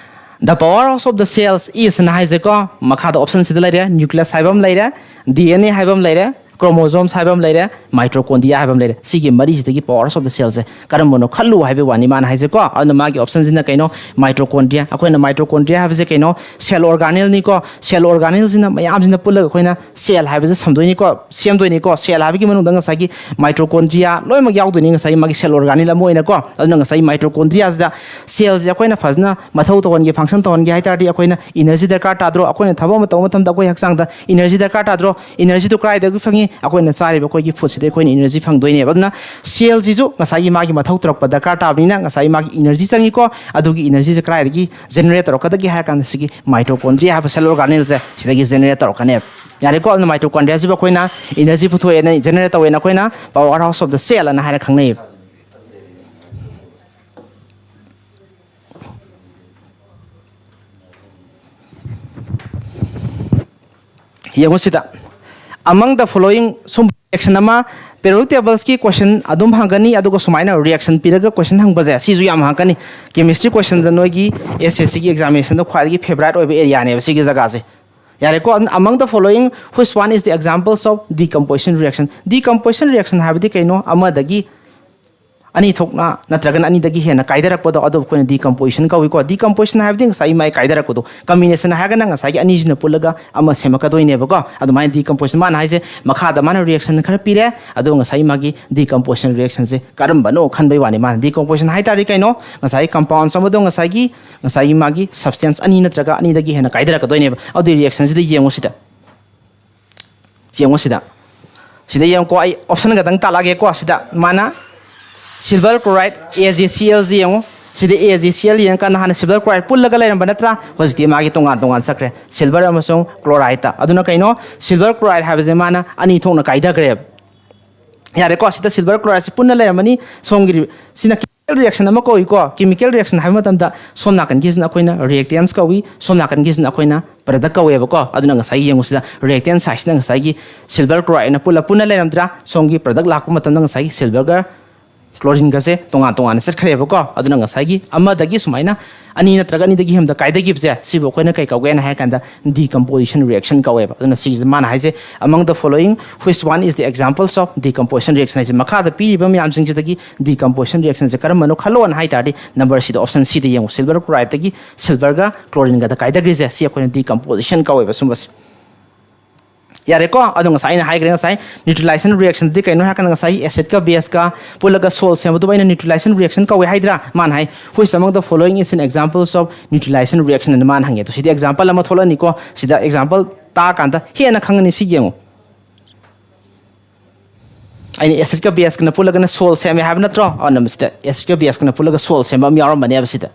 the power house of the cells is ꯍꯥꯏꯅ ꯍꯥꯏꯁꯦꯀꯣ, ꯃꯈꯥꯗ optionꯁꯤꯗ ꯂꯩꯔꯦ, nucleus ꯍꯥꯏꯕ ꯑꯃ ꯂꯩꯔꯦ, D N A ꯍꯥꯏꯕ ꯑꯃ ꯂꯩꯔꯦ, chromosomes ꯍꯥꯏꯕ ꯑꯃ ꯂꯩꯔꯦ, mitochondria ꯍꯥꯏꯕ ꯑꯃ ꯂꯩꯔꯦ꯫ ꯁꯤꯒꯤ ꯃꯔꯤꯁꯤꯗꯒꯤ power house of the cellꯁꯦ ꯀꯔꯝꯕꯅꯣ ꯈꯜꯂꯨ ꯍꯥꯏꯕꯒꯤ ꯋꯥꯅꯤ ꯃꯥꯅ ꯍꯥꯏꯁꯦꯀꯣ꯫ ꯑꯗꯨꯅ ꯃꯥꯒꯤ optionꯁꯤꯅ ꯀꯩꯅꯣ? Mitochondria꯫ ꯑꯩꯈꯣꯏꯅ mitochondria ꯍꯥꯏꯕꯁꯦ ꯀꯩꯅꯣ? Cell organelꯅꯤꯀꯣ꯫ Cell organelꯁꯤꯅ ꯃꯌꯥꯝꯁꯤꯅ ꯄꯨꯜꯂꯒ ꯑꯩꯈꯣꯏꯅ cell ꯍꯥꯏꯕꯁꯦ ꯁꯦꯝꯗꯣꯏꯅꯤꯀꯣ, ꯁꯦꯝꯗꯣꯏꯅꯤꯀꯣ꯫ Cell ꯍꯥꯏꯕꯒꯤ ꯃꯅꯨꯡꯗ ꯉꯁꯥꯏꯒꯤ mitochondria ꯂꯣꯏꯅꯃꯛ ꯌꯥꯎꯗꯣꯏꯅꯤ, ꯉꯁꯥꯏꯒꯤ ꯃꯥꯒꯤ cell organel ꯑꯃ ꯑꯣꯏꯅꯀꯣ꯫ ꯑꯗꯨꯅ ꯉꯁꯥꯏꯒꯤ mitochondriaꯁꯤꯗ cellꯁꯦ ꯑꯩꯈꯣꯏꯅ ꯐꯖꯅ ꯃꯊꯧ ꯇꯧꯍꯟꯒꯦ, function ꯇꯧꯍꯟꯒꯦ ꯍꯥꯏ ꯇꯥꯔꯗꯤ ꯑꯩꯈꯣꯏꯅ energy ꯗꯔꯀꯥꯔ ꯇꯥꯗ꯭ꯔꯣ? ꯑꯩꯈꯣꯏꯅ ꯊꯕꯛ ꯑꯃ ꯇꯧꯕ ꯃꯇꯝꯗ ꯑꯩꯈꯣꯏ ꯍꯛꯆꯥꯡꯗ energy ꯗꯔꯀꯥꯔ ꯇꯥꯗ꯭ꯔꯣ? Energyꯗꯨ ꯀꯗꯥꯏꯗꯒꯤ ꯐꯪꯉꯤ? ꯑꯩꯈꯣꯏꯅ ꯆꯥꯔꯤꯕ ꯑꯩꯈꯣꯏꯒꯤ foodꯁꯤꯗ ꯑꯩꯈꯣꯏꯅ energy ꯐꯪꯗꯣꯏꯅꯦꯕ꯫ ꯑꯗꯨꯅ cellꯁꯤꯁꯨ ꯉꯁꯥꯏꯒꯤ ꯃꯥꯒꯤ ꯃꯊꯧ ꯇꯧꯔꯛꯄ ꯗꯔꯀꯥꯔ ꯇꯥꯕꯅꯤꯅ ꯉꯁꯥꯏꯒꯤ ꯃꯥꯒꯤ energy ꯆꯪꯉꯤꯀꯣ꯫ ꯑꯗꯨꯒꯤ energyꯁꯦ ꯀꯗꯥꯏꯗꯒꯤ generate ꯇꯧꯔꯛꯀꯗꯒꯦ ꯍꯥꯏꯔ ꯀꯥꯟꯗ ꯁꯤꯒꯤ mitochondria ꯍꯥꯏꯕ cell organelꯁꯦ ꯁꯤꯗꯒꯤ generate ꯇꯧꯔꯛꯀꯅꯦꯕ꯫ ꯌꯥꯔꯦꯀꯣ? ꯑꯗꯨꯅ mitochondriaꯁꯤꯕꯨ ꯑꯩꯈꯣꯏꯅ energy ꯄꯨꯊꯣꯛꯑꯦꯅ, generate ꯇꯧꯋꯦꯅ ꯑꯩꯈꯣꯏꯅ power house of the cell ꯑꯅ ꯍꯥꯏꯔ ꯈꯪꯅꯩꯌꯦꯕ꯫ ꯌꯦꯡꯉꯨ ꯁꯤꯗ, among the following ꯁꯨꯝ reaction ꯑꯃ periodic tablesꯀꯤ question ꯑꯗꯨꯝ ꯍꯪꯒꯅꯤ, ꯑꯗꯨꯒ ꯁꯨꯃꯥꯏꯅ reaction ꯄꯤꯔꯒ question ꯍꯪꯕꯁꯦ ꯁꯤꯁꯨ ꯌꯥꯝ ꯍꯪꯉꯛꯀꯅꯤ꯫ Chemistry questionꯗ ꯅꯣꯏꯒꯤ S S Cꯒꯤ examinationꯗ ꯈ꯭ꯋꯥꯏꯗꯒꯤ favourite ꯑꯣꯏꯕ areaꯅꯦꯕ ꯁꯤꯒꯤ ꯖꯒꯥꯁꯦ꯫ ꯌꯥꯔꯦꯀꯣ? Among the following which one is the examples of decomposition reaction? Decomposition reaction ꯍꯥꯏꯕꯗꯤ ꯀꯩꯅꯣ? ꯑꯃꯗꯒꯤ ꯑꯅꯤ ꯊꯣꯛꯅ ꯅꯠꯇ꯭ꯔꯒꯅ ꯑꯅꯤꯗꯒꯤ ꯍꯦꯟꯅ ꯀꯥꯏꯗꯔꯛꯄꯗꯣ ꯑꯗꯨ ꯑꯩꯈꯣꯏꯅ decomposition ꯀꯧꯏꯀꯣ꯫ Decomposition ꯍꯥꯏꯕꯗꯤ ꯉꯁꯥꯏ ꯃꯥꯏ ꯀꯥꯏꯗꯔꯛꯄꯗꯣ, combination ꯍꯥꯏꯔꯒꯅ ꯉꯁꯥꯏꯒꯤ ꯑꯅꯤꯁꯤꯅ ꯄꯨꯜꯂꯒ ꯑꯃ ꯁꯦꯝꯃꯛꯀꯗꯣꯏꯅꯦꯕꯀꯣ꯫ ꯑꯗꯨꯃꯥꯏꯅ decomposition ꯃꯥꯅ ꯍꯥꯏꯁꯦ, ꯃꯈꯥꯗ ꯃꯥꯅ reaction ꯈꯔ ꯄꯤꯔꯦ, ꯑꯗꯨꯒ ꯉꯁꯥꯏ ꯃꯥꯒꯤ decomposition reaction ꯁꯦ ꯀꯔꯝꯕꯅꯣ ꯈꯟꯕꯩ ꯋꯥꯅꯤ꯫ ꯃꯥꯅ decomposition ꯍꯥꯏ ꯇꯥꯔꯗꯤ ꯀꯩꯅꯣ? ꯉꯁꯥꯏ compounds ꯑꯃꯗꯣ ꯉꯁꯥꯏꯒꯤ, ꯉꯁꯥꯏꯒꯤ ꯃꯥꯒꯤ substance ꯑꯅꯤ ꯅꯠꯇ꯭ꯔꯒ ꯑꯅꯤꯗꯒꯤ ꯍꯦꯟꯅ ꯀꯥꯏꯗꯔꯛꯀꯗꯣꯏꯅꯦꯕ꯫ ꯑꯗꯨꯒꯤ reaction ꯁꯤꯗ ꯌꯦꯡꯉꯨ ꯁꯤꯗ꯫ ꯌꯦꯡꯉꯨ ꯁꯤꯗ꯫ ꯁꯤꯗ ꯌꯦꯡꯉꯨꯀꯣ, ꯑꯩ option ꯈꯛꯇꯪ ꯇꯥꯛꯂꯛꯑꯒꯦꯀꯣ꯫ ꯁꯤꯗ ꯃꯥꯅ silver chloride AgCl ꯁꯤ ꯌꯦꯡꯉꯨ꯫ ꯁꯤꯗ AgCl ꯌꯦꯡꯉꯀꯥꯟꯗ ꯍꯥꯟꯅ silver chloride ꯄꯨꯜꯂꯒ ꯂꯩꯔꯝꯕ ꯅꯠꯇ꯭ꯔꯥ? ꯍꯧꯖꯤꯛꯇꯤ ꯃꯥꯒꯤ ꯇꯣꯉꯥꯟ ꯇꯣꯉꯥꯟ ꯆꯠꯈ꯭ꯔꯦ, silver ꯑꯃꯁꯨꯡ chloride ꯇ꯫ ꯑꯗꯨꯅ ꯀꯩꯅꯣ? Silver chloride ꯍꯥꯏꯕꯁꯦ ꯃꯥꯅ ꯑꯅꯤ ꯊꯣꯛꯅ ꯀꯥꯏꯊꯈ꯭ꯔꯦꯕ꯫ ꯌꯥꯔꯦꯀꯣ, ꯁꯤꯗ silver chloride ꯁꯤ ꯄꯨꯟꯅ ꯂꯩꯔꯝꯃꯅꯤ꯫ ꯁꯣꯝꯒꯤ ꯁꯤꯅ chemical reaction ꯑꯃ ꯀꯧꯏꯀꯣ꯫ Chemical reaction ꯍꯥꯏꯕ ꯃꯇꯝꯗ ꯁꯣꯝ ꯅꯥꯀꯟꯒꯤꯁꯤꯅ ꯑꯩꯈꯣꯏꯅ reactants ꯀꯧꯏ, ꯁꯣꯝ ꯅꯥꯀꯟꯒꯤꯁꯤꯅ ꯑꯩꯈꯣꯏꯅ product ꯀꯧꯋꯦꯕꯀꯣ꯫ ꯑꯗꯨꯅ ꯉꯁꯥꯏꯒꯤ ꯌꯦꯡꯉꯨ ꯁꯤꯗ, reactant side ꯁꯤꯅ ꯉꯁꯥꯏꯒꯤ silver chloride ꯅ ꯄꯨꯜꯂ ꯄꯨꯟꯅ ꯂꯩꯔꯝꯗ꯭ꯔꯥ? ꯁꯣꯝꯒꯤ product ꯂꯥꯛꯄ ꯃꯇꯝꯗ ꯉꯁꯥꯏꯒꯤ silver ꯒ chlorine ꯒꯁꯦ ꯇꯣꯉꯥꯟ ꯇꯣꯉꯥꯟꯅ ꯆꯠꯈ꯭ꯔꯦꯕꯀꯣ꯫ ꯑꯗꯨꯅ ꯉꯁꯥꯏꯒꯤ ꯑꯃꯗꯒꯤ ꯁꯨꯃꯥꯏꯅ ꯑꯅꯤ ꯅꯠꯇ꯭ꯔꯒ ꯑꯅꯤꯗꯒꯤ ꯍꯦꯟꯕꯗ ꯀꯥꯏꯗꯈꯤꯕꯁꯦ, ꯁꯤꯕꯨ ꯑꯩꯈꯣꯏꯅ ꯀꯩ ꯀꯧꯒꯦꯅ ꯍꯥꯏ ꯀꯥꯟꯗ decomposition reaction ꯀꯧꯋꯦꯕ꯫ ꯑꯗꯨꯅ ꯁꯤꯒꯤꯁꯦ ꯃꯥꯅ ꯍꯥꯏꯁꯦ, "Among the following, which one is the examples of decomposition reaction?" ꯍꯥꯏꯁꯦ, ꯃꯈꯥꯗ ꯄꯤꯔꯤꯕ ꯃꯌꯥꯝꯁꯤꯡꯁꯤꯗꯒꯤ decomposition reaction ꯁꯦ ꯀꯔꯝꯕꯅꯣ ꯈꯜꯂꯣꯅ ꯍꯥꯏ ꯇꯥꯔꯗꯤ, number ꯁꯤꯗ, option C ꯗ ꯌꯦꯡꯉꯨ, silver chloride ꯇꯒꯤ silver ꯒ chlorine ꯒꯗ ꯀꯥꯏꯗꯈ꯭ꯔꯤꯁꯦ, ꯁꯤ ꯑꯩꯈꯣꯏꯅ decomposition ꯀꯧꯋꯦꯕ ꯁꯨꯝꯕꯁꯦ꯫ ꯌꯥꯔꯦꯀꯣ? ꯑꯗꯣ ꯉꯁꯥꯏ ꯑꯩꯅ ꯍꯥꯏꯈ꯭ꯔꯦ, ꯉꯁꯥꯏ neutralization reaction ꯗꯤ ꯀꯩꯅꯣ ꯍꯥꯏꯔꯀꯥꯟꯗ, ꯉꯁꯥꯏ acid ꯀ base ꯀ ꯄꯨꯜꯂꯒ salt ꯁꯦꯝꯕꯗꯨꯕꯨ ꯑꯩꯅ neutralization reaction ꯀꯧꯋꯦ ꯍꯥꯏꯗ꯭ꯔꯥ? ꯃꯥꯅ ꯍꯥꯏ, "Which among the following is an examples of neutralization reaction?" ꯑꯅ ꯃꯥꯅ ꯍꯪꯉꯦ꯫ ꯑꯗꯣ ꯁꯤꯗꯤ example ꯑꯃ ꯊꯣꯛꯂꯛꯑꯅꯤꯀꯣ꯫ ꯁꯤꯗ example ꯇꯥꯛꯑꯀꯥꯟꯗ ꯍꯦꯟꯅ ꯈꯪꯉꯅꯤ꯫ ꯁꯤ ꯌꯦꯡꯉꯨ꯫ ꯑꯩꯅ acid ꯀ base ꯀꯅ ꯄꯨꯜꯂꯒꯅ salt ꯁꯦꯝꯃꯦ ꯍꯥꯏꯕ ꯅꯠꯇ꯭ꯔꯣ? ꯑꯗꯨꯅ ꯃꯁꯤꯗ acid ꯀ base ꯀꯅ ꯄꯨꯜꯂꯒ salt ꯁꯦꯝꯕ ꯑꯃ ꯌꯥꯎꯔꯝꯕꯅꯦꯕ ꯁꯤꯗ꯫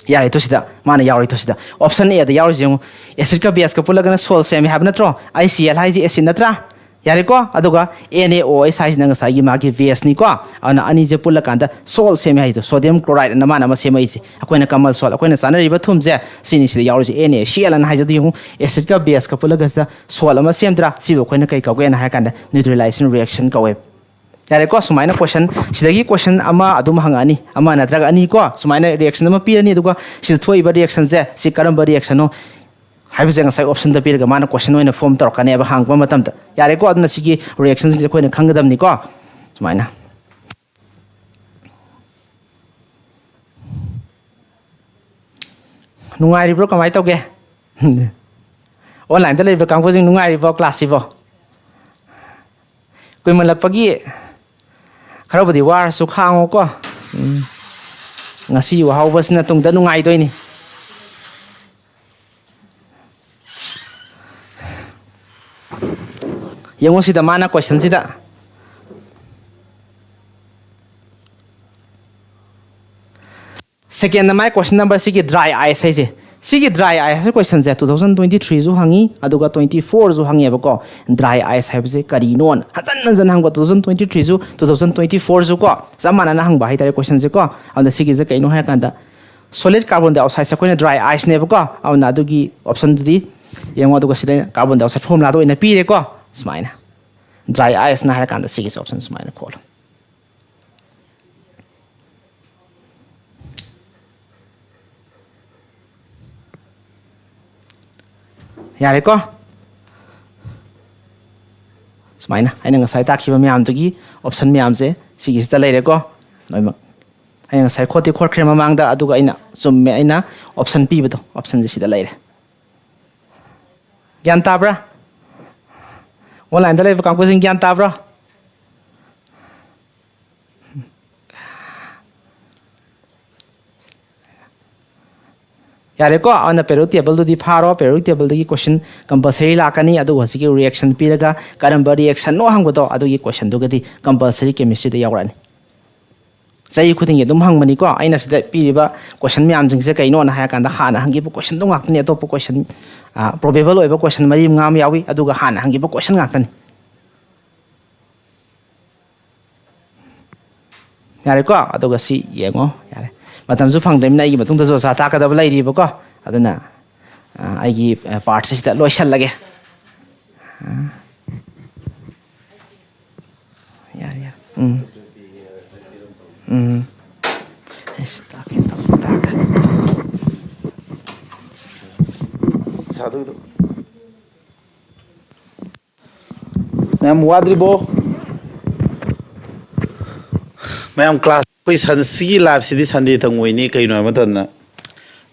ꯌꯥꯔꯦ, ꯇꯨ ꯁꯤꯗ ꯃꯥꯅ ꯌꯥꯎꯔꯤ, ꯇꯨ ꯁꯤꯗ option A ꯗ ꯌꯥꯎꯔꯤꯁꯦ ꯌꯦꯡꯉꯨ꯫ Acid ꯀ base ꯀ ꯄꯨꯜꯂꯒꯅ salt ꯁꯦꯝꯃꯦ ꯍꯥꯏꯕ ꯅꯠꯇ꯭ꯔꯣ? ICl ꯍꯥꯏꯁꯦ acid ꯅꯠꯇ꯭ꯔꯥ? ꯌꯥꯔꯦꯀꯣ? ꯑꯗꯨꯒ NaOH ꯍꯥꯏꯁꯤꯅ ꯉꯁꯥꯏꯒꯤ ꯃꯥꯒꯤ base ꯅꯤꯀꯣ꯫ ꯑꯗꯨꯅ ꯑꯅꯤꯁꯦ ꯄꯨꯜꯂꯀꯥꯟꯗ salt ꯁꯦꯝꯃꯦ ꯍꯥꯏꯁꯦ, sodium chloride ꯑꯅ ꯃꯥꯅ ꯑꯃ ꯁꯦꯝꯃꯛꯏꯁꯦ꯫ ꯑꯩꯈꯣꯏꯅ common salt, ꯑꯩꯈꯣꯏꯅ ꯆꯥꯅꯔꯤꯕ ꯊꯨꯝꯁꯦ, ꯁꯤꯅꯤ ꯁꯤꯗ ꯌꯥꯎꯔꯤꯁꯦ, NaCl ꯑꯅ ꯍꯥꯏꯁꯦ꯫ ꯑꯗꯨ ꯌꯦꯡꯉꯨ, acid ꯀ base ꯀ ꯄꯨꯜꯂꯒ ꯁꯤꯗ salt ꯑꯃ ꯁꯦꯝꯗ꯭ꯔꯥ? ꯁꯤꯕꯨ ꯑꯩꯈꯣꯏꯅ ꯀꯩ ꯀꯧꯒꯦꯅ ꯍꯥꯏ ꯀꯥꯟꯗ neutralization reaction ꯀꯧꯋꯦ꯫ ꯌꯥꯔꯦꯀꯣ? ꯁꯨꯃꯥꯏꯅ question, ꯁꯤꯗꯒꯤ question ꯑꯃ ꯑꯗꯨꯝ ꯍꯪꯉꯛꯑꯅꯤ, ꯑꯃ ꯅꯠꯇ꯭ꯔꯒ ꯑꯅꯤ ꯀꯣ꯫ ꯁꯨꯃꯥꯏꯅ reaction ꯑꯃ ꯄꯤꯔꯅꯤ, ꯑꯗꯨꯒ ꯁꯤꯗ ꯊꯣꯛꯏꯕ reaction ꯁꯦ, ꯁꯤ ꯀꯔꯝꯕ reaction ꯅꯣ? ꯍꯥꯏꯕꯁꯦ ꯉꯁꯥꯏ ꯑꯣꯞꯁꯟꯗ ꯄꯤꯔꯒ ꯃꯥꯅ ꯀꯣꯏꯁꯟ ꯑꯣꯏꯅ ꯐꯣꯝ ꯇꯧꯔꯛꯀꯅꯦꯕ ꯍꯪꯕ ꯃꯇꯝꯗ꯫ ꯌꯥꯔꯦꯀꯣ? ꯑꯗꯨꯅ ꯁꯤꯒꯤ ꯔꯤꯑꯦꯛꯁꯟꯁꯤꯡꯁꯦ ꯑꯩꯈꯣꯏꯅ ꯈꯪꯒꯗꯕꯅꯤꯀꯣ꯫ ꯁꯨꯃꯥꯏꯅ꯫ ꯅꯨꯡꯉꯥꯏꯔꯤꯕ꯭ꯔꯣ? ꯀꯃꯥꯏꯅ ꯇꯧꯒꯦ? ꯑꯣꯟꯂꯥꯏꯟꯗ ꯂꯩꯕ ꯀꯥꯡꯕꯨꯁꯤꯡ ꯅꯨꯡꯉꯥꯏꯔꯤꯕꯣ ꯀ꯭ꯂꯥꯁꯁꯤꯕꯣ? ꯀꯨꯏꯃꯜꯂꯛꯄꯒꯤ ꯈꯔꯕꯨꯗꯤ ꯋꯥꯔꯁꯨ ꯈꯥꯡꯉꯨꯀꯣ꯫ ꯎꯝ꯫ ꯉꯁꯤ ꯋꯥꯍꯧꯕꯁꯤꯅ ꯇꯨꯡꯗ ꯅꯨꯡꯉꯥꯏꯗꯣꯏꯅꯤ꯫ ꯌꯦꯡꯉꯣ ꯁꯤꯗ ꯃꯥꯅ ꯀꯣꯏꯁꯟꯁꯤꯗ꯫ ꯁꯦꯀꯦꯟꯗ ꯃꯥꯏ ꯀꯣꯏꯁꯟ ꯅꯝꯕꯔ ꯁꯤꯒꯤ ꯗ꯭ꯔꯥꯏ ꯑꯥꯏꯁ ꯍꯥꯏꯁꯦ꯫ ꯁꯤꯒꯤ ꯗ꯭ꯔꯥꯏ ꯑꯥꯏꯁ ꯍꯥꯏꯕ ꯀꯣꯏꯁꯟꯁꯦ ꯇꯨ ꯊꯥꯎꯖꯟ ꯇ꯭ꯋꯦꯟꯇꯤ ꯊ꯭ꯔꯤꯁꯨ ꯍꯪꯉꯤ, ꯑꯗꯨꯒ ꯇ꯭ꯋꯦꯟꯇꯤ ꯐꯣꯔꯁꯨ ꯍꯪꯉꯦꯕꯀꯣ꯫ ꯗ꯭ꯔꯥꯏ ꯑꯥꯏꯁ ꯍꯥꯏꯕꯁꯦ ꯀꯔꯤꯅꯣꯅ ꯍꯟꯖꯟ ꯍꯟꯖꯟ ꯍꯪꯕ, ꯇꯨ ꯊꯥꯎꯖꯟ ꯇ꯭ꯋꯦꯟꯇꯤ ꯊ꯭ꯔꯤꯁꯨ, ꯇꯨ ꯊꯥꯎꯖꯟ ꯇ꯭ꯋꯦꯟꯇꯤ ꯐꯣꯔꯁꯨ ꯀꯣ, ꯆꯞ ꯃꯥꯟꯅꯅ ꯍꯪꯕ ꯍꯥꯏꯇꯥꯔꯦ ꯀꯣꯏꯁꯟꯁꯦ ꯀꯣ꯫ ꯑꯗꯨꯅ ꯁꯤꯒꯤꯁꯦ ꯀꯩꯅꯣ ꯍꯥꯏꯔꯀꯥꯟꯗ, ꯁꯣꯂꯤꯠ ꯀꯥꯔꯕꯣꯟ ꯗꯥꯏꯑꯣꯛꯁꯥꯏꯗꯁꯦ ꯑꯩꯈꯣꯏꯅ ꯗ꯭ꯔꯥꯏ ꯑꯥꯏꯁꯅꯦꯕꯀꯣ꯫ ꯑꯗꯨꯅ ꯑꯗꯨꯒꯤ ꯑꯣꯞꯁꯟꯗꯨꯗꯤ ꯌꯦꯡꯉꯣ, ꯑꯗꯨꯒ ꯁꯤꯗ ꯀꯥꯔꯕꯣꯟ ꯗꯥꯏꯑꯣꯛꯁꯥꯏꯗ ꯐꯣꯔꯃꯨꯂꯥꯗ ꯑꯣꯏꯅ ꯄꯤꯔꯦꯀꯣ꯫ ꯁꯨꯃꯥꯏꯅ ꯗ꯭ꯔꯥꯏ ꯑꯥꯏꯁꯅ ꯍꯥꯏꯔꯀꯥꯟꯗ ꯁꯤꯒꯤꯁꯦ ꯑꯣꯞꯁꯟ ꯁꯨꯃꯥꯏꯅ ꯈꯣꯠꯂꯣ꯫ ꯌꯥꯔꯦꯀꯣ? ꯁꯨꯃꯥꯏꯅ ꯑꯩꯅ ꯉꯁꯥꯏ ꯇꯥꯛꯈꯤꯕ ꯃꯌꯥꯝꯗꯨꯒꯤ ꯑꯣꯞꯁꯟ ꯃꯌꯥꯝꯁꯦ ꯁꯤꯒꯤꯁꯤꯗ ꯂꯩꯔꯦꯀꯣ, ꯂꯣꯏꯅꯃꯛ꯫ ꯑꯩꯅ ꯉꯁꯥꯏ ꯈꯣꯠꯇꯤ ꯈꯣꯠꯈ꯭ꯔꯦ ꯃꯃꯥꯡꯗ, ꯑꯗꯨꯒ ꯑꯩꯅ ꯆꯨꯝꯃꯦ, ꯑꯩꯅ ꯑꯣꯞꯁꯟ ꯄꯤꯕꯗꯣ, ꯑꯣꯞꯁꯟꯁꯦ ꯁꯤꯗ ꯂꯩꯔꯦ꯫ ꯒ꯭ꯌꯥꯟ ꯇꯥꯕ꯭ꯔꯥ? ꯑꯣꯟꯂꯥꯏꯟꯗ ꯂꯩꯕ ꯀꯥꯡꯕꯨꯁꯤꯡ ꯒ꯭ꯌꯥꯟ ꯇꯥꯕ꯭ꯔꯣ? ꯌꯥꯔꯦꯀꯣ? ꯑꯗꯨꯅ periodic tableꯗꯨꯗꯤ ꯐꯥꯔꯣ, periodic tableꯗꯒꯤ question compulsory ꯂꯥꯛꯀꯅꯤ, ꯑꯗꯨꯒ ꯍꯧꯖꯤꯛꯀꯤ reaction ꯄꯤꯔꯒ ꯀꯔꯝꯕ reactionꯅꯣ ꯍꯪꯕꯗꯣ, ꯑꯗꯨꯒꯤ questionꯗꯨꯒꯗꯤ compulsory chemistryꯗ ꯌꯥꯎꯔꯛꯑꯅꯤ꯫ ꯆꯍꯤ ꯈꯨꯗꯤꯡꯒꯤ ꯑꯗꯨꯝ ꯍꯪꯕꯅꯤꯀꯣ꯫ ꯑꯩꯅ ꯁꯤꯗ ꯄꯤꯔꯤꯕ question ꯃꯌꯥꯝꯁꯤꯡꯁꯦ ꯀꯩꯅꯣꯅ ꯍꯥꯏꯔꯀꯥꯟꯗ ꯍꯥꯟꯅ ꯍꯪꯈꯤꯕ questionꯗꯣ ꯉꯥꯛꯇꯅꯤ, ꯑꯇꯣꯞꯄ question, ꯑ, probable ꯑꯣꯏꯕ question ꯃꯔꯤ ꯃꯉꯥ ꯑꯃ ꯌꯥꯎꯏ, ꯑꯗꯨꯒ ꯍꯥꯟꯅ ꯍꯪꯈꯤꯕ question ꯉꯥꯛꯇꯅꯤ꯫ ꯌꯥꯔꯦꯀꯣ? ꯑꯗꯨꯒ ꯁꯤ ꯌꯦꯡꯉꯣ, ꯌꯥꯔꯦ꯫ ꯃꯇꯝꯁꯨ ꯐꯪꯗ꯭ꯔꯤꯕꯅꯤꯅ ꯑꯩꯒꯤ ꯃꯇꯨꯡꯗꯁꯨ ꯑꯣꯖꯥ ꯇꯥꯛꯀꯗꯕ ꯂꯩꯔꯤꯕꯀꯣ꯫ ꯑꯗꯨꯅ, ꯑ, ꯑꯩꯒꯤ, ꯑ, partꯁꯤ ꯁꯤꯗ ꯂꯣꯏꯁꯤꯜꯂꯒꯦ꯫ ꯑ, ꯌꯥꯔꯦ, ꯌꯥꯔꯦ꯫ ꯎꯝ꯫ ꯎꯝ꯫ ꯑꯩꯁ, ꯇꯥꯛꯀꯦ, ꯇꯥꯛꯀꯦ, ꯇꯥꯛꯀꯦ꯫ ꯁꯥꯗꯣꯏꯗꯣ꯫ ꯃꯌꯥꯝ ꯋꯥꯗ꯭ꯔꯤꯕꯣ? ꯃꯌꯥꯝ ꯀ꯭ꯂꯥꯁ, ꯑꯩꯈꯣꯏ ꯁꯟ-, ꯁꯤꯒꯤ ꯂꯥꯏꯐꯁꯤꯗꯤ ꯁꯟꯗꯦ ꯇꯪ ꯑꯣꯏꯅꯤ꯫ ꯀꯩꯅꯣ ꯍꯥꯏꯕ ꯃꯇꯝꯗ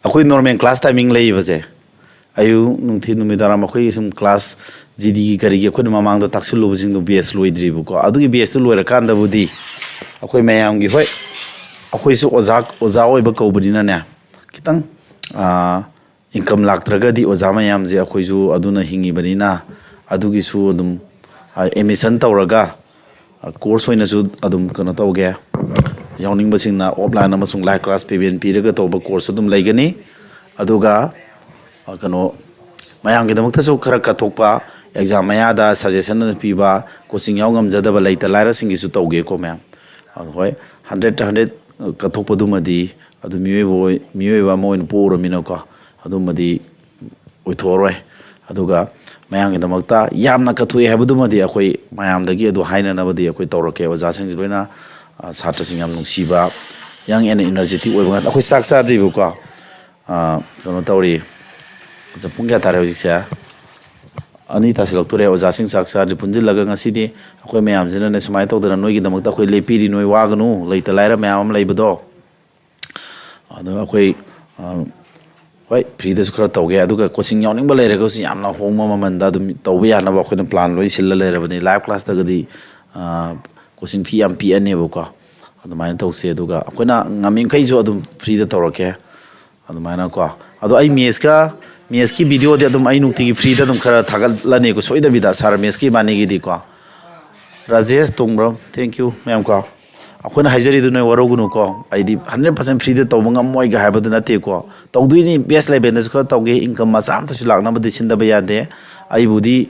ꯑꯩꯈꯣꯏ ꯅꯣꯔꯃꯦꯜ ꯀ꯭ꯂꯥꯁ ꯇꯥꯏꯃꯤꯡ ꯂꯩꯌꯦꯕꯁꯦ꯫ ꯑꯌꯨꯛ, ꯅꯨꯡꯊꯤꯜ, ꯅꯨꯃꯤꯗꯥꯡꯋꯥꯏꯔꯝ ꯑꯩꯈꯣꯏꯒꯤ ꯁꯨꯝ ꯀ꯭ꯂꯥꯁ ꯖꯤꯗꯤꯒꯤ ꯀꯔꯤꯒꯤ ꯑꯩꯈꯣꯏꯅ ꯃꯃꯥꯡꯗ ꯇꯥꯛꯁꯤꯜꯂꯨꯕꯁꯤꯡꯗꯣ ꯕꯦꯁ ꯂꯣꯏꯗ꯭ꯔꯤꯕꯀꯣ꯫ ꯑꯗꯨꯒꯤ ꯕꯦꯁꯇꯨ ꯂꯣꯏꯔꯀꯥꯟꯗꯕꯨꯗꯤ ꯑꯩꯈꯣꯏ ꯃꯌꯥꯝꯒꯤ, ꯍꯣꯏ, ꯑꯩꯈꯣꯏꯁꯨ ꯑꯣꯖꯥ, ꯑꯣꯖꯥ ꯑꯣꯏꯕ ꯀꯧꯕꯅꯤꯅꯅꯦ, ꯈꯤꯇꯪ, ꯑꯥ, ꯏꯟꯀꯝ ꯂꯥꯛꯇ꯭ꯔꯒꯗꯤ ꯑꯣꯖꯥ ꯃꯌꯥꯝꯁꯦ ꯑꯩꯈꯣꯏꯁꯨ ꯑꯗꯨꯅ ꯍꯤꯡꯉꯤꯕꯅꯤꯅ, ꯑꯗꯨꯒꯤꯁꯨ ꯑꯗꯨꯝ, ꯑ, ꯑꯦꯗꯃꯤꯁꯟ ꯇꯧꯔꯒ, ꯑ, ꯀꯣꯔꯁ ꯑꯣꯏꯅꯁꯨ ꯑꯗꯨꯝ ꯀꯩꯅꯣ ꯇꯧꯒꯦ꯫ ꯌꯥꯎꯅꯤꯡꯕꯁꯤꯡꯅ ꯑꯣꯐꯂꯥꯏꯟ ꯑꯃꯁꯨꯡ ꯂꯥꯏꯚ ꯀ꯭ꯂꯥꯁ ꯄꯦꯃꯦꯟ ꯄꯤꯔꯒ ꯇꯧꯕ ꯀꯣꯔꯁ ꯑꯗꯨꯝ ꯂꯩꯒꯅꯤ꯫ ꯑꯗꯨꯒ, ꯑ, ꯀꯩꯅꯣ, ꯃꯌꯥꯝꯒꯤꯗꯃꯛꯇꯁꯨ ꯈꯔ ꯀꯠꯊꯣꯛꯄ, ꯑꯦꯛꯖꯥꯝ ꯃꯌꯥꯗ ꯁꯖꯦꯁꯟ ꯄꯤꯕ, ꯀꯣꯆꯤꯡ ꯌꯥꯎ ꯉꯝꯖꯗꯕ ꯂꯩꯇ ꯂꯥꯏꯔꯁꯤꯡꯒꯤꯁꯨ ꯇꯧꯒꯦꯀꯣ ꯃꯌꯥꯝ꯫ ꯑꯗꯣ ꯍꯣꯏ, ꯍꯟꯗ꯭ꯔꯦꯠꯇ ꯍꯟꯗ꯭ꯔꯦꯠ ꯀꯠꯊꯣꯛꯄꯗꯨꯃꯗꯤ ꯑꯗꯨ ꯃꯤꯑꯣꯏꯕ ꯑꯣꯏ-, ꯃꯤꯑꯣꯏꯕ ꯑꯃ ꯑꯣꯏꯅ ꯄꯣꯛꯎꯔꯃꯤꯅꯀꯣ, ꯑꯗꯨꯝꯕꯗꯤ ꯑꯣꯏꯊꯣꯛꯑꯔꯣꯏ꯫ ꯑꯗꯨꯒ ꯃꯌꯥꯝꯒꯤꯗꯃꯛꯇ ꯌꯥꯝꯅ ꯀꯠꯊꯣꯛꯑꯦ ꯍꯥꯏꯕꯗꯨꯃꯗꯤ ꯑꯩꯈꯣꯏ ꯃꯌꯥꯝꯗꯒꯤ ꯑꯗꯨ ꯍꯥꯏꯅꯅꯕꯗꯤ ꯑꯩꯈꯣꯏ ꯇꯧꯔꯛꯀꯦ꯫ ꯑꯣꯖꯥꯁꯤꯡꯁꯤ ꯂꯣꯏꯅ, ꯑ, ꯁꯥꯇ꯭ꯔꯁꯤꯡ ꯌꯥꯝ ꯅꯨꯡꯁꯤꯕ, young and energetic ꯑꯣꯏꯕ ꯉꯥꯛꯇ꯫ ꯑꯩꯈꯣꯏ ꯆꯥꯛ ꯆꯥꯗ꯭ꯔꯤꯕꯀꯣ꯫ ꯑ, ꯀꯩꯅꯣ ꯇꯧꯔꯤ꯫ ꯑꯣꯖꯥ, ꯄꯨꯡ ꯀꯌꯥ ꯇꯥꯔꯦ ꯍꯧꯖꯤꯛꯁꯦ? ꯑꯅꯤ ꯇꯥꯁꯤꯜꯂꯛꯇꯣꯔꯦ꯫ ꯑꯣꯖꯥꯁꯤꯡ ꯆꯥꯛ ꯆꯥꯗ꯭ꯔꯤ ꯄꯨꯟꯁꯤꯜꯂꯒ ꯉꯁꯤꯗꯤ ꯑꯩꯈꯣꯏ ꯃꯌꯥꯝꯁꯤꯅꯅꯦ ꯁꯨꯃꯥꯏꯅ ꯇꯧꯗꯅ ꯅꯣꯏꯒꯤꯗꯃꯛꯇ ꯑꯩꯈꯣꯏ ꯂꯦꯞꯄꯤꯔꯤ꯫ ꯅꯣꯏ ꯋꯥꯒꯅꯨ, ꯂꯩꯇ ꯂꯥꯏꯔ ꯃꯌꯥꯝ ꯑꯃ ꯂꯩꯕꯗꯣ꯫ ꯑꯗꯣ ꯑꯩꯈꯣꯏ, ꯑ, ꯍꯣꯏ, ꯐ꯭ꯔꯤꯗꯁꯨ ꯈꯔ ꯇꯧꯒꯦ, ꯑꯗꯨꯒ ꯀꯣꯆꯤꯡ ꯌꯥꯎꯅꯤꯡꯕ ꯂꯩꯔꯒꯁꯨ ꯌꯥꯝꯅ ꯍꯣꯡꯕ ꯃꯃꯜꯗ ꯑꯗꯨꯝ ꯇꯧꯕ ꯌꯥꯅꯕ ꯑꯩꯈꯣꯏꯅ ꯄ꯭ꯂꯥꯟ ꯂꯣꯏ ꯁꯤꯜꯂ ꯂꯩꯔꯕꯅꯤ꯫ ꯂꯥꯏꯚ ꯀ꯭ꯂꯥꯁꯇꯒꯗꯤ, ꯑ, ꯀꯣꯆꯤꯡ ꯐꯤ ꯌꯥꯝ ꯄꯤꯛꯑꯅꯦꯕꯀꯣ꯫ ꯑꯗꯨꯃꯥꯏꯅ ꯇꯧꯁꯦ, ꯑꯗꯨꯒ ꯑꯩꯈꯣꯏꯅ ꯉꯝꯃꯤꯈꯩꯁꯨ ꯑꯗꯨꯝ ꯐ꯭ꯔꯤꯗ ꯇꯧꯔꯛꯀꯦ꯫ ꯑꯗꯨꯃꯥꯏꯅꯀꯣ꯫ ꯑꯗꯣ ꯑꯩ ꯃꯦꯠꯁꯀ, ꯃꯦꯠꯁꯀꯤ ꯚꯤꯗꯤꯑꯣꯗꯤ ꯑꯗꯨꯝ ꯑꯩ ꯅꯨꯡꯇꯤꯒꯤ ꯐ꯭ꯔꯤꯗ ꯑꯗꯨꯝ ꯈꯔ ꯊꯥꯒꯠꯂꯅꯤꯀꯣ, ꯁꯣꯏꯗꯕꯤꯗ, ꯁꯥꯔ ꯃꯦꯠꯁꯀꯤ ꯏꯕꯥꯅꯤꯒꯤꯗꯤꯀꯣ꯫ ꯔꯥꯖꯦꯁ ꯇꯣꯡꯕ꯭ꯔꯝ, thank you ꯃꯌꯥꯝ ꯀꯣ꯫ ꯑꯩꯈꯣꯏꯅ ꯍꯥꯏꯖꯔꯤꯗꯨ ꯅꯣꯏ ꯋꯥꯔꯧꯒꯅꯨꯀꯣ꯫ ꯑꯩꯗꯤ ꯍꯟꯗ꯭ꯔꯦꯠ ꯄꯥꯔꯁꯦꯟ ꯐ꯭ꯔꯤꯗ ꯇꯧꯕ ꯉꯝꯃꯣꯏꯒ ꯍꯥꯏꯕꯗꯨ ꯅꯠꯇꯦꯀꯣ꯫ ꯇꯧꯗꯣꯏꯅꯤ, ꯕꯦꯁ ꯂꯦꯚꯦꯜꯗꯁꯨ ꯈꯔ ꯇꯧꯒꯦ, ꯏꯟꯀꯝ ꯃꯆꯥ ꯑꯃꯇꯁꯨ ꯂꯥꯛꯅꯕꯗꯤ ꯁꯤꯟꯗꯕ ꯌꯥꯗꯦ꯫ ꯑꯩꯕꯨꯗꯤ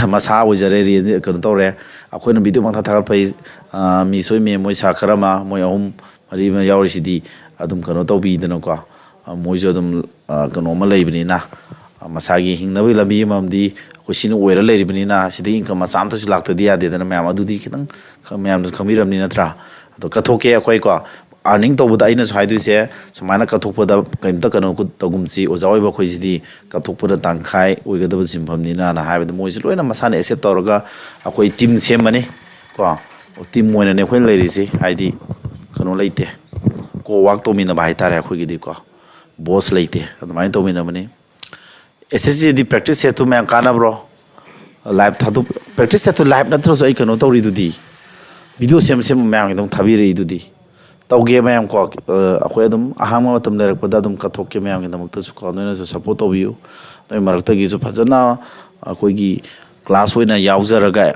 ꯃꯁꯥ ꯑꯣꯏꯖꯔꯦ, ꯔꯦꯟ-, ꯀꯩꯅꯣ ꯇꯧꯔꯦ꯫ ꯑꯩꯈꯣꯏꯅ ꯚꯤꯗꯤꯑꯣ ꯄꯪꯊꯥ ꯊꯥꯒꯠꯄꯩ, ꯑ, ꯃꯤ ꯁꯣꯏ ꯃꯦꯝ ꯃꯣꯏ ꯁꯥꯔ ꯈꯔ ꯑꯃ, ꯃꯣꯏ ꯑꯍꯨꯝ ꯃꯔꯤ ꯑꯃ ꯌꯥꯎꯔꯤꯁꯤꯗꯤ ꯑꯗꯨꯝ ꯀꯩꯅꯣ ꯇꯧꯕꯤꯗꯅꯀꯣ꯫ ꯑ, ꯃꯣꯏꯁꯨ ꯑꯗꯨꯝ, ꯑ, ꯀꯩꯅꯣ ꯑꯃ ꯂꯩꯕꯅꯤꯅ, ꯑ, ꯃꯁꯥꯒꯤ ꯍꯤꯡꯅꯕꯒꯤ ꯂꯝꯕꯤ ꯑꯃꯗꯤ ꯑꯩꯈꯣꯏ ꯁꯤꯅ ꯑꯣꯏꯔ ꯂꯩꯔꯤꯕꯅꯤꯅ, ꯁꯤꯗꯒꯤ ꯏꯟꯀꯝ ꯃꯆꯥ ꯑꯃꯇꯁꯨ ꯂꯥꯛꯇꯗꯤ ꯌꯥꯗꯦꯗꯅ ꯃꯌꯥꯝ꯫ ꯑꯗꯨꯗꯤ ꯈꯤꯇꯪ ꯈ-, ꯃꯌꯥꯝꯅꯁꯨ ꯈꯪꯕꯤꯔꯝꯅꯤ ꯅꯠꯇ꯭ꯔꯥ? ꯑꯗꯣ ꯀꯠꯊꯣꯛꯀꯦ ꯑꯩꯈꯣꯏꯀꯣ꯫ ꯑꯥꯔꯅꯤꯡ ꯇꯧꯕꯗ ꯑꯩꯅꯁꯨ ꯍꯥꯏꯗꯣꯏꯁꯦ, ꯁꯨꯃꯥꯏꯅ ꯀꯠꯊꯣꯛꯄꯗ ꯀꯔꯤꯝꯇ ꯀꯩꯅꯣ ꯇꯧꯒꯨꯝꯁꯤ, ꯑꯣꯖꯥ ꯑꯣꯏꯕ ꯑꯩꯈꯣꯏꯁꯤꯗꯤ ꯀꯠꯊꯣꯛꯄꯅ ꯇꯪꯈꯥꯏ ꯑꯣꯏꯒꯗꯕ ꯁꯤꯟꯐꯝꯅꯤꯅꯅ ꯍꯥꯏꯕꯗ, ꯃꯣꯏꯁꯨ ꯂꯣꯏꯅ ꯃꯁꯥꯅ ꯑꯦꯛꯁꯦꯞ ꯇꯧꯔꯒ ꯑꯩꯈꯣꯏ ꯇꯤꯝ ꯁꯦꯝꯕꯅꯤ ꯀꯣ꯫ ꯇꯤꯝ ꯑꯣꯏꯅꯅꯦ ꯑꯩꯈꯣꯏꯅ ꯂꯩꯔꯤꯁꯤ, ꯍꯥꯏꯗꯤ ꯀꯩꯅꯣ ꯂꯩꯇꯦ, ꯀꯣ ꯋꯥꯛ ꯇꯧꯃꯤꯟꯅꯕ ꯍꯥꯏꯇꯥꯔꯦ ꯑꯩꯈꯣꯏꯒꯤꯗꯤꯀꯣ, ꯕꯣꯁ ꯂꯩꯇꯦ, ꯑꯗꯨꯃꯥꯏꯅ ꯇꯧꯃꯤꯟꯅꯕꯅꯤ꯫ ꯑꯦꯁ ꯑꯦꯁ ꯁꯤꯗꯤ ꯄ꯭ꯔꯦꯛꯇꯤꯁ ꯁꯦꯠꯇꯨ ꯃꯌꯥꯝ ꯀꯥꯟꯅꯕ꯭ꯔꯣ? ꯂꯥꯏꯞ ꯊꯥꯗꯣꯛ ꯄ꯭ꯔꯦꯛꯇꯤꯁ ꯁꯦꯠꯇꯨ ꯂꯥꯏꯞ ꯅꯠꯇ꯭ꯔꯁꯨ ꯑꯩ ꯀꯩꯅꯣ ꯇꯧꯔꯤꯗꯨꯗꯤ, ꯚꯤꯗꯤꯑꯣ ꯁꯦꯝ ꯁꯦꯝꯕ ꯃꯌꯥꯝꯒꯤꯗꯃꯛ ꯊꯥꯕꯤꯔꯛꯏꯗꯨꯗꯤ꯫ ꯇꯧꯒꯦ ꯃꯌꯥꯝ ꯀꯣ, ꯑꯩꯈꯣꯏ ꯑꯗꯨꯝ ꯑꯍꯥꯡꯕ ꯃꯇꯝ ꯂꯩꯔꯛꯄꯗ ꯑꯗꯨꯝ ꯀꯠꯊꯣꯛꯀꯦ ꯃꯌꯥꯝꯒꯤꯗꯃꯛꯇꯁꯨ ꯀꯣ꯫ ꯅꯣꯏꯅꯁꯨ ꯁꯞꯄꯣꯔꯠ ꯇꯧꯕꯤꯌꯨ꯫ ꯅꯣꯏ ꯃꯔꯛꯇꯒꯤꯁꯨ ꯐꯖꯅ ꯑꯩꯈꯣꯏꯒꯤ ꯀ꯭ꯂꯥꯁ ꯑꯣꯏꯅ ꯌꯥꯎꯖꯔꯒ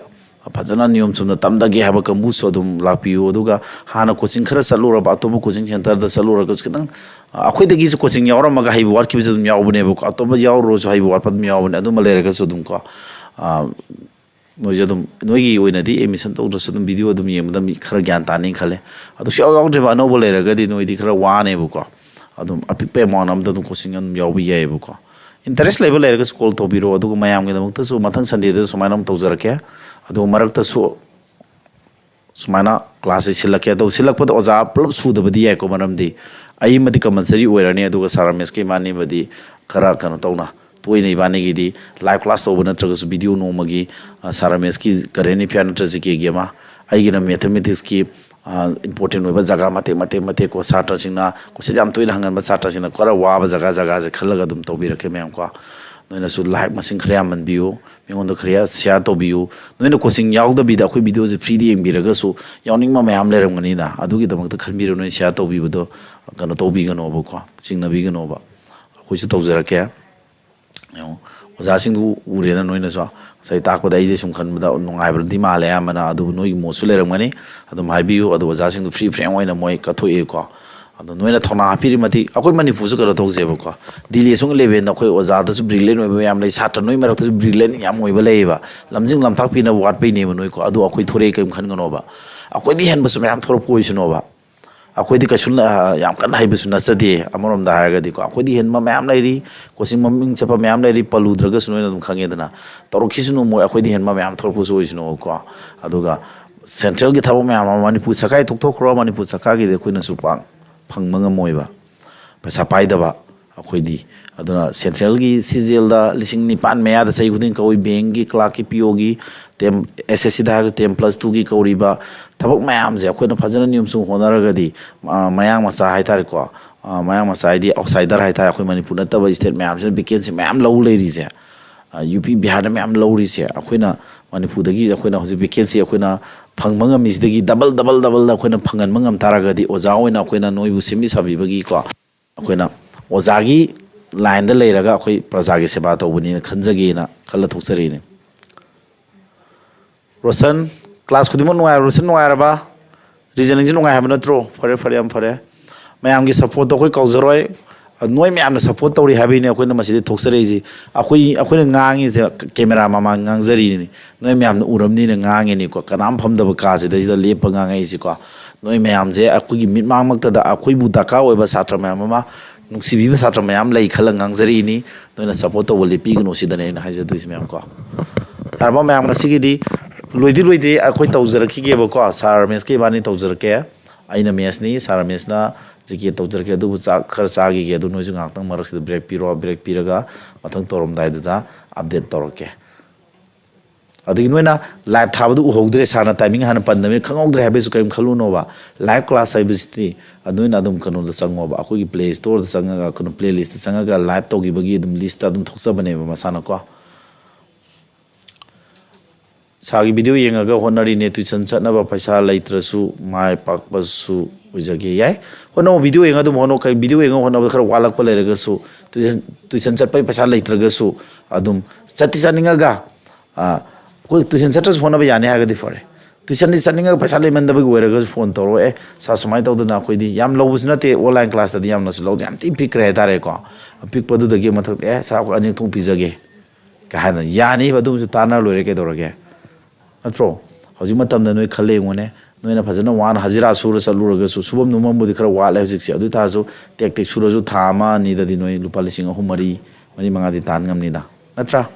ꯐꯖꯅ ꯅꯤꯌꯣꯝ ꯆꯨꯝꯅ ꯇꯝꯗꯒꯦ ꯍꯥꯏꯕ ꯀꯥꯡꯕꯨꯁꯨ ꯑꯗꯨꯝ ꯂꯥꯛꯄꯤꯌꯨ꯫ ꯑꯗꯨꯒ ꯍꯥꯟꯅ ꯀꯣꯆꯤꯡ ꯈꯔ ꯆꯠꯂꯨꯔꯕ, ꯑꯇꯣꯞꯄ ꯀꯣꯆꯤꯡ ꯁꯦꯟꯇꯔꯗ ꯆꯠꯂꯨꯔꯒꯁꯨ ꯈꯤꯇꯪ, ꯑꯩꯈꯣꯏꯗꯒꯤꯁꯨ ꯀꯣꯆꯤꯡ ꯌꯥꯎꯔꯝꯃꯒ ꯍꯩꯕ ꯋꯥꯠꯈꯤꯕꯁꯨ ꯑꯗꯨꯝ ꯌꯥꯎꯕꯅꯦꯕꯀꯣ꯫ ꯑꯇꯣꯞꯄ ꯌꯥꯎꯔꯨꯔꯁꯨ ꯍꯩꯕ ꯋꯥꯠꯄ ꯑꯗꯨꯝ ꯌꯥꯎꯕꯅꯦ꯫ ꯑꯗꯨꯝꯕ ꯂꯩꯔꯒꯁꯨ ꯑꯗꯨꯝ ꯀꯣ, ꯅꯣꯏꯁꯨ ꯑꯗꯨꯝ ꯅꯣꯏꯒꯤ ꯑꯣꯏꯅꯗꯤ ꯑꯦꯗꯃꯤꯁꯟ ꯇꯧꯗ꯭ꯔꯁꯨ ꯑꯗꯨꯝ ꯚꯤꯗꯤꯑꯣ ꯑꯗꯨꯝ ꯌꯦꯡꯕꯗ ꯃꯤ ꯈꯔ ꯒ꯭ꯌꯥꯟ ꯇꯥꯅꯤ ꯈꯜꯂꯦ꯫ ꯑꯗꯨ ꯁꯨꯌꯥꯎ ꯌꯥꯎꯗ꯭ꯔꯤꯕ ꯑꯅꯧꯕ ꯂꯩꯔꯒꯗꯤ ꯅꯣꯏꯗꯤ ꯈꯔ ꯋꯥꯅꯦꯕꯀꯣ꯫ ꯑꯗꯨꯝ ꯑꯄꯤꯛꯄ ꯑꯦꯃꯥꯎꯟ ꯑꯃꯗ ꯑꯗꯨꯝ ꯀꯣꯆꯤꯡ ꯑꯗꯨꯝ ꯌꯥꯎꯕ ꯌꯥꯏꯑꯕꯀꯣ꯫ ꯏꯟꯇꯔꯦꯁ ꯂꯩꯕ ꯂꯩꯔꯒꯁꯨ ꯀꯣꯜ ꯇꯧꯕꯤꯔꯣ꯫ ꯑꯗꯨꯒ ꯃꯌꯥꯝꯒꯤꯗꯃꯛꯇꯁꯨ ꯃꯊꯪ ꯁꯟꯗꯦꯗꯁꯨ ꯁꯨꯃꯥꯏꯅ ꯑꯃꯨꯛ ꯇꯧꯖꯔꯛꯀꯦ꯫ ꯑꯗꯨꯒ ꯃꯔꯛꯇꯁꯨ ꯁꯨꯃꯥꯏꯅ ꯀ꯭ꯂꯥꯁꯁꯦ ꯁꯤꯜꯂꯛꯀꯦ꯫ ꯑꯗꯣ ꯁꯤꯜꯂꯛꯄꯗ ꯑꯣꯖꯥ ꯄꯨꯂꯞ ꯁꯨꯗꯕꯗꯤ ꯌꯥꯏꯀꯣ, ꯃꯔꯝꯗꯤ ꯑꯩꯃꯗꯤ ꯀꯝꯄꯜꯁꯔꯤ ꯑꯣꯏꯔꯅꯤ, ꯑꯗꯨꯒ ꯁꯥꯔ ꯔꯥꯃꯦꯁꯀ ꯏꯕꯥꯅꯤꯃꯗꯤ ꯈꯔ ꯀꯩꯅꯣ ꯇꯧꯅ, ꯇꯣꯏꯅ ꯏꯕꯥꯅꯤꯒꯤꯗꯤ ꯂꯥꯏꯚ ꯀ꯭ꯂꯥꯁ ꯇꯧꯕ ꯅꯠꯇ꯭ꯔꯒꯁꯨ ꯚꯤꯗꯤꯑꯣ ꯅꯣꯡꯃꯒꯤ, ꯑ, ꯁꯥꯔ ꯔꯥꯃꯦꯁꯀꯤ ꯀꯔꯦꯟ ꯑꯦꯐꯤꯌꯥꯔ ꯅꯠꯇ꯭ꯔ ꯖꯤ ꯀꯦꯒꯤ ꯑꯃ, ꯑꯩꯒꯤꯅ ꯃꯦꯊꯃꯦꯇꯤꯛꯁꯀꯤ ꯏꯝꯄꯣꯔꯇꯦꯟ ꯑꯣꯏꯕ ꯖꯒꯥ ꯃꯇꯦꯛ ꯃꯇꯦꯛ ꯃꯇꯦꯛ ꯀꯣ, ꯁꯥꯇ꯭ꯔꯁꯤꯡꯅ ꯀꯣꯏꯁꯟ ꯌꯥꯝ ꯇꯣꯏꯅ ꯍꯪꯒꯟꯕ ꯁꯥꯇ꯭ꯔꯁꯤꯡꯅ ꯈꯔ ꯋꯥꯕ ꯖꯒꯥ ꯖꯒꯥꯁꯦ ꯈꯜꯂꯒ ꯑꯗꯨꯝ ꯇꯧꯕꯤꯔꯛꯀꯦ ꯃꯌꯥꯝ ꯀꯣ꯫ ꯅꯣꯏꯅꯁꯨ ꯂꯥꯏꯛ ꯃꯁꯤꯡ ꯈꯔ ꯌꯥꯝꯍꯟꯕꯤꯌꯨ, ꯃꯤꯉꯣꯟꯗ ꯈꯔ ꯁꯤꯌꯥꯔ ꯇꯧꯕꯤꯌꯨ꯫ ꯅꯣꯏꯅ ꯀꯣꯆꯤꯡ ꯌꯥꯎꯗꯕꯤꯗ ꯑꯩꯈꯣꯏ ꯚꯤꯗꯤꯑꯣꯁꯦ ꯐ꯭ꯔꯤꯗ ꯌꯦꯡꯕꯤꯔꯒꯁꯨ ꯌꯥꯎꯅꯤꯡꯕ ꯃꯌꯥꯝ ꯂꯩꯔꯝꯒꯅꯤꯅ, ꯑꯗꯨꯒꯤꯗꯃꯛꯇ ꯈꯟꯕꯤꯔꯨ꯫ ꯅꯣꯏ ꯁꯤꯌꯥꯔ ꯇꯧꯕꯤꯕꯗꯣ ꯀꯩꯅꯣ ꯇꯧꯕꯤꯒꯅꯣꯕꯀꯣ, ꯆꯤꯡꯅꯕꯤꯒꯅꯣꯕ꯫ ꯑꯩꯈꯣꯏꯁꯨ ꯇꯧꯖꯔꯛꯀꯦ꯫ ꯌꯦꯡꯉꯣ, ꯑꯣꯖꯥꯁꯤꯡꯗꯨ ꯎꯔꯦꯅ ꯅꯣꯏꯅꯁꯨ꯫ ꯉꯁꯥꯏ ꯇꯥꯛꯄꯗ ꯑꯩꯗꯤ ꯁꯨꯝ ꯈꯟꯕꯗ ꯅꯨꯡꯉꯥꯏꯕꯗꯤ ꯃꯥꯜꯂꯦ ꯑꯌꯥꯝꯕꯅ, ꯑꯗꯨꯕꯨ ꯅꯣꯏꯒꯤ ꯃꯣꯠꯁꯨ ꯂꯩꯔꯝꯒꯅꯤ, ꯑꯗꯨꯝ ꯍꯥꯏꯕꯤꯌꯨ꯫ ꯑꯗꯨ ꯑꯣꯖꯥꯁꯤꯡꯗꯨ ꯐ꯭ꯔꯤ ꯐ꯭ꯔꯦꯡ ꯑꯣꯏꯅ ꯃꯣꯏ ꯀꯠꯊꯣꯛꯑꯦꯀꯣ꯫ ꯑꯗꯣ ꯅꯣꯏꯅ ꯊꯧꯅꯥ ꯍꯥꯞꯄꯤꯔꯤ ꯃꯇꯤꯛ ꯑꯩꯈꯣꯏ ꯃꯅꯤꯄꯨꯔꯁꯨ ꯀꯩꯅꯣ ꯇꯧꯖꯩꯕꯀꯣ꯫ ꯗꯤꯜꯂꯤ ꯑꯁꯣꯝꯒꯤ ꯂꯦꯚꯦꯜꯗ ꯑꯩꯈꯣꯏ ꯑꯣꯖꯥꯗꯁꯨ ꯕ꯭ꯔꯤꯂꯤꯌꯟ ꯑꯣꯏꯕ ꯃꯌꯥꯝ ꯂꯩ, ꯁꯥꯇ꯭ꯔ ꯅꯣꯏ ꯃꯔꯛꯇꯁꯨ ꯕ꯭ꯔꯤꯂꯤꯌꯟ ꯌꯥꯝ ꯑꯣꯏꯕ ꯂꯩꯌꯦꯕ꯫ ꯂꯝꯖꯤꯡ ꯂꯝꯊꯥꯛ ꯄꯤꯅꯕ ꯋꯥꯠꯄꯩꯅꯦꯕ ꯅꯣꯏꯀꯣ꯫ ꯑꯗꯣ ꯑꯩꯈꯣꯏ ꯊꯣꯔꯛꯑꯦ, ꯀꯔꯤꯝ ꯈꯟꯒꯅꯣꯕ꯫ ꯑꯩꯈꯣꯏꯗꯤ ꯍꯦꯟꯕꯁꯨ ꯃꯌꯥꯝ ꯊꯣꯔꯛꯄ ꯑꯣꯏꯁꯅꯣꯕ꯫ ꯑꯩꯈꯣꯏꯗꯤ ꯀꯩꯁꯨ ꯅ-, ꯌꯥꯝ ꯀꯟꯅ ꯍꯩꯕꯁꯨ ꯅꯠꯆꯗꯦ꯫ ꯑꯃꯔꯣꯝꯗ ꯍꯥꯏꯔꯒꯗꯤꯀꯣ, ꯑꯩꯈꯣꯏꯗꯤ ꯍꯦꯟꯕ ꯃꯌꯥꯝ ꯂꯩꯔꯤ, ꯀꯣꯆꯤꯡ ꯃꯃꯤꯡ ꯆꯠꯄ ꯃꯌꯥꯝ ꯂꯩꯔꯤ, ꯄꯜꯂꯨꯗ꯭ꯔꯒꯁꯨ ꯅꯣꯏꯅ ꯑꯗꯨꯝ ꯈꯪꯉꯦꯗꯅ꯫ ꯇꯧꯔꯛꯈꯤꯁꯅꯨ ꯃꯣꯏ, ꯑꯩꯈꯣꯏꯗꯤ ꯍꯦꯟꯕ ꯃꯌꯥꯝ ꯊꯣꯔꯛꯄꯁꯨ ꯑꯣꯏꯁꯅꯨꯀꯣ꯫ ꯑꯗꯨꯒ ꯁꯦꯟꯇ꯭ꯔꯦꯜꯒꯤ ꯊꯕꯛ ꯃꯌꯥꯝ ꯑꯃ ꯃꯅꯤꯄꯨꯔ ꯁꯔꯀꯥꯔꯒꯤ ꯊꯣꯛꯊꯣꯛꯈ꯭ꯔꯣ, ꯃꯅꯤꯄꯨꯔ ꯁꯔꯀꯥꯔꯒꯤꯗꯤ ꯑꯩꯈꯣꯏꯅꯁꯨ ꯄꯥꯛ ꯐꯪꯕ ꯉꯝꯃꯣꯏꯕ, ꯄꯩꯁꯥ ꯄꯥꯏꯗꯕ ꯑꯩꯈꯣꯏꯗꯤ꯫ ꯑꯗꯨꯅ ꯁꯦꯟꯇ꯭ꯔꯦꯜꯒꯤ ꯁꯤ ꯖꯤ ꯑꯦꯜꯗ ꯂꯤꯁꯤꯡ ꯅꯤꯄꯥꯟ ꯃꯌꯥꯗ ꯆꯍꯤ ꯈꯨꯗꯤꯡ ꯀꯧꯏ, ꯕꯦꯡꯒꯤ, ꯀ꯭ꯂꯥꯔꯛꯀꯤ, ꯄꯤ ꯑꯣꯒꯤ, ꯇꯦꯝ ꯑꯦꯁ ꯑꯦꯁ ꯁꯤꯗ ꯍꯥꯏꯔꯒ ꯇꯦꯟ ꯄ꯭ꯂꯁ ꯇꯨꯒꯤ ꯀꯧꯔꯤꯕ ꯊꯕꯛ ꯃꯌꯥꯝꯁꯦ ꯑꯩꯈꯣꯏꯅ ꯐꯖꯅ ꯅꯤꯌꯣꯝ ꯆꯨꯝ ꯍꯣꯠꯅꯔꯒꯗꯤ, ꯑ, ꯃꯌꯥꯡ ꯃꯆꯥ ꯍꯥꯏꯇꯥꯔꯦꯀꯣ, ꯑ, ꯃꯌꯥꯡ ꯃꯆꯥ ꯍꯥꯏꯗꯤ ꯑꯥꯎꯠꯁꯥꯏꯗꯔ ꯍꯥꯏꯇꯥꯔꯦ, ꯑꯩꯈꯣꯏ ꯃꯅꯤꯄꯨꯔ ꯅꯠꯇꯕ ꯁ꯭ꯇꯦꯠ ꯃꯌꯥꯝꯁꯤꯅ ꯚꯦꯀꯦꯟꯁꯤ ꯃꯌꯥꯝ ꯂꯧ ꯂꯩꯔꯤꯁꯦ, ꯑ, ꯌꯨ ꯄꯤ ꯕꯤꯍꯥꯔꯗ ꯃꯌꯥꯝ ꯂꯧꯔꯤꯁꯦ, ꯑꯩꯈꯣꯏꯅ ꯃꯅꯤꯄꯨꯔꯗꯒꯤ ꯑꯩꯈꯣꯏꯅ ꯍꯧꯖꯤꯛ ꯚꯦꯀꯦꯟꯁꯤ ꯑꯩꯈꯣꯏꯅ ꯐꯪꯕ ꯉꯝꯃꯤꯁꯤꯗꯒꯤ ꯗꯕꯜ, ꯗꯕꯜ, ꯗꯕꯜꯗ ꯑꯩꯈꯣꯏꯅ ꯐꯪꯍꯟꯕ ꯉꯝ ꯇꯥꯔꯒꯗꯤ, ꯑꯣꯖꯥ ꯑꯣꯏꯅ ꯑꯩꯈꯣꯏꯅ ꯅꯣꯏꯕꯨ ꯁꯦꯝꯕꯤ ꯁꯥꯕꯤꯕꯒꯤꯀꯣ, ꯑꯩꯈꯣꯏꯅ ꯑꯣꯖꯥꯒꯤ ꯂꯥꯏꯟꯗ ꯂꯩꯔꯒ ꯑꯩꯈꯣꯏ ꯄ꯭ꯔꯖꯥꯒꯤ ꯁꯦꯕꯥ ꯇꯧꯕꯅꯤꯅ ꯈꯟꯖꯒꯦꯅ ꯈꯜꯂ ꯊꯣꯛꯆꯔꯛꯏꯅꯦ꯫ ꯔꯣꯁꯟ, ꯀ꯭ꯂꯥꯁ ꯈꯨꯗꯤꯡꯃꯛ ꯅꯨꯡꯉꯥꯏꯔꯕ? ꯔꯣꯁꯟ, ꯅꯨꯡꯉꯥꯏꯔꯕ? ꯔꯤꯖꯅꯤꯡꯁꯨ ꯅꯨꯡꯉꯥꯏ ꯍꯥꯏꯕ ꯅꯠꯇ꯭ꯔꯣ? ꯐꯔꯦ, ꯐꯔꯦ, ꯌꯥꯝ ꯐꯔꯦ꯫ ꯃꯌꯥꯝꯒꯤ ꯁꯞꯄꯣꯔꯠꯇꯣ ꯑꯩꯈꯣꯏ ꯀꯥꯎꯖꯔꯣꯏ꯫ ꯅꯣꯏ ꯃꯌꯥꯝꯅ ꯁꯞꯄꯣꯔꯠ ꯇꯧꯔꯤ ꯍꯥꯏꯕꯒꯤꯅꯦ ꯑꯩꯈꯣꯏꯅ ꯃꯁꯤꯗ ꯊꯣꯛꯆꯔꯛꯏꯁꯤ꯫ ꯑꯩꯈꯣꯏ, ꯑꯩꯈꯣꯏꯅ ꯉꯥꯡꯉꯤꯁꯦ ꯀꯦꯃꯦꯔꯥ ꯃꯃꯥꯡ ꯉꯥꯡꯖꯔꯤꯅꯤ꯫ ꯅꯣꯏ ꯃꯌꯥꯝꯅ ꯎꯔꯝꯅꯤꯅ ꯉꯥꯡꯉꯤꯅꯤꯀꯣ꯫ ꯀꯅꯥꯝ ꯐꯝꯗꯕ ꯀꯥꯁꯤꯗꯩꯁꯤꯗ ꯂꯦꯞꯄ ꯉꯥꯡꯉꯛꯏꯁꯤꯀꯣ꯫ ꯅꯣꯏ ꯃꯌꯥꯝꯁꯦ ꯑꯩꯈꯣꯏꯒꯤ ꯃꯤꯠꯃꯥꯡꯃꯛꯇꯗ ꯑꯩꯈꯣꯏꯕꯨ ꯗꯔꯀꯥꯔ ꯑꯣꯏꯕ ꯁꯥꯇ꯭ꯔ ꯃꯌꯥꯝ ꯑꯃ, ꯅꯨꯡꯁꯤꯕꯤꯕ ꯁꯥꯇ꯭ꯔ ꯃꯌꯥꯝ ꯂꯩ ꯈꯜꯂ ꯉꯥꯡꯖꯔꯛꯏꯅꯤ꯫ ꯅꯣꯏꯅ ꯁꯞꯄꯣꯔꯠ ꯇꯧꯕ ꯂꯦꯞꯄꯤꯒꯅꯨ ꯁꯤꯗꯅꯦ ꯑꯩꯅ ꯍꯥꯏꯖꯗꯣꯏꯁꯤ ꯃꯌꯥꯝ ꯀꯣ꯫ ꯌꯥꯔꯕ ꯃꯌꯥꯝ, ꯉꯁꯤꯒꯤꯗꯤ ꯂꯣꯏꯗꯤ ꯂꯣꯏꯗ꯭ꯔꯤ, ꯑꯩꯈꯣꯏ ꯇꯧꯖꯔꯛꯈꯤꯒꯦꯕꯀꯣ꯫ ꯁꯥꯔ ꯔꯃꯦꯁꯀ ꯏꯕꯥꯅꯤ ꯇꯧꯖꯔꯛꯀꯦ꯫ ꯑꯩꯅ ꯃꯦꯠꯁꯅꯤ, ꯁꯥꯔ ꯔꯃꯦꯁꯅ ꯖꯤ ꯀꯦ ꯇꯧꯖꯔꯛꯀꯦ꯫ ꯑꯗꯨꯕꯨ ꯆꯥꯛ ꯈꯔ ꯆꯥꯈꯤꯒꯦ꯫ ꯑꯗꯨ ꯅꯣꯏꯁꯨ ꯉꯥꯏꯍꯥꯛꯇꯪ ꯃꯔꯛꯁꯤꯗ ꯕ꯭ꯔꯦꯛ ꯄꯤꯔꯣ꯫ ꯕ꯭ꯔꯦꯛ ꯄꯤꯔꯒ ꯃꯊꯪ ꯇꯧꯔꯝꯗꯥꯏꯗꯨꯗ ꯑꯞꯗꯦꯠ ꯇꯧꯔꯛꯀꯦ꯫ ꯑꯗꯒꯤ ꯅꯣꯏꯅ ꯂꯥꯏꯚ ꯊꯥꯕꯗꯨ ꯎꯍꯧꯗ꯭ꯔꯦ, ꯁꯥꯔꯅ ꯇꯥꯏꯃꯤꯡ ꯍꯥꯟꯅ ꯄꯟꯗꯕꯅꯤꯅ ꯈꯪꯍꯧꯗ꯭ꯔꯦ ꯍꯥꯏꯕꯁꯨ ꯀꯔꯤꯝ ꯈꯜꯂꯨꯅꯣꯕ꯫ ꯂꯥꯏꯚ ꯀ꯭ꯂꯥꯁ ꯍꯥꯏꯕꯁꯤꯗꯤ ꯅꯣꯏꯅ ꯑꯗꯨꯝ ꯀꯩꯅꯣꯗ ꯆꯪꯉꯣꯕ, ꯑꯩꯈꯣꯏꯒꯤ ꯄ꯭ꯂꯦ ꯁ꯭ꯇꯣꯔꯗ ꯆꯪꯉꯒ, ꯀꯩꯅꯣ, ꯄ꯭ꯂꯦ ꯂꯤꯁꯇ ꯆꯪꯉꯒ ꯂꯥꯏꯚ ꯇꯧꯈꯤꯕꯒꯤ ꯑꯗꯨꯝ ꯂꯤꯁꯇ ꯑꯗꯨꯝ ꯊꯣꯛꯆꯕꯅꯦꯕ ꯃꯁꯥꯅꯀꯣ꯫ ꯁꯥꯔꯒꯤ ꯚꯤꯗꯤꯑꯣ ꯌꯦꯡꯉꯒ ꯍꯣꯠꯅꯔꯤꯅꯦ, ꯇ꯭ꯌꯨꯁꯟ ꯆꯠꯅꯕ ꯄꯩꯁꯥ ꯂꯩꯇ꯭ꯔꯁꯨ ꯃꯥꯏ ꯄꯥꯛꯄꯁꯨ ꯑꯣꯏꯖꯒꯦ꯫ ꯌꯥꯏ, ꯍꯣꯠꯅꯧ, ꯚꯤꯗꯤꯑꯣ ꯌꯦꯡꯉ ꯑꯗꯨꯝ ꯍꯣꯠꯅꯧ꯫ ꯀꯩ, ꯚꯤꯗꯤꯑꯣ ꯌꯦꯡꯉ ꯍꯣꯠꯅꯕꯗ ꯈꯔ ꯋꯥꯠꯂꯛꯄ ꯂꯩꯔꯒꯁꯨ, ꯇ꯭ꯌꯨꯁꯟ, ꯇ꯭ꯌꯨꯁꯟ ꯆꯠꯄꯒꯤ ꯄꯩꯁꯥ ꯂꯩꯇ꯭ꯔꯒꯁꯨ ꯑꯗꯨꯝ ꯆꯠꯇꯤ ꯆꯠꯅꯤꯡꯉꯒ, ꯑ, ꯑꯩꯈꯣꯏ ꯇ꯭ꯌꯨꯁꯟ ꯆꯠꯇ꯭ꯔꯁꯨ ꯍꯣꯠꯅꯕ ꯌꯥꯅꯤ ꯍꯥꯏꯔꯒꯗꯤ ꯐꯔꯦ꯫ ꯇ꯭ꯌꯨꯁꯟꯗꯤ ꯆꯠꯅꯤꯡꯉꯒ ꯄꯩꯁꯥ ꯂꯩꯃꯟꯗꯕꯒꯤ ꯑꯣꯏꯔꯒꯁꯨ ꯐꯣꯟ ꯇꯧꯔꯛꯑꯣ, "ꯑꯦ ꯁꯥꯔ, ꯁꯨꯃꯥꯏꯅ ꯇꯧꯗꯅ ꯑꯩꯈꯣꯏꯗꯤ ꯌꯥꯝ ꯂꯧꯕꯁꯨ ꯅꯠꯇꯦ, ꯑꯣꯟꯂꯥꯏꯟ ꯀ꯭ꯂꯥꯁꯇꯗꯤ ꯌꯥꯝꯅꯁꯨ ꯂꯧꯗꯦ, ꯌꯥꯝ ꯊꯤ ꯄꯤꯛꯈ꯭ꯔꯦ ꯍꯥꯏꯇꯥꯔꯦꯀꯣ꯫ ꯑꯄꯤꯛꯄꯗꯨꯗꯒꯤ ꯃꯊꯛꯇ, ꯑꯦ ꯁꯥꯔ, ꯑꯩꯈꯣꯏ ꯑꯅꯤ ꯊꯣꯛ ꯄꯤꯖꯒꯦ" ꯀꯩ ꯍꯥꯏꯅ ꯌꯥꯅꯤꯕ, ꯑꯗꯨꯝꯁꯨ ꯇꯥꯟꯅꯔ ꯂꯣꯏꯔꯦ, ꯀꯩꯗꯧꯔꯒꯦ? ꯅꯠꯇ꯭ꯔꯣ? ꯍꯧꯖꯤꯛ ꯃꯇꯝꯗ ꯅꯣꯏ ꯈꯜꯂ ꯌꯦꯡꯉꯨꯅꯦ, ꯅꯣꯏꯅ ꯐꯖꯅ ꯋꯥꯅ ꯍꯖꯤꯔꯥ ꯁꯨꯔ ꯆꯠꯂꯨꯔꯒꯁꯨ, ꯁꯨꯐꯝ ꯅꯣꯝꯐꯝꯕꯨꯗꯤ ꯈꯔ ꯋꯥꯠꯂꯦ ꯍꯧꯖꯤꯛꯁꯦ, ꯑꯗꯨ ꯑꯣꯏꯇꯥꯔꯁꯨ ꯇꯦꯛ ꯇꯦꯛ ꯁꯨꯔꯁꯨ ꯊꯥ ꯑꯃ ꯑꯅꯤꯗꯗꯤ ꯅꯣꯏ ꯂꯨꯄꯥ ꯂꯤꯁꯤꯡ ꯑꯍꯨꯝ, ꯃꯔꯤ, ꯃꯔꯤ ꯃꯉꯥꯗꯤ ꯇꯥꯟ ꯉꯝꯅꯤꯗ, ꯅꯠꯇ꯭ꯔꯥ?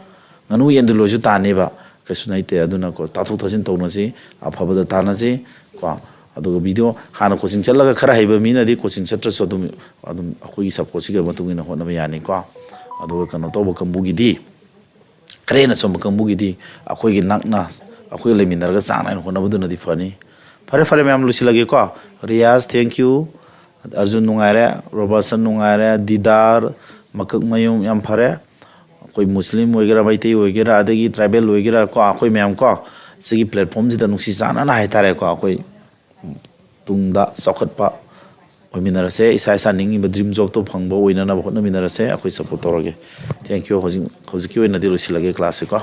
ꯉꯥꯅꯨ ꯌꯦꯟꯗꯨ ꯂꯣꯏꯁꯨ ꯇꯥꯟꯅꯦꯕ, ꯀꯩꯁꯨ ꯂꯩꯇꯦ꯫ ꯑꯗꯨꯅꯀꯣ, ꯇꯥꯊꯣꯛ ꯇꯥꯁꯤꯟ ꯇꯧꯅꯁꯤ, ꯑꯐꯕꯗ ꯇꯥꯟꯅꯁꯤ ꯀꯣ꯫ ꯑꯗꯨꯒ ꯚꯤꯗꯤꯑꯣ ꯍꯥꯟꯅ ꯀꯣꯆꯤꯡ ꯆꯠꯂꯒ ꯈꯔ ꯍꯩꯕ ꯃꯤꯅꯗꯤ ꯀꯣꯆꯤꯡ ꯆꯠꯇ꯭ꯔꯁꯨ ꯑꯗꯨꯝ, ꯑꯗꯨꯝ ꯑꯩꯈꯣꯏꯒꯤ ꯁꯞꯄꯣꯔꯠꯁꯤꯒꯤ ꯃꯇꯨꯡ ꯏꯟꯅ ꯍꯣꯠꯅꯕ ꯌꯥꯅꯤꯀꯣ꯫ ꯑꯗꯨꯒ ꯀꯩꯅꯣ ꯇꯧꯕ ꯀꯥꯡꯕꯨꯒꯤꯗꯤ, ꯈꯔ ꯍꯦꯟꯅ ꯁꯣꯟꯕ ꯀꯥꯡꯕꯨꯒꯤꯗꯤ ꯑꯩꯈꯣꯏꯒꯤ ꯅꯛꯅ ꯑꯩꯈꯣꯏꯒ ꯂꯩꯃꯤꯟꯅꯔꯒ ꯆꯥꯡ ꯅꯥꯏꯅ ꯍꯣꯠꯅꯕꯗꯨꯅꯗꯤ ꯐꯅꯤ꯫ ꯐꯔꯦ, ꯐꯔꯦ ꯃꯌꯥꯝ, ꯂꯣꯏꯁꯤꯜꯂꯒꯦꯀꯣ꯫ ꯔꯤꯌꯥꯁ, thank you꯫ ꯑꯔꯖꯨꯟ ꯅꯨꯡꯉꯥꯏꯔꯦ, ꯔꯣꯕꯔꯁꯟ ꯅꯨꯡꯉꯥꯏꯔꯦ, ꯗꯤꯗꯥꯔ, ꯃꯀꯛꯃꯌꯨꯝ, ꯌꯥꯝ ꯐꯔꯦ꯫ ꯑꯩꯈꯣꯏ ꯃꯨꯁꯂꯤꯝ ꯑꯣꯏꯒꯦꯔꯥ, ꯃꯩꯇꯩ ꯑꯣꯏꯒꯦꯔꯥ, ꯑꯗꯒꯤ ꯇ꯭ꯔꯥꯏꯕꯦꯜ ꯑꯣꯏꯒꯦꯔꯥ ꯀꯣ, ꯑꯩꯈꯣꯏ ꯃꯌꯥꯝ ꯀꯣ, ꯁꯤꯒꯤ ꯄ꯭ꯂꯦꯠꯐꯣꯝꯁꯤꯗ ꯅꯨꯡꯁꯤ ꯆꯥꯟꯅꯅ ꯍꯥꯏꯇꯥꯔꯦꯀꯣ, ꯑꯩꯈꯣꯏ ꯇꯨꯡꯗ ꯆꯥꯎꯈꯠꯄ ꯑꯣꯏꯃꯤꯟꯅꯔꯁꯦ, ꯏꯁꯥ ꯏꯁꯥ ꯅꯤꯡꯉꯤꯕ ꯗ꯭ꯔꯤꯝ ꯖꯣꯕꯇꯣ ꯐꯪꯕ ꯑꯣꯏꯅꯅꯕ ꯍꯣꯠꯅꯃꯤꯟꯅꯔꯁꯦ꯫ ꯑꯩꯈꯣꯏ ꯁꯞꯄꯣꯔꯠ ꯇꯧꯔꯒꯦ꯫ Thank you꯫ ꯍꯧꯖꯤꯛ, ꯍꯧꯖꯤꯛꯀꯤ ꯑꯣꯏꯅꯗꯤ ꯂꯣꯏꯁꯤꯜꯂꯒꯦ ꯀ꯭ꯂꯥꯁꯁꯦꯀꯣ꯫